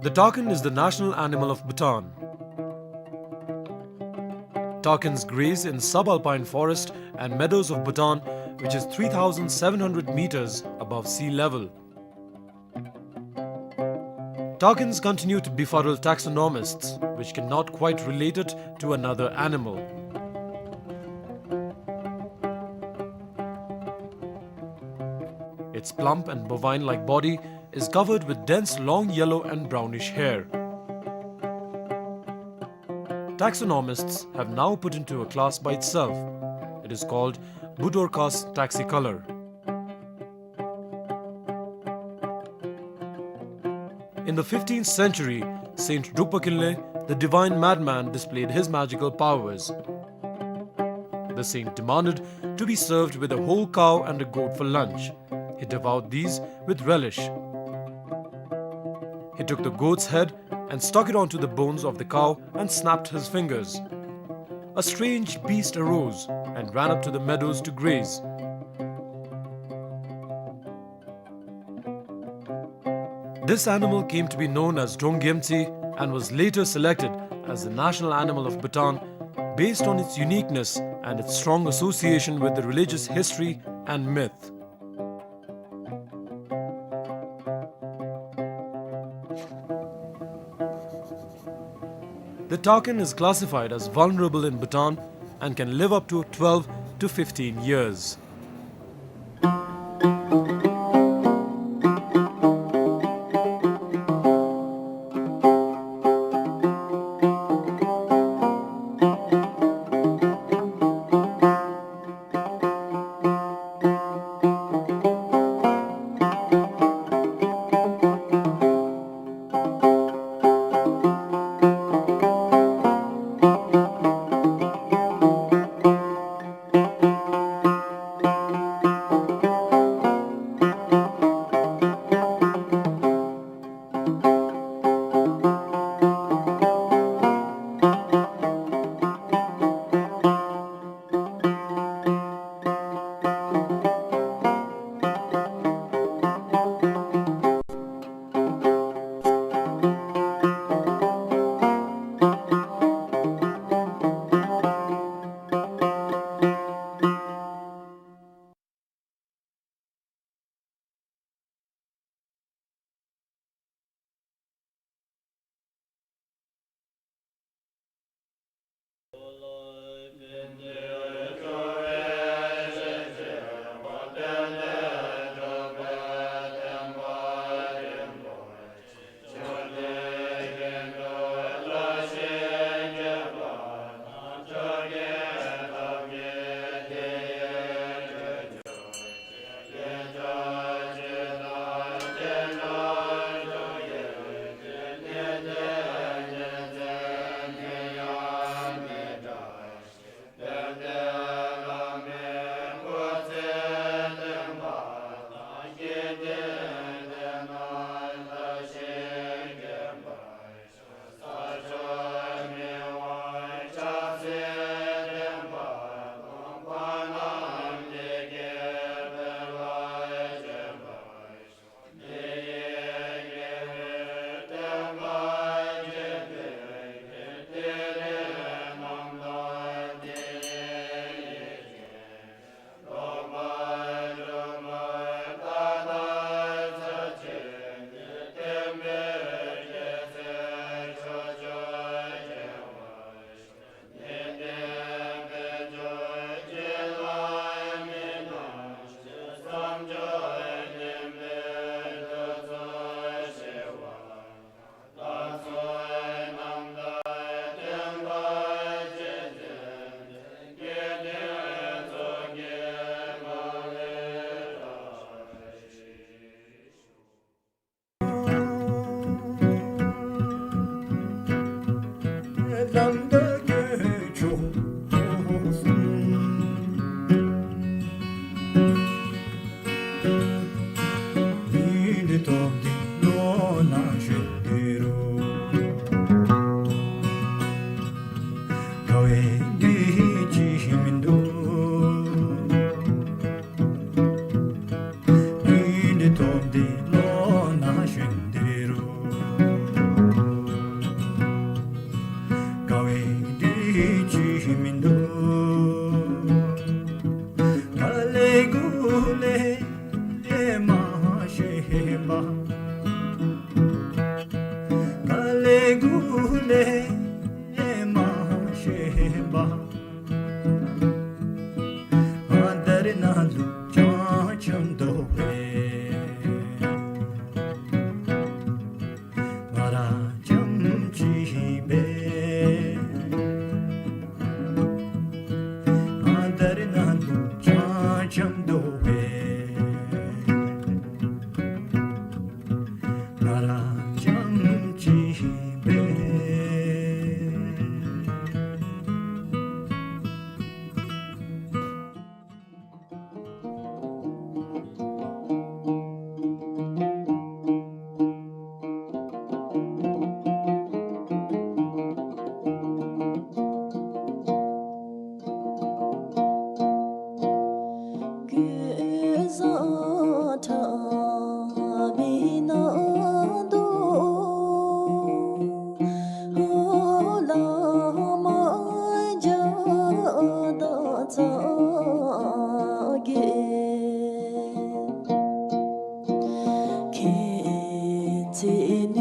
The takin is the national animal of Bhutan. Takins graze in subalpine forest and meadows of Bhutan, which is three thousand seven hundred meters above sea level. Takins continue to befuddle taxonomists, which cannot quite relate it to another animal. Its plump and bovine-like body is covered with dense long yellow and brownish hair. Taxonomists have now put into a class by itself. It is called Budorcas taxicolor. In the fifteenth century, Saint Drukpa Kinley, the divine madman, displayed his magical powers. The saint demanded to be served with a whole cow and a goat for lunch. He devoured these with relish. He took the goat's head and stuck it onto the bones of the cow and snapped his fingers. A strange beast arose and ran up to the meadows to graze. This animal came to be known as Drong Gyemtse and was later selected as the national animal of Bhutan based on its uniqueness and its strong association with the religious history and myth. The takin is classified as vulnerable in Bhutan and can live up to twelve to fifteen years.